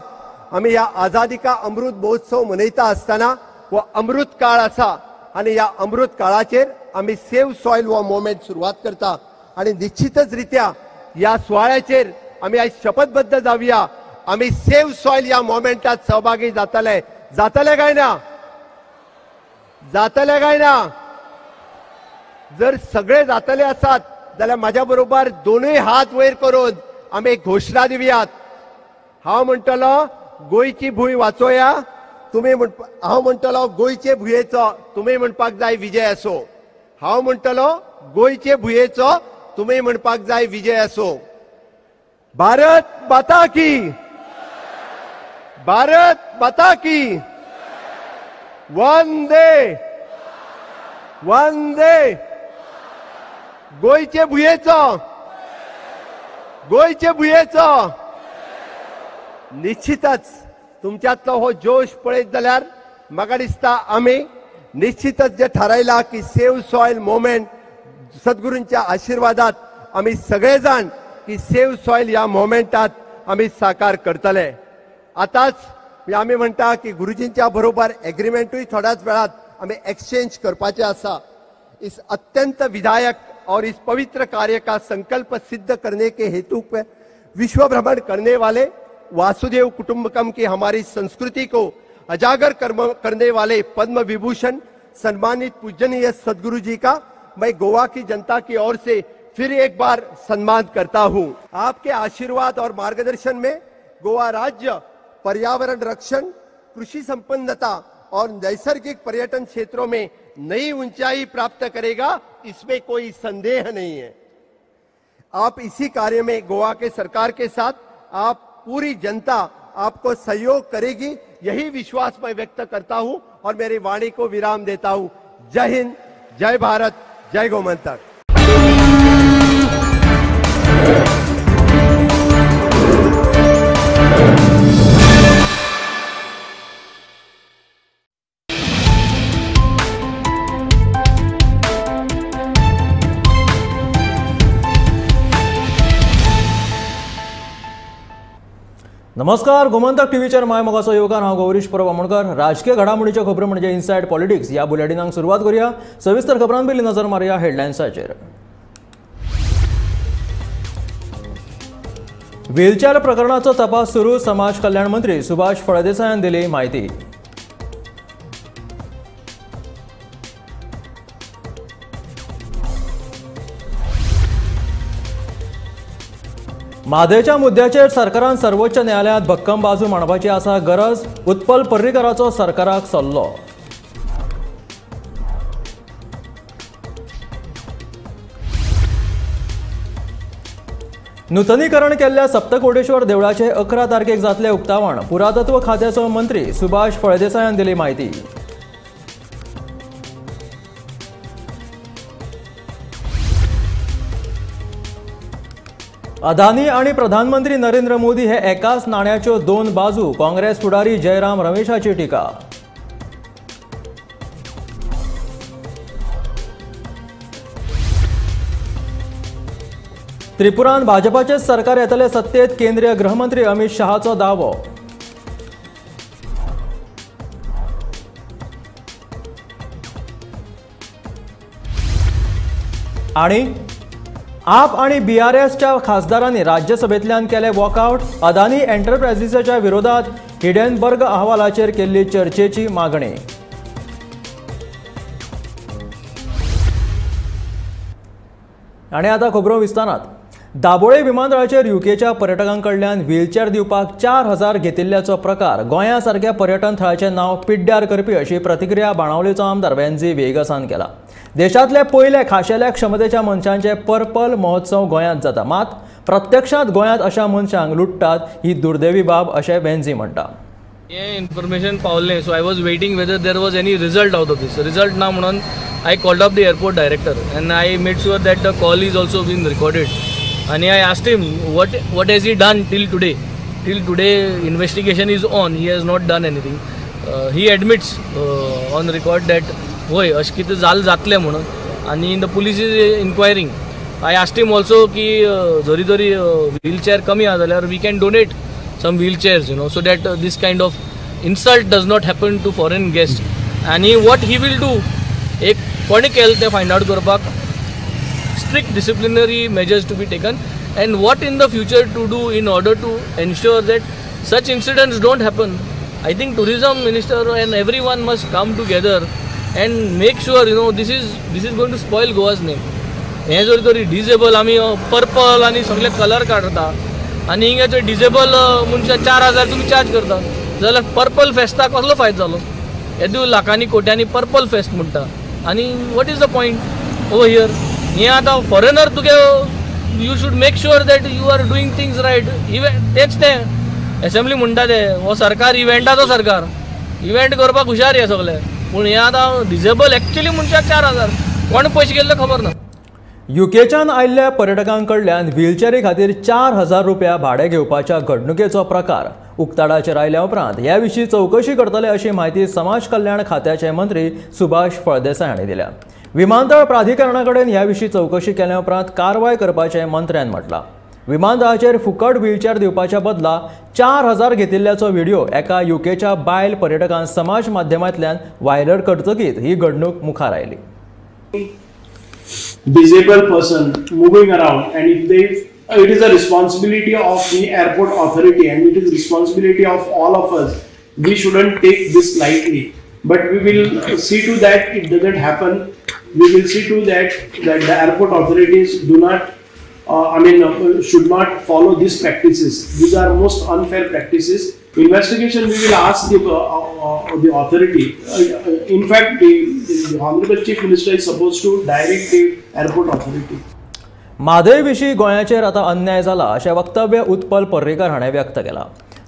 आमी ह्या आझादी का अमृत महोत्सव मनयता आसतना हो अमृत काळ आसा आनी ह्या अमृत काळाचेर आमी सेव्ह सॉयल हो मुवमेंट सुरवात करता आनी निश्चितच रित्या ह्या सुवाळ्याचेर आमी आयज शपथबद्ध जावया. आमी सेव्ह सॉयल ह्या मुवमेंटात सहभागी जातले. जातले काय ना? जातले काय ना? जर सगळे जातले आसात जाल्यार म्हाज्या बरोबर दोनूय हात वयर करून आमी एक घोशणा दिवयात. हांव म्हणटलो गोंयची भूंय वाचोया, तुमी हांव म्हणटलो गोंयचे भुंयेचो तुमी म्हणपाक जाय विजय असो. हांव म्हणटलो गोंयचे भुंयेचो तुमी म्हणपाक जाय विजय असो. भारत माता की, भारत माता की, वंदे वंदे. गोंयचे भुंयेचो, गोंयचे भुंयेचो. निश्चितच तुमच्यांतलो हो जोश पळयत जाल्यार म्हाका दिसता आमी निश्चितच जे थारायला की सेव्ह सॉयल मुवमेंट सद्गुरूंच्या आशिर्वादात आमी सगळे जाण की सेव्ह सॉयल ह्या मुवमेंटात आमी साकार करतले. आतांच आमी म्हणटा की गुरुजींच्या बरोबर एग्रीमेंटूय थोड्याच वेळात आमी एक्सचेंज करपाचे आसा. इस अत्यंत विधायक और इस पवित्र कार्य का संकल्प सिद्ध करने के हेतु विश्व भ्रमण करने वाले वासुदेव कुटुंबकम की हमारी संस्कृति को उजागर करने वाले पद्म विभूषण सम्मानित पूजनीय सदगुरु जी का मैं गोवा की जनता की ओर से फिर एक बार सम्मान करता हूं. आपके आशीर्वाद और मार्गदर्शन में गोवा राज्य पर्यावरण रक्षण, कृषि संपन्नता और नैसर्गिक पर्यटन क्षेत्रों में नई ऊंचाई प्राप्त करेगा, इसमें कोई संदेह नहीं है. आप इसी कार्य में गोवा के सरकार के साथ आप पूरी जनता आपको सहयोग करेगी, यही विश्वास मैं व्यक्त करता हूं और मेरी वाणी को विराम देता हूं. जय हिंद, जय भारत, जय गोमंतक. नमस्कार, गोमंतक टीव्हीचेर my मोगाचो येवकार. हांव गौरीश परब आमोणकर. राजकीय घडामोडीच्यो खबरो म्हणजे इनसायड पॉलिटिक्स ह्या बुलेटिनाक सुरवात करूया. सविस्तर खबरां पयलीं नजर मारुया हेडलायन्साचेर. व्हीलचॅर प्रकरणाचो तपास सुरू, समाज कल्याण मंत्री सुभाष फळदेसायान दिली म्हायती. म्हादयच्या मुद्द्याचेर सरकारान सर्वोच्च न्यायालयांत भक्कम बाजू मांडपाची आसा गरज, उत्पल पर्रीकराचो सरकाराक सल्लो. नूतनीकरण केल्ल्या सप्तकोटेश्वर देवळाचे 11 तारखेक जातले उक्तावण, पुरातत्व खात्याचो मंत्री सुभाष फळदेसायान दिली म्हायती. अदानी आणि प्रधानमंत्री नरेंद्र मोदी हे एकाच नाण्याच्यो दोन बाजू, काँग्रेस फुडारी जयराम रमेशाची टीका. त्रिपुरांत भाजपाचेच सरकार येतले सत्तेत, केंद्रीय गृहमंत्री अमित शहाचो दावो. आणि आप आणि बीआरएसच्या खासदारांनी राज्यसभेतल्यान केले वॉकआउट, अदानी एंटरप्रायझीसच्या विरोधात हिडेनबर्ग अहवालाचेर केल्ली चर्चेची मागणी. आणि आता खबरो विस्तारात. दाबोळे विमानतळाचेर युकेच्या पर्यटकां कडल्यान व्हीलचॅर दिवपाक 4000 घेतिल्ल्याचो प्रकार गोंया सारक्या पर्यटन थळाचें नांव पिड्ड्यार करपी अशी प्रतिक्रिया बाणावलेचो आमदार वेन्झी वेगसान केला. देशांतले पयले खाशेल्या क्षमतेच्या मनशांचे पर्पल महोत्सव गोंयांत जाता, मात प्रत्यक्षांत गोंयांत अशा मनशांक लुट्टात ही दुर्दैवी बाब अशें वेन्झी म्हणटा. हें इन्फॉर्मेशन पावलें, so I was waiting whether there was any result out of this. Result ना म्हणून I called up the airport director and I made sure that the call is also been recorded. आनी I asked him what has he done till today. Till today investigation is on, he has not done anything. He admits on record that होय अशें कितें जालें जातलें म्हणून, आनी the police is inquiring. I asked him also की जरी जरी व्हीलचेअर कमी आसा जाल्यार we can donate some wheelchairs, you know, so that this kind of insult does not happen to foreign guests. And what he will do, एक कोणी केलें तें फायंड आउट करपाक strict disciplinary measures to be taken, and what in the future to do in order to ensure that such incidents don't happen. I think tourism minister and everyone must come together and make sure, you know, this is going to spoil Goa's name. हें जर तरी disable आमी purple आनी सगळे colour काडटा आनी हिंगा जर डिजेबल मनशां 4000 तुमी चार्ज करता जाल्यार पर्पल फेस्ताक कसलो फायदो जालो? येदो लाखांनी कोट्यांनी पर्पल फेस्ट म्हणटा आनी what is the point over here? हें आतां फॉरेनर तुगे you should make sure that you are doing things right. Even तेंच तें एसेंब्ली म्हणटा ते हो सरकार इव्हेंटाचो सरकार, इव्हेंट करपाक हुशार हे सगळे, पूण हें आतां डिजेबल एक्चुअली मनशाक 4000 कोण पयशे गेल्ले खबर ना. युकेच्यान आयिल्ल्या पर्यटकांकडल्यान व्हीलचेरी खातीर 4000 रुपया भाडें घेवपाच्या घडणुकेचो प्रकार उक्ताडाचेर आयल्या उपरांत ह्या विशीं चवकशी करतले अशी म्हायती समाज कल्याण खात्याचे मंत्री सुभाष फळदेसाय हांणी दिल्या. विमानतळ प्राधिकरणा कडेन ह्या विशीं चवकशी केल्या उपरांत कारवाय करपाचें मंत्र्यान म्हटलां. विमानतळाचेर फुकट व्हीलचेर दिवपाच्या बदला 4000 घेतिल्ल्याचो व्हिडिओ एका युकेच्या बायल पर्यटकान समाज माध्यमांतल्यान व्हायरल करतकीच ही घडणूक मुखार आयली. Disabled person moving around, and if they, it is a responsibility of the airport authority and it is responsibility of all of us. We shouldn't take this lightly, but we will see to that it doesn't happen. We will see to that that the airport authorities do not, should not follow these practices. These are most unfair practices. Investigation, we will ask the authority. In fact, the Honorable Chief Minister is supposed to direct the airport authority. Mhadei विशीं गोंयाचेर आतां अन्याय जाला अशें वक्तव्य उत्पल पर्रीकर हाणें व्यक्त केलां.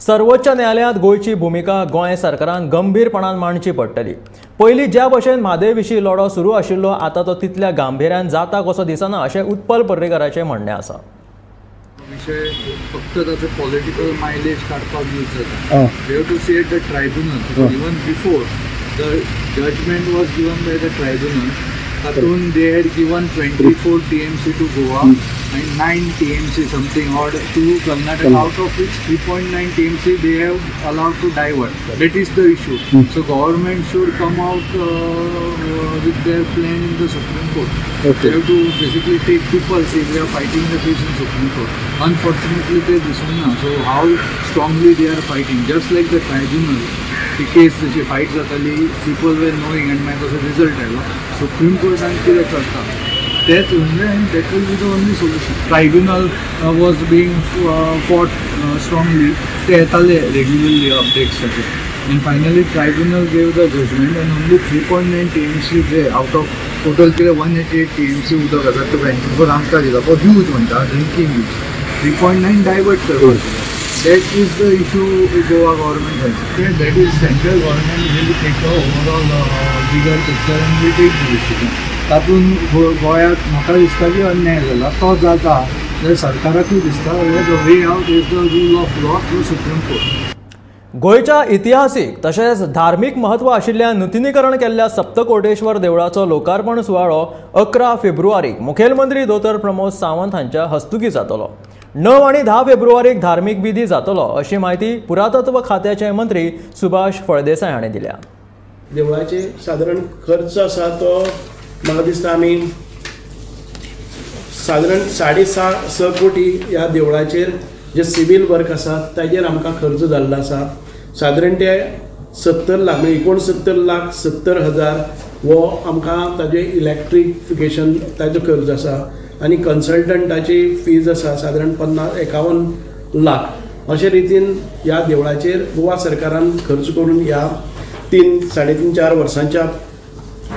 सर्वोच्च न्यायालयांत गोंयची भुमिका गोंय सरकारान गंभीरपणान मांडची पडटली. पयलीं ज्या भशेन म्हादय विशीं लढो सुरू आशिल्लो आतां तो तितल्या गांभिर्यान जाता कसो दिसना अशें उत्पल पर्रीकराचें म्हणणें आसा. विषय फक्त ताचो पॉलिटिकल मायलेज काडपाक यूज जाता. We have to see at the tribunal. Even before the judgment was given by the tribunal, तातूंत they had given 24 TMC to Goa and 9 TMC something odd to Karnataka, out of which 3.9 TMC they have allowed to divert. That is the issue. So government should come out with their plan in the Supreme Court. They have to basically take people, see they are fighting the case in Supreme Court. Unfortunately they दिसूंक ना, so how strongly they are fighting, just like the tribunal ती केस जशी fight जाताली people were knowing आनी मागीर तसो result आयलो. Supreme कोर्टान कितें करता तेच उरलें आनी that will be the only solution. Tribunal was being fought strongly, ते येताले रेग्युलरली अपडेट्स ताचे, and finally tribunal gave the judgment and only 3.9 TMC J out of total कितें 188 TMC उदक आसा ते 24 आमकां दिला फॉर यूज म्हणटा, ड्रिंकींग यूज. 3.9 डायवर्ट करपाक. That is the issue Goa government has. That is central government will take a overall bigger picture and will take the decision. तातूंत गोंयांत म्हाका दिसता की अन्याय जाला तो जाता जाल्यार सरकाराकूय दिसता the way out is the rule of law through Supreme Court. गोंयच्या इतिहासीक तशेंच धार्मीक म्हत्व आशिल्ल्या नुतनीकरण केल्ल्या सप्तकोटेश्वर देवळाचो लोकार्पण सुवाळो 11 फेब्रुवारीक मुखेलमंत्री दोतोर प्रमोद सावंत हांच्या हस्तुकीं जातलो. 9 आनी 10 फेब्रुवारीक धार्मीक विधी जातलो अशी म्हायती पुरातत्व खात्याचे मंत्री सुभाष फळदेसाय हांणी दिल्या. देवळाचे सादारण खर्च आसा तो म्हाका दिसता आमी सादारण 6.5 कोटी ह्या देवळाचेर जे सिवील वर्क आसा ताजेर आमकां खर्च जाल्लो आसा. सादारण ते 70 लाख म्हणजे 69,70,000 हो आमकां ताजे इलेक्ट्रिफिकेशन ताजो खर्च आसा आनी कन्सल्टंटाची फीज आसा सादारण 50-51 लाख. अशे रितीन ह्या देवळाचेर गोवा सरकारान खर्च करून ह्या 3-3.5 4 वर्सांच्या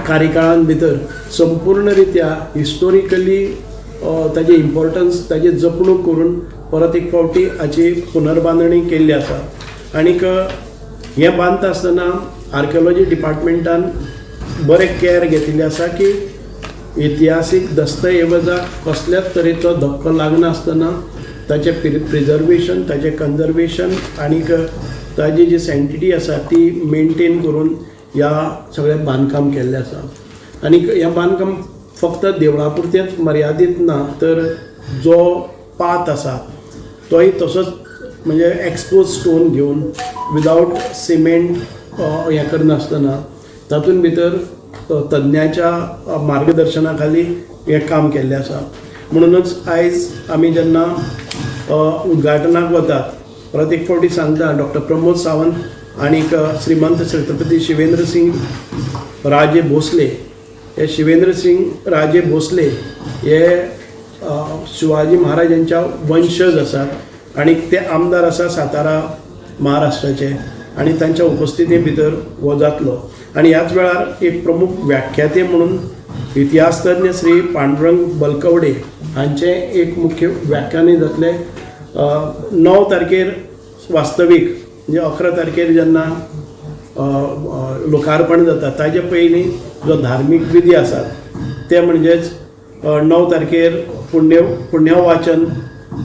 कार्यकाळान भितर संपूर्ण रित्या हिस्टोरिकली ताजें इम्पॉर्टन्स ताजी जपणूक करून परत एक फावटी हाची पुनर्बांदणी केल्ली आसा. आनीक हें बांदता आसतना आर्किओलॉजी डिपार्टमेंटान बरें कॅर घेतिल्ली आसा की इतिहासीक दस्तऐवजाक कसल्याच तरेचो धक्को लागनासतना ताचें प्रिजर्वेशन, ताचें कन्जर्वेशन आनीक ताजी जी सँटिटी आसा ती मेनटेन करून ह्या सगळें बांदकाम केल्लें आसा. आनीक हें बांदकाम फक्त देवळा पुरतेंच मर्यादीत ना, तर जो पात आसा तोय तसोच म्हणजे एक्सपोज स्टोन घेवन विदावट सिमेंट हें करनासतना तातूंत भितर तज्ञाच्या मार्गदर्शना खाली हें काम केल्लें आसा. म्हणूनच आयज आमी जेन्ना उद्घाटनाक वतात परत एक फावटी सांगता, डॉक्टर प्रमोद सावंत आनीक श्रीमंत छत्रपती शिवेंद्र सिंग राजे भोसले, हे शिवेंद्र सिंग राजे भोसले हे शिवाजी महाराजांच्या वंशज आसात आनी ते आमदार आसा सातारा महाराष्ट्राचे आनी तांच्या उपस्थिती भितर हो जातलो. आनी ह्याच वेळार एक प्रमुख व्याख्याते म्हणून इतिहासतज्ञ श्री पांडुरंग बलकवडे हांचें एक मुख्य व्याख्यानूय जातलें. 9 तारखेर वास्तवीक म्हणजे 11 तारखेर जेन्ना लोकार्पण जाता ताजे पयलीं जो धार्मीक विधी आसात ते म्हणजेच 9 तारखेर पुण्यवाचन,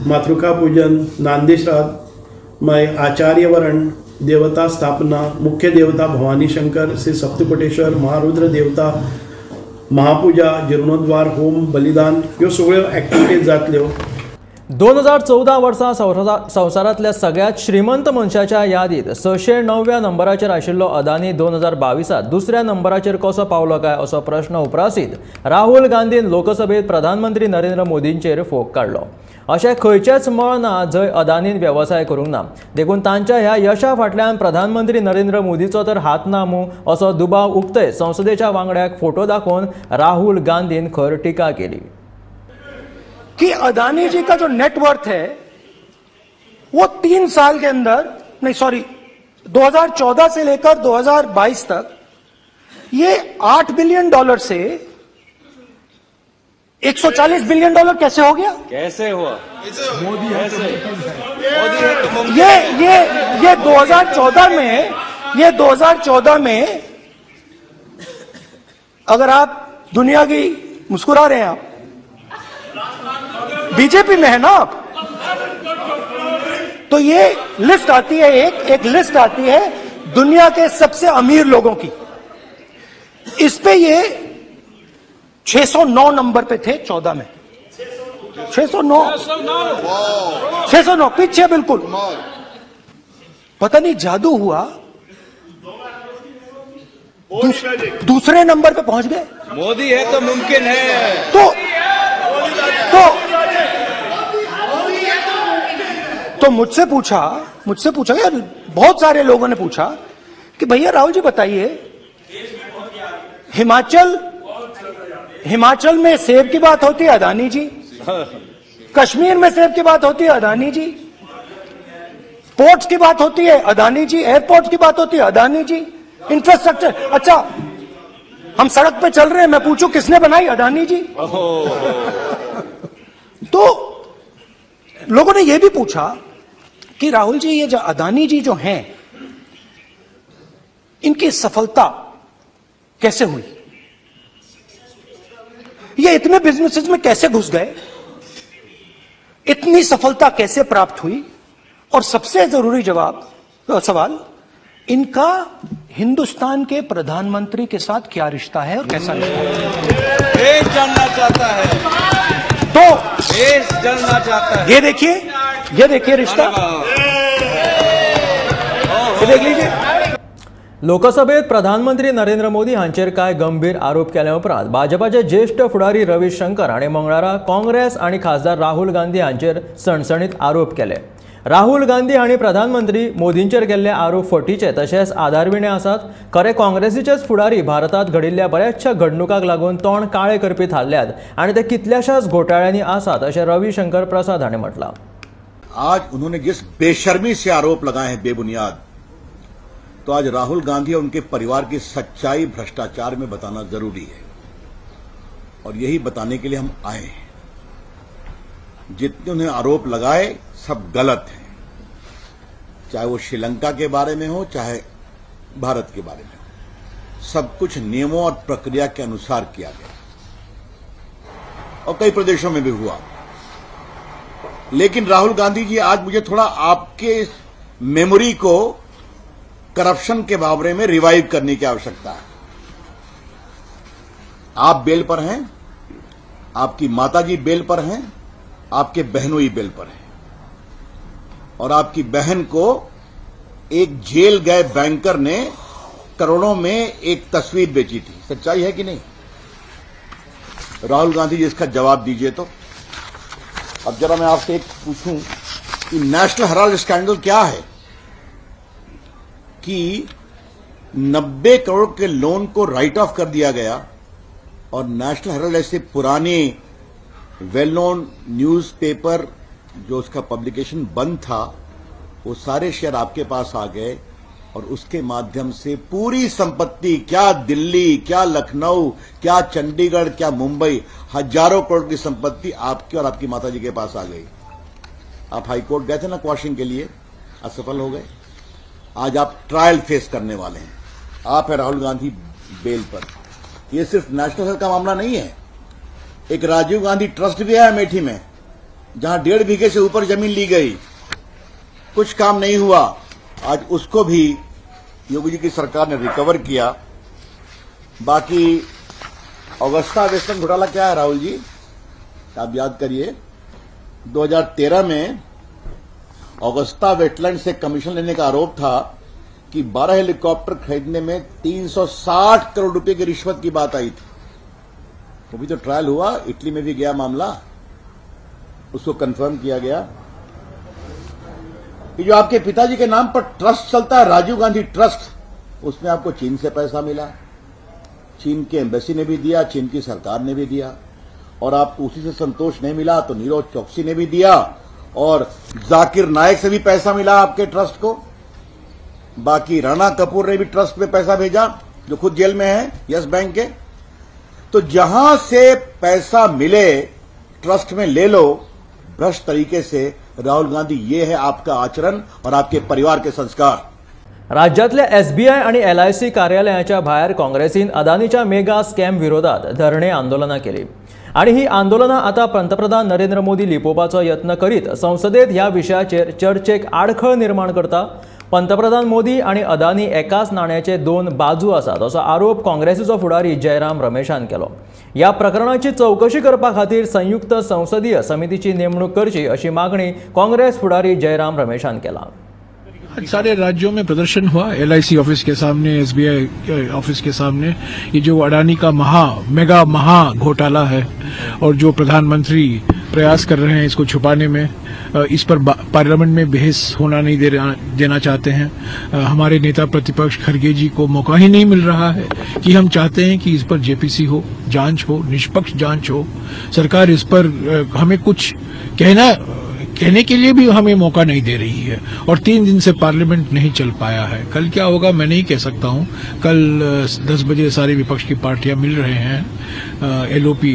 मातृका पूजन, नांदीश्राद्ध, मागीर आचार्यवरण, देवता स्थापना, मुख्य देवता भवानी शंकर, श्री सप्तकोटेश्वर, महारुद्र देवता, महापूजा, जीर्णोद्वार, होम, बलिदान ह्यो सगळ्यो एक्टिविटीज जातल्यो. 2014 वर्सा संवसारांतल्या सगळ्यात श्रीमंत मनशाच्या यादीत 609व्या नंबराचेर आशिल्लो अदानी 2022 दुसऱ्या नंबराचेर कसो पावलो काय असो प्रश्न उप्रासीत राहुल गांधीन लोकसभेत प्रधानमंत्री नरेंद्र मोदींचेर फोग काडलो. अशें खंयचेंच मळ ना जंय अदानीन वेवसाय करूंक ना, देखून तांच्या ह्या यशा फाटल्यान प्रधानमंत्री नरेंद्र मोदीचो तर हात ना मूं असो दुबाव उक्तय संसदेच्या वांगड्याक फोटो दाखोवन राहुल गांधीन खर टिका केली. कि अदानी जी का जो नेटवर्थ है वो 3 साल के अंदर नहीं, सॉरी 2014 से लेकर 2022 तक ये $8 बिलियन से 140 बिलियन डॉलर कैसे हो गया? कैसे हुआ? मोदी कैसे? मोदी ये 2014 में, ये 2014 में अगर आप दुनिया की मुस्कुरा रहे हैं, आप बीजेपी में है ना आप, तो ये लिस्ट आती है, एक लिस्ट आती है दुनिया के सबसे अमीर लोगों की, इस पे ये 609 नंबर पे थे 14 में, 609 पीछे बिल्कुल। पता नहीं जादू हुआ, दूसरे नंबर पे पहुंच गए। मोदी है तो मुमकिन है। तो मुझसे पूछा यार, बहुत सारे लोगों ने पूछा कि भैया राहुल जी बताइए, हिमाचल में सेब की बात होती है अदानी जी, कश्मीर में सेब की बात होती है अदानी जी, पोर्ट्स की बात होती है अदानी जी, एयरपोर्ट्स की बात होती है अदानी जी, इंफ्रास्ट्रक्चर, अच्छा हम सड़क पे चल रहे हैं, मैं पूछूं किसने बनाई? अदानी जी। तो लोगों ने यह भी पूछा कि राहुल जी ये जो अदानी जी जो हैं इनकी सफलता कैसे हुई, ये इतने बिजनेसेस में कैसे घुस गए, इतनी सफलता कैसे प्राप्त हुई, और सबसे जरूरी जवाब सवाल, इनका हिंदुस्तान के प्रधानमंत्री के साथ क्या रिश्ता है और कैसा रिश्ता है? देश जानना चाहता है, तो देश जानना चाहता है। ये देखिए रिश्ता, ये देख लीजिए। लोकसभेत प्रधानमंत्री नरेंद्र मोदी हांचेर कांय गंभीर आरोप केल्या उपरांत भाजपाचे ज्येष्ठ फुडारी रवी शंकर हाणें मंगळारा काँग्रेस आनी खासदार राहुल गांधी हांचेर सणसणीत आरोप केले. राहुल गांधी हांणी प्रधानमंत्री मोदींचेर केल्ले आरोप फटीचे तशेंच आधारविणे आसात. खरें काँग्रेसीचेच फुडारी भारतांत घडिल्ल्या बऱ्याचशा घडणुकांक लागून तोंड काळे करपी थारल्यात आनी ते कितल्याशाच घोटाळ्यांनी आसात अशें रवी शंकर प्रसाद हांणी म्हटलां. आज उन्होंने जिस बेशर्मी से आरोप लगाए हैं बेबुनियाद, तो आज राहुल गांधी और उनके परिवार की सच्चाई भ्रष्टाचार में बताना जरूरी है और यही बताने के लिए हम आए हैं। जितने उन्हें आरोप लगाए सब गलत हैं, चाहे वो श्रीलंका के बारे में हो चाहे भारत के बारे में हो, सब कुछ नियमों और प्रक्रिया के अनुसार किया गया और कई प्रदेशों में भी हुआ। लेकिन राहुल गांधी जी, आज मुझे थोड़ा आपके इस मेमोरी को करप्शन के बारे में रिवाइव करने की आवश्यकता है। आप बेल पर हैं, आपकी माताजी बेल पर हैं, आपके बहनोई बेल पर हैं और आपकी बहन को एक जेल गए बैंकर ने करोड़ों में एक तस्वीर बेची थी। सच्चाई है कि नहीं? राहुल गांधी जी इसका जवाब दीजिए। तो अब जरा मैं आपसे एक पूछूं कि नेशनल हेराल्ड स्कैंडल क्या है कि 90 करोड़ के लोन को राइट ऑफ कर दिया गया और नेशनल हेराल्ड ऐसे पुराने वेल नोन न्यूज़पेपर जो उसका पब्लिकेशन बंद था, वो सारे शेयर आपके पास आ गए और उसके माध्यम से पूरी संपत्ति, क्या दिल्ली, क्या लखनऊ, क्या चंडीगढ़, क्या मुंबई, हजारों करोड़ की संपत्ति आपके और आपकी माताजी के पास आ गई। आप हाईकोर्ट गए थे ना क्वाशिंग के लिए, असफल हो गए। आज आप ट्रायल फेस करने वाले हैं। आप है राहुल गांधी बेल पर। ये सिर्फ नेशनल हेराल्ड का मामला नहीं है, एक राजीव गांधी ट्रस्ट भी है अमेठी में, जहां 1.5 बीघे से ऊपर जमीन ली गई, कुछ काम नहीं हुआ। आज उसको भी योगी जी की सरकार ने रिकवर किया। बाकी अगस्ता वेस्टर्न घोटाला क्या है राहुल जी, आप याद करिए 2013 में अगस्ता वेटलैंड से कमीशन लेने का आरोप था कि 12 हेलीकॉप्टर खरीदने में 360 करोड़ रुपए की रिश्वत की बात आई थी। वो भी तो ट्रायल हुआ, इटली में भी गया मामला, उसको कंफर्म किया गया। कि जो आपके पिताजी के नाम पर ट्रस्ट चलता है, राजीव गांधी ट्रस्ट, उसमें आपको चीन से पैसा मिला, चीन के एम्बेसी ने भी दिया, चीन की सरकार ने भी दिया, और आपको उसी से संतोष नहीं मिला तो नीरव चौकसी ने भी दिया और जाकिर नायक से भी पैसा मिला आपके ट्रस्ट को। बाकी राणा कपूर ने भी ट्रस्ट में पैसा भेजा, जो खुद जेल में है यस बैंक के। तो जहां से पैसा मिले ट्रस्ट में ले लो भ्रष्ट तरीके से। राहुल गांधी, ये है आपका आचरण और आपके परिवार के संस्कार। राज्यातल्या एसबीआय आणि एलआयसी कार्यालयाच्या भायर काँग्रेसीन अदानीच्या मेगा स्कॅम विरोधात धरणे आंदोलनां केली आणि ही आंदोलनां आतां पंतप्रधान नरेंद्र मोदी लिपोवपाचो यत्न करीत संसदेत ह्या विशयाचेर चर्चेक आडखळ निर्माण करता। पंतप्रधान मोदी आणि अदानी एकाच नाण्याचे दोन बाजू आसात असो आरोप काँग्रेसीचो फुडारी जयराम रमेशान केलो। ह्या प्रकरणाची चवकशी करपा खातीर संयुक्त संसदीय समितीची नेमणूक करची अशी मागणी काँग्रेस फुडारी जयराम रमेशान केला। आज सारे राज्यों में प्रदर्शन हुआ, एलआईसी ऑफिस के सामने, एसबीआई ऑफिस के सामने। ये जो अडानी का मेगा महा घोटाला है और जो प्रधानमंत्री प्रयास कर रहे हैं इसको छुपाने में, इस पर पार्लियामेंट में बहस होना नहीं देना चाहते हैं। हमारे नेता प्रतिपक्ष खड़गे जी को मौका ही नहीं मिल रहा है कि हम चाहते हैं कि इस पर जेपीसी हो, जांच हो, निष्पक्ष जांच हो। सरकार इस पर हमें कुछ कहने के लिए भी हमें मौका नहीं दे रही है और 3 दिन से पार्लियामेंट नहीं चल पाया है। कल क्या होगा मैं नहीं कह सकता हूं। कल 10 बजे सारी विपक्ष की पार्टियां मिल रहे हैं एलओपी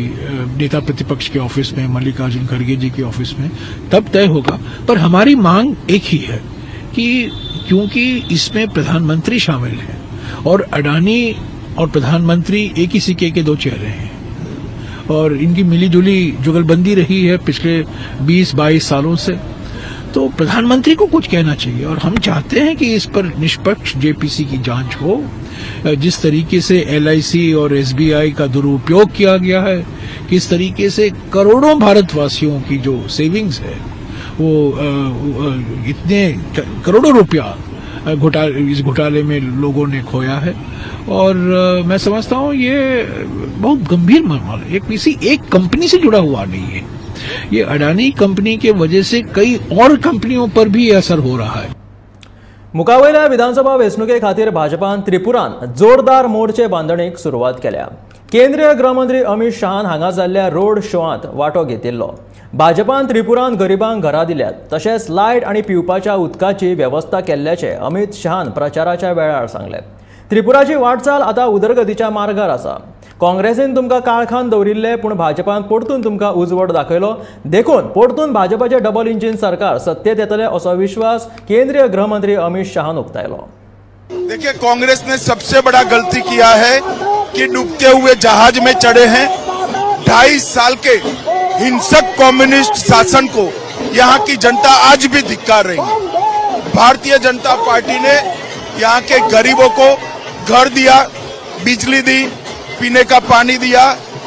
नेता प्रतिपक्ष के ऑफिस में, मल्लिकार्जुन खड़गे जी के ऑफिस में, तब तय होगा। पर हमारी मांग एक ही है कि क्योंकि इसमें प्रधानमंत्री शामिल हैं और अडानी और प्रधानमंत्री एक ही सिक्के के दो चेहरे हैं और इनकी मिलीजुली जुगलबंदी रही है पिछले 20-22 सालों से, तो प्रधानमंत्री को कुछ कहना चाहिए। और हम चाहते हैं कि इस पर निष्पक्ष जेपीसी की जांच हो। जिस तरीके से एलआईसी और एसबीआई का दुरुपयोग किया गया है, किस तरीके से करोड़ों भारतवासियों की जो सेविंग्स है वो इतने करोड़ों रुपया इस घोटाले में लोगों ने खोया है। और मैं समझता हूँ ये बहुत गंभीर मामला है, ये किसी एक कंपनी से जुड़ा हुआ नहीं है। ये अडानी कंपनी के वजह से कई और कंपनियों पर भी असर हो रहा है। मुखावयल्या विधानसभा वेंचणुके खातीर भाजपान त्रिपुरान जोरदार मोर्चे बांदणीक सुरवात केल्या। केंद्रीय गृहमंत्री अमित शहान हांगा जाल्ल्या रोड शोआंत वांटो घेतिल्लो। भाजपान त्रिपुरान गरिबांक घरां दिल्यात तशेंच लायट आनी पिवपाच्या उदकाची वेवस्था केल्ल्याचें अमित शहान प्रचाराच्या वेळार सांगलें। त्रिपुराची वाटचाल आतां उदरगतीच्या मार्गार आसा। काँग्रेसीन तुमकां काळखान दवरिल्ले पूण भाजपान परतून तुमकां उजवड दाखयलो, देखून परतून भाजपाचे डबल इंजिन सरकार सत्तेत येतले असो विश्वास केंद्रीय गृहमंत्री अमित शहान उक्तायलो। देखिए, कांग्रेस ने सबसे बड़ा गलती किया है कि डूबते हुए जहाज में चढ़े हैं। 2.5 साल के हिंसक कम्युनिस्ट शासन को यहाँ की जनता आज भी धिक्कार रही है। भारतीय जनता पार्टी ने यहाँ के गरीबों को घर दिया, बिजली दी, पीने का पानी दिया,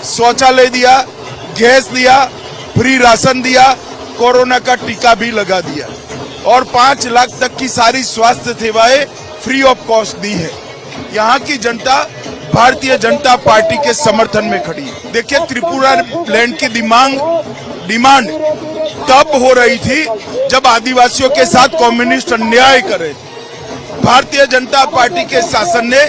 शौचालय दिया, गैस दिया, फ्री राशन दिया, कोरोना का टीका भी लगा दिया और 5 लाख तक की सारी स्वास्थ्य सेवाएं फ्री ऑफ कॉस्ट दी है। यहाँ की जनता भारतीय जनता पार्टी के समर्थन में खड़ी है। देखिए, त्रिपुरा लैंड की डिमांड तब हो रही थी जब आदिवासियों के साथ कम्युनिस्ट अन्याय कर रहे थे। भारतीय जनता पार्टी के शासन ने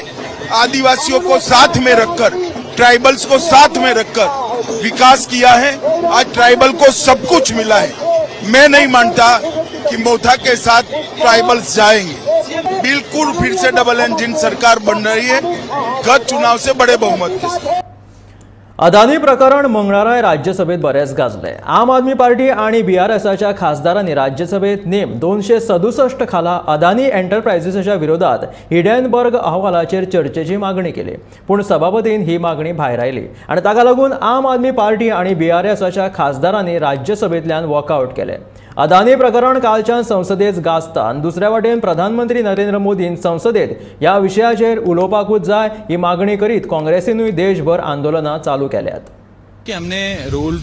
आदिवासियों को साथ में रखकर, ट्राइबल्स को साथ में रखकर विकास किया है। आज ट्राइबल को सब कुछ मिला है। मैं नहीं मानता कि मोथा के साथ ट्राइबल्स जाएंगे। बिल्कुल फिर से डबल इंजन सरकार बन रही है, गत चुनाव से बड़े बहुमत के साथ। अदानी प्रकरण मंगळाराय राज्यसभेत बरेच गाजले। आम आदमी पार्टी आणि बीआरएसाच्या खासदारांनी राज्यसभेत नेम 267 खाला अदानी एंटरप्राइजेसाच्या विरोधात हिडनबर्ग अहवालाचेर चर्चेची मागणी केली, पूण सभापतीन ही मागणी भायर आयली आनी ताका लागून आम आदमी पार्टी आणि बीआरएसाच्या खासदारांनी राज्यसभेंतल्यान वॉकआउट केले। अदानी प्रकरण कालच्यान संसदेत गाजता आनी दुसऱ्या वाटेन प्रधानमंत्री नरेंद्र मोदीन संसदेत ह्या विशयाचेर उलोवपाकूच जाय ही मागणी करीत काँग्रेसीनूय देशभर आंदोलनां चालू केल्यात। कि हमने रूल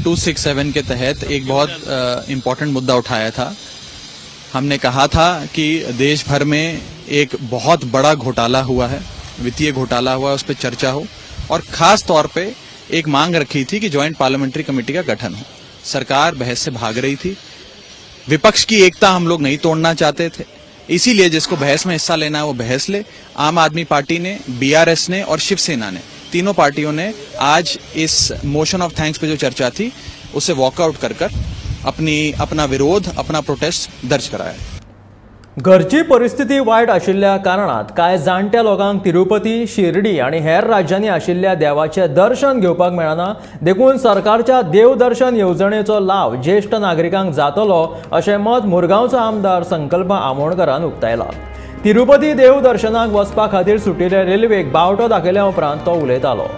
267 के तहत एक बहुत इम्पोर्टेंट मुद्दा उठाया था। हमने कहा था कि देश भर में एक बहुत बड़ा घोटाला हुआ है, वित्तीय घोटाला हुआ है, उस पर चर्चा हो और खास तौर पे एक मांग रखी थी कि ज्वाइंट पार्लियामेंट्री कमेटी का गठन हो। सरकार बहस से भाग रही थी, विपक्ष की एकता हम लोग नहीं तोड़ना चाहते थे, इसीलिए जिसको बहस में हिस्सा लेना है वो बहस ले। आम आदमी पार्टी ने, बीआरएस ने और शिवसेना ने, तीनों पार्टियों ने आज इस मोशन ऑफ thanks पे जो चर्चा थी उसे वॉकआउट कर कर अपना विरोध, अपना प्रोटेस्ट दर्ज कराया। घरची परिस्थिती वायट आशिल्ल्या कारणात कांय जाणट्या लोकांक तिरुपती, शिर्डी आनी हेर राज्यांनी आशिल्ल्या देवाचें दर्शन घेवपाक मेळना, देखून सरकारच्या देवदर्शन येवजणेचो लाव ज्येश्ठ नागरिकांक जातलो अशें मत मुरगांवचो आमदार संकल्प आमोणकरान उक्तायला। तिरुपती देवदर्शनाक वचपा खातीर सुटिल्ले रेल्वेक बावटो दाखयल्या उपरांत तो उलयतालो।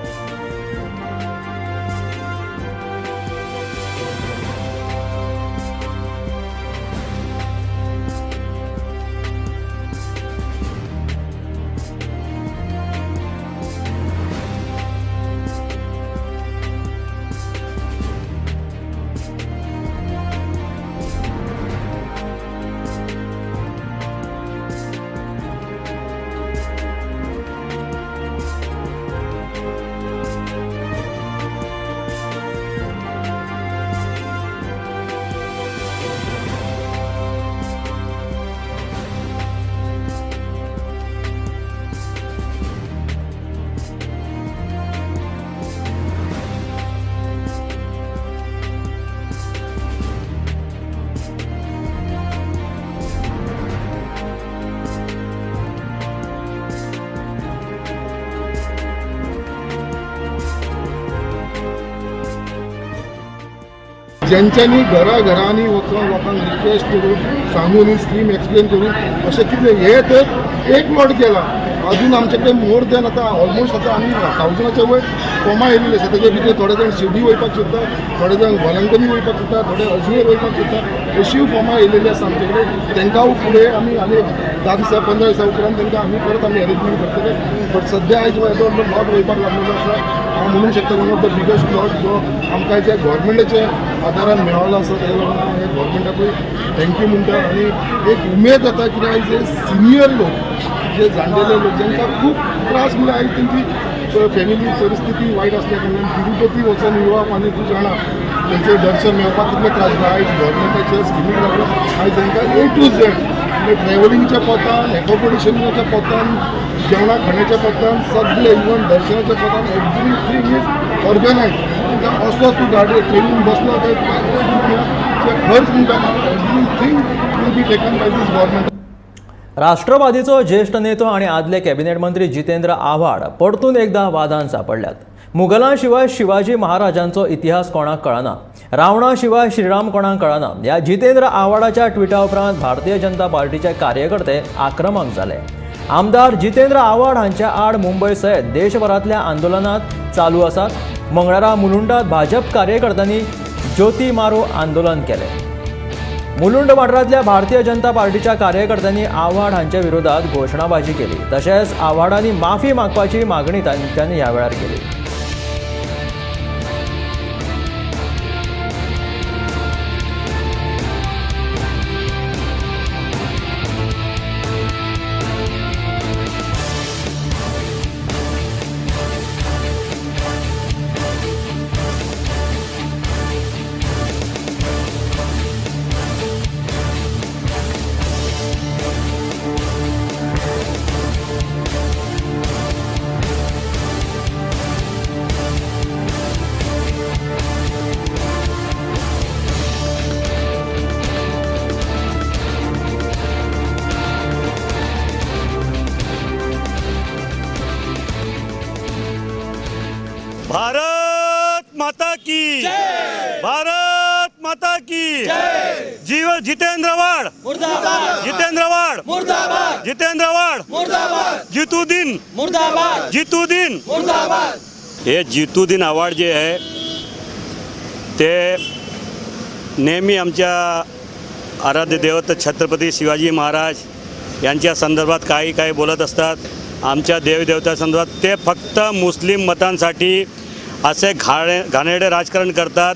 ज्यांच्यानी घराघरांनी वचून लोकांक रिक्वेस्ट करून सांगून ही स्कीम एक्सप्लेन करून अशें कितें हे तर एक प्लॉट केला। अजून आमचे कडेन मोर दॅन आतां ऑलमोस्ट आतां आमी 1000 वयर फॉर्मां येयल्ली आसा। तेजे भितर थोडे जाण शिर्डी वयपाक सोदता, थोडे जाण वलंगनी वयपाक सोदता, थोडे अजमेर वयपाक सोदता, अशीय फॉर्मां येयलेली आसा आमचे कडेन। तांकां फुडें आमी आनी 10 दिसा 15 दिसा उपरांत तांकां आमी परत आमी अरेंजमेंट करतले। बट सद्या आयज हो प्लॉट वयपाक लागलेलो आसा। हांव म्हणूंक शकता one of the biggest plot जो आमकां जे गव्हर्मेंटाच्या आदारान मेळ्ळो आसा, ताका लागून हांव गव्हर्मेंटाकूय thank you म्हणटा। आनी एक उमेद जाता कित्याक आयज जे सिनियर लोक, जे जाणटेले लोक जांकां खूब त्रास म्हणल्यार आयज तेंची फॅमिली परिस्थिती वायट आसल्या कारणान तिरुपती वचून येवप आनी तूं जाणा तेंचें दर्शन मेळपाक कितले त्रास जाता। आयज गव्हर्मेंटाच्या स्किमीक लागून आयज तांकां ए टू झेड म्हणजे ट्रॅव्हलिंगच्या पोतान, एकोमोडेशनाच्या पोतान, जेवणा खाण्याच्या पोतान, सगळे इवन दर्शनाच्या पोतान एवरीथींग is organise. तांकां असो तूं गाडी ट्रेनीन बसलो काय तुका एक रुपया खर्च म्हणटा everything will be taken by this government. राष्ट्रवादीचो ज्येष्ठ नेतो आनी आदले कॅबिनेट मंत्री जितेंद्र आव्हाड परतून एकदा वादान सापडल्यात। मुघलां शिवाय शिवाजी महाराजांचो इतिहास कोणाक कळना, रावणा शिवाय श्रीराम कोणाक कळना ह्या जितेंद्र आव्हाडाच्या ट्विटा उपरांत भारतीय जनता पार्टीचे कार्यकर्ते आक्रमक जाले। आमदार जितेंद्र आव्हाड हांच्या आड मुंबय सयत देशभरांतल्या आंदोलनात चालू आसात। मंगळारा मुलुंडात भाजप कार्यकर्त्यांनी ज्योती मारो आंदोलन केलें। मुलुंड वाठारांतल्या भारतीय जनता पार्टीच्या कार्यकर्त्यांनी आव्हाड हांच्या विरोधात घोशणाबाजी केली। तशेंच आव्हाडांनी माफी मागपाची मागणी तांच्यांनी ह्या वेळार केली। भारत माता की जय, भारत माता की जय। जीव जितेंद्र आव्हाड मुर्दाबाद, जितेंद्र आव्हाड मुर्दाबाद, जितेंद्र आव्हाड मुर्दाबाद, जितुद्दीन मुर्दाबाद, जितुद्दीन मुर्दाबाद। हे जितुद्दीन आव्हाड जे आहे ते नेहमी आमच्या आराध्य दैवत छत्रपती शिवाजी महाराज यांच्या संदर्भात काही काही बोलत असतात। आमच्या देवदेवतासंदर्भात ते फक्त मुस्लिम मतांसाठी असे घाणेरडे राजकारण करतात।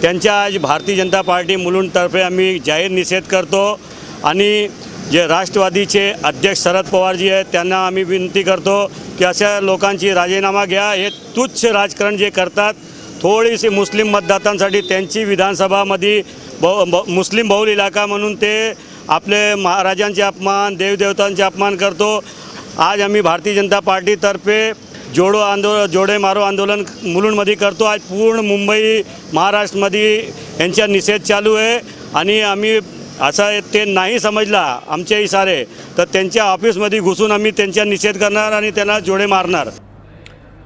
त्यांच्या आज भारतीय जनता पार्टी मुलुंडतर्फे आम्ही जाहीर निषेध करतो आणि जे राष्ट्रवादीचे अध्यक्ष शरद पवारजी आहेत त्यांना आम्ही विनंती करतो की अशा लोकांची राजीनामा घ्या। हे तुच्छ राजकारण जे करतात थोडीशी मुस्लिम मतदातांसाठी त्यांची विधानसभामध्ये मुस्लिम बहुल इलाका म्हणून ते आपले महाराजांचे अपमान, देवदेवतांचे अपमान करतो। आज आम्ही भारतीय जनता पार्टीतर्फे जोडो आंदोलन, जोडे मारो आंदोलन मुलुंडमध्ये करतो। आज पूर्ण मुंबई महाराष्ट्रामध्ये यांचा निषेध चालू आहे आणि आम्ही असा ते नाही समजला आमचे इशारे तर त्यांच्या ऑफिसमध्ये घुसून आम्ही त्यांचा निषेध करणार आणि त्यांना जोडे मारणार।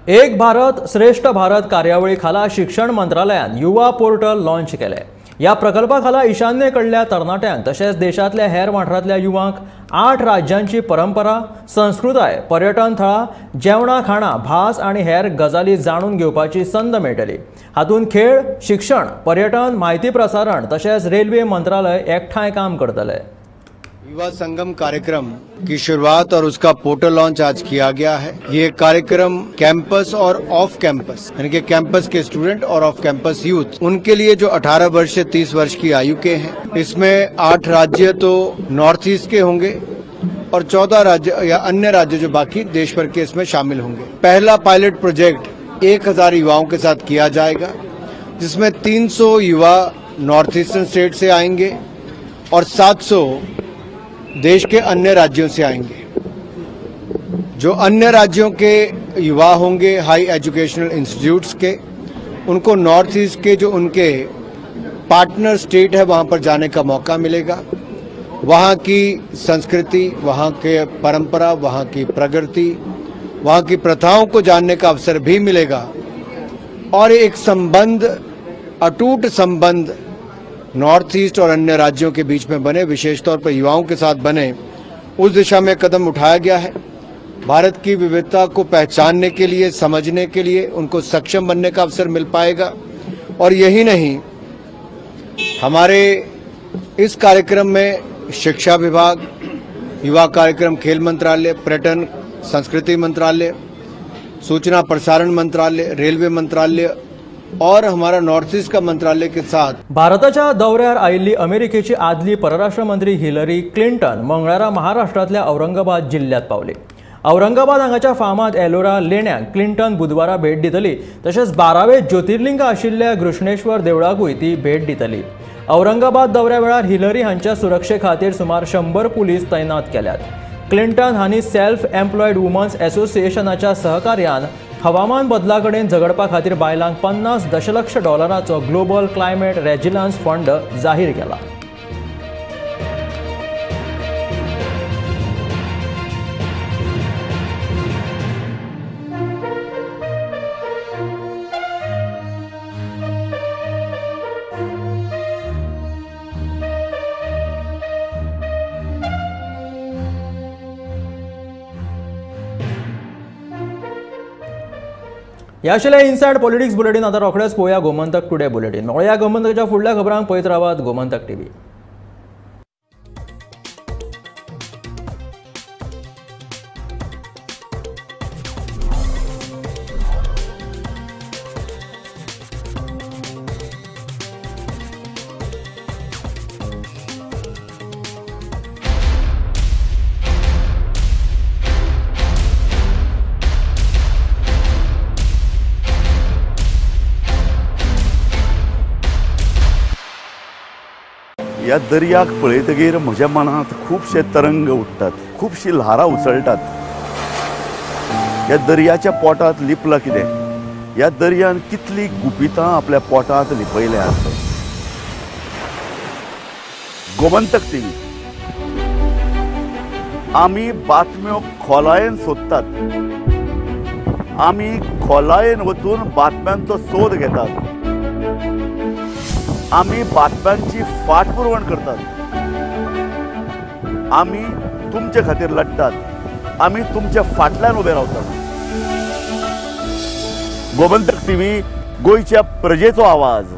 एक भारत श्रेष्ठ भारत कार्यावळी खाला शिक्षण मंत्रालयान युवा पोर्टल लॉन्च केले। या प्रकल्पाखाला ईशान्येकडल्या तरणाट्यांक तशेंच देशांतल्या हेर वाठारांतल्या युवांक 8 राज्यांची परंपरा, संस्कृताय, पर्यटन थळां, जेवणां खाणां, भास आनी हेर गजाली जाणून घेवपाची संद मेळटली। हातूंत खेळ, शिक्षण, पर्यटन, म्हायती प्रसारण तशेंच रेल्वे मंत्रालय एकठांय काम करतले। युवा संगम कार्यक्रम की शुरुआत और उसका पोर्टल लॉन्च आज किया गया है। ये कार्यक्रम कैंपस और ऑफ कैंपस यानी कि कैंपस के स्टूडेंट और ऑफ कैंपस यूथ उनके लिए जो 18 वर्ष से 30 वर्ष की आयु के हैं। इसमें 8 राज्य तो नॉर्थ ईस्ट के होंगे और 14 राज्य या अन्य राज्य जो बाकी देश भर के इसमें शामिल होंगे। पहला पायलट प्रोजेक्ट 1000 युवाओं के साथ किया जाएगा जिसमें 300 युवा नॉर्थ ईस्टर्न स्टेट से आएंगे और 700 देश के अन्य राज्यों से आएंगे। जो अन्य राज्यों के युवा होंगे हाई एजुकेशनल इंस्टीट्यूट्स के, उनको नॉर्थ ईस्ट के जो उनके पार्टनर स्टेट है वहाँ पर जाने का मौका मिलेगा। वहाँ की संस्कृति, वहाँ के परंपरा, वहाँ की प्रगति, वहाँ की प्रथाओं को जानने का अवसर भी मिलेगा और एक संबंध, अटूट संबंध नॉर्थ ईस्ट और अन्य राज्यों के बीच में बने, विशेष तौर पर युवाओं के साथ बने, उस दिशा में कदम उठाया गया है। भारत की विविधता को पहचानने के लिए, समझने के लिए उनको सक्षम बनने का अवसर मिल पाएगा। और यही नहीं, हमारे इस कार्यक्रम में शिक्षा विभाग, युवा कार्यक्रम, खेल मंत्रालय, पर्यटन संस्कृति मंत्रालय, सूचना प्रसारण मंत्रालय, रेलवे मंत्रालय और हमारा नॉर्थ ईस्ट का मंत्रालय के साथ भारताच्या दौऱ्यार आयिल्ली अमेरिकेची आदली परराष्ट्र मंत्री हिलरी क्लिंटन मंगळारा महाराष्ट्रांतल्या औरंगाबाद जिल्ह्यात पावली। औरंगाबाद हांगाच्या फामाद एलोरा लेण्यांक क्लिंटन बुधवारा भेट दितली। तशेंच 12वे ज्योतिर्लिंग आशिल्ल्या घृष्णेश्वर देवळाकूय ती भेट दितली। औरंगाबाद दौऱ्या वेळार हिलरी हांच्या सुरक्षे खातीर सुमार 100 पुलीस तैनात केल्यात। क्लिंटन हांणी सेल्फ एम्प्लॉयड वुमन्स एसोसिएशनाच्या सहकार्यान हवामान बदला कडेन झगडपा खातीर बायलांक $50 दशलक्ष ग्लोबल क्लायमेट रेजिलन्स फंड जाहीर केला। ह्या आशिल्लें इनसायड पॉलिटिक्स बुलेटीन. आतां रोखडेंच पळोवया गोमंतक टुडे बुलेटीन. मेळया गोमंतकाच्या फुडल्या खबरांक. पळयत रावात गोमंतक टीव्ही. ह्या दर्याक पळयतगीर म्हज्या मनांत खुबशे तरंग उठ्ठात, खुबशी ल्हारां उसळटात. ह्या दर्याच्या पोटांत लिपलां कितें? ह्या दर्यान कितलीं गुपितां आपल्या पोटांत लिपयल्यात. गोमंतक टीव्ही आमी बातम्यो खोलायेन सोदतात, आमी खोलायेन वचून बातम्यांचो सोद घेतात, आमी बातम्यांची फाटपुरवण करतात, आमी तुमचे खातीर लढतात, आमी तुमच्या फाटल्यान उबे रावतात. गोमंतक टीव्ही, गोंयच्या प्रजेचो आवाज.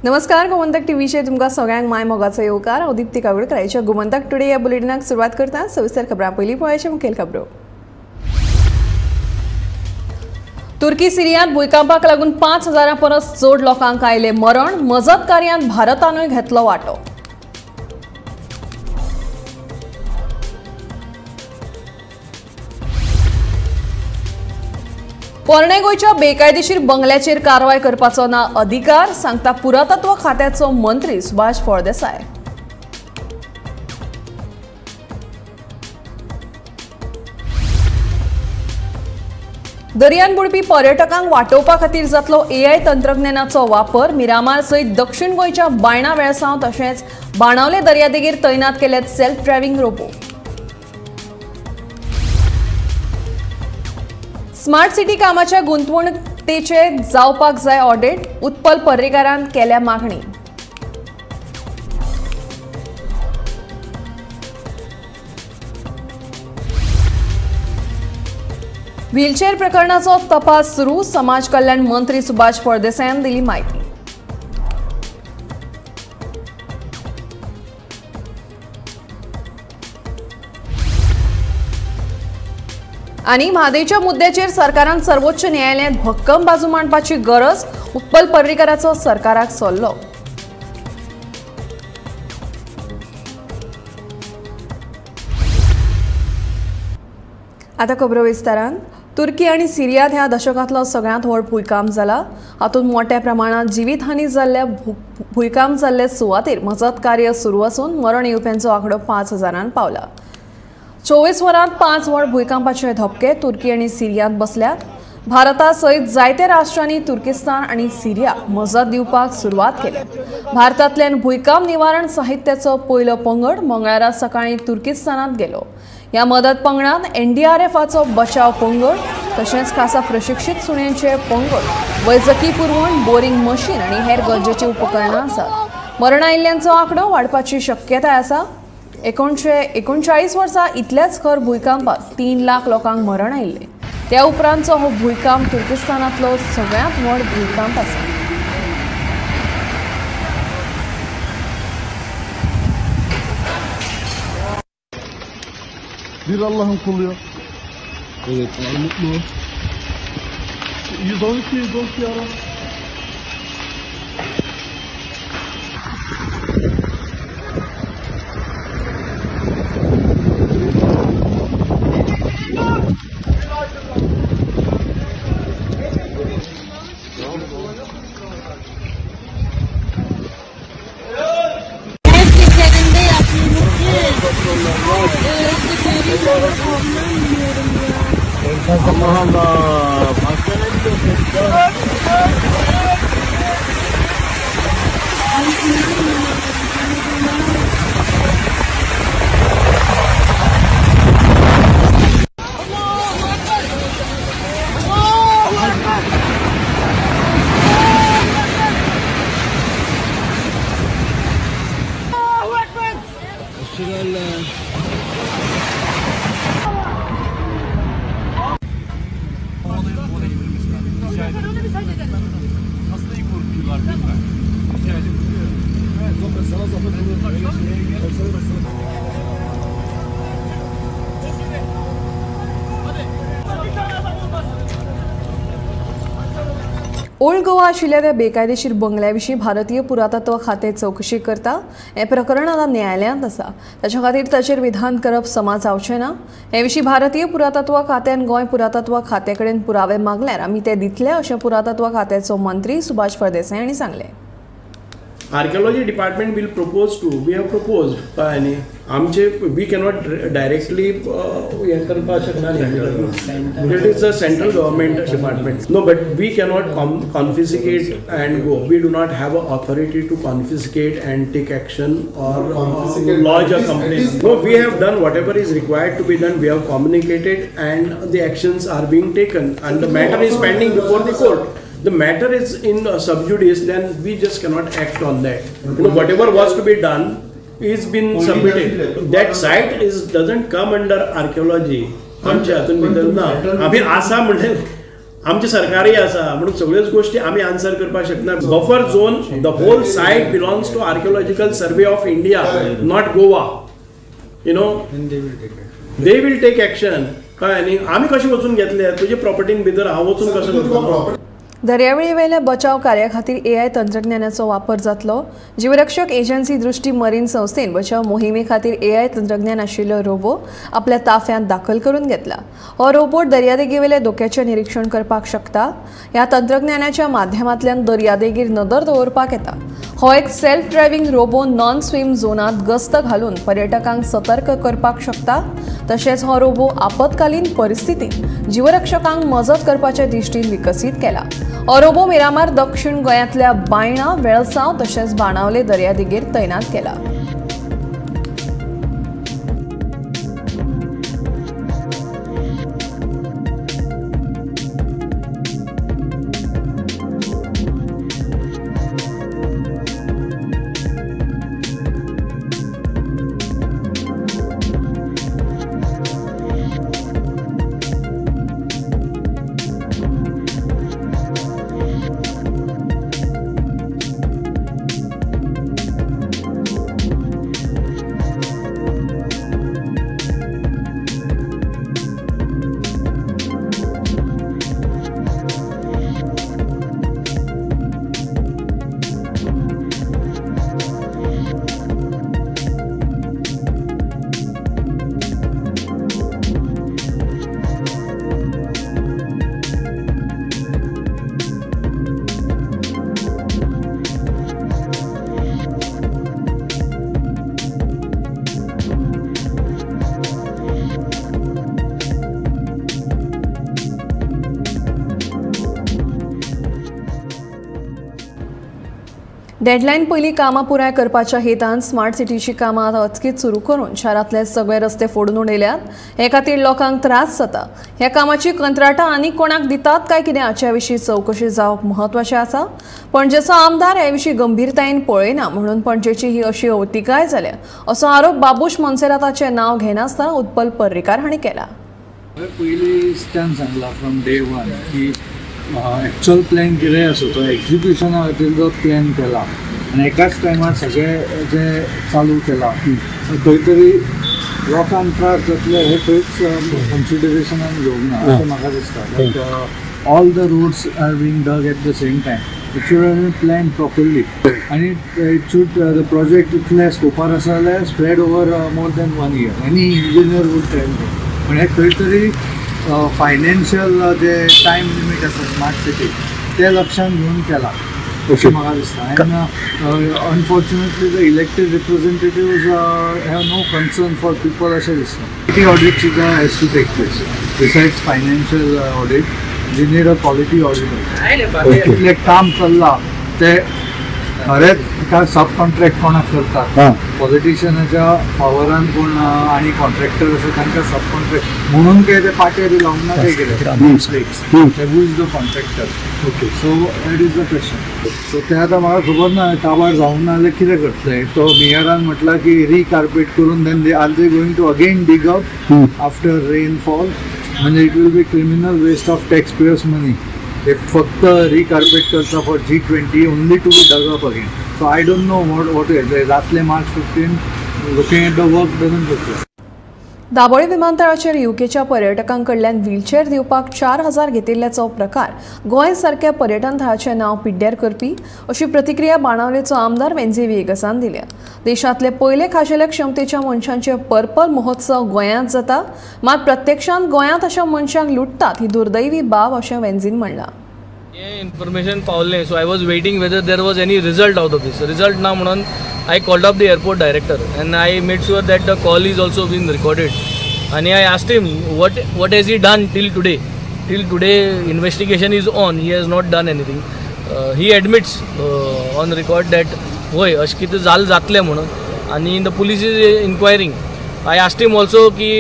नमस्कार, गोमंतक टीव्हीचेर तुमकां सगळ्यांक माय मोगाचो येवकार. हांव दीप्ती कावडकर. आयच्या गोमंतक टुडे ह्या बुलेटिनाक सुरवात करता. सविस्तर खबरां पयलीं पळोवया मुखेल खबरो. तुर्की सिरियांत भुंयकांपाक लागून 5,000 परस चड लोकांक आयलें मरण. मजत कार्यांत भारतानूय घेतलो वांटो. पोरणे गोंयच्या बेकायदेशीर बंगल्याचेर कारवाय करपाचो ना अधिकार, सांगता पुरातत्व खात्याचो मंत्री सुभाष फळदेसाय. दर्यान बुडपी पर्यटकांक वाटोवपा खातीर जातलो एआय तंत्रज्ञानाचो वापर. मिरामार सयत दक्षिण गोंयच्या बायणा वेळसांव तशेंच बाणावले दर्यादेगेर तैनात केल्यात self driving robot. Smart city कामाच्या गुंतवणुकेचे जावपाक जाय ऑडिट, उत्पल पर्रीकारान केल्या मागणी. व्हीलचेअर प्रकरणाचो तपास सुरू, समाज कल्याण मंत्री सुभाष फळदेसायान दिली म्हायती. आनी म्हादयच्या मुद्द्याचेर सरकारान सर्वोच्च न्यायालयांत भक्कम बाजू मांडपाची गरज, उत्पल पर्रीकाराचो सरकाराक सल्लो. आतां खबरो विस्तारान. तुर्की आनी सिरियांत ह्या दशकांतलो सगळ्यांत व्हड भूंयकांप जाला. हातूंत मोठ्या प्रमाणांत जिवीतहानी जाल्ल्या भूंयकांप जाल्ले सुवातेर मजत कार्य सुरू आसून मरण येवप्यांचो आंकडो 5,000 पावला. 24 वरांत 5 व्हड भूंयकांपाचे धपके तुर्की आनी सिरियांत बसल्यात. भारता सयत जायत्या राष्ट्रांनी तुर्किस्तान आनी सिरियाक मजत दिवपाक सुरवात केल्या. भारतांतल्यान भूंयकांप निवारण साहित्याचो पयलो पंगड मंगळारा सकाळीं तुर्किस्तानांत गेलो. ह्या मदत पंगडांत एनडीआरएफाचो बचाव पंगड तशेंच खासा प्रशिक्षीत सुण्यांचे पंगड, वैजकी पुरवण, बोरिंग मशीन आनी हेर गरजेची उपकरणां आसात. मरण आयिल्ल्यांचो आंकडो वाडपाची शक्यताय आसा. 1939 वर्सा इतल्याच खर भूंयकांपात 3 लाख लोकांक मरण आयिल्लें. त्या उपरांतचो हो भूंयकांप तुर्किस्तानांतलो सगळ्यांत व्हड भूंयकांप आसा. Bir Allah'ın kulu ya. Evet, mutlu. 112, 112 ara. Allah Allah. Başka ne diyorsun? Old Goa आशिल्ल्या त्या बेकायदेशीर बंगल्या विशीं भारतीय पुरातत्व खातें चवकशी करता. हें प्रकरण आतां न्यायालयांत आसा. ताच्या खातीर ताचेर विधान करप समा जावचें ना. हे विशीं भारतीय पुरातत्व खात्यान गोंय पुरातत्व खात्या कडेन पुरावे मागल्यार आमी ते दितले अशें पुरातत्व खात्याचो मंत्री सुभाष फळदेसाय हांणी सांगलें. Archaeology department will propose to, we have proposed, कळ्ळें न्ही, आमचे we cannot directly हें करपाक शकना न्ही. It is a central government department. No, but we cannot confiscate and go. We do not have a authority to confiscate and take action or lodge a complaint. No, we have done whatever is required to be done. We have communicated and the actions are being taken and the matter is pending before the court. The matter is in sub judice, then we just cannot act on that. You know, whatever was to be done is been submitted. That site is doesn't come under archaeology. आमच्या हातून भितर ना. आमी आसा म्हणलें आमचे सरकारय आसा म्हणून सगळ्योच गोष्टी आमी आन्सर करपाक शकना. Buffer zone, the whole site belongs to Archaeological Survey of India, not Goa. You know, they will take action. कळ्ळें न्ही, आमी कशें वचून घेतले तुजे प्रॉपर्टीन भितर हांव वचून कशें घेतलो. दर्यावेळेवेल्या बचाव कार्या खातीर एआय तंत्रज्ञानाचो वापर जातलो. जीवरक्षक एजन्सी दृष्टी मरीन संस्थेन बचाव मोहिमे खातीर एआय तंत्रज्ञान आशिल्लो रोबो आपल्या ताफ्यांत दाखल करून घेतला. हो रोबोट दर्यादेगेवेल्या धोक्याचें निरीक्षण करपाक शकता. ह्या तंत्रज्ञानाच्या माध्यमांतल्यान दर्यादेगेर नदर दवरपाक येता. हो एक self driving robo non swim झोनांत गस्त घालून पर्यटकांक सतर्क करपाक शकता. तशेंच हो रोबो आपत्कालीन परिस्थितींत जीवरक्षकांक मजत करपाच्या दृश्टीन विकसीत केला. हो रोबो मिरामार दक्षिण गोंयांतल्या बायणा, वेळसांव तशेंच बाणावले दर्यादेगेर तैनात केला. डेडलायन पयलीं कामां पुराय करपाच्या हेतान स्मार्ट सिटीची कामां आतां अचकीत सुरू करून शारांतले सगळे रस्ते फोडून उडयल्यात. हे खातीर लोकांक त्रास जाता. ह्या कामाची कंत्राटां आनी कोणाक दितात काय कितें हाचे विशीं चवकशी जावप म्हत्वाचें आसा. पणजेचो आमदार हे विशीं गंभीरतायेन पळयना म्हणून पणजेची ही अशी अवतिकाय जाल्या असो आरोप बाबूश मोन्सेराताचें नांव घेनासतना उत्पल पर्रीकार हांणी केला. पयलींच्यान सांगला फ्रॉम डे वन की एक्चुअल प्लॅन कितें आसा तो एक्जिक्युशना खातीर जो प्लॅन केला आनी एकाच टायमार सगळें जें चालू केलां खंय तरी लोकांक त्रास जातले हें खंयच कन्सिडरेशनान घेवंक ना अशें म्हाका दिसता. All the roads are being dug at the same time. It should have been plan properly आनी it should the project इतले स्कोपार आसा जाल्यार spread over more than 1 year. Any engineer would tell me. पूण हें खंय तरी फायनान्शियल जे time limit आसा smart city ते लक्षांत घेवन केला अशें म्हाका दिसता. आनी unfortunately the elected representatives have no concern for people अशें दिसता. क्वालिटी ऑडिट सुद्दां has to take place. Besides financial audit we need a quality audit. इतलें काम चल्लां तें खरेंच काय सब कॉन्ट्रॅक्ट कोणाक करतात पॉलिटिशियनाच्या फावरान कोण आनी कॉन्ट्रॅक्टर आसा तांकां सब कॉन्ट्रॅक्ट म्हणून काय ते पाटे बी लावंक ना ते केले. Who is the contractor? Okay, so that is the question. So ते आतां म्हाका खबर ना काबार जावंक ना जाल्यार कितें करतले. तो मेयरान म्हटलां की रिकार्पेट करून then they are they going to again dig up after rainfall. म्हणजे it will be criminal waste of tax payers money. If फक्त रिकार्पेट करता for G20 only to be dug up again. So I don't know what जातले March 15 looking at the work doesn't look. Dabolim विमानतळाचेर युकेच्या पर्यटकांकडल्यान wheelchair दिवपाक 4000 घेतिल्ल्याचो प्रकार गोंय सारक्या पर्यटन थळाचें नांव पिड्ड्यार करपी अशी प्रतिक्रिया बाणावलेचो आमदार वेंझी व्हिएगसान दिल्या. देशांतले पयले खाशेल्या क्षमतेच्या मनशांचे पर्पल महोत्सव गोंयांत जाता, मात प्रत्यक्षांत गोंयांत अशा मनशांक लुटतात ही दुर्दैवी बाब अशें वेंझीन म्हणलां. हें इन्फॉर्मेशन पावलें, so I was waiting whether there was any result out of this. Result ना म्हणून I called up the airport director and I made sure that the call is also been recorded. And I asked him what has he done till today. Till today investigation is on, he has not done anything. He admits on record that होय अशें कितें जाल जातलें म्हणून आनी the police is inquiring. I asked him also की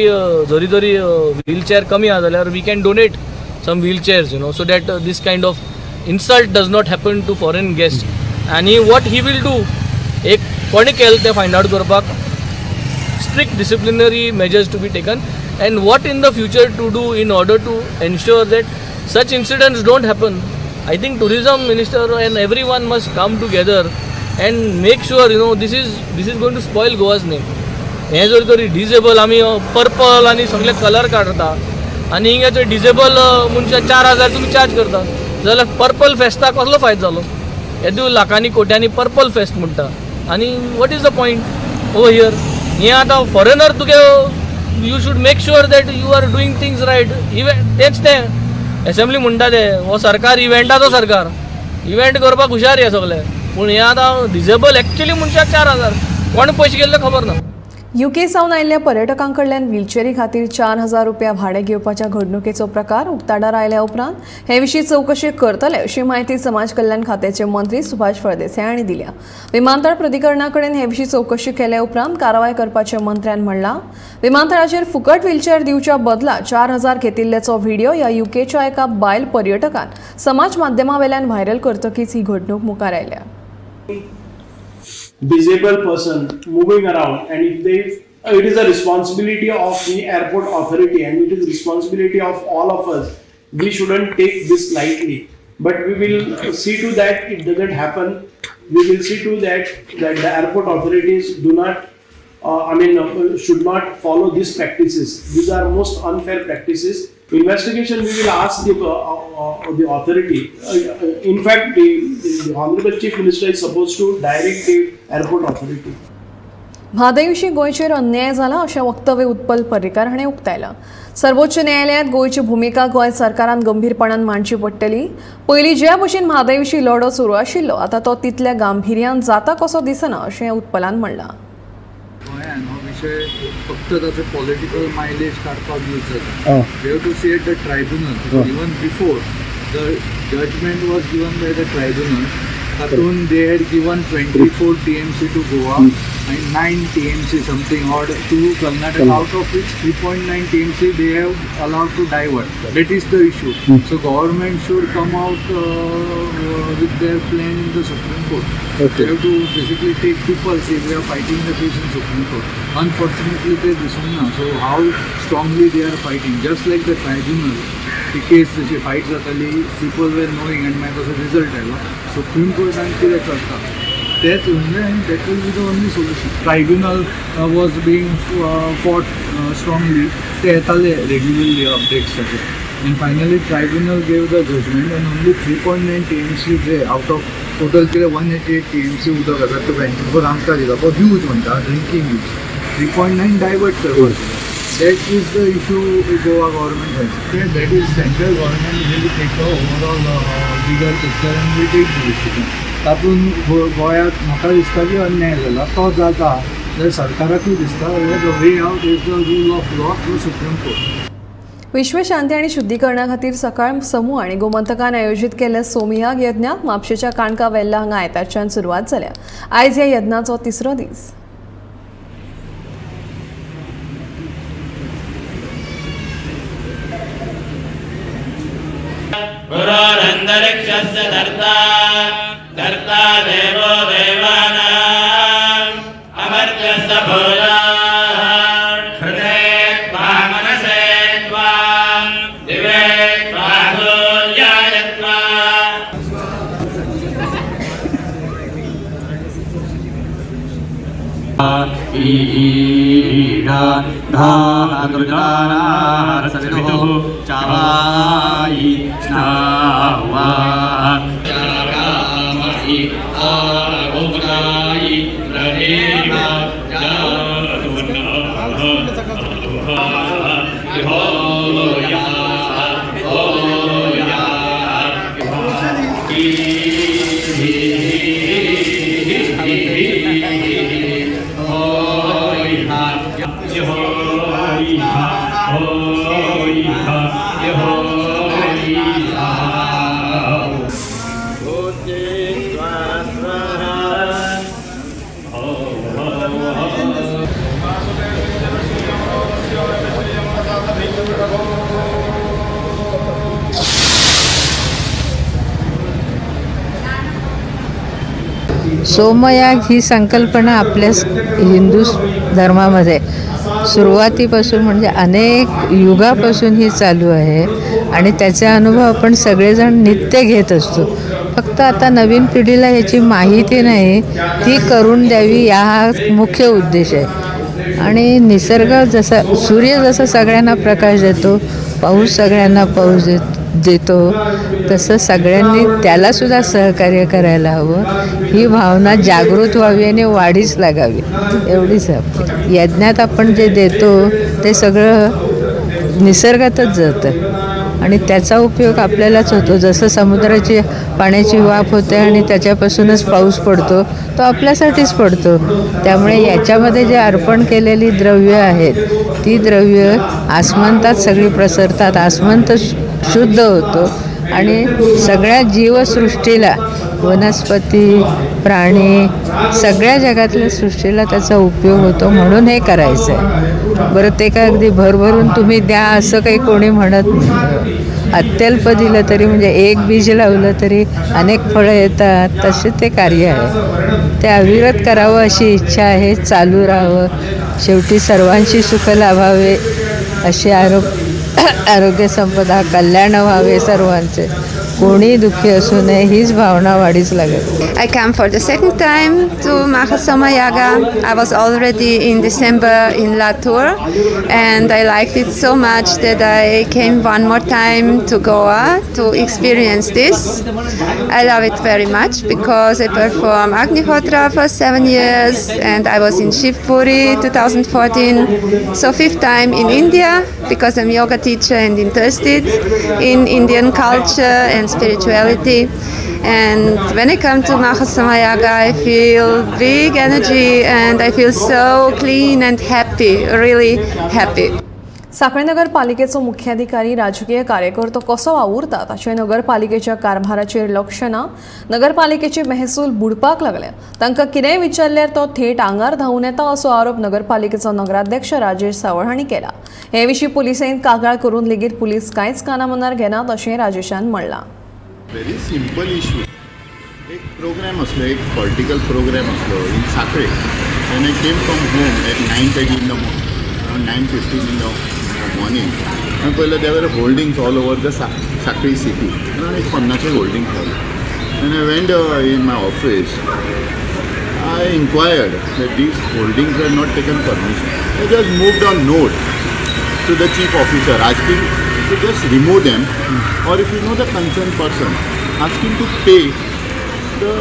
जरी तरी व्हीलचेअर कमी आसा जाल्यार we can donate some wheelchairs, you know, so that this kind of insult does not happen to foreign guests. And what he will do, एक कोणी केलें तें फायंड आउट करपाक strict disciplinary measures to be taken and what in the future to do in order to ensure that such incidents don't happen. I think tourism minister and everyone must come together and make sure, you know, this is going to spoil Goa's name. हें जर तरी disable आमी purple आनी सगळे colour काडटा आनी हिंगा जर डिजेबल मनशां 4000 तुमी चार्ज करता जाल्यार पर्पल फेस्ताक कसलो फायदो जालो? येदो लाखांनी कोट्यांनी पर्पल फेस्ट म्हणटा आनी what is the point over here? हें आतां फॉरेनर तुगे you should make sure that you are doing things right. Event तेंच तें एसेंब्ली म्हणटा ते हो सरकार इव्हेंटाचो सरकार, इव्हेंट करपाक हुशार हे सगळे, पूण हें आतां डिजेबल एक्चुअली मनशाक 4000 कोण पयशे गेल्ले खबर ना. युके सावन आयिल्ल्या पर्यटकांकडल्यान व्हीलचेरी खातीर 4000 रुपया भाडें घेवपाच्या घडणुकेचो प्रकार उक्ताडार आयल्या उपरांत हे विशीं चवकशी करतले अशी म्हायती समाज कल्याण खात्याचे मंत्री सुभाष फळदेसाय हांणी दिल्या. विमानतळ प्राधिकरणा कडेन हे विशीं चवकशी केल्या उपरांत कारवाय करपाचें मंत्र्यान म्हणलां. विमानतळाचेर फुकट व्हीलचेअर दिवच्या बदला 4000 घेतिल्ल्याचो व्हिडिओ ह्या युकेच्या एका बायल पर्यटकान समाज माध्यमावेल्यान व्हायरल करतकीच ही घडणूक मुखार आयल्या. Disabled person moving around, and if they, it is a responsibility of the airport authority and it is responsibility of all of us. We shouldn't take this lightly, but we will see to that it doesn't happen. We will see to that that the airport authorities do not, should not follow these practices. These are most unfair practices. Investigation, we will ask the authority. In fact, the Honorable Chief Minister is supposed to direct the airport authority. म्हादयविशीं गोंयचेर अन्याय जाला अशें वक्तव्य उत्पल पर्रीकार हाणें उक्तायलां. सर्वोच्च न्यायालयांत गोंयची भुमिका गोंय सरकारान गंभीरपणान मांडची पडटली. पयलीं ज्या भशेन म्हादयविशीं लढो सुरू आशिल्लो आतां तो तितल्या गांभिर्यान जाता कसो दिसना अशें उत्पलान म्हणलां. गोंयान हो विशय फक्त ताचो पॉलिटिकल मायलेज काडपाक यूज जाता. We have to see at the tribunal. Even before the judgment was given by the tribunal, तातूंत they had given 24 TMC to Goa and 9 TMC something odd to Karnataka, out of which 3.9 TMC they have allowed to divert. That is the issue. So government should come out with their plan in the Supreme Court. Okay. They have to basically take people, see they are fighting the case in Supreme Court. Unfortunately they दिसूंक ना. So how strongly they are fighting, just like the tribunal, the case जशी fight जाताली, people were knowing and मागीर तसो result आयलो. Supreme कोर्टान कितें करता तेच उरलें and that will be the only solution. Tribunal was being fought strongly, ते येताले रेग्युलरली अपडेट्स ताचे. And finally tribunal gave the judgment and only 3.9 TMC J out of total कितें 188 TMC उदक आसा ते 24 आमकां दिला फॉर यूज म्हणटा, ड्रिंकींग यूज. 3.9 डायवर्ट करपाक. That is the issue Goa government has. That is central government will take a overall bigger picture and will take the decision. तातूंत गोंयांत म्हाका दिसता की अन्याय जाला तो जाता जाल्यार सरकाराकूय दिसता the way out is the rule of law through Supreme Court. विश्वशांती आणि शुद्धीकरणा खातीर सकाळ समूह आणि गोमंतकान आयोजित केल्ल्या सोमयाग यज्ञाक म्हापशेच्या काणका वेल्ला हांगा आयतारच्यान सुरवात जाल्या. आयज ह्या यज्ञाचो तिसरो दीस. सोमयाग ही संकल्पना आपल्या हिंदू धर्मामध्ये सुरुवातीपासून म्हणजे अनेक युगापासून ही चालू आहे आणि त्याचा अनुभव आपण सगळेजण नित्य घेत असतो. फक्त आता नवीन पिढीला ह्याची माहिती नाही, ती करून द्यावी या हा मुख्य उद्देश आहे. आणि निसर्ग जसा सूर्य जसा सगळ्यांना प्रकाश देतो, पाऊस सगळ्यांना पाऊस देतो, तसं सगळ्यांनी त्यालासुद्धा सहकार्य करायला हवं. ही भावना जागृत व्हावी आणि वाढीस लागावी एवढीच आपली. यज्ञात आपण जे देतो ते सगळं निसर्गातच जातं आणि त्याचा उपयोग आपल्यालाच होतो. जसं समुद्राची पाण्याची वाफ होते आणि त्याच्यापासूनच पाऊस पडतो, तो आपल्यासाठीच पडतो. त्यामुळे याच्यामध्ये जे अर्पण केलेली द्रव्य आहेत ती द्रव्य आसमंतात सगळी प्रसरतात, आसमंत शुद्ध होतो आणि सगळ्या जीवसृष्टीला, वनस्पती, प्राणी, सगळ्या जगातल्या सृष्टीला त्याचा उपयोग होतो. म्हणून हे करायचं आहे. बरं, ते काय अगदी भरभरून तुम्ही द्या असं काही कोणी म्हणत नाही. अत्यल्प दिलं तरी, म्हणजे एक बीज लावलं तरी अनेक फळं येतात, तसे ते कार्य आहे. ते अविरत करावं अशी इच्छा आहे, चालू राहावं, शेवटी सर्वांशी सुख लाभावे अशी आरोग्य संपदा, कल्याण व्हावे सर्वांचे, कोणी दुःखी असू नये हीच भावना वाढीस लागेल. I come for the second time to Mahasomayaga. I was already in December in Latur and I liked it so much that I came one more time to Goa to experience this. I love it very much because I perform Agnihotra for 7 years and I was in Shivpuri 2014. So fifth time in India because I'm yoga teacher and interested in Indian culture and spirituality. And when I come to Mahasomayaga, I feel big energy and I feel so clean and happy, really happy. Sanquelim नगरपालिकेचो मुख्याधिकारी राजकीय कार्यकर्तो कसो वावुरता ताचें नगरपालिकेच्या कारभाराचेर लक्ष ना. नगरपालिकेचे महसूल बुडपाक लागले. तांकां कितेंय विचारल्यार तो थेट आंगार धांवून येता असो आरोप नगरपालिकेचो नगराध्यक्ष राजेश सावळ हांणी केला. हे विशीं पुलिसेन कागाळ करून लेगीत पुलीस कांयच कानामनार घेनात अशें राजेशान म्हणलां. Very simple issue. एक प्रोग्राम आसलो, एक पॉलिटिकल प्रोग्राम आसलो in Sanquelim and I came from home at 9:30 in the morning, around 9:15 in the morning. हांवें पळयलें there were holdings all over the Sanquelim city. Around एक 50 होल्डिंग्स जाले. And I went in my office, I inquired that these holdings were not taken permission. I just moved on note to the chief officer asking to just remove them, or if you know the concerned person, ask him to pay the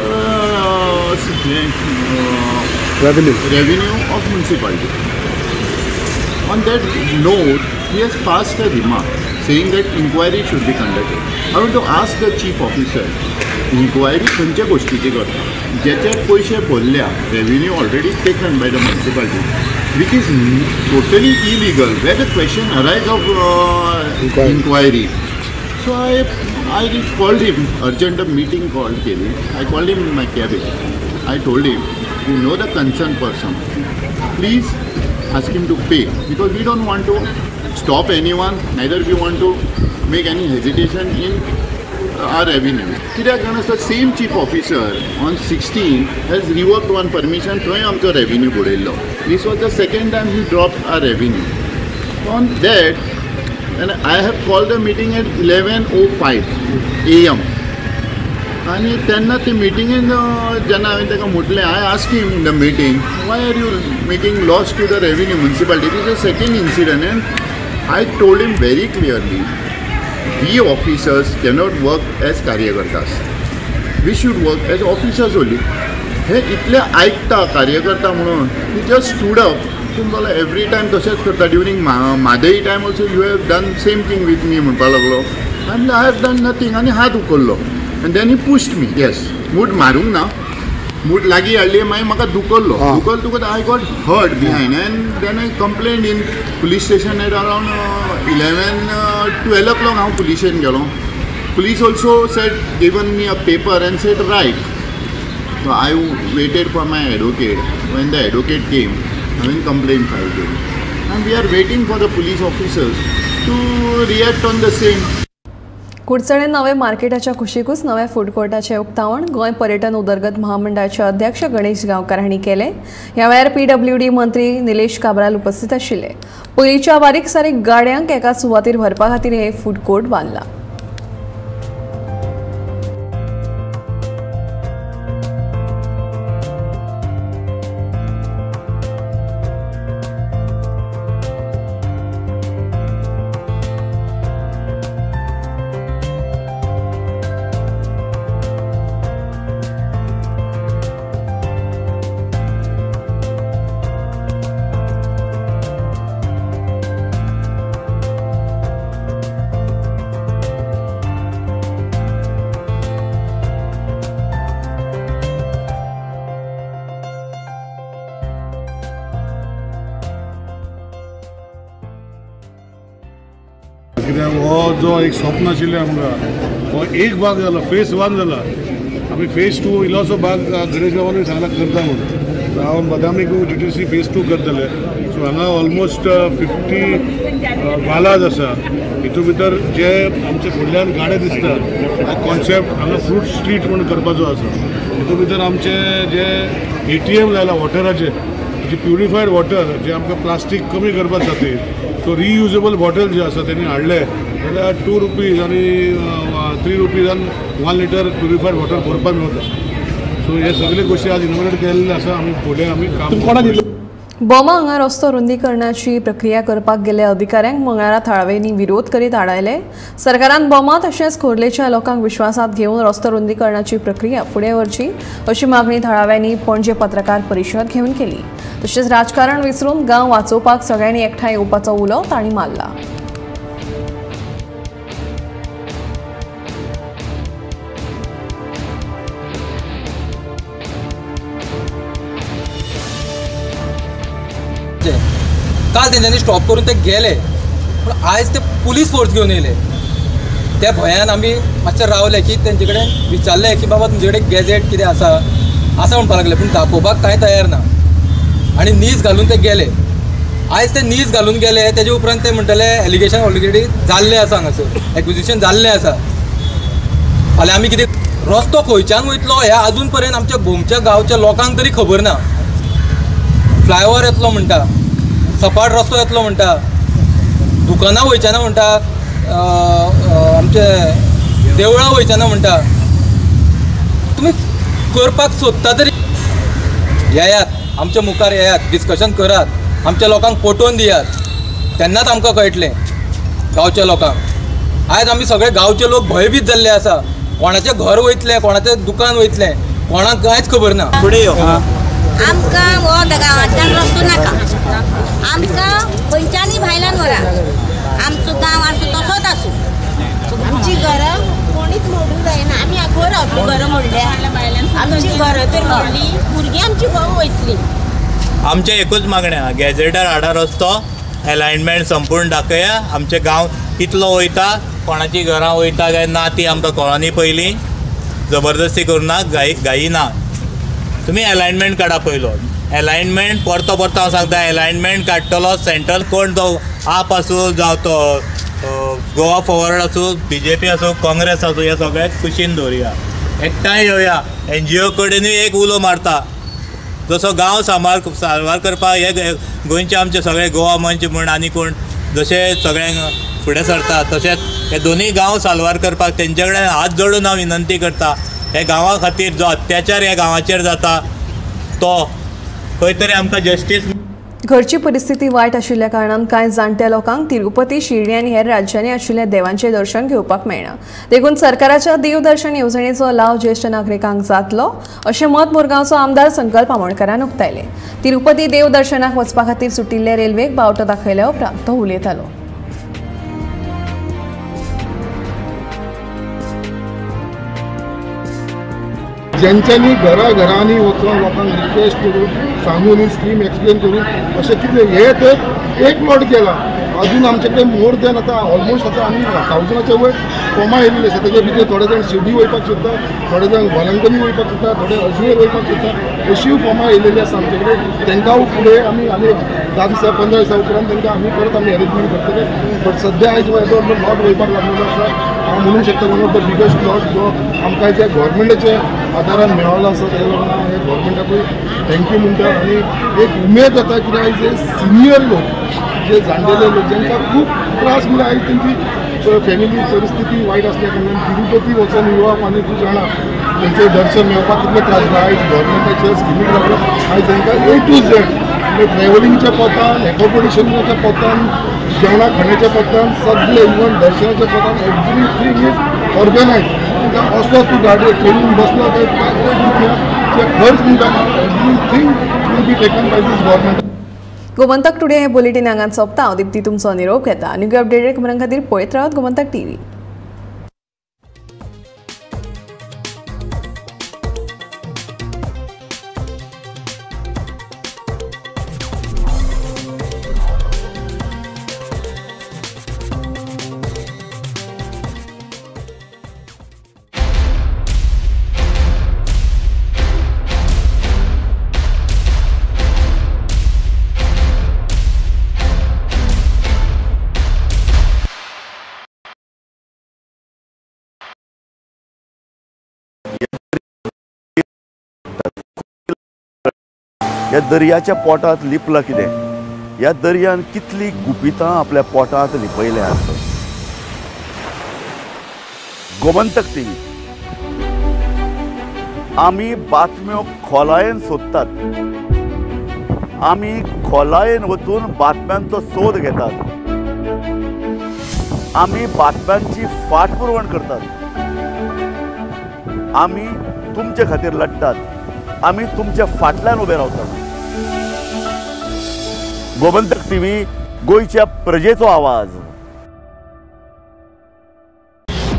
revenue of municipality. On that note, he has passed a remark saying that inquiry should be conducted. I want to ask the chief officer inquiry खंयच्या गोश्टीची करता ज्याचे पयशे भरल्या revenue already taken by the municipality which is totally illegal where the question arise of inquiry. So I called him, urgent meeting called केली. I called him in my cabin. I told him, you know the concerned person, please ask him to pay because we don't want to stop anyone, neither we want to make any hesitation in our revenue. कित्याक जाणा the same chief officer on 16 has revoked one permission, थंय आमचो revenue बुडयल्लो. This was the second time he dropped our revenue. On that, and I have called the meeting at 11:05 AM. आनी तेन्ना ते मिटिंगेन जेन्ना हांवें ताका म्हटलें, I ask him in the meeting, why are you making loss to the revenue municipality? It is a second incident. And I told him very clearly, we officers cannot work as कार्यकर्तास, we should work as officers only. हे इतले आयकता कार्यकर्ता म्हणून ही just stood up. तुमकां every time तशेंच करता. During Mhadei time also you have done same thing with me म्हणपाक लागलो. आनी I have done nothing. आनी हात उखल्लो and then he pushed me. Yes, मूठ मारूंक ना, मूठ लागीं हाडली, मागीर म्हाका दुखल्लो. दुखल दुखत I got hurt behind and then I complain in police station at around 11-12 o'clock. हांव पुलिशेन गेलो. Police also said given me a paper and said write. So I waited for my advocate. When the advocate came, हांवें complain file केली and we are waiting for the police officers to react on the same. Kudchade नवे मार्केटाच्या कुशीकूच नव्या food कोर्टाचे उक्तावण गोंय पर्यटन उदरगत महामंडळाचे अध्यक्ष गणेश गांवकार हांणी केले. ह्या वेळार पीडब्ल्यूडी मंत्री निलेश काब्राल उपस्थित आशिल्ले. पयलींच्या बारीक सारीक गाड्यांक एका सुवातेर व्हरपा खातीर हे फूड कोर्ट बांदला. कित्याक हो जो एक स्वप्न आशिल्लें आमकां हो एक भाग जाला, फेज वन जाला. आमी फेज टू इल्लोसो भाग गणेश बाबानूय सांगला करता म्हणून. हांव बदामीक जीटीसी फेज टू करतले. सो हांगा ऑलमोस्ट 50 बालाज आसा. हितून भितर जे आमचे फुडल्यान गाडे दिसतात हो कॉन्सेप्ट हांगा फ्रूट स्ट्रीट म्हणून करपाचो आसा. हितून भितर आमचे जे ATM लायला वॉटराचे, जे प्युरिफायड वॉटर जे आमकां प्लास्टीक कमी करपा खातीर, सो रियुजेबल बॉटल जे आसा तेणी हाडले जाल्यार 2 रुपीज आनी 3 रुपीजान 1 लिटर प्युरिफायड वॉटर भरपाक मेळटा. सो हे सगळे गोश्टी आज इनोग्रेट केल्ले आसा. आमी फुडें आमी काम. बोमा हांगा रस्तो रुंदीकरणाची प्रक्रिया करपाक गेल्ल्या अधिकाऱ्यांक मंगळारा थळाव्यांनी विरोध करीत आडायले. सरकारान बोमा तशेंच खोर्लेच्या लोकांक विश्वासात घेवन रस्तो रुंदीकरणाची प्रक्रिया फुडें व्हरची अशी मागणी थळाव्यांनी पणजे पत्रकार परिशद घेवन केली. तशेंच राजकारण विसरून गांव वाचोवपाक सगळ्यांनी एकठांय येवपाचो उलो तांणी मारला. काल तेंच्यांनी स्टॉप करून ते गेले, पूण आयज ते पुलीस फोर्स घेवन येयले. त्या भंयान आमी मातशे रावले की तेंचे कडेन विचारलें की बाबा तुमचे कडेन गॅजेट कितें आसा आसा म्हणपाक लागले, पूण दाखोवपाक कांय तयार ना आनी नीज घालून ते गेले. आयज ते नीज घालून गेले तेजे उपरांत ते म्हणटले एलिगेशन ऑलरेडी जाल्लें आसा, हांगासर एक्विजिशन जाल्लें आसा. फाल्यां आमी कितें रस्तो खंयच्यान वयतलो हें आजून पर्यंत आमच्या भोमच्या गांवच्या लोकांक तरी खबर ना. फ्लायओवर येतलो म्हणटा, सपाट रस्तो येतलो म्हणटा, दुकानां वयचेना म्हणटा, आमचे देवळां वयचेना म्हणटा. तुमी करपाक सोदता तरी येयात, आमच्या मुखार येयात, डिस्कशन करात, आमच्या लोकांक पटोवन दियात, तेन्नाच आमकां कळटलें गांवच्या लोकांक. आयज आमी सगळे गांवचे लोक भंयभीत जाल्ले आसा. कोणाचें घर वयतलें, कोणाचें दुकान वयतलें, कोणाक कांयच खबर ना. फुडें यो. आमकां हो गांवांतल्यान रस्तो नाका, आमकां खंयच्यानूय भायल्यान व्हरा, आमचो गांव आसूं तसोच आसूं. आमची घरां कोणीच मोडूंक जायना, आमी घर आमचें एकूच मागणें आहा, गॅजेटार हाडा रस्तो, एलायनमेंट संपूर्ण दाखया. आमचे गांव कितलो वयता, कोणाची घरां वयता काय ना ती आमकां कळनी. पयलीं जबरदस्ती करुना, घाई ना, तुमी एलायनमेंट काडा पयलो. एलायनमेंट परतो परतो हांव सांगता, एलायनमेंट काडटलो सेंट्रल कोण तो आप आसूं जावं तो गोवा फॉरवर्ड आसूं, बीजेपी आसूं, काँग्रेस आसूं, हे सगळ्याक कुशीन दवरुया, एकठांय येवया. एनजीओ कडेनूय एक उलो मारता, जसो गांव सांबार करपाक हे गोंयचे आमचे सगळे गोवा मंच म्हूण आनी कोण जशे सगळ्यांक फुडें सरता, तशेंच हे दोनूय गांव साल्वार करपाक तेंचे कडेन हात जोडून हांव विनंती करता. हे गांवा खातीर जो अत्याचार ह्या गांवाचेर जाता तो खंय तरी आमकां जस्टीस. घरची परिस्थिती वायट आशिल्ल्या कारणान कांय जाणट्या लोकांक तिरुपती, शिर्डी आनी हेर राज्यांनी आशिल्ल्या देवांचें दर्शन घेवपाक मेळना. देखून सरकाराच्या देवदर्शन येवजणेचो लाव ज्येश्ठ नागरिकांक जातलो अशें मत मुरगांवचो आमदार संकल्प आमोणकारान उक्तायलें. तिरुपती देवदर्शनाक वचपा खातीर सुटिल्ले रेल्वेक बावटो दाखयल्या उपरांत तो उलयतालो. ज्यांच्यानी घरा घरांनी वचून लोकांक रिक्वेस्ट करून सांगून ही स्कीम एक्सप्लेन करून अशें कितें हे तर एक प्लॉट केला. अजून आमचे कडेन मोर दॅन आतां ऑलमोस्ट आतां आमी 1000 वयर फॉर्मां येयल्ली आसा. तेजे भितर थोडे जाण शिर्डी वयपाक सोदता, थोडे जाण वलंकनी वयपाक सोदता, थोडे अजमेर वयपाक सोदता, अशीय फॉर्मां येयलेली आसा आमचे कडेन. तांकां फुडें आमी आनी 10 दिसा 15 दिसा उपरांत तांकां आमी परत आमी अरेंजमेंट करतले. बट सद्या आयज हो प्लॉट वयपाक लागलेलो आसा. हांव म्हणूंक शकता one of the biggest plot जो आमकां ज्या गव्हर्मेंटाच्या आदारान मेळ्ळो आसा, तेका लागून हांव हे गव्हर्मेंटाकूय thank you म्हणटा. आनी एक उमेद जाता कित्याक आयज जे सिनियर लोक, जे जाणटेले लोक जांकां खूब त्रास म्हणल्यार आयज तेंची फॅमिली परिस्थिती वायट आसल्या कारणान तिरुपती वचून येवप आनी तूं जाणा तेंचें दर्शन मेळपाक कितले त्रास जाता. आयज गव्हर्मेंटाच्या स्किमीक लागून आयज तांकां ए टू झेड म्हणजे ट्रॅव्हलिंगच्या पोतान, एकोमोडेशनाच्या पोतान, जेवणा खाण्याच्या पोतान, सगळे इवन दर्शनाच्या पोतान एवरीथींग is organise. तांकां असो तूं गाडयेर ट्रेनीन बसलो काय तुका एक रुपया खर्च म्हणटा everything will be taken by this government. Gomantak today हे बुलेटीन हांगान सोंपता. हांव दीप्ती तुमचो निरोप घेता. आनीक अपडेटेड खबरां खातीर पळयत रावात गोमंतक टीव्ही. ह्या दर्याच्या पोटांत लिपलां कितें, ह्या दर्यान कितली गुपितां आपल्या पोटांत लिपयल्यात. गोमंतक टीव्ही आमी बातम्यो खोलायेन सोदतात, आमी खोलायेन वचून बातम्यांचो सोद घेतात, आमी बातम्यांची फाटपुरवण करतात, आमी तुमचे खातीर लढतात, आमी तुमच्या फाटल्यान उबे रावतात. गोमंतक टीव्ही, गोंयच्या प्रजेचो आवाज.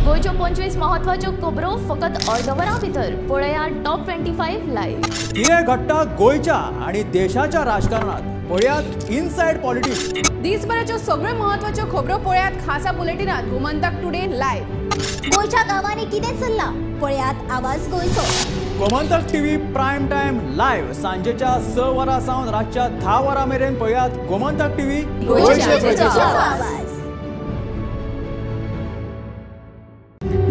गोंयच्यो 25 महत्वाच्यो खबरो फकत अर्द वरां भितर पळया टॉप 25 लायव्ह. कितें घडटा गोंयच्या आनी देशाच्या राजकारणात पळयात इनसायड पॉलिटिक्स. दिसभराच्यो सगळ्यो महत्वाच्यो खबरो पळयात खासा बुलेटिनात गोमंतक टुडे लायव्ह. गोंयच्या गांवांनी कितें चल्लां पळयात आवाज गोंयचो. Gomantak TV prime time live सांजेच्या 6 वरां सावन रातच्या 10 वरां मेरेन पळयात गोमंतक टीव्ही गोंयच्या प्रजेचो आवाज.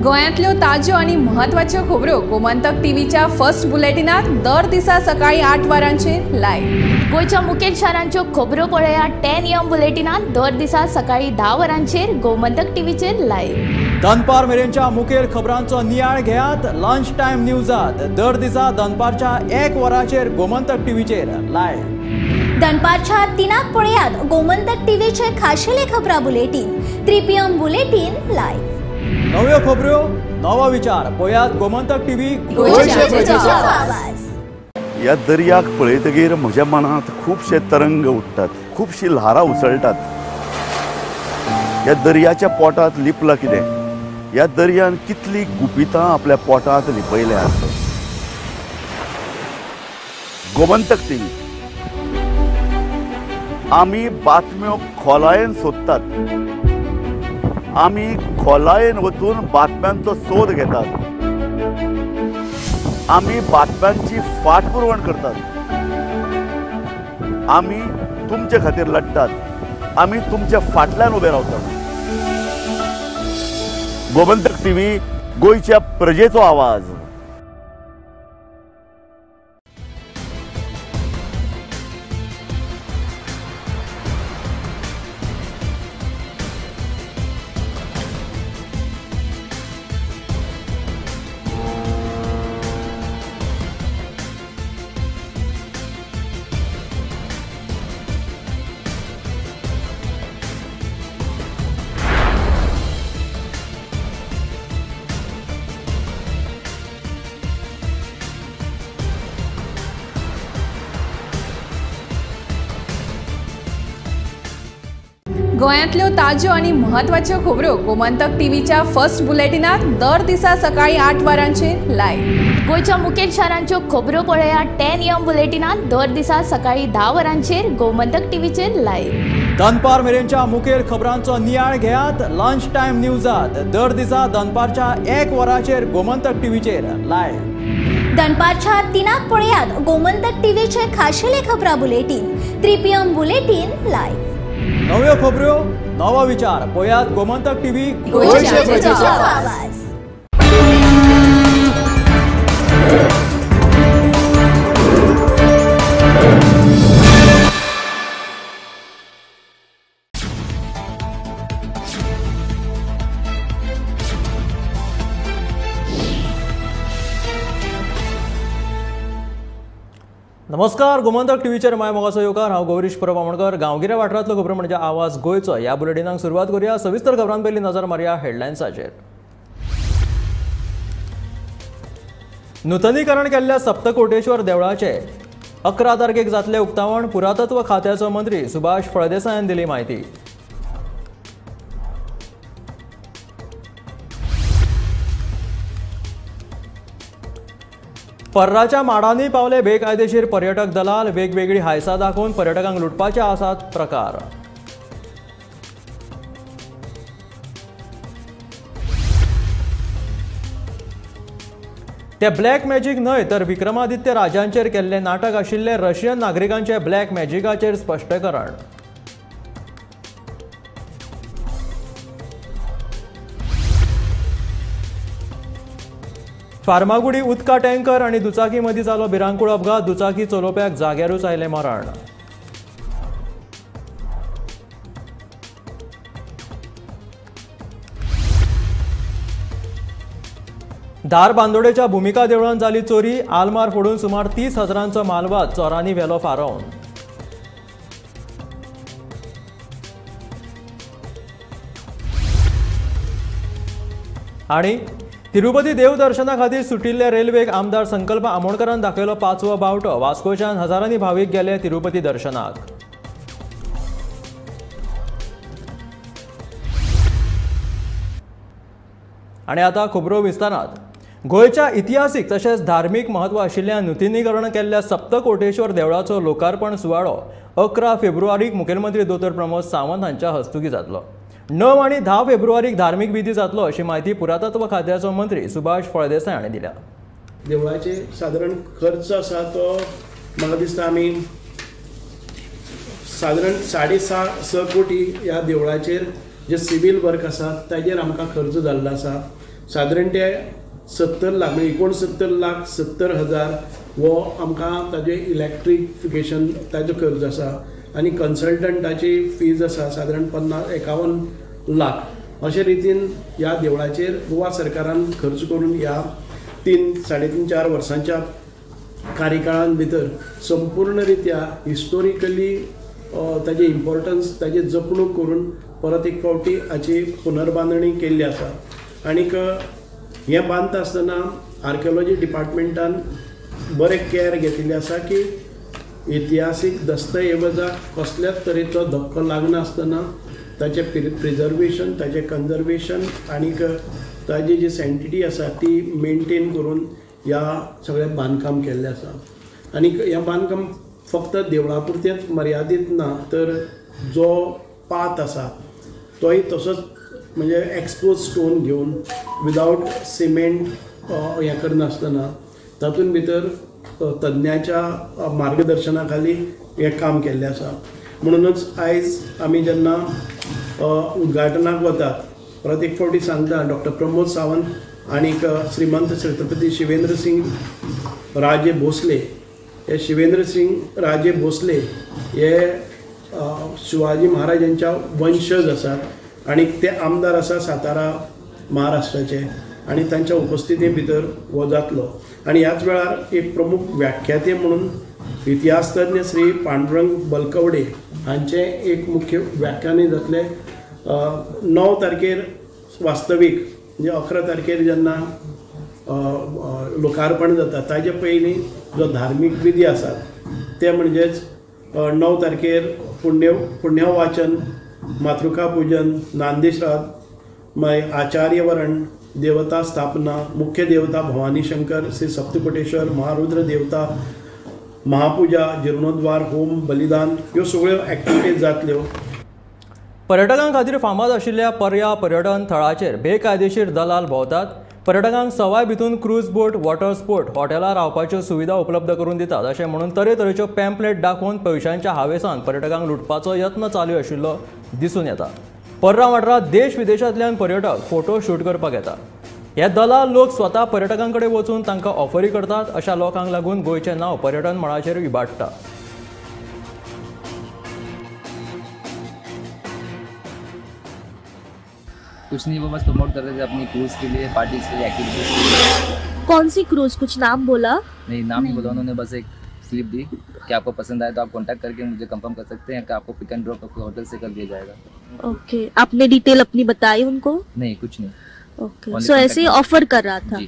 गोंयांतल्यो ताज्यो आनी म्हत्वाच्यो खबरो गोमंतक टीव्हीच्या फर्स्ट बुलेटिनात दर दिसा सकाळी 8 वरांचेर लायव्ह. गोंयच्या मुखेल शारांच्यो खबरो पळया 10 AM बुलेटिनात दर दिसा सकाळी 10 वरांचेर गोमंतक टीव्हीचेर लायव्ह. दनपार मेरेनच्या मुखेल खबरांचो नियाळ घेयात लंच टायम न्यूजात दर दिसा दनपारच्या 1 वरांचेर गोमंतक टीव्हीचेर लायव्ह. दनपारच्या 3 पळयात गोमंतक टीव्हीचे खाशेले खबरां बुलेटीन 3 PM bulletin live. नव्यो खबरो नवो विचार पळयात गोमंतक टीव्ही गोंयच्या प्रजेचो आवाज. ह्या दर्याक पळयतगीर म्हज्या मनांत खुबशे तरंग उठ्ठात, खुबशी ल्हारां उसळटात. ह्या दर्याच्या पोटांत लिपलां कितें, ह्या दर्यान कितली गुपितां आपल्या पोटांत लिपयल्यात. गोमंतक टीव्ही. आमी बातम्यो खोलायेन सोदतात, आमी खोलायेन वचून बातम्यांचो सोद घेतात, आमी बातम्यांची फाटपुरवण करतात, आमी तुमचे खातीर लढतात, आमी तुमच्या फाटल्यान उबे रावतात। गोमंतक टीव्ही, गोंयच्या प्रजेचो आवाज। गोंयांतल्यो ताज्यो आनी म्हत्वाच्यो खबरो गोमंतक टीव्हीच्या फर्स्ट बुलेटिनात दर दिसा सकाळी 8 वरांचेर लायव्ह। गोंयच्या मुखेल शारांच्यो खबरो पळयात 10 AM बुलेटिनात दर दिसा सकाळी 10 वरांचेर गोमंतक टीव्हीचेर लायव्ह। दनपार मेरेनच्या मुखेल खबरांचो नियाळ घेयात लंच टायम न्यूजात दर दिसा दनपारच्या 1 वरांचेर गोमंतक टीव्हीचेर लायव्ह। दनपारच्या 3 पळयात गोमंतक टीव्हीचे खाशेले खबरां बुलेटीन 3 PM bulletin live. नव्यो खबरो नवो विचार पळयात गोमंतक टीव्ही, गोंयच्या प्रजेचो आवाज। नमस्कार, गोमंतक टीव्हीचेर माय मोगाचो येवकार। हांव गौरीश परब आमोणकर। गांवगिऱ्या वाठारांतलो खबरो म्हणजे आवाज गोंयचो ह्या बुलेटिनाक सुरवात करूया। सविस्तर खबरां पयलीं नजर मारया हेडलायन्साचेर। नुतनीकरण केल्ल्या सप्तकोटेश्वर देवळाचे 11 तारखेक जातले उक्तावण, पुरातत्व खात्याचो मंत्री सुभाष फळदेसायान दिली म्हायती। पर्राच्या माडांनी पावले बेकायदेशीर पर्यटक दलाल, वेगवेगळी हायसां दाखोवन पर्यटकांक लुटपाचे आसात प्रकार। ते ब्लॅक मॅजीक न्हय तर विक्रमादित्य राजांचेर केल्ले नाटक आशिल्ले रशियन नागरिकांचे ब्लॅक मॅजिकाचेर स्पश्टीकरण। फार्मागुडी उदका टँकर आनी दुचाकी मदीं जालो भिरांकूळ अपघात, दुचाकी चलोवप्याक जाग्यारूच आयलें मरण। धारबांदोडेच्या भुमिका देवळांत जाली चोरी, आलमार फोडून सुमार 30 हजारांचो मालवाद चोरांनी व्हेलो फारोवन। आनी तिरुपती देवदर्शना खातीर सुटिल्ले रेल्वेक आमदार संकल्प आमोणकरान दाखयलो 5वो बावटो, वास्कोच्यान हजारांनी भावीक गेले तिरुपती दर्शनाक। आनी आतां खबरो विस्तारात। गोंयच्या इतिहासीक तशेंच धार्मीक म्हत्व आशिल्ल्या नुतनीकरण केल्ल्या सप्तकोटेश्वर देवळाचो लोकार्पण सुवाळो 11 फेब्रुवारीक मुखेलमंत्री दोतोर प्रमोद सावंत हांच्या हस्तुकीं जातलो। 9 आनी 10 फेब्रुवारीक धार्मीक विधी जातलो अशी म्हायती पुरातत्व खात्याचो मंत्री सुभाष फळदेसाय हांणी दिल्या। देवळाचे सादारण खर्च आसा तो म्हाका दिसता आमी सादारण 6.5 कोटी ह्या देवळाचेर जे सिवील वर्क आसा ताजेर आमकां खर्च जाल्लो आसा। सादारण ते 70 लाख म्हणजे 69,70,000 हो आमकां ताजे इलेक्ट्रिफिकेशन ताजो खर्च आसा आनी कन्सल्टंटाची फीज आसा सादारण 51 लाख। अशे रितीन ह्या देवळाचेर गोवा सरकारान खर्च करून ह्या 3, 3.5, 4 वर्सांच्या कार्यकाळान भितर संपूर्ण रित्या हिस्टोरिकली ताजें इम्पॉर्टन्स ताजी जपणूक करून परत एक फावटी हाची पुनर्बांदणी केल्ली आसा। आनीक हें बांदता आसतना आर्किओलॉजी डिपार्टमेंटान बरें कॅर घेतिल्लें आसा की इतिहासीक दस्तऐवजाक कसल्याच तरेचो धक्को लागनासतना ताचें प्रिजर्वेशन, ताचें कन्जर्वेशन आनीक ताजी जी सँटिटी आसा ती मेनटेन करून ह्या सगळें बांदकाम केल्लें आसा। आनीक हें बांदकाम फक्त देवळा पुरतेंच मर्यादीत ना, तर जो पाथ आसा तोय तसोच म्हणजे एक्सपोज स्टोन घेवन विदावट सिमेंट हें करनासतना तातूंत भितर तज्ञाच्या मार्गदर्शना खाली हें काम केल्लें आसा. म्हणूनच आयज आमी जेन्ना उद्घाटनाक वतात परत एक फावटी सांगता, डॉक्टर प्रमोद सावंत आनीक श्रीमंत छत्रपती शिवेंद्र सिंग राजे भोसले, हे शिवेंद्र सिंग राजे भोसले हे शिवाजी महाराजांच्या वंशज आसात आनी ते आमदार आसा सातारा महाराष्ट्राचे आनी तांच्या उपस्थिती भितर हो जातलो. आनी ह्याच वेळार एक प्रमुख व्याख्याते म्हणून इतिहासतज्ञ श्री पांडुरंग बलकवडे हांचें एक मुख्य व्याख्यानूय जातलें. 9 तारखेर वास्तवीक म्हणजे 11 तारखेर जेन्ना लोकार्पण जाता ताजे पयलीं जो धार्मीक विधी आसात ते म्हणजेच 9 तारखेर पुण्यवाचन, मातृका पूजन, नांदीश्राद्ध, मागीर आचार्यवरण, देवता स्थापना, मुख्य देवता भवानी शंकर, श्री सप्तकोटेश्वर, महारुद्र देवता, महापूजा, जीर्णोद्वार, होम, बलिदान ह्यो सगळ्यो एक्टिविटीज जातल्यो. पर्यटकां खातीर फामाद आशिल्ल्या पर्या पर्यटन थळाचेर बेकायदेशीर दलाल भोंवतात. पर्यटकांक सवाय भितून क्रूज बोट, वॉटर स्पोर्ट, हॉटेलां रावपाच्यो सुविधा उपलब्ध करून दितात अशें म्हणून तरेतरेच्यो पॅम्पलेट दाखोवन पयशांच्या हावेसान पर्यटकांक लुटपाचो यत्न चालू आशिल्लो दिसून येता. पर्रा वाठारांत देश विदेशांतल्यान पर्यटक फोटो शूट करपाक येतात. हे दलाल लोक स्वता पर्यटकां कडेन वचून तांकां ऑफरी करतात. अशा लोकांक लागून गोंयचें नांव पर्यटन मळाचेर इबाडटा. कुछ नहीं, वो बस प्रमोट कर रहे थे अपनी क्रूज के लिए, पार्टीज के लिए, एक्टिविटीज के लिए। कौन सी क्रूज, कुछ नाम बोला? नहीं, नाम नहीं बोला उन्होंने, बस एक स्लिप दी कि आपको पसंद आए तो आप कांटेक्ट करके मुझे कंफर्म कर सकते हैं कि आपको पिक एंड ड्रॉप आपके होटल से कर दिया जाएगा। ओके, आपने डिटेल अपनी बताई उनको? नहीं, कुछ नहीं। ओके, सो ऐसे ही ऑफर कर रहा था।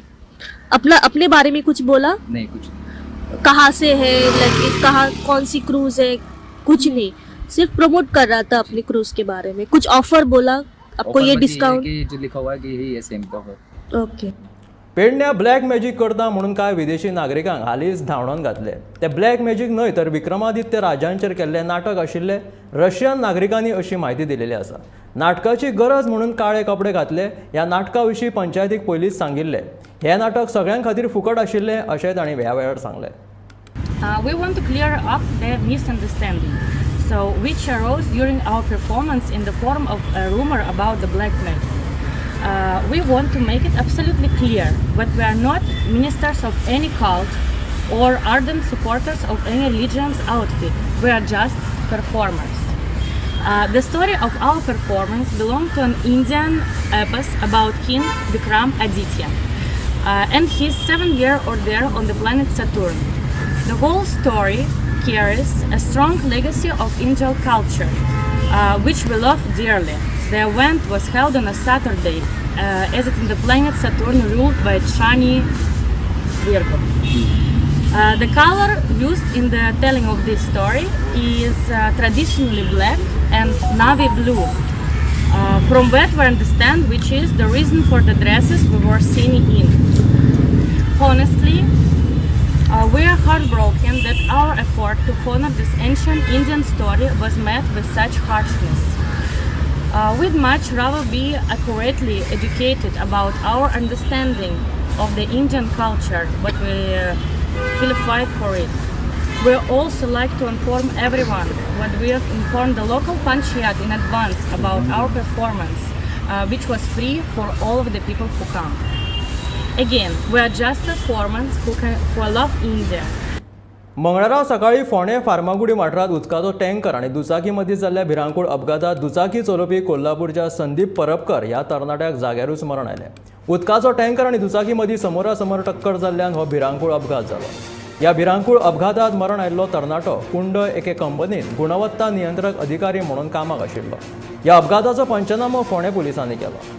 अपना अपने बारे में कुछ बोला? नहीं, कुछ नहीं। कहाँ से है, लाइक कहाँ कौन सी क्रूज है, कुछ नहीं, सिर्फ प्रमोट कर रहा था अपनी क्रूज के बारे में। कुछ ऑफर बोला आपको? ये डिस्काउंट जो लिखा हुआ है कि यही है सेम ऑफर। ओके. पेडण्या ब्लॅक मॅजीक करता म्हणून कांय विदेशी नागरिकांक हालींच धांवडावन घातले. ते ब्लॅक मॅजीक न्हय तर विक्रमादित्य राजांचेर केल्लें नाटक आशिल्लें. रशियन नागरिकांनी अशी म्हायती दिलेली आसा. नाटकाची गरज म्हणून काळे कपडे घातले. ह्या नाटका विशीं पंचायतीक पयलींच सांगिल्लें. हें नाटक सगळ्यां खातीर फुकट आशिल्लें अशें तांणी ह्या वेळार सांगलें. We want to clear up the misunderstanding, so which arose during our performance in the form of a rumor about the black magic. We want to make it absolutely clear that we are not ministers of any cult or ardent supporters of any religion's outfit. We are just performers. The story of our performance belonged to an Indian epos about King Vikram Aditya and his 7-year ordeal on the planet Saturn. The whole story carries a strong legacy of Indian culture, which we love dearly. The event was held on a Saturday, as it in the planet Saturn ruled by Shani Virgo. The color used in the telling of this story is traditionally black and navy blue, from what we understand, which is the reason for the dresses we were seen in. Honestly, we are heartbroken that our effort to honor this ancient Indian story was met with such harshness. We'd much rather be accurately educated about our understanding of the Indian culture, but we feel fight for it. We also like to inform everyone what we have informed the local panchayat in advance about our performance, which was free for all of the people who come. Again, we are just performers who love India. मंगळारा सकाळी फोंडें फार्मागुडी वाठारांत उदकाचो tanker आनी दुचाकी मदीं जाल्ल्या भिरांकूळ अपघातांत दुचाकी चलोवपी कोल्हापूरच्या संदीप परबकर ह्या तरणाट्याक जाग्यारूच मरण आयलें. उदकाचो टँकर आनी दुचाकी मदीं समोरासमोर टक्कर जाल्ल्यान हो भिरांकूळ अपघात जालो. ह्या भिरांकूळ अपघातांत मरण आयिल्लो तरणाटो कुंडय एके कंपनीत गुणवत्ता नियंत्रक अधिकारी म्हणून कामाक आशिल्लो. ह्या अपघाताचो पंचनामो फोंडें पुलिसांनी केलो.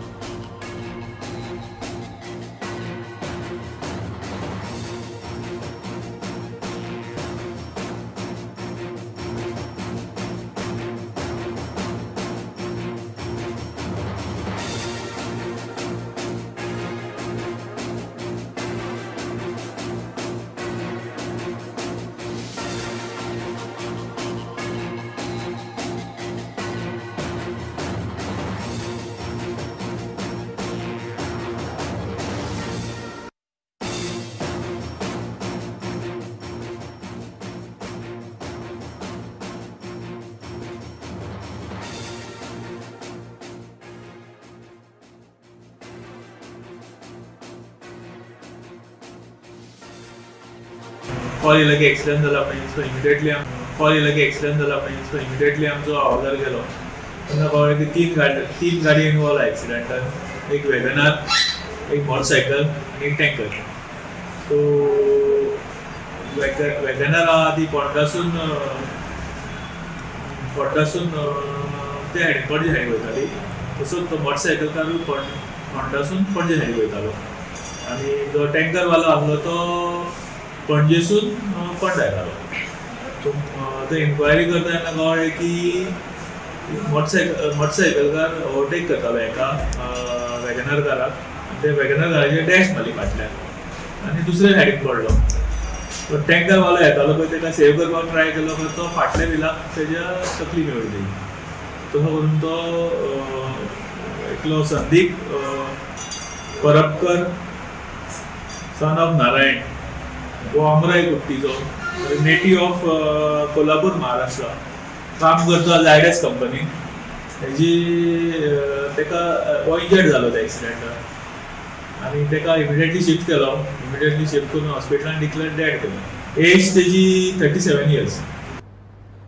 कॉल येयलो की एक्सिडंट जाला पळय, सो इमिडिएटली कॉल येयलो की एक्सिडंट जाला पळय, सो इमिडिएटली आमचो हवालदार गेलो. तेन्ना कळ्ळें की तीन गाडी इनवॉल्व एक्सिडंटान, एक वॅगनार, एक मोटरसायकल आनी एक टँकर. सो वॅगनार आहा ती फोंडासून ते सायडीन पणजे सायडीन वयताली, तसोच तो मोटरसायकलकारूय फोंडासून पणजे सायडीन वयतालो आनी जो टँकरवालो आसलो तो पणजेसून फोंडा येतालो. सो ते इन्क्वायरी करता तेन्ना कळ्ळें की मोटरसायकलकार ओवरटेक करतालो एका वॅगनार काराक आनी ते वॅगनार काराचेर डॅश मारली फाटल्यान आनी दुसऱ्या सायडीन पडलो. तो टँकरवालो येतालो पळय ताका सेव करपाक ट्राय केलो, पण तो फाटल्या विलाक तेज्या तकली मेळ्ळी तेजी. तसो करून तो एकलो संदीप परबकर सन ऑफ नारायण हो आमराय कुट्टीचो, नेटीव ऑफ कोल्हापूर महाराष्ट्र, काम करता जायडस कंपनी, तेजी ताका हो इंजर्ड जालो त्या एक्सिडंटान आनी ताका इमिडिएटली शिफ्ट केलो. इमिडिएटली शिफ्ट करून हॉस्पिटलान डिक्लेअर डेड केलो. एज तेजी 37 इयर्स.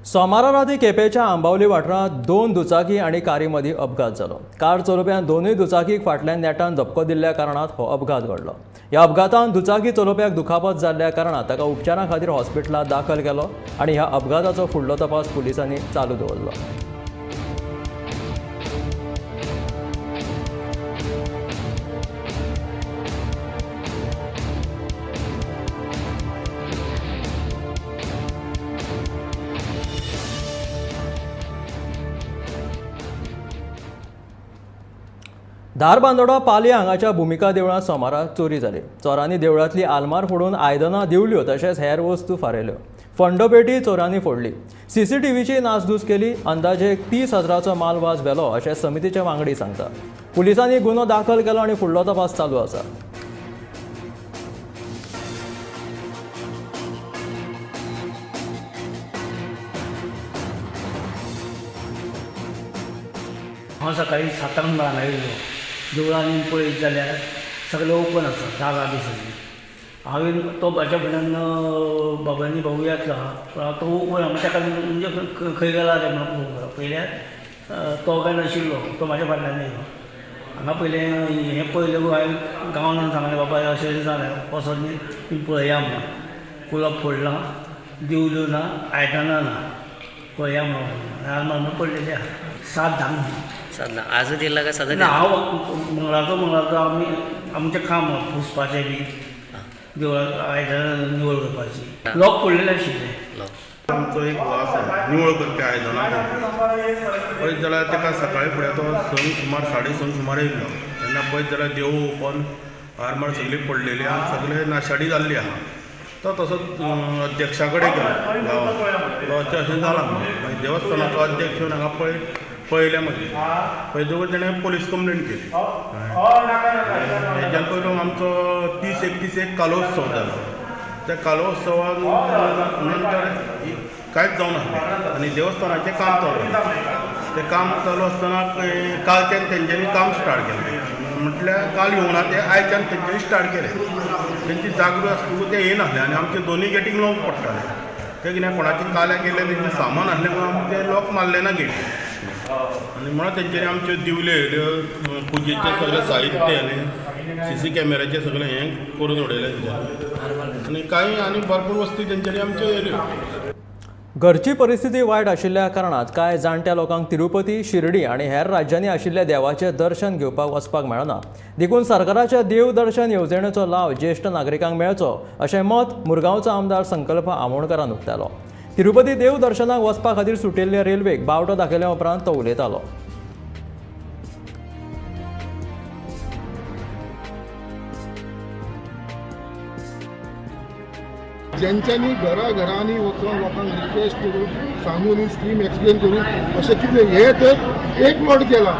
सोमारा राती केपेंच्या आंबावली वाठारांत 2 दुचाकी आनी कारी मदीं अपघात जालो. कार चलोवप्यान दोनूय दुचाकीक फाटल्यान नेटान धपको दिल्ल्या कारणान हो अपघात घडलो. ह्या अपघातान दुचाकी चलोवप्याक दुखापत जाल्ल्या कारणान ताका उपचारा खातीर हॉस्पिटलांत दाखल केलो आनी ह्या अपघाताचो फुडलो तपास पुलिसांनी चालू दवरलो. धारबांदोडा पालया हांगाच्या भुमिका देवळांत सोमारा चोरी जाली. चोरांनी देवळांतली आलमार फोडून आयदनां दिवल्यो तशेंच हेर वस्तू फारयल्यो. फंडोपेटी चोरांनी फोडली. सीसीटीव्हीची नासधूस केली. अंदाजे 30,000चो माल वाज व्हेलो अशें समितीचे वांगडी सांगता. पुलिसांनी गुन्हो दाखल केलो आनी फुडलो तपास चालू आसा. हांव सकाळी 7 हांगा येयलो. देवळांनी पळयत जाल्यार सगळें ओपन आसा, दारां बी सगळीं. हांवें तो म्हाज्या फुड्यान बाबांनी भाऊ येतलो आहा तो ओपन आहा, ताका म्हणजे खंय गेला रे म्हणून पळोवंक पळयल्यार तो काय नाशिल्लो, तो म्हाज्या फाटल्यान येयलो. हांगा पयलें हें पळयलें हांवें गांवान सांगलें बाबा अशें अशें जालें, वचोन तुमी पळया म्हणून. कुलप फोडलां, दिवल्यो ना, आयदनां ना, पळया म्हणून आलमार पडलेली आहा. 7:10 7 आजच येयला काय सदां? ना, हांव मंगळारचो आमी आमचें काम पुसपाचें बी देवळाक आयदनां निवळ करपाची. लॉक पडलेले आशिल्ले. आमचो एक हो आसा निवळ करपी आयदनां पळयत जाल्यार ताका सकाळी फुडें तो 6 सुमार 6:30 सुमार येयल्लो. तेन्ना पळयत जाल्यार देवूळ ओपन, आरमार सगळी पडलेली आहा, सगळे नाशाडी जाल्ली आहा. तो तसोच अध्यक्षा कडेन गेलो गांवांत, तो अशें अशें जालां म्हणून. मागीर देवस्थानाचो अध्यक्ष येवन हांगा पळयलें मागीर पळयतकूच तेणें पोलीस कंप्लेन केली. हेज्यान पयलो आमचो 30-31 एक कालोत्सव जालो. त्या कालोत्सवान नंतर कांयच जावनासलें आनी देवस्थानाचें काम चालू आसलें. तें काम चालू आसतना कालच्यान तेंच्यांनी काम स्टार्ट केलें. म्हटल्यार काल येवना ते आयच्यान तेंच्यांनी स्टार्ट केलें. तेंची जागृत आसतकूच ते येयनासले आनी आमचे दोनूय गेटीक लॉक पडटाले. ते कितें कोणाचे काल्याक गेले तेंचें सामान आसलें म्हणून आमी ते लॉक मारलें ना गेटी. आनी म्हणून तेंच्यांनी आमच्यो दिवल्यो येयल्यो, पुजेचें सगळें साहित्य आनी सीसी कॅमेराचें सगळें हें करून उडयलें तेंच्यांनी आनी कांय आनी भरपूर वस्तू तेंच्यांनी आमच्यो येयल्यो. घरची परिस्थिती वायट आशिल्ल्या कारणान कांय जाणट्या लोकांक तिरुपती, शिर्डी आनी हेर राज्यांनी आशिल्ल्या देवाचें दर्शन घेवपाक वचपाक मेळना. देखून सरकाराच्या देव दर्शन येवजणेचो लाव ज्येश्ठ नागरिकांक मेळचो अशें मत मुरगांवचो आमदार संकल्प आमोणकरान उक्तायलो. तिरुपती देव दर्शनाक वचपा खातीर सुटिल्ले रेल्वेक बावटो दाखयल्या उपरांत तो उलयतालो. ज्यांच्यानी घराघरांनी वचून लोकांक रिक्वेस्ट करून सांगून ही स्कीम एक्सप्लेन करून अशें कितें हें तर एक प्लॉट केला.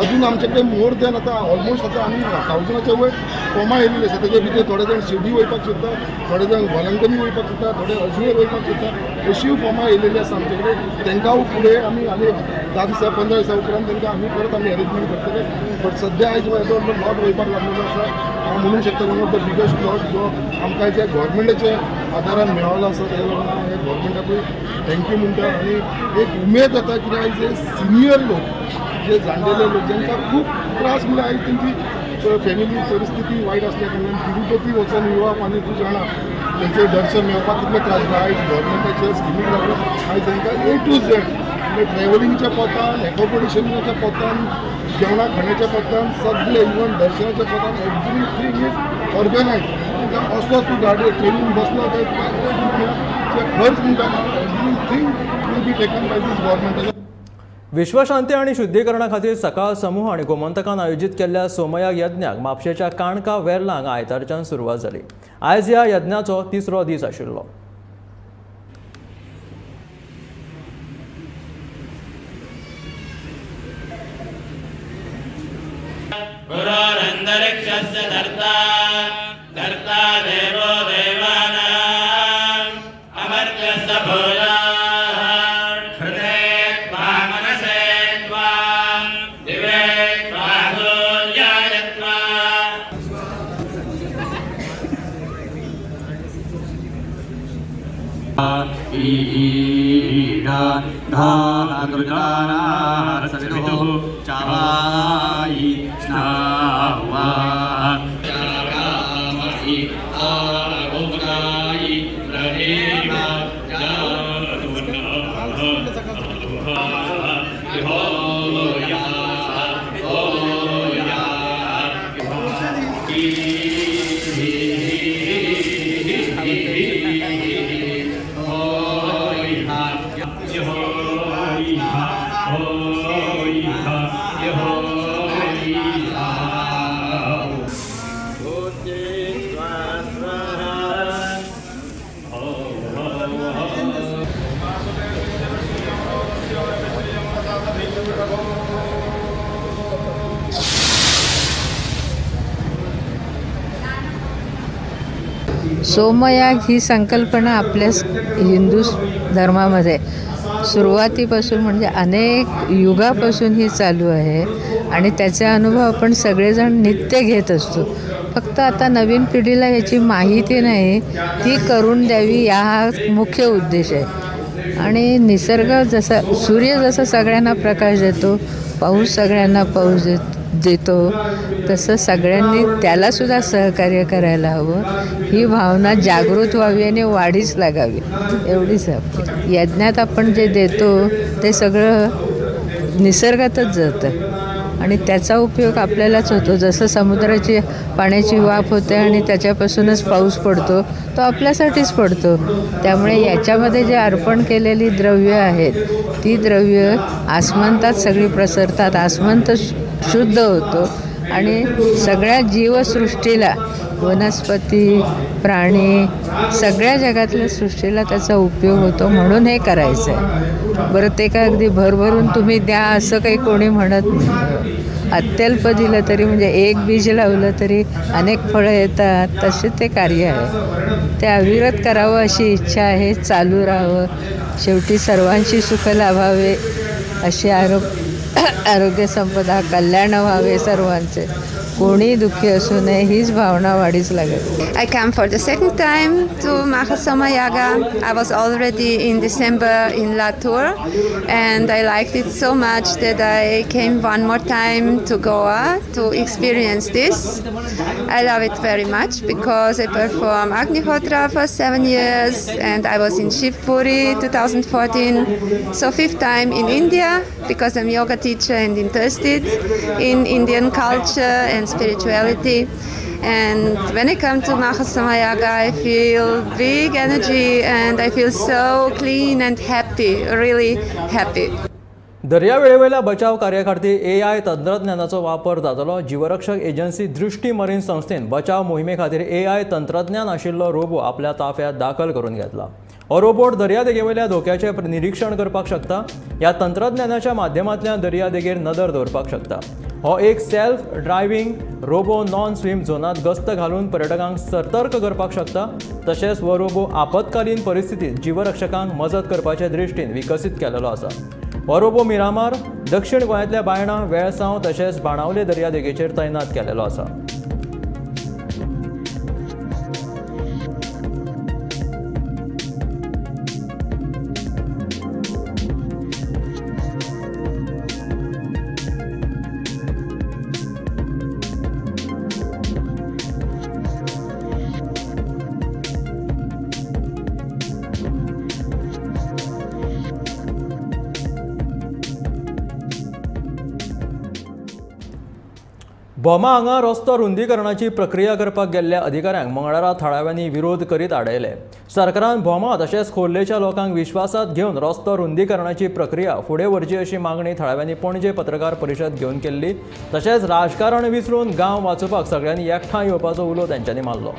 अजून आमचे कडेन मोर दॅन आतां ऑलमोस्ट आतां आमी 1000 वयर फॉर्मां येयल्ली आसा. तेजे भितर थोडे जाण शिर्डी वयपाक सोदता, थोडे जाण वलंगनी वयपाक सोदता, थोडे अजमेर वयपाक सोदता. अशीय फॉर्मां येयलेली आसा आमचे कडेन. तांकां फुडें आमी आनी 10 दिसां 15 दिसां उपरांत तांकां आमी परत आमी अरेंजमेंट करतले. बट सद्या आयज जो प्लॉट वयपाक लागलेलो आसा, हांव म्हणूंक शकता one of the biggest plot जो आमकां जे गव्हर्मेंटाच्या आदारान मेळ्ळो आसा, तेका लागून हांव हे गव्हर्मेंटाकूय thank you म्हणटा. आनी एक उमेद जाता कित्याक आयज जे सिनियर लोक, जे जाणटेले लोक जांकां खूब त्रास म्हणल्यार आयज तेंची फॅमिली परिस्थिती वायट आसल्या कारणान तिरुपती वचून येवप आनी तूं जाणा तेंचें दर्शन मेळपाक कितले त्रास जाता. आयज गव्हर्मेंटाच्या स्किमीक लागून आयज तांकां ए टू झेड म्हणजे ट्रॅव्हलिंगच्या पोतान, एकोमोडेशनाच्या पोतान, जेवणा खाण्याच्या पोतान, सगळे इवन दर्शनाच्या पोतान एवरीथींग is organise. तांकां असो तूं गाडी ट्रेनीन बसलो काय तुका खर्च म्हणटा everything will be taken by this government. विश्वशांती आनी शुद्धीकरणा खातीर सकाळ समूह आनी गोमंतकान आयोजीत केल्ल्या सोमयाग यज्ञाक म्हापशेच्या काणका वेर्ला हांगा आयतारच्यान सुरवात जाली. आयज ह्या यज्ञाचो तिसरो दीस आशिल्लो. सोमयाग ही संकल्पना आपल्या हिंदू धर्मामध्ये सुरुवातीपासून म्हणजे अनेक युगापासून ही चालू आहे आणि त्याचा अनुभव आपण सगळेजण नित्य घेत असतो. फक्त आता नवीन पिढीला ह्याची माहिती नाही, ती करून द्यावी या हा मुख्य उद्देश आहे. आणि निसर्ग जसा सूर्य जसा सगळ्यांना प्रकाश देतो, पाऊस सगळ्यांना पाऊस देतो, तसं सगळ्यांनी त्यालासुद्धा सहकार्य करायला हवं. ही भावना जागृत व्हावी आणि वाढीस लागावी एवढीच आपली. यज्ञात आपण जे देतो ते सगळं निसर्गातच जातं आणि त्याचा उपयोग आपल्यालाच होतो. जसं समुद्राची पाण्याची वाफ होते आणि त्याच्यापासूनच पाऊस पडतो, तो आपल्यासाठीच पडतो. त्यामुळे याच्यामध्ये जे अर्पण केलेली द्रव्य आहेत ती द्रव्य आसमंतात सगळी प्रसरतात, आसमंत शुद्ध होतो आणि सगळ्या जीवसृष्टीला, वनस्पती, प्राणी, सगळ्या जगातल्या सृष्टीला त्याचा उपयोग होतो. म्हणून हे करायचं आहे. बरं, ते काय अगदी भरभरून तुम्ही द्या असं काही कोणी म्हणत नाही. अत्यल्प दिलं तरी म्हणजे एक बीज लावलं तरी अनेक फळं येतात, तसे ते कार्य आहे. ते अविरत करावं अशी इच्छा आहे, चालू राहावं, शेवटी सर्वांशी सुख लाभावे अशी आरोग्य संपदा, कल्याण व्हावे सर्वांचे, कोणी दुःखी असू नये हीच भावना वाढीस लागेल. I come for the second time to Mahasomayaga. I was already in December in Latur and I liked it so much that I came one more time to Goa to experience this. I love it very much because I perform Agnihotra for 7 years and I was in Shivpuri 2014. So fifth time in India because I'm yoga teacher and interested in Indian culture and spirituality. And when I come to Mahasomayaga, I feel big energy and I feel so clean and happy, really happy. दर्यावेळेवेल्या बचाव कार्याखातीर AI तंत्रज्ञानाचो वापर जातलो. जीवरक्षक agency दृष्टी marine संस्थेन बचाव मोहिमे खातीर AI तंत्रज्ञान आशिल्लो रोबो आपल्या ताफ्यांत दाखल करून घेतला. हो रोबोट दर्यादेगेवयल्या धोक्याचें निरीक्षण करपाक शकता. ह्या तंत्रज्ञानाच्या माध्यमांतल्यान दर्यादेगेर नदर दवरपाक शकता. हो एक self driving robo non swim झोनांत गस्त घालून पर्यटकांक सतर्क करपाक शकता. तशेंच हो रोबो आपत्कालीन परिस्थितीत जीवरक्षकांक मजत करपाचे दृश्टीन विकसीत केलेलो आसा. हो रोबो मिरामार, दक्षिण गोंयांतल्या बायणा, वेळसांव तशेंच बाणावले दर्यादेगेचेर तैनात केलेलो आसा. भोमा हांगा रस्तो रुंदीकरणाची प्रक्रिया करपाक गेल्ल्या अधिकाऱ्यांक मंगळारा थळाव्यांनी विरोध करीत आडयले. सरकारान भोमा तशेंच खोर्लेच्या लोकांक विश्वासात घेवन रस्तो रुंदीकरणाची प्रक्रिया फुडें व्हरची अशी मागणी थळाव्यांनी पणजे पत्रकार परिशद घेवन केल्ली. तशेंच राजकारण विसरून गांव वाचोवपाक सगळ्यांनी एकठांय येवपाचो उलो तांच्यांनी मारलो.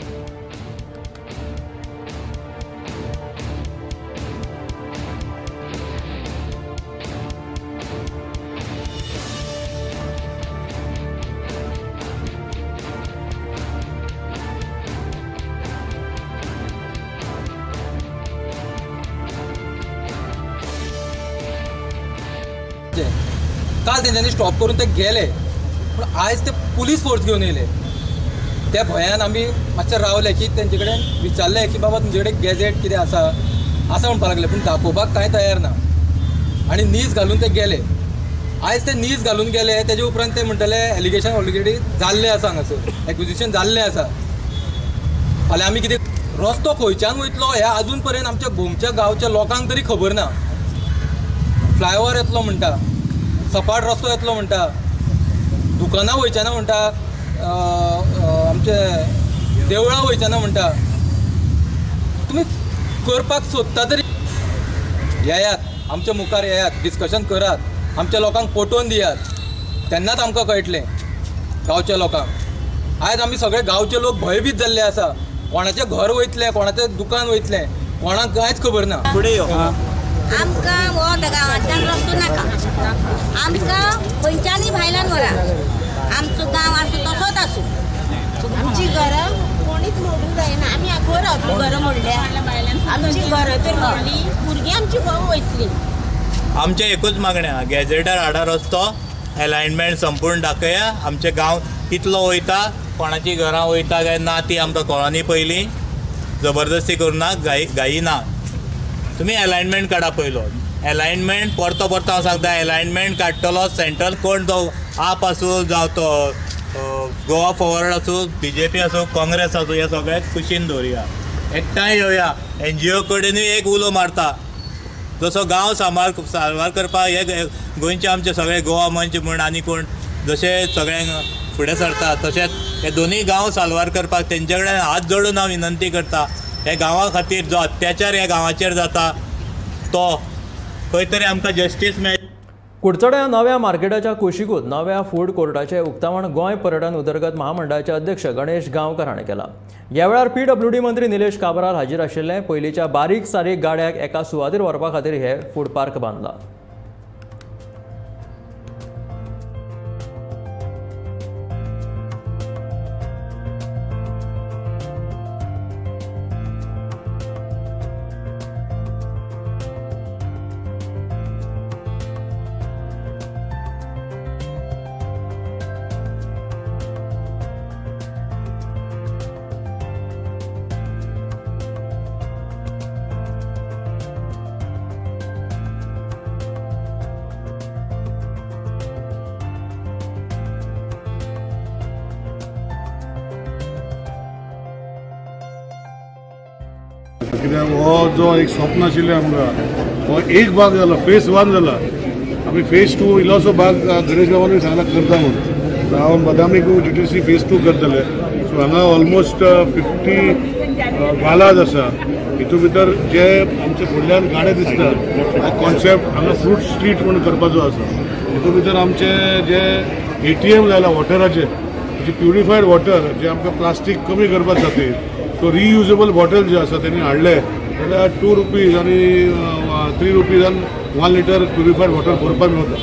काल तेंच्यांनी स्टॉप करून ते गेले, पूण आयज ते पुलीस फोर्स घेवन येयले. त्या भंयान आमी मातशे रावले की तेंचे कडेन विचारलें की बाबा तुमचे कडेन गॅझेट कितें आसा आसा म्हणपाक लागले, पूण दाखोवपाक कांय तयार ना आनी नीज घालून ते गेले. आयज ते नीज घालून गेले तेजे उपरांत ते म्हणटले एलिगेशन ऑलरेडी जाल्लें आसा, हांगासर एक्विजिशन जाल्लें आसा. फाल्यां आमी कितें रस्तो खंयच्यान वयतलो हें आजून पर्यंत आमच्या भोमच्या गांवच्या लोकांक तरी खबर ना. फ्लायओवर येतलो म्हणटा, सपाट रस्तो येतलो म्हणटा, दुकानां वयचें ना म्हणटा, आमचे देवळां वयचें ना म्हणटा. तुमी करपाक सोदता तरी येयात, आमच्या मुखार येयात, डिस्कशन करात, आमच्या लोकांक पटोवन दियात, तेन्नाच आमकां कळटलें गांवच्या लोकांक. आयज आमी सगळे गांवचे लोक भंयभीत जाल्ले आसा. कोणाचें घर वयतलें, कोणाचें दुकान वयतलें, कोणाक कांयच खबर ना. फुडें यो. आमकां हो गांवांतल्यान रस्तो नाका, आमकां खंयच्यानूय भायल्यान व्हरा, आमचो गांव आसूं तसोच आसूं. आमची घरां कोणीच मोडूंक जायना, आमी खंय रावतली घरां मोडल्या, आमची घरां तर मोडली, भुरगीं आमची खंय वयतली. आमचें एकूच मागणें आहा, गॅझेटार हाडा रस्तो, एलायनमेंट संपूर्ण दाखया, आमचे गांव कितलो वयता, कोणाची घरां वयता काय ना ती आमकां कळनी पयलीं, जबरदस्ती करुना, घाई ना. तुमी एलायनमेंट काडा पयलो, एलायनमेंट परतो परतो हांव सांगता, एलायनमेंट काडटलो सेंट्रल कोण तो आप आसूं जावं तो गोवा फॉरवर्ड आसूं, बीजेपी आसूं, काँग्रेस आसूं, हे सगळ्याक कुशीन दवरुया, एकठांय येवया. एनजीओ कडेनूय एक उलो मारता, जसो गांव सांबाळ साल्वार करपाक हे गोंयचे आमचे सगळे गोवा मंच म्हूण आनी कोण जशे सगळ्यांक फुडें सरता, तशेंच हे दोनूय गांव साल्वार करपाक तेंचे कडेन हात जोडून हांव विनंती करता. हे गांवा खातीर जो अत्याचार ह्या गांवाचेर जाता तो खंय तरी आमकां जस्टीस मेळ. कुडचड्या नव्या मार्केटाच्या कुशीकूच नव्या फूड कोर्टाचें उक्तावण गोंय पर्यटन उदरगत महामंडळाचे अध्यक्ष गणेश गांवकर हाणें केलां. ह्या वेळार पीडब्ल्यूडी मंत्री निलेश काब्राल हाजीर आशिल्ले. पयलींच्या बारीक सारीक गाड्याक एका सुवातेर व्हरपा खातीर हे फूड पार्क बांदला. कित्याक हो जो एक स्वप्न आशिल्लें आमकां, हो एक भाग जालो, फेज वन जाला. आमी फेज टू इल्लोसो भाग गणेश बाबानूय सांगला करता म्हूण. हांव बदामी जीटीसी फेज टू करतले. सो हांगा ऑलमोस्ट 50 गालाज आसा. हितून भितर जे आमचे फुडल्यान गाडे दिसता हो कॉन्सेप्ट हांगा फ्रूट स्ट्रीट म्हूण करपाचो आसा. हितून भितर आमचे जे एटीएम लायला वॉटराचे, जे प्युरिफायड वॉटर जे आमकां प्लास्टीक कमी करपा खातीर तो रियुजेबल बॉटल जे आसा तेणी हाडले, जाल्यार 2 रुपीज आनी 3 रुपीजान 1 लिटर प्युरिफायड वॉटर भरपाक मेळटा.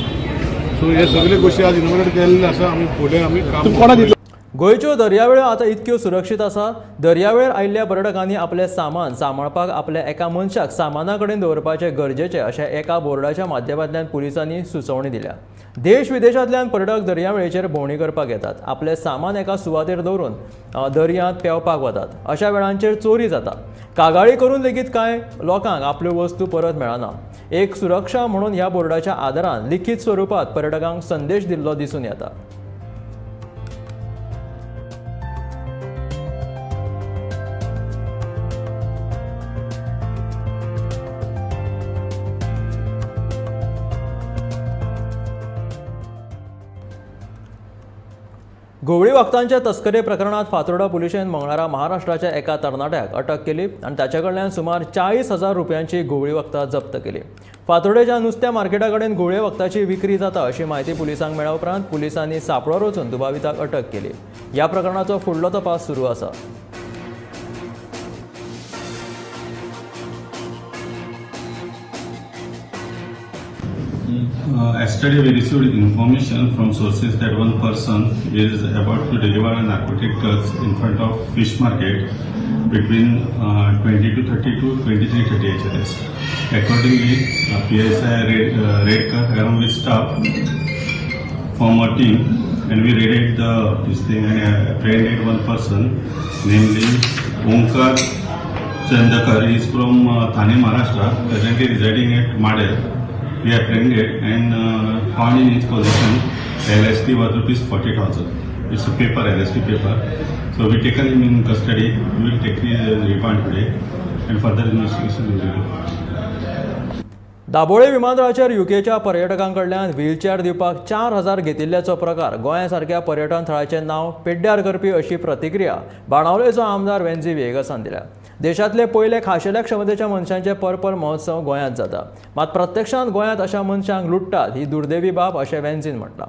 सो हे सगळे गोष्टी आज इनोग्रेट केल्ले आसा. आमी फुडें आमी काम. गोंयच्यो दर्यावेळो आतां इतक्यो सुरक्षीत आसा. दर्यावेळेर आयिल्ल्या पर्यटकांनी आपलें सामान सांबाळपाक आपल्या एका मनशाक सामाना कडेन दवरपाचें गरजेचें अशें एका बोर्डाच्या माध्यमांतल्यान पुलिसांनी सुचोवणी दिल्या. देश विदेशांतल्यान पर्यटक दर्यावेळेचेर भोंवडी करपाक येतात. आपलें सामान एका सुवातेर दवरून दर्यांत पेंवपाक वतात. अशा वेळांचेर चोरी जाता. कागाळी करून लेगीत कांय लोकांक आपल्यो वस्तू परत मेळना. एक सुरक्षा म्हणून ह्या बोर्डाच्या आदारान लिखीत स्वरुपांत पर्यटकांक संदेश दिल्लो दिसून येता. घुंवळी वखदांच्या तस्करी प्रकरणात फातोर्डा पुलिशेन मंगळारा महाराष्ट्राच्या एका तरणाट्याक अटक केली आनी ताचे कडल्यान सुमार 40,000 रुपयांची घुंवळी वखदां जप्त केली. फातोर्डेच्या नुस्त्या मार्केटा कडेन घुंवळे वखदाची विक्री जाता अशी म्हायती पुलिसांक मेळ्ळ्या उपरांत पुलिसांनी सांपळो रचून दुबाविताक अटक केली. ह्या प्रकरणाचो फुडलो तपास सुरू आसा. Yesterday we received information from sources that one person is about to deliver a narcotic drugs in front of fish market between 22:30 to 23:30 HRS. Accordingly, PSI Redkar along with staff form a team and we raided this thing and apprehended one person, namely Omkar Chandakar. He is from Thane, Maharashtra, presently residing at Madel. We apprehended and found in his possession LSD worth rupees 40,000. It's a paper, LSD paper. So we taken him in custody. We will take his remand today and further investigation will be done. Dabolim विमानतळाचेर युकेच्या पर्यटकांकडल्यान wheelchair दिवपाक 4,000 घेतिल्ल्याचो प्रकार गोंया सारक्या पर्यटन थळाचें नांव पेड्ड्यार करपी अशी प्रतिक्रिया बाणावलेचो आमदार वेन्झी व्हिएगसान दिल्या. देशांतले पयले खाशेल्या क्षमतेच्या मनशांचे पर्पल महोत्सव गोंयांत जाता, मात प्रत्यक्षांत गोंयांत अशा मनशांक लुट्टात ही दुर्दैवी बाब अशें वेन्झीन म्हटलां.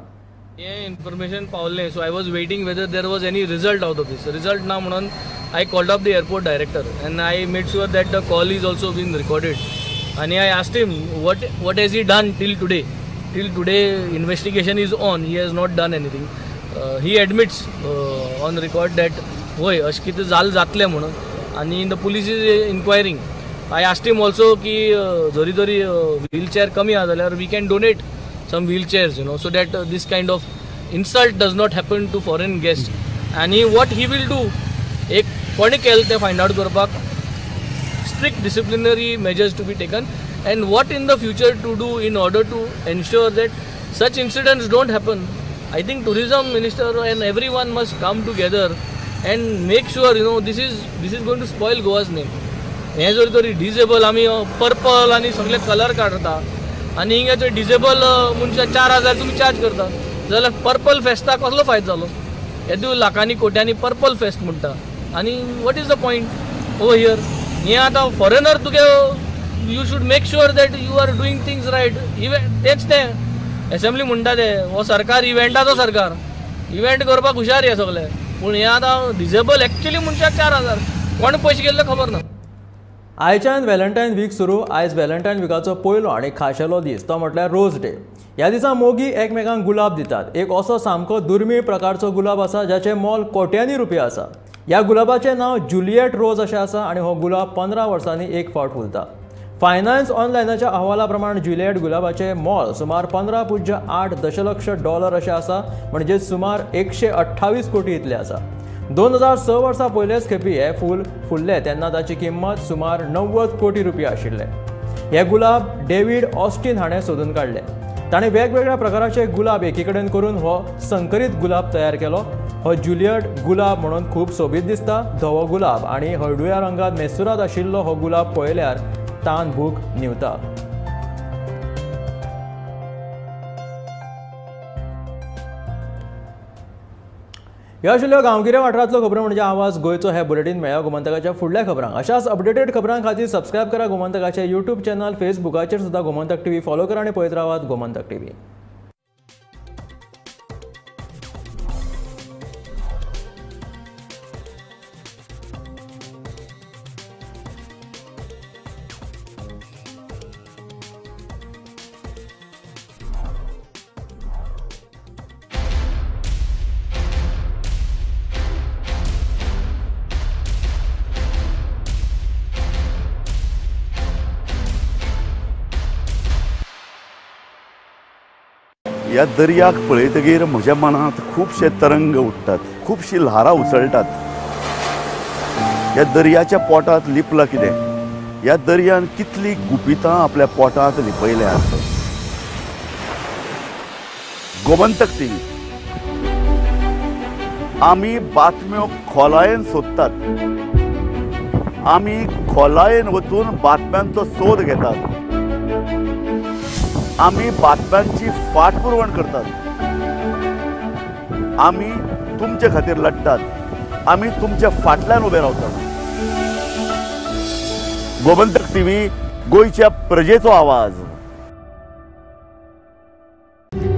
हें इन्फॉर्मेशन पावलें, so I was waiting whether there was any result out of this. Result ना म्हणून I called up the airport director and I made sure that the call is also been recorded. आनी I asked him what has he done till today. Till today investigation is on, he has not done anything. He admits on record that होय अशें कितें जालें जातलें म्हणून, आनी the police is inquiring. I asked him also की जरी तरी व्हीलचेअर कमी आसा जाल्यार we can donate some wheelchairs, you know, so that this kind of insult does not happen to foreign guest. आनी what he will do, एक कोणें केलें तें फायंड आवट करपाक strict disciplinary measures to be taken and what in the future to do in order to ensure that such incidents don't happen. I think tourism minister and everyone must come together and make sure, you know, this is going to spoil Goa's name. हें जर तरी disable आमी purple आनी सगळे colour काडटा आनी हिंगा जर डिजेबल मनशां 4,000 तुमी चार्ज करता जाल्यार पर्पल फेस्ताक कसलो फायदो जालो? येदो लाखांनी कोट्यांनी पर्पल फेस्ट म्हणटा आनी what is the point over here? हें आतां फॉरेनर तुगे you should make sure that you are doing things right. Event तेंच तें एसेंब्ली म्हणटा ते हो सरकार इव्हेंटाचो सरकार, इव्हेंट करपाक हुशार हे सगळे, पूण हें आतां डिजेबल एक्चुअली मनशाक 4,000 कोण पयशे गेल्ले खबर ना. आयच्यान व्हॅलेंटायन वीक सुरू. आयज व्हॅलेंटायन विकाचो पयलो आनी खाशेलो दीस तो म्हटल्यार रोज डे. ह्या दिसा मोगी एकमेकांक गुलाब दितात. एक असो सामको दुर्मीळ प्रकारचो गुलाब आसा जाचें मोल कोट्यांनी रुपया आसा. ह्या गुलाबाचें नांव जुलियट रोज अशें आसा आनी हो गुलाब 15 वर्सांनी एक फावट फुलता. फायनान्स ऑनलायनाच्या अहवाला प्रमाण जुलियट गुलाबाचें मोल सुमार 15.8 दशलक्ष डॉलर अशें आसा, म्हणजे सुमार 128 कोटी इतलें आसा. 2006 वर्सा पयलेच खेपी हें फूल फुल्लें तेन्ना ताची किंमत सुमार 90 कोटी रुपया आशिल्ले. हे गुलाब डेव्हिड ऑस्टिन हाणें सोदून काडले. ताणें वेगवेगळ्या प्रकाराचे गुलाब एकी कडेन करून हो संकरीत गुलाब तयार केलो. हो जुलियट गुलाब म्हणून खूब सोबीत दिसता. धवो गुलाब आनी हळडुव्या रंगात मेसुरात आशिल्लो हो गुलाब पळयल्यार तान भूक न्हिवता. ह्यो आशिल्ल्यो गांवगिऱ्या वाठारांतल्यो खबरो म्हणजे आवाज गोंयचो. हे बुलेटीन मेळ्ळ्या गोमंतकाच्या फुडल्या खबरांक. अशाच अपडेटेड खबरां खातीर सबस्क्रायब करा गोमंतकाचे यूट्यूब चॅनल, फेसबुकाचेर सुद्दां गोमंतक टीव्ही फॉलो करा आनी पळयत रावात गोमंतक टीव्ही. ह्या दर्याक पळयतगीर म्हज्या मनांत खुबशे तरंग उठ्ठात, खुबशी ल्हारां उसळटात. ह्या दर्याच्या पोटांत लिपलां कितें? ह्या दर्यान कितली गुपितां आपल्या पोटांत लिपयल्यांत. गोमंतक टीव्ही आमी बातम्यो खोलायेन सोदतात, आमी खोलायेन वचून बातम्यांचो सोद घेतात, आमी बातम्यांची फाटपुरवण करतात, आमी तुमचे खातीर लढतात, आमी तुमच्या फाटल्यान उबे रावतात. गोमंतक टीव्ही, गोंयच्या प्रजेचो आवाज.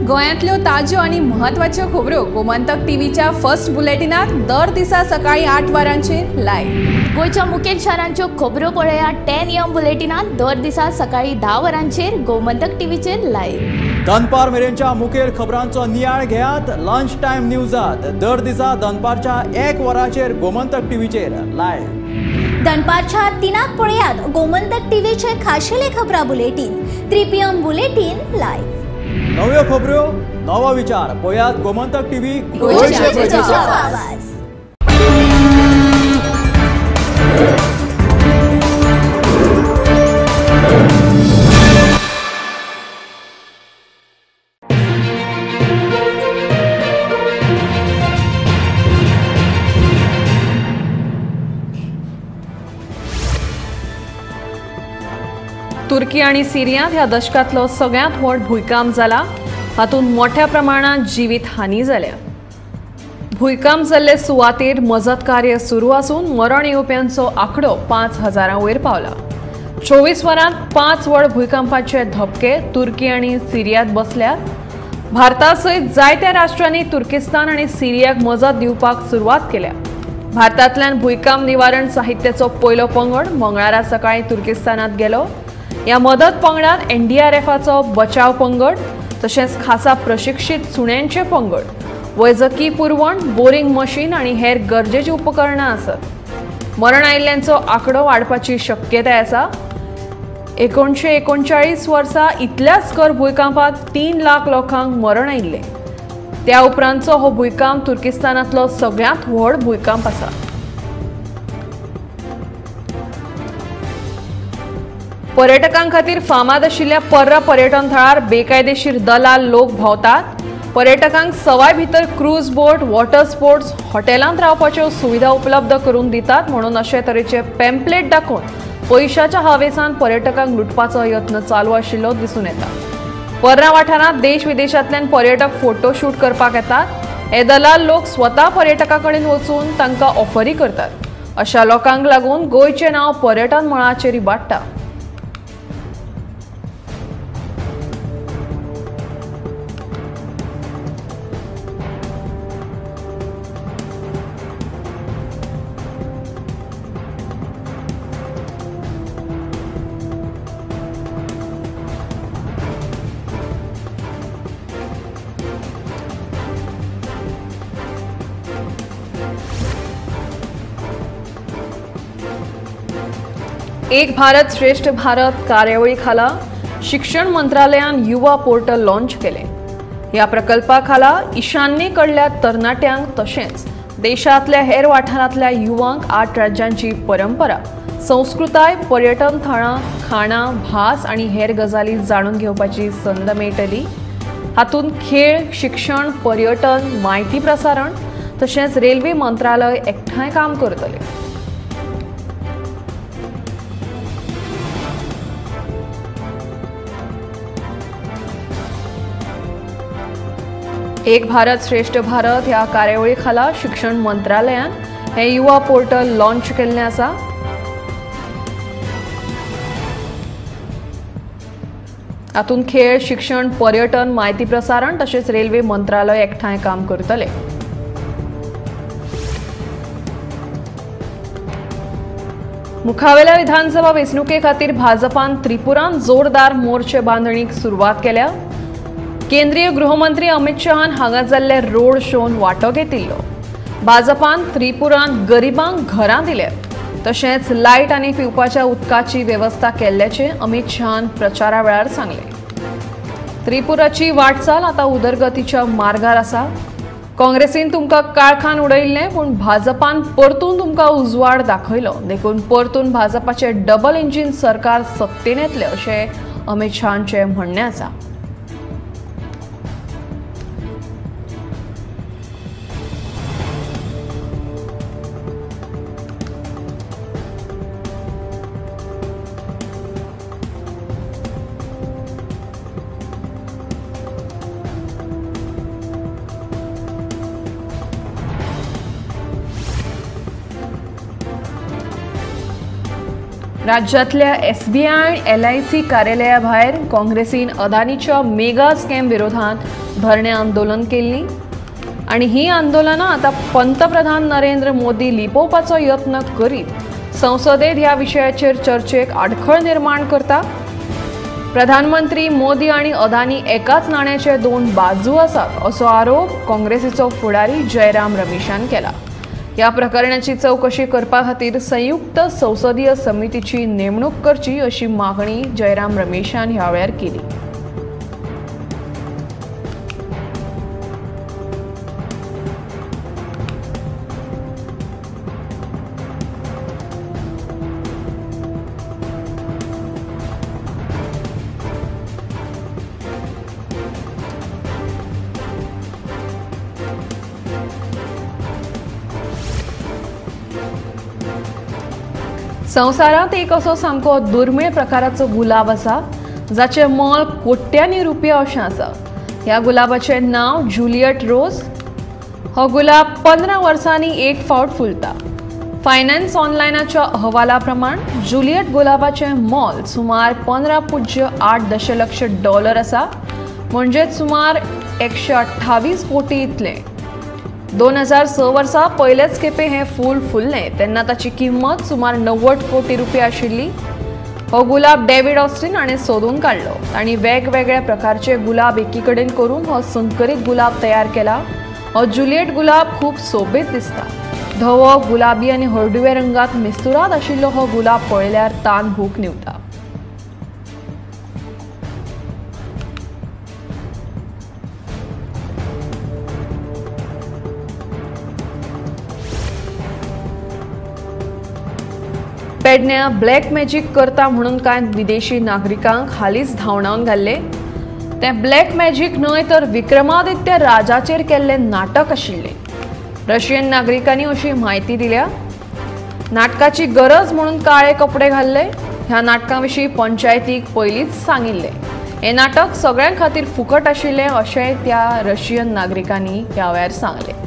गोंयांतल्यो ताज्यो आनी म्हत्वाच्यो खबरो गोमंतक टीव्हीच्या फर्स्ट बुलेटिनात दर दिसा सकाळी 8 वरांचेर लायव्ह. गोंयच्या मुखेल शारांच्यो खबरो पळया 10 AM बुलेटिनात दर दिसा सकाळी 10 वरांचेर गोमंतक टीव्हीचेर लायव्ह. दनपार मेरेनच्या मुखेल खबरांचो नियाळ घेयात लंच टायम न्यूजात दर दिसा दनपारच्या 1 वरांचेर गोमंतक टीव्हीचेर लायव्ह. दनपारच्या 3 पळयात गोमंतक टीव्हीचे खाशेले खबरां बुलेटीन 3 PM bulletin live. नव्यो खबरो नवो विचार पळयात गोमंतक टीव्ही, गोंयच्या प्रजेचो आवाज. तुर्की आनी सिरियांत ह्या दशकांतलो सगळ्यांत व्हड भूंयकांप जाला. हातूंत मोठ्या प्रमाणात जिवीत हानी जाल्या. भूंयकांप जाल्ले सुवातेर मजत कार्य सुरू आसून मरण येवप्यांचो आंकडो 5,000 वयर पावला. 24 वरांत 5 व्हड भूंयकांपाचे धपके तुर्की आनी सिरियांत बसल्यात. भारता सयत जायत्या राष्ट्रांनी तुर्किस्तान आनी सिरियाक मजत दिवपाक सुरवात केल्या. भारतांतल्यान भूंयकांप निवारण साहित्याचो पयलो पंगड मंगळारा सकाळीं तुर्किस्तानांत गेलो. ह्या मदत पंगडात एनडीआरएफाचो बचाव पंगड तशेंच खासा प्रशिक्षित सुण्यांचे पंगड, वैजकी पुरवण, बोरिंग मशीन आनी हेर गरजेची उपकरणां आसत. मरण आयिल्ल्यांचो आंकडो वाडपाची शक्यताय आसा. 1939 वर्सा इतल्याच कर भूंयकांपात 3 लाख लोकांक मरण आयिल्लें. त्या उपरांतचो हो भूंयकांप तुर्किस्तानांतलो सगळ्यांत व्हड भूंयकांप आसा. पर्यटकां खातीर फामाद आशिल्ल्या पर्रा पर्यटन थळार बेकायदेशीर दलाल लोक भोंवतात. पर्यटकांक सवाय भितर क्रूज बोट, वॉटर स्पोर्ट्स, हॉटेलांत रावपाच्यो सुविधा उपलब्ध करून दितात म्हणून अशे तरेचे पॅम्पलेट दाखोवन पयशाच्या हावेसान पर्यटकांक लुटपाचो यत्न चालू आशिल्लो दिसून येता. पर्रा वाठारांत देश विदेशांतल्यान पर्यटक फोटोशूट करपाक येतात. हे दलाल लोक स्वता पर्यटकां कडेन वचून तांकां ऑफरी करतात. अशा लोकांक लागून गोंयचें नांव पर्यटन मळाचेर इबाडटा. एक भारत श्रेष्ठ भारत कार्यावळी खाला शिक्षण मंत्रालयान युवा पोर्टल लॉन्च केले. ह्या प्रकल्पा खाला ईशान्ये कडल्या तरणाट्यांक तशेंच देशांतल्या हेर वाठारांतल्या युवांक 8 राज्यांची परंपरा, संस्कृताय, पर्यटन थळां, खाणां, भास आनी हेर गजाली जाणून घेवपाची संद मेळटली. हातूंत खेळ, शिक्षण, पर्यटन, म्हायती प्रसारण तशेंच रेल्वे मंत्रालय एकठांय काम करतले. एक भारत श्रेष्ठ भारत ह्या कार्यावळी खाला शिक्षण मंत्रालयान हे युवा पोर्टल लॉन्च केल्लें आसा. हातूंत खेळ, शिक्षण, पर्यटन, म्हायती प्रसारण तशेंच रेल्वे मंत्रालय एकठांय काम करतले. मुखावेल्या विधानसभा वेंचणुके खातीर भाजपान त्रिपुरांत जोरदार मोर्चे बांदणीक सुरवात केल्या. केंद्रीय गृहमंत्री अमित शहान हांगा जाल्ले रोड शोन वांटो घेतिल्लो. भाजपान त्रिपुरांत गरिबांक घरां दिल्यात तशेंच लायट आनी पिवपाच्या उदकाची वेवस्था केल्ल्याचें अमित शहान प्रचारा वेळार सांगलें. त्रिपुराची वाटचाल आतां उदरगतीच्या मार्गार आसा. काँग्रेसीन तुमकां काळखान उडयल्लें पूण भाजपान परतून तुमकां उजवाड दाखयलो, देखून परतून भाजपाचें डबल इंजीन सरकार सत्तेन येतलें अशें अमित शहांचें म्हणणें आसा. राज्यातल्या एसबीआय आणि एलआयसी कार्यालया भायर काँग्रेसीन अदानीच्या मेगा स्कॅम विरोधात धरणे आंदोलन केल्ली आणि ही आंदोलनां आतां पंतप्रधान नरेंद्र मोदी लिपोवपाचो यत्न करीत संसदेत ह्या विशयाचेर चर्चेक आडखळ निर्माण करता. प्रधानमंत्री मोदी आणि अदानी एकाच नाण्याचे दोन बाजू आसात असो आरोप काँग्रेसीचो फुडारी जयराम रमेशान केला. या प्रकरणाची चौकशी करपा खातीर संयुक्त संसदीय समितीची नेमणूक करची अशी मागणी जयराम रमेशान ह्या वेळार केली. संवसारांत एक असो सामको दुर्मीळ प्रकाराचो गुलाब आसा जाचें मोल कोट्यांनी रुपया अशें आसा. ह्या गुलाबाचें नांव जुलियट रोज. हो गुलाब 15 वर्सांनी एक फावट फुलता. फायनान्स ऑनलायनाच्या अहवाला प्रमाण जुलियट गुलाबाचें मोल सुमार 15.8 दशलक्ष डॉलर आसा, म्हणजेच सुमार 128 कोटी इतलें. 2006 वर्सा पयलेच खेपे हें फूल फुल्लें तेन्ना ताची किंमत सुमार 90 कोटी रुपया आशिल्ली. हो गुलाब डेव्हिड ऑस्टिन हाणें सोदून काडलो आनी वेगवेगळ्या प्रकारचे गुलाब एकी कडेन करून हो संकरीत गुलाब तयार केला. हो जुलियट गुलाब खूब सोबीत दिसता. धवो, गुलाबी आनी हळडुव्या रंगात मिस्तुराद आशिल्लो हो गुलाब पळयल्यार तान भूक न्हिवता. पेडण्या ब्लॅक मॅजीक करता म्हणून कांय विदेशी नागरिकांक हालींच धांवडावन घाल्ले. तें ब्लॅक मॅजीक न्हय तर विक्रमादित्य राजाचेर केल्लें नाटक आशिल्लें. रशियन नागरिकांनी अशी म्हायती दिल्या. नाटकाची गरज म्हणून काळे कपडे घाल्ले. ह्या नाटका विशीं पंचायतीक पयलींच सांगिल्लें. हें नाटक सगळ्यां खातीर फुकट आशिल्लें अशें त्या रशियन नागरिकांनी ह्या वेळार सांगलें.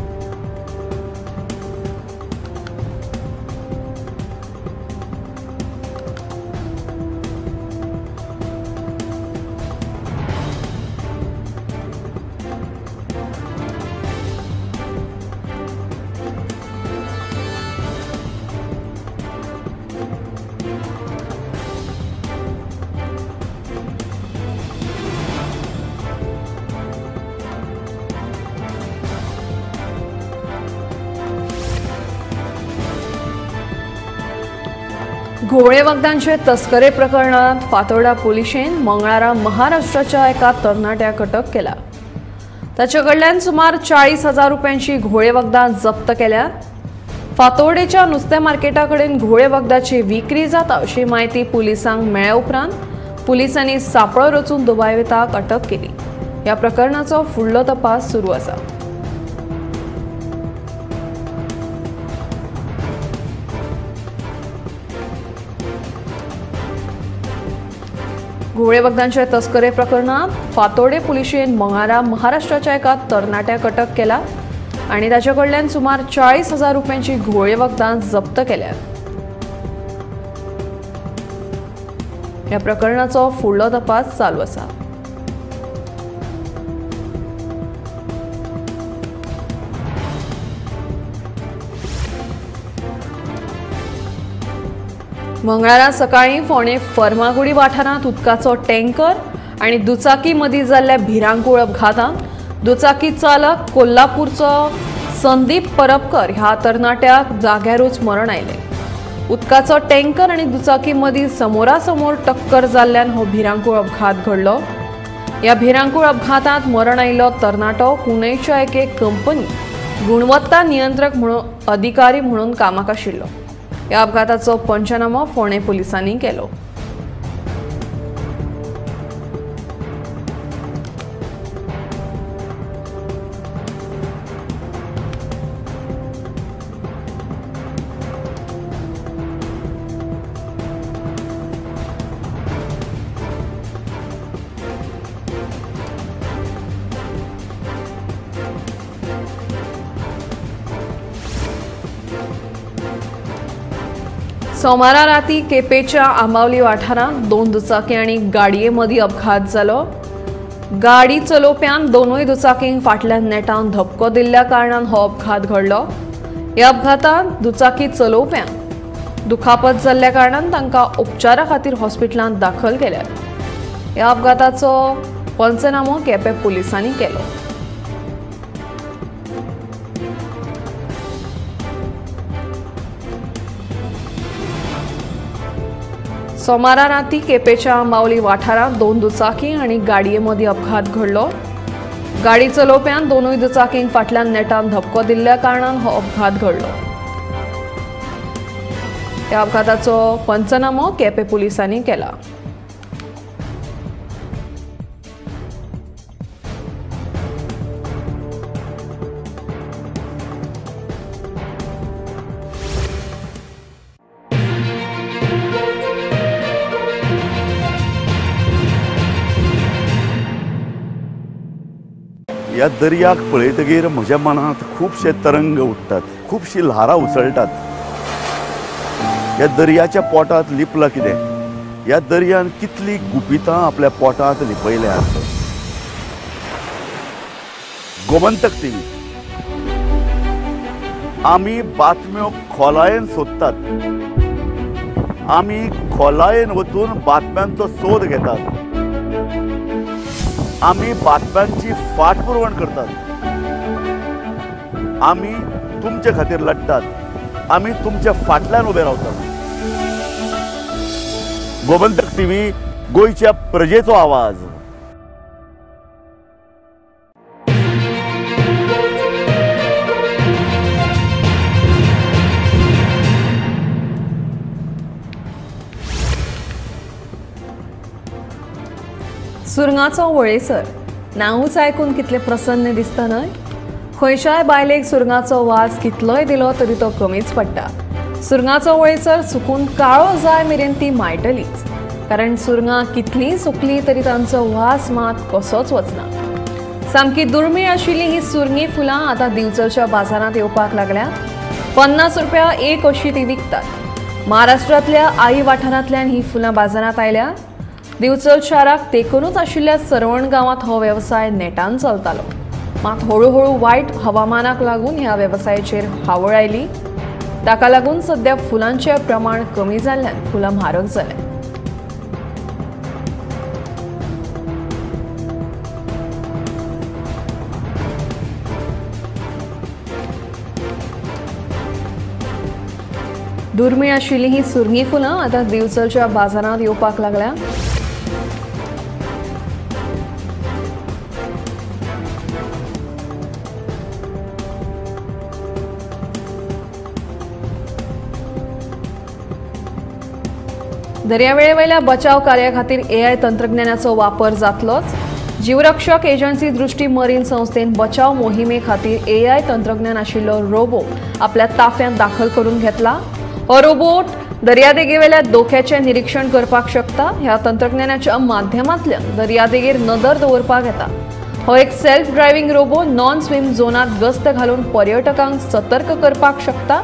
घुंवळे वखदांचे तस्करे प्रकरणात फातोर्डा पुलिशेन मंगळारा महाराष्ट्राच्या एका तरणाट्याक अटक केला. ताचे कडल्यान सुमार 40,000 रुपयांची घुंवळे वखदां जप्त केल्यात. फातोर्डेच्या नुस्तें मार्केटा कडेन घुंवळे वखदाची विक्री जाता अशी म्हायती पुलिसांक मेळ्ळे उपरांत पुलिसांनी सांपळो रचून दुबाविताक अटक केली. ह्या प्रकरणाचो फुडलो तपास सुरू आसा. घुंवळे वखदांचे तस्करे प्रकरणात फातोर्डे पुलिशेन मंगळारा महाराष्ट्राच्या एका तरणाट्याक अटक केला आनी ताचे कडल्यान सुमार 40,000 रुपयांची घुंवळे वखदां जप्त केल्यात. ह्या प्रकरणाचो फुडलो तपास चालू आसा. मंगळारा सकाळीं फोंडें फर्मागुडी वाठारांत उदकाचो टँकर आनी दुचाकी मदीं जाल्ल्या भिरांकूळ अपघातांत दुचाकी चालक कोल्हापूरचो संदीप परबकर ह्या तरणाट्याक जाग्यारूच मरण आयलें. उदकाचो टँकर आनी दुचाकी मदीं समोरासमोर टक्कर जाल्ल्यान हो भिरांकूळ अपघात घडलो. ह्या भिरांकूळ अपघातांत मरण आयिल्लो तरणाटो पुणेच्या एके कंपनी गुणवत्ता नियंत्रक म्हणून अधिकारी म्हणून कामाक आशिल्लो. ह्या अपघाताचो पंचनामो फोंडें पुलिसांनी केलो. सोमारा राती केपेच्या आंबावली वाठारांत 2 दुचाकी आनी गाडये मदीं अपघात जालो. गाडी चलोवप्यान दोनूय दुचाकींक फाटल्यान नेटान धपको दिल्ल्या कारणान हो अपघात घडलो. ह्या अपघातांत दुचाकी चलोवप्यांक दुखापत जाल्ल्या कारणान तांकां उपचारा खातीर हॉस्पिटलांत दाखल केल्यात. ह्या अपघाताचो पंचनामो केपें पुलिसांनी केलो. सोमारा राती केपेच्या आंबावली वाठारांत 2 दुचाकी आनी गाडये मदीं अपघात घडलो. गाडी चलोवप्यान दोनूय दुचाकींक फाटल्यान नेटान धपको दिल्ल्या कारणान हो अपघात घडलो. ह्या अपघाताचो पंचनामो केपें पुलिसांनी केला. ह्या दर्याक पळयतगीर म्हज्या मनांत खुबशे तरंग उठ्ठात, खुबशी ल्हारां उसळटात. ह्या दर्याच्या पोटांत लिपलां कितें? ह्या दर्यान कितली गुपितां आपल्या पोटांत लिपयल्यात. गोमंतक टीव्ही आमी बातम्यो खोलायेन सोदतात, आमी खोलायेन वचून बातम्यांचो सोद घेतात, आमी बातम्यांची फाटपुरवण करतात, आमी तुमचे खातीर लढतात, आमी तुमच्या फाटल्यान उबे रावतात. गोमंतक टीव्ही, गोंयच्या प्रजेचो आवाज. सुरंगाचो वळेसर नांवूच आयकून कितलें प्रसन्न दिसता न्हय? खंयच्याय बायलेक सुरंगाचो वास कितलोय दिलो तरी तो कमीच पडटा. सुरंगाचो वळेसर सुकून काळो जाय मेरेन ती मायटलीच, कारण सुरंगां कितलीं सुकलीं तरी तांचो वास मात कसोच वचना. सामकी दुर्मीळ आशिल्ली ही सुरंगी फुलां आतां दिवचलच्या बाजारांत येवपाक लागल्या. 50 रुपया एक अशी ती विकतात. महाराष्ट्रांतल्या आई वाठारांतल्यान ही फुलां बाजारांत आयल्या. दिवचल शाराक तेकूनच आशिल्ल्या सरवण गांवांत हो वेवसाय नेटान चलतालो. मात हळूहळू वायट हवामानाक लागून ह्या वेवसायाचेर हावळ आयली. ताका लागून सद्या फुलांचें प्रमाण कमी जाल्ल्यान फुलां म्हारग जाल्यात. दुर्मीळ आशिल्ली ही सुरंगी फुलां आतां दिवचलच्या बाजारांत येवपाक लागल्या. दर्यावेळेवयल्या बचाव कार्या खातीर एआय तंत्रज्ञानाचो वापर जातलोच. जीवरक्षक एजन्सी दृष्टी मरीन संस्थेन बचाव मोहिमे खातीर एआय तंत्रज्ञान आशिल्लो रोबो आपल्या ताफ्यांत दाखल करून घेतला. हो रोबोट दर्यादेगेवेल्या धोक्याचें निरीक्षण करपाक शकता. ह्या तंत्रज्ञानाच्या माध्यमांतल्यान दर्यादेगेर नदर दवरपाक येता. हो एक self driving robo non swim झोनांत गस्त घालून पर्यटकांक सतर्क करपाक शकता.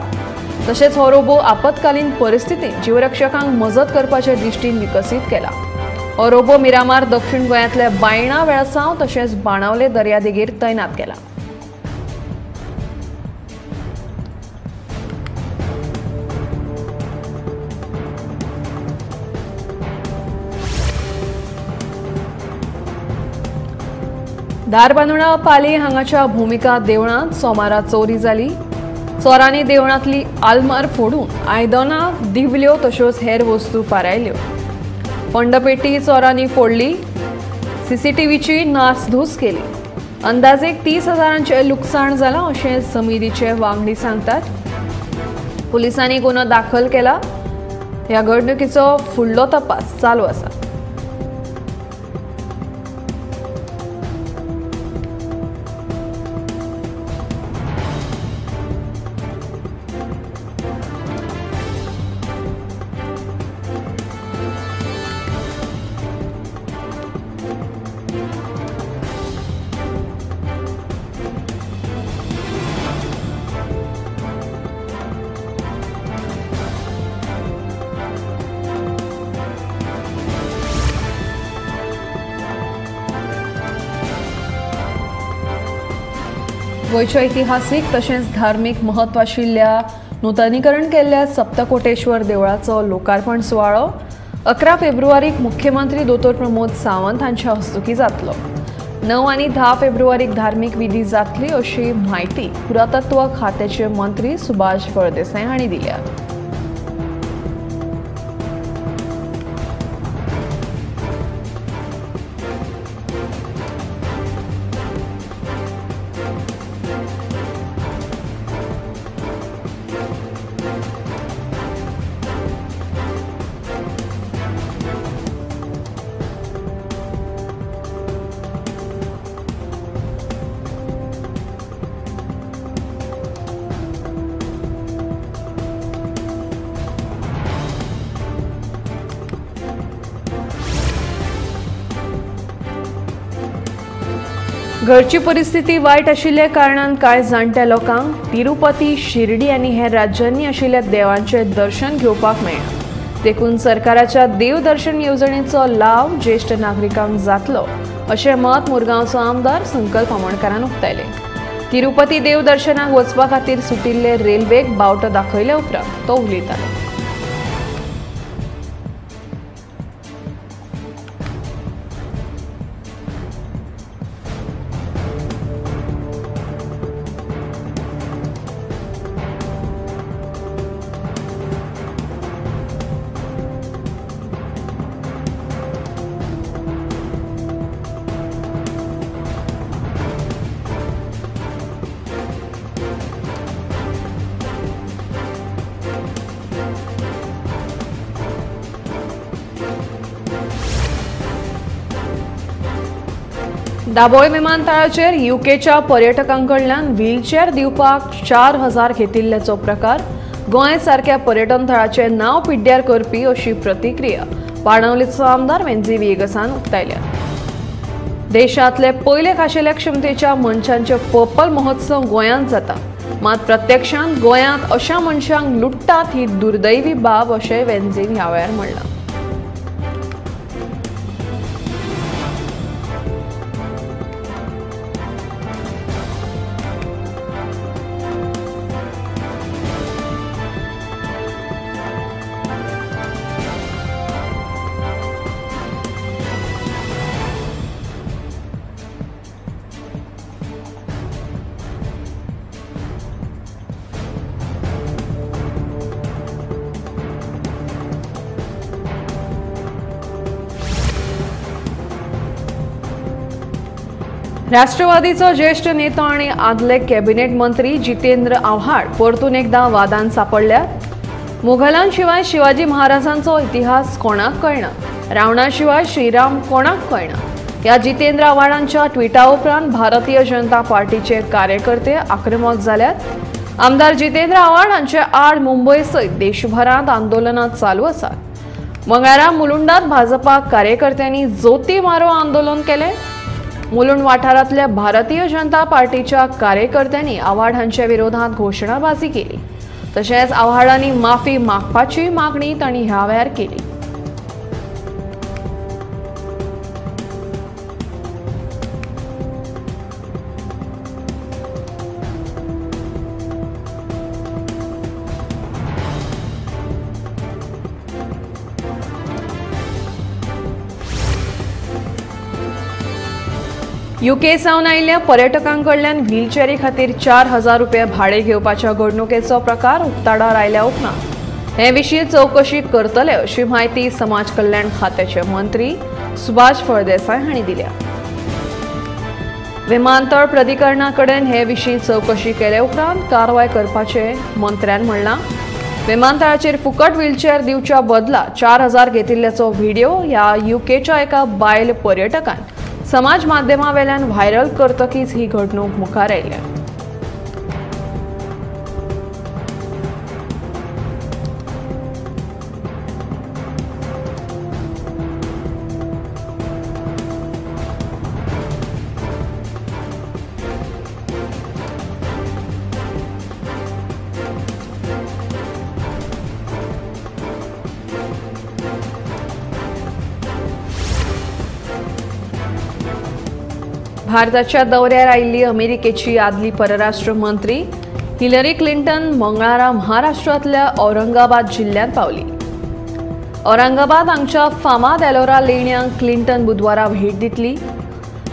तशेंच हो रोबो आपत्कालीन परिस्थितीत जीवरक्षकांक मजत करपाचे दृश्टीन विकसीत केला. हो रोबो मिरामार दक्षिण गोंयांतल्या बायणा वेळसांव तशेंच बाणावले दर्यादेगेर तैनात केला. धारबांदोडा पाली हांगाच्या भूमिका देवळांत सोमारा चोरी जाली. चोरांनी देवळांतली आलमार फोडून आयदनां, दिवल्यो तश्योच हेर वस्तू फारायल्यो. फंडपेटी चोरांनी फोडली. सीसीटीव्हीची नासधूस केली. अंदाजे 30 हजारांचे लुकसाण जालां अशें समितीचे वांगडी सांगतात. पुलिसांनी गुन्हो दाखल केला. ह्या घडणुकीचो फुडलो तपास चालू आसा. गोंयच्या इतिहासीक तशेंच धार्मीक म्हत्व आशिल्ल्या नूतनीकरण केल्ल्या सप्तकोटेश्वर देवळाचो लोकार्पण सुवाळो 11 फेब्रुवारीक मुख्यमंत्री दोतोर प्रमोद सावंत हांच्या हस्तुकीं जातलो. 9 आनी 10 फेब्रुवारीक धार्मीक विधी जातली अशी म्हायती पुरातत्व खात्याचे मंत्री सुभाष फळदेसाय हांणी दिल्या. घरची परिस्थिती वायट आशिल्ल्या कारणान कांय जाणट्या लोकांक तिरुपती, शिर्डी आनी हेर राज्यांनी आशिल्ल्या देवांचें दर्शन घेवपाक मेळना. देखून सरकाराच्या देवदर्शन येवजणेचो लाव ज्येश्ठ नागरिकांक जातलो अशें मत मुरगांवचो आमदार संकल्प आमोणकारान उक्तायलें. तिरुपती देवदर्शनाक वचपा खातीर सुटिल्ले रेल्वेक बावटो दाखयले उपरांत तो उलयतालो. दाबोळे विमानतळाचेर युकेच्या पर्यटकांकडल्यान व्हीलचेअर दिवपाक 4000 घेतिल्ल्याचो प्रकार गोंय सारक्या पर्यटन थळाचें नांव पिड्ड्यार करपी अशी प्रतिक्रिया बाणावलीचो आमदार वेंझी व्हिएगसान उक्तायल्या. देशांतले पयले खाशेल्या क्षमतेच्या मनशांचे पर्पल महोत्सव गोंयांत जाता, मात प्रत्यक्षांत गोंयांत अशा मनशांक लुट्टात ही दुर्दैवी बाब अशें वेंझीन ह्या वेळार म्हणलां. राष्ट्रवादीचो ज्येष्ठ नेतो आनी आदले कॅबिनेट मंत्री जितेंद्र आव्हाड परतून एकदा वादान सापडल्यात. मुघलांशिवाय शिवाजी महाराजांचो इतिहास कोणाक कळना, रावणाशिवाय श्रीराम कोणाक कळना ह्या जितेंद्र आव्हाडांच्या ट्विटा उपरांत भारतीय जनता पार्टीचे कार्यकर्ते आक्रमक जाल्यात. आमदार जितेंद्र आव्हाड हांचे आड मुंबय सयत देशभरांत आंदोलनां चालू आसात. मंगळारा मुलुंडात भाजपा कार्यकर्त्यांनी जोती मारो आंदोलन केलें. मुलुंड वाठारांतल्या भारतीय जनता पार्टीच्या कार्यकर्त्यांनी आव्हाड हांच्या विरोधात घोशणाबाजी केली. तशेंच आव्हाडांनी माफी मागपाची मागणी तांणी ह्या वेळार केली. युके सावन आयिल्ल्या पर्यटकांकडल्यान व्हीलचेरी खातीर 4000 रुपये भाडे घेवपाच्या घडणुकेचो प्रकार उक्ताडार आयल्या उपरांत हे विशीं चवकशी करतले अशी म्हायती समाज कल्याण खात्याचे मंत्री सुभाष फळदेसाय हांणी दिल्या. विमानतळ प्राधिकरणा कडेन हे विशीं चवकशी केले उपरांत कारवाय करपाचें मंत्र्यान म्हणलां. विमानतळाचेर फुकट व्हीलचेअर दिवच्या बदला 4000 घेतिल्ल्याचो व्हिडिओ ह्या युकेच्या एका बायल पर्यटकान समाज माध्यमावेल्यान व्हायरल करतकीच ही घडणूक मुखार आयल्या. भारताच्या दौऱ्यार आयिल्ली अमेरिकेची आदली परराष्ट्र मंत्री हिलरी क्लिंटन मंगळारा महाराष्ट्रांतल्या औरंगाबाद जिल्ल्यांत पावली. औरंगाबाद हांगच्या फामाद एलोरा लेण्यांक क्लिंटन बुधवारा भेट दितली.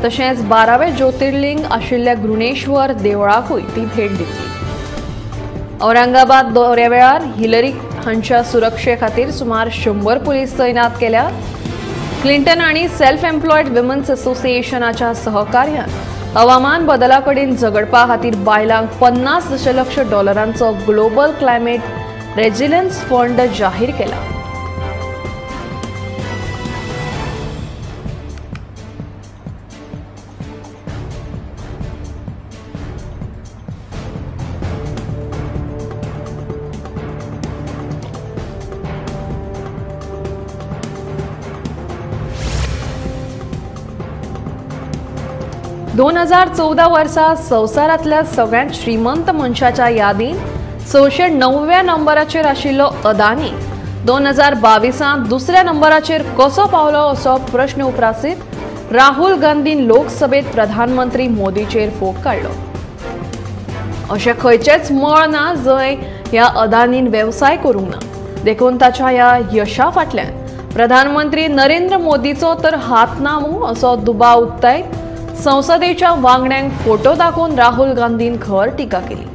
तशेंच 12वें ज्योतिर्लिंग आशिल्ल्या घृणेश्वर देवळाकूय ती भेट दितली. औरंगाबाद दौऱ्या वेळार हिलरी हांच्या सुरक्षे खातीर सुमार 100 पुलीस तैनात केल्या. क्लिंटन आनी सेल्फ एम्प्लॉयड विमन्स असोसिएशनाच्या सहकार्यान हवामान बदला कडेन झगडपा खातीर बायलांक 50 दशलक्ष डॉलरांचो ग्लोबल क्लायमेट रेजिलन्स फंड जाहीर केला. 2014 वर्सा संवसारांतल्या सगळ्यांत श्रीमंत मनशाच्या यादींत 609व्या नंबराचेर आशिल्लो अदानी 2022 दुसऱ्या नंबराचेर कसो पावलो असो प्रश्न उप्रासीत राहुल गांधीन लोकसभेत प्रधानमंत्री मोदीचेर फोग काडलो. अशें खंयचेंच मळ ना जंय ह्या अदानीन वेवसाय करूंक ना, देखून ताच्या ह्या यशा फाटल्यान प्रधानमंत्री नरेंद्र मोदीचो तर हात ना मूं असो दुबाव उक्तायत संसदेच्या वांगड्यांक फोटो दाखोवन राहुल गांधीन खर टिका केली.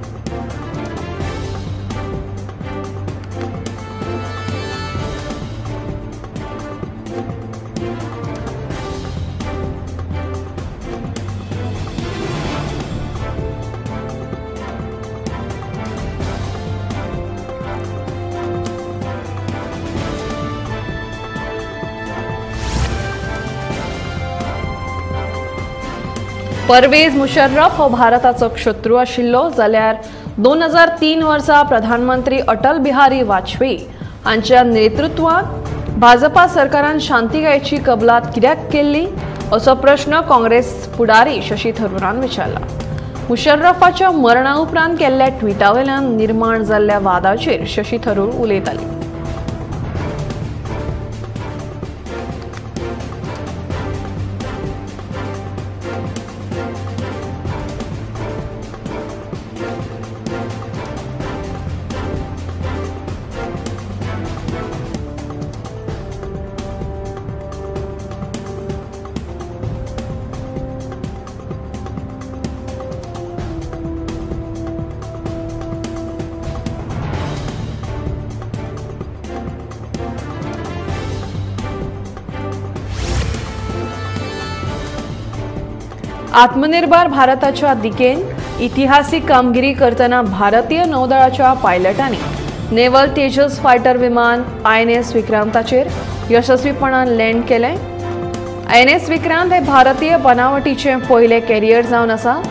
परवेज मुशर्रफ हो भारताचो शत्रू आशिल्लो जाल्यार 2003 वर्सा प्रधानमंत्री अटल बिहारी वाजपेयी हांच्या नेतृत्वांत भाजपा सरकारान शांतिकायेची कबलात कित्याक केल्ली असो प्रश्न काँग्रेस फुडारी शशी थरूरान विचारला. मुशर्रफाच्या मरणा उपरांत केल्ल्या ट्विटावेल्यान निर्माण जाल्ल्या वादाचेर शशी थरूर उलयताले. आत्मनिर्भर भारताच्या दिकेन इतिहासीक कामगिरी करतना भारतीय नौदळाच्या पायलटांनी नेव्हल तेजस फायटर विमान INS विक्रांताचेर यशस्वीपणान लँड केलें. INS Vikrant हे भारतीय बनावटीचें पयलें कॅरियर जावन आसा,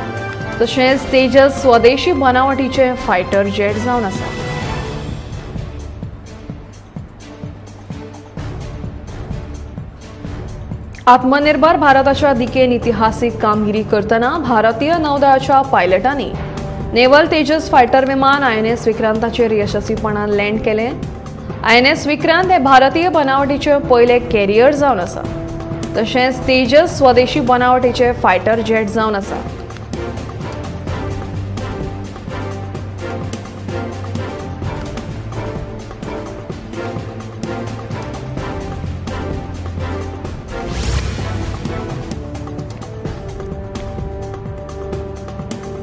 तशेंच तेजस स्वदेशी बनावटीचें फायटर जेट जावन आसा. आत्मनिर्भर भारताच्या दिकेन इतिहासीक कामगिरी करतना भारतीय नौदळाच्या पायलटांनी नेव्हल तेजस फायटर विमान INS विक्रांताचेर यशस्वीपणान लँड केलें. INS Vikrant हे भारतीय बनावटीचें पयलें कॅरियर जावन आसा, तशेंच तेजस स्वदेशी बनावटीचें फायटर जेट जावन आसा.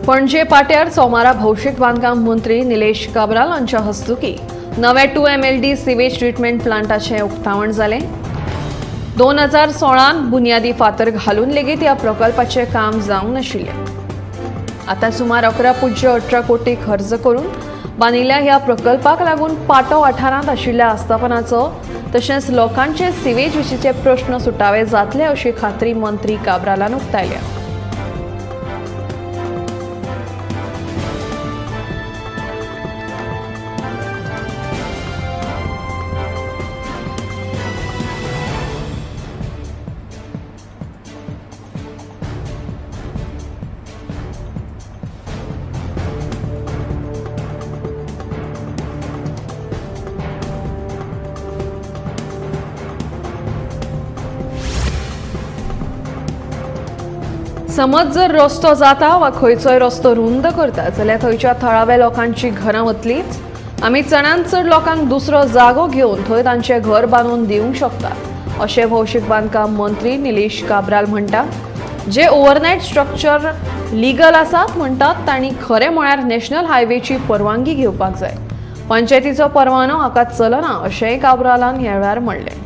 पणजे पाट्यार सोमारा भौशीक बांदकाम मंत्री निलेश काब्राल हांच्या हस्तुकी नव्या 2 MLD sewage treatment प्लांटाचें उक्तावण जालें. 2016 बुनियादी फातर घालून लेगीत ह्या प्रकल्पाचें काम जावंक नाशिल्लें. आतां सुमार 11.18 कोटी खर्च करून बांदिल्ल्या ह्या प्रकल्पाक लागून पाटो वाठारांत आशिल्ल्या आस्थापनाचो तशेंच लोकांचे सिवेज विशींचे प्रश्न सुटावे जातले अशी खात्री मंत्री काब्रालान उक्तायल्या. समज जर रस्तो जाता वा खंयचोय रस्तो रुंद करता जाल्यार थंयच्या थळाव्या लोकांची घरां वतलीच. आमी चडांत चड लोकांक दुसरो जागो घेवन थंय तांचें घर बांदून दिवंक शकता अशें भौशीक बांदकाम मंत्री निलेश काब्राल म्हणटा. जे ओव्हरनायट स्ट्रक्चर लिगल आसात म्हणटात तांणी खरें म्हळ्यार नॅशनल हायवेची परवानगी घेवपाक जाय. पंचायतीचो परवानो हाका चलना अशेंय काब्रालान ह्या वेळार म्हणलें.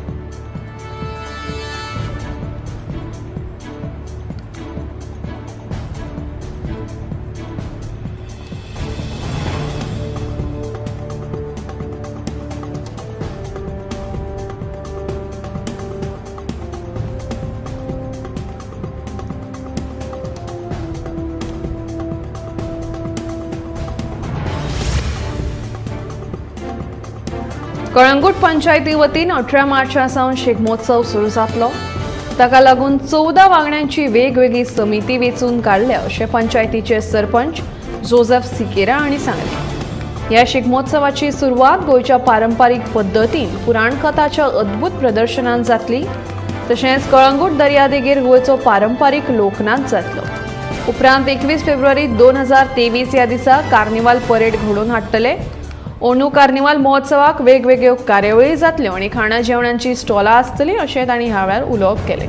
कळंगूट पंचायती वतीन 18 मार्चा सावन शिगमोत्सव सुरू जातलो. ताका लागून 14 वांगड्यांची वेगवेगळी समिती वेंचून काडल्या अशें पंचायतीचे सरपंच जोसेफ सिकेरा हांणी सांगलें. ह्या शिगमोत्सवाची सुरवात गोंयच्या पारंपारीक पद्दतीन पुराणकथाच्या अद्भुत प्रदर्शनान जातली. तशेंच कळंगूट दर्यादेगेर गोंयचो पारंपारीक लोकनाच जातलो. उपरांत 21 फेब्रुवारी 2023 ह्या दिसा कार्निवाल परेड घडोवन हाडटले. अंदू कार्निवाल महोत्सवाक वेगवेगळ्यो कार्यावळी जातल्यो आनी खाणा जेवणांची स्टॉलां आसतलीं अशें तांणी ह्या वेळार उलोवप केलें.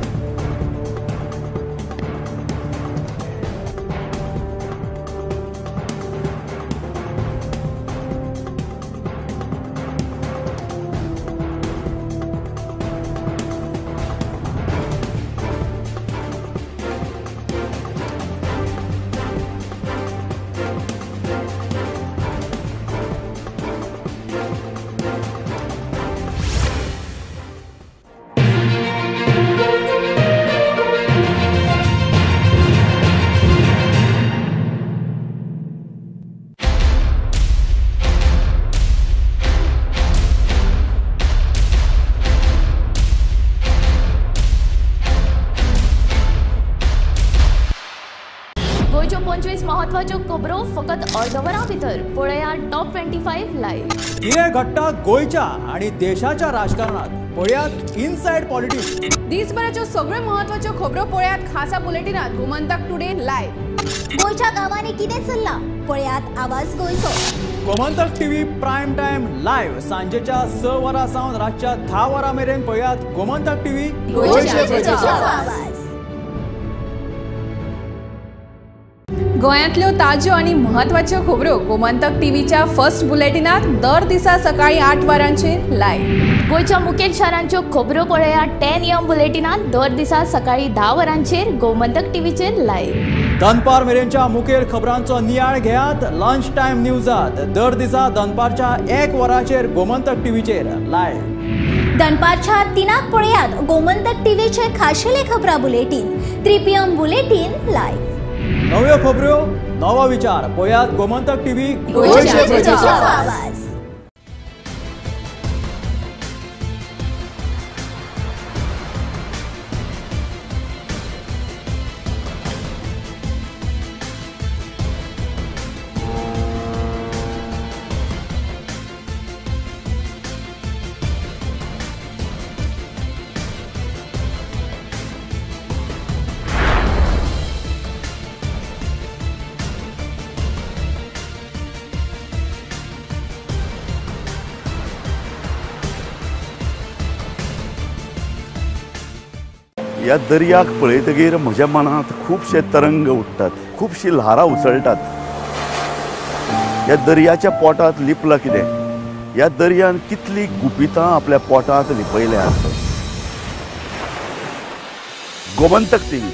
गोंयच्यो 25 महत्वाच्यो खबरो फकत अर्द वरां भितर पळया टॉप 25 लायव्ह. कितें घडटा गोंयच्या आनी देशाच्या राजकारणात पळयात इनसायड पॉलिटिक्स. दिसभराच्यो सगळ्यो महत्वाच्यो खबरो पळयात खासा बुलेटिनात गोमंतक टुडे लायव्ह. गोंयच्या गांवांनी कितें चल्लां पळयात आवाज गोंयचो. Gomantak TV prime time live सांजेच्या 6 वरां सावन रातच्या 10 वरां मेरेन पळयात गोमंतक टीव्ही गोंयच्या प्रजेचो आवाज. गोंयांतल्यो ताज्यो आनी म्हत्वाच्यो खबरो गोमंतक टीव्हीच्या फर्स्ट बुलेटिनात दर दिसा सकाळी 8 वरांचेर लायव्ह. गोंयच्या मुखेल शारांच्यो खबरो पळया 10 AM बुलेटिनात दर दिसा सकाळी 10 वरांचेर गोमंतक टीव्हीचेर लायव्ह. दनपार मेरेनच्या मुखेल खबरांचो नियाळ घेयात लंच टायम न्यूजात दर दिसा दनपारच्या 1 वरांचेर गोमंतक टीव्हीचेर लायव्ह. दनपारच्या 3 पळयात गोमंतक टीव्हीचे खाशेले खबरां बुलेटीन 3 PM bulletin live. नव्यो खबरो नवो विचार पळयात गोमंतक टीव्ही गोंयच्या प्रजेचो आवाज. ह्या दर्याक पळयतगीर म्हज्या मनांत खुबशे तरंग उठ्ठात, खुबशी ल्हारां उसळटात. ह्या दर्याच्या पोटांत लिपलां कितें? ह्या दर्यान कितली गुपितां आपल्या पोटांत लिपयल्यात. गोमंतक टीव्ही।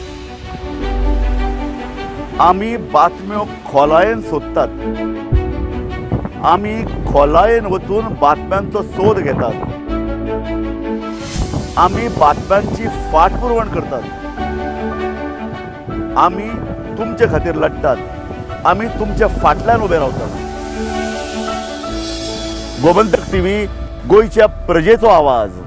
आमी बातम्यो खोलायेन सोदतात, आमी खोलायेन वचून बातम्यांचो सोद घेतात, आमी बातम्यांची फाटपुरवण करतात, आमी तुमचे खातीर लढतात, आमी तुमच्या फाटल्यान उबे रावतात। गोमंतक टीव्ही, गोंयच्या प्रजेचो आवाज।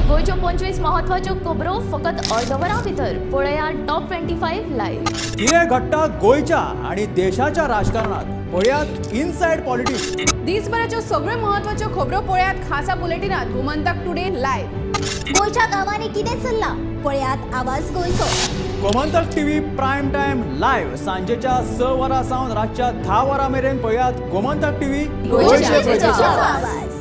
गोंयच्यो 25 महत्वाच्यो खबरो फकत अर्द वरां भितर पळया टॉप 25 लायव्ह। कितें घडटा गोंयच्या आनी देशाच्या राजकारणात पळयात इनसायड पॉलिटिक्स। दिसभराच्यो सगळ्यो महत्वाच्यो खबरो पळयात खासा बुलेटिनात गोमंतक टुडे लायव्ह। गोंयच्या गांवांनी कितें चल्लां पळयात आवाज गोंयचो। Gomantak TV prime time live सांजेच्या 6 वरां सावन रातच्या 10 वरां मेरेन पळयात गोमंतक टीव्ही, गोंयच्या प्रजेचो आवाज।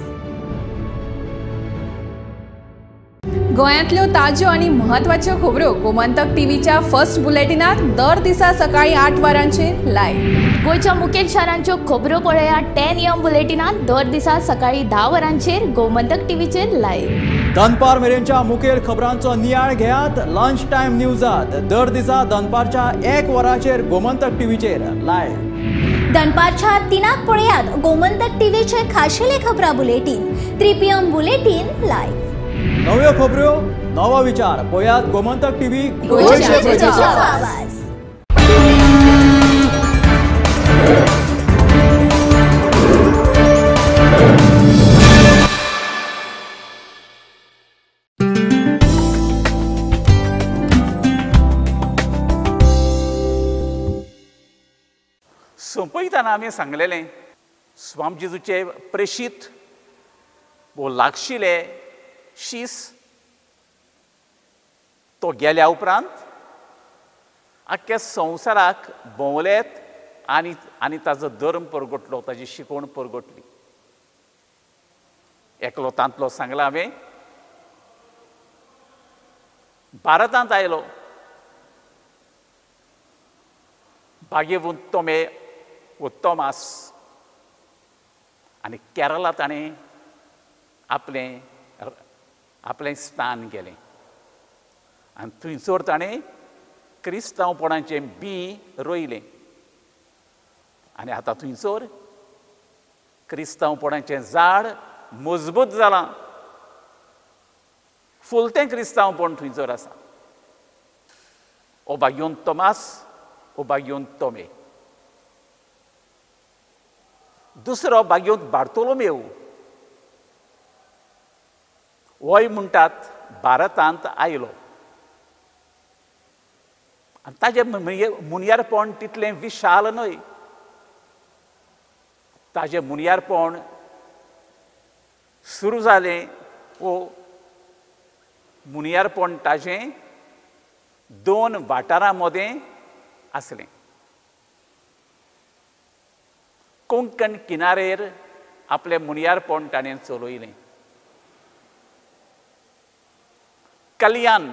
गोंयांतल्यो ताज्यो आनी म्हत्वाच्यो खबरो गोमंतक टीव्हीच्या फर्स्ट बुलेटिनात दर दिसा सकाळी 8 वरांचेर लायव्ह। गोंयच्या मुखेल शारांच्यो खबरो पळया 10 AM बुलेटिनात दर दिसा सकाळी 10 वरांचेर गोमंतक टीव्हीचेर लायव्ह। दनपार मेरेनच्या मुखेल खबरांचो नियाळ घेयात लंच टायम न्यूजात दर दिसा दनपारच्या 1 वरांचेर गोमंतक टीव्हीचेर लायव्ह। दनपारच्या 3 पळयात गोमंतक टीव्हीचे खाशेले खबरां बुलेटीन 3 PM bulletin live. नव्यो खबरो नवो विचार पळयात गोमंतक टीव्ही, गोंयच्या प्रजेचो आवाज। सोंपयतना आमी सांगलेलें स्वाम जेजूचे प्रेषित वो लागशिले शीस तो गेल्या उपरांत आख्या संवसाराक भोंवलेत आनी आनी ताजो धर्म परगटलो, ताजी शिकवण परगटली। एकलो तांतलो सांगला हांवें, भारतांत आयलो भाग्यवंत तोमे वो तोमास आनी केरला ताणें आपलें आपलें स्थान गेलें आनी थंयसर ताणें क्रिस्तांवपणाचें बी रोयलें आनी आतां थंयसर क्रिस्तांवपणाचें झाड मजबूत जालां, फुलतें क्रिस्तांवपण थंयसर आसा। ओ भाग्यवंत तोमास, ओ भाग्यवंत तोमे। दुसरो भाग्यवंत बार्तोलोमेव, होय म्हणटात भारतांत आयलो आनी ताजें मुनियारपण तितलें विशाल न्हय, ताजें मुनियारपण सुरू जालें वो मुनियारपण ताजें 2 वाठारां मदें आसलें। कोंकण किनारेर आपलें मुनियारपण ताणें चलयलें। कल्याण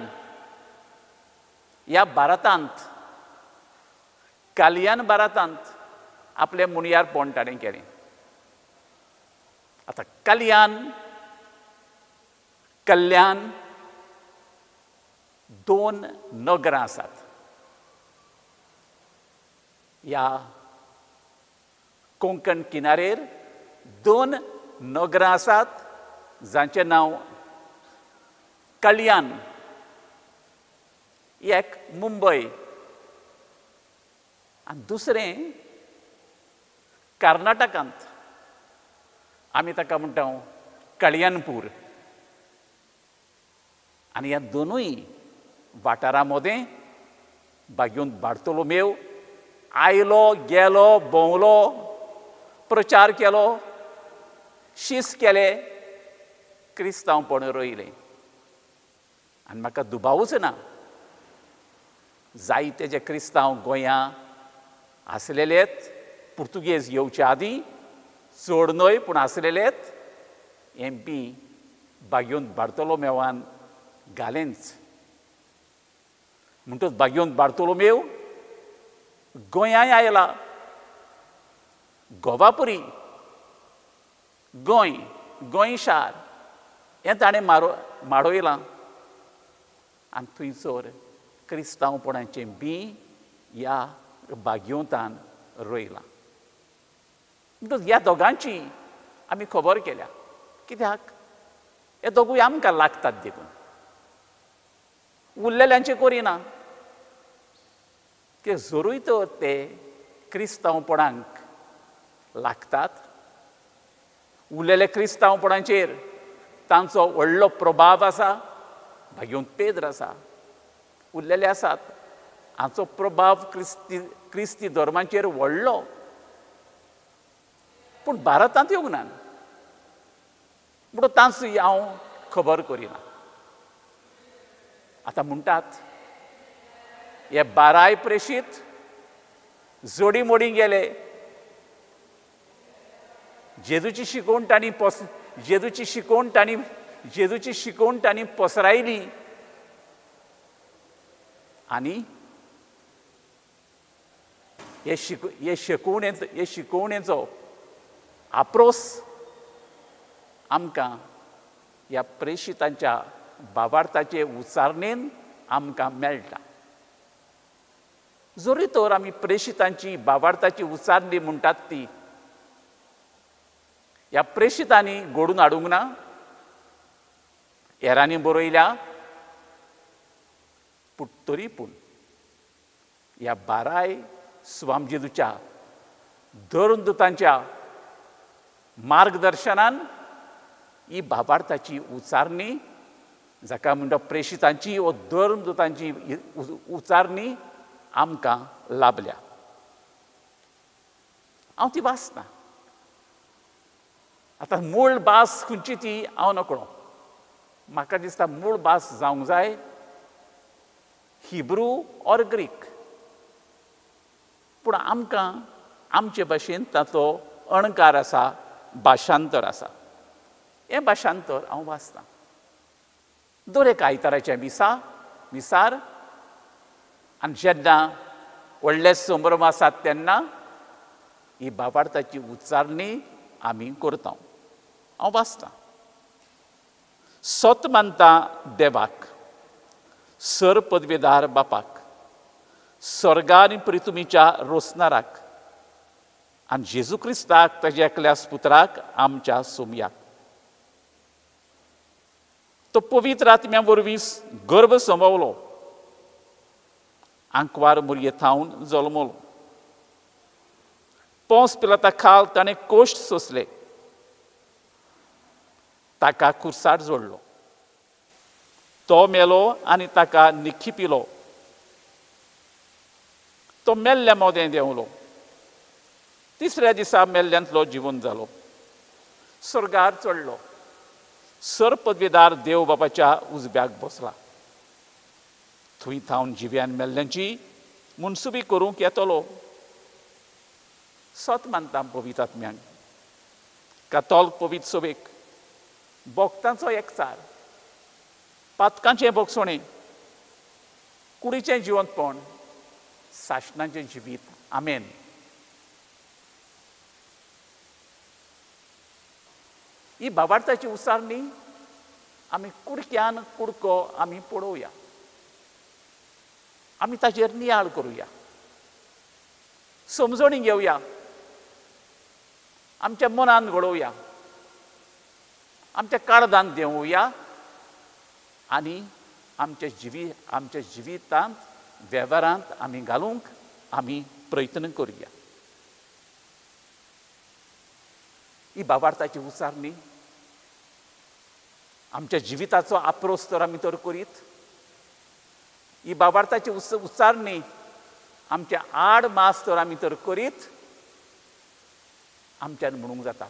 ह्या भारतांत, कल्याण भारतांत आपलें मुनियारपण ताणें केलें। आतां कल्याण कल्याण 2 नगरां आसात ह्या कोंकण किनारेर, 2 नगरां आसात जांचें नांव कल्याण, एक मुंबय आनी दुसरें कर्नाटकांत, आमी ताका म्हणटा कल्याणपूर। आनी ह्या दोनूय वाठारां मदें भाग्यवंत बार्तोलोमेव आयलो, गेलो, भोंवलो, प्रचार केलो, शीस केले, क्रिस्तांवपण रोयलें। आनी म्हाका दुबावूच ना जायते जे क्रिस्तांव गोंयां आसलेलेत पुर्तुगेज येवच्या आदीं, चड न्हय पूण आसलेलेत, एम पी भाग्यवंत बार्तोलोमेवान घालेंच। म्हणटच भाग्यवंत बार्तोलोमेव गोंयांय आयला, गोवापुरी गोंय, गोंय शार हें ताणें माडयलां। आनी थंयसर क्रिस्तांवपणाचें बी ह्या बागयोतान रोयलां. म्हणटकच ह्या दोगांची आमी खबर केल्या, कित्याक हे दोगूय आमकां लागतात देखून. उरलेल्यांचें करिना, कित्याक जरूय तर ते क्रिस्तांवपणाक लागतात, उरलेले क्रिस्तांवपणाचेर तांचो व्हडलो प्रभाव आसा. भाग्योंत पेद्र आसा, उरलेले आसात, हांचो प्रभाव क्रिस्ती धर्माचेर व्हडलो, पूण भारतांत येवंक ना म्हणून तांचो हांव खबर करिना. आतां म्हणटात हे 12 प्रेषीत जोडी मोडी गेले, जेजूची शिकवण तांणी पसरायली आनी हे शिकवणेचो आपरोस आमकां ह्या प्रेषितांच्या भावार्थाचे उच्चारणेन आमकां मेळटा. जरी तर आमी प्रेषितांची भावार्थाची उच्चारणी म्हणटात ती ह्या प्रेषितांनी घडून हाडूंक ना, हेरांनी बरयल्या, पूण तरी पूण ह्या 12 स्वामजेजूच्या धर्मदूतांच्या मार्गदर्शनान ही भावार्थाची उच्चारणी, जाका म्हणटा प्रेषितांची व धर्मदूतांची उच्चारणी आमकां लाभल्या. हांव ती वाचना, आतां मूळ भास खंयची ती हांव नकळो, म्हाका दिसता मूळ भास जावंक जाय हिब्रू ऑर ग्रीक, पूण आमकां आमचे भाशेन ताचो अणकार आसा, भाशांतर आसा. हें भाशांतर हांव वाचतां दर एका आयताराच्या मिसार, आनी जेन्ना व्हडले संभ्रम आसात तेन्ना ही भावार्थाची उच्चारणी आमी करता. हांव वाचतां. सत मानता देवाक, सर पदवेदार बापाक, स्वर्गा आनी प्रितुमीच्या रोसनाराक, आनी जेजू क्रिस्ताक ताज्या एकल्याच पुत्राक आमच्या सोमयाक. तो पवित्र आत्म्या वरवीं गर्भ संभवलो, आंकवार मुरये थावन जल्मलो, पोंस पिलाता खाल ताणें कोश्ट सोंसले, ताका खुर्सार जोडलो, तो मेलो आनी ताका निखिपिलो, तो मेल्ल्या मोदें देंवलो, तिसऱ्या दिसा मेल्ल्यांतलो जिवन जालो, स्वर्गार चडलो, सर पदवेदार देव बाबाच्या उजव्याक बसला, थंय थावन जिव्यान मेल्ल्यांची मुनसुबी करूंक येतलो. सत मानता पवित्र आत्म्यान, कातोल पवित्र सभेक, भक्तांचो एकचार, पातकांचें भोगसणें, कुडीचें जिवंतपण, सासणाचें जिवीत. आमेन. ही भावार्थाची उच्चारणी आमी कुडक्यान कुडको आमी पळोवया, आमी ताचेर नियाळ करुया, समजणी घेवया, आमच्या मनान घडोवया, आमच्या काळजान देंवोवया आनी आमच्या जिवितांत वेव्हारांत आमी घालूंक आमी प्रयत्न करुया. ही भावार्थाची उच्चारणी आमच्या जिविताचो आपरोस तर आमी तर करीत, ही भावार्थाची उच्चारणी आमच्या आड मास तर आमी तर करीत आमच्यान म्हणूंक जाता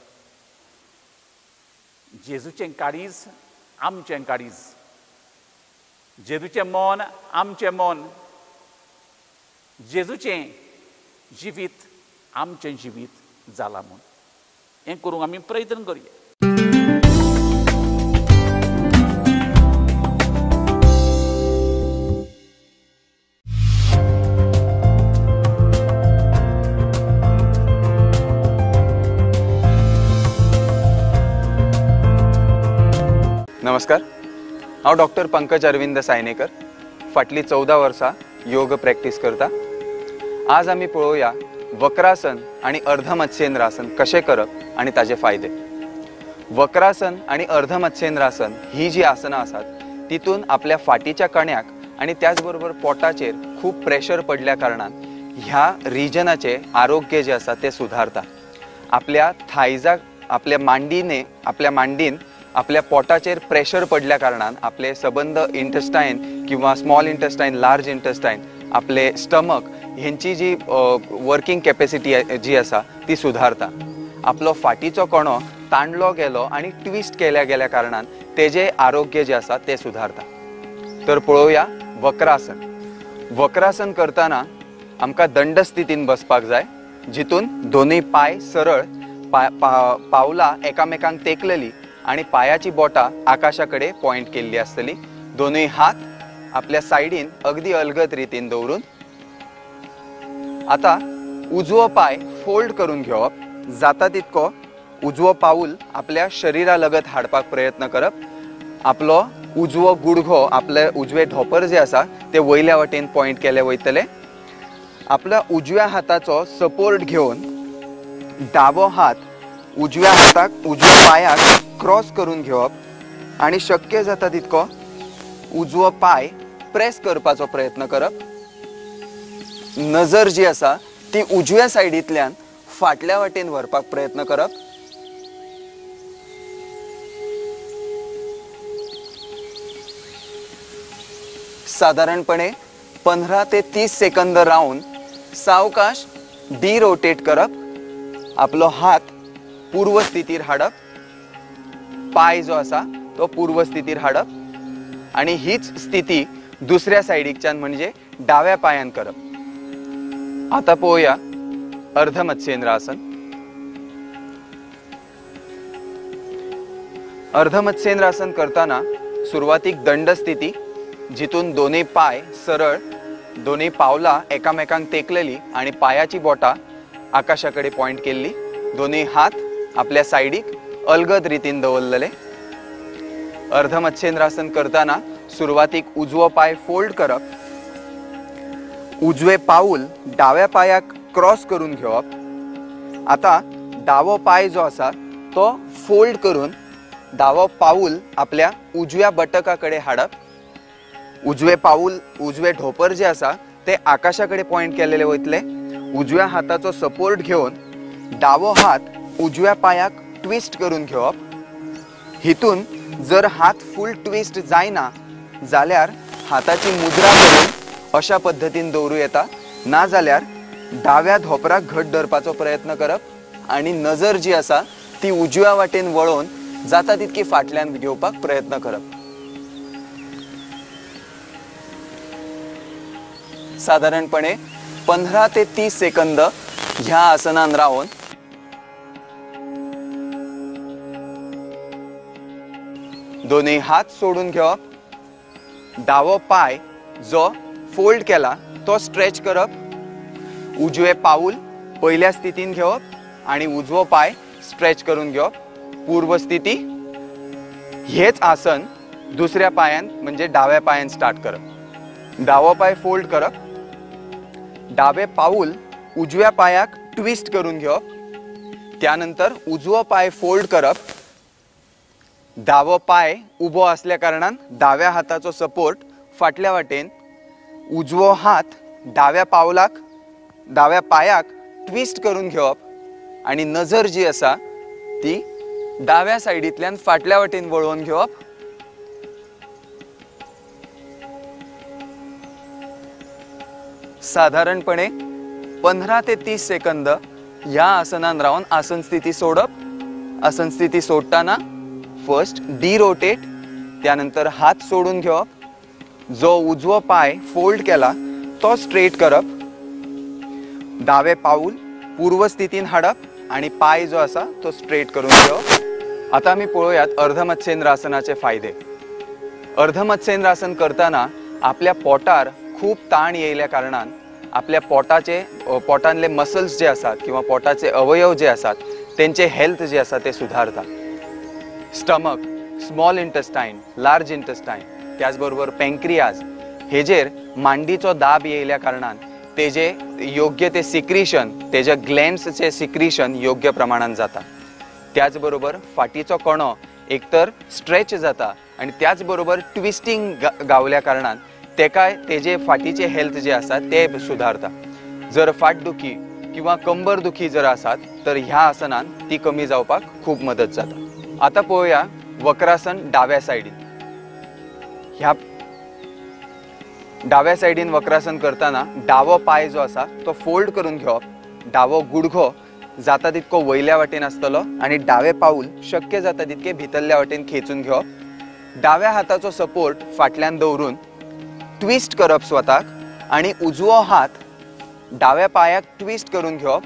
जेजूचें काळीज आमचें काळीज, जेजूचें मन आमचें मन, जेजूचें जिवीत आमचें जिवीत जालां म्हूण हें करूंक आमी प्रयत्न करुया. नमस्कार, हांव डॉक्टर पंकज अरविंद सायनेकर, फाटलीं 14 वर्सां योग प्रॅक्टीस करता। आज आमी पळोवया वक्रासन आनी अर्धमत्स्येंद्रासन कशें करप आनी ताजे फायदे। वक्रासन आनी अर्धमत्स्येंद्रासन ही जी आसनां आसात तितून आपल्या फाटीच्या कण्याक आनी त्याच बरोबर पोटाचेर खूब प्रेशर पडल्या कारणान ह्या रिजनाचें आरोग्य जें आसा तें सुदारता। आपल्या थायजाक, आपल्या मांडीने, आपल्या मांडीन आपल्या पोटाचेर प्रेशर पडल्या कारणान आपले सबंद इंटेस्टायन किंवा स्मॉल इंटेस्टायन, लार्ज इंटेस्टायन, आपले स्टमक हेंची जी वर्किंग कॅपेसिटी जी आसा ती सुदारता। आपलो फाटीचो कणो ताणलो गेलो आनी ट्विस्ट केल्या गेल्या कारणान तेजे आरोग्य जे आसा तें सुदारता। तर पळोवया वक्रासन। वक्रासन करतना आमकां दंड स्थितीन बसपाक जाय, जितून दोनूय पांय सरळ, पावलां एकामेकांक तेंकलेली आनी पांयाची बोटां आकाशा कडेन पॉयंट केल्ली आसतली। दोनूय हात आपल्या सायडीन अगदी अलगद रितीन दवरून आतां उजवो पांय फोल्ड करून घेवप, जाता तितको उजवो पावूल आपल्या शरिरा लगत हाडपाक प्रयत्न करप। आपलो उजवो गुडघो, आपले उजवे ढोपर जे आसा ते वयल्या वटेन पॉयंट केले वयतले। आपल्या उजव्या हाताचो सपोर्ट घेवन डावो हात उजव्या हाताक, उजव्या पांयाक क्रॉस करून घेवप आनी शक्य जाता तितको उजवो पांय प्रेस करपाचो प्रयत्न करप। नजर जी आसा ती उजव्या सायडींतल्यान फाटल्या वाटेन व्हरपाक प्रयत्न करप। सादारणपणे 15 ते 30 सेकंद रावन सावकाश डिरोटेट करप। आपलो हात पूर्व स्थितीर हाडप, पांय जो आसा तो पूर्व स्थितीर हाडप आनी हीच स्थिती दुसऱ्या सायडीकच्यान म्हणजे डाव्या पांयान करप। आतां पळोवया अर्धमत्स्येंद्रासन। अर्धमत्स्येंद्रासन करतना सुरवातीक दंड स्थिती, जितून दोनूय पांय सरळ, दोनूय पावलां एकामेकांक तेंकलेली आनी पांयाची बोटां आकाशा कडेन पॉयंट केल्ली, दोनूय हात आपल्या सायडीक अलगद रितीन दवरलेले। अर्धमत्स्येंद्रासन करतना सुरवातीक उजवो पांय फोल्ड करप, उजवे पावूल डाव्या पांयाक क्रॉस करून घेवप। आतां डावो पांय जो आसा तो फोल्ड करून डावो पावूल आपल्या उजव्या बटका कडेन हाडप। उजवे पावूल, उजवे ढोपर जे आसा ते आकाशा कडेन पॉयंट केलेले वयतले। उजव्या हाताचो सपोर्ट घेवन डावो हात उजव्या पांयाक ट्विस्ट करून घेवप। हितून जर हात फूल ट्विस्ट जायना जाल्यार हाताची मुद्रा करून अशा पद्दतीन दवरूं येता, ना जाल्यार डाव्या धोपराक घट धरपाचो प्रयत्न करप आनी नजर जी आसा ती उजव्या वाटेन वळोवन जाता तितकी फाटल्यान घेवपाक प्रयत्न करप। सादारणपणे 15 ते 30 सेकंद ह्या आसनान रावन दोनूय हात सोडून घेवप, डावो पांय जो फोल्ड केला तो स्ट्रेच करप, उजवे पावूल पयल्या स्थितीन घेवप आनी उजवो पांय स्ट्रेच करून घेवप, पूर्व स्थिती। हेच आसन दुसऱ्या पांयान म्हणजे डाव्या पांयान स्टार्ट करप। डावो पांय फोल्ड करप, डावे पावूल उजव्या पांयाक ट्विस्ट करून घेवप, त्यानंतर उजवो पांय फोल्ड करप, डावो पांय उबो आसल्या कारणान डाव्या हाताचो सपोर्ट फाटल्या वाटेन, उजवो हात डाव्या पावलाक, डाव्या पांयाक ट्विस्ट करून घेवप आनी नजर जी आसा ती डाव्या सायडींतल्यान फाटल्या वाटेन वळोवन घेवप। सादारणपणे 15 ते 30 सेकंद ह्या आसनान रावन आसन स्थिती सोडप। आसन स्थिती सोडटना फर्स्ट डिरोटेट, त्यानंतर हात सोडून घेवप, जो उजवो पांय फोल्ड केला तो स्ट्रेट करप, डावे पावूल पूर्व स्थितीन हाडप आनी पांय जो आसा तो स्ट्रेट करून घेवप। आतां आमी पळोवयात अर्धमत्स्येंद्रासनाचे फायदे। अर्धमत्स्येंद्रासन करतना आपल्या पोटार खूब ताण येयल्या कारणान आपल्या पोटाचे, पोटांतले मसल्स जे आसात किंवा पोटाचे अवयव जे आसात तेंचे हेल्थ जे आसा ते सुदारता। Stomach, small intestine, large intestine, त्याचबरोबर पँक्रियाज हेजेर मांडीचो दाब येयल्या कारणान तेजे योग्य ते सिक्रिशन, तेजे ग्लॅन्ड्सचे सिक्रिशन योग्य प्रमाणान जाता. त्याच बरोबर फाटीचो कणो एकतर स्ट्रेच जाता आनी त्याच बरोबर ट्विस्टींग गावल्या कारणान तेकाय तेजे फाटीचे हेल्थ जे आसा ते सुधारता. जर फाटदुखी किंवा कंबर दुखी जर आसात तर ह्या आसनान ती कमी जावपाक खूब मदत जाता. आतां पळोवया वक्रासन डाव्या सायडीन. ह्या डाव्या सायडीन वक्रासन करतना डावो पांय जो आसा तो फोल्ड करून घेवप, डावो गुडघो जाता तितको वयल्या वाटेन आसतलो आनी डावे पावल शक्य जाता तितके भितरल्या वाटेन खेचून घेवप. डाव्या हाताचो सपोर्ट फाटल्यान दवरून ट्विस्ट करप स्वताक आनी उजवो हात डाव्या पांयाक ट्विस्ट करून घेवप,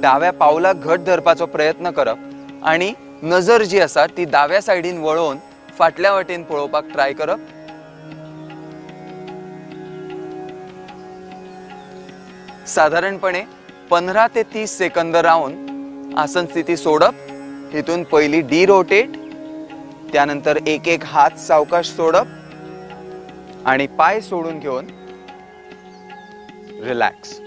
डाव्या पावलाक घट धरपाचो प्रयत्न करप आनी नजर जी आसा ती डाव्या सायडीन वळोवन फाटल्या वाटेन पळोवपाक ट्राय करप. साधारणपणे 15 ते 30 सेकंद रावन आसन स्थिती सोडप. हितून पयली डी रोटेट, त्यानंतर एक एक हात सावकाश सोडप आनी पांय सोडून घेवन रिलॅक्स.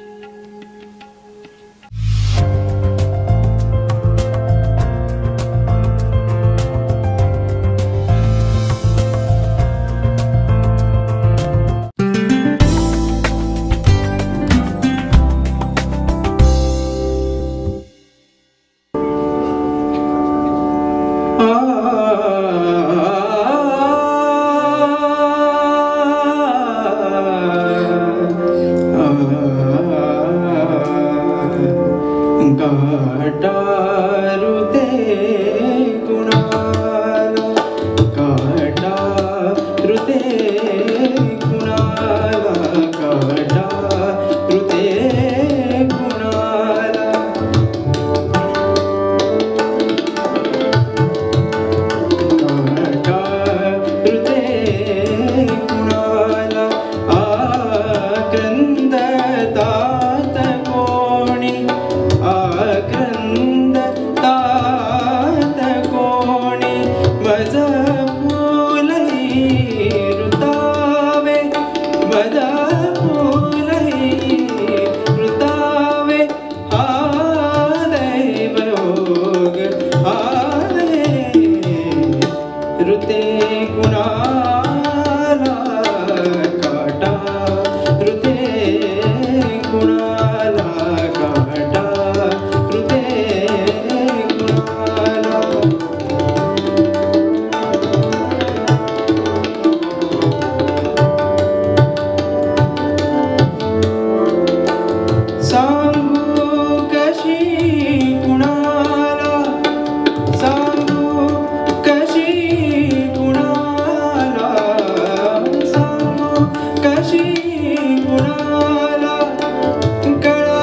कशी कुणाला कळा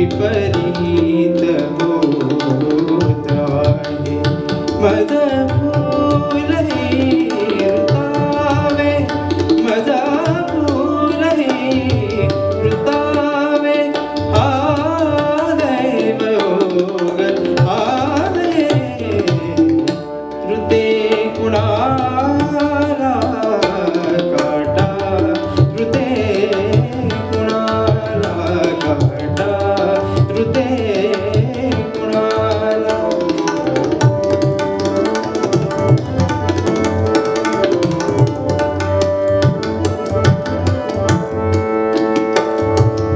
विपरीत होत आहे। मज फूलही ऋतावे, मज फूलही ऋतावे, हा दैवयोग आहे। ऋते कुणाला काटा, ऋते कुणाला काटा, ऋते कुणाला।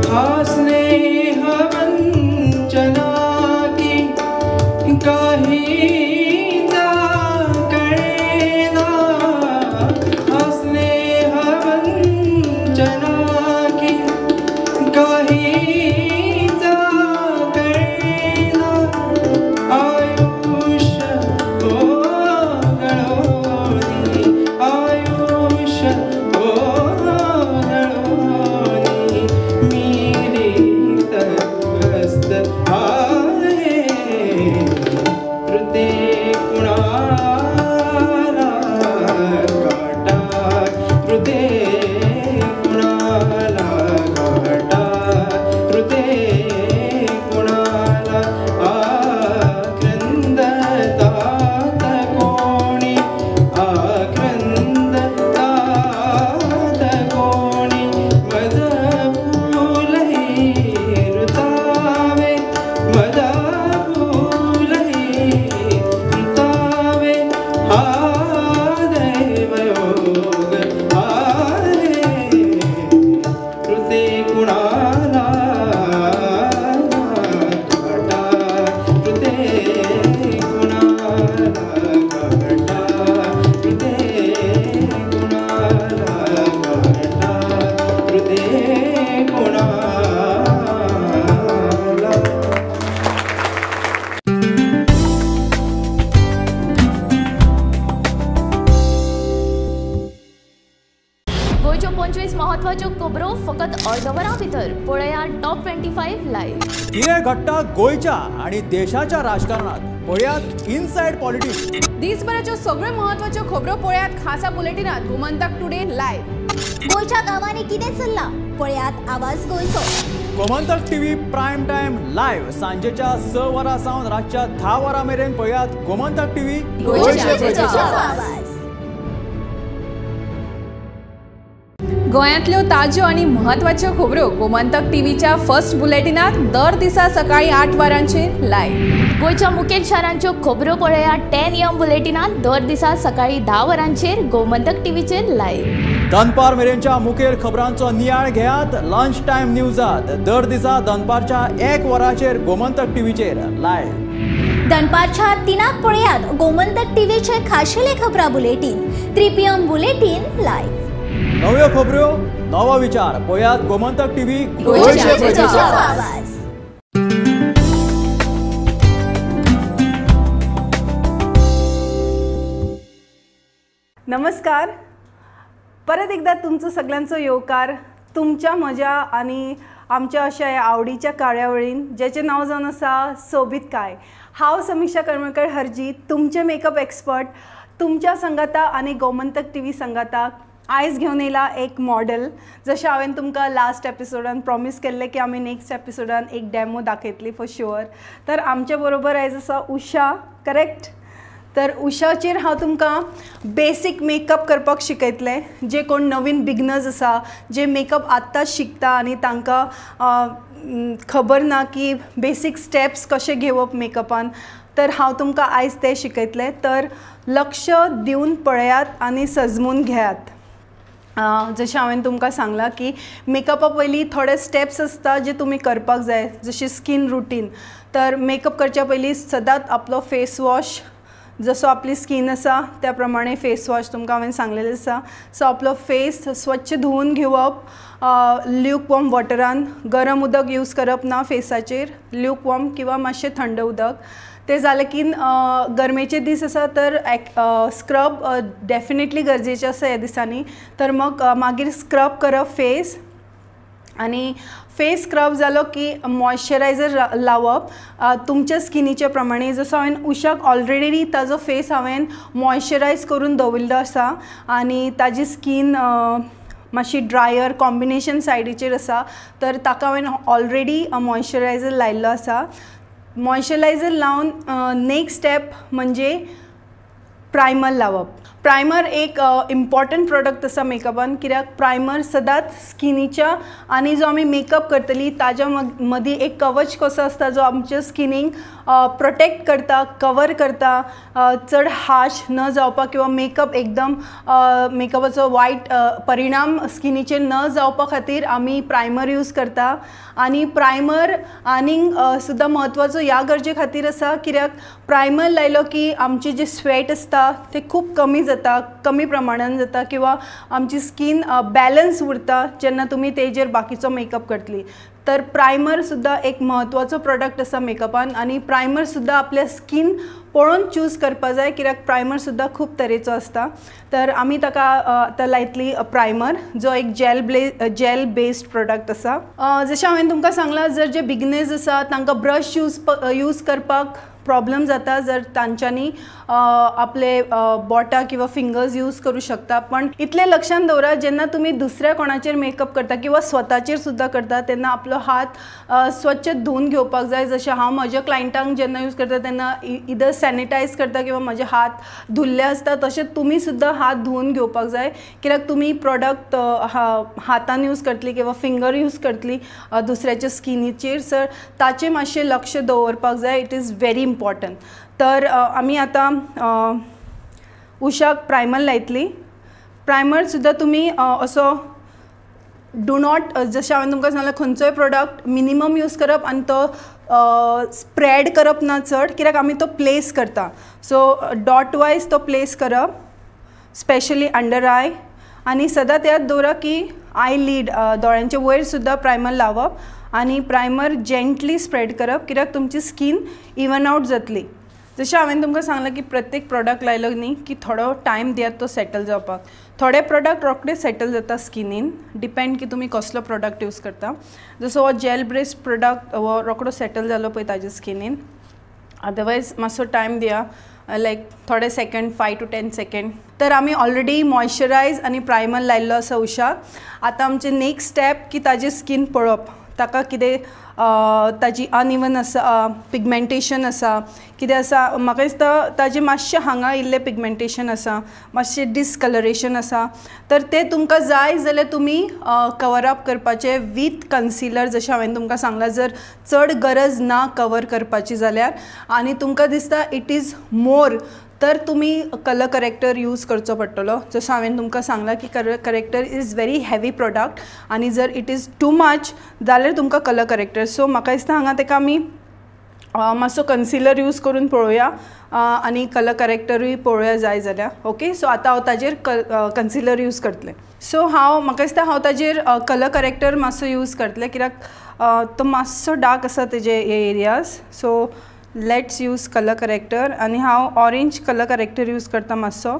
हा स्नेह वंचना की काहीचा कळेना, हा स्नेह वंचना की काहीचा कळेना। आयुष्य ओघळोनी, आयुष्य ओघळोनी, मी रिक्त हस्त आहे। ऋते कुणाला काटा, ऋते कुणाला काटा, ऋते कुणाला। आक्रंदतात कोणी, आक्रंदतात कोणी, मज फूलही ऋतावे, मज फूलही ऋतावे, हा दैवयोग आहे। ऋते कुणाला काटा, ऋते कुणाला काटा, ऋते कुणाला काटा, ऋते कुणाला। गोंयच्यो 25 म्हत्वाच्यो खबरो फकत अर्द वरां भितर पळया टॉप 25 लायव्ह। कितें घडटा गोंयच्या आनी देशाच्या राजकारणात पळयात इनसायड पॉलिटिक्स। दिसभराच्यो सगळ्यो म्हत्वाच्यो खबरो पळयात खासा बुलेटिनात गोमंतक टुडे लायव्ह। गोंयच्या गांवांनी कितें चल्लां पळयात आवाज गोंयचो। Gomantak TV prime time live सांजेच्या 6 वरां सावन रातच्या 10 वरां मेरेन पळयात गोमंतक टीव्ही गोंयच्या प्रजेचो आवाज। गोंयांतल्यो ताज्यो आनी म्हत्वाच्यो खबरो गोमंतक टीव्हीच्या फर्स्ट बुलेटिनात दर दिसा सकाळी 8 वरांचेर लायव्ह। गोंयच्या मुखेल शारांच्यो खबरो पळया 10 AM बुलेटिनात दर दिसा सकाळी 10 वरांचेर गोमंतक टीव्हीचेर लायव्ह। दनपार मेरेनच्या मुखेल खबरांचो नियाळ घेयात लंच टायम न्यूजात दर दिसा दनपारच्या 1 वरांचेर गोमंतक टीव्हीचेर लायव्ह। दनपारच्या 3 पळयात गोमंतक टीव्हीचे खाशेले खबरां बुलेटीन 3 PM bulletin live. नव्यो खबरो नवो विचार पळयात गोमंतक टीव्ही गोंयच्या प्रजेचो आवाज। नमस्कार, परत एकदा तुमचो सगळ्यांचो येवकार तुमच्या म्हज्या आनी आमच्या अशा ह्या आवडीच्या कार्यावळीन जेचें नांव जावन आसा सोबीतकाय। हांव समिक्षा करमळकर हरजी, तुमचें मेकअप एक्सपर्ट, तुमच्या संगाता आनी गोमंतक टीव्ही संगाता आयज घेवन येयला एक मॉडल। जशें हांवें तुमकां लास्ट एपिसोडान प्रॉमीस केल्लें की आमी नेक्स्ट एपिसोडान एक डॅमो दाखयतली फॉर शुअर। तर आमच्या बरोबर आयज आसा उषा, करेक्ट? तर उषाचेर हांव तुमकां बेसीक मेकअप करपाक शिकयतलें। जे कोण नवीन बिगनर्स आसा, जे मेकअप आत्ताच शिकता आनी तांकां खबर ना की बेसीक स्टेप्स कशे घेवप मेकअपान, तर हांव तुमकां आयज तें शिकयतलें। तर लक्ष दिवन पळयात आनी सजमून घेयात। जशें हांवें तुमकां सांगलां की मेकअपा पयलीं थोडे स्टेप्स आसता जे तुमी करपाक जाय, जशी स्कीन रुटीन। तर मेकअप करच्या पयलीं सदांच आपलो फेस वॉश, जसो आपली स्कीन आसा त्या प्रमाणे फेस वॉश तुमकां हांवें सांगलेलें आसा। सो आपलो फेस स्वच्छ धुवून घेवप, ल्यूक वॉर्म वॉटरान, गरम उदक यूज करप ना फेसाचेर, ल्यूक वॉर्म किंवा मातशें थंड उदक। ते जालें की गरमेचे दीस आसा तर स्क्रब डेफिनेटली गरजेचें आसा ह्या दिसांनी। तर मग मागीर स्क्रब करप फेस आनी फेस स्क्रब जालो की मॉइश्चरायझर लावप तुमच्या स्किनीच्या प्रमाणे. जसो हांवें उषाक ऑलरेडी ताजो फेस हांवें मॉइश्चरायज करून दवरिल्लो आसा आनी ताजी स्कीन मातशी ड्रायर कॉम्बिनेशन सायडीचेर आसा, तर ताका हांवें ऑलरेडी मॉइश्चरायझर लायिल्लो आसा. मॉइश्चरायझर लावन नेक्स्ट स्टेप म्हणजे प्रायमर लावप. प्रायमर एक इम्पॉर्टंट प्रोडक्ट आसा मेकअपान, कित्याक प्रायमर सदांच स्किनीच्या आनी जो आमी मेकअप करतली ताज्या मदीं एक कवच कसो आसता जो आमच्या स्किनीक प्रोटेक्ट करता, कवर करता, चड हार्श न जावपाक किंवा मेकअप एकदम मेकअपाचो वायट परिणाम स्किनीचेर न जावपा खातीर आमी प्रायमर यूज करता. आनी प्रायमर आनीक सुद्दां म्हत्वाचो ह्या गरजे खातीर आसा कित्याक प्रायमर लायलो की आमचे जे स्वेट आसता ते खूब कमी जाता, कमी प्रमाणान जाता किंवा आमची स्कीन बॅलन्स उरता जेन्ना तुमी तेजेर बाकीचो मेकअप करतली. तर प्रायमर सुद्दां एक म्हत्वाचो प्रोडक्ट आसा मेकअपान आनी प्रायमर सुद्दां आपल्या स्कीन पळोवन चूज करपा जाय कित्याक प्रायमर सुद्दां खूब तरेचो आसता. तर आमी ताका आतां लायतली प्रायमर जो एक जेल बेस्ड प्रोडक्ट आसा. जशें हांवें तुमकां सांगलां, जर जे बिगनर्स आसा तांकां ब्रश यूज करपाक प्रॉब्लम जाता, जर तांच्यांनी आपले बोटां किंवा फिंगर्स यूज करूं शकता. पण इतलें लक्षांत दवरा, जेन्ना तुमी दुसऱ्या कोणाचेर मेकअप करता किंवा स्वताचेर सुद्दां करता तेन्ना आपलो हात स्वच्छ धुवन घेवपाक जाय. जशें हांव म्हज्या क्लायंटांक जेन्ना यूज करता तेन्ना इदर सॅनिटायज करता किंवा म्हजे हात धुल्ले आसता, तशें तुमी सुद्दां हात धुवन घेवपाक जाय कित्याक तुमी प्रोडक्ट हातान यूज करतली किंवा फिंगर यूज करतली दुसऱ्याच्या स्किनीचेर, सर ताचें मातशें लक्ष दवरपाक जाय. It is very important. तर आमी आतां उषाक प्रायमर लायतली. प्रायमर सुद्दां तुमी असो do not, जशें हांवें तुमकां सांगलां खंयचोय प्रोडक्ट मिनिमम यूज करप आनी तो स्प्रेड करप ना चड, कित्याक आमी तो प्लेस करता. सो डॉट वायज तो प्लेस करप, स्पेशली अंडर I. आनी सदांच याद दवरा की I lead दोळ्यांचे वयर सुद्दां प्रायमर लावप आनी प्रायमर जेंटली स्प्रेड करप कित्याक तुमची स्कीन इवन आवट जातली. जशें हांवें तुमकां सांगलां की प्रत्येक प्रोडक्ट लायलो न्ही की थोडो टायम दियात तो सेटल जावपाक. थोडे प्रोडक्ट रोखडे सेटल जाता स्किनीन, डिपेंड की तुमी कसलो प्रोडक्ट यूज करता. जसो हो जेल बेस्ड प्रोडक्ट हो रोखडो सेटल जालो पळय ताज्या स्किनीन, अदरवायज मातसो टायम दिया, लायक थोडे सेकंड, 5 to 10 second. तर आमी ऑलरेडी मॉइश्चरायज आनी प्रायमर लायिल्लो आसा उषाक. आतां आमचें नेक्स्ट स्टेप की ताजी स्कीन पळोवप, ताका कितें ताजी अनइवन आसा, पिगमेंटेशन आसा, कितें आसा. म्हाका दिसता ताजें मातशें हांगा इल्लें पिगमेंटेशन आसा, मातशें डिसकलरेशन आसा, तर तें तुमकां जाय जाल्यार तुमी कवर अप करपाचें वीथ कन्सिलर. जशें हांवें तुमकां सांगलां, जर चड गरज ना कवर करपाची जाल्यार आनी तुमकां दिसता it is more, तर तुमी कलर करेक्टर यूज करचो पडटलो. जसो हांवें तुमकां सांगलां की colour corrector is very heavy product आनी जर it is too much जाल्यार तुमकां कलर करेक्टर. सो म्हाका दिसता हांगा ताका आमी मातसो कन्सिलर यूज करून पळोवया आनी कलर करेक्टरूय पळोवया जाय जाल्यार. ओके, सो आतां हांव ताजेर कन्सिलर यूज करतलें. सो हांव म्हाका दिसता हांव ताजेर कलर करेक्टर मातसो यूज करतलें कित्याक तो मातसो डार्क आसा तेजे हे areas. So let's use colour corrector आनी हांव ऑरेंज कलर करेक्टर यूज करता. मातसो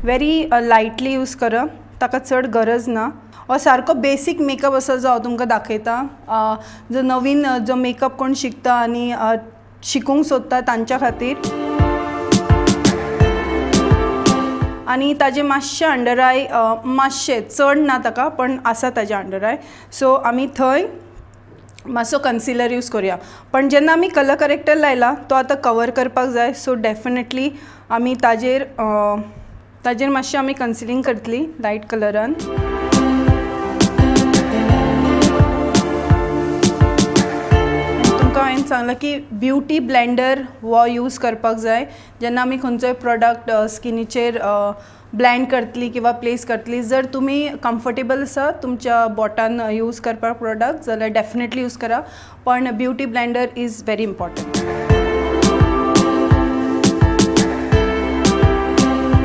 वेरी लायटली यूज करप, ताका चड गरज ना. हो सारको बेसीक मेकअप आसा जो हांव तुमकां दाखयता, जो नवीन जो मेकअप कोण शिकता आनी शिकूंक सोदता तांच्या खातीर. आनी ताजे मातशे अंडर I, मातशे चड ना ताका पण आसा ताजे अंडर I. सो आमी थंय मातसो कन्सिलर यूज करूया. पण जेन्ना आमी कलर करेक्टर लायला तो आतां कवर करपाक जाय. सो डेफिनेटली आमी ताजेर ताजेर मातशें आमी कन्सिलिंग करतली लायट कलरान. तुमकां हांवें सांगलां की ब्युटी ब्लँडर हो यूज करपाक जाय जेन्ना आमी खंयचोय प्रोडक्ट स्किनीचेर ब्लँड करतली किंवा प्लेस करतली. जर तुमी कम्फर्टेबल आसा तुमच्या बोटान यूज करपाक प्रोडक्ट जाल्यार डेफिनेटली यूज करा, पण beauty blender is very important.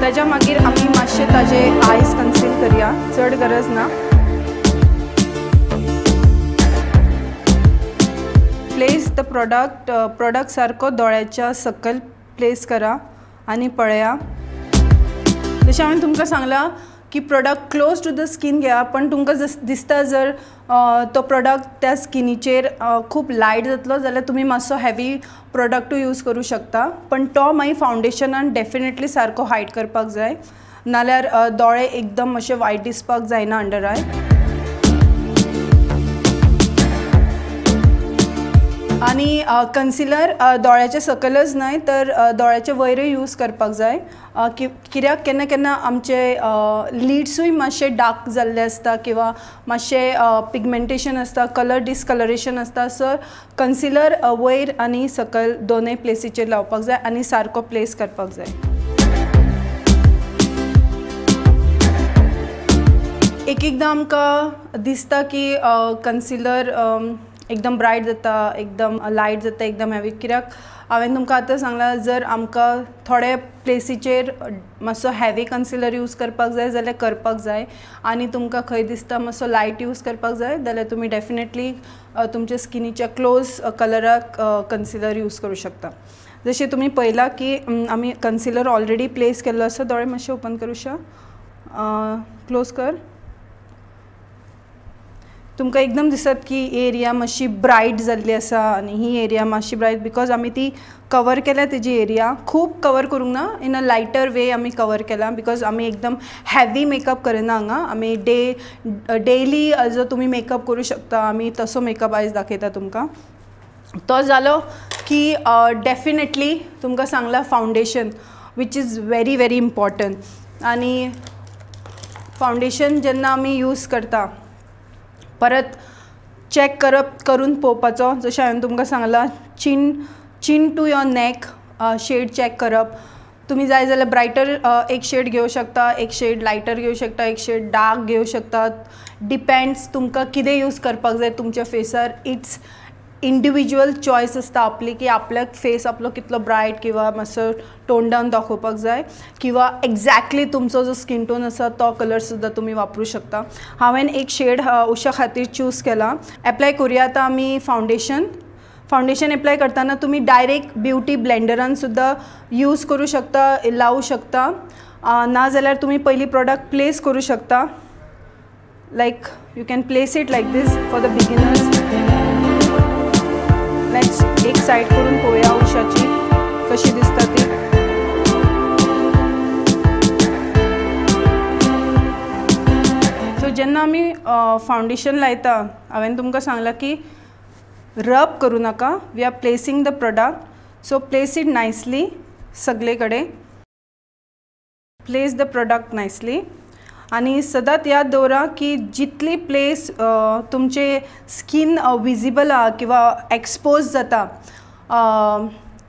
ताज्या मागीर आमी मातशें ताजे आयज कन्सील करया, चड गरज ना. प्लेस the product, product सारको दोळ्याच्या सकयल प्लेस करा आनी पळया. जशें हांवें तुमकां सांगलां की product close to the skin घेया, पण तुमकां दिसता जर तो प्रोडक्ट त्या स्किनीचेर खूब लायट जातलो जाल्यार तुमी मातसो हेवी प्रोडक्टूय यूज करूं शकता, पण तो मागीर फावंडेशनान डेफिनेटली सारको हायड करपाक जाय, नाल्यार दोळे एकदम अशे वायट दिसपाक जायना अंडर आय. आनी कन्सिलर दोळ्याच्या सकलच न्हय तर दोळ्याच्या वयरूय यूज करपाक जाय, कित्याक केन्ना केन्ना आमचे लिड्सूय मातशे डार्क जाल्ले आसता किंवा मातशे पिगमेंटेशन आसता, कलर डिसकलरेशन आसता. सो कन्सिलर वयर आनी सकल दोनूय प्लेसीचेर लावपाक जाय आनी सारको प्लेस करपाक जाय. एक एकदां आमकां दिसता की कन्सिलर एकदम ब्रायट जाता, एकदम लायट जाता, एकदम हेवी, कित्याक हांवें तुमकां आतां सांगलां जर आमकां थोडे प्लेसीचेर मातसो हेवी कन्सिलर यूज करपाक जाय जाल्यार करपाक जाय, आनी तुमकां खंय दिसता मातसो लायट यूज करपाक जाय जाल्यार तुमी डेफिनेटली तुमच्या स्किनीच्या क्लोज कलराक कन्सिलर यूज करूं शकता. जशें तुमी पळयलां की आमी कन्सिलर ऑलरेडी प्लेस केल्लो आसा. दोळे मातशे ओपन करूं, क्लोज कर. तुमकां एकदम दिसत की एरिया मातशी ब्रायट जाल्ली आसा आनी ही एरिया मातशी ब्रायट because आमी ती कवर केल्या, तेजी एरिया खूब कवर करूंक ना, इन अ लायटर वे आमी कवर केला because आमी एकदम हेवी मेकअप करिना हांगा. आमी डेली जो तुमी मेकअप करूं शकता आमी तसो मेकअप आयज दाखयता तुमकां. तो जालो की डेफिनेटली तुमकां सांगलां foundation which is very very important. आनी फावंडेशन जेन्ना आमी यूज करता परत चॅक करप करून पळोवपाचो, जशें हांवें तुमकां सांगलां chin to your neck shade check करप. तुमी जाय जाल्यार ब्रायटर एक शेड घेवं शकता, एक शेड लायटर घेवं शकता, एक शेड डार्क घेवं शकता, डिपेंड्स तुमकां कितें यूज करपाक जाय तुमच्या फेसार. It's individual choice आसता आपली की आपल्याक फेस आपलो कितलो ब्रायट किंवा मातसो टोन डावन दाखोवपाक जाय किंवा एग्जॅक्टली तुमचो जो स्कीन टोन आसा तो कलर सुद्दां तुमी वापरूं शकता. हांवें एक शेड उशा खातीर चूज केला. एप्लाय करुया आतां आमी फावंडेशन. फावंडेशन एप्लाय करतना तुमी डायरेक्ट ब्युटी ब्लेंडरान सुद्दां यूज करूं शकता, लावूं शकता, ना जाल्यार तुमी पयलीं प्रोडक्ट प्लेस करूं शकता. Like you can place it like this for the beginners. Let's एक सायड करून पळोवया उशाची कशी दिसता ती. सो जेन्ना आमी फावंडेशन लायता हांवें तुमकां सांगलां की रब करूं नाका, we are placing the product. So place it nicely, सगळे कडेन प्लेस the product nicely. आनी सदांच याद दवरा की जितली प्लेस तुमचे स्कीन विजिबल आहा किंवा एक्सपोज जाता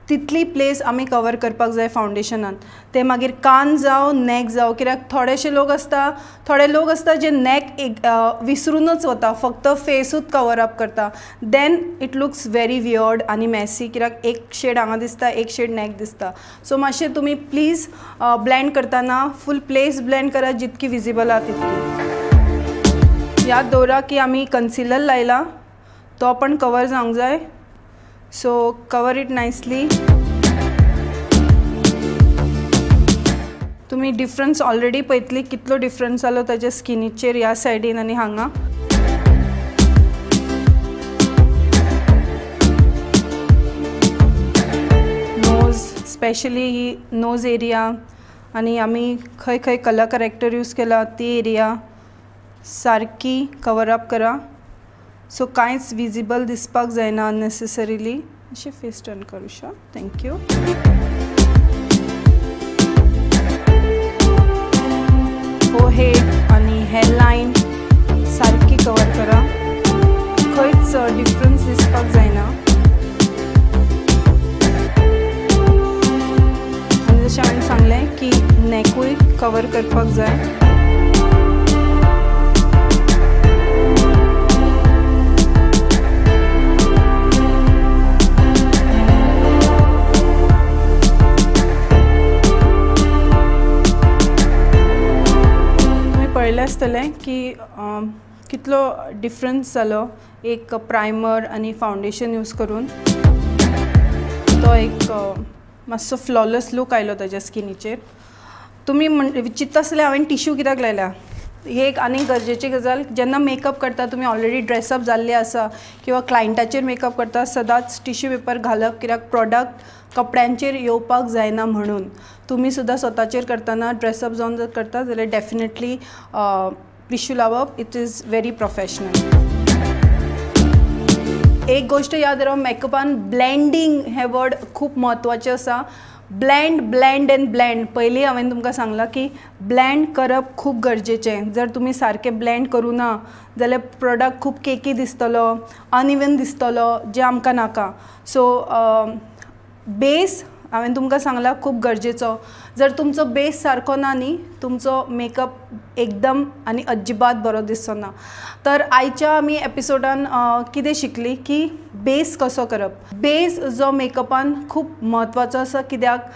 तितली प्लेस आमी कवर करपाक जाय फावंडेशनान. ते मागीर कान जावं नॅक जावं, कित्याक थोडेशे लोक आसता, थोडे लोक आसता जे नॅक एक विसरूनच वता, फक्त फेसूच कवर अप करता. Then it looks very weird आनी मॅसी, कित्याक एक शेड हांगा दिसता, एक शेड नॅक दिसता. सो मातशें तुमी प्लीज ब्लँड करतना फूल प्लेस ब्लँड करा जितकी विजिबल आहा तितकी. याद दवरा की आमी कन्सिलर लायला तो पण कवर जावंक जाय. So cover it nicely. तुमी डिफरन्स ऑलरेडी पळयतली कितलो डिफरन्स जालो ताच्या स्किनीचेर ह्या सायडीन आनी हांगा. नोज स्पेशली ही नोज एरिया आनी आमी खंय खंय कलर करेक्टर यूज केला ती एरिया सारकी कवर अप करा. सो कांयच विजिबल दिसपाक जायना अननेसेसरीली. अशें फेस टर्न करूं शा. Thank you. Forehead आनी हेअर लायन सारकी कवर करा, खंयच डिफरन्स दिसपाक जायना. आनी जशें हांवें सांगलें की नॅकूय कवर करपाक जाय. पळयलें आसतलें की कितलो डिफरन्स जालो एक प्रायमर आनी फावंडेशन यूज करून. तो एक मातसो फ्लॉलेस लूक आयलो ताज्या स्किनीचेर. तुमी चिंतता आसतले हांवें टिश्यू कित्याक लायल्या. ही एक आनीक गरजेची गजाल. जेन्ना मेकअप करता तुमी ऑलरेडी ड्रेसअप जाल्ले आसा किंवा क्लायंटाचेर मेकअप करता, सदांच टिश्यू पेपर घालप, कित्याक प्रोडक्ट कपड्यांचेर येवपाक जायना म्हणून. तुमी सुद्दां स्वताचेर करतना ड्रेसअप जावन जर करता जाल्यार डेफिनेटली टिश्यू लावप, it is very professional. एक गोश्ट याद राव, मेकअपान ब्लँडींग हें वर्ड खूब म्हत्वाचें आसा. Bland bland and bland. पयलीं हांवें तुमकां सांगलां की ब्लँड करप खूब गरजेचें. जर तुमी सारकें ब्लँड करूं ना जाल्यार प्रोडक्ट खूब केकी दिसतलो, अनइवन दिसतलो, जें आमकां नाका. सो बेस हांवें तुमकां सांगलां खूब गरजेचो. जर तुमचो बेस सारको ना न्ही, तुमचो मेकअप एकदम आनी अजिबात बरो दिसचो ना. तर आयच्या आमी एपिसोडान कितें शिकली की बेस कसो करप. बेस जो मेकअपान खूब म्हत्वाचो आसा, कित्याक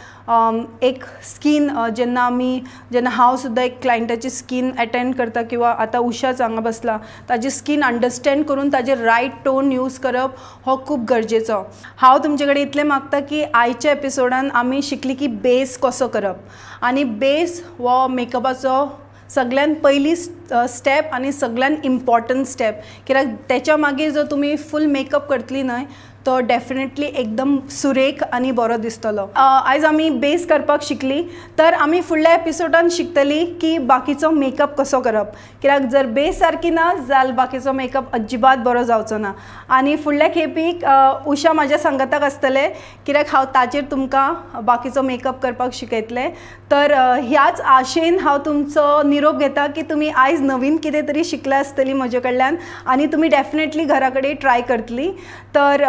एक स्कीन जेन्ना आमी जेन्ना हांव सुद्दां एक क्लायंटाची स्कीन एटेंड करता किंवा आतां उषाच हांगा बसला, ताजी स्कीन अंडरस्टँड करून ताजेर रायट टोन यूज करप हो खूब गरजेचो. हांव तुमचे कडेन इतलें मागता की आयच्या एपिसोडान आमी शिकली की बेस कसो करप आनी बेस हो मेकअपाचो सगळ्यान पयली स्टेप आनी सगळ्यान इम्पॉर्टंट स्टेप, कित्याक तेच्या मागीर जर तुमी फूल मेकअप करतली न्हय तो डेफिनेटली एकदम सुरेख आनी बरो दिसतलो. आयज आमी बेस करपाक शिकली, तर आमी फुडल्या एपिसोडान शिकतली की बाकीचो मेकअप कसो करप, कित्याक जर बेस सारकी ना जाल्यार बाकीचो मेकअप अजिबात बरो जावचो ना. आनी फुडल्या खेपीक उषा म्हाज्या सांगाताक आसतलें, कित्याक हांव ताचेर तुमकां बाकीचो मेकअप करपाक शिकयतलें. तर ह्याच आशेन हांव तुमचो निरोप घेता की तुमी आयज नवीन कितें तरी शिकला आसतली म्हजे कडल्यान आनी तुमी डेफिनेटली घरा कडेन ट्राय करतली. तर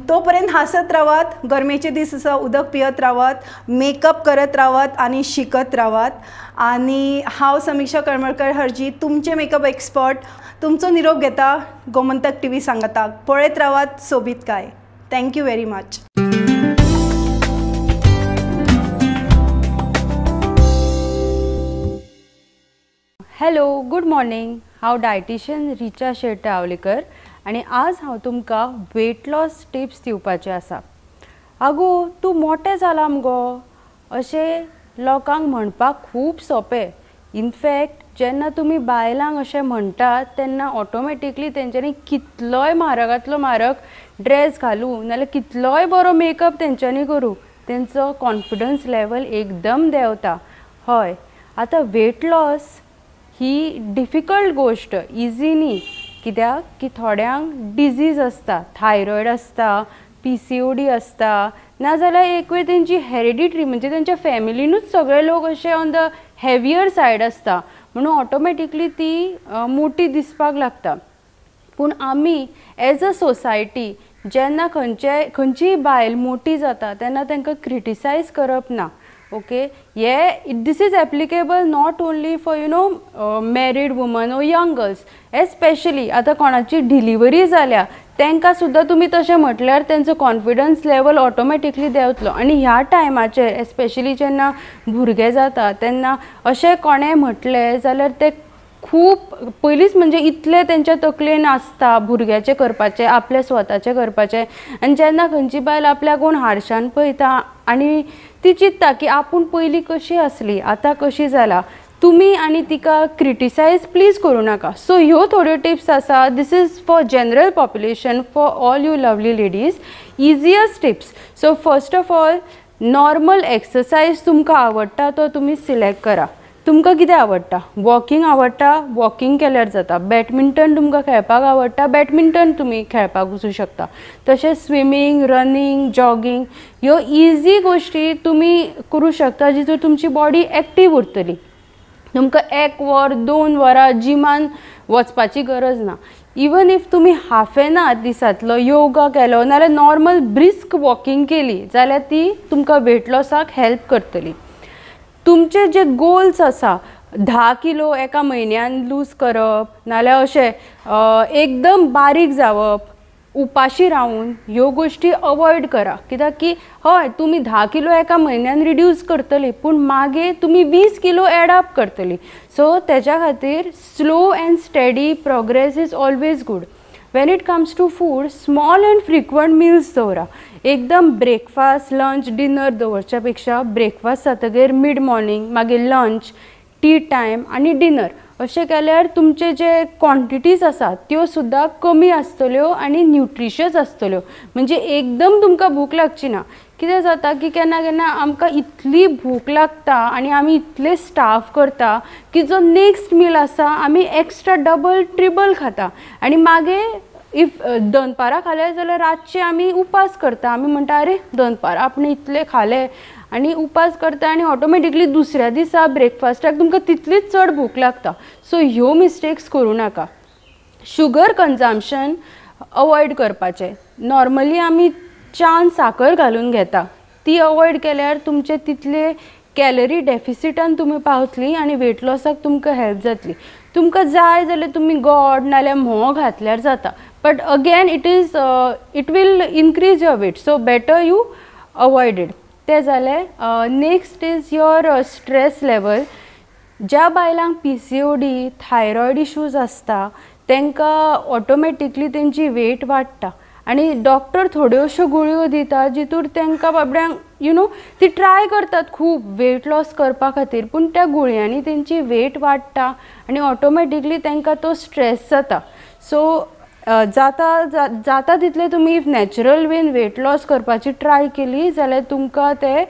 तोपर्यंत हांसत रावात, गरमेचे दीस आसा, उदक पियत रावात, मेकअप करत रावात आनी शिकत रावात. आनी हांव समिक्षा करमळकर हरजी, तुमचें मेकअप एक्सपर्ट, तुमचो निरोप घेता गोमंतक टीव्ही सांगाताक. पळयत रावात सोबीतकाय. Thank you very much. Hello, good morning. हांव डायटिशियन रिचा शेट आवलेकर आनी आज हांव तुमकां वेट लॉस टिप्स दिवपाचें आसा. आगो तूं मोटें जालां मगो अशें लोकांक म्हणपाक खूब सोंपें. इनफॅक्ट जेन्ना तुमी बायलांक अशें म्हणटात तेन्ना ऑटोमॅटिकली तेंच्यांनी कितलोय म्हारगांतलो म्हारग ड्रेस घालूं नाल्यार कितलोय बरो मेकअप तेंच्यांनी करूं, तेंचो कॉन्फिडन्स लेवल एकदम देंवता. हय, आतां वेट लॉस ही डिफिकल्ट गोश्ट, इजी न्ही, कित्याक की थोड्यांक डिजीज आसता, थायरॉयड आसता, PCOD आसता, नाजाल्यार एक वेळ तेंची हेरिडिटरी म्हणजे तेंच्या फॅमिलीनूच सगळे लोक अशे ऑन the heavier side आसता, म्हणून ऑटोमॅटिकली ती मोटी दिसपाक लागता. पूण आमी एज अ सोसायटी जेन्ना खंयचीय बायल मोटी जाता तेन्ना तांकां क्रिटिसायज करप ना. ओके, हे this is applicable not only for you know married woman or young girls, especially आतां कोणाची डिलिव्हरी जाल्या तांकां सुद्दां तुमी तशें म्हटल्यार तेंचो कॉन्फिडन्स लेवल ऑटोमॅटिकली देंवतलो. आनी ह्या टायमाचेर एस्पेशली जेन्ना भुरगें जाता तेन्ना अशें कोणें म्हटलें जाल्यार ते खूब पयलींच म्हणजे इतलें तेंच्या तकलेन आसता भुरग्याचें करपाचें, आपल्या स्वताचें करपाचें. आनी जेन्ना खंयची बायल आपल्या कोण हारशान पळयता आनी ती चिंत्ता की आपूण पयलीं कशी आसली आतां कशी जाला, तुमी आनी तिका क्रिटिसायज प्लीज करूं नाका. सो ह्यो थोड्यो टिप्स आसा. This is for general population, for all you lovely ladies, easiest tips. So first of all, normal exercise तुमकां आवडटा तो तुमी सिलेक्ट करा. तुमकां कितें आवडटा, वॉकिंग आवडटा, वॉकिंग केल्यार जाता. बॅडमिंटन तुमकां खेळपाक आवडटा, बॅडमिंटन तुमी खेळपाक वचूं शकता. तशेंच स्विमींग, रनिंग, जॉगिंग ह्यो इजी गोश्टी तुमी करूं शकता जितून तुमची बॉडी एक्टीव उरतली. तुमकां एक वर 2 वरां जिमान वचपाची गरज ना. इवन if तुमी हाफ एन आवर दिसांतलो योगा केलो नाल्यार नॉर्मल ब्रिस्क वॉकिंग केली जाल्यार ती तुमकां वेट लॉसाक हेल्प करतली. तुमचे जे गोल्स आसा, 10 किलो एका म्हयन्यान लूज करप नाल्यार अशें एकदम बारीक जावप, उपाशी रावून, ह्यो गोश्टी अवॉयड करा. कित्याक की हय तुमी 10 किलो एका म्हयन्यान रिड्यूस करतली पूण मागीर तुमी 20 किलो एड अप करतली. सो तेज्या खातीर slow and steady progress is always good. When it comes to food, small and frequent meals दवरा. एकदम ब्रेकफास्ट लंच डिनर दवरच्या पेक्षा ब्रेकफास्ट जातकीर मिड मॉर्निंग, मागीर लंच, टी टायम आनी डिनर अशें केल्यार तुमचे जे क्वॉन्टिटीज आसा त्यो सुद्दां कमी आसतल्यो आनी न्युट्रिशियस आसतल्यो. म्हणजे एकदम तुमकां भूक लागची ना. कितें जाता की केन्ना केन्ना आमकां इतली भूक लागता आनी आमी इतले स्टाफ करता की जो नेक्स्ट मील आसा आमी एक्स्ट्रा डबल ट्रिबल खाता आनी मागीर if दनपारां खालें जाल्यार रातचें आमी उपास करता. आमी म्हणटा अरे दनपारां आपणें इतलें खालें आनी उपास करता आनी ऑटोमॅटिकली दुसऱ्या दिसा ब्रेकफास्टाक तुमकां तितलीच चड भूक लागता. सो ह्यो मिस्टेक्स करूं नाका. शुगर कन्जम्पशन अवॉयड करपाचें. नॉर्मली आमी च्यान साकर घालून घेता ती अवॉयड केल्यार तुमचे तितले कॅलरी डेफिसिटान तुमी पावतली आनी वेट लॉसाक तुमकां हेल्प जातली. तुमकां जाय जाल्यार तुमी गोड नाल्यार म्होंव घातल्यार जाता, but again it is it will increase your weight, so better you avoid it. तें जालें. Next is your stress level. ज्या बायलांक PCOD thyroid issues आसता तांकां ऑटोमॅटिकली तेंची वेट वाडटा आनी डॉक्टर थोड्यो अश्यो गुळयो दिता जितूर तांकां बाबड्यांक you know ती ट्राय करतात खूब वेट लॉस करपा खातीर, पूण त्या गुळयांनी तेंची वेट वाडटा आनी ऑटोमॅटिकली तांकां तो स्ट्रेस जाता. सो जाता जाता तितले तुमी if natural when weight loss करपाची ट्राय केली जाल्यार तुमकां तें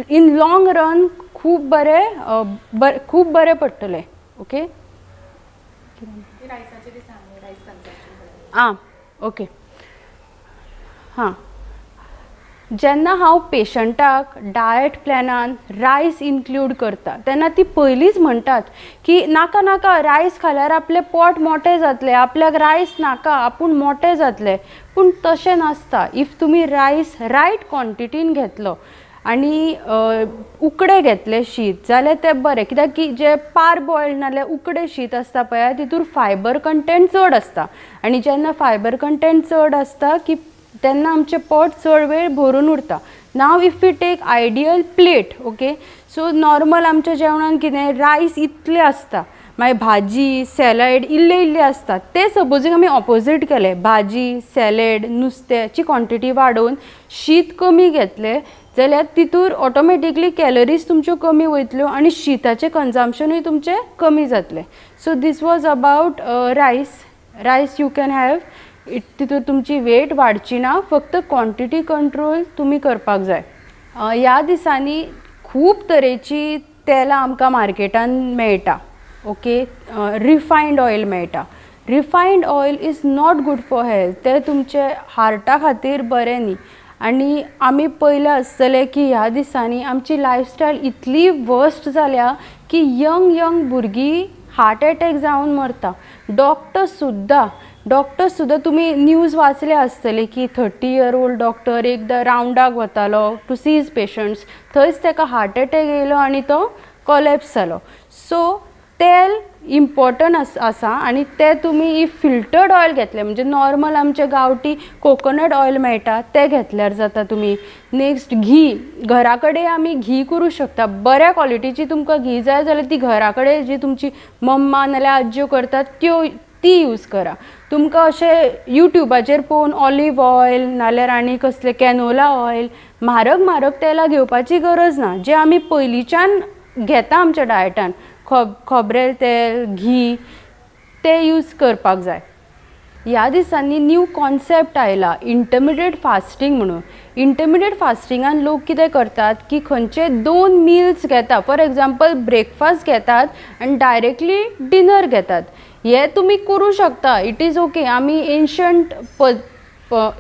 इन लॉंग रन खूब बरें खूब बरें पडटलें. ओके आं ओके हां. जेन्ना हांव पेशंटाक डायट प्लॅनान रायस इन्क्लूड करता तेन्ना ती पयलींच म्हणटात की नाका नाका रायस खाल्यार आपलें पोट मोटें जातलें, आपल्याक रायस नाका, आपूण मोटें जातलें. पूण तशें नासता. If तुमी रायस रायट क्वॉन्टिटीन घेतलो आनी उकडें घेतलें शीत जाल्यार तें बरें, कित्याक की जें पार बॉयल्ड नाल्यार उकडें शीत आसता पळय तितूर फायबर कंटेंट चड आसता आनी जेन्ना फायबर कंटेंट चड आसता की तेन्ना आमचें पोट चड वेळ भरून उरता. Now if you take ideal plate, okay, so normal आमच्या जेवणान कितें रायस इतले आसता, मागीर भाजी सॅलड इल्ले इल्ले आसता. ते सपोजींग आमी ऑपोजीट केलें, भाजी सॅलड नुस्त्याची क्वॉन्टिटी वाडोवन शीत कमी घेतलें जाल्यार तितूर ऑटोमॅटिकली कॅलरीज तुमच्यो कमी वयतल्यो आनी शिताचें कन्जम्पशनूय तुमचें कमी जातलें. So this was about rice. Rice you can have it, तितूर तुमची वेट वाडची ना, फक्त क्वॉन्टिटी कंट्रोल तुमी करपाक जाय. ह्या दिसांनी खूब तरेची तेलां आमकां मार्केटान मेळटा. ओके, रिफायंड ऑयल मेळटा. Refined oil is not good for health, तें तुमचे हार्टा खातीर बरें न्ही. आनी आमी पळयलां आसतलें की ह्या दिसांनी आमची लायफस्टायल इतली वर्स्ट जाल्या की यंग यंग भुरगीं हार्ट एटॅक जावन मरता. डॉक्टर सुद्दां तुमी न्यूज वाचले आसतले की 30 इयर ओल्ड डॉक्टर एकदां रावंडाक वतालो टू सी his patients, थंयच ताका हार्ट एटॅक येयलो आनी तो कॉलेप्स जालो. सो तेल इम्पॉर्टंट आसा आनी तें तुमी if filtered oil घेतलें म्हणजे नॉर्मल आमचें गांवठी कोकोनट ऑयल मेळटा तें घेतल्यार जाता तुमी. नेक्स्ट घी, घरा कडेन आमी घी करूं शकता. बऱ्या क्वॉलिटीची तुमकां घी जाय जाल्यार ती घरा कडेन जी तुमची मम्मा नाल्यार आज्यो करतात त्यो ती यूज करा. तुमकां अशें यूट्यूबाचेर पळोवन ऑलीव ऑयल नाल्यार आनी कसलें कॅनोला ऑयल म्हारग म्हारग तेलां घेवपाची गरज ना. जें आमी पयलींच्यान घेता आमच्या डायटान खोबरेल तेल घी ते यूज करपाक जाय. ह्या दिसांनी न्यू कॉन्सेप्ट आयला इंटरमिडिएट फास्टींग म्हणून. इंटरमिडिएट फास्टिंगान लोक कितें करतात की खंयचे 2 मिल्स घेता, फॉर एग्जाम्पल ब्रेकफास्ट घेतात आनी डायरेक्टली डिनर घेतात. हे तुमी करूं शकता, it is okay. आमी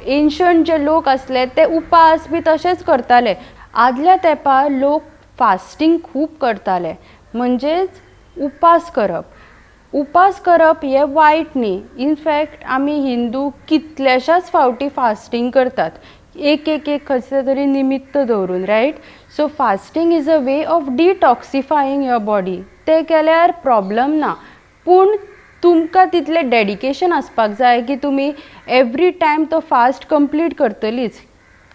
एन्शंट जे लोक आसले ते उपास बी तशेंच करताले. आदल्या तेंपार लोक फास्टींग खूब करताले, म्हणजेच उपास करप. उपास करप हें वायट न्ही, इनफॅक्ट आमी हिंदू कितल्याशाच फावटी फास्टींग करतात, एक एक एक कसलें तरी निमित्त दवरून, right. So fasting is a way of detoxifying your body. तें केल्यार प्रॉब्लम ना, पूण तुमकां तितलें डेडिकेशन आसपाक जाय की तुमी एवरी टायम तो फास्ट कंप्लीट करतलीच.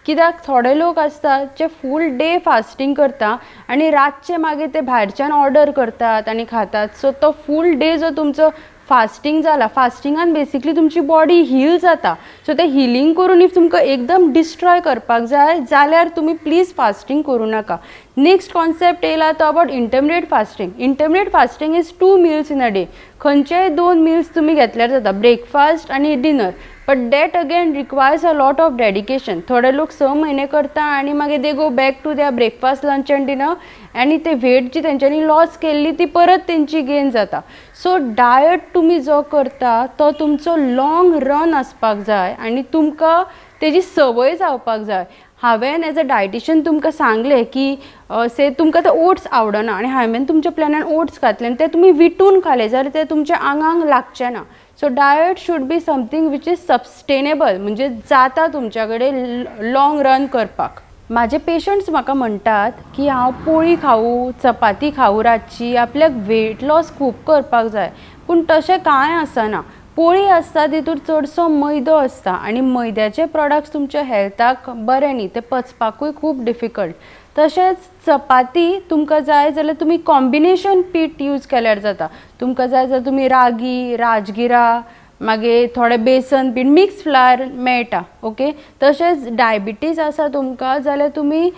कित्याक थोडे लोक आसतात जे फूल डे फास्टींग करता आनी रातचे मागीर ते भायरच्यान ऑर्डर करतात आनी खातात. सो तो फूल डे जो तुमचो फास्टींग जाला, फास्टिंगान बेसिकली तुमची बॉडी हील जाता. सो ते हिलींग करून if तुमकां एकदम डिस्ट्रॉय करपाक जाय जाल्यार तुमी प्लीज फास्टींग करूं नाका. नेक्स्ट कॉन्सेप्ट येयला तो about intermediate fasting. Intermediate fasting is 2 meals in a day. खंयचेय 2 मिल्स तुमी घेतल्यार जाता, ब्रेकफास्ट आनी dinner. But that again requires a lot of dedication. थोडे लोक 6 म्हयने करता आनी मागीर they go back to their breakfast, lunch and dinner आनी ते वेट जी तेंच्यांनी लॉस केल्ली ती परत तेंची गेन जाता. सो डायट तुमी जो करता तो तुमचो लॉंग रन आसपाक जाय आनी तुमकां तेजी संवय जावपाक जाय. हांवें एज अ डायटिशियन तुमकां सांगलें की से तुमकां ते ओट्स आवडना आनी हांवें तुमच्या प्लॅनान ओट्स घातले आनी ते तुमी विटून खाले जाल्यार ते तुमच्या आंगांक लागचे ना. So diet should be something which is sustainable, म्हणजे जाता तुमच्या कडेन लॉंग रन करपाक. म्हाजे पेशंट्स म्हाका म्हणटात की हांव पोळी खावूं, चपाती खावूं रातची, आपल्याक वेट लॉस खूब करपाक जाय. पूण तशें कांय आसना. पोळी आसता तितूर चडसो मैदो आसता आनी मैद्याचे प्रोडक्ट्स तुमच्या हेल्थाक बरें न्ही, ते पचपाकूय खूब डिफिकल्ट. तशेंच चपाती तुमकां जाय जाल्यार तुमी कॉम्बिनेशन पीठ यूज केल्यार जाता. तुमकां जाय जाल्यार तुमी रागी, राजगिरा, मागीर थोडे बेसन पीठ, मिक्स फ्लावर मेळटा. ओके, तशेंच डायबिटीज आसा तुमकां जाल्यार तुमी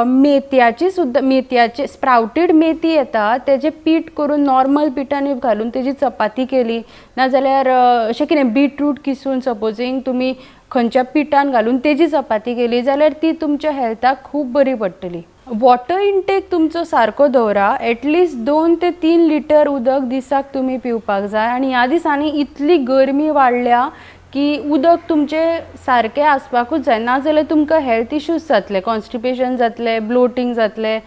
मेथयाची सुद्दां, मेथयाचे स्प्रावटेड मेथी येता तेजें पीठ करून नॉर्मल पिठान घालून तेजी चपाती केली, नाजाल्यार अशें कितें बीटरूट किसून सपोजींग तुमी खंयच्या पिठान घालून तेजी चपाती केली जाल्यार ती तुमच्या हेल्थाक खूब बरी पडटली. वॉटर इंटेक तुमचो सारको दवरा, एटलिस्ट 2 ते 3 लिटर उदक दिसाक तुमी पिवपाक जाय. आनी ह्या दिसांनी इतली गरमी वाडल्या की उदक तुमचें सारकें आसपाकूच जाय, नाजाल्यार तुमकां हेल्थ इश्यूज जातले, कॉन्स्टिपेशन जातलें, ब्लोटींग जातलें.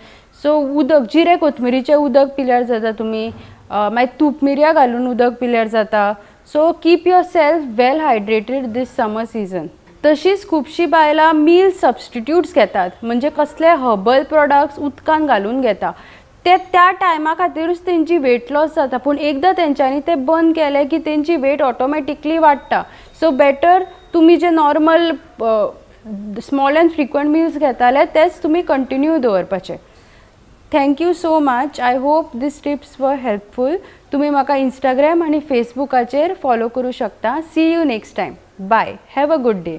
सो उदक, जिरे कोथमिरीचें उदक पिल्यार जाता तुमी, मागीर तूप मिरयां घालून उदक पिल्यार जाता. So keep yourself well hydrated this summer season. तशीच खुबशीं बायलां मील सबस्टिट्यूट्स घेतात, म्हणजे कसले हर्बल प्रोडक्ट्स उदकान घालून घेता, ते त्या टायमा खातीरूच तेंची वेट लॉस जाता. पूण एकदां तेंच्यांनी ते बंद केले की तेंची वेट ऑटोमॅटिकली वाडटा. सो बेटर तुमी जे normal small and frequent meals घेताले तेच तुमी कंटिन्यू दवरपाचे. Thank you so much. I hope these tips were helpful. तुमी म्हाका इंस्टाग्राम आनी फेसबुकाचेर फॉलो करूं शकता. See you next time. Bye. Have a good day.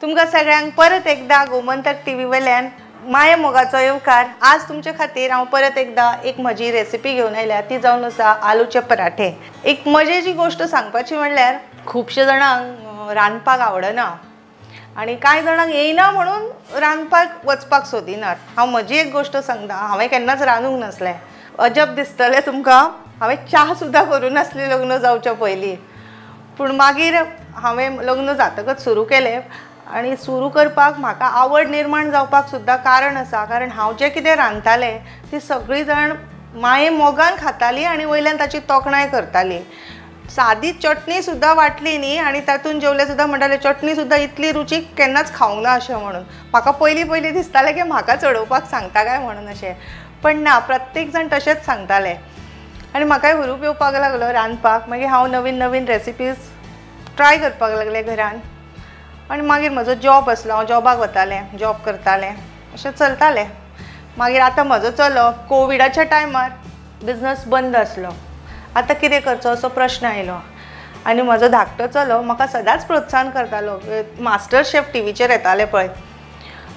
तुमकां सगळ्यांक परत एकदा गोमंतक टीव्ही वयल्यान माये मोगाचो येवकार. आज तुमचे खातीर हांव परत एकदा एक म्हजी रेसिपी घेवन आयल्या, ती जावन आसा आलूचे पराठे. एक मजेची गोश्ट सांगपाची म्हणल्यार खुबशे जाणांक रांदपाक आवडना आनी कांय जाणांक येयना म्हणून रांदपाक वचपाक सोदिनात. हांव म्हजी एक गोश्ट सांगता, हांवें केन्नाच रांदूंक नासलें. अजब दिसतलें तुमकां, हांवें च्या सुद्दां करूं नासली लग्न जावच्या पयलीं. पूण मागीर हांवें लग्न जातकच सुरू केलें आनी सुरू करपाक म्हाका आवड निर्माण जावपाक सुद्दां कारण आसा, कारण हांव जें कितें रांदतालें ती सगळीं जाण माये मोगान खातालीं आनी वयल्यान ताची तोखणाय करतालीं. सादी चटणी सुद्दां वांटली न्ही आनी तातूंत जेवले सुद्दां म्हणटाले चटणी सुद्दां इतली रुचीक केन्नाच खावंक ना अशें म्हणून. म्हाका पयलीं पयलीं दिसतालें की म्हाका चडोवपाक सांगता काय म्हणून अशें, पण ना, प्रत्येक जाण तशेंच सांगताले आनी म्हाकाय हुरूप येवपाक लागलो रांदपाक. मागीर हांव नवीन नवीन रेसिपीज ट्राय करपाक लागलें घरान आनी मागीर म्हजो जॉब आसलो, हांव जॉबाक वतालें, जॉब करतालें, अशें चलतालें. मागीर आतां म्हजो चलो कोविडाच्या टायमार बिजनस बंद आसलो, आतां कितें करचो असो प्रश्न आयलो आनी म्हजो धाकटो चलो म्हाका सदांच प्रोत्साहन करतालो. मास्टर शेफ टीव्हीचेर येताले पळय,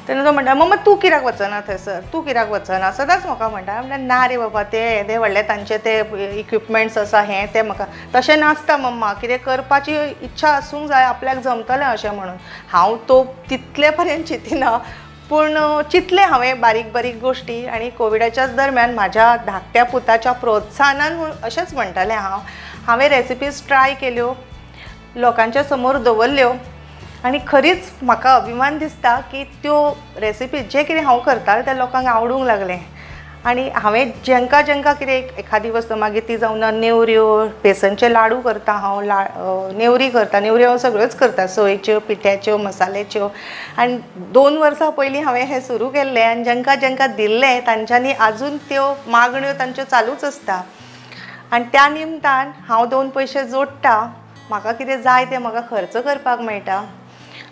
तेन्ना तो म्हणटा, मम्मा तूं कित्याक वचना थंयसर, तूं कित्याक वचना, सदांच म्हाका म्हणटा. म्हणटा ना रे बाबा, ते येदे व्हडले तांचे ते इक्विपमेंट्स आसा, हें तें, म्हाका तशें नासता मम्मा, कितें करपाची इच्छा आसूंक जाय, आपल्याक जमतलें अशें म्हणून. हांव तो तितले पर्यंत चिंतिना, पूण चिंतलें हांवें बारीक बारीक गोश्टी. आनी कोविडाच्याच दरम्यान म्हाज्या धाकट्या पुताच्या प्रोत्साहनान अशेंच म्हणटालें हांव, हांवें रेसिपीज ट्राय केल्यो, लोकांच्या समोर दवरल्यो आनी खरीच म्हाका अभिमान दिसता की त्यो रेसिपी जें कितें हांव करतालें तें लोकांक आवडूंक लागलें. आनी हांवें जेंकां जेंकां कितें एखादी वस्तू, मागीर ती जावं ना नेवऱ्यो, बेसनचे लाडू करता हांव, नेवरी करता, नेवऱ्यो हांव सगळ्योच करता, सोयेच्यो, पिठ्याच्यो, मसाल्याच्यो. आनी 2 वर्सां पयलीं हांवें हें सुरू केल्लें आनी जेंकां जेंकां दिल्लें तांच्यांनी आजून त्यो मागण्यो तांच्यो चालूच आसता. आनी त्या निमतान हांव 2 पयशे जोडटा, म्हाका कितें जाय तें म्हाका खर्च करपाक मेळटा।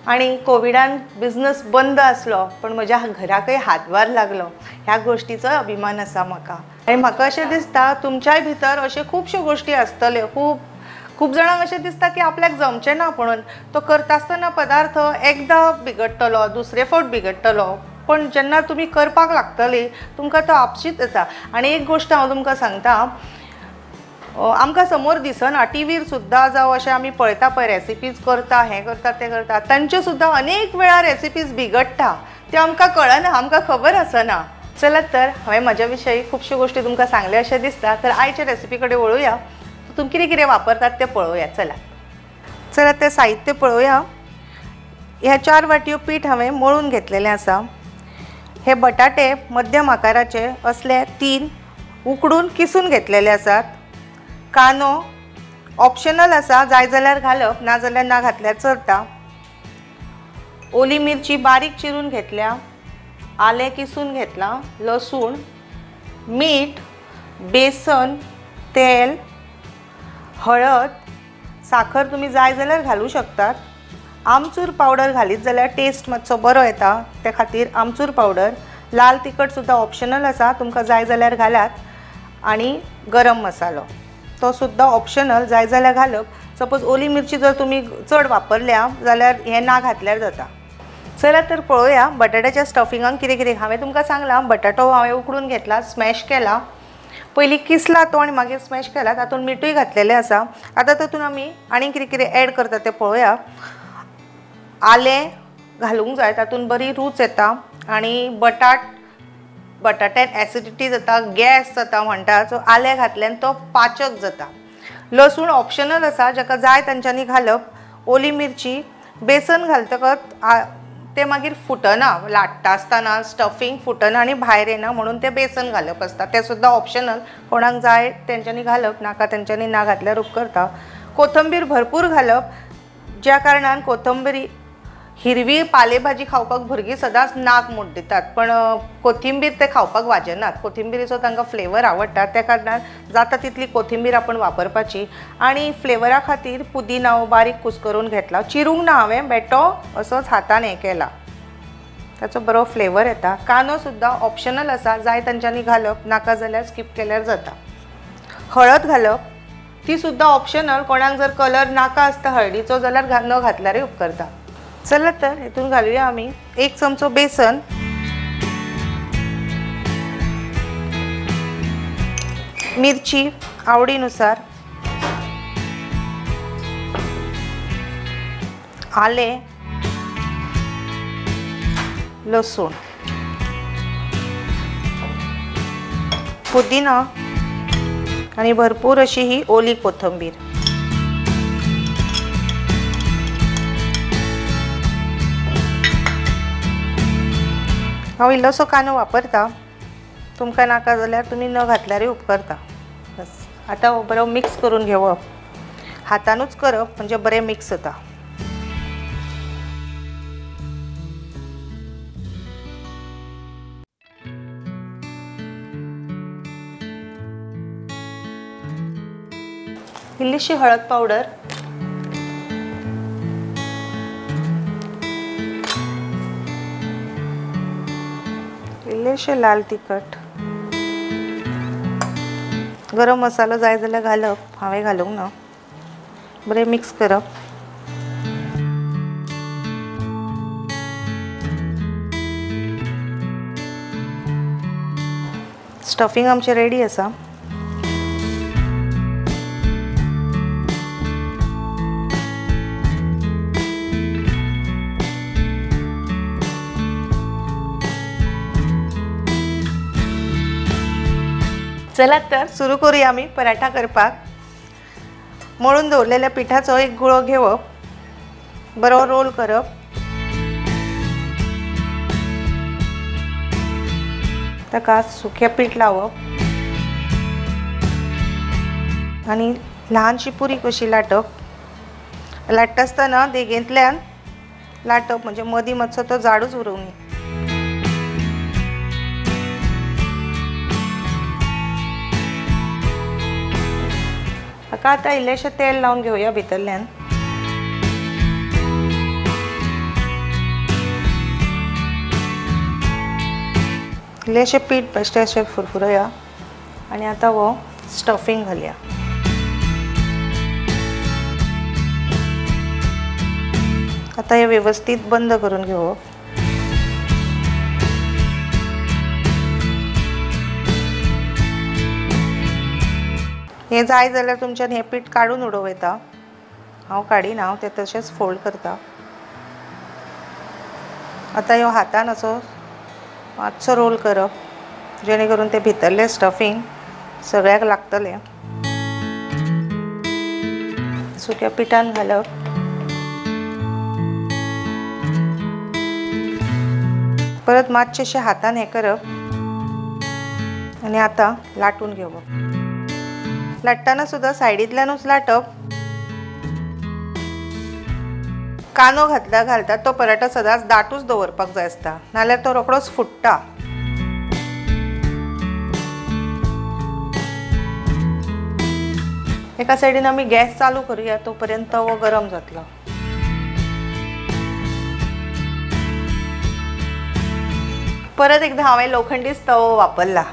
आनी कोविडान बिजनस बंद आसलो पण म्हज्या घराकय हातभार लागलो, ह्या गोश्टीचोय अभिमान आसा म्हाका। आनी म्हाका अशें दिसता तुमच्याय भितर अश्यो खुबश्यो गोश्टी आसतल्यो। खूब खूब जाणांक अशें दिसता की आपल्याक जमचें ना, म्हणून तो करता आसतना पदार्थ एकदां बिगडटलो, दुसरे फावट बिगडटलो, पण जेन्ना तुमी करपाक लागतली तुमकां तो आपशीच येता। आनी एक गोश्ट हांव तुमकां सांगता, आमकां समोर दिसना, टीव्हीर सुद्दां जावं अशें आमी पळयता पळय रेसिपीज करता, हें करता तें करता, तांच्यो सुद्दां अनेक वेळार रेसिपीज बिगडटा, त्यो आमकां कळना, आमकां खबर आसना। चलात तर हांवें म्हज्या विशयी खुबश्यो गोश्टी तुमकां सांगल्यो अशें दिसता, तर आयचे रेसिपी कडेन वळुया, तुमी कितें कितें वापरतात तें पळोवया। चलात चलात तें साहित्य पळोवया। ह्या 4 वाटयो पीठ हांवें मळून घेतलेलें आसा। हे बटाटे मध्यम आकाराचे असले 3 उकडून किसून घेतलेले आसात। कांदो ऑप्शनल आसा, जाय जाल्यार घालप, ना जाल्यार ना घातल्यार चलता। ओली मिरची बारीक चिरून घेतल्या, आलें किसून घेतलां, लसूण, मीठ, बेसन, तेल, हळद, साखर तुमी जाय जाल्यार घालूं शकतात। आमचूर पावडर घालीत जाल्यार टेस्ट मातसो बरो येता, ते खातीर आमचूर पावडर। लाल तिखट सुद्दां ऑप्शनल आसा, तुमकां जाय जाल्यार घालात। आनी गरम मसालो तो सुद्दां ऑप्शनल, जाय जाल्यार घालप। सपोज ओली मिरची जर तुमी चड वापरल्या जाल्यार हें ना घातल्यार जाता। चला तर पळोवया बटाट्याच्या स्टफिंगाक कितें कितें। हांवें तुमकां सांगलां, बटाटो हांवें उकडून घेतला, स्मॅश केला, पयलीं किसला तो आनी मागीर स्मॅश केला, तातूंत मिठूय घातलेलें आसा। आतां तातूंत आमी आनी कितें कितें एड करता तें पळोवया। आलें घालूंक जाय, तातूंत बरी रूच येता। आनी बटाट्यान एसिडिटी जाता, गॅस जाता म्हणटा, सो आलें घातल्यान तो पाचक जाता। लसूण ऑप्शनल आसा, जाका जाय तांच्यांनी घालप। ओली मिरची, बेसन घालतकच तें मागीर फुटना, लाट्टा आसतना स्टफींग फुटना आनी भायर येना, म्हणून तें बेसन घालप आसता, तें सुद्दां ऑप्शनल, कोणाक जाय तेंच्यांनी घालप, नाका तेंच्यांनी ना घातल्यार उपकरता। कोथंबीर भरपूर घालप, ज्या कारणान कोथंबीर हिरवी पालेभाजी खावपाक भुरगीं सदांच नाक मुड्डितात, पण कोथिंबीर ते खावपाक वाजेनात, कोथिंबिरीचो तांकां फ्लेवर आवडटा, त्या कारणान जाता तितली कोथिंबीर आपण वापरपाची। आनी फ्लेवरा खातीर पुदिना बारीक कुस्करून घेतला, चिरूंक ना हांवें, बेटो असोच हातान हें केला, ताचो बरो फ्लेवर येता। कांदो सुद्दां ऑप्शनल आसा, जाय तांच्यांनी घालप, नाका जाल्यार स्कीप केल्यार जाता। हळद घालप ती सुद्दां ऑप्शनल, कोणाक जर कलर नाका आसता हळदीचो जाल्यार न घातल्यारय उपकरता। चला तर हितून घालुया आमी 1 चमचो बेसन, मिरची आवडीनुसार, आलें, लसूण, पुदिना आनी भरपूर अशी ही ओली कोथंबीर। हांव इल्लोसो कांदो वापरता, तुमकां नाका जाल्यार तुमी न घातल्यारय उपकरता। बस आतां बरो मिक्स करून घेवप, हातानूच करप म्हणजे बरें मिक्स जाता। इल्लीशी हळद पावडर, इल्लेशे लाल तिखट, गरम मसालो जाय जाल्यार घालप, हांवें घालूंक ना, बरें मिक्स करप। स्टफिंग आमचें रेडी आसा। चला तर सुरू करूया आमी पराठा करपाक। मळून दवरलेल्या पिठाचो एक गुळो घेवप, बरो रोल करप, ताका सुकें पीठ लावप आनी ल्हानशी पुरी कशी लाटप। लाट्टा आसतना देगेंतल्यान लाटप, म्हणजे मदीं मातसो तो जाडूच उरूंक न्ही। हाका आतां इल्लेशें तेल लावन घेवया भितरल्यान. इल्लेशें पीठ बेश्टें अशें फुरफुरया आनी आतां हो स्टफींग घालया. आतां हें वेवस्थीत बंद करून घेवप. हें जाय जाल्यार तुमच्यान हें पीठ काडून उडोवं येता. हांव काडिना, हांव तें तशेंच फोल्ड करता. आतां ह्यो हातान असो मातसो रोल करप जेणे करून ते भितरलें स्टफींग सगळ्याक लागतलें. सुक्या पिठान घालप. परत मातशें हातान हें करप आनी आतां लाटून घेवप. लाट्टना सुद्दां सायडींतल्यानूच लाटप. कांदो घातला घालतात तो पराठा सदांच दाटूच दवरपाक जाय आसता, नाल्यार तो रोखडोच फुट्टा. एका सायडीन आमी गॅस चालू करूया, तो पर्यंत तवो गरम जातलो. परत एकदा हांवें लोखंडीच तवो वापरला.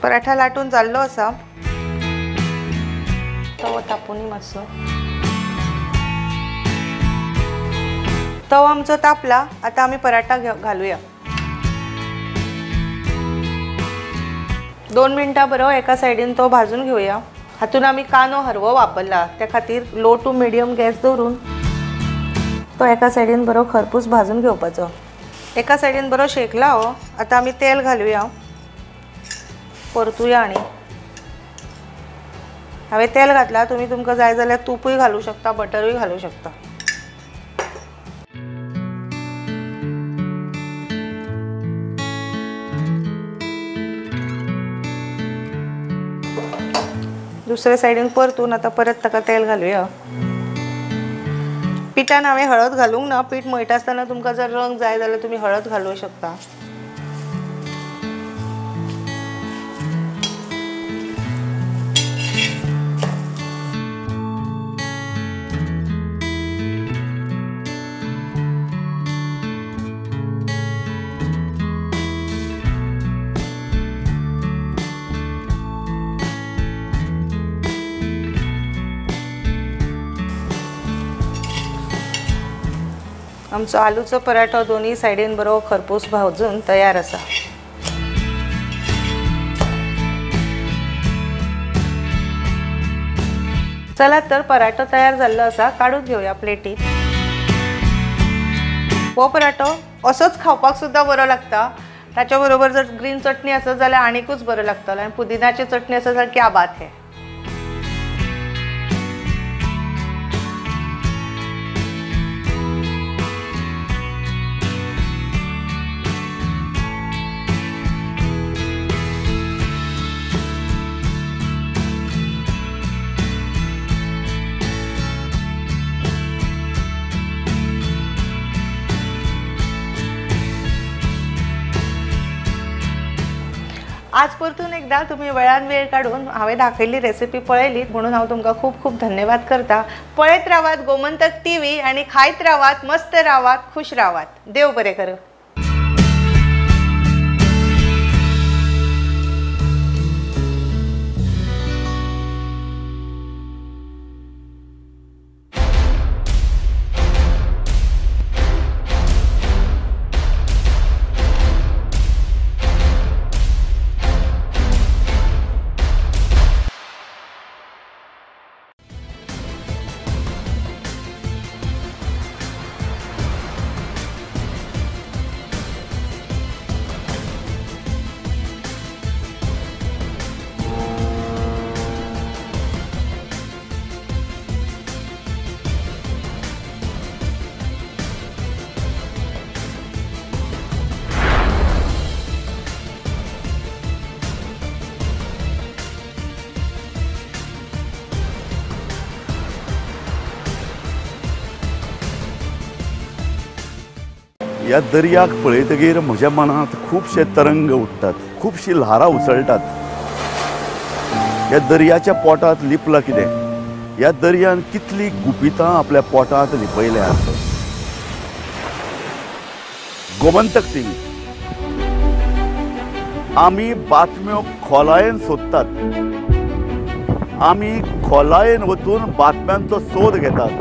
पराठा लाटून जाल्लो आसा. तवो तापुनी मातसो. तवो आमचो तापला, आतां आमी पराठा घालुया. 2 मिनटां बरो एका सायडीन तो भाजून घेवया. हातून आमी कांदो हरवो वापरला, त्या खातीर लो टू मिडियम गॅस दवरून तो एका सायडीन बरो खरपूस भाजून घेवपाचो. एका सायडीन बरो शेकला हो. आतां आमी तेल घालुया, परतुया. आनी हांवें तेल घातलां, तुमी तुमकां जाय जाल्यार तूपूय घालूं शकता, बटरूय घालूं शकता. दुसरे सायडीन परतून आतां परत ताका तेल घालुया. पिठान हांवें हळद घालूंक ना. पीठ मळटा आसतना तुमकां जर रंग जाय जाल्यार तुमी हळद घालूं शकता. आमचो आलूचो पराठो दोनूय सायडीन बरो खरपूस भाजून तयार आसा. चला तर पराठो तयार जाल्लो आसा, काडून घेवया प्लेटीत. हो पराठो असोच खावपाक सुद्दां बरो लागता. ताच्या बरोबर जर ग्रीन चटणी आसत जाल्यार आनीकूच बरो लागतलो, आनी पुदिनाची चटणी आसत जाल्यार क्या बात है. आज परतून एकदा तुम्ही वेळान वेळ काडून हांवें दाखयल्ली रेसिपी पळयली म्हणून हांव तुमकां खूब खूब धन्यवाद करता. पळयत रावात गोमंतक टीव्ही आनी खायत रावात, मस्त रावात, खुश रावात. देव बरें करूं. ह्या दर्याक पळयतगीर म्हज्या मनांत खुबशे तरंग उठ्ठात, खुबशीं ल्हारां उसळटात. ह्या दर्याच्या पोटांत लिपलां कितें? ह्या दर्यान कितलीं गुपितां आपल्या पोटांत लिपयल्यात. गोमंतक टीव्ही आमी बातम्यो खोलायेन सोदतात, आमी खोलायेन वचून बातम्यांचो सोद घेतात,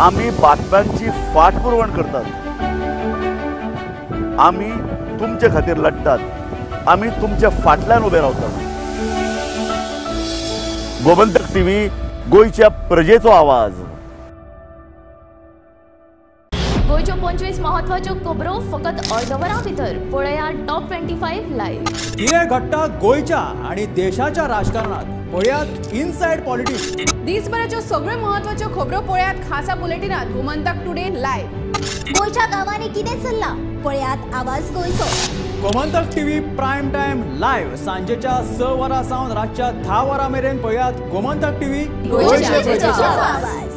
आमी बातम्यांची फाटपुरवण करतात, आमी तुमचे खातीर लढतात, आमी तुमच्या फाटल्यान उबे रावतात. गोमंतक टीव्ही, गोंयच्या प्रजेचो आवाज. गोंयच्यो 25 म्हत्वाच्यो खबरो फकत अर्द वरां भितर पळया टॉप 25 लायव्ह. कितें घडटा गोंयच्या आनी देशाच्या राजकारणात पळयात इनसायड पॉलिटिक्स. दिसभराच्यो सगळ्यो म्हत्वाच्यो खबरो पळयात खासा बुलेटिनात गोमंतक टुडे लायव्ह. गोंयच्या गांवांनी कितें चल्लां पळयात आवाज गोंयचो. Gomantak TV prime time live सांजेच्या 6 वरां सावन रातच्या 10 वरां मेरेन पळयात गोमंतक टीव्ही गोंयच्या प्रजेचो आवाज.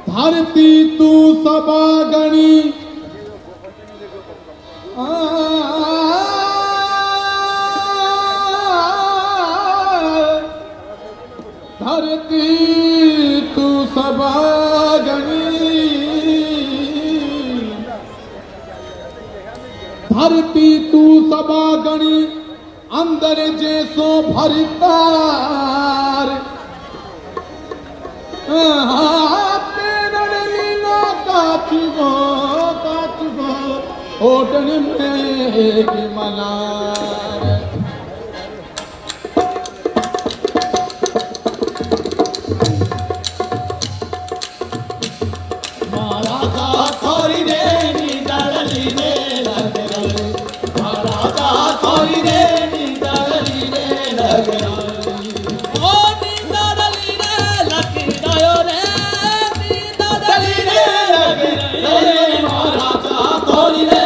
धरती तू सभागणी धरती तू सभागणी धरती तू सभागणी अंदर जैसो भरतार ओटन में मनार महाराजा थोड़ी रे नी रे लग रे महाराजा थोड़ी रे नी रे लग रे ओ नी रे लग गयो रे नी रे लग रे महाराजा थोड़ी रे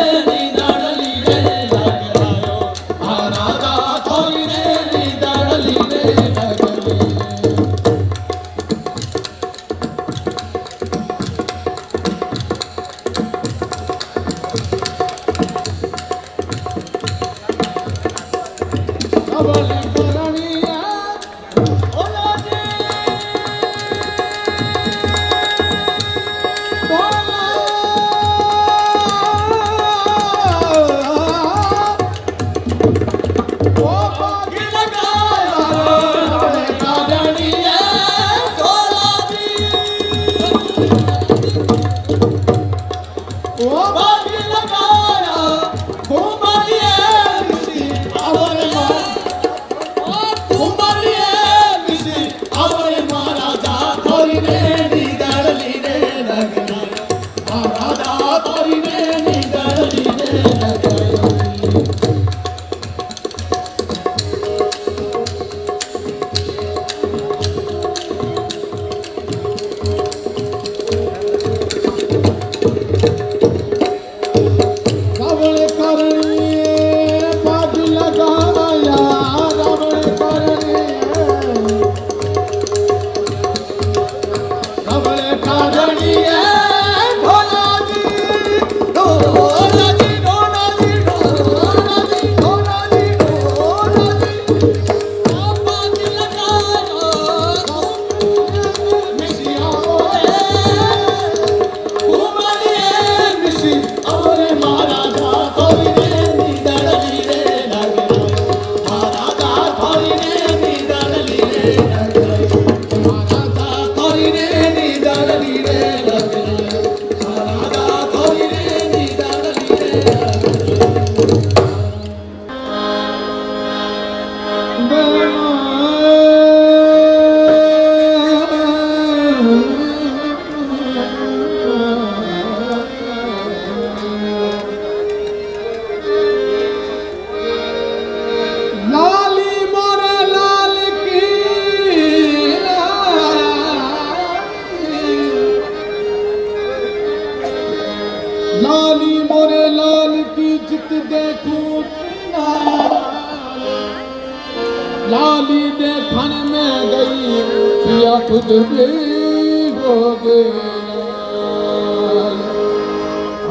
खुद भी हो गए।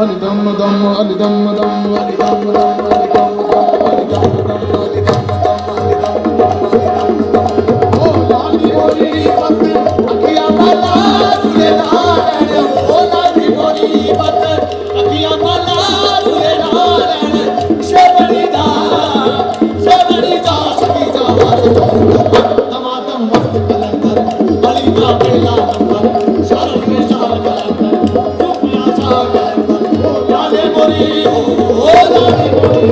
अली दम दम अली दम दम अली दम दम अली दम दम अली दम दम अली दम दम अली दम दम अली दम दम। ओ लाली मोरी बत अखियां माला तुझे लाल, ओ लाली मोरी बत अखियां माला तुझे लाल। शेवणी दा सखी जावा दमादम मस्त कलंदर अली दा पहला नंबर शाहरुख में शाह कलंदर सुफिया शाह कलंदर। ओ लाले मोरी ओ लाले मोरी।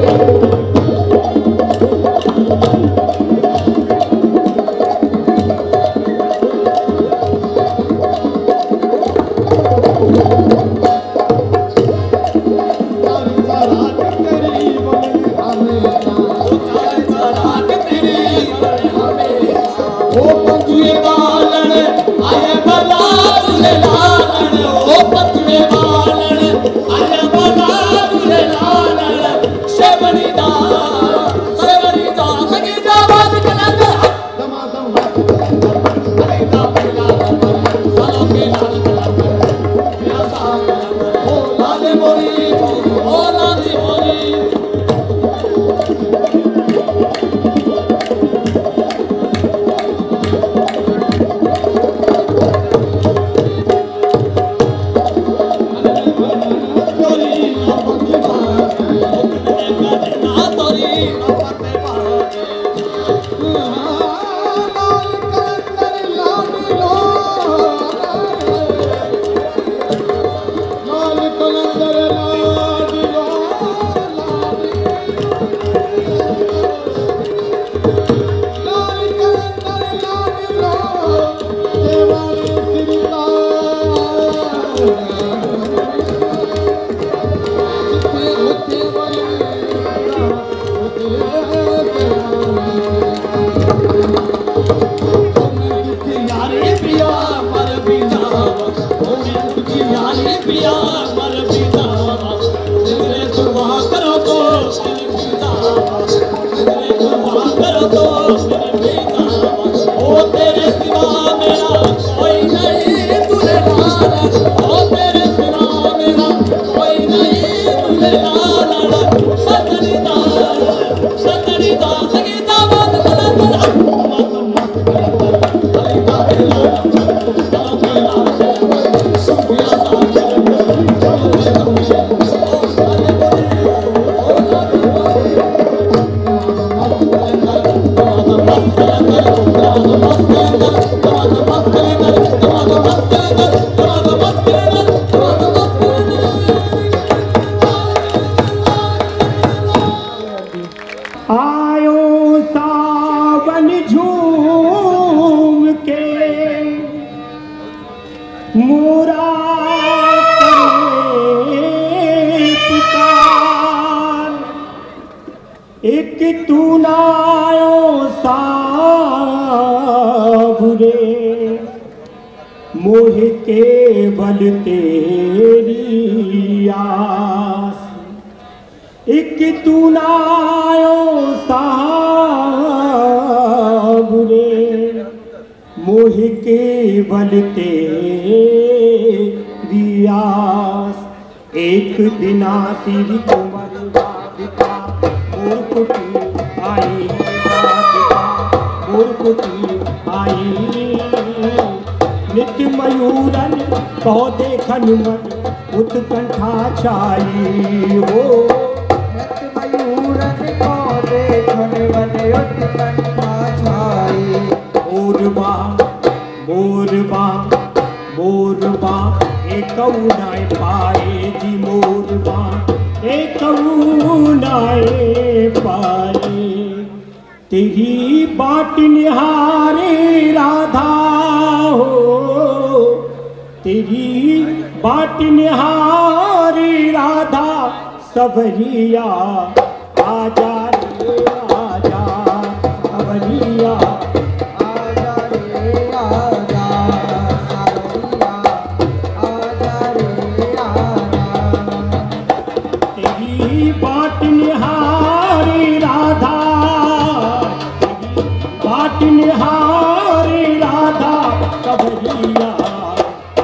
सवरिया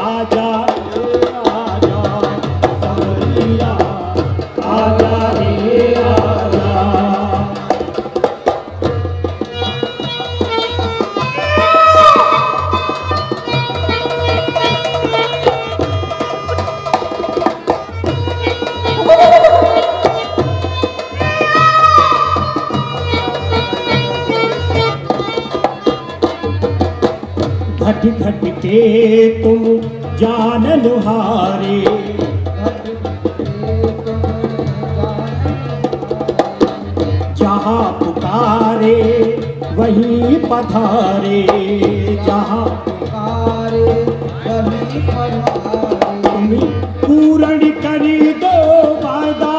आजा आजा सवरिया आजा रे आजा। घट घट के तुम जानन हारे, जहाँ पुकारे वहीं पधारे, जहाँ पुकारे वहीं पधारे। तुम पूर्ण कर दो वादा,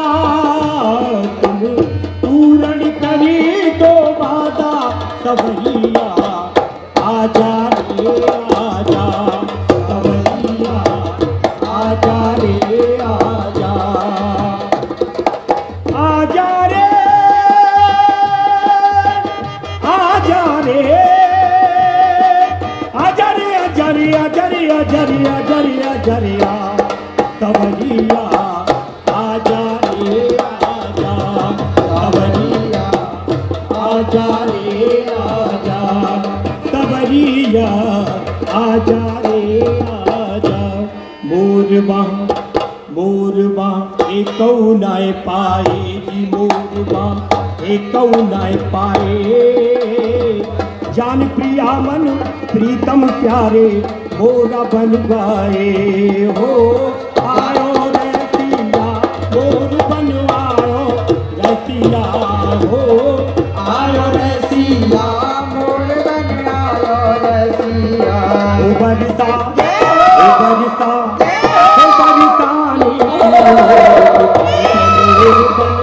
तुम पूर्ण कर दो वादा सवरिया आजा रे आजा सवरिया आजा रे आजा आजा रे आजा रे आजा रे आजा रे आजा रे आजा रे आजा रे आजा रे सवरिया आजा रे आजा सवरिया आजा रे आजा सवरिया आजा रे आजा। मोर बाँ एकौ नाय पाए जी, मोर बाँ एकौ नाय पाए। जान प्रिया मन प्रीतम प्यारे मोरा बन गाए हो। आयो रसिया मोर बनवायो रसिया हो, आयो रसिया मोर बनवायो रसिया। ओ बरसा ओ बरसा ओ बरसाने मोर बन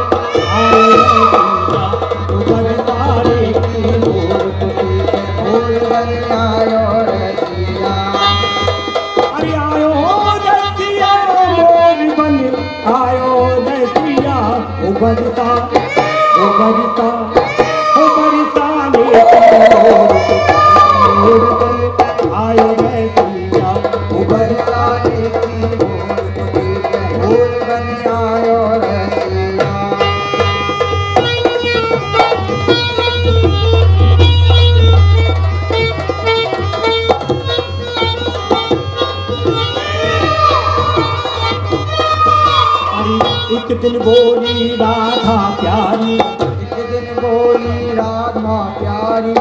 आयो रसिया, ओ बरसाने की मोर मोर बन आयो रसिया। अरे आयो रसिया मोर बन आयो रसिया, ओ बरसा ओ बरसा ओ बरसाने मोर बन आयो रसिया, ओ बरसाने की मोर बन आयो रसिया। अरे एक दिन बोली राधा प्यारी, एक दिन बोली राधा प्यारी।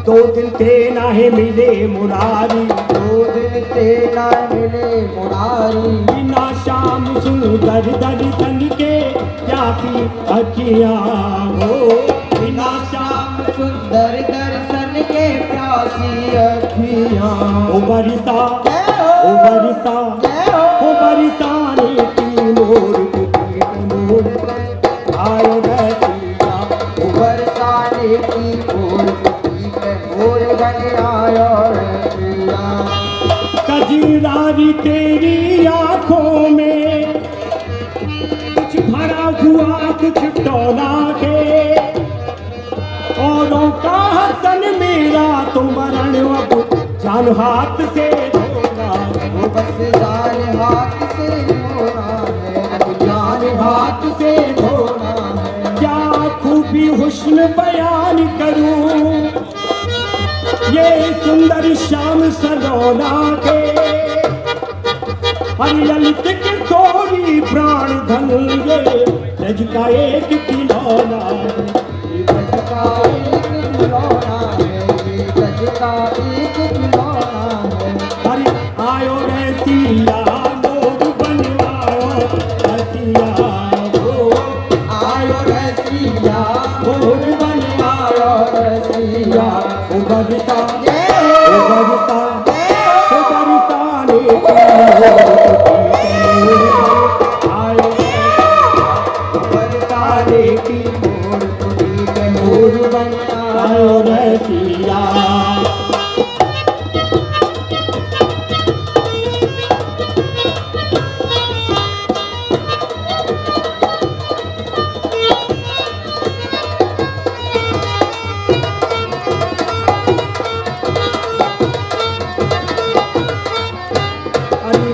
दो दिन ते नाहे मिले मुरारी, दो दिन ते ना मिले मुरारी। बिना श्याम सुंदर दर्शन के प्यासी अखियाँ हो, बिना श्याम सुंदर दर्शन के प्यासी अखियाँ। ओ बरसा ओ बरसा ओ बरसाने की मोर मोर आयो रसिया, ओ बरसाने की मोर मोर बन आयो रसिया। कजरारी तेरी आँखों में कुछ भरा हुआ कुछ टोला के, औरों का हसन मेरा तो मरण अब जान हाथ से धोना, वो बस जान हाथ से धोना है, जान हाथ से धोना है। क्या खूबी हुस्न बयान करूं ये सुंदर श्याम सलोना के, हरियलित के सोरी प्राण धन ये रज का एक खिलौना, रज का एक खिलौना है, रज का एक खिलौना है। अरे आयो रसिया मोर बनवायो रसिया हो, आयो रसिया मोर बनवायो रसिया। ओ बरसा ओ बरसा ओ बरसाने आयो बरसाने की मोर मोर बन आयो रसिया।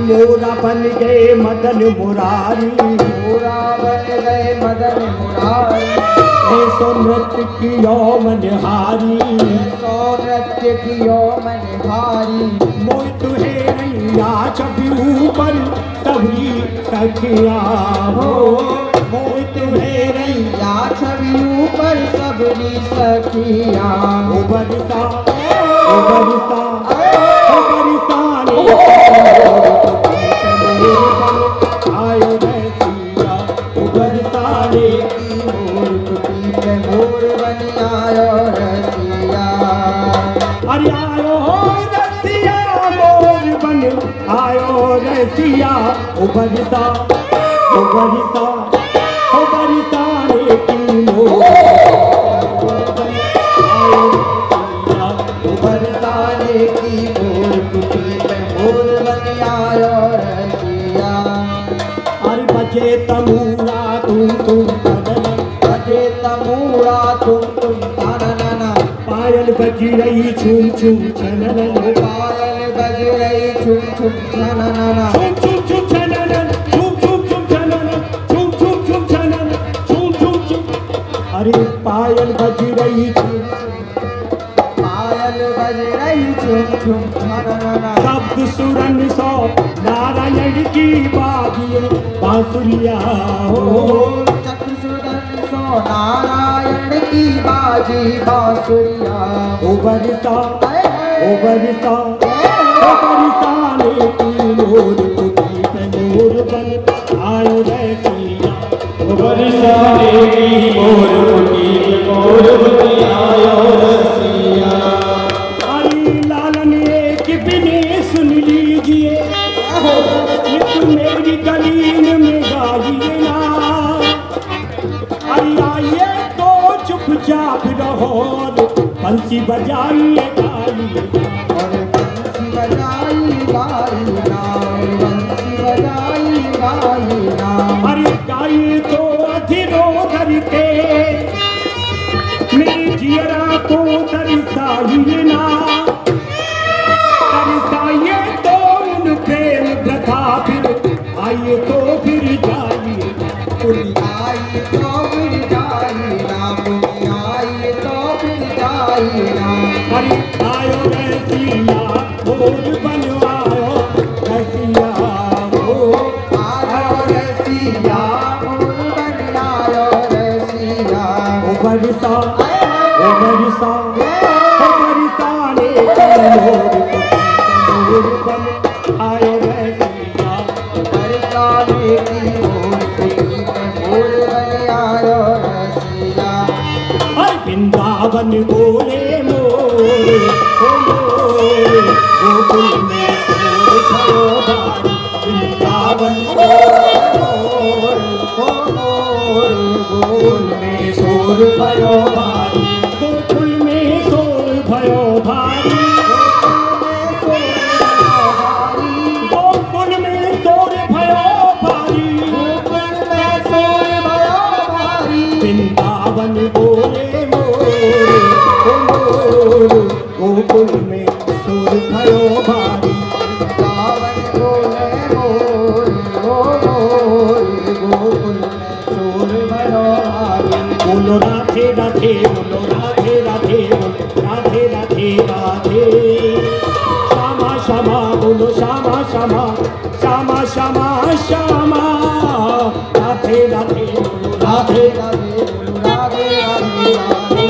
मोरा बन गए मदन मुरारी, मोरा बन गए मदन मुरारी। ऐसो नृत्य कियो मनहारी, ऐसो नृत्य कियो मनहारी। मोहि तुहे रैया छवि ऊपर सबरी सखिया हो, मोहि तुहे रैया छवि ऊपर सबरी सखिया। ओ बरसा ओ बरसा ओ बरसा रे आयो रसिया, ओ बरसा रे मोर कुटी पे मोर बन आयो रसिया। अरे आयो रसिया मोर बन आयो रसिया, ओ बरसा ओ बरसा ओ बरसा रे की मोर आयो रसिया, ओ बरसा रे की मोर कुटी पे मोर बन आयो रसिया। अरे बजे तमूरा तुम तुम तनन, बजे तमूरा तुम तुम तनन। पायल बज रही छुम छुम छनन, पायल बज रही छुम छुम छनन। छुम छुम छुम छनन, छुम छुम छुम छनन, छुम छुम छुम छनन, छुम छुम छुम। अरे पायल बज रही छुम, पायल बज रही छुम छुम छनन। शब्द सुरन सो नारायण की बाजिए बांसुरिया हो, चक्र सुरन सो नारायण की बाजी बांसुरिया। ओ बरसा ओ बरसा ओ बरसा रे की मोर कुटी पे मोर बन आयो रसिया, ओ बरसा रे की मोर कुटी पे मोर बन आयो रसिया। अरे लालन एक बिने सुन लीजिए, नित मेरी गलीन में गाइए ना। अरे आइए तो चुपचाप रहो, बंसी बजाइए गाइए, और बंसी बजाई गाइए ना, बंसी बजाई गाइए ना। अरे गाइए तो अधीरो धरते मेरे जियरा को दर्शाइए ना। दर्शाइए तो उन प्रेम प्रथा फिर आइए तो फिर जाइए, आइए तो फिर जाइए ना, आइए तो फिर जाइए ना। अरे आयो रसिया मोर बन आयो रसिया हो, आयो रसिया मोर बन आयो रसिया। ओ बरसा ओ बरसा ओ बरसा रे मोर मोर बन आयो रसिया, बरसा रे मोर मोर बन आयो रसिया। अरे वृंदावन बोले मोर ओ मोर गोकुल में शोर भयो भारी, वृंदावन बोले मोर ओ मोर गोकुल में शोर भयो भारी, गोकुल में शोर भयो भारी, गोकुल में शोर भयो भारी, गोकुल में शोर भयो भारी। वृंदावन बोले मोर ओ मोर गोकुल में शोर भयो भारी, वृंदावन बोले मोर ओ मोर गोकुल में शोर भयो भारी। बोलो राधे राधे बोलो राधे राधे बोलो राधे राधे राधे, श्यामा श्यामा बोलो श्यामा श्यामा श्यामा श्यामा श्यामा, राधे राधे बोलो राधे राधे बोलो राधे राधे राधे,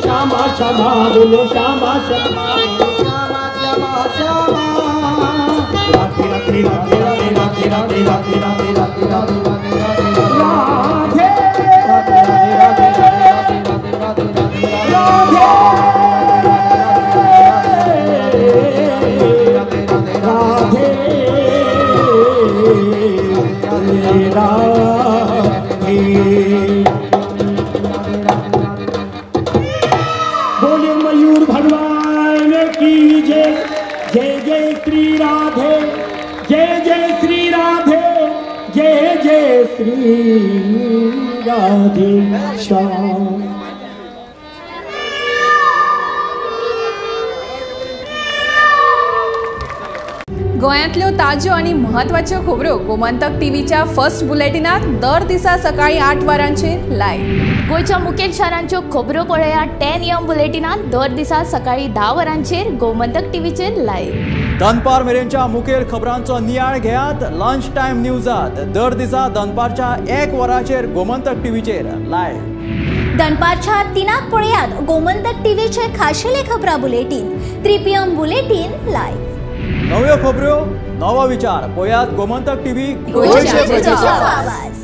श्यामा श्यामा बोलो श्यामा श्यामा श्यामा श्यामा श्यामा, राधे राधे राधे राधे राधे राधे राधे राधे राधे राधे राधे राधे राधे राधे राधे राधे राधे राधे राधे। बोले मयूर भगवान की जय, जय जय श्री राधे, जय जय श्री राधे, जय जय श्री राधे श्याम। गोंयांतल्यो ताज्यो आनी म्हत्वाच्यो खबरो गोमंतक टीव्हीच्या फर्स्ट बुलेटिनात दर दिसा सकाळी 8 वरांचेर लायव्ह. गोंयच्या मुखेल शारांच्यो खबरो पळयात 10 AM बुलेटिनात दर दिसा सकाळी 10 वरांचेर गोमंतक टीव्हीचेर लायव्ह. दनपार मेरेनच्या मुखेल खबरांचो नियाळ घेयात लंच टायम न्यूजात दर दिसा दनपारच्या 1 वरांचेर गोमंतक टीव्हीचेर लायव्ह. दनपारच्या 3 पळयात गोमंतक टीव्हीचे खाशेले खबरां बुलेटीन 3 PM bulletin live. नव्यो खबरो नवो विचार पळयात गोमंतक टीव्ही, गोंयच्या प्रजेचो आवाज.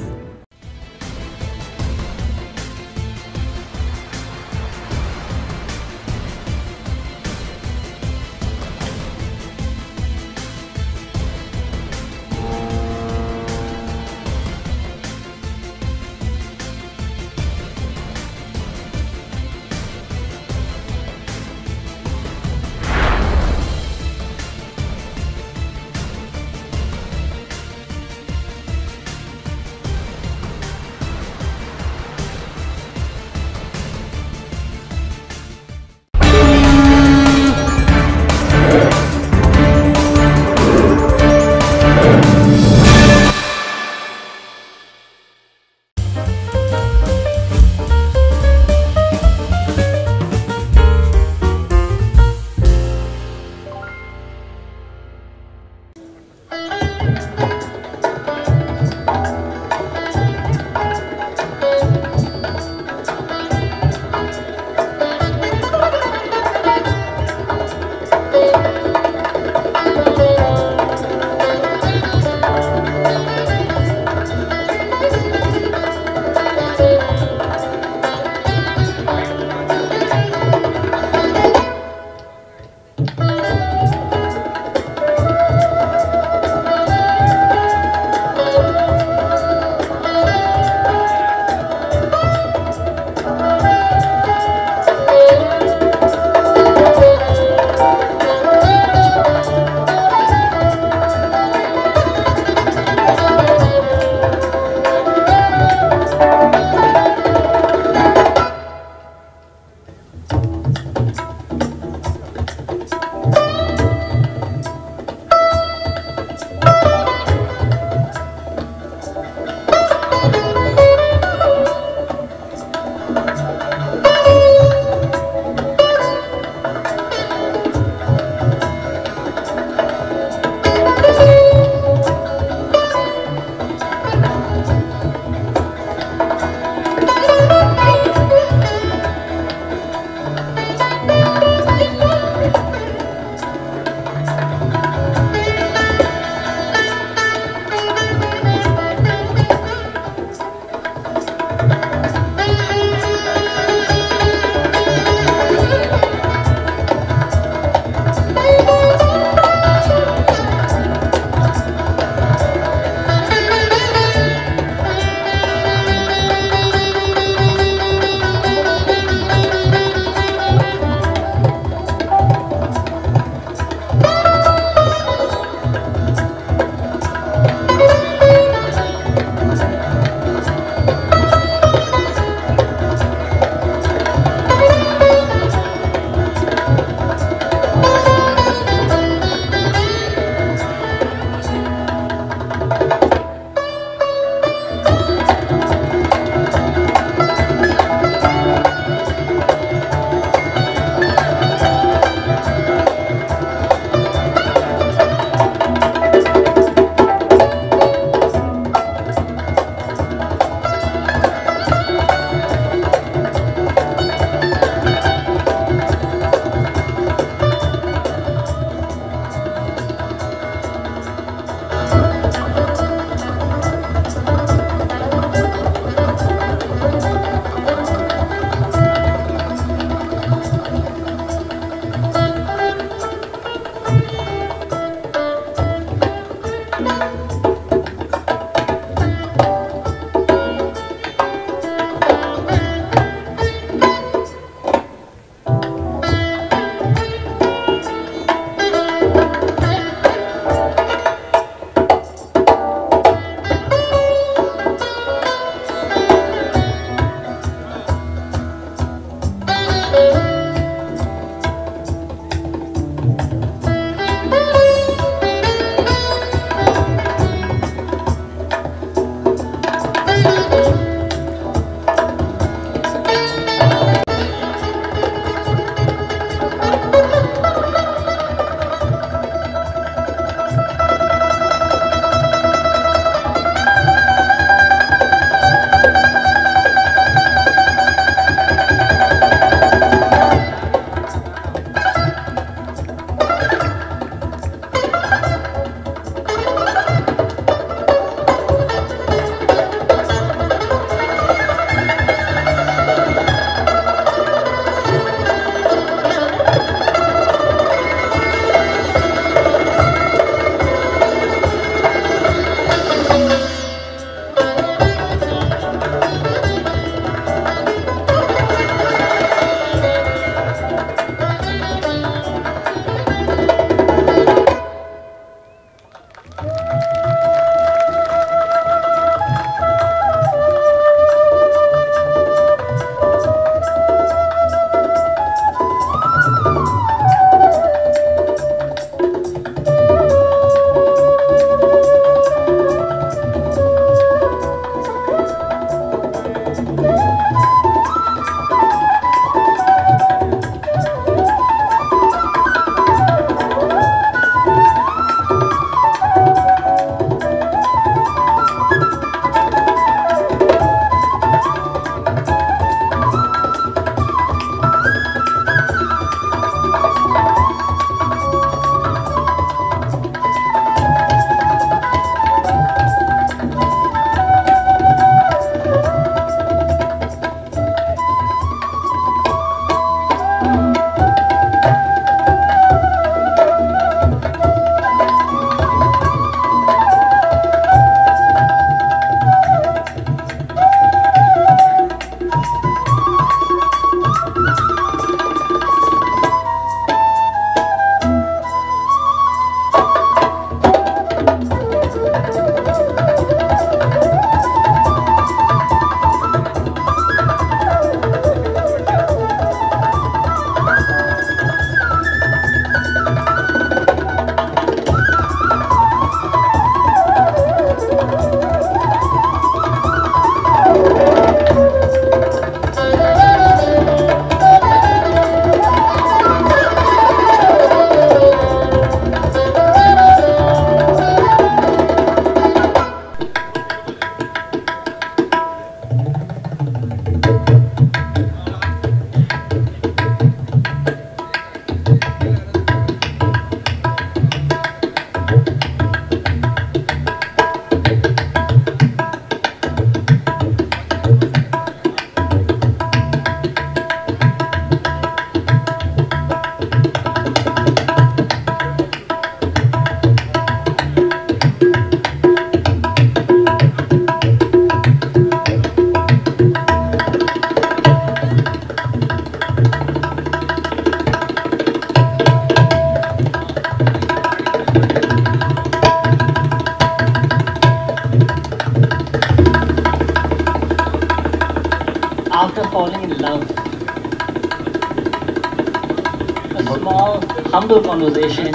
humble conversation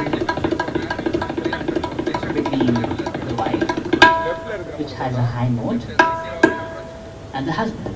between the wife, which has a high note, and the husband.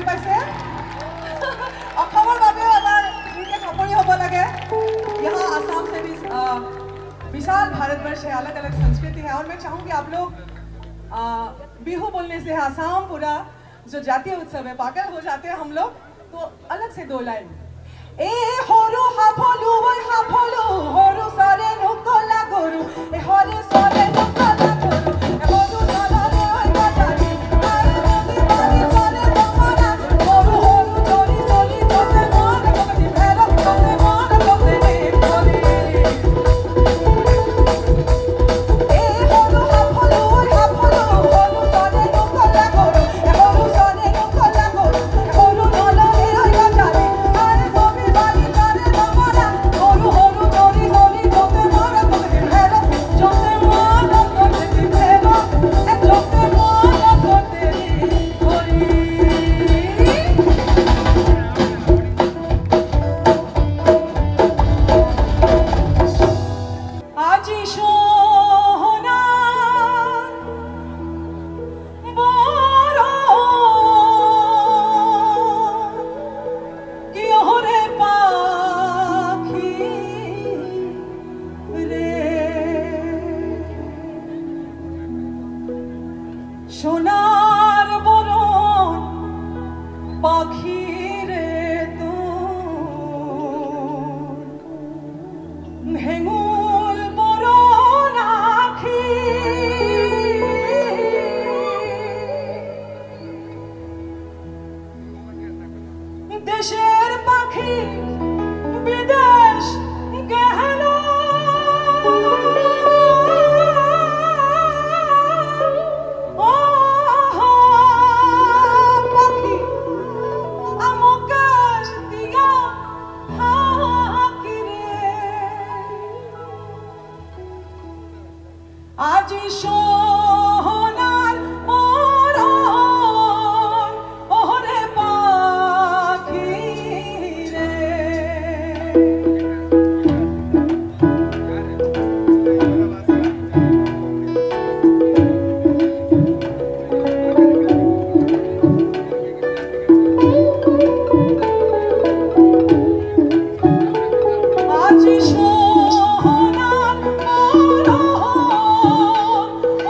চাপৰি পাইছে। অসমৰ বাবেও এবাৰ জোৰকে চাপৰি হ'ব লাগে। यहाँ आसाम से भी विशाल भारतवर्ष है, अलग अलग संस्कृति है और मैं चाहूँगी आप लोग बिहू बोलने से आसाम पूरा जो जातीय उत्सव है पागल हो जाते हैं हम लोग, तो अलग से दो लाइन। ए होरो हाफलू ओए हाफलू होरो सारे नुकला गोरु ए होरे सारे नुकला गोरु ए होरो सारा रे ओए बाजारी आए मोदी बारी सारे तुम्हारा होरो होरो चोरी सोली तोते मार कोते भैरव तोते मार कोते ने कोरी ए होरो हाफलू ओए हाफलू होरो सारे नुकला गोरु ए होरो सारे नुकला गोरु ए होरो नला रे ओए बाजारी आए मोदी बारी सारे तुम्हारा होरो होरो चोरी सोली तोते मार कोते भैरव जोते मार कोते भैरव ए जोते मार कोते कोरी। আজি সোনার বরণ কি ওরে পাখি রে, সোনার বরণ পাখি রে তোর হেঙুল বরণ আখি দেশের পাখি বিদেশ গেল ও পাখি আমকাশ দিয়া থাকি রে। আজি সোনার বরণ ওরে পাখি রে। আজি সোনার বরণ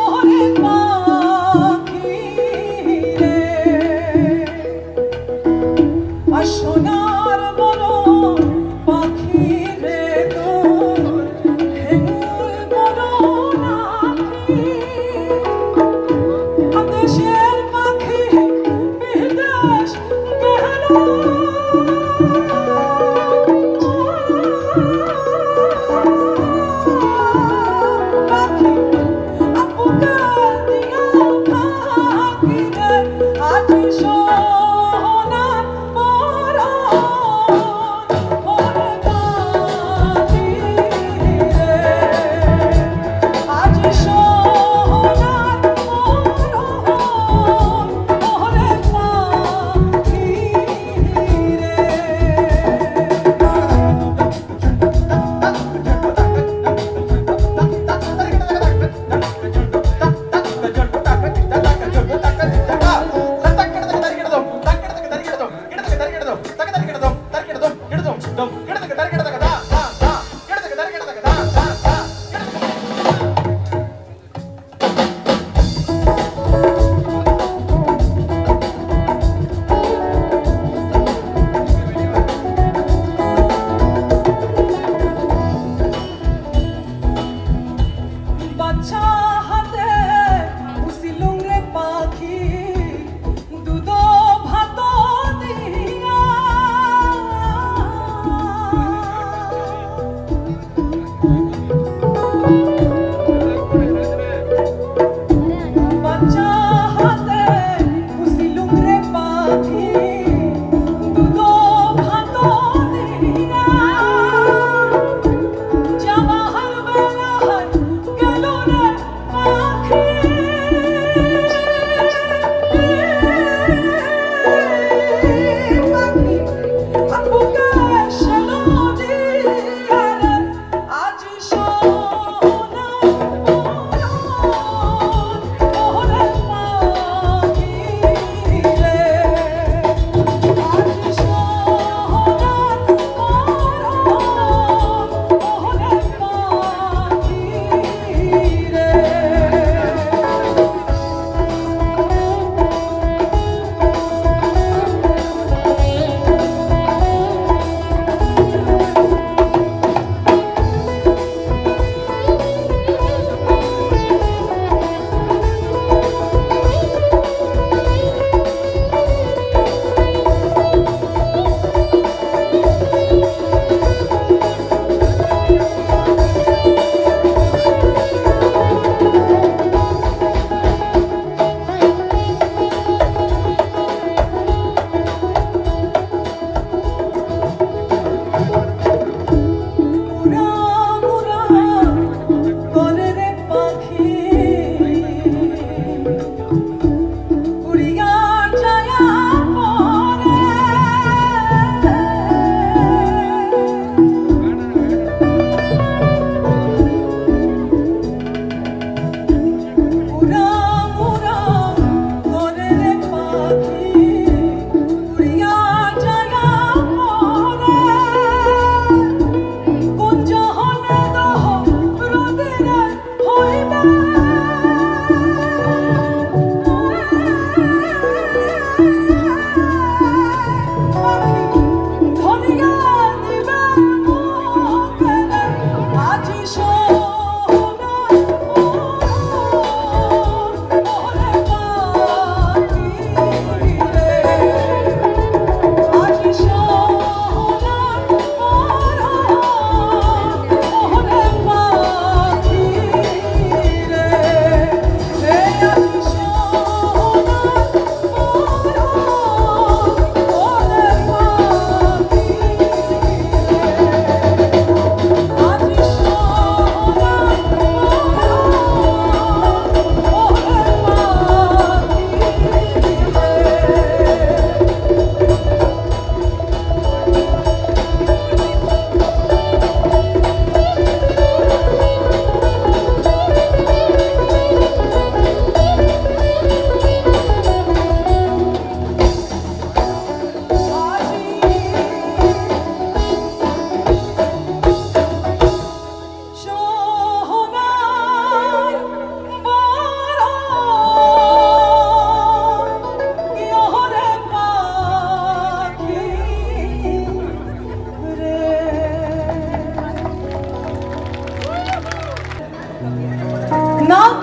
ওরে পাখি রে, সোনার বরণ পাখি রে তোর হেঙুল বরণ আখি দেশের পাখি বিদেশ গেল পাখি আপুকার দিয়া থাকি রে। আজি সোনার বরণ ওরে পাখি রে, আজি সোনার বরণ ওরে পাখি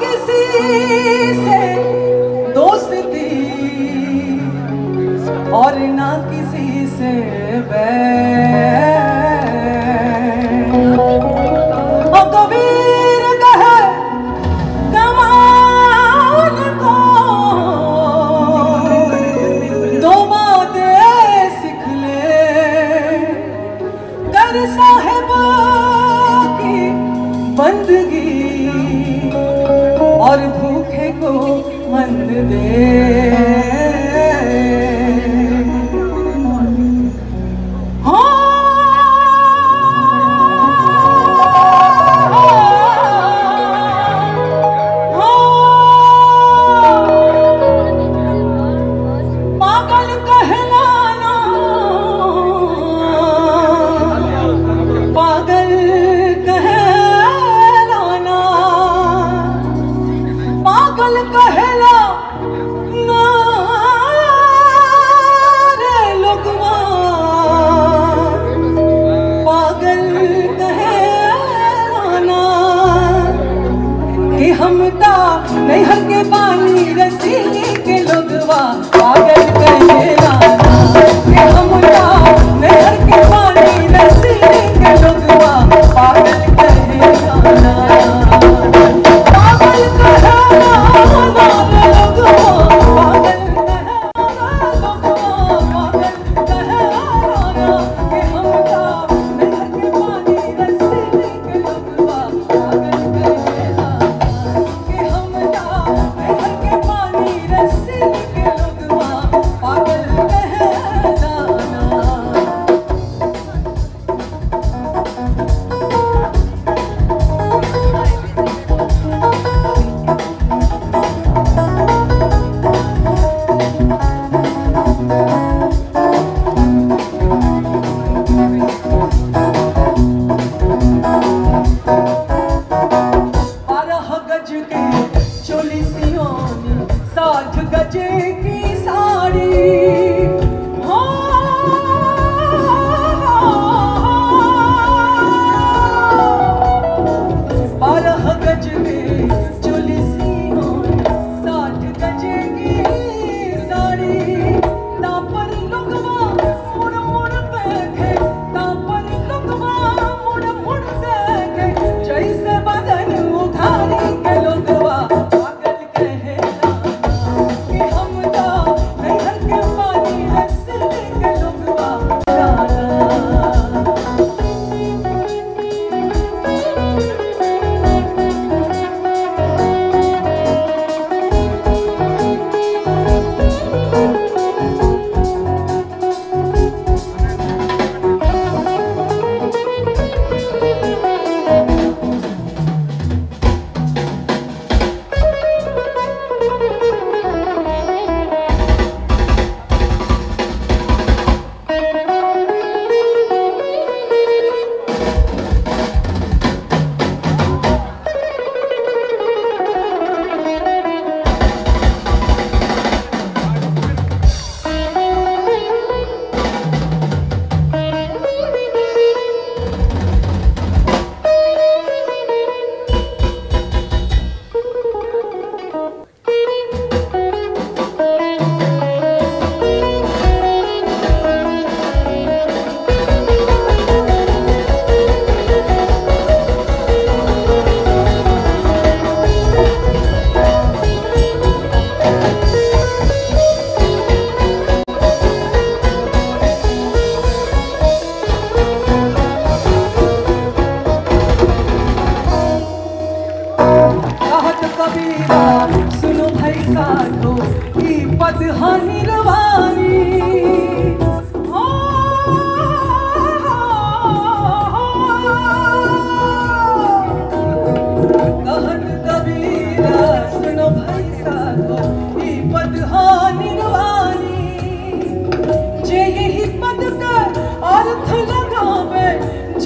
किसी से दोस्ती और ना किसी से बैर। ओ कबीर कहे कमाल को दो बातें सीख ले, कर साहिब की बंदगी और भूखे को मंद दे। पागल कहलाना, पागल कहलाना, पागल कहलाना रे लोगवा, पागल कहलाना कि हम ता नैहर के पानी रसीली के लोगवा, पागल कहलाना कि हम ता नैहर के पानी रसीली के लोगवा, पागल कहलाना, पागल कहलाना रे लोगवा, पागल कहलाना लोगवा, पागल कहलाना कि हम ता नैहर के पानी रसीली के लोगवा, पागल कहलाना कि हम ता नैहर के पानी रसीली के लोगवा, पागल कहलाना। बारह गज के चोली सियोनी, 60 गज की साड़ी, बारह गज के चोली सियोनी, 60 गज की साड़ी, ता पर लोगवा मुड़ मुड़ देखे, ता पर लोगवा मुड़ मुड़ देखे, जैसे बदन उघारी के लोगवा, पागल कहलाना कि हम ता नैहर के पानी रसीली के लोगवा गाना। कहत कबीरा सुनो भाई साधो, ई पद हानि रवानी, कहत कबीरा सुनो भाई साधो, ई पद हानि रवानी, जे यही पद का अर्थ लगावे,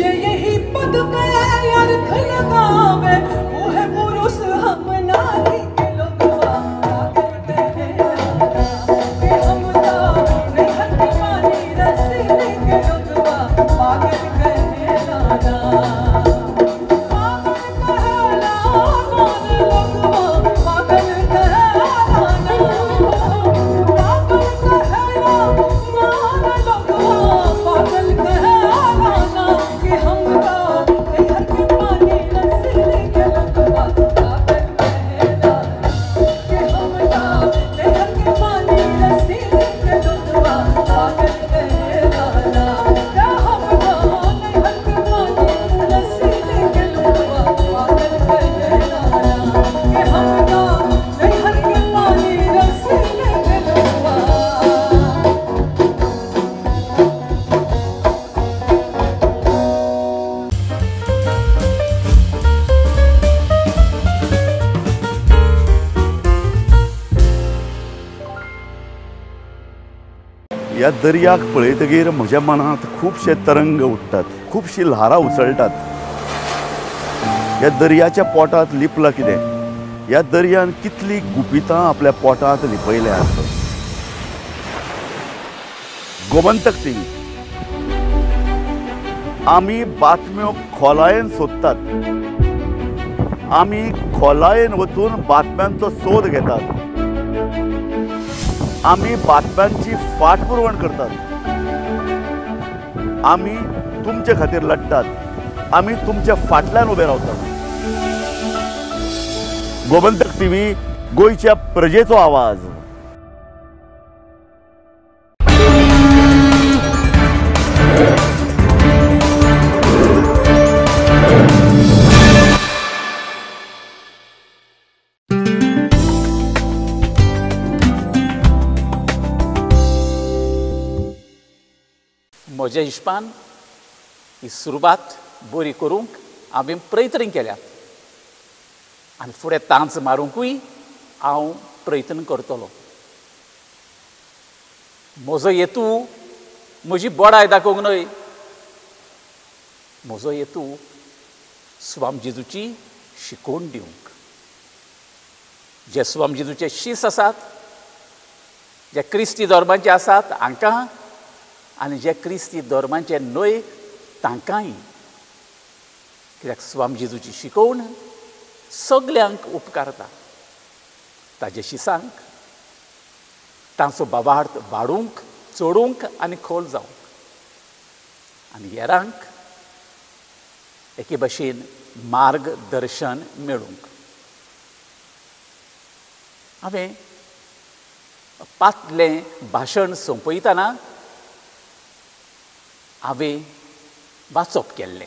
जे यही पद का अर्थ लगावे, वो है पुरुष हम नारी के लोगवा, पागल कहलाना कि हम ता नैहर के पानी रसीली के लोगवा, पागल कहलाना, पागल कहलाना रे लोगवा, पागल कहे वाला, क्या हम नैहर के पानी रसीले के लोगवा पागल कहे वाला, कि हम नैहर के पानी रसीले के लोगवा। ह्या दर्याक पळयतगीर म्हज्या मनांत खुबशे तरंग उठ्ठात, खुबशी ल्हारां उसळटात। ह्या दर्याच्या पोटांत लिपलां कितें? ह्या दर्यान कितलीं गुपितां आपल्या पोटांत लिपयल्यांत। गोमंतक टीव्ही आमी बातम्यो खोलायेन सोदतात, आमी खोलायेन वचून बातम्यांचो सोद घेतात, आमी बातम्यांची फाटपुरवण करतात, आमी तुमचे खातीर लढतात, आमी तुमच्या फाटल्यान उबे रावतात। गोमंतक टीव्ही, गोंयच्या प्रजेचो आवाज। म्हज्या हिशपान ही सुरवात बरी करूंक हांवें प्रयत्न केल्यात आनी फुडें तांच मारूंकूय हांव प्रयत्न करतलो। म्हजो हेतू म्हजी बडाय दाखोवंक न्हय, म्हजो हेतू स्वाम जेजूची शिकोवण दिवंक। जे स्वाम जेजूचे शीस आसात, जे क्रिस्ती धर्माचे आसात हांकां, आनी जे क्रिस्ती धर्माचे न्हय तांकांय, कित्याक स्वाम जेजूची शिकोवण सगल्यांक उपकारता। ताजे शिसांक तांचो बाबार्थ वाडूंक, चडूंक आनी खोल जावंक, आनी हेरांक एके भशेन मार्गदर्शन मेळूंक। हांवें पातलें भाशण सोंपयतना हांवें वाचप केल्लें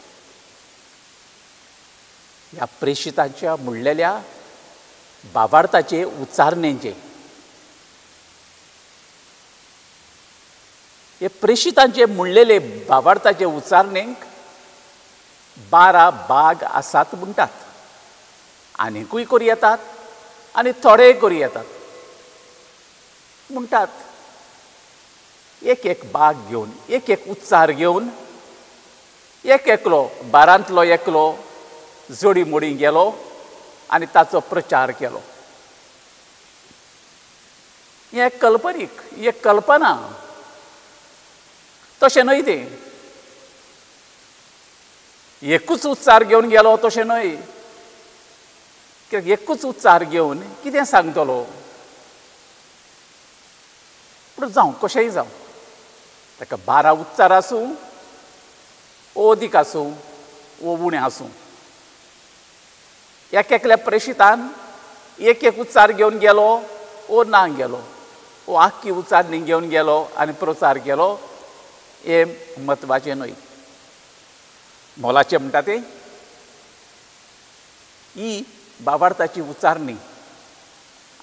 ह्या प्रेशितांच्या म्हणलेल्या बाबार्थाचे उच्चारणेचे। हे प्रेशितांचे म्हणलेले बाबार्थाचे उच्चारणेक 12 भाग आसात म्हणटात, आनीकूय करूं येतात आनी थोडेय करूं येतात म्हणटात। एक एक भाग घेवन, एक एक उच्चार घेवन, एक एकलो बारांतलो एकलो जोडी मोडी गेलो आनी ताचो प्रचार केलो। हें कल्पनीक, एक कल्पना, तशें न्हय तें। एकूच उच्चार घेवन गेलो तशें न्हय, कित्याक एकूच उच्चार घेवन कितें सांगतलो? पूण जावं, कशेंय जावं, ताका 12 उच्चार आसूं, ओ अदीक आसूं, ओ उणें आसूं, एक एकल्या प्रेशितान एक एक उच्चार घेवन गेलो ओ ना गेलो, ओ आख्खी उच्चारणी घेवन गेलो आनी प्रचार केलो, हें म्हत्वाचें न्हय। मोलाचें म्हणटा तें ही बाबार्थाची उच्चारणी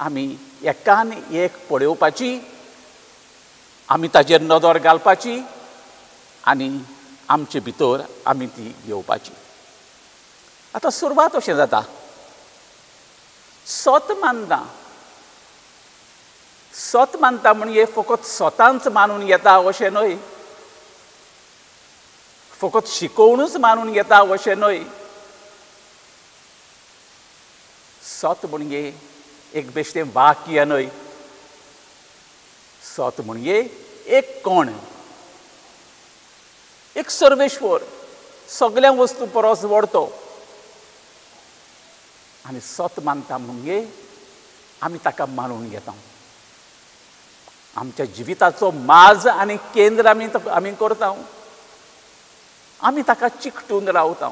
आमी एकान एक पळोवपाची, आमी ताजेर नदर घालपाची आनी आमचे भितर आमी ती घेवपाची। आतां सुरवात अशें जाता, सत मानता। सत मानता म्हणजे फकत स्वतांच मानून घेता अशें न्हय, फकत शिकोवणूच मानून घेता अशें न्हय। सत म्हणजे एक बेश्टें वाक्य न्हय, सत म्हणजे एक कोण, एक सर्वेश्वर, सगळ्या वस्तू परस व्हडतो। आनी सत मानता म्हणजे आमी ताका मानून घेता, आमच्या जिविताचो माज आनी केंद्र आमी करता, आमी ताका चिकटून रावता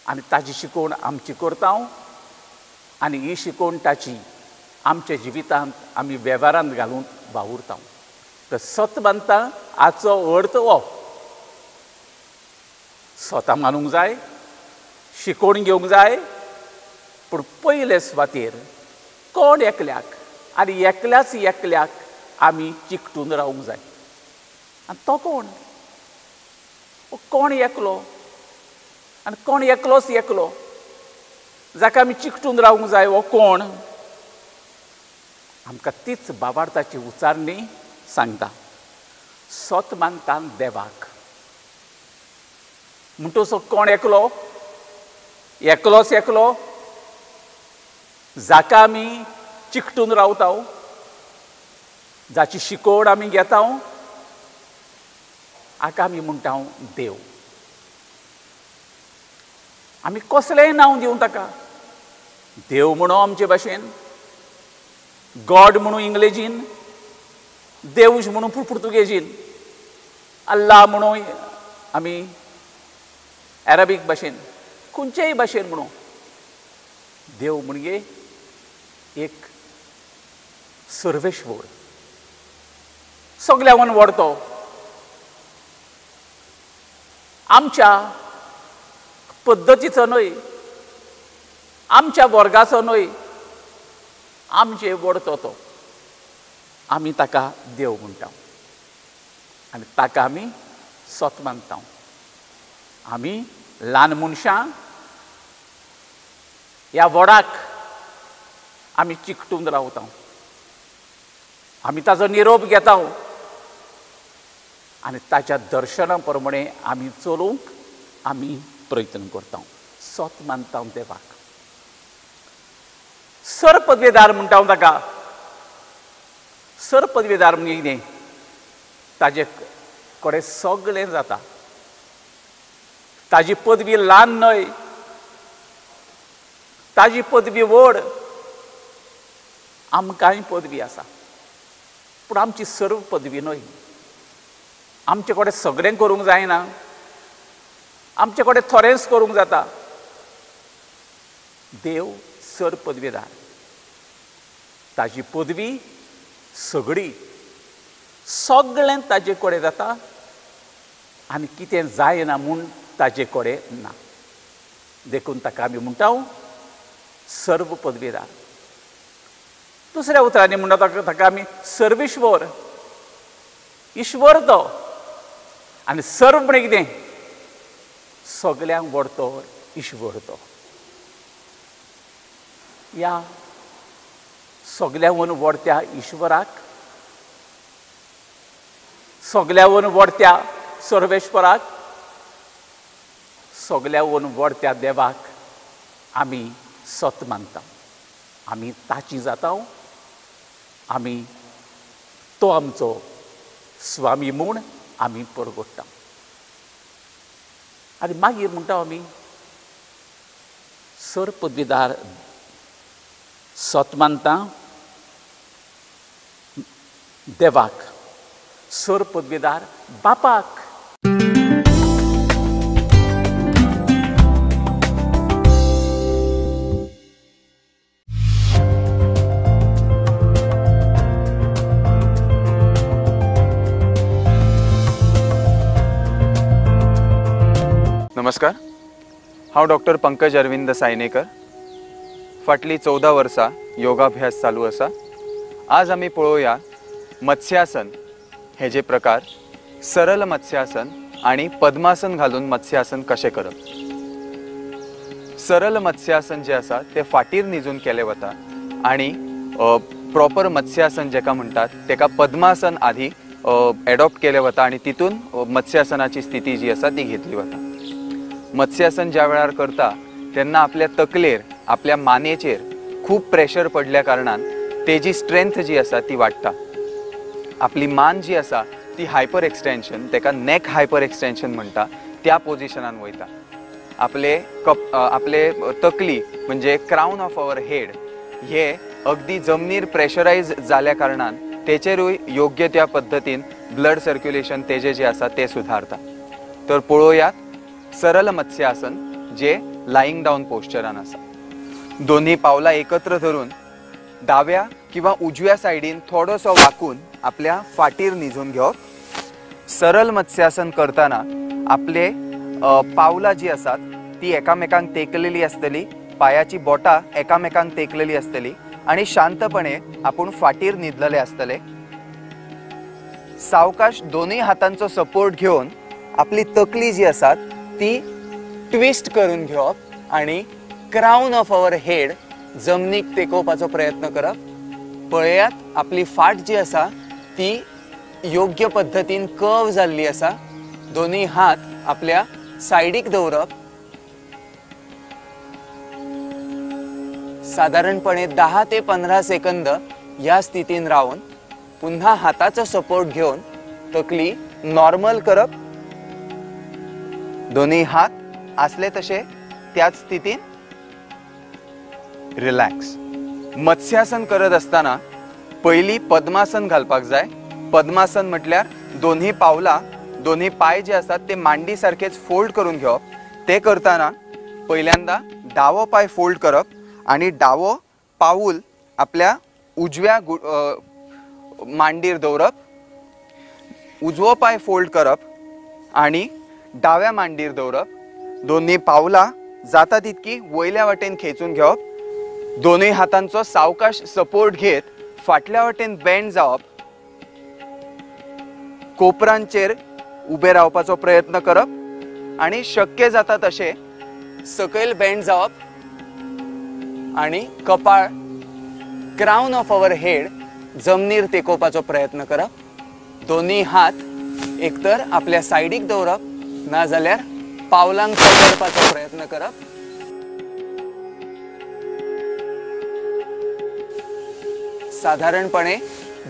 आनी ताजी शिकोवण आमची करता आनी ही शिकोवण ताची आमच्या जिवितांत आमी वेव्हारांत घालून वावुरता। तर सत मानता हाचो अर्थ हो, स्वता मानूंक जाय, शिकोवन घेवंक जाय, पूण पयले सुवातेर कोण एकल्याक आनी एकल्याच एकल्याक आमी चिकटून रावूंक जाय. आनी तो कोण? कोण एकलो आनी कोण एकलोच एकलो जाका आमी चिकटून रावूंक जाय हो कोण? आमकां तीच भावार्थाची उचारणी सांगता, सत मानता देवाक. म्हणटोसो कोण एकलो? एकलोच एकलो जाका आमी चिकटून रावता, जाची शिकोवण आमी घेता, हाका आमी म्हणटा देव. आमी कसलेंय नांव दिवं ताका, देव म्हणू आमचे भाशेन, गॉड म्हणू इंग्लेजीन, देवूश म्हणू पुर्तुगेजीन, अल्ला म्हणू आमी अरेबीक भाशेन, खंयचेय भाशेन म्हणू. देव म्हणजे एक सर्वेश्वर, सगळ्यावन व्हडतो, आमच्या पद्दतीचो न्हय, आमच्या वर्गाचो न्हय, आमचे व्हडतो तो. आमी ताका देव म्हणटा आनी ताका आमी सत मानता. आमी ल्हान मनशां ह्या व्हडाक आमी चिकटून रावता, आमी ताजो निरोप घेता आनी ताच्या दर्शना प्रमाणे आमी चलूंक आमी प्रयत्न करता. सत मानता देवाक. सर पदवेदार म्हणटा हांव ताका. सर पदवेदार म्हणजे कितें? ताजे कडेन सगळें जाता, ताजी पदवी ल्हान न्हय, ताजी पदवी व्हड. आमकांय पदवी आसा, पूण आमची सर्व पदवी न्हय. आमचे कडेन सगळें करूंक जायना, आमचे कडेन थोडेंच करूंक जाता. देव सर पदवेदार, ताजी पदवी सगळी, सगळें ताजे कडेन जाता आनी कितें जायना म्हूण ताजे कडेन ना. देखून ताका आमी म्हणटा सर्व पदवेदार. दुसऱ्या उतरांनी म्हणटा ताका आमी सर्वेश्वर, ईश्वर तो. आनी सर्व म्हण कितें? सगल्यांक व्हडतो ईश्वर तो. ह्या सगल्यांहून व्हडत्या ईश्वराक, सगल्यांहून व्हडत्या सर्वेश्वराक, सगल्यांहून व्हडत्या देवाक आमी सत मानता. आमी ताची जाता, आमी तो आमचो स्वामी म्हूण आमी परगट्टा. आनी मागीर म्हणटा आमी सर पदवीदार सत मानता देवाक, सर पदवीदार बापाक. नमस्कार, हांव डॉक्टर पंकज अरविंद सायनेकर. फाटलीं 14 वर्सां योगाभ्यास चालू आसा. आज आमी पळोवया मत्स्यासन हे जे प्रकार, सरल मत्स्यासन आनी पद्मासन घालून मत्स्यासन कशें करप. सरल मत्स्यासन जें आसा तें फाटीर निजून केलें वता आनी प्रॉपर मत्स्यासन जेका म्हणटात तेका पद्मासन आदी एडॉप्ट केलें वता आनी तितून मत्स्यासनाची स्थिती जी आसा ती घेतली वता. मत्स्यासन ज्या वेळार करता तेन्ना आपल्या तकलेर, आपल्या मानेचेर खूब प्रेशर पडल्या कारणान तेजी स्ट्रेंथ जी आसा ती वाडटा. आपली मान जी आसा ती हायपर एक्सटेंशन, तेका नेक हायपर एक्सटेंशन म्हणटा, त्या पोजिशनान वयता. आपले आपले तकली म्हणजे क्रावन ऑफ our head हे अगदी जमनीर प्रेशरायज जाल्या कारणान तेचेरूय योग्य त्या पद्दतीन ब्लड सर्क्युलेशन तेजे जे आसा ते सुधारता. तर पळोवयात सरल मत्स्यासन जे लाईंग डावन पोश्चरान आसा. दोन्ही पावलां एकत्र धरून डाव्या किंवा उजव्या सायडीन थोडोसो वाकून आपल्या फाटीर निजून घेवप। सरल मत्स्यासन करतना आपले पावलां जी आसात ती एकामेकांक तेकलेली आसतली, पायाची बोटां एकामेकांक तेकलेली आसतली आनी शांतपणे आपूण फाटीर न्हिदलेले आसतले। सावकाश दोनूय हातांचो सपोर्ट घेवन आपली तकली जी आसात ती ट्विस्ट करून घेवप आनी क्रावन ऑफ our head जमनीक तेकोवपाचो प्रयत्न करप। पळयात आपली फाट जी आसा ती योग्य पद्दतीन कर्व जाल्ली आसा। दोनूय हात आपल्या सायडीक दवरप। सादारणपणे 10 ते 15 सेकंद ह्या स्थितीन रावन पुन्हा हाताचो सपोर्ट घेवन तकली नॉर्मल करप। दोनूय हात आसले तशे त्याच स्थितीन रिलॅक्स। मत्स्यासन करत आसतना पयली पद्मासन घालपाक जाय। पद्मासन म्हटल्यार दोन्ही पावलां दोन्ही पाय जे आसात ते मांडी सारकेच फोल्ड करून घेवप। ते करतना पहिल्यांदा डावो पाय फोल्ड करप आनी डावो पावूल आपल्या उजव्या मांडीर दवरप। उजवो पाय फोल्ड करप आनी डाव्या मांडीर दवरप। दोन्ही पावलां जाता तितकी वयल्या वाटेन खेचून घेवप। दोनूय हातांचो सावकाश सपोर्ट घेत फाटल्या वाटेन बेंड जावप। कोपरांचेर उबे रावपाचो प्रयत्न करप आनी शक्य जाता तशें सकयल बेंड जावप आनी कपाळ क्रावन ऑफ our head जमनीर तेकोवपाचो प्रयत्न करप। दोनूय हात एकतर आपल्या सायडीक दवरप ना जाल्यार पावलांक पकडपाचो प्रयत्न करप। साधारणपणे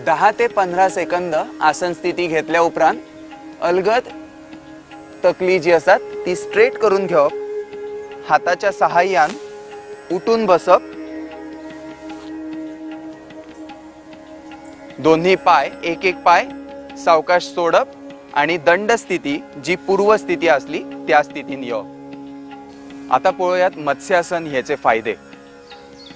10 ते 15 सेकंद आसन स्थिती घेतल्या उपरांत अलगद तकली जी आसा ती स्ट्रेट करून घेवप। हाताच्या सहाय्यान उठून बसप। दोन्ही पाय एक एक पाय सावकाश सोडप आनी दंड स्थिती जी पूर्व स्थिती आसली त्या स्थितीन येवप। आतां पळोवयात मत्स्यासन हेचे फायदे।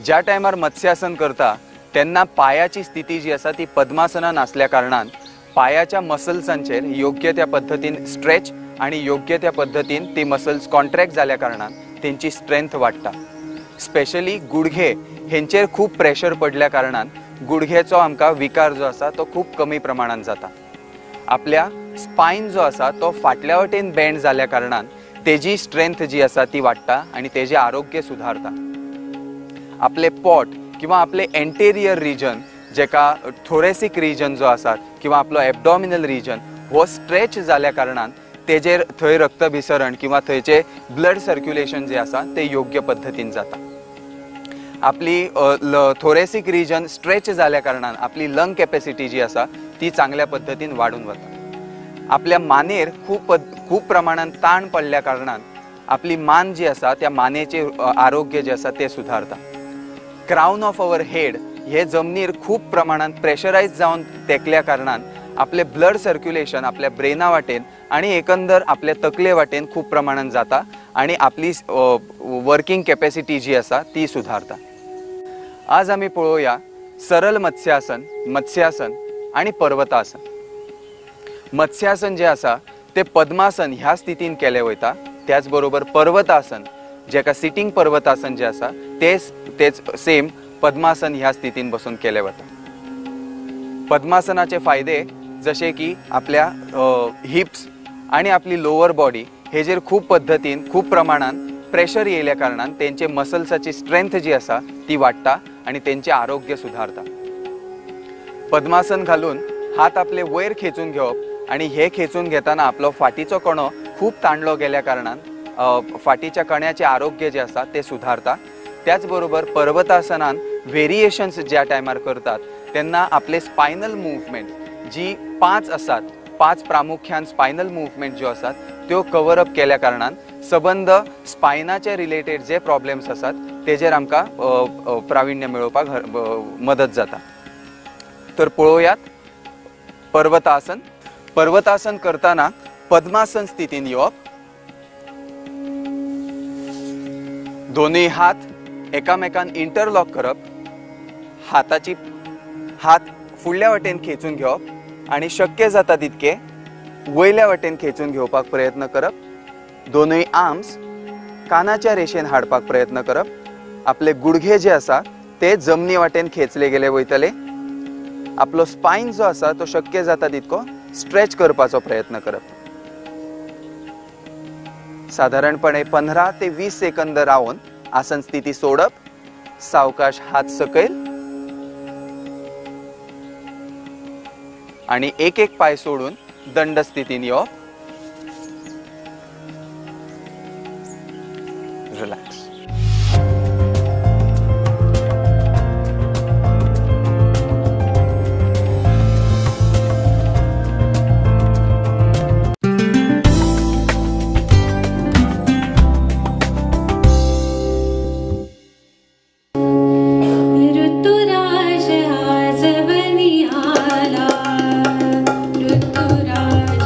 ज्या टायमार मत्स्यासन करता तेन्ना पायाची स्थिती जी आसा ती पद्मासनान आसल्या कारणान पायाच्या मसल्सांचेर योग्य त्या पद्दतीन स्ट्रेच आनी योग्य त्या पद्दतीन ती मसल्स कॉन्ट्रॅक्ट जाल्या कारणान तेंची स्ट्रेंथ वाडटा। स्पेशली गुडघे हेंचेर खूब प्रेशर पडल्या कारणान गुडघ्याचो आमकां विकार जो आसा तो खूब कमी प्रमाणान जाता। आपल्या स्पायन जो आसा तो फाटल्या वटेन बेंड जाल्या कारणान तेजी स्ट्रेंथ जी आसा ती वाडटा आनी तेजें आरोग्य सुधारता। आपले पोट किंवा आपले एंटेरियर रिजन जेका थोरेसीक रिजन जो आसा किंवा आपलो एबडॉमिनल रिजन हो स्ट्रेच जाल्या कारणान तेजेर थंय रक्तभिसरण किंवा थंयचे ब्लड सर्क्युलेशन जे आसा ते योग्य पद्दतीन जाता। आपली थोरेसीक रिजन स्ट्रेच जाल्या कारणान आपली लंग कॅपेसिटी जी आसा ती चांगल्या पद्दतीन वाडून वता। आपल्या मानेर खूब खूब प्रमाणान ताण पडल्या कारणान आपली मान जी आसा त्या मानेचे आरोग्य जे आसा ते सुधारता। क्रावन ऑफ our head हे जमनीर खूब प्रमाणान प्रेशरायज जावन तेकल्या कारणान आपले ब्लड सर्क्युलेशन आपल्या ब्रेना वाटेन आनी एकंदर आपल्या तकले वाटेन खूब प्रमाणान जाता आनी आपली वर्किंग कॅपेसिटी जी आसा ती सुधारता। आज आमी पळोवया सरल मत्स्यासन, मत्स्यासन आनी पर्वतासन। मत्स्यासन जे आसा ते पद्मासन ह्या स्थितीन केले वयता। त्याच बरोबर पर्वतासन जेका सिटींग पर्वतासन जे आसा तेच सेम पद्मासन ह्या स्थितीन बसून केले वता। पद्मासनाचे फायदे जशे की आपल्या हिप्स आनी आपली लोअर बॉडी हेजेर खूब पद्दतीन खूब प्रमाणान प्रेशर येयल्या कारणान तेंचे मसल्साची स्ट्रेंथ जी आसा ती वाडटा आनी तेंचे आरोग्य सुधारता। पद्मासन घालून हात आपले वयर खेचून घेवप आनी हे खेचून घेतना आपलो फाटीचो कणो खूब ताणलो गेल्या कारणान फाटीच्या कण्याचे आरोग्य जे आसा ते सुधारता। त्याच बरोबर पर्वतासनान वेरिएशन्स ज्या टायमार करतात तेन्ना आपले स्पायनल मुवमेंट जी 5 आसात, 5 प्रामुख्यान स्पायनल मुवमेंट ज्यो आसात त्यो कवर अप केल्या कारणान सबंद स्पायनाचे रिलेटेड जे प्रॉब्लेम्स आसात तेजेर आमकां प्राविण्य मेळोवपाक मदत जाता। तर पळोवयात पर्वतासन। पर्वतासन करतना पद्मासन स्थितीन येवप। दोनूय हात एकामेकान इंटरलॉक करप। हात फुडल्या वाटेन खेचून घेवप आनी शक्य जाता तितके वयल्या वाटेन खेचून घेवपाक प्रयत्न करप. दोनूय आर्म्स कानाच्या रेशेन हाडपाक प्रयत्न करप. आपले गुडघे जे आसा ते जमनी वाटेन खेचले गेले वयतले. आपलो स्पायन जो आसा तो शक्य जाता तितको स्ट्रेच करपाचो प्रयत्न करप. साधारणपणे 15 ते 20 सेकंद रावन आसन स्थिती सोडप. सावकाश हात सकयल आणि एक एक पाय सोडून दंड स्थितीन येवप. रिलॅक्स. ऋतुराज आज बनी आला, ऋतुराज.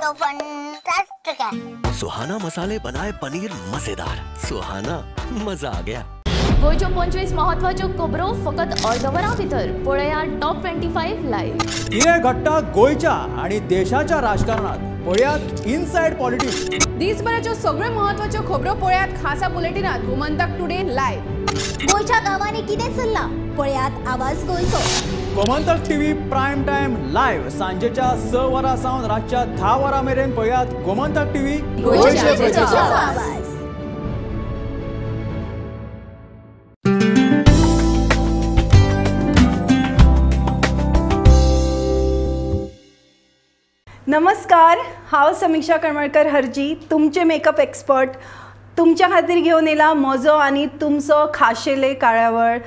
तो फंटास्टिक है। सुहाना मसाले बनाए पनीर मजेदार, सुहाना मजा आ गया। गोंयच्यो 25 म्हत्वाच्यो खबरो फकत अर्द वरां भितर पळया टॉप 25 लायव्ह। कितें घडटा गोंयच्या आनी देशाच्या राजकारणात पळयात इनसायड पॉलिटिक्स। दिसभराच्यो सगळ्यो म्हत्वाच्यो खबरो पळयात खासा बुलेटिनात गोमंतक टुडे लायव्ह। गोंयच्या गांवांनी कितें चल्लां पळयात आवाज गोंयचो। Gomantak TV prime time live सांजेच्या 6 वरां सावन रातच्या 10 वरां मेरेन पळयात गोमंतक टीव्ही गोंयचे प्रजेचो आवाज। नमस्कार, हांव समीक्षा करमळकर हरजी, तुमचे मेकअप एक्सपर्ट। तुमच्या खातीर घेवन येयला म्हजो आनी तुमचो खाशेले कार्यावळ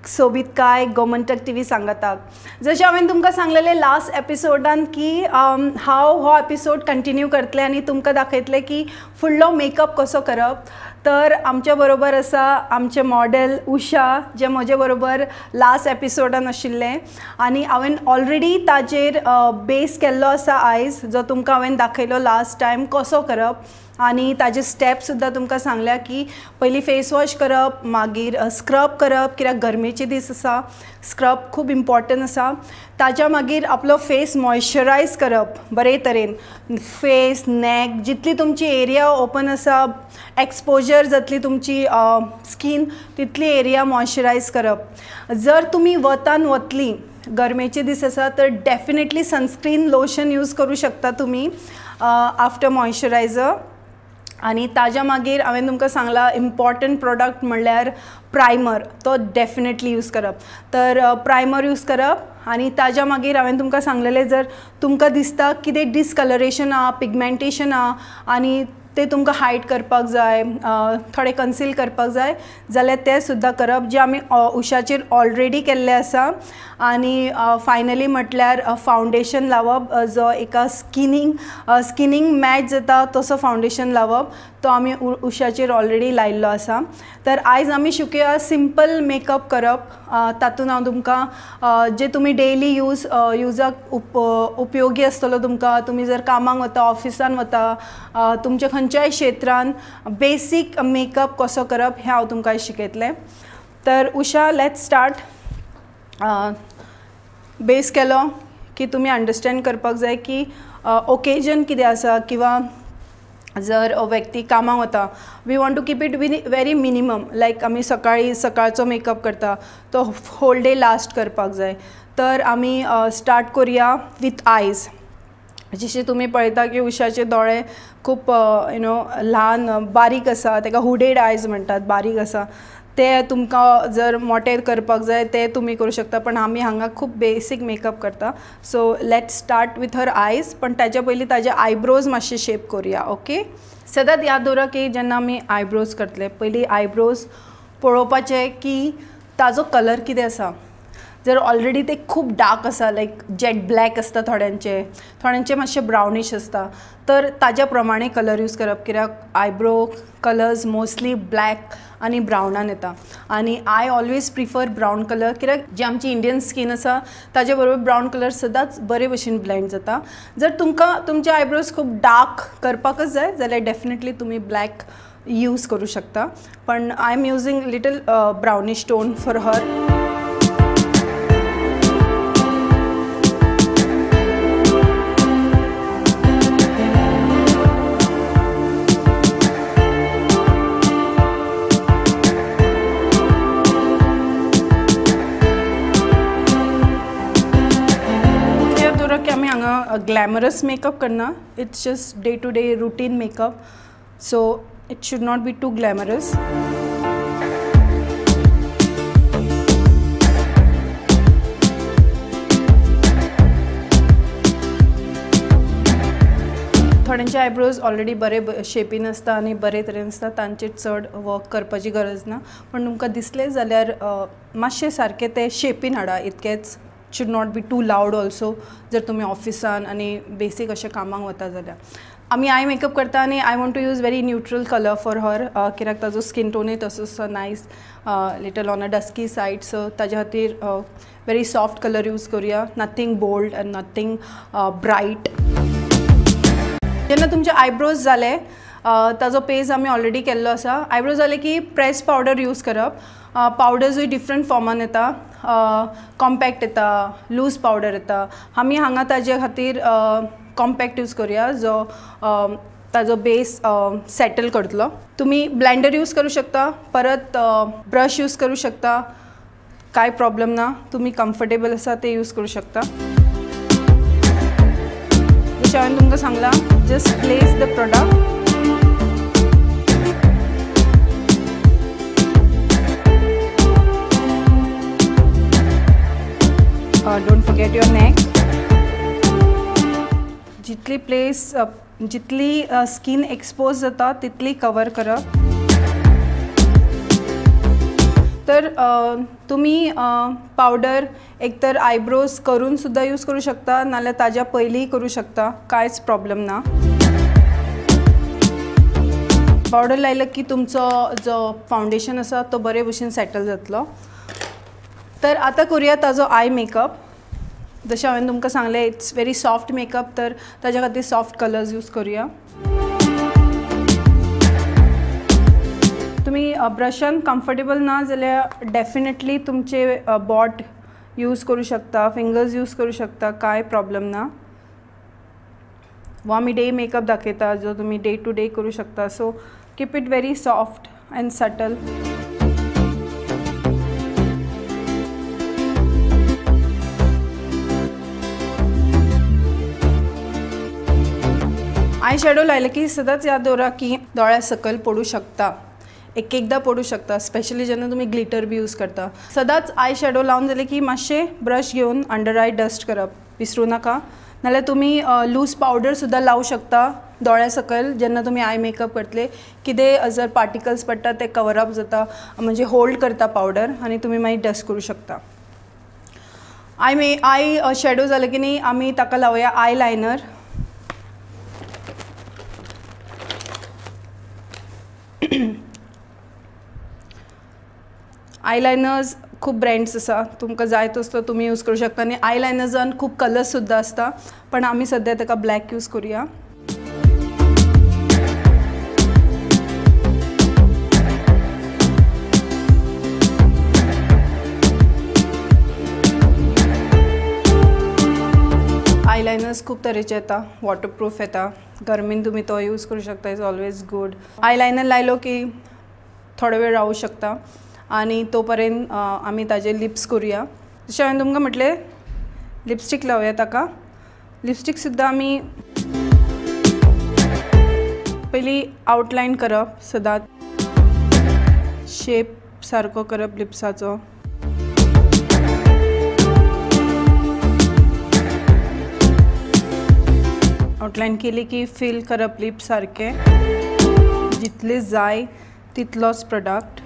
सोबीतकाय गोमंतक टीव्ही सांगाताक। जशें हांवें तुमकां सांगलेलें लास्ट एपिसोडान की हांव हो एपिसोड कंटिन्यू करतलें आनी तुमकां दाखयतलें की फुडलो मेकअप कसो करप। तर आमच्या बरोबर आसा आमचें मॉडेल उषा, जें म्हजे बरोबर लास्ट एपिसोडान आशिल्लें आनी हांवें ऑलरेडी ताजेर बेस केल्लो आसा आयज, जो तुमकां हांवें दाखयलो लास्ट टायम कसो करप आनी ताजे स्टेप्स सुद्दां तुमकां सांगल्या की पयलीं फेस वॉश करप, मागीर स्क्रब करप, कित्याक गरमेचे दीस आसा, स्क्रब खूब इम्पॉर्टंट आसा। ताज्या मागीर आपलो फेस मॉइश्चरायज करप बरे तरेन, फेस नॅक जितली तुमची एरिया ओपन आसा, एक्सपोजर जातली तुमची स्कीन तितली एरिया मॉइश्चरायज करप। जर तुमी वतान वतली, गरमेचे दीस आसा, तर डेफिनेटली सनस्क्रीन लोशन यूज करूं शकता तुमी आफ्टर मॉइश्चरायजर। आनी ताज्या मागीर हांवें तुमकां सांगलां इम्पॉर्टंट प्रोडक्ट म्हणल्यार प्रायमर, तो डेफिनेटली यूज करप। तर प्रायमर यूज करप आनी ताज्या मागीर हांवें तुमकां सांगलेलें जर तुमकां दिसता कितें डिसकलरेशन आहा, पिगमेंटेशन आहा आनी ते तुमकां हायड करपाक जाय, थोडे कन्सील करपाक जाय जाल्यार तें सुद्दां करप, जें आमी उषाचेर ऑलरेडी केल्लें आसा। आनी फायनली म्हटल्यार फावंडेशन लावप, जो एका स्किनींग मॅच जाता तसो फावंडेशन लावप, तो आमी उषाचेर ऑलरेडी लायिल्लो आसा। तर आयज आमी शिकया सिंपल मेकअप करप। तातूंत हांव तुमकां जे तुमी डेली युजाक उपयोगी आसतलो तुमकां, तुमी जर कामाक वता, ऑफिसान वता, तुमच्या खंयच्याय क्षेत्रान बेसीक मेकअप कसो करप हें हांव तुमकां शिकयतलें। तर उषा, let's start. बेस केलो की तुमी अंडरस्टँड करपाक जाय की ओकेजन कितें आसा, किंवा जर व्यक्ती कामाक वता, we want to keep it very minimum, like आमी सकाळी सकाळचो मेकअप करता तो होल डे लास्ट करपाक जाय। तर आमी स्टार्ट करुया विथ आयज। जशें तुमी पळयता की उषाचे दोळे खूब you know ल्हान बारीक आसा, ताका हुडेड आयज म्हणटात, बारीक आसा। ते तुमकां जर मोटे करपाक जाय ते तुमी करूं शकता, पण आमी हांगा खूब बेसीक मेकअप करता। So let's start with her eyes. पण ताच्या पयलीं ताजे आयब्रोज मातशे शेप करुया। ओके, सदांच याद दवरा की जेन्ना आमी आयब्रोज करतले पयलीं आयब्रोज पळोवपाचे की ताजो कलर कितें आसा। जर ऑलरेडी ते खूब डार्क आसा, लायक जेट ब्लॅक आसता थोड्यांचे, थोड्यांचे मातशे ब्रावनीश आसता, तर ताज्या प्रमाणे कलर यूज करप, कित्याक आयब्रो कलर्स मोस्टली ब्लॅक आनी ब्रावनान येता। आनी I always prefer brown colour, कित्याक जी आमची इंडियन स्कीन आसा ताजे बरोबर ब्रावन कलर सदांच बरे भशेन ब्लेंड जाता। जर तुमकां तुमचे आयब्रोज खूब डार्क करपाकच जाय जाल्यार डेफिनेटली तुमी ब्लॅक यूज करूं शकता, पण I am using little brownish tone for her. Glamorous makeup करना, it's just day to day routine makeup, so it should not be too glamorous. थोड्यांचे आयब्रोज ऑलरेडी बरे शेपीन आसता आनी बरे तरेन आसता, तांचेर चड वर्क करपाची गरज ना, पण तुमकां दिसलें जाल्यार मातशें सारकें ते शेपीन हाडा, इतकेंच। Should not be too loud also जर तुमी ऑफिसान आनी बेसीक अशें कामाक वता जाल्यार। आमी आय मेकअप करता आनी I want to use very neutral colour for her, कित्याक ताजो स्कीन टोनूय तसो आसा, nice little on a dusky side, so ताज्या खातीर व्हेरी सॉफ्ट कलर यूज करुया, nothing bold and nothing bright. जेन्ना तुमचे आयब्रोज जाले ताजो पेज आमी ऑलरेडी केल्लो आसा. आयब्रोज जाले की प्रेस पावडर यूज करप. पावडर्सूय डिफरंट फॉर्मान येता, कॉम्पॅक्ट येता, लूज पावडर येता. आमी हांगा ताजे खातीर कॉम्पॅक्ट यूज करुया जो ताजो बेस सेटल करतलो. तुमी ब्लँडर यूज करूं शकता, परत ब्रश यूज करूं शकता, कांय प्रॉब्लम ना. तुमी कम्फर्टेबल आसा ते यूज करूं शकता. जशें हांवें तुमकां सांगलां, just place the product. Don't forget your neck. जितली प्लेस जितली स्किन एक्सपोज जाता तितली कवर करप. तर तुमी पावडर एक तर आयब्रोज करून सुद्दां यूज करूं शकता, नाल्यार ताज्या पयलींय करूं शकता, कांयच प्रॉब्लम ना. पावडर लायलो की तुमचो जो फावंडेशन आसा तो बरे भशेन सेटल जातलो. तर आतां करुया ताजो आय मेकअप. जशें हांवें तुमकां सांगलें it's very soft makeup, तर ताज्या खातीर सॉफ्ट कलर्स यूज करुया. तुमी ब्रशान कम्फर्टेबल ना जाल्यार डेफिनेटली तुमचे बॉट यूज करूं शकता, फिंगर्स यूज करूं शकता, कांय प्रॉब्लम ना. वा आमी डे मेकअप दाखयता जो तुमी डे टू डे करूं शकता. So keep it very soft and subtle. Eye shadow लायले की सदांच याद दवरा की दोळ्या सकयल पडूं शकता, एक एकदां पडूं शकता, स्पेशली जेन्ना तुमी ग्लिटर बी यूज करता. सदांच आय शॅडो लावन जाले की मातशें ब्रश घेवन अंडर आय डस्ट करप विसरूं नाका. नाल्यार तुमी लूज पावडर सुद्दां लावूं शकता दोळ्या सकयल जेन्ना तुमी आय मेकअप करतले. कितें जर पार्टिकल्स पडटा ते कवर अप जाता, म्हणजे होल्ड करता पावडर आनी तुमी मागीर डस्ट करूं शकता. आय शॅडो जाले की न्ही आमी ताका लावया आय लायनर. आयलायनर्स खूब ब्रँड्स आसा, तुमकां जाय तसलो तुमी यूज करूं शकता. आनी आयलायनर्सान खूब कलर्स सुद्दां आसता, पण आमी सद्या ताका ब्लॅक यूज करुया. आयलायनर्स खूब तरेचे येता, वॉटरप्रूफ येता, गरमीन तुमी तो यूज करूं शकता, is always good. Eyeliner लायलो की थोडो वेळ रावूं शकता आनी तो पर्यंत आमी ताजे लिप्स करुया. जशें हांवें तुमकां म्हटलें लिपस्टीक लावया ताका. लिपस्टीक सुद्दां आमी पयलीं आवटलायन करप, सदांच शेप सारको करप लिप्साचो. आवटलायन केली की फील करप लिप्स सारके, जितले जाय तितलोच प्रोडक्ट.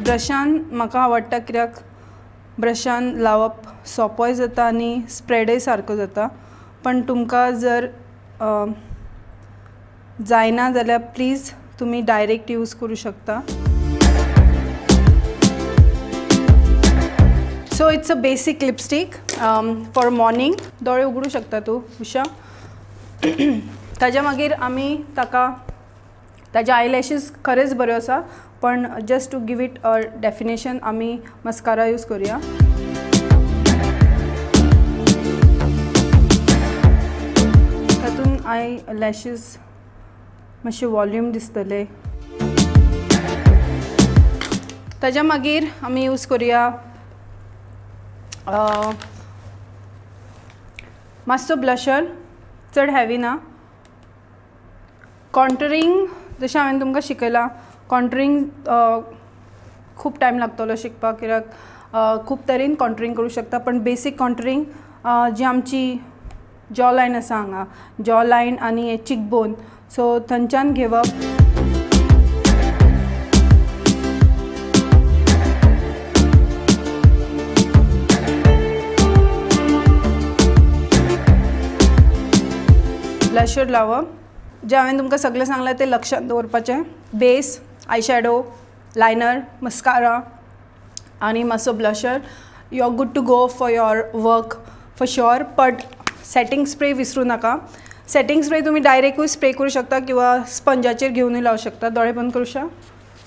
ब्रशान म्हाका आवडटा कित्याक ब्रशान लावप सोंपोय जाता आनी स्प्रेडय सारको जाता. पण तुमकां जर जायना जाल्यार प्लीज तुमी डायरेक्ट यूज करूं शकता. So it's a basic lipstick for morning. दोळे उगडूं शकता तूं उषा. ताज्या मागीर आमी ताका ताजे आयलॅशीज खरेंच बऱ्यो आसा, पण just to give it a definition आमी मस्कारा यूज करुया. तातूंत आय लॅशीज मातशे वॉल्यूम दिसतले. ताज्या मागीर आमी यूज करुया मातसो ब्लशर, चड हेवी ना. कॉन्टरिंग जशें हांवें तुमकां शिकयलां, कॉन्टरिंग खूब टायम लागतलो शिकपाक कित्याक खूब तरेन कॉन्टरिंग करूं शकता. पण बेसीक कॉन्टरिंग जी आमची जॉ लायन आसा हांगा, जॉ लायन आनी चिक बोन, सो थंयच्यान घेवप. ब्लशर लावप. जें हांवें तुमकां सगळें सांगलां तें लक्षांत दवरपाचें. Base, eye shadow, liner, mascara आनी मातसो blusher. You are good to go for your work for sure. But setting spray विसरूं नाका. सेटिंग स्प्रे तुमी डायरेक्टूय स्प्रे करूं शकता किंवा स्पंजाचेर घेवनूय लावं शकता. दोळे बंद करूशा.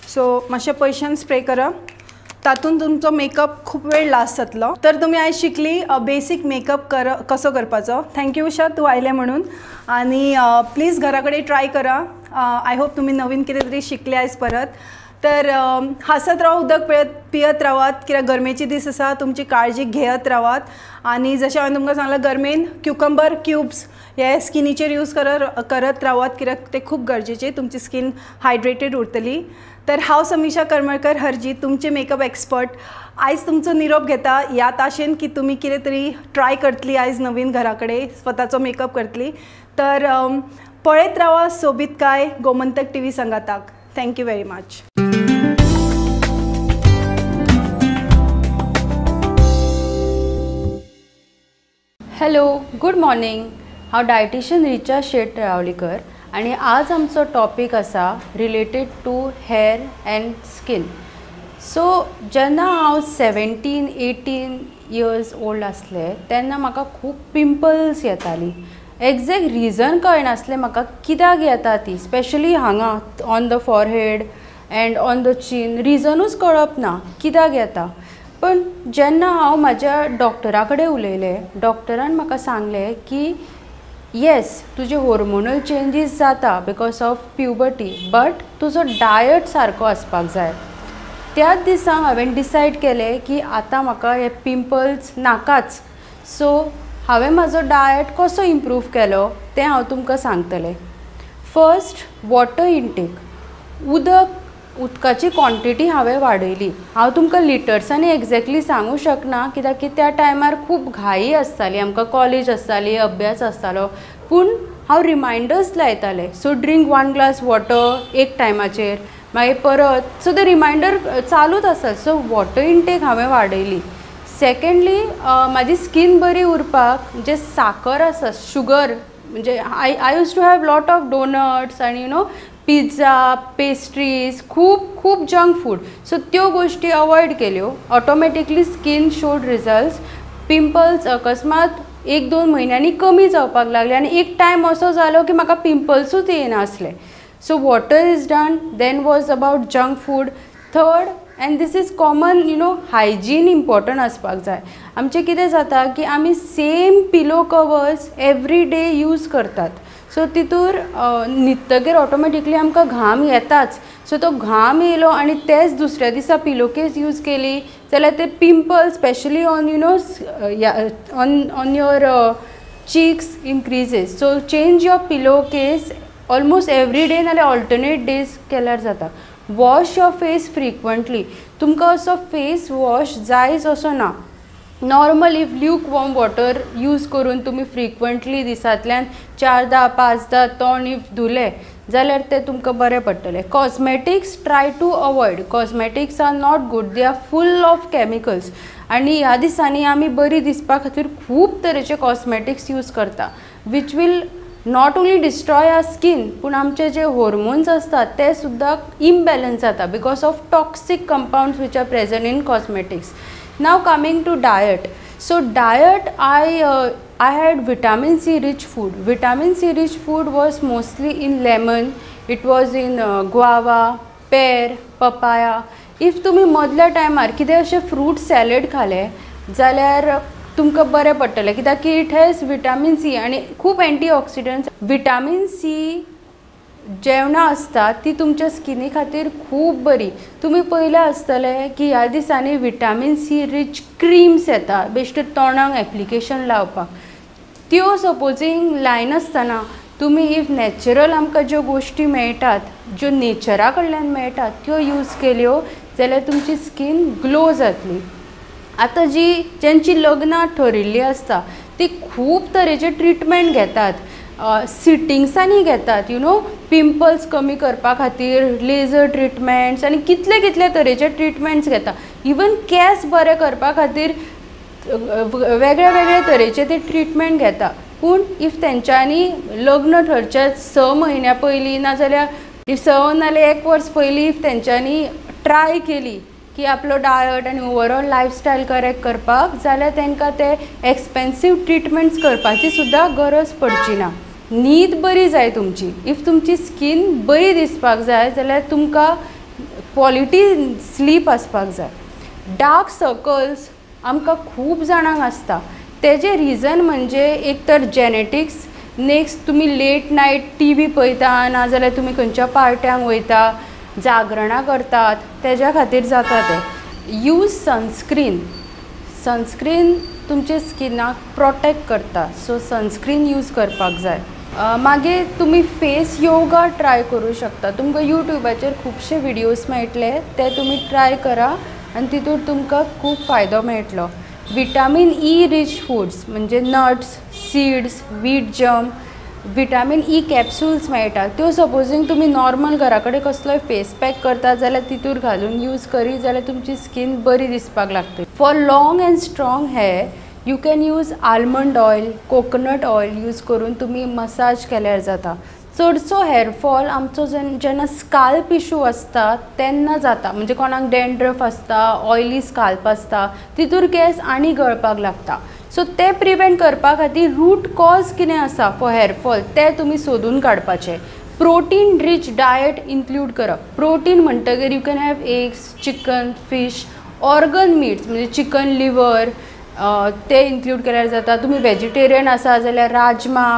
सो मातशें पयशान स्प्रे करा, तातूंत तुमचो मेकअप खूब वेळ लास्ट जातलो. तर तुमी आयज शिकली बेसीक मेकअप कसो करपाचो. Thank you Usha, तूं आयलें म्हणून. आनी प्लीज घरा कडेन ट्राय करा. I hope तुमी नवीन कितें तरी शिकले आयज परत. तर हांसत राव, उदक पियत रावात, कित्याक गरमेचे दीस आसा, तुमची काळजी घेयत रावात. आनी जशें हांवें तुमकां सांगलां, गरमेन क्युकंबर क्यूब्स हे स्किनीचेर यूज करत रावात, कित्याक ते खूब गरजेचे, तुमची स्कीन हायड्रेटेड उरतली. तर हांव समीक्षा करमळकर हरजी, तुमचे मेकअप एक्सपर्ट, आयज तुमचो निरोप घेता ह्या आशेन की तुमी कितें तरी ट्राय करतली आयज नवीन घरा कडेन, स्वताचो मेकअप करतली. तर पळयत रावा सोबीतकाय गोमंतक टीव्ही सांगाताक. Thank you very much. Hello, good morning. हांव डायटिशियन रिचा शेट रावलीकर आनी आज आमचो टॉपीक आसा related to hair and skin. So जेन्ना हांव 17, 18 इयर्स ओल्ड आसलें तेन्ना म्हाका खूब पिंपल्स येताली. एग्जॅक्ट रिजन कळनासलें म्हाका कित्याक येता ती, स्पेशली हांगा on the forehead and on the chin. रिजनूच कळप ना कित्याक येता. पण जेन्ना हांव म्हाज्या डॉक्टरा कडेन उलयलें, डॉक्टरान म्हाका सांगलें की येस, तुजे होर्मोनल चेंजीस जाता because of puberty, but तुजो डायट सारको आसपाक जाय. त्याच दिसा हांवें डिसायड केलें की आतां म्हाका हे पिंपल्स नाकाच. सो हांवें म्हाजो डायट कसो इम्प्रूव केलो तें हांव तुमकां सांगतलें. First, water intake. उदकाची क्वॉन्टिटी हांवें वाडयली. हांव तुमकां लिटर्सांनी एग्जॅक्टली सांगूं शकना कित्याक की त्या टायमार खूब घाई आसताली, आमकां कॉलेज आसताली, अभ्यास आसतालो, पूण हांव रिमायंडर्स लायतालें. सो ड्रिंक 1 ग्लास वॉटर एक टायमाचेर, मागीर परत, सो ते रिमायंडर चालूच आसतात. सो वॉटर इंटेक हांवें वाडयली. सेकेंडली, म्हाजी स्कीन बरी उरपाक जे साकर आसा, शुगर, म्हणजे I use to have lot of donuts आनी you know pizza, pastries, खूब खूब जंक फूड. सो त्यो गोश्टी अवॉयड केल्यो. Automatically skin showed results. Pimples अकस्मात 1-2 म्हयन्यांनी कमी जावपाक लागले आनी एक टायम असो जालो की म्हाका पिंपल्सूच येयनासले. So water is done. Then was about junk food. Third, and this is common, you know, hygiene important आसपाक जाय. आमचें कितें जाता की आमी same pillow covers every day use करतात. सो तितूर न्हिदतगीर ऑटोमॅटिकली आमकां घाम येताच. सो तो घाम येयलो आनी तेच दुसऱ्या दिसा पिलो केस यूज केली जाल्यार ते pimple specially on you know on your cheeks increases. So change your pillow case almost every day, नाल्यार ऑल्टरनेट डेज केल्यार जाता. Wash your face frequently. तुमकां असो फेस वॉश जायच असो ना. Normal if lukewarm water use करून तुमी फ्रिक्वंटली दिसांतल्यान 4दा 5दा तोंड if धुलें जाल्यार तें तुमकां बरें पडटलें. Cosmetics try to avoid. Cosmetics are not good, they are full of chemicals. आनी ह्या दिसांनी आमी बरी दिसपा खातीर खूब तरेचे कॉस्मेटिक्स यूज करता, which will not only destroy our skin, पूण आमचे जे होर्मोन्स आसतात ते सुद्दां इम्बॅलन्स जाता because of toxic compounds which are present in cosmetics. Now coming to diet. So diet, I had vitamin C rich food. Vitamin C rich food was mostly in lemon, it was in guava, pear, papaya. If तुमी मदल्या टायमार कितें अशें fruit salad खालें जाल्यार तुमकां बरें पडटलें, कित्याक की it has vitamin C आनी खूब एंटीऑक्सिडंट्स. विटामीन सी जेवणां आसता ती तुमच्या स्किनी खातीर खूब बरी. तुमी पळयलां आसतलें की ह्या दिसांनी विटामीन सी रीच क्रिम्स येता बेश्टे तोंडाक एप्लिकेशन लावपाक. त्यो सपोजींग लायनासतना तुमी if natural आमकां ज्यो गोश्टी मेळटात, ज्यो नेचरा कडल्यान मेळटात त्यो यूज केल्यो जाल्यार तुमची स्कीन ग्लो जातली. आतां जी जांची लग्नां ठरिल्लीं आसता ती खूब तरेचे ट्रिटमेंट घेतात, सिटिंग्सांनी घेतात, you know pimples कमी करपा खातीर लेजर ट्रिटमेंट्स आनी कितले कितले तरेचे ट्रिटमेंट्स घेता. इवन केंस बरे करपा खातीर वेगळे वेगळे तरेचे ते ट्रिटमेंट घेता. पूण if तेंच्यांनी लग्न ठरच्या 6 म्हयन्या पयलीं नाजाल्यार if 6 नाल्यार 1 वर्स पयलीं if तेंच्यांनी ट्राय केली की आपलो डायट आनी ओवरऑल लायफस्टायल करेक्ट करपाक, जाल्यार तांकां ते एक्सपेन्सीव ट्रिटमेंट्स करपाची सुद्दां गरज पडची ना. न्हीद बरी जाय तुमची. If तुमची स्कीन बरी दिसपाक जाय जाल्यार तुमकां क्वॉलिटी स्लीप आसपाक जाय. डार्क सर्कल्स आमकां खूब जाणांक आसता. तेजें रिजन म्हणजे एक तर जेनेटिक्स, नेक्स्ट तुमी लेट नायट टी व्ही पळयता नाजाल्यार तुमी खंयच्या पार्ट्यांक वयता, जागरणां करतात, तेज्या खातीर जाता तें. Use sunscreen. सनस्क्रीन तुमच्या स्किनाक प्रोटेक्ट करता, सो सनस्क्रीन यूज करपाक जाय. मागीर तुमी फेस योगा ट्राय करूं शकता. तुमकां यूट्यूबाचेर खुबशे विडियोज मेळटले, ते तुमी ट्राय करा आनी तितूर तुमकां खूब फायदो मेळटलो. विटामीन ई रीच फूड्स म्हणजे nuts, seeds, wheat germ, vitamin E capsules मेळटा. त्यो सपोजींग तुमी नॉर्मल घरा कडेन कसलोय फेस पॅक करता जाल्यार तितूर घालून यूज करी जाल्यार तुमची स्कीन बरी दिसपाक लागतली. For long and strong hair you can use almond oil, coconut oil use करून तुमी मसाज केल्यार जाता. चडसो हेअरफॉल आमचो जेन्ना स्काल्प इशू आसता तेन्ना जाता. म्हणजे कोणाक डॅन्ड्रफ आसता, ऑयली स्काल्प आसता, तितूर केंस आनी गळपाक लागता. सो ते प्रिवेंट करपा खातीर रूट कॉज कितें आसा फॉर हेअरफॉल ते तुमी सोदून काडपाचें. प्रोटीन रीच डायट इन्क्लूड करप. प्रोटीन म्हणटगीर you can have eggs, chicken, fish, organ meats म्हणजे चिकन लिवर ते इन्क्लूड केल्यार जाता. तुमी वेजिटेरियन आसा जाल्यार राजमा,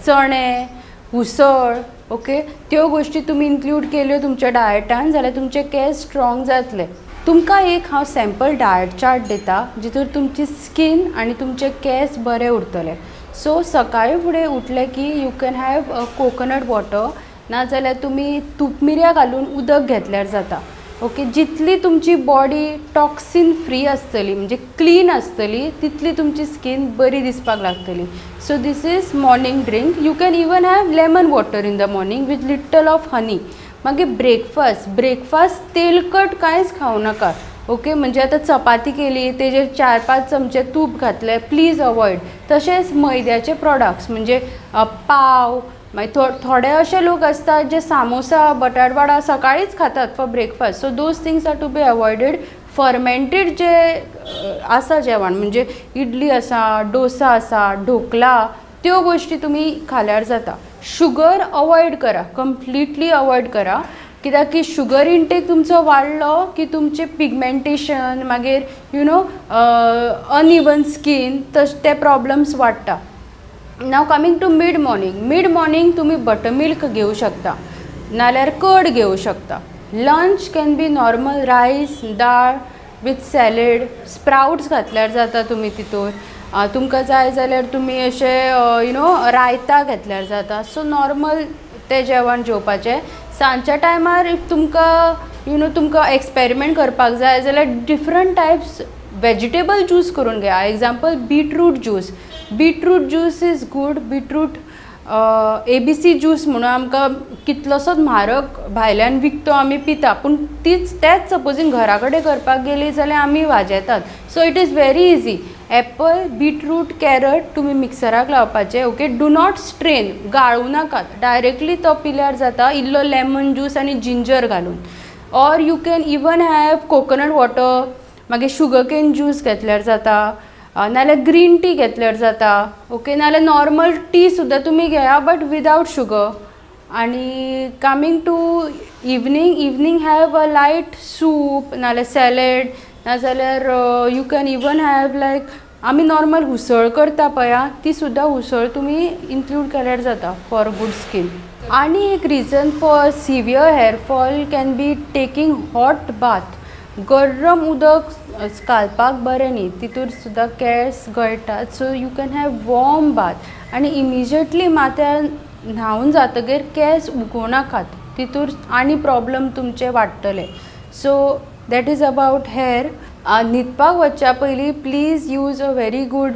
चणे, उसळ, ओके, त्यो गोश्टी तुमी इन्क्लूड केल्यो तुमच्या डायटान जाल्यार तुमचे केंस स्ट्रॉंग जातले. तुमकां एक हांव सॅम्पल डायट चार्ट दिता जितूर तुमची स्कीन आनी तुमचे केंस बरे उरतले. सो सकाळी फुडें उठले की you can have coconut water, नाजाल्यार तुमी तूप मिरयां घालून उदक घेतल्यार जाता. ओके, जितली तुमची बॉडी टॉक्सिन फ्री आसतली म्हणजे क्लीन आसतली तितली तुमची स्कीन बरी दिसपाक लागतली. So this is morning drink. You can even have lemon water in the morning with little of honey. मागीर ब्रेकफास्ट. ब्रेकफास्ट तेलकट कांयच खावं नाका. ओके, म्हणजे आतां चपाती केली तेजेर 4-5 चमचे तूप घातले, प्लीज अवॉयड. तशेंच मैद्याचे प्रोडक्ट्स म्हणजे पाव, मागीर थोडे अशे लोक आसतात जे सामोसा, बटाटवाडा सकाळीच खातात for breakfast. So those things are to be avoided. Fermented जे आसा जेवण म्हणजे इडली आसा, डोसा आसा, ढोकला, त्यो गोश्टी तुमी खाल्यार जाता. शुगर अवॉयड करा, कंप्लिटली अवॉयड करा. कित्याक की शुगर इंटेक तुमचो वाडलो की तुमचें पिगमेंटेशन, मागीर you know uneven skin, तशे ते प्रॉब्लम्स वाडटा. Now coming to mid morning. Mid morning तुमी बटरमिल्क घेवं शकता नाल्यार कर्ड घेवं शकता. Lunch can be normal rice, dal with salad, sprouts घातल्यार जाता तुमी तितूर. तुमकां जाय जाल्यार तुमी अशें you know रायता घेतल्यार जाता. सो नॉर्मल तें जेवण जेवपाचें. सांजच्या टायमार if तुमकां you know तुमकां एक्सपेरिमेंट करपाक जाय जाल्यार डिफरंट टायप्स वेजिटेबल ज्यूस करून घेया. Example beetroot juice. Beetroot juice is good. Beetroot ABC juice म्हणून आमकां कितलोसोच म्हारग भायल्यान विकतो आमी पिता, पूण तीच तेच सपोजींग घरा कडेन करपाक गेली जाल्यार आमी वाजेतात. So it is very easy. Apple, beetroot, carrot तुमी मिक्सराक लावपाचे. ओके, do not strain, गाळूं नाकात, डायरेक्टली तो पिल्यार जाता. इल्लो लेमन ज्यूस आनी जिंजर घालून. Or you can even have coconut water, मागीर शुगर केन ज्यूस घेतल्यार जाता, नाल्यार ग्रीन टी घेतल्यार जाता. ओके, नाल्यार नॉर्मल टी सुद्दां तुमी घेया बट विदावट शुगर. आनी coming to evening, evening have a light soup नाल्यार सॅलेड, नाजाल्यार you can even have like आमी नॉर्मल उसळ करता पळया ती सुद्दां उसळ तुमी इन्क्लूड केल्यार जाता फॉर गूड स्कीन. आनी एक reason for severe hair fall can be taking hot bath. गरम उदक स्काल्पाक बरें न्ही, तितूर सुद्दां केंस गळटात. So you can have warm bath आनी इमिजिएटली माथ्यार न्हांवन जातगीर केंस उगोवं नाकात, तितूर आनी प्रॉब्लम तुमचे वाडटले. So that is about hair. न्हिदपाक वचच्या पयलीं please use a very good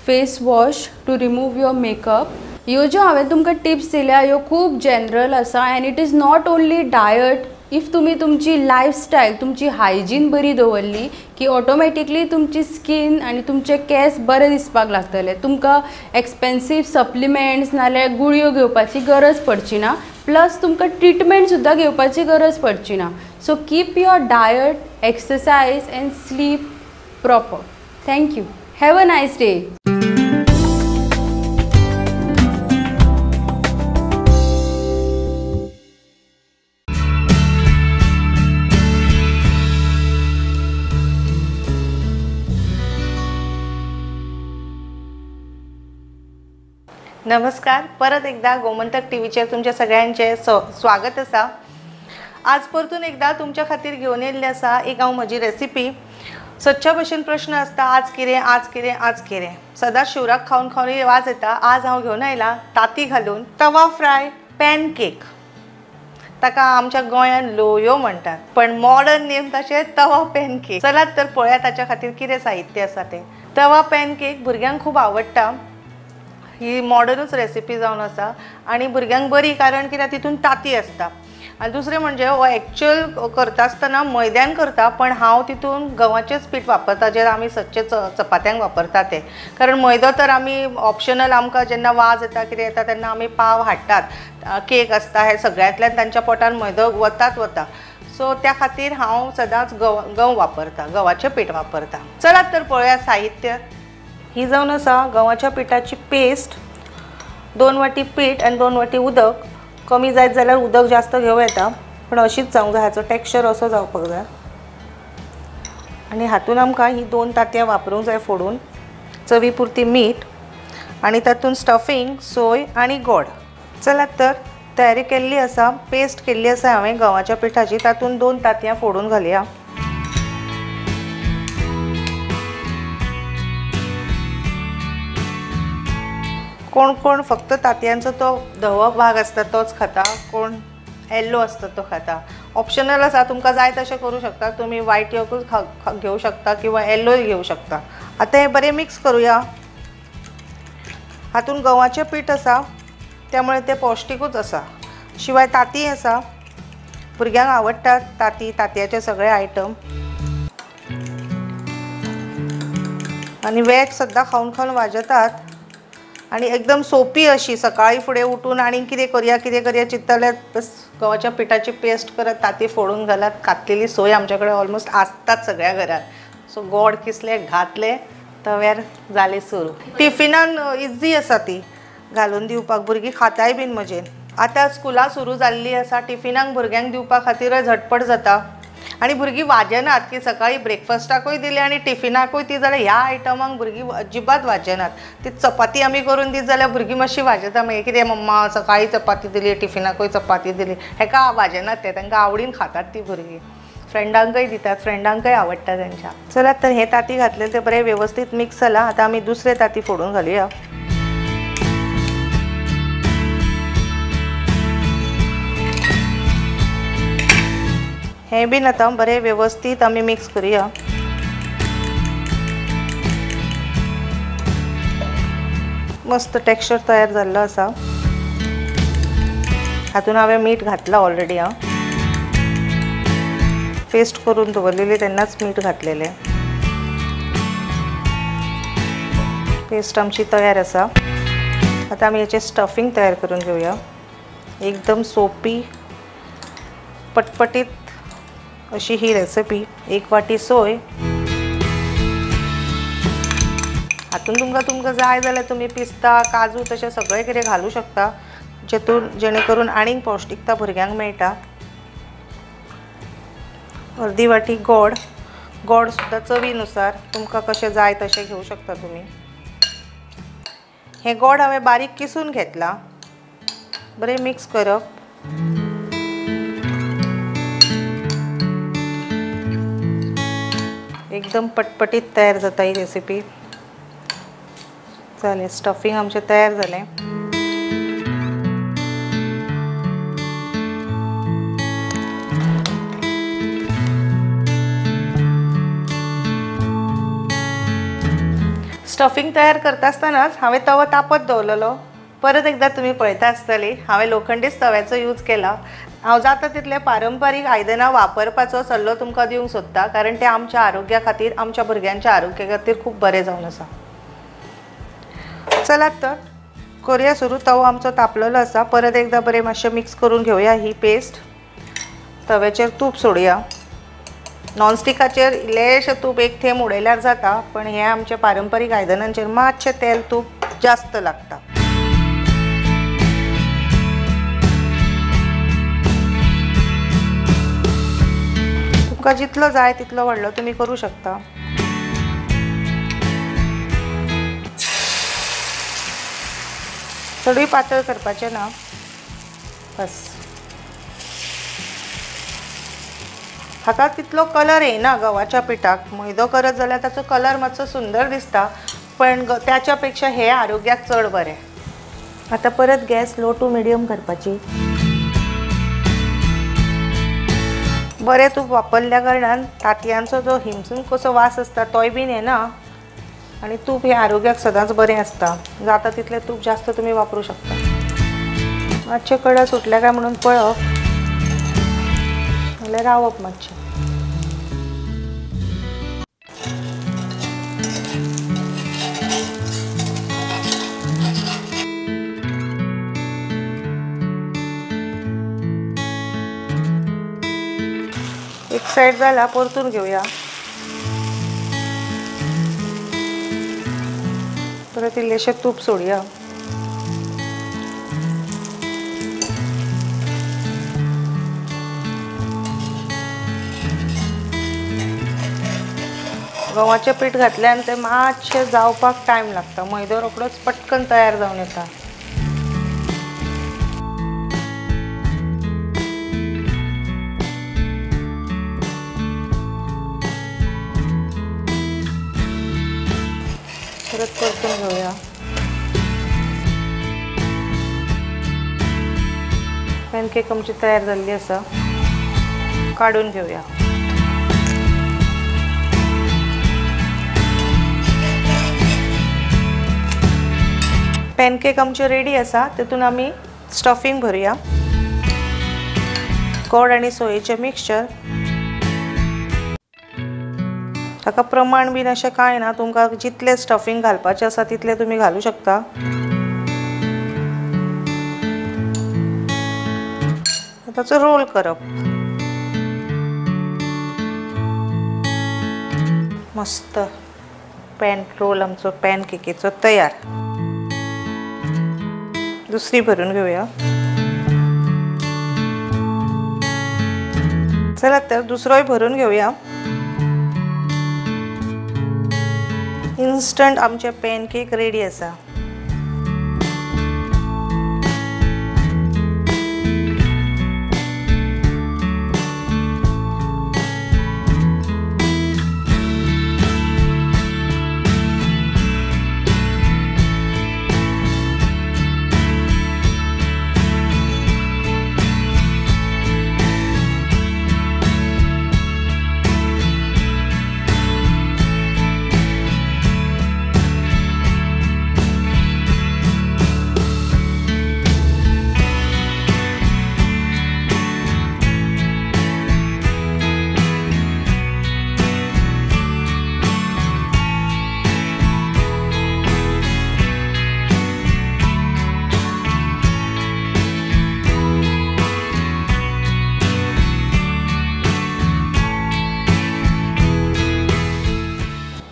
face wash to remove your makeup. ह्यो ज्यो हांवें तुमकां टिप्स दिल्या ह्यो खूब जनरल आसा and it is not only diet. If तुमी तुमची लायफस्टायल, तुमची हायजीन बरी दवरली की ऑटोमॅटिकली तुमची स्कीन आनी तुमचे केंस बरे दिसपाक लागतले. तुमकां एक्सपेन्सीव सप्लिमेंट्स नाल्यार गुळयो घेवपाची गरज पडची ना, प्लस तुमकां ट्रिटमेंट सुद्दां घेवपाची गरज पडची ना. So keep your diet, exercise and sleep proper. Thank you. Have a nice day. नमस्कार, परत एकदा गोमंतक टीव्हीचेर तुमच्या सगळ्यांचे स्वागत आसा। आज परतून एकदा तुमच्या खातीर घेवन येयल्लें आसा एक हांव म्हजी रेसिपी। सदच्या भशेन प्रश्न आसता आज कितें आज कितें आज कितें, सदांच शिवराक खावन खावन वाज येता। आज हांव घेवन आयला तांती घालून तवा फ्राय पॅन केक। ताका आमच्या गोंयांत लोयो म्हणटात, पण मॉडर्न नेम ताचें तवा पॅन केक। चलात तर पळया ताच्या खातीर कितें साहित्य आसा तें। तवा पॅन केक भुरग्यांक खूब आवडटा, ही मॉडर्नूच रेसिपी जावन आसा आनी भुरग्यांक बरी, कारण कित्याक तितून तांती आसता। आनी दुसरें म्हणजे हो एक्चुअल करता आसतना मैद्यान करता, पण हांव तितून गंवाचेंच पीठ वापरता, जें आमी सदचे चपात्यांक वापरता तें। कारण मैदो तर आमी ऑप्शनल, आमकां जेन्ना वाज येता कितें येता तेन्ना आमी पाव हाडटात, केक आसता, हे सगळ्यांतल्यान तांच्या पोटान मैदो वताच वता। सो त्या खातीर हांव सदांच गंव वापरता, गंवाचें पीठ वापरता। चलात तर पळोवया साहित्य। ही जावन आसा गंवाच्या पिठाची पेस्ट, 2 वाटी पीठ आनी 2 वाटी उदक। कमी जायत जाल्यार उदक जास्त घेवं येता, पण अशीच जावंक जाय, हाचो टेक्स्चर असो जावपाक जाय। आनी हातून आमकां ही 2 तांतयां वापरूंक जाय फोडून, चवी पुरती मीठ आनी तातूंत स्टफींग, सोय आनी गोड। चलात तर तयारी केल्ली आसा, पेस्ट केल्ली आसा हांवें गंवाच्या पिठाची, तातूंत 2 तांतयां फोडून घालया। कोण कोण फक्त तांतयांचो तो धवो भाग आसता तोच खाता, कोण येल्लो आसता तो खाता। ऑप्शनल आसा, तुमकां जाय तशें करूं शकता, तुमी वायट योकूच घेवं शकता किंवा येल्लोय घेवं शकता। आतां हें बरें मिक्स करुया। हातूंत गंवाचें पीठ आसा त्यामुळे तें पौश्टिकूच आसा, शिवाय तांती आसा, भुरग्यांक आवडटात तांती, तांतयाचे सगळे आयटम। आनी वेज सद्दां खावन खावन वाजतात आनी एकदम सोपी अशी, सकाळी फुडें उठून आनी कितें करया कितें करया चिंतल्यार बस गंवाच्या पिठाची पेस्ट करत, तांती फोडून घालात, घातलेली सोय आमच्या कडेन ऑलमोस्ट आसतात सगळ्या घरात। सो गोड किसले घातले तव्यार जाले सुरू। टिफिनान इजी आसा ती घालून दिवपाक, भुरगीं खाताय बीन मजेन। आतां स्कुलां सुरू जाल्लीं आसा, टिफिनाक भुरग्यांक दिवपा खातीरय झटपट जाता आनी भुरगीं वाजेनात की सकाळी ब्रेकफास्टाकूय दिली आनी टिफिनाकूय ती जाल्यार ह्या आयटमांक भुरगीं अजिबात वाजेनात। ती चपाती आमी करून दित जाल्यार भुरगीं मातशीं वाजेता, मागीर कितें मम्मा सकाळी चपाती दिली टिफिनाकूय चपाती दिली, हेका वाजेनात ते, तांकां आवडीन खातात ती भुरगीं, फ्रेंडांकय दितात, फ्रेंडांकय आवडटा तांच्या। चलात तर हे तांती घातले ते बरें वेवस्थीत मिक्स जालां। आतां आमी दुसरे तांती फोडून घालुया। हें बीन आतां बरें वेवस्थीत आमी मिक्स करुया। मस्त टेक्स्चर तयार जाल्लो आसा। हातून हांवें मीठ घातलां ऑलरेडी, हांव पेस्ट करून दवरलेली तेन्नाच मीठ घातलेलें। पेस्ट आमची तयार आसा। आतां आमी हेचें स्टफींग तयार करून घेवया। एकदम सोपी पटपटीत अशी ही रेसिपी। 1 वाटी सोय, हातून तुमकां तुमकां जाय जाल्यार तुमी पिस्ता काजू तशें सगळें कितें घालूं शकता, जेतून जेणे करून आनीक पौश्टिकता भुरग्यांक मेळटा। अर्दी वाटी गोड, गोड सुद्दां चवीनुसार तुमकां कशें जाय तशें घेवं शकता तुमी। हें गोड हांवें बारीक किसून घेतलां, बरें मिक्स करप। एकदम पटपटीत तयार जाता ही रेसिपी। जालें स्टफींग आमचें तयार जालें। स्टफींग तयार करता आसतनाच हांवें तवो तापत दवरलेलो, परत एकदा तुमी पळयता आसतली हांवें लोखंडीच तव्याचो यूज केला। हांव जाता तितले पारंपारीक आयदनां वापरपाचो सल्लो तुमकां दिवंक सोदता, कारण ते आमच्या आरोग्या खातीर, आमच्या भुरग्यांच्या आरोग्या खातीर खूब बरें जावन आसा। चलात तर करुया सुरू। तवो आमचो तापलेलो आसा, परत एकदा बरें मातशें मिक्स करून घेवया ही पेस्ट। तव्याचेर तूप सोडया, नॉनस्टिकाचेर इल्लेशें तूप एक थेंब उडयल्यार जाता, पण हे आमच्या पारंपारीक आयदनांचेर मातशें तेल तूप जास्त लागता। तुमकां जितलो जाय तितलो व्हडलो तुमी करूं शकता। चडूय पातळ करपाचें ना, बस। हाका तितलो कलर येना गव्हाच्या पिठाक, मैदो करत जाल्यार ताचो कलर मातसो सुंदर दिसता, पण त्याच्या पेक्षा हे आरोग्याक चड बरें। आतां परत गॅस लो टू मिडियम करपाची। बरें तूप वापरल्या कारणान तांतयांचो जो हिमसून कसो वास आसता तोय बीन येना आनी तूप हें आरोग्याक सदांच बरें आसता। जाता तितलें तूप जास्त तुमी वापरूं शकता। मातशें कडा सुटल्या काय म्हणून पळोवप, नाल्यार रावप मातशें। एक साइड जाला, परतून घेवया। परत इल्लेशें तूप सोडया। गव्हाचें पीठ घातल्यान तें मातशें जावपाक टायम लागता, मैदो रोखडोच पटकन तयार जावन येता। परत परतून घेवया। पॅनकेक आमची तयार जाल्ली आसा, काडून घेवया। पॅनकेक आमचे रेडी आसा, तेतून आमी स्टफिंग भरुया। गोड आनी सोयेचें मिक्सचर, ताका प्रमाण बीन अशें कांय ना, तुमकां जितलें स्टफिंग घालपाचें आसा तितलें तुमी घालूं शकता। ताचो रोल करप, मस्त पॅन रोल आमचो पॅनकेकीचो तयार। दुसरी भरून घेवया। चला तर दुसरोय भरून घेवया। इन्स्टंट आमचे पॅनकेक रेडी आसा।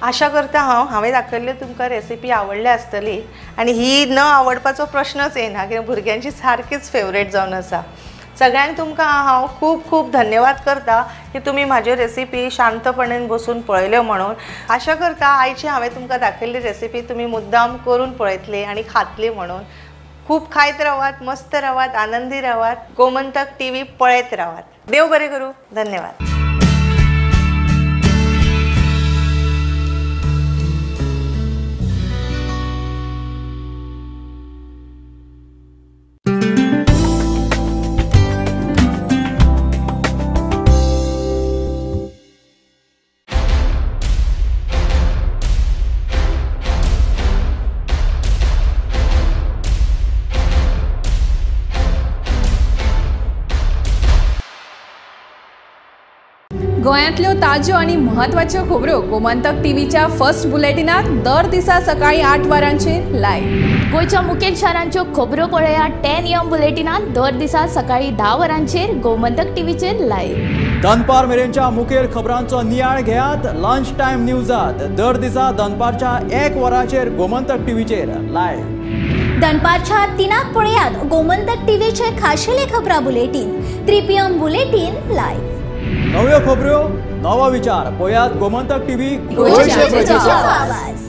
आशा करता हांव हांवें दाखयल्ली तुमकां रेसिपी आवडल्या आसतली आनी ही न आवडपाचो प्रश्नच येना, कित्याक भुरग्यांची सारकीच फेवरेट जावन आसा। सगळ्यांक तुमकां हांव खूब खूब धन्यवाद करता की तुमी म्हाज्यो रेसिपी शांतपणान बसून पळयल्यो म्हणून। आशा करता आयची हांवें तुमकां दाखयल्ली रेसिपी तुमी मुद्दाम करून पळयतली आनी खातली म्हणून। खूब खायत रावात, मस्त रावात, आनंदी रावात, गोमंतक टीव्ही पळयत रावात। देव बरें करूं, धन्यवाद। गोंयांतल्यो ताज्यो आनी म्हत्वाच्यो खबरो गोमंतक टीव्हीच्या फर्स्ट बुलेटिनात दर दिसा सकाळी 8 वरांचेर लायव्ह। गोंयच्या मुखेल शारांच्यो खबरो पळया 10 AM बुलेटिनात दर दिसा सकाळी 10 वरांचेर गोमंतक टीव्हीचेर लायव्ह। दनपार मेरेनच्या मुखेल खबरांचो नियाळ घेयात लंच टायम न्यूजात दर दिसा दनपारच्या 1 वरांचेर गोमंतक टीव्हीचेर लायव्ह। दनपारच्या 3 पळयात गोमंतक टीव्हीचे खाशेले खबरां बुलेटीन 3 PM bulletin live. नव्यो खबरो नवो विचार पळयात गोमंतक टीव्ही, गोंयच्या प्रजेचो आवाज।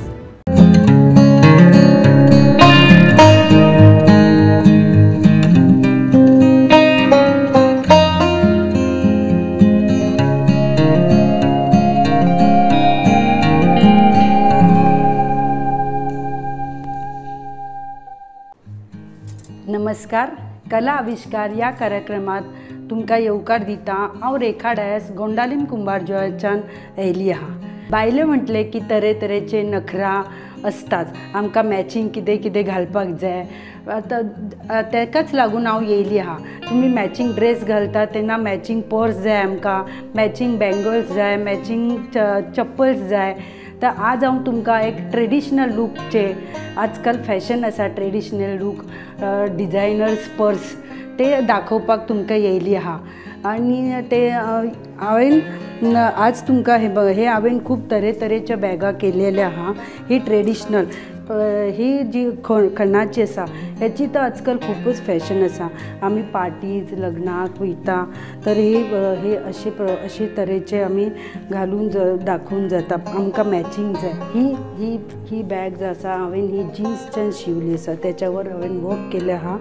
नमस्कार. कला आविष्कार ह्या कार्यक्रमात तुमकां येवकार दिता. हांव रेखा डायस गोंडालीम कुंभारजुव्याच्यान येयली आहा. बायले म्हटलें की तरेतरेचे नखरा असतात, आमकां मॅचिंग कितें कितें घालपाक जाय. आतां तेकाच लागून हांव येयली आहा. तुमी मॅचिंग ड्रेस घालता तेन्ना मॅचिंग पर्स जाय आमकां, मॅचिंग बँगल्स जाय, मॅचिंग चप्पल्स जाय. तर आज हांव तुमकां एक ट्रेडिशनल लूकचे, आजकाल फॅशन आसा ट्रेडिशनल लूक, डिझायनर्स पर्स ते दाखोवपाक तुमकां येयली आहा. आनी ते हांवें आज तुमकां हे हे हांवें खूब तरेतरेच्या बॅगां केलेले आहा. ही ट्रेडिशनल ही जी खणाची आसा हेची तर आजकाल खूबच फॅशन आसा. आमी पार्टीज लग्नाक वयता तर हे हे अशे अशे तरेचे आमी घालून दाखोवन जाता, आमकां मॅचिंग जाय. ही ही ही बॅग जी आसा हांवें ही जिन्सच्यान शिवली आसा, त्याच्यावर हांवें वर्क केलें आहा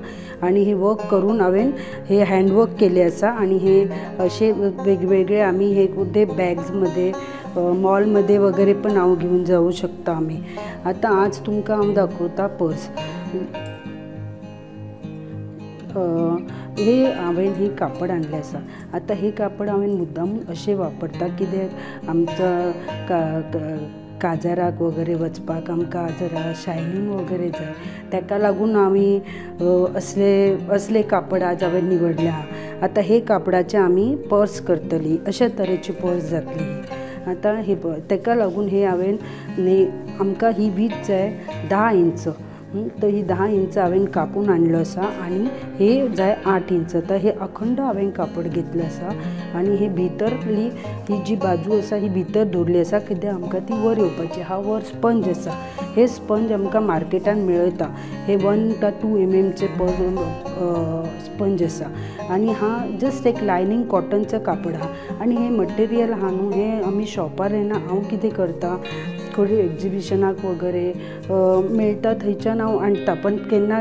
आनी हे वर्क करून हांवें हे हँडवर्क केले आसा. आनी हे असे वेगवेगळे आमी हे कुठे बॅग्समध्ये मॉलमध्ये वगैरे पण हांव घेवन जाऊ शकता आमी. आतां आज तुमकां हांव दाखोवता पर्स. हे हांवें ही कापड आणलें आसा. आतां हे कापड हांवें मुद्दाम अशें वापरता कित्याक आमचा काजाराक वगैरे वचपाक आमकां जरा शायनींग वगैरे जाय, ताका लागून आमी असले असले कापड आज हांवें निवडल्या. आतां हे कापडाचे आमी पर्स करतली, अशे तरेची पर्स जातली. आतां हे ताका लागून हे हांवें आमकां ही वीज जाय 10 इंच, तर ही 10 इंच हांवें कापून आणलो आसा आनी हे जाय 8 इंच. तर हे अखंड हांवें कापड घेतलें आसा आनी हे भितरली ही जी बाजू आसा ही भितर दवरली आसा कित्याक आमकां ती वर येवपाची. हा वर स्पंज आसा, हे स्पंज आमकां मार्केटान मेळयता. हे 1 का 2 mm चे स्पंज आसा आनी हा जस्ट एक लायनींग कॉटनचो कापड आहा. आनी हे मटेरियल आहा न्हू, हे आमी शॉपार येना. हांव कितें करता, थोडी एक्झिबिशनाक वगैरे मेळटा थंयच्यान हांव हाडटा, पण केन्ना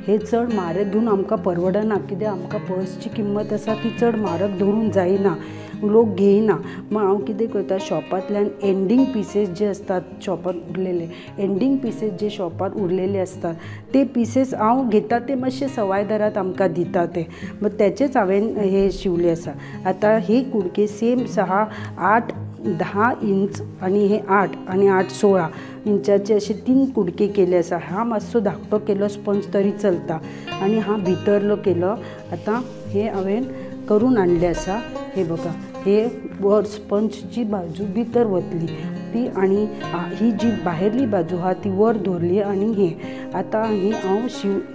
हे चड म्हारग घेवन आमकां परवडना कित्याक आमकां पर्सची किंमत आसा ती चड म्हारग धरून जायना, लोक घेयना. मग हांव कितें करता, शॉपांतल्यान एंडींग पिसीस जे आसतात शॉपार उरलेले, एंडींग पिसीस जे शॉपार उरलेले आसतात ते पिसीस हांव घेता, ते मातशे सवाय दरांत आमकां दिता ते. मग तेचेच हांवें हे शिवले आसा. आतां ही कुडके सेम 6, 8, 10 इंच आनी हे 8 आनी 8 16 इंचाचे अशे 3 कुडके केले आसा. हा मातसो धाकटो केलो स्पंज तरी चलता आनी हा भितरलो केलो. आतां हे हांवें करून आणले आसा. हे बघा, हे वर स्पंजची बाजू भितर वतली ती आनी ही जी भायरली बाजू आहा ती वर दवरली. आनी हे आतां ही हांव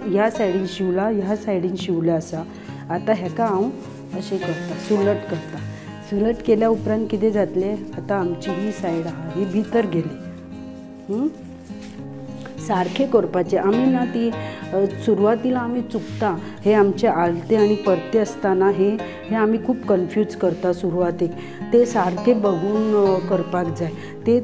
ह्या सायडीन शिवला, ह्या सायडीन शिवले आसा. आतां हेका हांव अशें करता, सुलट करता. सुलट केल्या उपरांत कितें जातलें, आतां आमची ही सायड आहा ही भितर गेली. सारकें करपाचें आमी ना ती सुरवातीला आमी चुकता, हे आमचे आलते आनी परते आसतना हे हे आमी खूब कन्फ्यूज करता सुरवातीक. ते सारकें बघून करपाक जाय. ते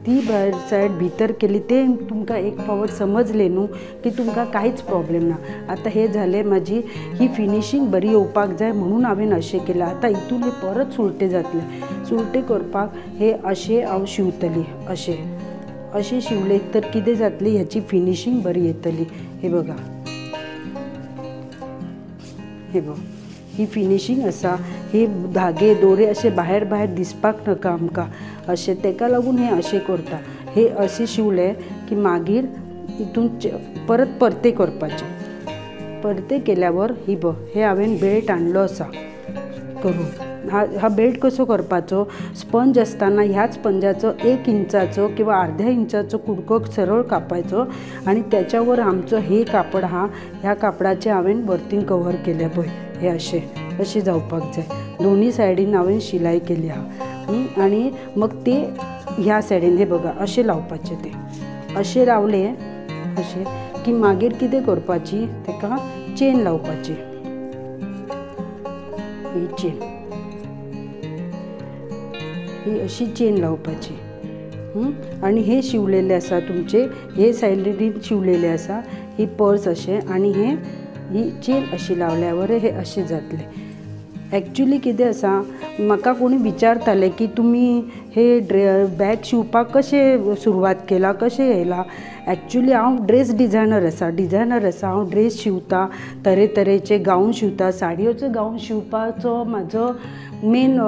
ती भायर सायड भितर केली ते तुमकां एक फावट समजलें न्हू की तुमकां कांयच प्रॉब्लेम ना. आतां हे जालें, म्हाजी ही फिनिशींग बरी येवपाक जाय म्हणून हांवें अशें केलें. आतां हितून हे परत सुलटे जातले. सुलटे करपाक हे अशें हांव शिंवतली, अशें अशें शिवले तर कितें जातली, ह्याची फिनिशींग बरी येतली. हे बघा, हे बघ, ही फिनिशींग आसा. हे धागे दोरे अशे भायर भायर दिसपाक नाका आमकां, अशें तेका लागून हे अशें करता. हे अशें शिवले की मागीर हितून परत परते करपाचे. परते केल्यावर ही बघ, हे हांवें बेल्ट आणलो आसा करून. हा बेल्ट कसो करपाचो, स्पंज आसतना ह्याच स्पंजाचो 1 इंचाचो किंवा अर्ध्या इंचाचो कुडको सरळ कापायचो आनी त्याच्यावर आमचो हे कापड आहा, ह्या कापडाचें हांवें वरतीन कवर केलें पळय. हे अशें अशें जावपाक जाय. दोनी सायडीन हांवें शिलाई केली आहा आनी मग ते ह्या सायडीन हे बघा अशें लावपाचें. ते अशें लावलें अशें की मागीर कितें करपाची, तेका चेन लावपाची. ही चेन, ही अशी चेन लावपाची. आनी हे शिवलेले आसा तुमचे, हे सायडीन शिवलेले आसा ही पर्स अशें, आनी हे ही चेन अशी लावल्यावर हे अशें जातलें. एक्चुली कितें आसा, म्हाका कोणी विचारताले की तुमी हे बॅग शिंवपाक कशें सुरवात केला, कशें येयला. एक्चुली हांव ड्रेस डिझायनर आसा, हांव ड्रेस शिंवता, तरेतरेचे गावन शिंवता. साडयोचो गावन शिंवपाचो म्हाजो मेन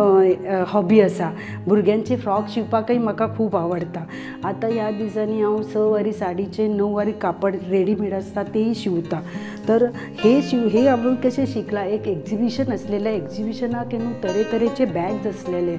हॉबी आसा. भुरग्यांचे फ्रॉक शिंवपाकय म्हाका खूब आवडटा. आतां ह्या दिसांनी हांव 6 वारी साडीचे 9 वारी कापड रेडीमेड आसता तेय शिंवता. तर हे हे हांवें कशें शिकलां, एक एक्जिबिशन आसलेलें, एक्जिबिशनाक न्हू तरेतरेचे बॅग्स आसलेले.